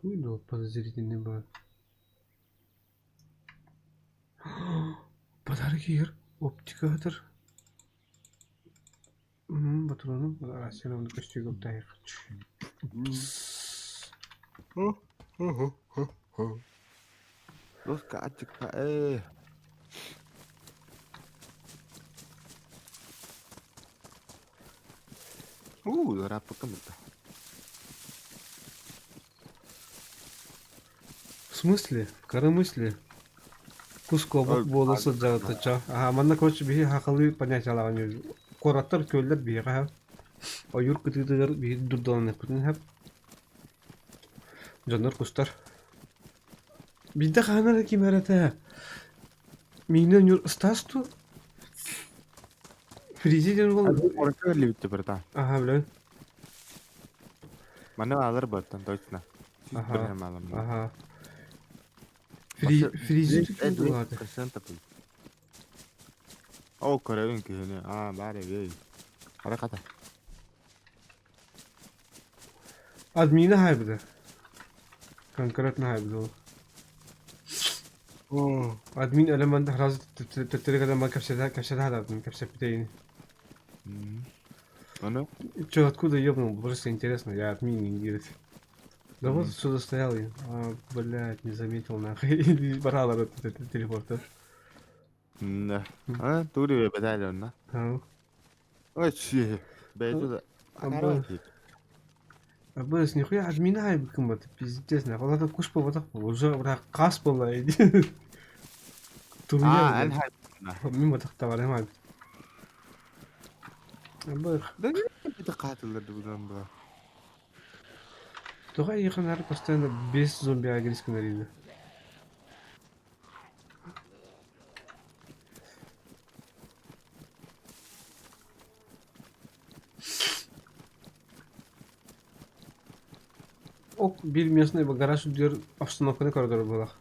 Туй подозрительный бар. Подарок егер оптикатор. Патрону сен оны көстүүгө тайык. Доска ачыкка э. Уу, раппыкым это. В смысле? В коромысле? Кускобок буола сылдьаҕыттача. Аха, манна короче биһи хахалыы понятиялааҕын куораттар күөллэр биһиэхэ ойуур кытыытыгар биһи дурдаланыахпытын сөп. Дьоннор кустар. Биирдэ хаһан эрэ ким эрэ этэ миинэ ньур Стас дуу? Фризи диэн уол Куоракка кэллибит бырата. Аха, билэбин. Манна баалар баттан точно. Аха. Аха. Фризи ким аата? Оо, көрөбүн киһини. Аа, баар эбиэй. Хара хата. Админа хайбыда. Конкретно хайбыда ол. Админ элемент сразу төттөрү кэлэн кэпсэтэ кэпсэтэ сатаатым кэпсэппитэ Ону? Че, откуда ёбнул? Просто интересно, я админ не говорит. Да вот сюда стоял и, а, блядь, не заметил нахуй. И брал этот, этот телепорт. Да. А, тури бэбэтэ онно. Ой, чи. Бэйти да. Абыс, нихуя админа хайбыкым это пиздец, нахуй. Ол куш буолбатах уже бра хас буолла Аа, эн Мин батах табарым айбыт. Абы. Да бит каатылар будан ба. Тоҕо эйиэхэ наар постоянно без зомби агресс гынар Ок биир местный гараж үрдүгэр обстановканы көрдөрөр буоллах.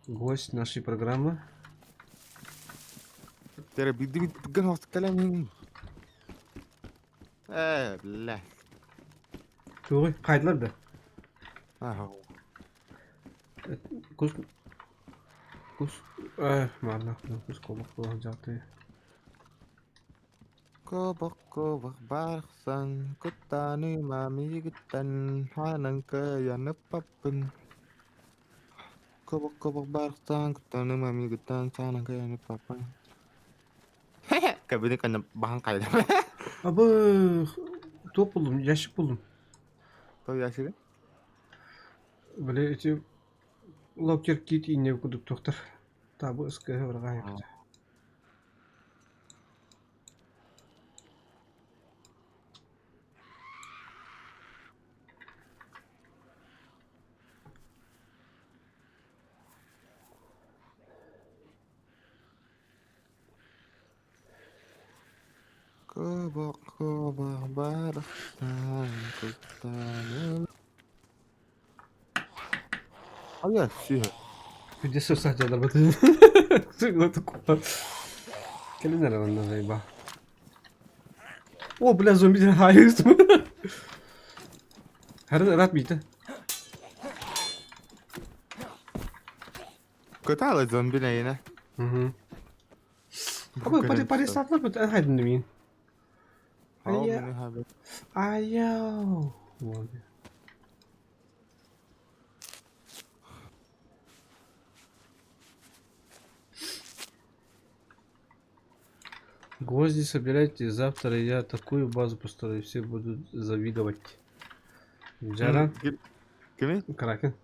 Гость нашей программы. Тере бидди гын кэлэн. Э, бля. Тугуй, хайдылар да? Аха. Кус кус э манна кус кобах буолан дьалты. Кобах кобах барсан куттаны мамигиттан ханан каяны паппын. Кобах кобах барсан куттаны мамигиттан ханан каяны паппын. Кабины кана бахан кайда. Абы топ булдум, ящик булдум. То ящик? Бля, эти локер кит инне кудук тохтар. Табы СК барга Кыбах кыбах барахсан куттаныл. Айа сүүһэ. Где сосать надо Кэлин эрэ онно заеба. О, бля, зомби хайыс. Харын ырат биитэ. Көтө зомби нэйинэ. Угу. Абы пари пари сатлар бит хайдын мин. Айя. Айяу. Гвозди собирайте, завтра я такую базу построю, все будут завидовать. Джара. Кими? Кракен.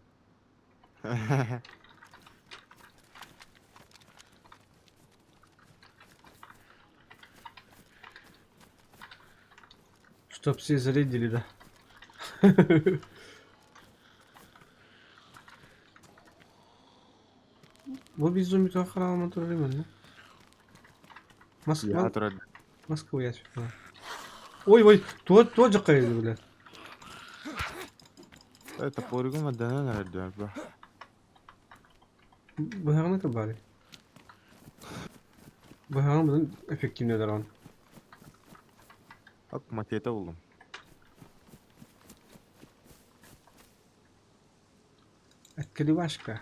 Чтоб все зарядили, да. Бу безумие туох хараҕынан турарый манна? Я турар. Москва я Ой, ой, туо туо дьаххайды бля. Это поригум аданан эрдэ ба. Быһаҕына кылбаары. Быһаҕын быдан эффективнэ дараҕын. Ак макета булдум. Открывашка.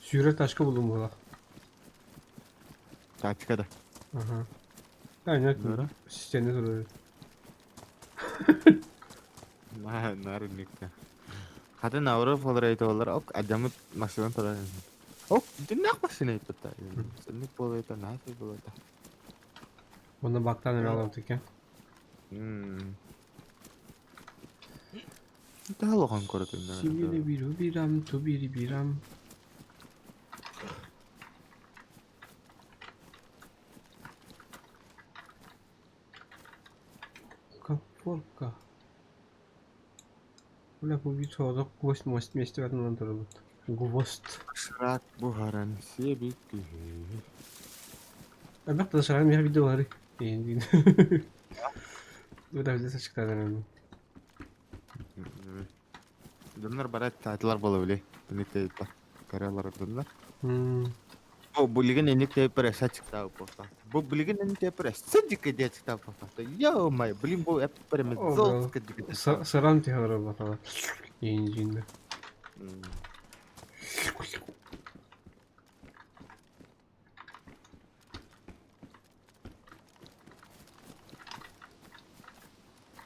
Сүүрэр тачка булдум буолар. Тачка да. Ага. Aynen системне турар. Наар никте. Хата науры фолор айталар, ок адьамыт машина турар. Ок, диннах машина иппата. Сенник болайта, нафиг болайта. Онно бактан эле алабыт экен. Таалохан көрөтүн. Сибири биру бирам, тубири бирам. Комфорка. Бля, бу биир соҕотох гвоздь мост миэстэ ылан турабыт. Гвоздь. Шрак буһаран сиэбит киһи. Элбэх да шаран миэхэ видео бары. Эйин Бу да видео сачыктаан Дьоннор барат таатылар буола били. Инник тэйиппэр. Каралар дьоннор. Бу билигин инник тэйиппэр эсэ ачыктаабыт буолта. Бу билигин инник тэйиппэр эсэ дьикки диэ ачыктаабыт буолта. Ё-моё, блин, бу эппэр эмэ золотко дьикки. Сыран түһэ барар батала. Эйин дьиҥнэ.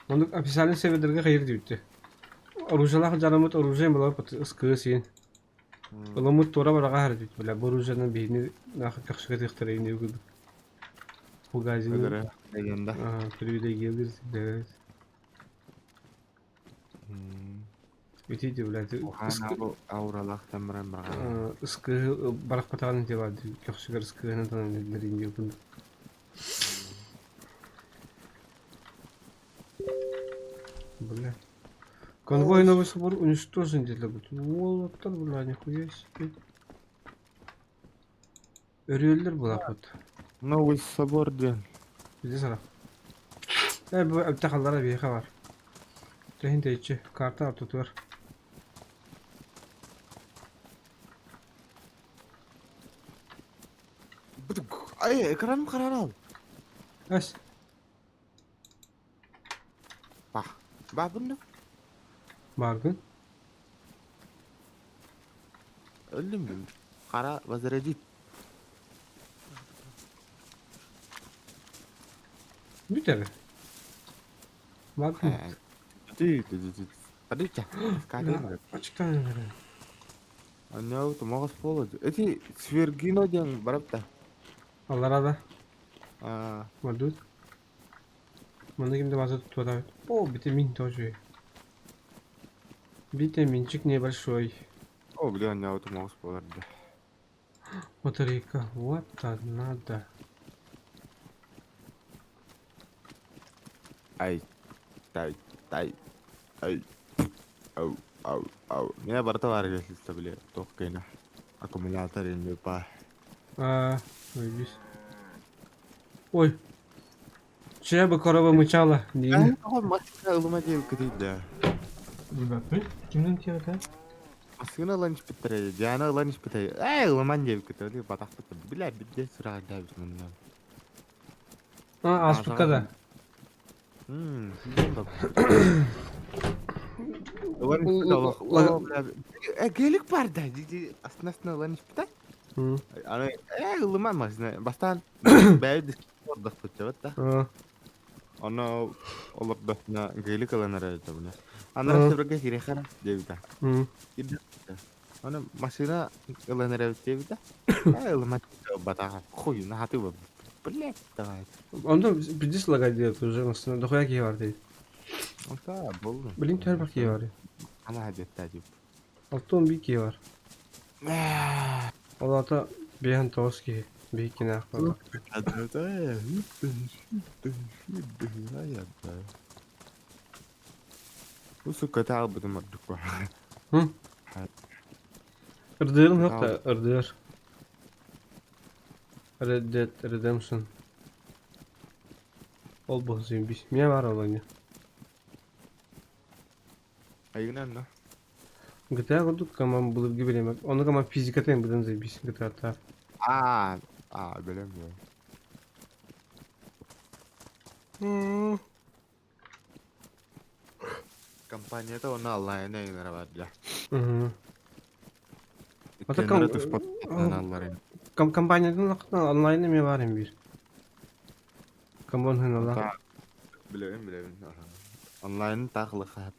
Оннук официальный сервердэргэ хайыр диэбиттэр. Оружиелаах дьараммыт оружием буолар ыскыы сиэн. Ылыммыт туора бараҕа аһар эбит бля бу оружиенан биһини наахы көхсүгэ тыахтара инники курдук. Фугазины привилегиялыыр сирдэр. Ити блядь ауралаахтан баран бараҕа. Ыскыы барахпатаҕын ити баар көхсүгэр ыскыынан танан инники курдук. Бля. Конвой новый собор уничтожен где-то будет. Уолаттар, бля, нихуя себе. Өрүөллэр булаппыт. Новый собор диэн. Биде сара. Э, бу эбтэ халлара биэхэ бар. Тэһин тэйиччи карта ортотугар. Ай, экраным харарал. Эс. Бах. Бабын Баргын. Өлдүм бин. Хара возродить. Бүт эрэ. Баргын. Подожди. Ачыктан эрэ. Аннау тумагас болот. Эти Свергино диэн барапта. Алларада. Мадут. Манна ким да база туттубатабыт. О, витамин тоже. Витаминчик небольшой. О, бля, аннау тумагас болар да. Батарейка. Вот надо. Ай, тай, тай, ай. Ау, ау, ау. Миэнэ барыта баар эбит били туох киэнэ. Аккумулятор инни баар. А, заебись. Ой. Чья бы корова мычала? Диин. Тоҕо массыына ылыма диэбиккитий да? Билбэппин. Кимнэн тиэрэтэ? Массыына ылан испиттэрэ, Диана ылан испитэ. Ээ, ылыман диэбиккитэ, били батахпыт. Бля, бирдэ сүрэҕэлдээбит мунна. А, ааспыкка да. Гелик бар да, астына ылан испитэ. Аны ээ ылыман машина. Бастаан бэйэ ордохпут да. Ону олордохпуна гелик ылан эрэ этэ Анара себерге кириэхэ диэбитэ. Аны машина ылан эрэбит диэбитэ. Ээ ылыман батаха хуй наһаты Блять, давай. Онто пиздец лагать делает уже машина. Дохуя киһи бар дейт. Онта болду. Блин, түһэр бар киһи бар. Ана деттэ дип. 61 киһи бар. Ол ата 59 киһи. Биһиккини аахпата. Сука таалбытым ордук Ырдыырым суох да ырдыыр. Red Dead Redemption. Ол бу заебись. Меня бар ол ини. Айгынан да. GTA курдук команд былыргы бириэмэ. Ону команд физиката быдан заебись GTA-та. А, а, билем я. Компанията онно онлайн ыҥыра бар дьэ. Ата Иккиэннэрэ туспа алларын. Компаниятын лахтан онлайн эмиэ баар им биир. Комбон хыналар. Билэбин, билэбин. Онлайн таахылы хаһап.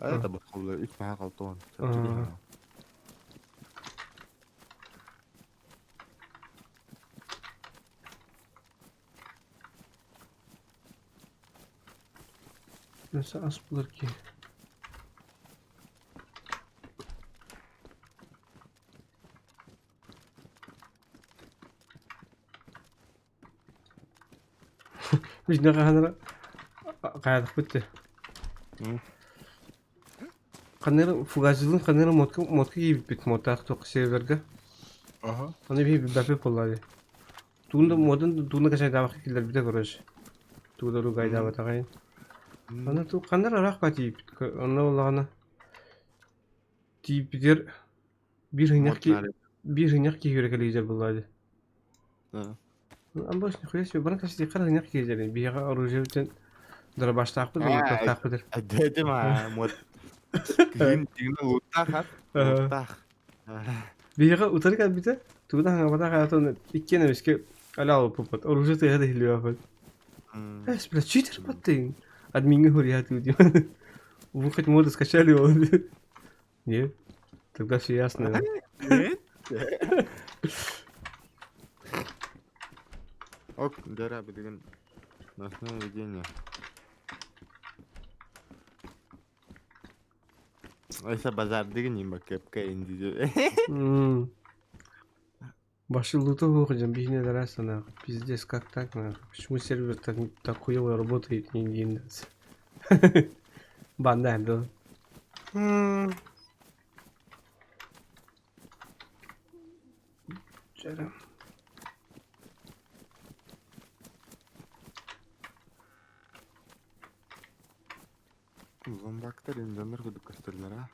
Это бахулы үс маха калтуон. Nasıl as bulur ki? Видно ханара каядык битти. Ханнары фугазылын ханнары мотка мотка кийбиппит моттаах туох серверга. Аны биһи билбэппит буоллаҕа дии. Тугун да модун тугун да качайдаабакка киллэрбитэ короче. Тугу да ругайдаабатаҕайын. Аны ту ханна эрэ ыраах баа тиийбит. Онно буоллаҕына тиийбитигэр биир ыһынньах ки биир ыһынньах киһи үрэ кэлиидэр буоллаҕа дии. Амбас нихуя себе баран кэситиэххэ ыһынньах киһи биһиэхэ оружие бүтэн дробаштаахпыт лууттаахпыт. Дедим а мод киһим дигин лууттаах лууттаах. Биһиэхэ утары кэлбитэ, тугу да хаҥабатах аатын иккиэн эмискэ аля алыппыппыт, оружие тыаһа да иһиллибэппит. Эс, бля, читер баттыҥ. Адмиҥҥа суруйаатыы диэн. Вы хоть моды скачали его? Нет? Тогда все ясно. Нет? Ок, дара билигин ночное видение. Айса базардыгын им кепке инди. Баши лута выходим, бихне дараса нахуй. Пиздец, как так нахуй? Почему сервер так, так хуёво работает, не не Банда, да. Вчера. Зомбактар инженер курдук көстөллөр а.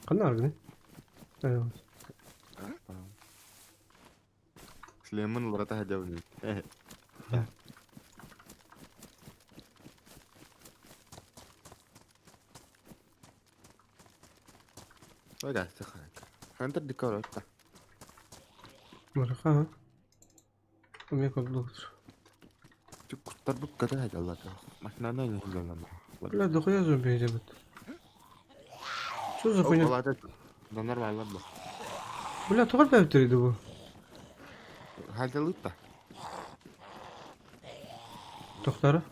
Ханна аргыны? Слемын уларата сылдьабын. Ой, Хантер декоротта. Мараха. Эмиэ курдук. Куттарбыт көтө сылдьаллар. Машинаны сылдьаллар. Бля, дохуя зомби идет. Что за хуйня? Донор баалар бу. Бля, тоҕо элбээбиттэр бу? Хальдалыт да. Тохтара.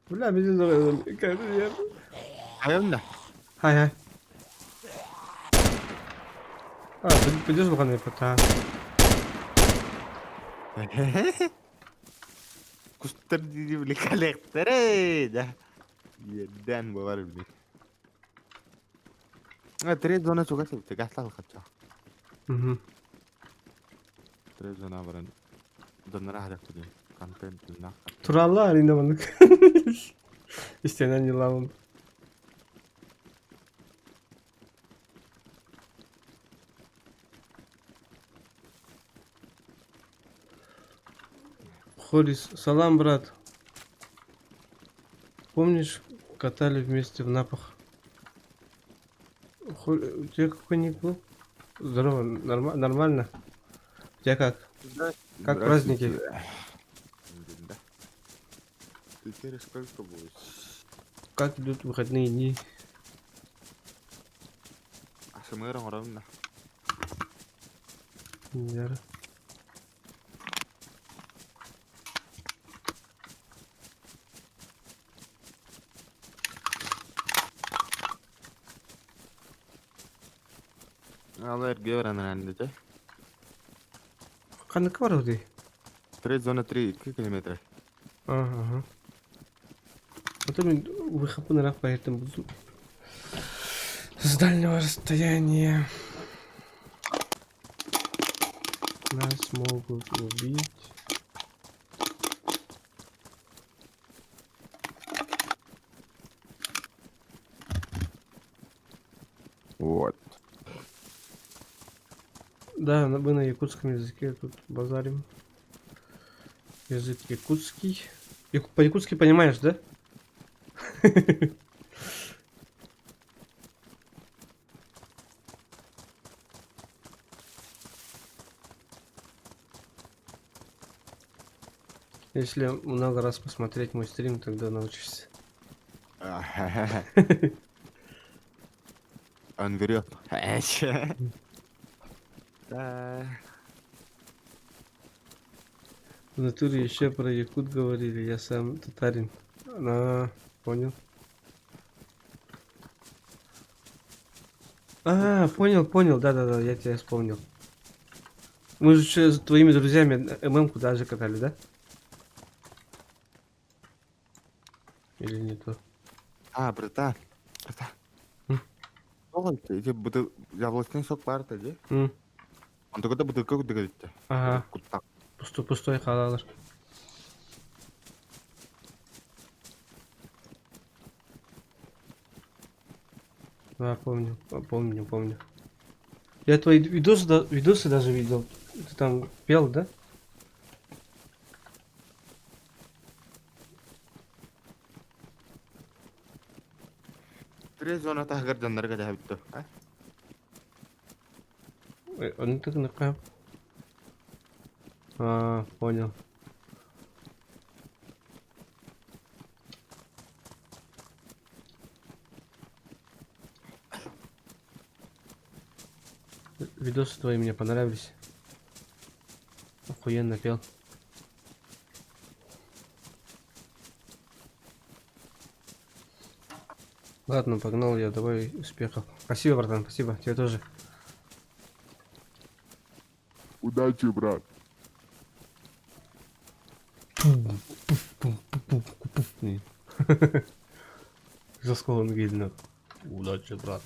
Бля, бизи Хайын да. Хай хай. А, пойдешь в та. Кустар дии били кэлиэхтэрэй да. Иэрдээн буолар били. А, треть зона чугас эбит, гаслал хача. Угу. Треть зона баран доннора харахтыгын контент на. Туралла арина маннык. Истэнэн ньылаабын. Хорис, салам, брат. Помнишь, катали вместе в напах? Хо... У тебя какой ник был? Здорово, норма... нормально? У тебя как? Как праздники? Да. Теперь сколько будет? Как идут выходные дни? АСМР оҥоробун да. Дьэ. Ал эргэ баран эрэннэ Ханнык барабытый? Треть зона 3 2 километра. Ага. А то мин выхопын ыраах байыртан булдум. С дальнего расстояния нас могут убить. Вот. Да, мы на якутском языке тут базарим. Язык якутский. По-якутски понимаешь, да? Если много раз посмотреть мой стрим, тогда научишься. Он врет. Да. В натуре еще про якут говорили, я сам татарин. А, понял. А, понял, понял, да-да-да, я тебя вспомнил. Мы же еще с твоими друзьями ММ-ку даже катали, да? Или не то? А, братан. Братан. Тоҕо эти бутыл яблочный сок баар дии. М. Онтуката бутылка курдук эбит. Ага. Куттак. Пустой, пустой хаалар. Да, помню, помню, помню. Я твои видосы, видосы даже видел. Ты там пел, да? Три зона таһыгар дьоннорго дэһэбит дуо? Ону тыгыныка. А, понял. Видосы твои мне понравились. Охуенно пел. Ладно, погнал я, давай успехов. Спасибо, братан, спасибо, тебе тоже. Удачи, брат. Жестко видно. Удачи, брат.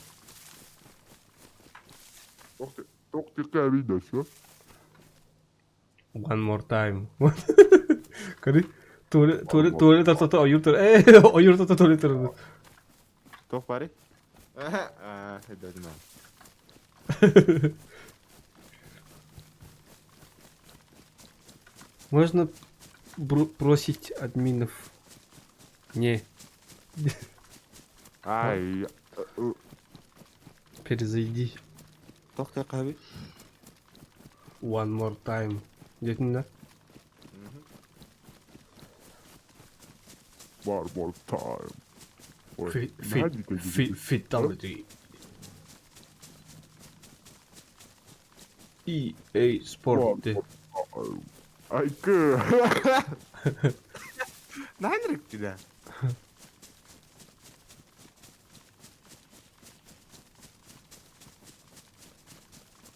Тохтика видно, все? One more time. Көрүй. Туалет туалет тото ойур тур. Э, ойур тото туалет тур. Туох баарый? Аа, өйдөөтүм. Можно бросить админов? Не. Ай. Перезайди. Туох каби? One more time. Диэтин да? One more time. Fatality. EA Sport. Айкы. Наһаа да.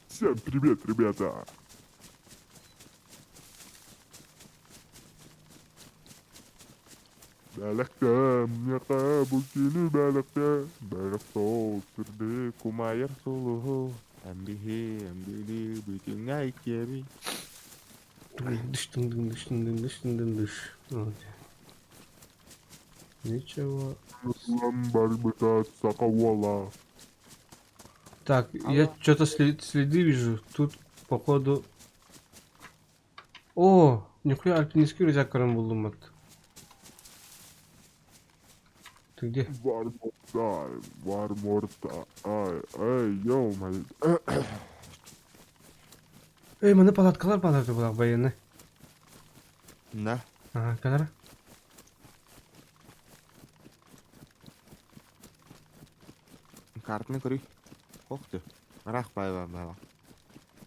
Всем привет, ребята. Бэлэхтээ, миэхэ бу күнү бэлэхтээ, бэлэхтээ сырдык умайар сулуһу, эн биһи, эн били бүтүҥҥэ иккиэбин. Дыш дын дын дыш дын дын дыш дын дын дыш. Вот. Ничего. Ылан барбыта саха уола. Так, я что-то следы вижу. Тут, походу... О, нихуя альпинистский рюкзак көрөн буллум вот. Ты где? One more time, one more time. Ай, эй, ё-моё. Эй, маны палаткалар баларды булак военный. Да. Ага, калара. Картаны көрүй. Ох ты. Рах бай бай бай.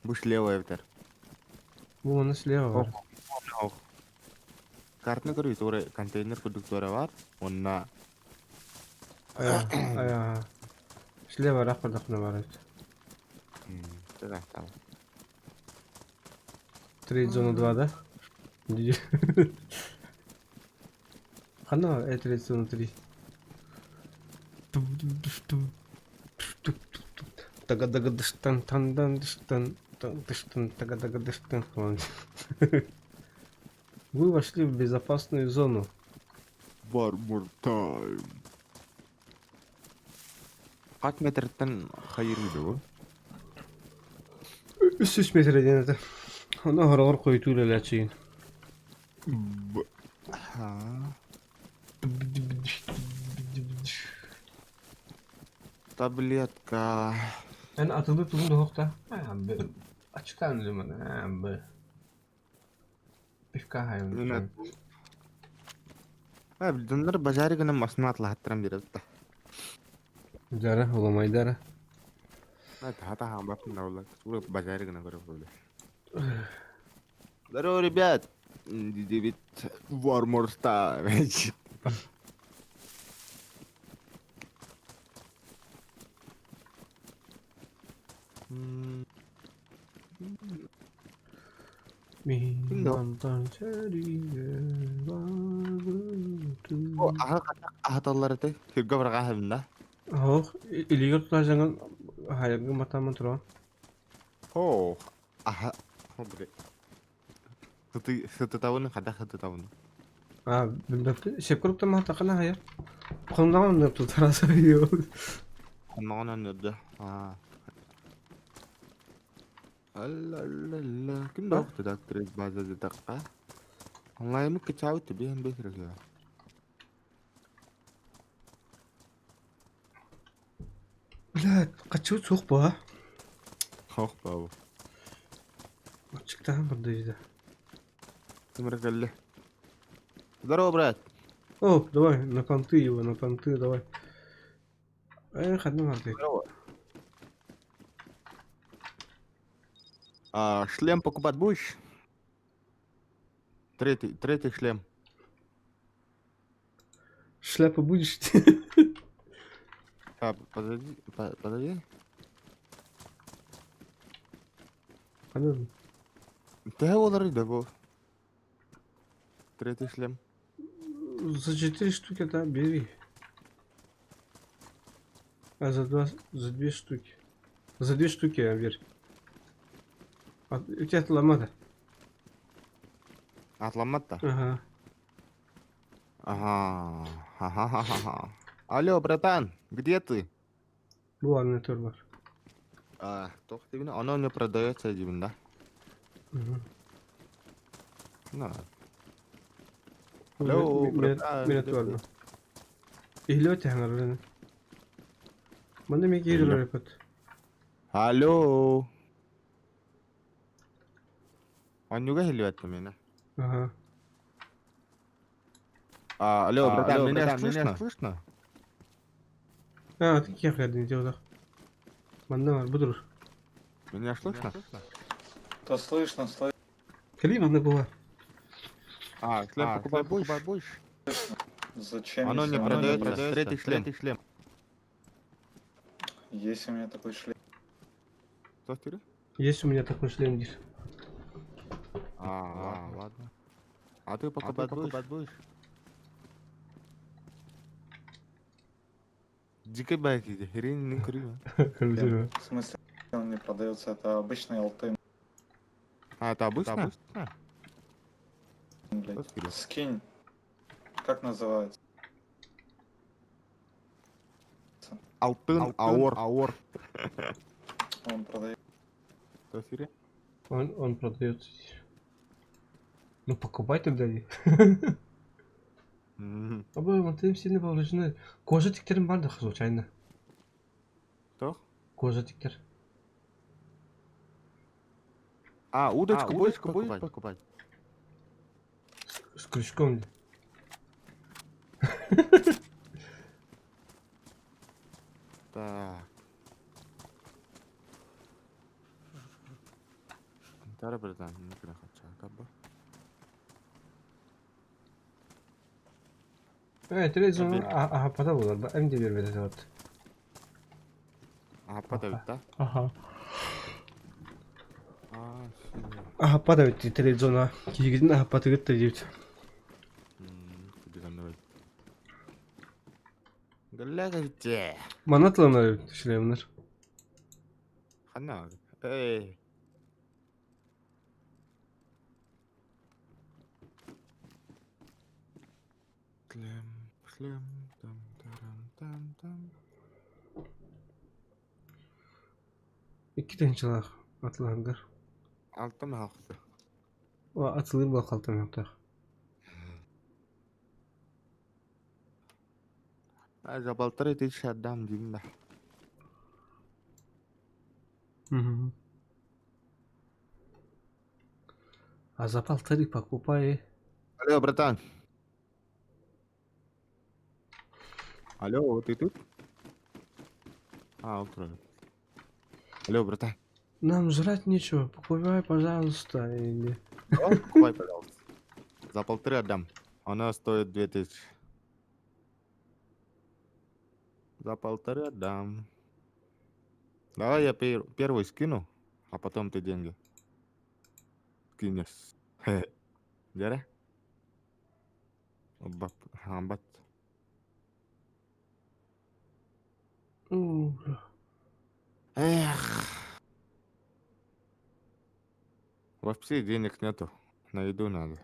Бу слева эбитер. Бу маны слева бар. Ох. Картаны көрүй, тура контейнер курдук тура бар. Онна Ая, ая. Слева рах бардахна бар эбит. Да, там. Трейд зона 2, да? Хана, это трейд зона 3. Тага-дага-дыштан, тан-дан-дыштан, тан-дыштан, тага-дага-дыштан. Вы вошли в безопасную зону. One more time. Хас метртэн хайырды бу? 300 метр диэн это. Ону хороҕор хойутуу үлэлээччигин. Ха. Таблетка. Эн атылыы тугун да суохта. Ачыкаан өлүмэн. Б. Пивка хайын. А, дьоннор базаары гынан массыына атылаһаттаран биэрэр да. Дара, уламайдара. Хата хаамбаппын да буолла. Базаары гынан көрөр буолла. Здорово, ребят! Девять One more time. Мин сэриигэ барбытым. О, аһы хатак аһаталлар этэй. Сиргэ барҕааһын да. Ох, илиигэр тутаажаҥын хайаргын батааман тураҕын. О, аһа. О, блин. Сыты сытытабын, хата сытытабын. А, билбэппин. Сөпкө туттамматаххына хайар. Хонноҕун оннук тутара сылдьыабын. Хонноҕун оннук Аа. Алла-алла-алла. Ким да охту трейд база датаққа. Онлайн кычаабыт биһэн бэсирэ. Блядь, качыбыт суох буо. Хох бау. Ачыктаан барда Ким кэллэ. Здорово, брат. О, давай, на понты его, на понты, давай. Э, ханна барды. Здорово. А, шлем покупать будешь? Третий, третий шлем. Шляпу будешь? А, подожди, подожди. Ханна. Ты олар да бу. Третий шлем. За 4 штуки, да, бери. А за два, за две штуки. За две штуки, а, бери. А, у тебя отломата. Отломат-то? Ага. Ага. Ага. Алло, братан, где ты? Бу тур бар. А, тох ты Оно не продается, дибин, да? Угу. На. Алло, братан, Мен где тур ты? Иһлиот яһаңар Манна мен киирэр репет. Алло. Оннуга хилибэттим меня. Ага. А, алло, братан, алло, меня братан, слышно? меня слышно? А, ты киэхэ делах. Манна бар будур. Меня слышно? Да слышно, слышно. Кали манна була. А, шлем покупать будешь? будешь? Зачем? Оно если не оно продается. есть? Третий шлем. Третий шлем. Есть у меня такой шлем. Что ты? Есть у меня такой шлем, дир. А, ладно. А ты покупать будешь? Дикий байки, хрень не курю. В смысле он не продается, это обычный алтын, А, это обычно? блядь. Скинь. Как называется? Алтын, аур, аур. Он продается. То сири? Он продается. Ну покупай тогда. Абы, мантым сильно повреждены. Кожа тиктерим бар да случайно. Кто? Кожа тиктер. А, удочку будешь покупать? покупать? С крючком. Так. Тара, братан, не хочу, Evet, televizyon aha pada bular. Hem de bir bedel var. Aha, pada да? Aha. А, Aha pada bitti televizyona. Gidin aha pada gitti deyip. Manatlanlar düşünüyorlar. Хана. Эй. Шлем, шлем, там, тарам, там, там. İki tane atlandır. Алтым хақсы. O atılır bu kaltam yaptı. За 1500 отдам, Димна. Угу. А за полторы покупай. Алло, братан. Алло, ты тут? А, утро. Алло, братан. Нам жрать нечего, покупай, пожалуйста. Или... Давай, покупай, пожалуйста. За полторы отдам. Она стоит 2000. За полторы отдам. Давай я первый скину, а потом ты деньги скинешь. Дера? Бат. Эх. Вообще денег нету. На еду надо.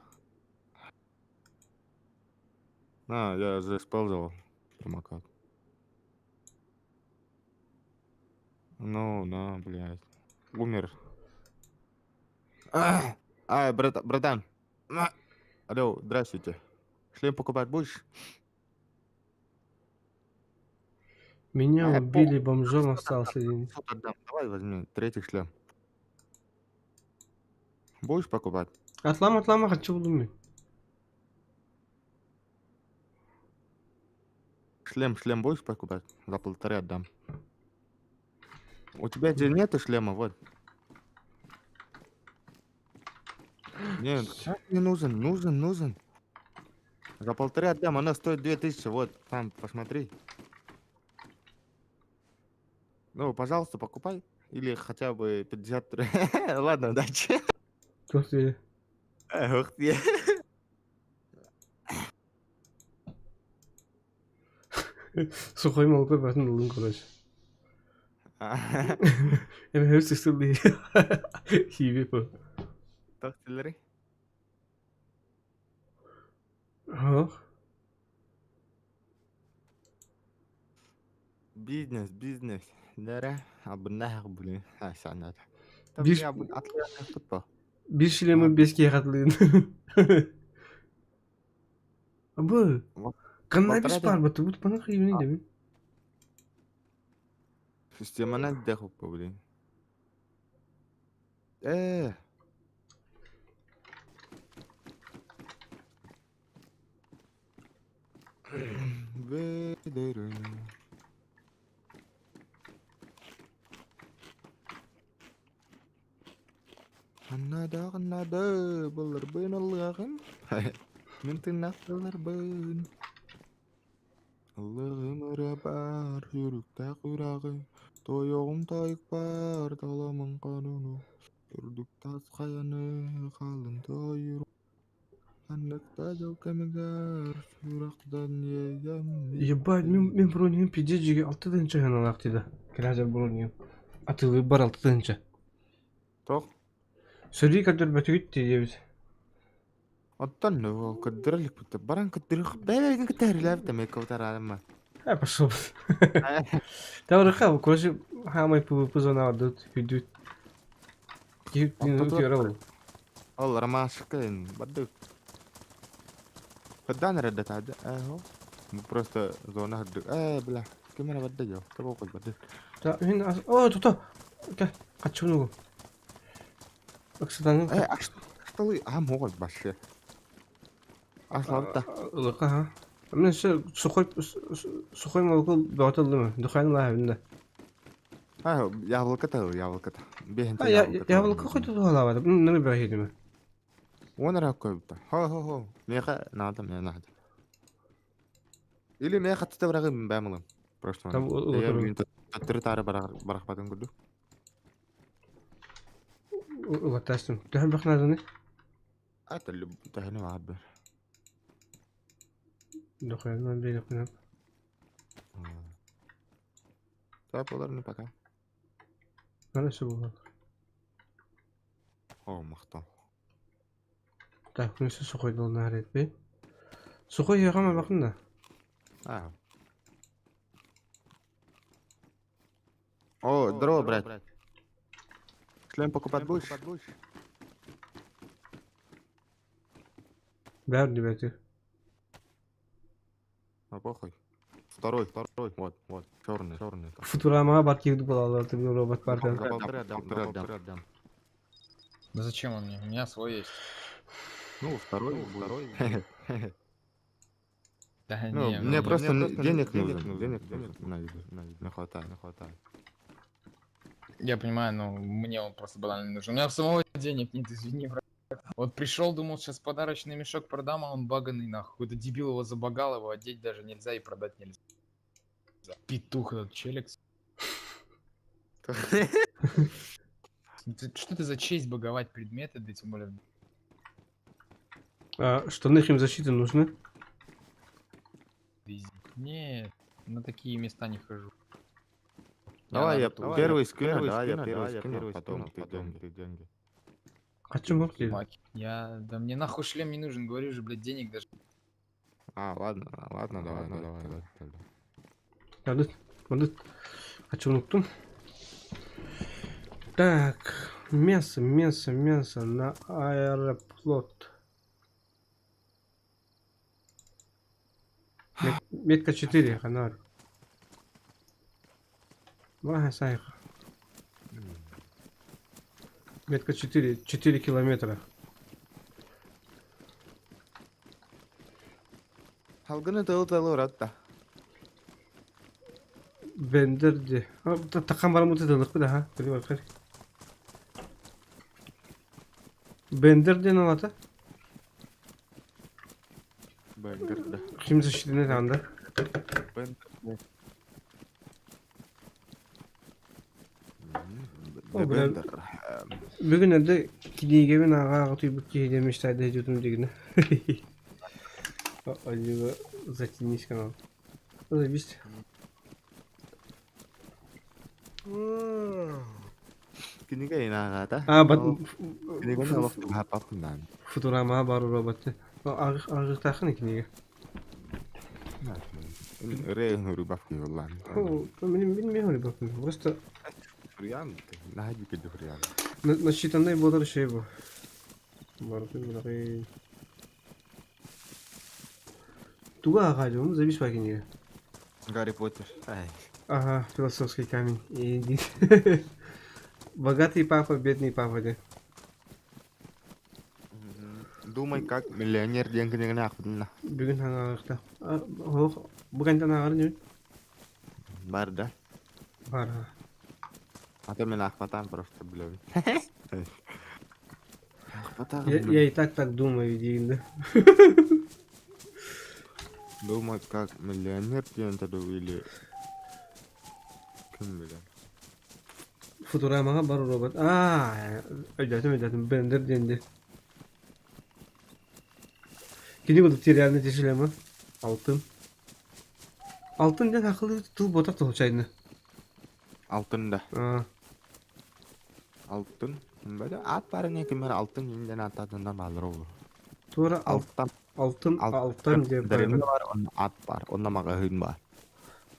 На, я же использовал промокод. Ну, на, блядь. Умер. А, а брат, братан. Алло, здравствуйте. Шлем покупать будешь? Меня убили, бомжом остался один. Давай возьми третий шлем. Будешь покупать? Атлама, атлама, хочу думать. Шлем, шлем будешь покупать? За полторы отдам. У тебя же нету шлема, вот. Нет, не нужен, нужен, нужен. За полторы отдам, она стоит 2000, вот, там, посмотри. Ну, пожалуйста, покупай. Или хотя бы 53. Ладно, удачи. Ух ты. Ух ты. Сухой молоко батын ылын, короче. Эми хөрс ысылды. Хиби по. Тохтилери. Ох. Бизнес, бизнес. Дара, абнах, блин. А, санат. Bir шлемы беске хатлын. Абы. Каннабис бар, баты бут пана хибини деби. Системаны деху, блин. Надо, надо, булырбын Аллахым. Мин тыннах булырбын. Аллахым ыра бар, жүрүктә курагы. Тойогум тайык бар, таламын кануну. Үрдүк тас каяны, халын тойыр. Ханнык да дьыл кэмигэр сүрэхтэн иэйэн Ебать, мин бронигым пиздец жиги 6 тыһыынча ыһыналаах дида. Кэлээдэр бронигым. Атыылыыр бар 6 тыһыынча. Тоқ? Сөрүү көрдөрбөтүгүт дии диэбит. Оттон көрдөрө иликпит. Баран көрдөрүөх бэйэлэрин кытта эрилээбит эмиэ кыбытараарыма. Э, пошел. Таврыха, короче, хамай PvP зона адыт, хүдүт. Киһи Ол ромашка бардык. Хаддан эрэ таада. Э, Просто зона хаддык. Э, бля. Ким эрэ барда жо. Табо кой барды. Та, мин о, тута. Ка, качуну. Ыксатаңын. Э, ашталы ам хоғой башы. Ашлабыта. Ылыка, ха. Мен все сухой сухой молоко бөтөлдүм. Духайны лаһабында. А, яблоко та, яблоко та. Бехен А, я яблоко хоть туһалаабата. Ныры бөһидиме. Уон эрэ көбүтэ. Хо-хо-хо. Миэхэ наада, мне надо. Или миэхэ хатыта быраҕым бэм Просто. Там Таттыры таары барахпатын курдук. Улаттастым. Төһөн бөх нааданы? Это төһөнү баар Дохуянан берекпин. Так, олар не пока. Хорошо было. О, махтал. Так, ну все сухой должен гореть, Сухой я гама бакында. А. О, здорово, брат. Шлем покупать будешь? Бәр дебети. Ну, похуй. Второй, второй, вот, вот, черный, черный. Футурамаға бар киюді балалар ты робот бар. Полторы отдам, полторы отдам. Да зачем он мне? У меня свой есть. Ну, второй, второй. Да Ну, не, мне просто денег нужно, денег нужно, не хватает, не хватает. Я понимаю, но мне он просто банально не нужен. У меня самого денег нет, извини, брат. Вот пришел, думал, сейчас подарочный мешок продам, а он баганный нахуй. Какой-то дебил его забагал, его одеть даже нельзя и продать нельзя. Петух этот челик. Что это за честь баговать предметы, да тем более А, штаны химзащиты нужны? Нет, на такие места не хожу. Давай я первый скину, давай я первый скину, потом ты деньги, ты деньги. Хочу мог Я, да мне нахуй шлем не нужен, говорю же, блядь, денег даже. А, ладно, ладно, давай, давай, давай. Надо, надо. Хочу уnuttум. Так, мясо, мясо, мясо на аэрофлот. Метка 4, ханар. Вага, сайх. Метка 4, 4 километра. Халгыны тылы тылы уратта. Бендерди. Такан бар муты тылык да, ха? Кали бар Бендерди налата? Бендерди. Химзащитный танда. Бендерди. О, бля. Бүгүн эдэ кинигэбин ааҕа түйбүт киһи диэмиштайды дьутум дигинэ. Олива затянись канал. Завис. Кинигэ инаагата. А, бат... Кинигэни олох хаппаппын Футурама бар роботы. Ағықтақын кинигэ. Ырыа хурубаф киһуллаан. Мин мин мен хурубаф. Просто Хурьян, наһаа киди хурьян. Насчитанный болар шей бу. Бардым булары. Туга ағадым, завис ба кинигэ. Гарри Поттер. Ай. Ага, философский камень. Иди. Богатый папа, бедный папа, да. Думай, как миллионер диэн кинигэни аахпытын Бүгүн хаҥаҕыкта. Ох, бүгүнтэн ааҕар ньүн. Бар да. Бар. А то мен аахпатаан просто билэбин. Я и так так думаю, диин да. Думай, как миллионер диэн или ким билэр. Футурамаҕа бар робот. Аа, өйдөөтүм, өйдөөтүм. Бендер диэн. Кини курдук реально тишилема. Алтын. Алтын диэн акылы тыл ботах случайно. Алтын да. А, Алтын. Бада ат бар не кимер алтын инден ататынан балыр ол. Туора Алтан. алтын алтан диэн Дәрімі бар. бар, онна ат бар, онна мағаһын бар.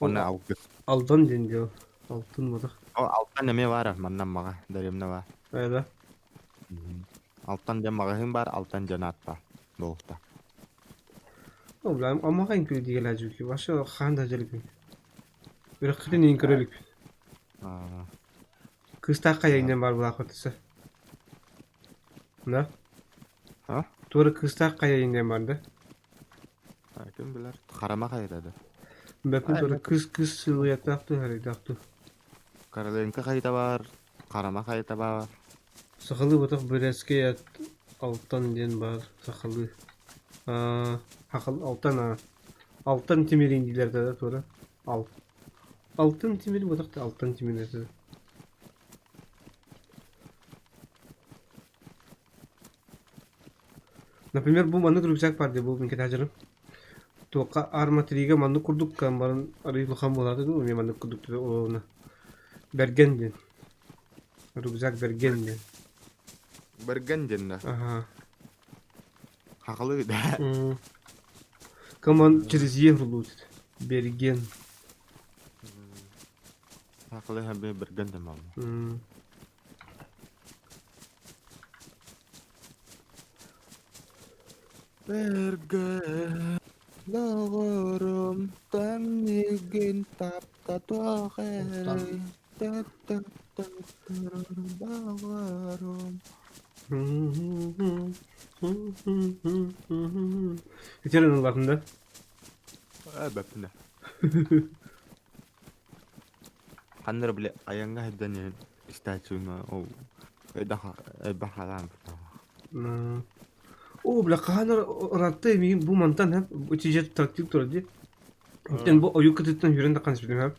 Онна алгыс. Алдан диэн диэн. Алтын ботах. О, алтан неме бар, маннан маға, дәремне бар. Айда. Алтан ден мағаһын бар, алтан ден ат бар. Болта. О, бля, амаға инкү дигел ажуки. Башы хан да желик. Үрөккүтүн инкүрөлүк. Кыстаакка яйнен бар булаах отуса. Да? А? Туора кыстаакка яйнен бар да? Ким билер? Харама кайдады. Бәкүн туора кыс кыс сылуяттаахту харайдаахту. Короленко хайда бар, Харама хайда бар. Сахалыы ботох бүрээскэй ат Алтан диэн баар сахалыы. Аа, хахал Алтан аа. Алтан тимирин дииллэр да туора. Ал. Алтын тимир ботох да Алтан тимир этэ. Например, бу маннык рюкзак бар дии бу мин кэтээдьэрим. Туохха арма тириигэ маннык курдук баран арыый улахан буолаата дуу, эмиэ маннык курдук олоҕуна. Бэргэн диэн. Рюкзак Бэргэн диэн. Бэргэн диэн да. Аха. Хахалы да. Коман через Е урлуут. Берген. Хахалы хабы бэргэн диэн буолла. Бэргэн доҕорум тэҥнигин таптатыах эрэй доҕорум Итер ыллатын да? Ээ бэппинэ. Ханна эрэ били айаҥҥа сылдьан иһэн истээччибин ол элбэх халаан Оо, бля, хаһан ыраатта миигин бу мантан һэп ити трактир турар дии. Оттон бу ойуу кытыттан үүрэн таххан испитим һэп.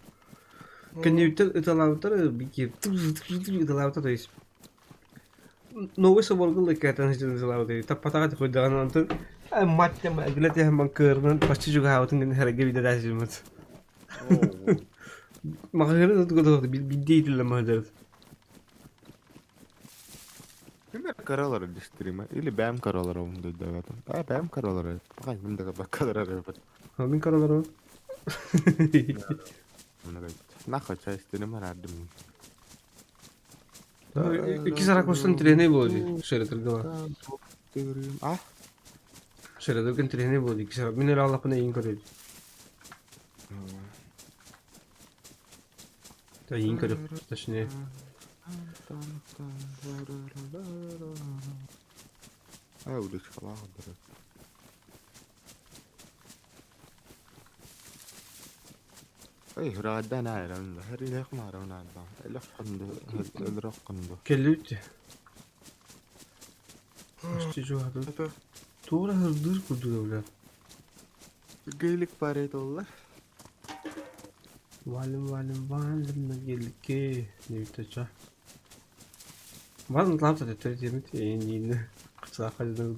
Кэннибиттэн ыталаабыттар бикиир ыталаабыттар то есть новый соборга лыккатан сытан ыталаабыт таппатаҕа тихуйдаҕын онтон мать гилетиһэн кыырынан почти чугаһаабытын гын хэрэг виде дасиммыт. Маҕаһыырын тугу бидде итиллэн маһыдырыт. Ким каралар дистрима или бэм каралар омду дагатым. А бэм каралар. Пакай мин дага бакалар арабат. Мин каралар. Нахо чай стрима радым. Икки саракостан треней буолуо шеретер А? Шеретер треней буолуо икки сарак. Мин эле аллапына иин көрөйүн. Да иин көрөп, точнее. Ай, удочкалаах. Эй, радан айран, хәрилек маран да. Элек кынды, элек кынды. Келлүүт. Почти жугады. Туора хырдыр курдуга бля. Гейлик бар edi олар. Валим, валим, валим на гелике. Не битача. Базын тлапта төттөр демит эйин кычака жыдыр.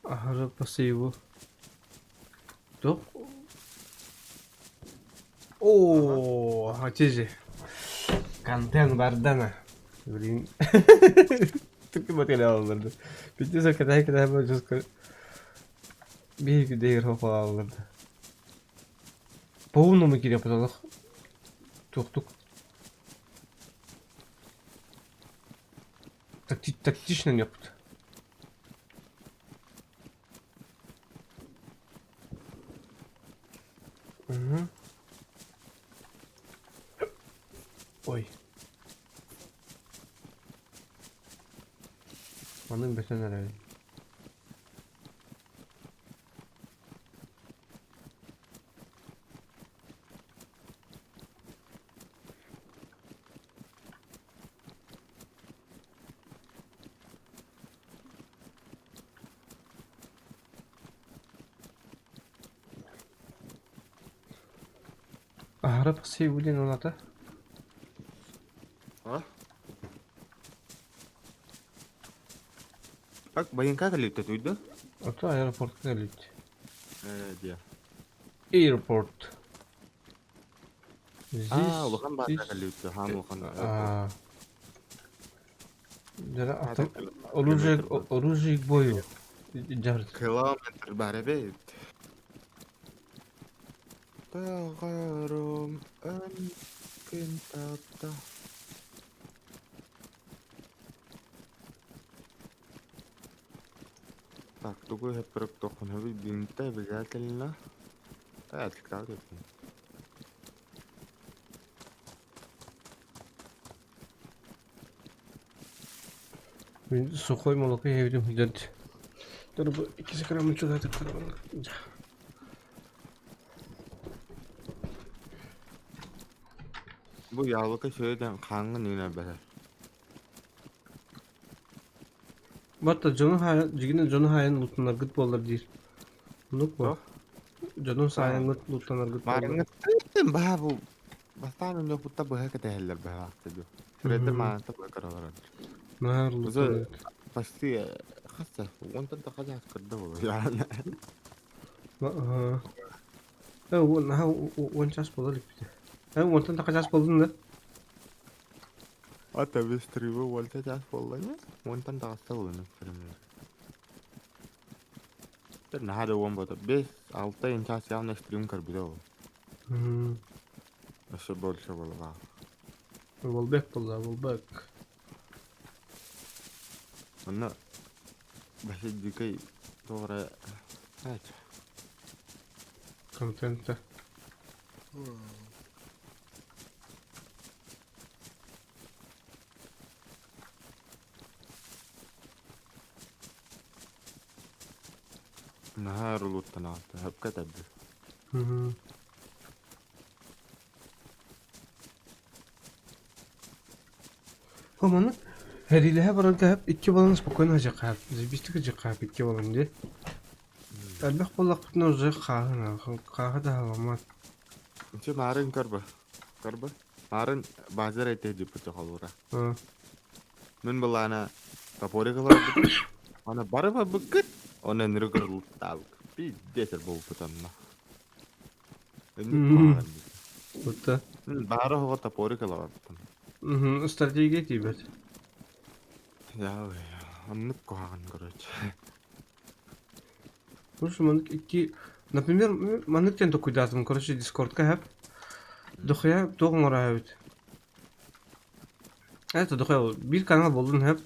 Аһары пассиву. Туох? Оо, хачижи. Контент бардана. Блин. Түккү материал аларды. Бүтүн кэтэһэ кэтэһэ бу биир күдэйгэр хоп аларды. По-умному кириэхпит олох туохтук тактично ньоппут. Угу. Ой. Маннык бөтөн эрэбин. Аһара пассиву диэн ол ата. А? Как баянка кэлиттэ туйда? Ото аэропортка кэлит. Э, диэ. Airport. Аа, Здесь улахан баата кэлиттэ, хаан улахан аэропорт. Дьара оружие оружие к бою. Дьар. Километр бар эбит. Тағарым күн тапта. Так, тугу хэппэрик тоххунэбит бинтэ обязательно. Э, эппин. Мин сухой молоко иһэбитим сылдьан Торбу иккис грамм чугаһатыктар. Бу яблоко сөйден хаңын үүнэр Батта дьону хаайан, дьигинэ дьону хаайан луттанаргыт буоллар диир. Оннук буо. Дьонун саайаҥҥыт луттанаргыт буоллар. Маарыҥҥыттан баһа бу бастаан өнньөхпүттэ быһа кэтэһэллэр быһаахта дуу. Сүрэдэр маанта быһа көрөлөр. Наар луттанар. Почти хаса уонтан да хажаас көрдө буолуо. Э, наһаа уон час буолар иликпитэ. Э, уонтан да хажаас буоллун да? Ата быстриво уолта час буолла ини. Уонтан таҕыста буолуну стримнер. Тэр наһаа да уон буолта. Бес, алта час явно стрим көрбүтэ ол. Өссө больше буолла. Волбек буолла, волбек. Онно баһы дикэй тоҕо эрэ Контента. Наһаа рулуттан аҕыста, хөпкө этэрдэ. Хоманы Һэриилэһэ баран кэһэп икки буолан спокойно садьыахха заебистик садьыахха икки буолан дии. Элбэх буоллахпытына уже хааһы хааһы да халаммат. Ити маарын көрбө. Көрбө. Маарын базар этэ дьиппит холура. Мин былаана топорик ыларбыт. Аны бары барбыккыт. Оны ныры көрүлүттаабык. Пиздец буолбут онно. Утта. Баара оҕо топорик ылабаттан. Стратегия тиийбэт. Я оннук куһаҕан короче. Слушай, маннык икки... Например, маннык диэн токуйдаатым, короче, Дискордка хэп. Дохуя туох оҥоро эбит. Это дохуя биир канал буоллун хэп.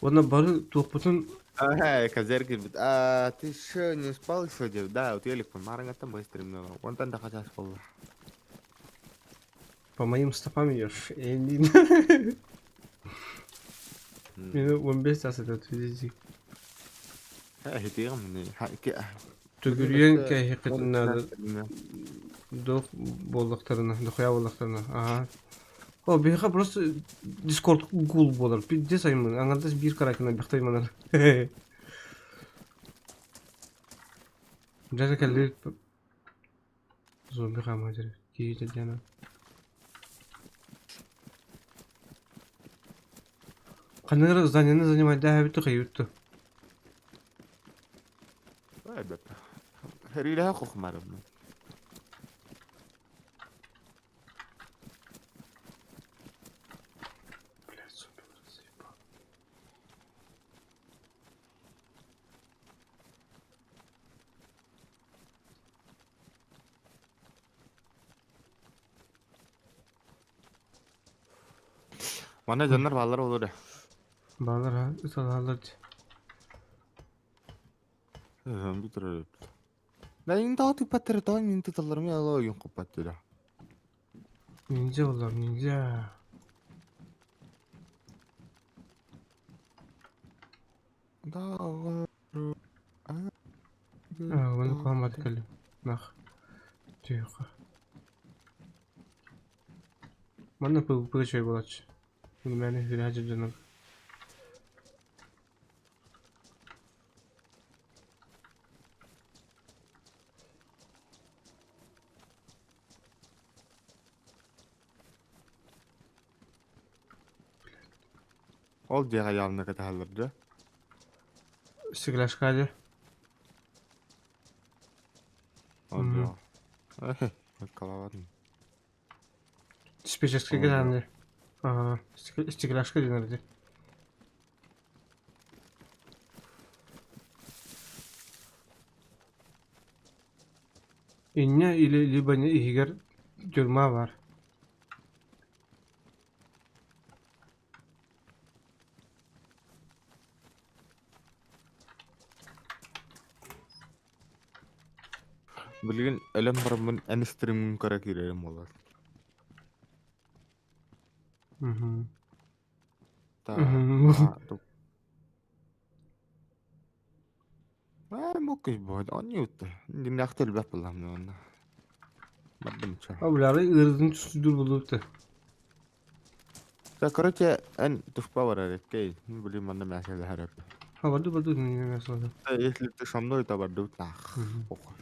Уонна бары туохпутун Ага, козер говорит, а ты что, не спал сегодня? Да, вот елик марангаттан быстро Онтон да хачаас буолла. По моим стопам идешь. Мин 15 час это отвези. Төгүрүйэн кээһиэххитин наада дуох буоллахтарына, дохуя буоллахтарына. Аха. О, биһиэхэ просто Дискорд гул буолар. Пиздец аймын. Аҥардас биир каракына бэхтэй манар. Дьэ кэллибит зомби хаамаатыр. Киһи диана. Ханныгар зданияны занимать да эбит хайытту. Хэриилэһэ хохмарым. Блядь, зомби заебал. Манна дьоннор бааллар олор. Баалар ha, ыталаалар дии. Зомби турар. Да ин таа туппаттар тоо мин туталларым ялоо ойун куппаттыра. Ниндзя болар, ниндзя. Да. А, оны куһаммат кэллим. Нах. Тихо. Манна PvP чай буолааччы. Мээнэ хүрэһэ дьонор. Ол дьиэҕэ явно кэтэһэллэр дьэ. Стекляшка дьэ. Ол дьиэҕэ. Ыккалаабатын. Диспетчерскэй кэтэһэн дьэ. Ага, стекляшка диэн эрдэ. Инньэ или либо иһигэр тюрьма бар. Билигин өлөн бараммын эн стримҥин көрө киирэрим буолар. Та Аа, моккой буолла, оонньуутта. Димнээхтэр элбэх буоллаҕым онно. Бардым чэ. Абылары ыарытын түстүдүр булуутта. Да, короче, эн туспа барар эккей. Блин, манна мээсэлэһэр эп. Ha барды барды не мясо. Если ты со мной, то бардыбыт нах. Похуй.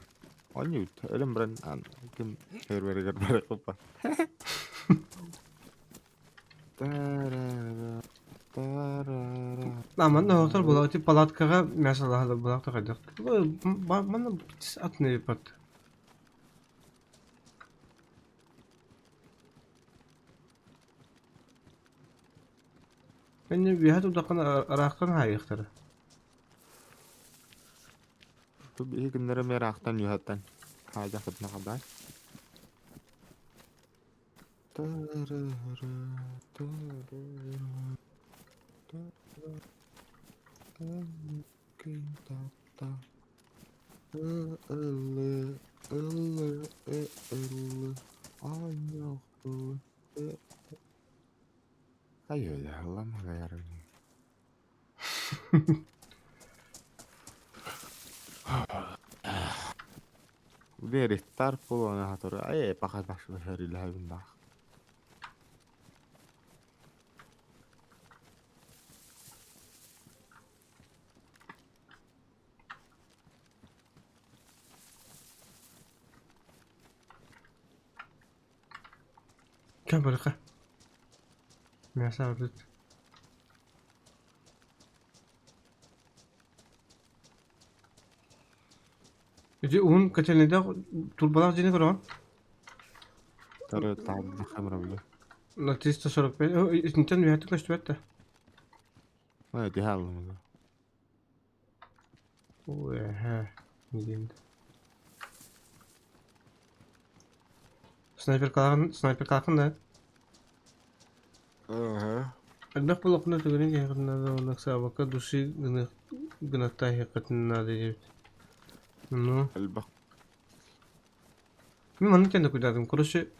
Оонньуут. Өлөн баран ан ким серверигэр барар опа. А манна оһохтор буолар ити палаткаҕа мясолаһалар буолаахта хайдах манна атын эбит Мин үөһэ турдаххына ыраахтан хаайыахтара. Бу биһи күннэрэ эмиэ ыраахтан үөһэттэн хаайдахпытына хабаай. Вериттар буолуона хатыры ай паха баш баһарилаһабын Кэм барыха. Мясо арыт. Ити уһун котельныйдаах турбалаах дьиэни көрөҕүн? Тары таабы хамрабыла. На 345. Итинтэн үөһэттэн көстүбэт да. Ай диһаллым. Үөһэ диэн. Снайперкалаахын снайперкалаахын да? Ага. Элбэх буолуоххуна түгэни киһиэхэ наада уонна ыксаабакка души гыныах гынаттаа иһиэххитин наада диэбит. Ну. Элбэх. Мин маннык диэн докудаатым. Короче,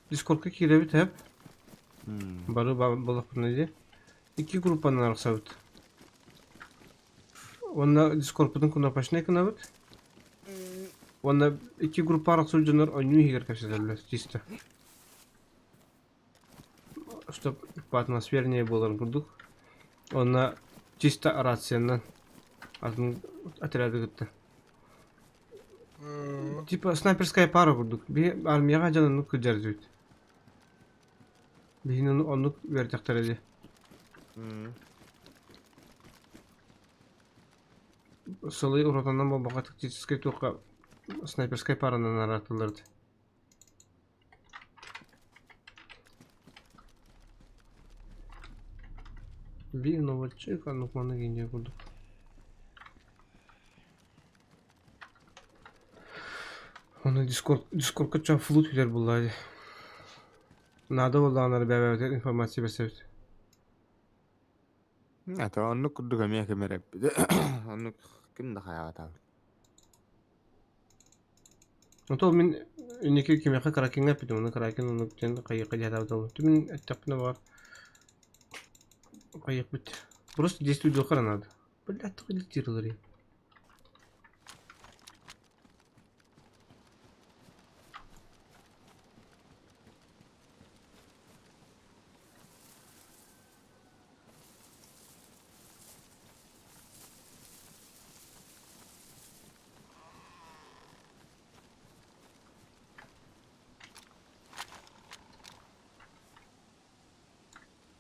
Дискордка киирэбит эп. Бары буоллахпына дии. Икки группанан арахсабыт. Уонна Дискордпутун кнопочнай гынабыт. Уонна икки группа арахсыбыт дьоннор оонньуу иһигэр кэпсэтэллэр чисто. Чтоб по атмосфернее буоларын курдук. Уонна чисто рациянан атын отряды кытта. Типа снайперская пара курдук. Би армияҕа дьон оннук кырдьар диэбит. Биһини оннук үөрдэхтэрэ дии. Сылый уротанан буолбакка тактическай туохха снайперскай паранан араатыллар дии. Биир новочек оннук маннык индия курдук. Оны Дискорд Дискордка ча флут күтэр булла дии. Наада буоллаҕына бэйэбитигэр информация бэрсэбит. Это оннук курдук эмиэ ким эрэ оннук ким да хайаатаабыт. Ото мин инники кимиэхэ Кракеҥҥа эппитим, ону Кракен оннук диэн хайыахха диэхтээбит буоллум. Мин эттэхпинэ баҕар хайыахпыт. Просто действуй надо. Блядь, только летировали.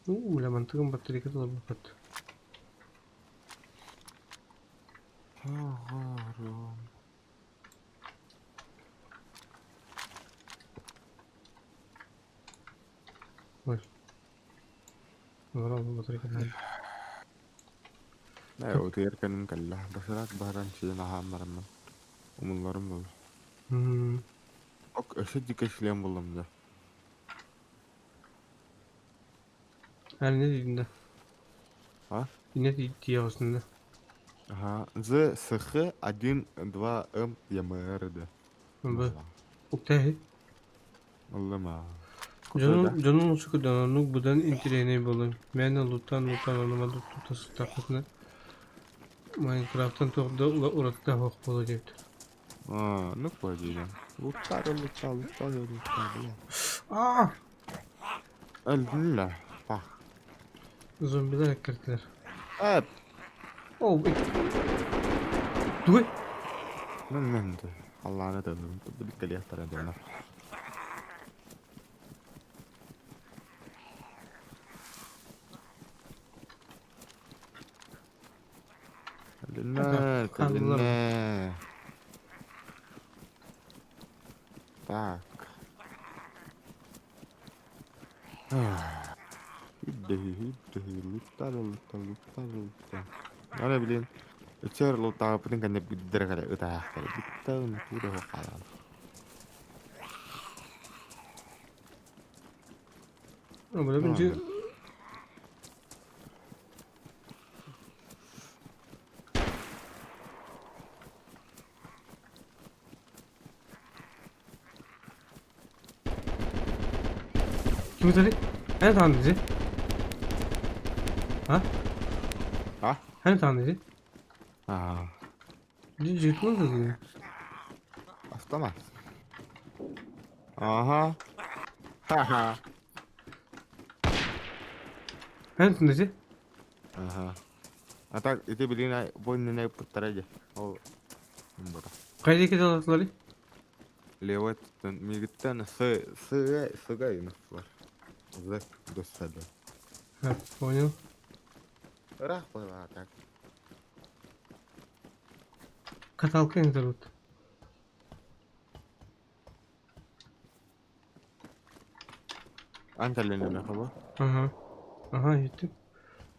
Уу, бля, мантыгым батарейка толорбуппут. Ой. Олорон батарейка Ээ, утуйар кэмим кэллэ. Басыраат баһаран сиэн аһаан бараммын. Умулларым буолла. Ок, өссө дикий шлем буллум дьэ. Эн не дейдин да? А? Не тиийэҕиsin да? Ага. З, С, Х, 1, 2, М, Е, М, Р, Д. Б. Уктээһи. Ыллым аа. Дьонун дьонун усукудан оннук быдан интириэһинэй буолуо. Мээнэ луттаан-луттаан ону-маны тута сыттахпытына Майнкрафтан туох да уратыта суох буолуо диэбит. Аа, ну пойдем. Луттаа да луттаа, луттаа да луттаа, бля. Аа! Өллө. Пах. Зомбилар эккиртилэр. Эп. Оо, Тугуй? Мен мен Аллааны төннүм. Билкэлиэхтэрэ дьоннор. Кэлиннэ, кэлиннэ. Так. Үрдэһи, үрдэһи, луттар, луттар, луттар, луттар. Аны билин, өчөр луттаабытын кэннэ биддэрэ кэлэ ытаахтара. Бүттэ, тууда суох хаалан. Бля, бинчи Ким ытарый? Эн таҕан дизи? А? А? Эн таҕан дизи? Аа. Дьиҥ дьиҥ Автомат. Ага. Ха-ха. Эн дизи? Ага. А так, ити билигин бу иннинэ ыппыттара дии. Ол бара. Хайа диэки далатыларый? Левой өттүттэн миигиттэн с с сыга бар. З доссады. Ха, понял. Ыраах буолла так. Каталка не зовут. Ан кэллин хаба. Ага. Ага, иһиттим.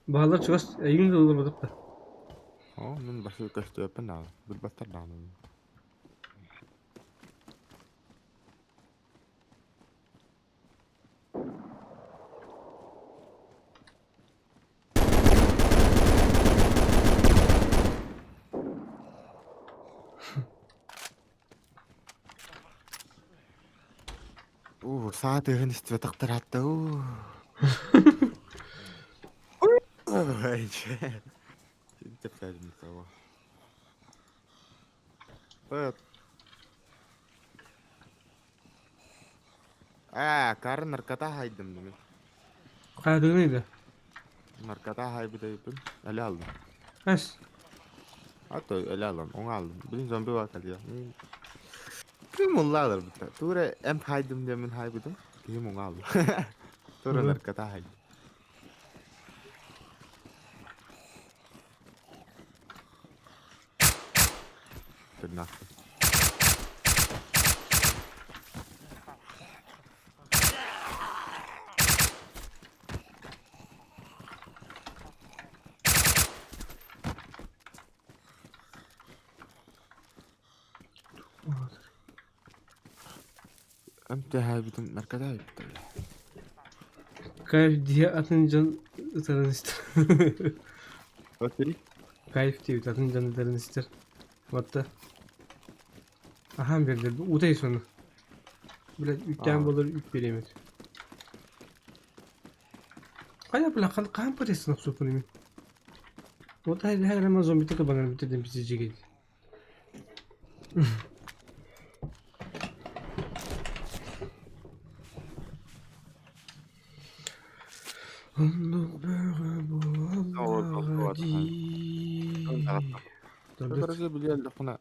Баалар чугас эйигин да ылларбатах да. Оо, мин башы көстүөппүн даҕаны, билбэттэр даҕаны. Уу, саа тыаһын истибэтэхтэр аатта уу. Тепсээдим того. Аа, кары наркота хайдым дими. Хайдыгын да? Наркота хайбыт эбиппин. Эле алдым. Эс. Ато эле алам, оҥа алдым. Билин зомби бар кэлиэ. Ким уллаалар бутта. Тура эм хайдым диэмин хайбытым. Киһим уҥа алла. Тура наркота хайдым. Тырнаахпын. Эмтээһээбитим наркотаабыттар. Кайф дии атын дьон ытарын истэр. Отери? Кайф диэбит атын дьон ытарын истэр. Батта. Аһаан биэрдэр. Утай сону. Блядь, үүттээн буолар үүт биэриэмэт. Хайа бля, хаан паресын охсуоппун ими. Вот ама зомбита кабанар битэ пиздец Оннук бөҕө буоллаҕа дии. Короче, билиэллэххинэ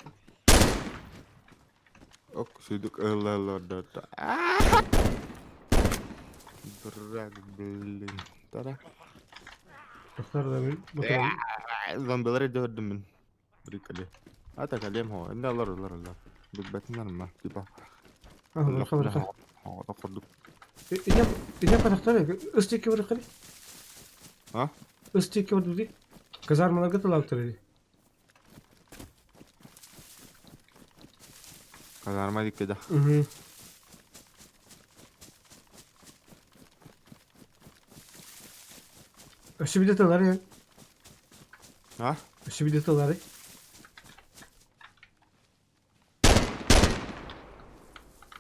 ок сүйдүк ылла-ылла Дурак, блин. Тара. Тохтор да мин Зомбилары дөрдүм мин. Приколи. Ата калем хо. Инде алар алар алар. Билбэтиннэр ма типа. Барха барха. Оҕото курдук. Ине ине парахтар ыстык бархали. А? Ыстык бардуди. Казармаларга тылаактар. Казарма дикке да. Угу. Өссө биде тылар я. А? Өссө биде тылары.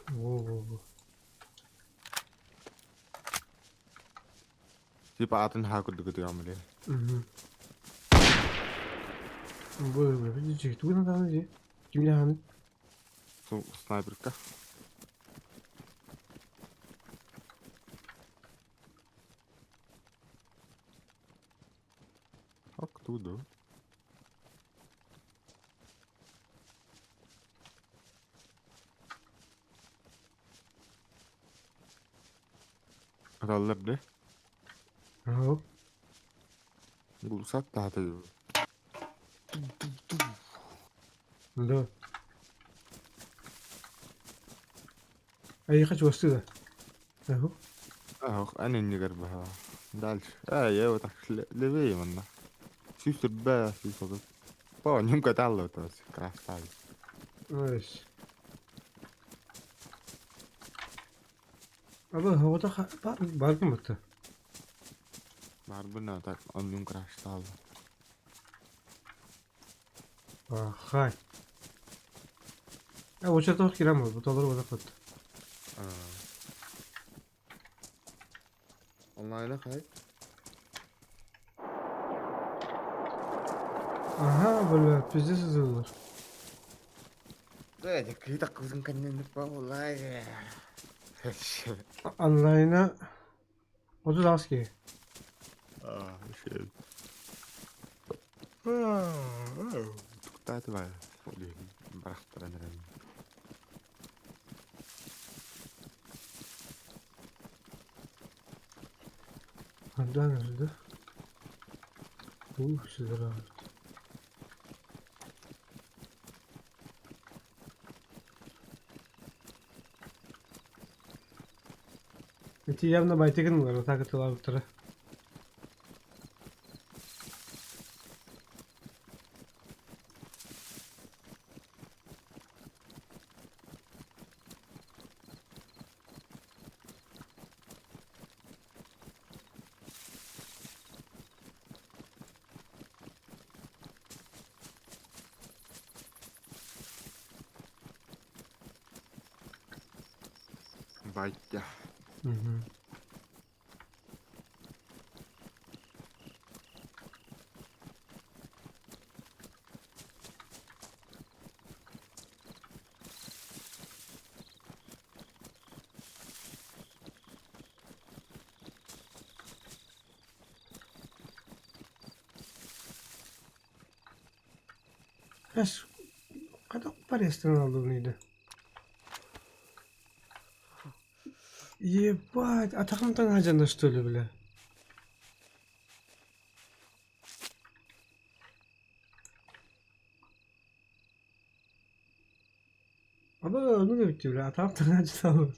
Во-во-во. Типа атын ха курдук ытыамыле. Угу. Бу видите, тугу надо ди. Кимне ханы? Снайперка. Оттуда. Аталлар де. Ау. Булсак тааты. Да. Айха чувастыда. Ау. Ах, аны нигер баха. Дальше. А, я вот так левее манна. Сүүстер бää сүүс По, нюмка таллы тос. Красавец. Эс. Аба хавата бар бар ким бутта. Барбына так, он нюм красавец. Ахай. А оча тох кирам бу толор бада кот. Онлайна хай. Ага, бля, пиздец ызылар. Да, кита кызын каннен па олай. Онлайна 30 ки. А, shit. Туктаты бар. Барахтаран. Да, да. Ух, сюда. Эти явно байтыгын булар, так это тура. Байтя. Угу. Эс, када парестен алды Ебать, а тахамтан хажанда что ли, бля? Аба, ну не битти, бля, атахамтан хажанда.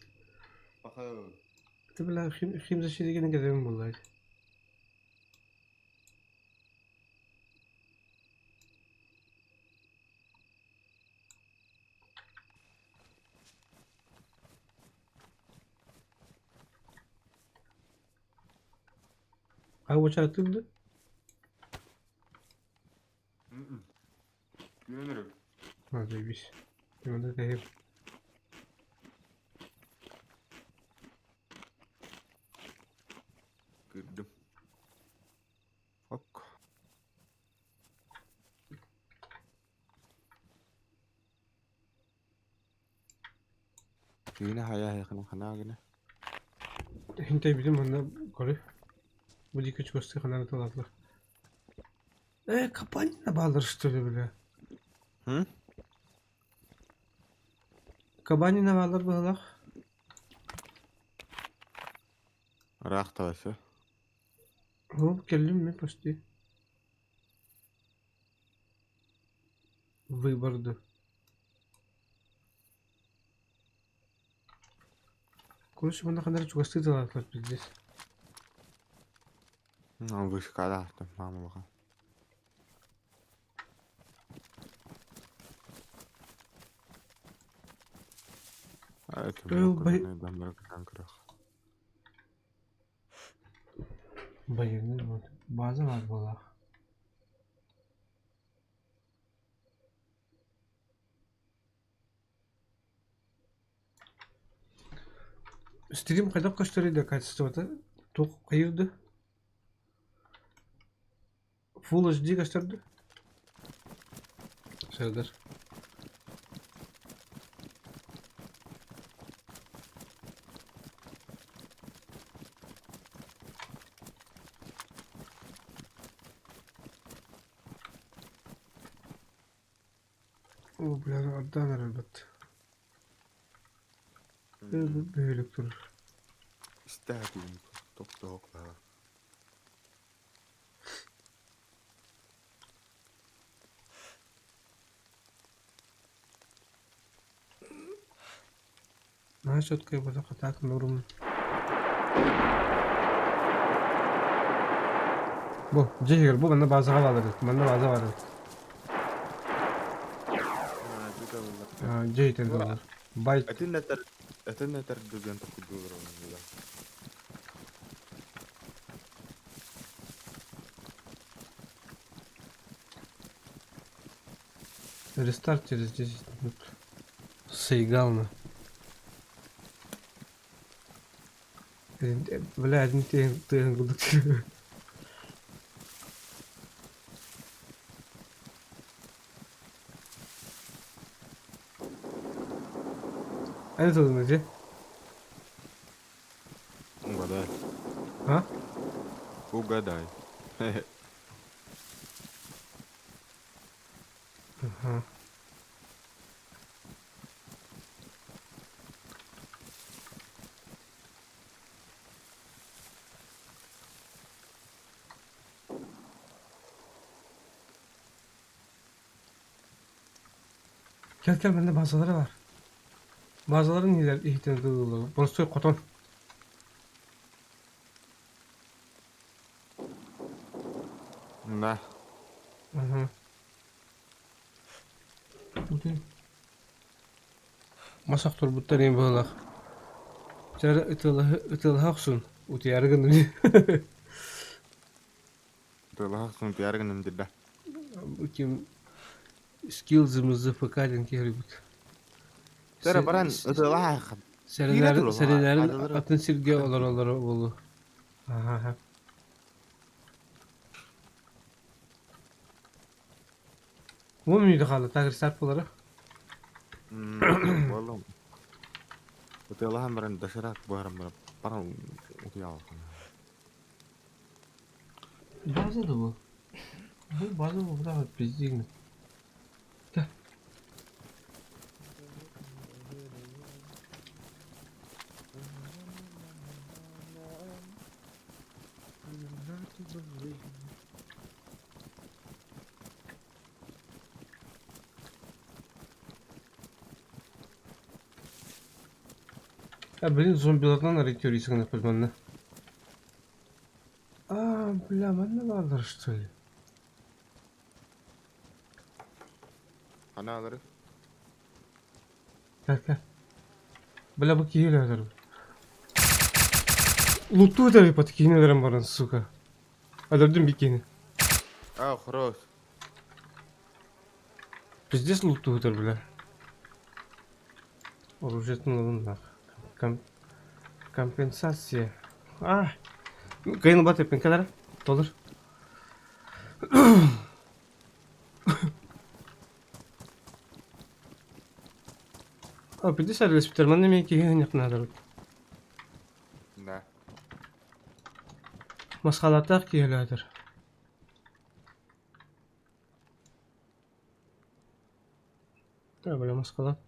Ты, бля, хим защитигini gezemim буллар. А uçaktırdı? Güvenirim. Ha, заебись. Надо это Кырдым. Ок. Киine хая хана хана гына. Хинте bizim onda koru. Bu dikkat göster хана талатлар. Э, кабанина балдар что ли, бля? Hı? Кабанина балдар балах. Рах тавасы. Хоп, келдим мен почти. Выбор дуу? Короче, манна ханна эрэ чугастыы тылаатылар пиздец. Вышка да, мамалаха. Байыаннай вот. База баар буоллаах. Стрим хайдах көстөрүй да качествота туох хайыыр да? Full HD көстөрдө? Сырдар. О, бля, ардаан эрэлбэт. Бөһүөлэк турар. Истээтигин тохтоох баар. Наһаа четкай буолла хатаак норум. Бу, дьиэ иһигэр бу манна базаҕа баалар эбит, манна база баар эбит. Дьиэ иһитэр буоллар. Байт. Этин этэр, этин этэр дүгэн токуйдуулар оннулар. Рестарт через 10 минут. Сыйгална. Бля, один тыын курдук. Эн тылын ити? Угадай. А? Угадай. Ага. Кэл кэл манна базалара бар. Базаларын иһилэр иһитин тыллар. Простой хотон. Да. Ага. Мас охторбуттар иһин быһыылаах. Чэ эрэ ытыалаһа охсун, утуйаары гынным дии. Ытыалаһа охсун, утуйаары гынным диир да. Ким скилзымызы ФК диэн киһи Чэ баран ытыалаһа Сэрэнээрин сэрэнээрин атын сиргэ олороллоро буолуо. Аха. Бу мүнүүтэ хаалла, тагырсаат буолара. Буоллум. Ытыалаһан баран доширак буһаран баран баран утуйаалахан. База да бу. Бу база буолбатах пиздигин. А, блин, зомбилардан арыйтер манна. А, бля, манна бааллар что ли? Анаалары. Кэл, кэл. Бля, бу киһи өлөр. Луттуу тарыпат киһини өлөрөн баран, сука. Өлөрдүм бир киһини. А, хорош. Пиздец луттуу бля. Оружиетын ылын Ком... Компенсация. А, кыйын бат эппин кэлэр. Толор. А, 50 элеспиттэр манна эмиэ киһи ыһынньахнаатар. Да. Масхалааттаах киһи өлөөтөр. Да, бля, масхалаат.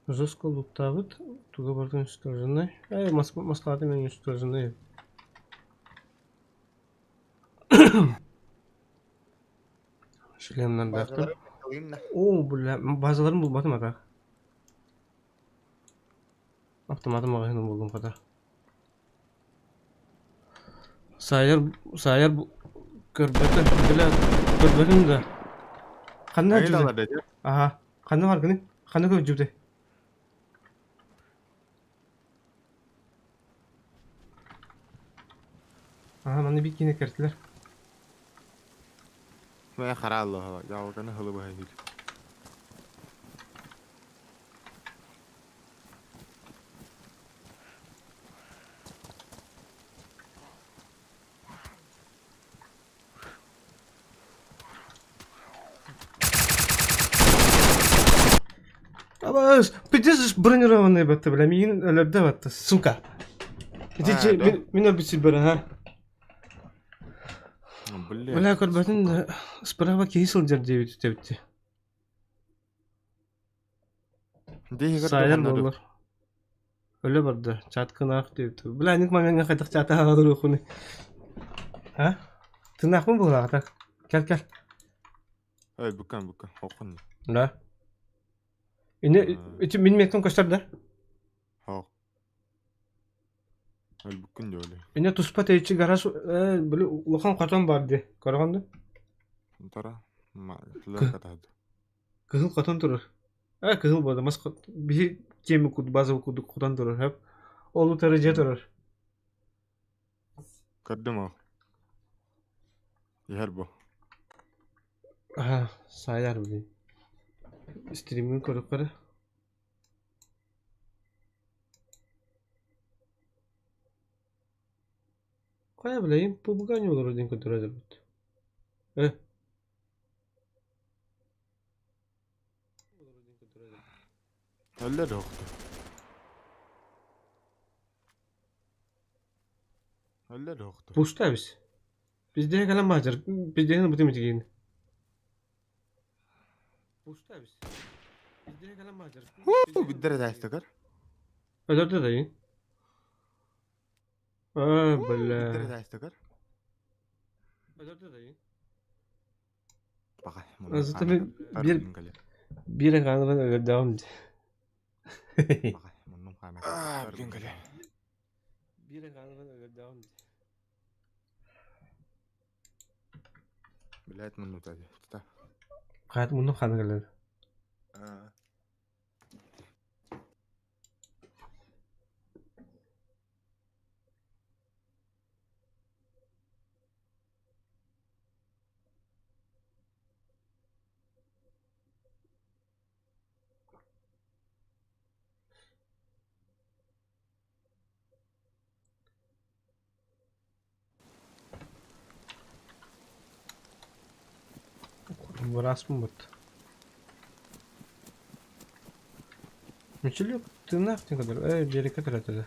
Жестко луттаабыт, туга барытын уничтоженный. Эй, масхалааты мен уничтоженный. Шлемнардаахтар. Базалары ылыым да. Оо, бля, базаларын булбатым ата. Автоматым маҕаһыыны буллум хата. Саайар, саайар көрбөтө, бля, көрбөтүм да. Ханна Айыл жүрдү? алар деді. Аха, ханна баргыны? Ханна көрдүбүтэ? Аха, манна биир киинэ кэртилэр. Мэ хараллы ялганы хылы быһа Абас, пиздец бронированный батты, бля, миигин өлөрдө батты, сука. Ити мин өлбүт сирбэр, ха. Бля. Бля, көрбөтүн да, справа киһи сылдьар диэбит үтэбитти. Саайар буоллар. Өлө барда, чаткынаах диэбит. Бля, ник момеҥҥа хайдах чаата хаалар А? Тынаахпын буолаата. Кэл, кэл. Эй, букан, букан, хохун. Да. Ини, ити мин мектен көстөр да? Хох. Өлбүккүн диэли. Ини туспа тэйиччи гараж, били улахан хотон бар дии. Көрөҕүн да? Тара, катаад. Кыһыл хотон турар. Э, кыһыл буолла, мас биһи киэми курдук, базовый курдук хотон турар, хөп. Ол утары дьиэ турар. Көрдүм ол. Иһэр бу. Аха, саайар блин. Стримин көрүп көрө. Хайа билэйим, пубга не олорор диэн көрдөрө өлөрбүт. Э. Өллө да охто. Өллө да охто. Пуста эбис. Биздеһэ кэлэн баадьар, биздеһин бутум итигин. Пуста эбис. Биздеһэ кэлэн баадьар. Биддер этээстэгэр. Өлөрдө да ин. А, бля. Биддер этээстэгэр. Өлөрдө да ин. Баҕа. Зато мен бир бир хаанынан өлөрдөҕүм дии. Баҕа, муннум хаана. Аа, бүгүн кэлэ. Бир хаанынан өлөрдөҕүм дии. Билээт муннута дии. Тута. Хаат муннум хаана кэлэр. Аа. Быраспын бут. Мүчүлүк тыыннаах диэн көрдөр. Ээ, биэрэккэ төрөөтө.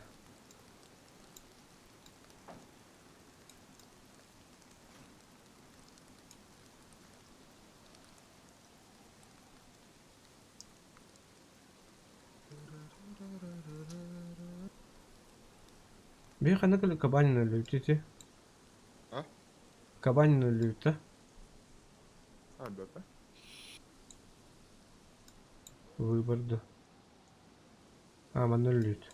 Бии ханна кэлэ Кабанин өлбүт ити. А? Кабанин өлбүт да? А, да. Выбор да. А, манна өлбүт.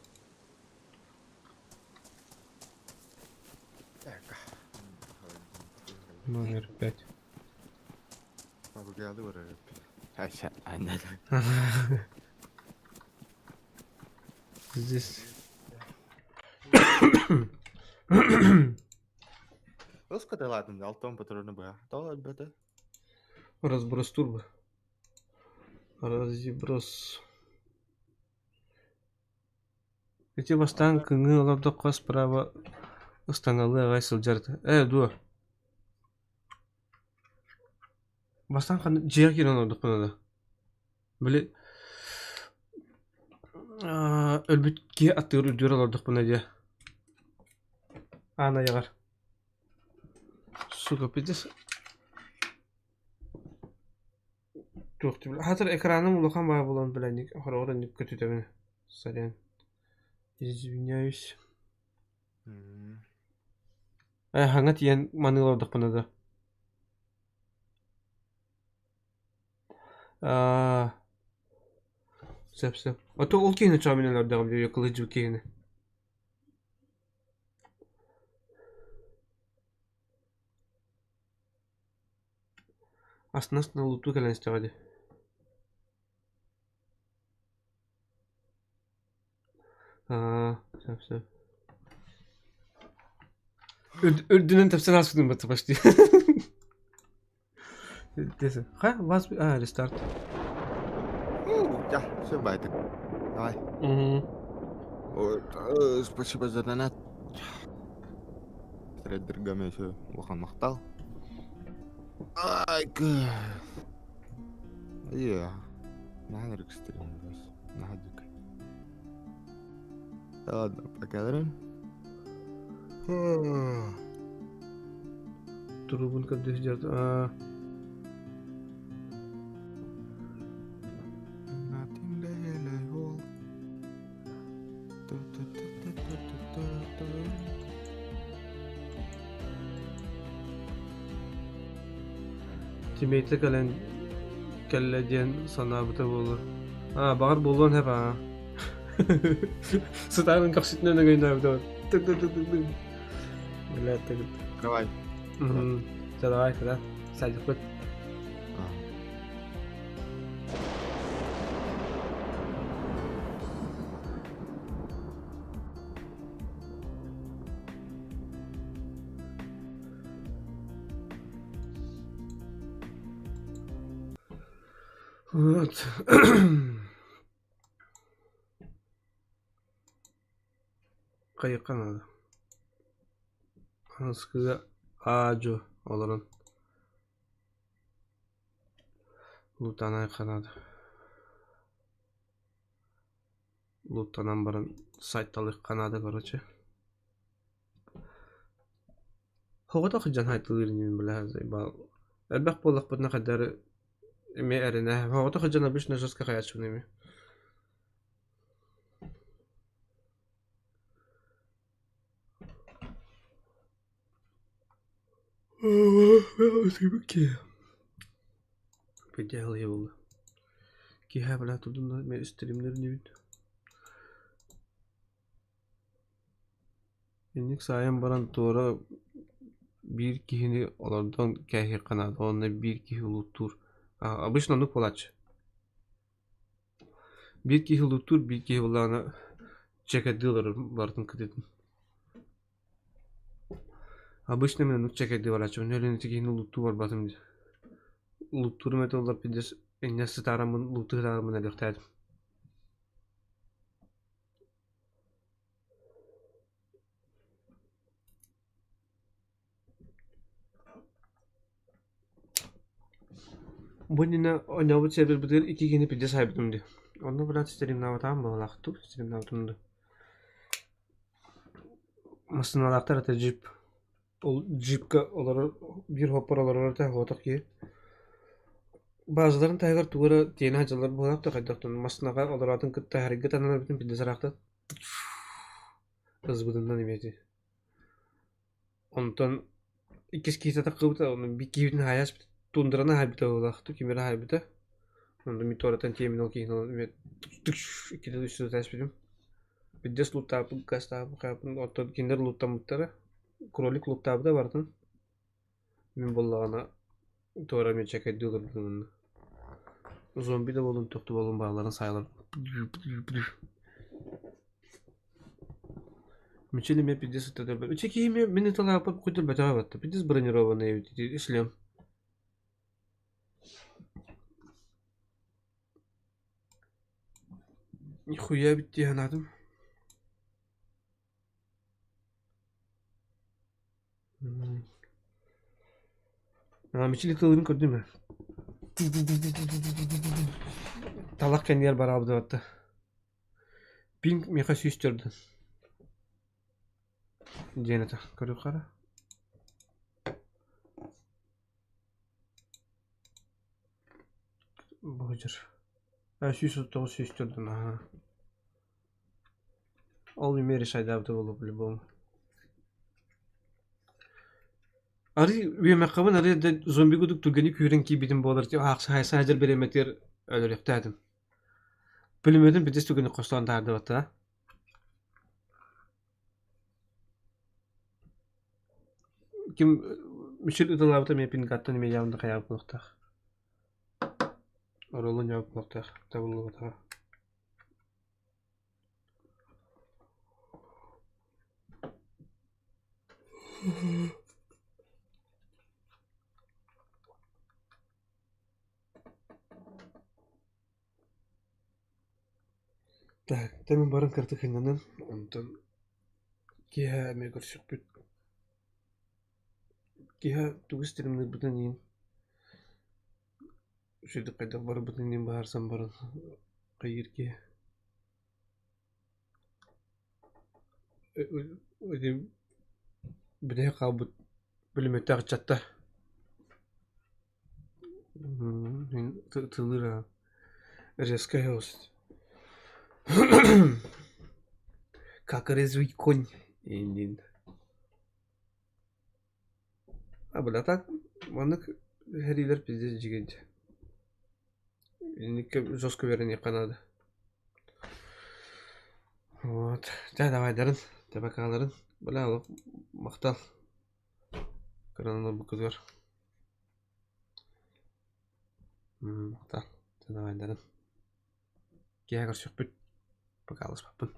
Так. Номер 5. Бабы geldi buraya. Ayşe, anne. Здесь. Өскө ладно, алтон патроны баа. То бөтө. Разброс турбо. Разброс. Ити бастаан кыҥыы олордоххо справа ыстаҥалыы аҕай сылдьар Ээ, дуо? Бастаан ханна дьиэҕэ киирэн олордохпуна да Били өлбүт киһи аттыгар үрдүгэр олордохпуна диэ Аан айаҕар Сука, пиздец Туох дии Хатыр экраным улахан баа буолан билэнник хороҕор инник көтүтэбин Сорян. Извиняюсь. Ээ, хаҥа тиийэн маныы олордохпуна да. Аа, сөп сөп. Ото ол киһини чоомин өлөрдөҕүм дии, кылыдьы киһини. Астына-астына луттуу кэлэн истэҕэ дии. Аа, сөп сөп. Үрдүнэн тэпсэн ааспытым батта почти. Ха, вас... А, рестарт. Да, все байтик. Давай. Угу. Вот, спасибо за донат. Трейдергаме еще улахан махтал. Ай, Иә. Наһаа регистрирован. Наһаа дик. Ладно, поговорим. Турубун көрдө сылдьар. Аа. Тиммейте кэлэн кэллэ диэн санаабыта буолуо. Аа, баҕар буолуон сөп аа. Сытаарын көхсүтүнэн өҥөйнөөбүтэ. Тык-тык-тык-тык. Блядь, тык. Давай. Все, давай, тогда. Садик Вот. Хайыахха наада. Аныскыга аа-дьуо олорон лутаныахха наада. Луттанан баран сайталыахха наада короче. Оҕотох дьон сайталыыр инибин бля заебал. Элбэх буоллахпытына хайдах эрэ эмиэ эрэнэ. Оҕотох дьон обычно жестко хайааччыбын эмиэ. Идеал буолла. Киэһэ бля турдум да мин стримнэр инибин. Инник саайан баран туора биир киһини олордон кээһиэххэ наада уонна биир киһи улуттуур. Обычно оннук буолааччы. Биир киһи улуттуур, биир киһи буоллаҕына чэкэрдии олорор барытын кытыытын. Обычно мин оннук чэкэрдии барааччыбын, өлөн ити киһини улуттуу барбатым дии. Улуттуурум этэ олор пиздец инньэ сытаараммын, улуттуу сытаараммын өлүөхтээтим. Бу иннинэ оонньообут сервербытыгар ити киһини пиздец аһайбытым дии. Онно брат стримнаабатаҕым быһыылаах дуу, стримнаабытым дуу. Массыыналаахтар этэ джип. Ол джипка олорор биир хоппор олорор этэ соҕотох киһи. Базаларын таһыгар тугу эрэ тиэнэ сылдьаллар быһыылаах да хайдах да массыынаҕа олороотун кытта харыйга таҥнан эбитин пиздец ыраахтан ызбытынан эмиэ ити. Онтон иккис киһитэ таххыбыта, ону биир киһибитин хаайа аспыт, туундараны хаайбыта быһыылаах, ким эрэ хаайбыта. Онтон мин туораттан тиэммин ол киһини ылан эмиэ иккитэ үстэ сытаспытым. Биирдэ лууттаабыппын, гастаабыппын, оттон кинилэр лууттаммыттара. Кролик лууттаабыта барытын. Мин буоллаҕына туора эмиэ чэкэйдии олорбутум онно. Зомби да буоллун, туох да буоллун бааларын саайалар Мичил эмиэ пиздец сыта Үчэ киһи эмиэ мин ыталааппар куйдур бөтөҕө батта. Пиздец бронированный эбит ити шлем. Нихуя эбит дии санаатым. Мичил ытылыгын көрдүм ээ. Талах кэннигэр бараабыта батта. Пинг миэхэ сүүс төрдүн диэн этэ көрүөххэ эрэ Быдьыр 139 104 аһаа Ол эмиэ решайдаабыта буолуо по-любому Арый үөмэххэбин арый да зомби курдук түргэнник күүрэн киирбитим буолар аахса саһдьар бириэмэтигэр. Өлөрүөхтээтим. Пулеметын бүтүс түгэни хостоон таһаардыбаттара. Ким мүчүл ыталаабыта эмиэ пингаттан эмиэ явно хайаабыт буолуохтаах. Оруолун дьаабыт буолуохтаах табыллыбатаҕа. Так, тэмин баран кыратык сынньанан, онтон киэһэ эмиэ көрсүөхпүт. Киэһэ тугу стримныырбытын иһин, үчүгэйдик хайдах барбытын иһин быһаарсан баран хайыыр киһи. Ити бүтэһик хаалбыт пулеметтаах ыччатта Тылыыр резкая гость. Как резвый конь индин. А бля так маннык сэриилэр пиздец дьигэнчэ. Инникке жестко үөрэниэххэ наада. Вот. Дьэ давайдарын, табакаларын. Бля олох махтал. Кыранан ылбыккытыгар. Махтал. Дьэ давайдарын. Киэһэ көрсүөхпүт. Пока алыспаппын.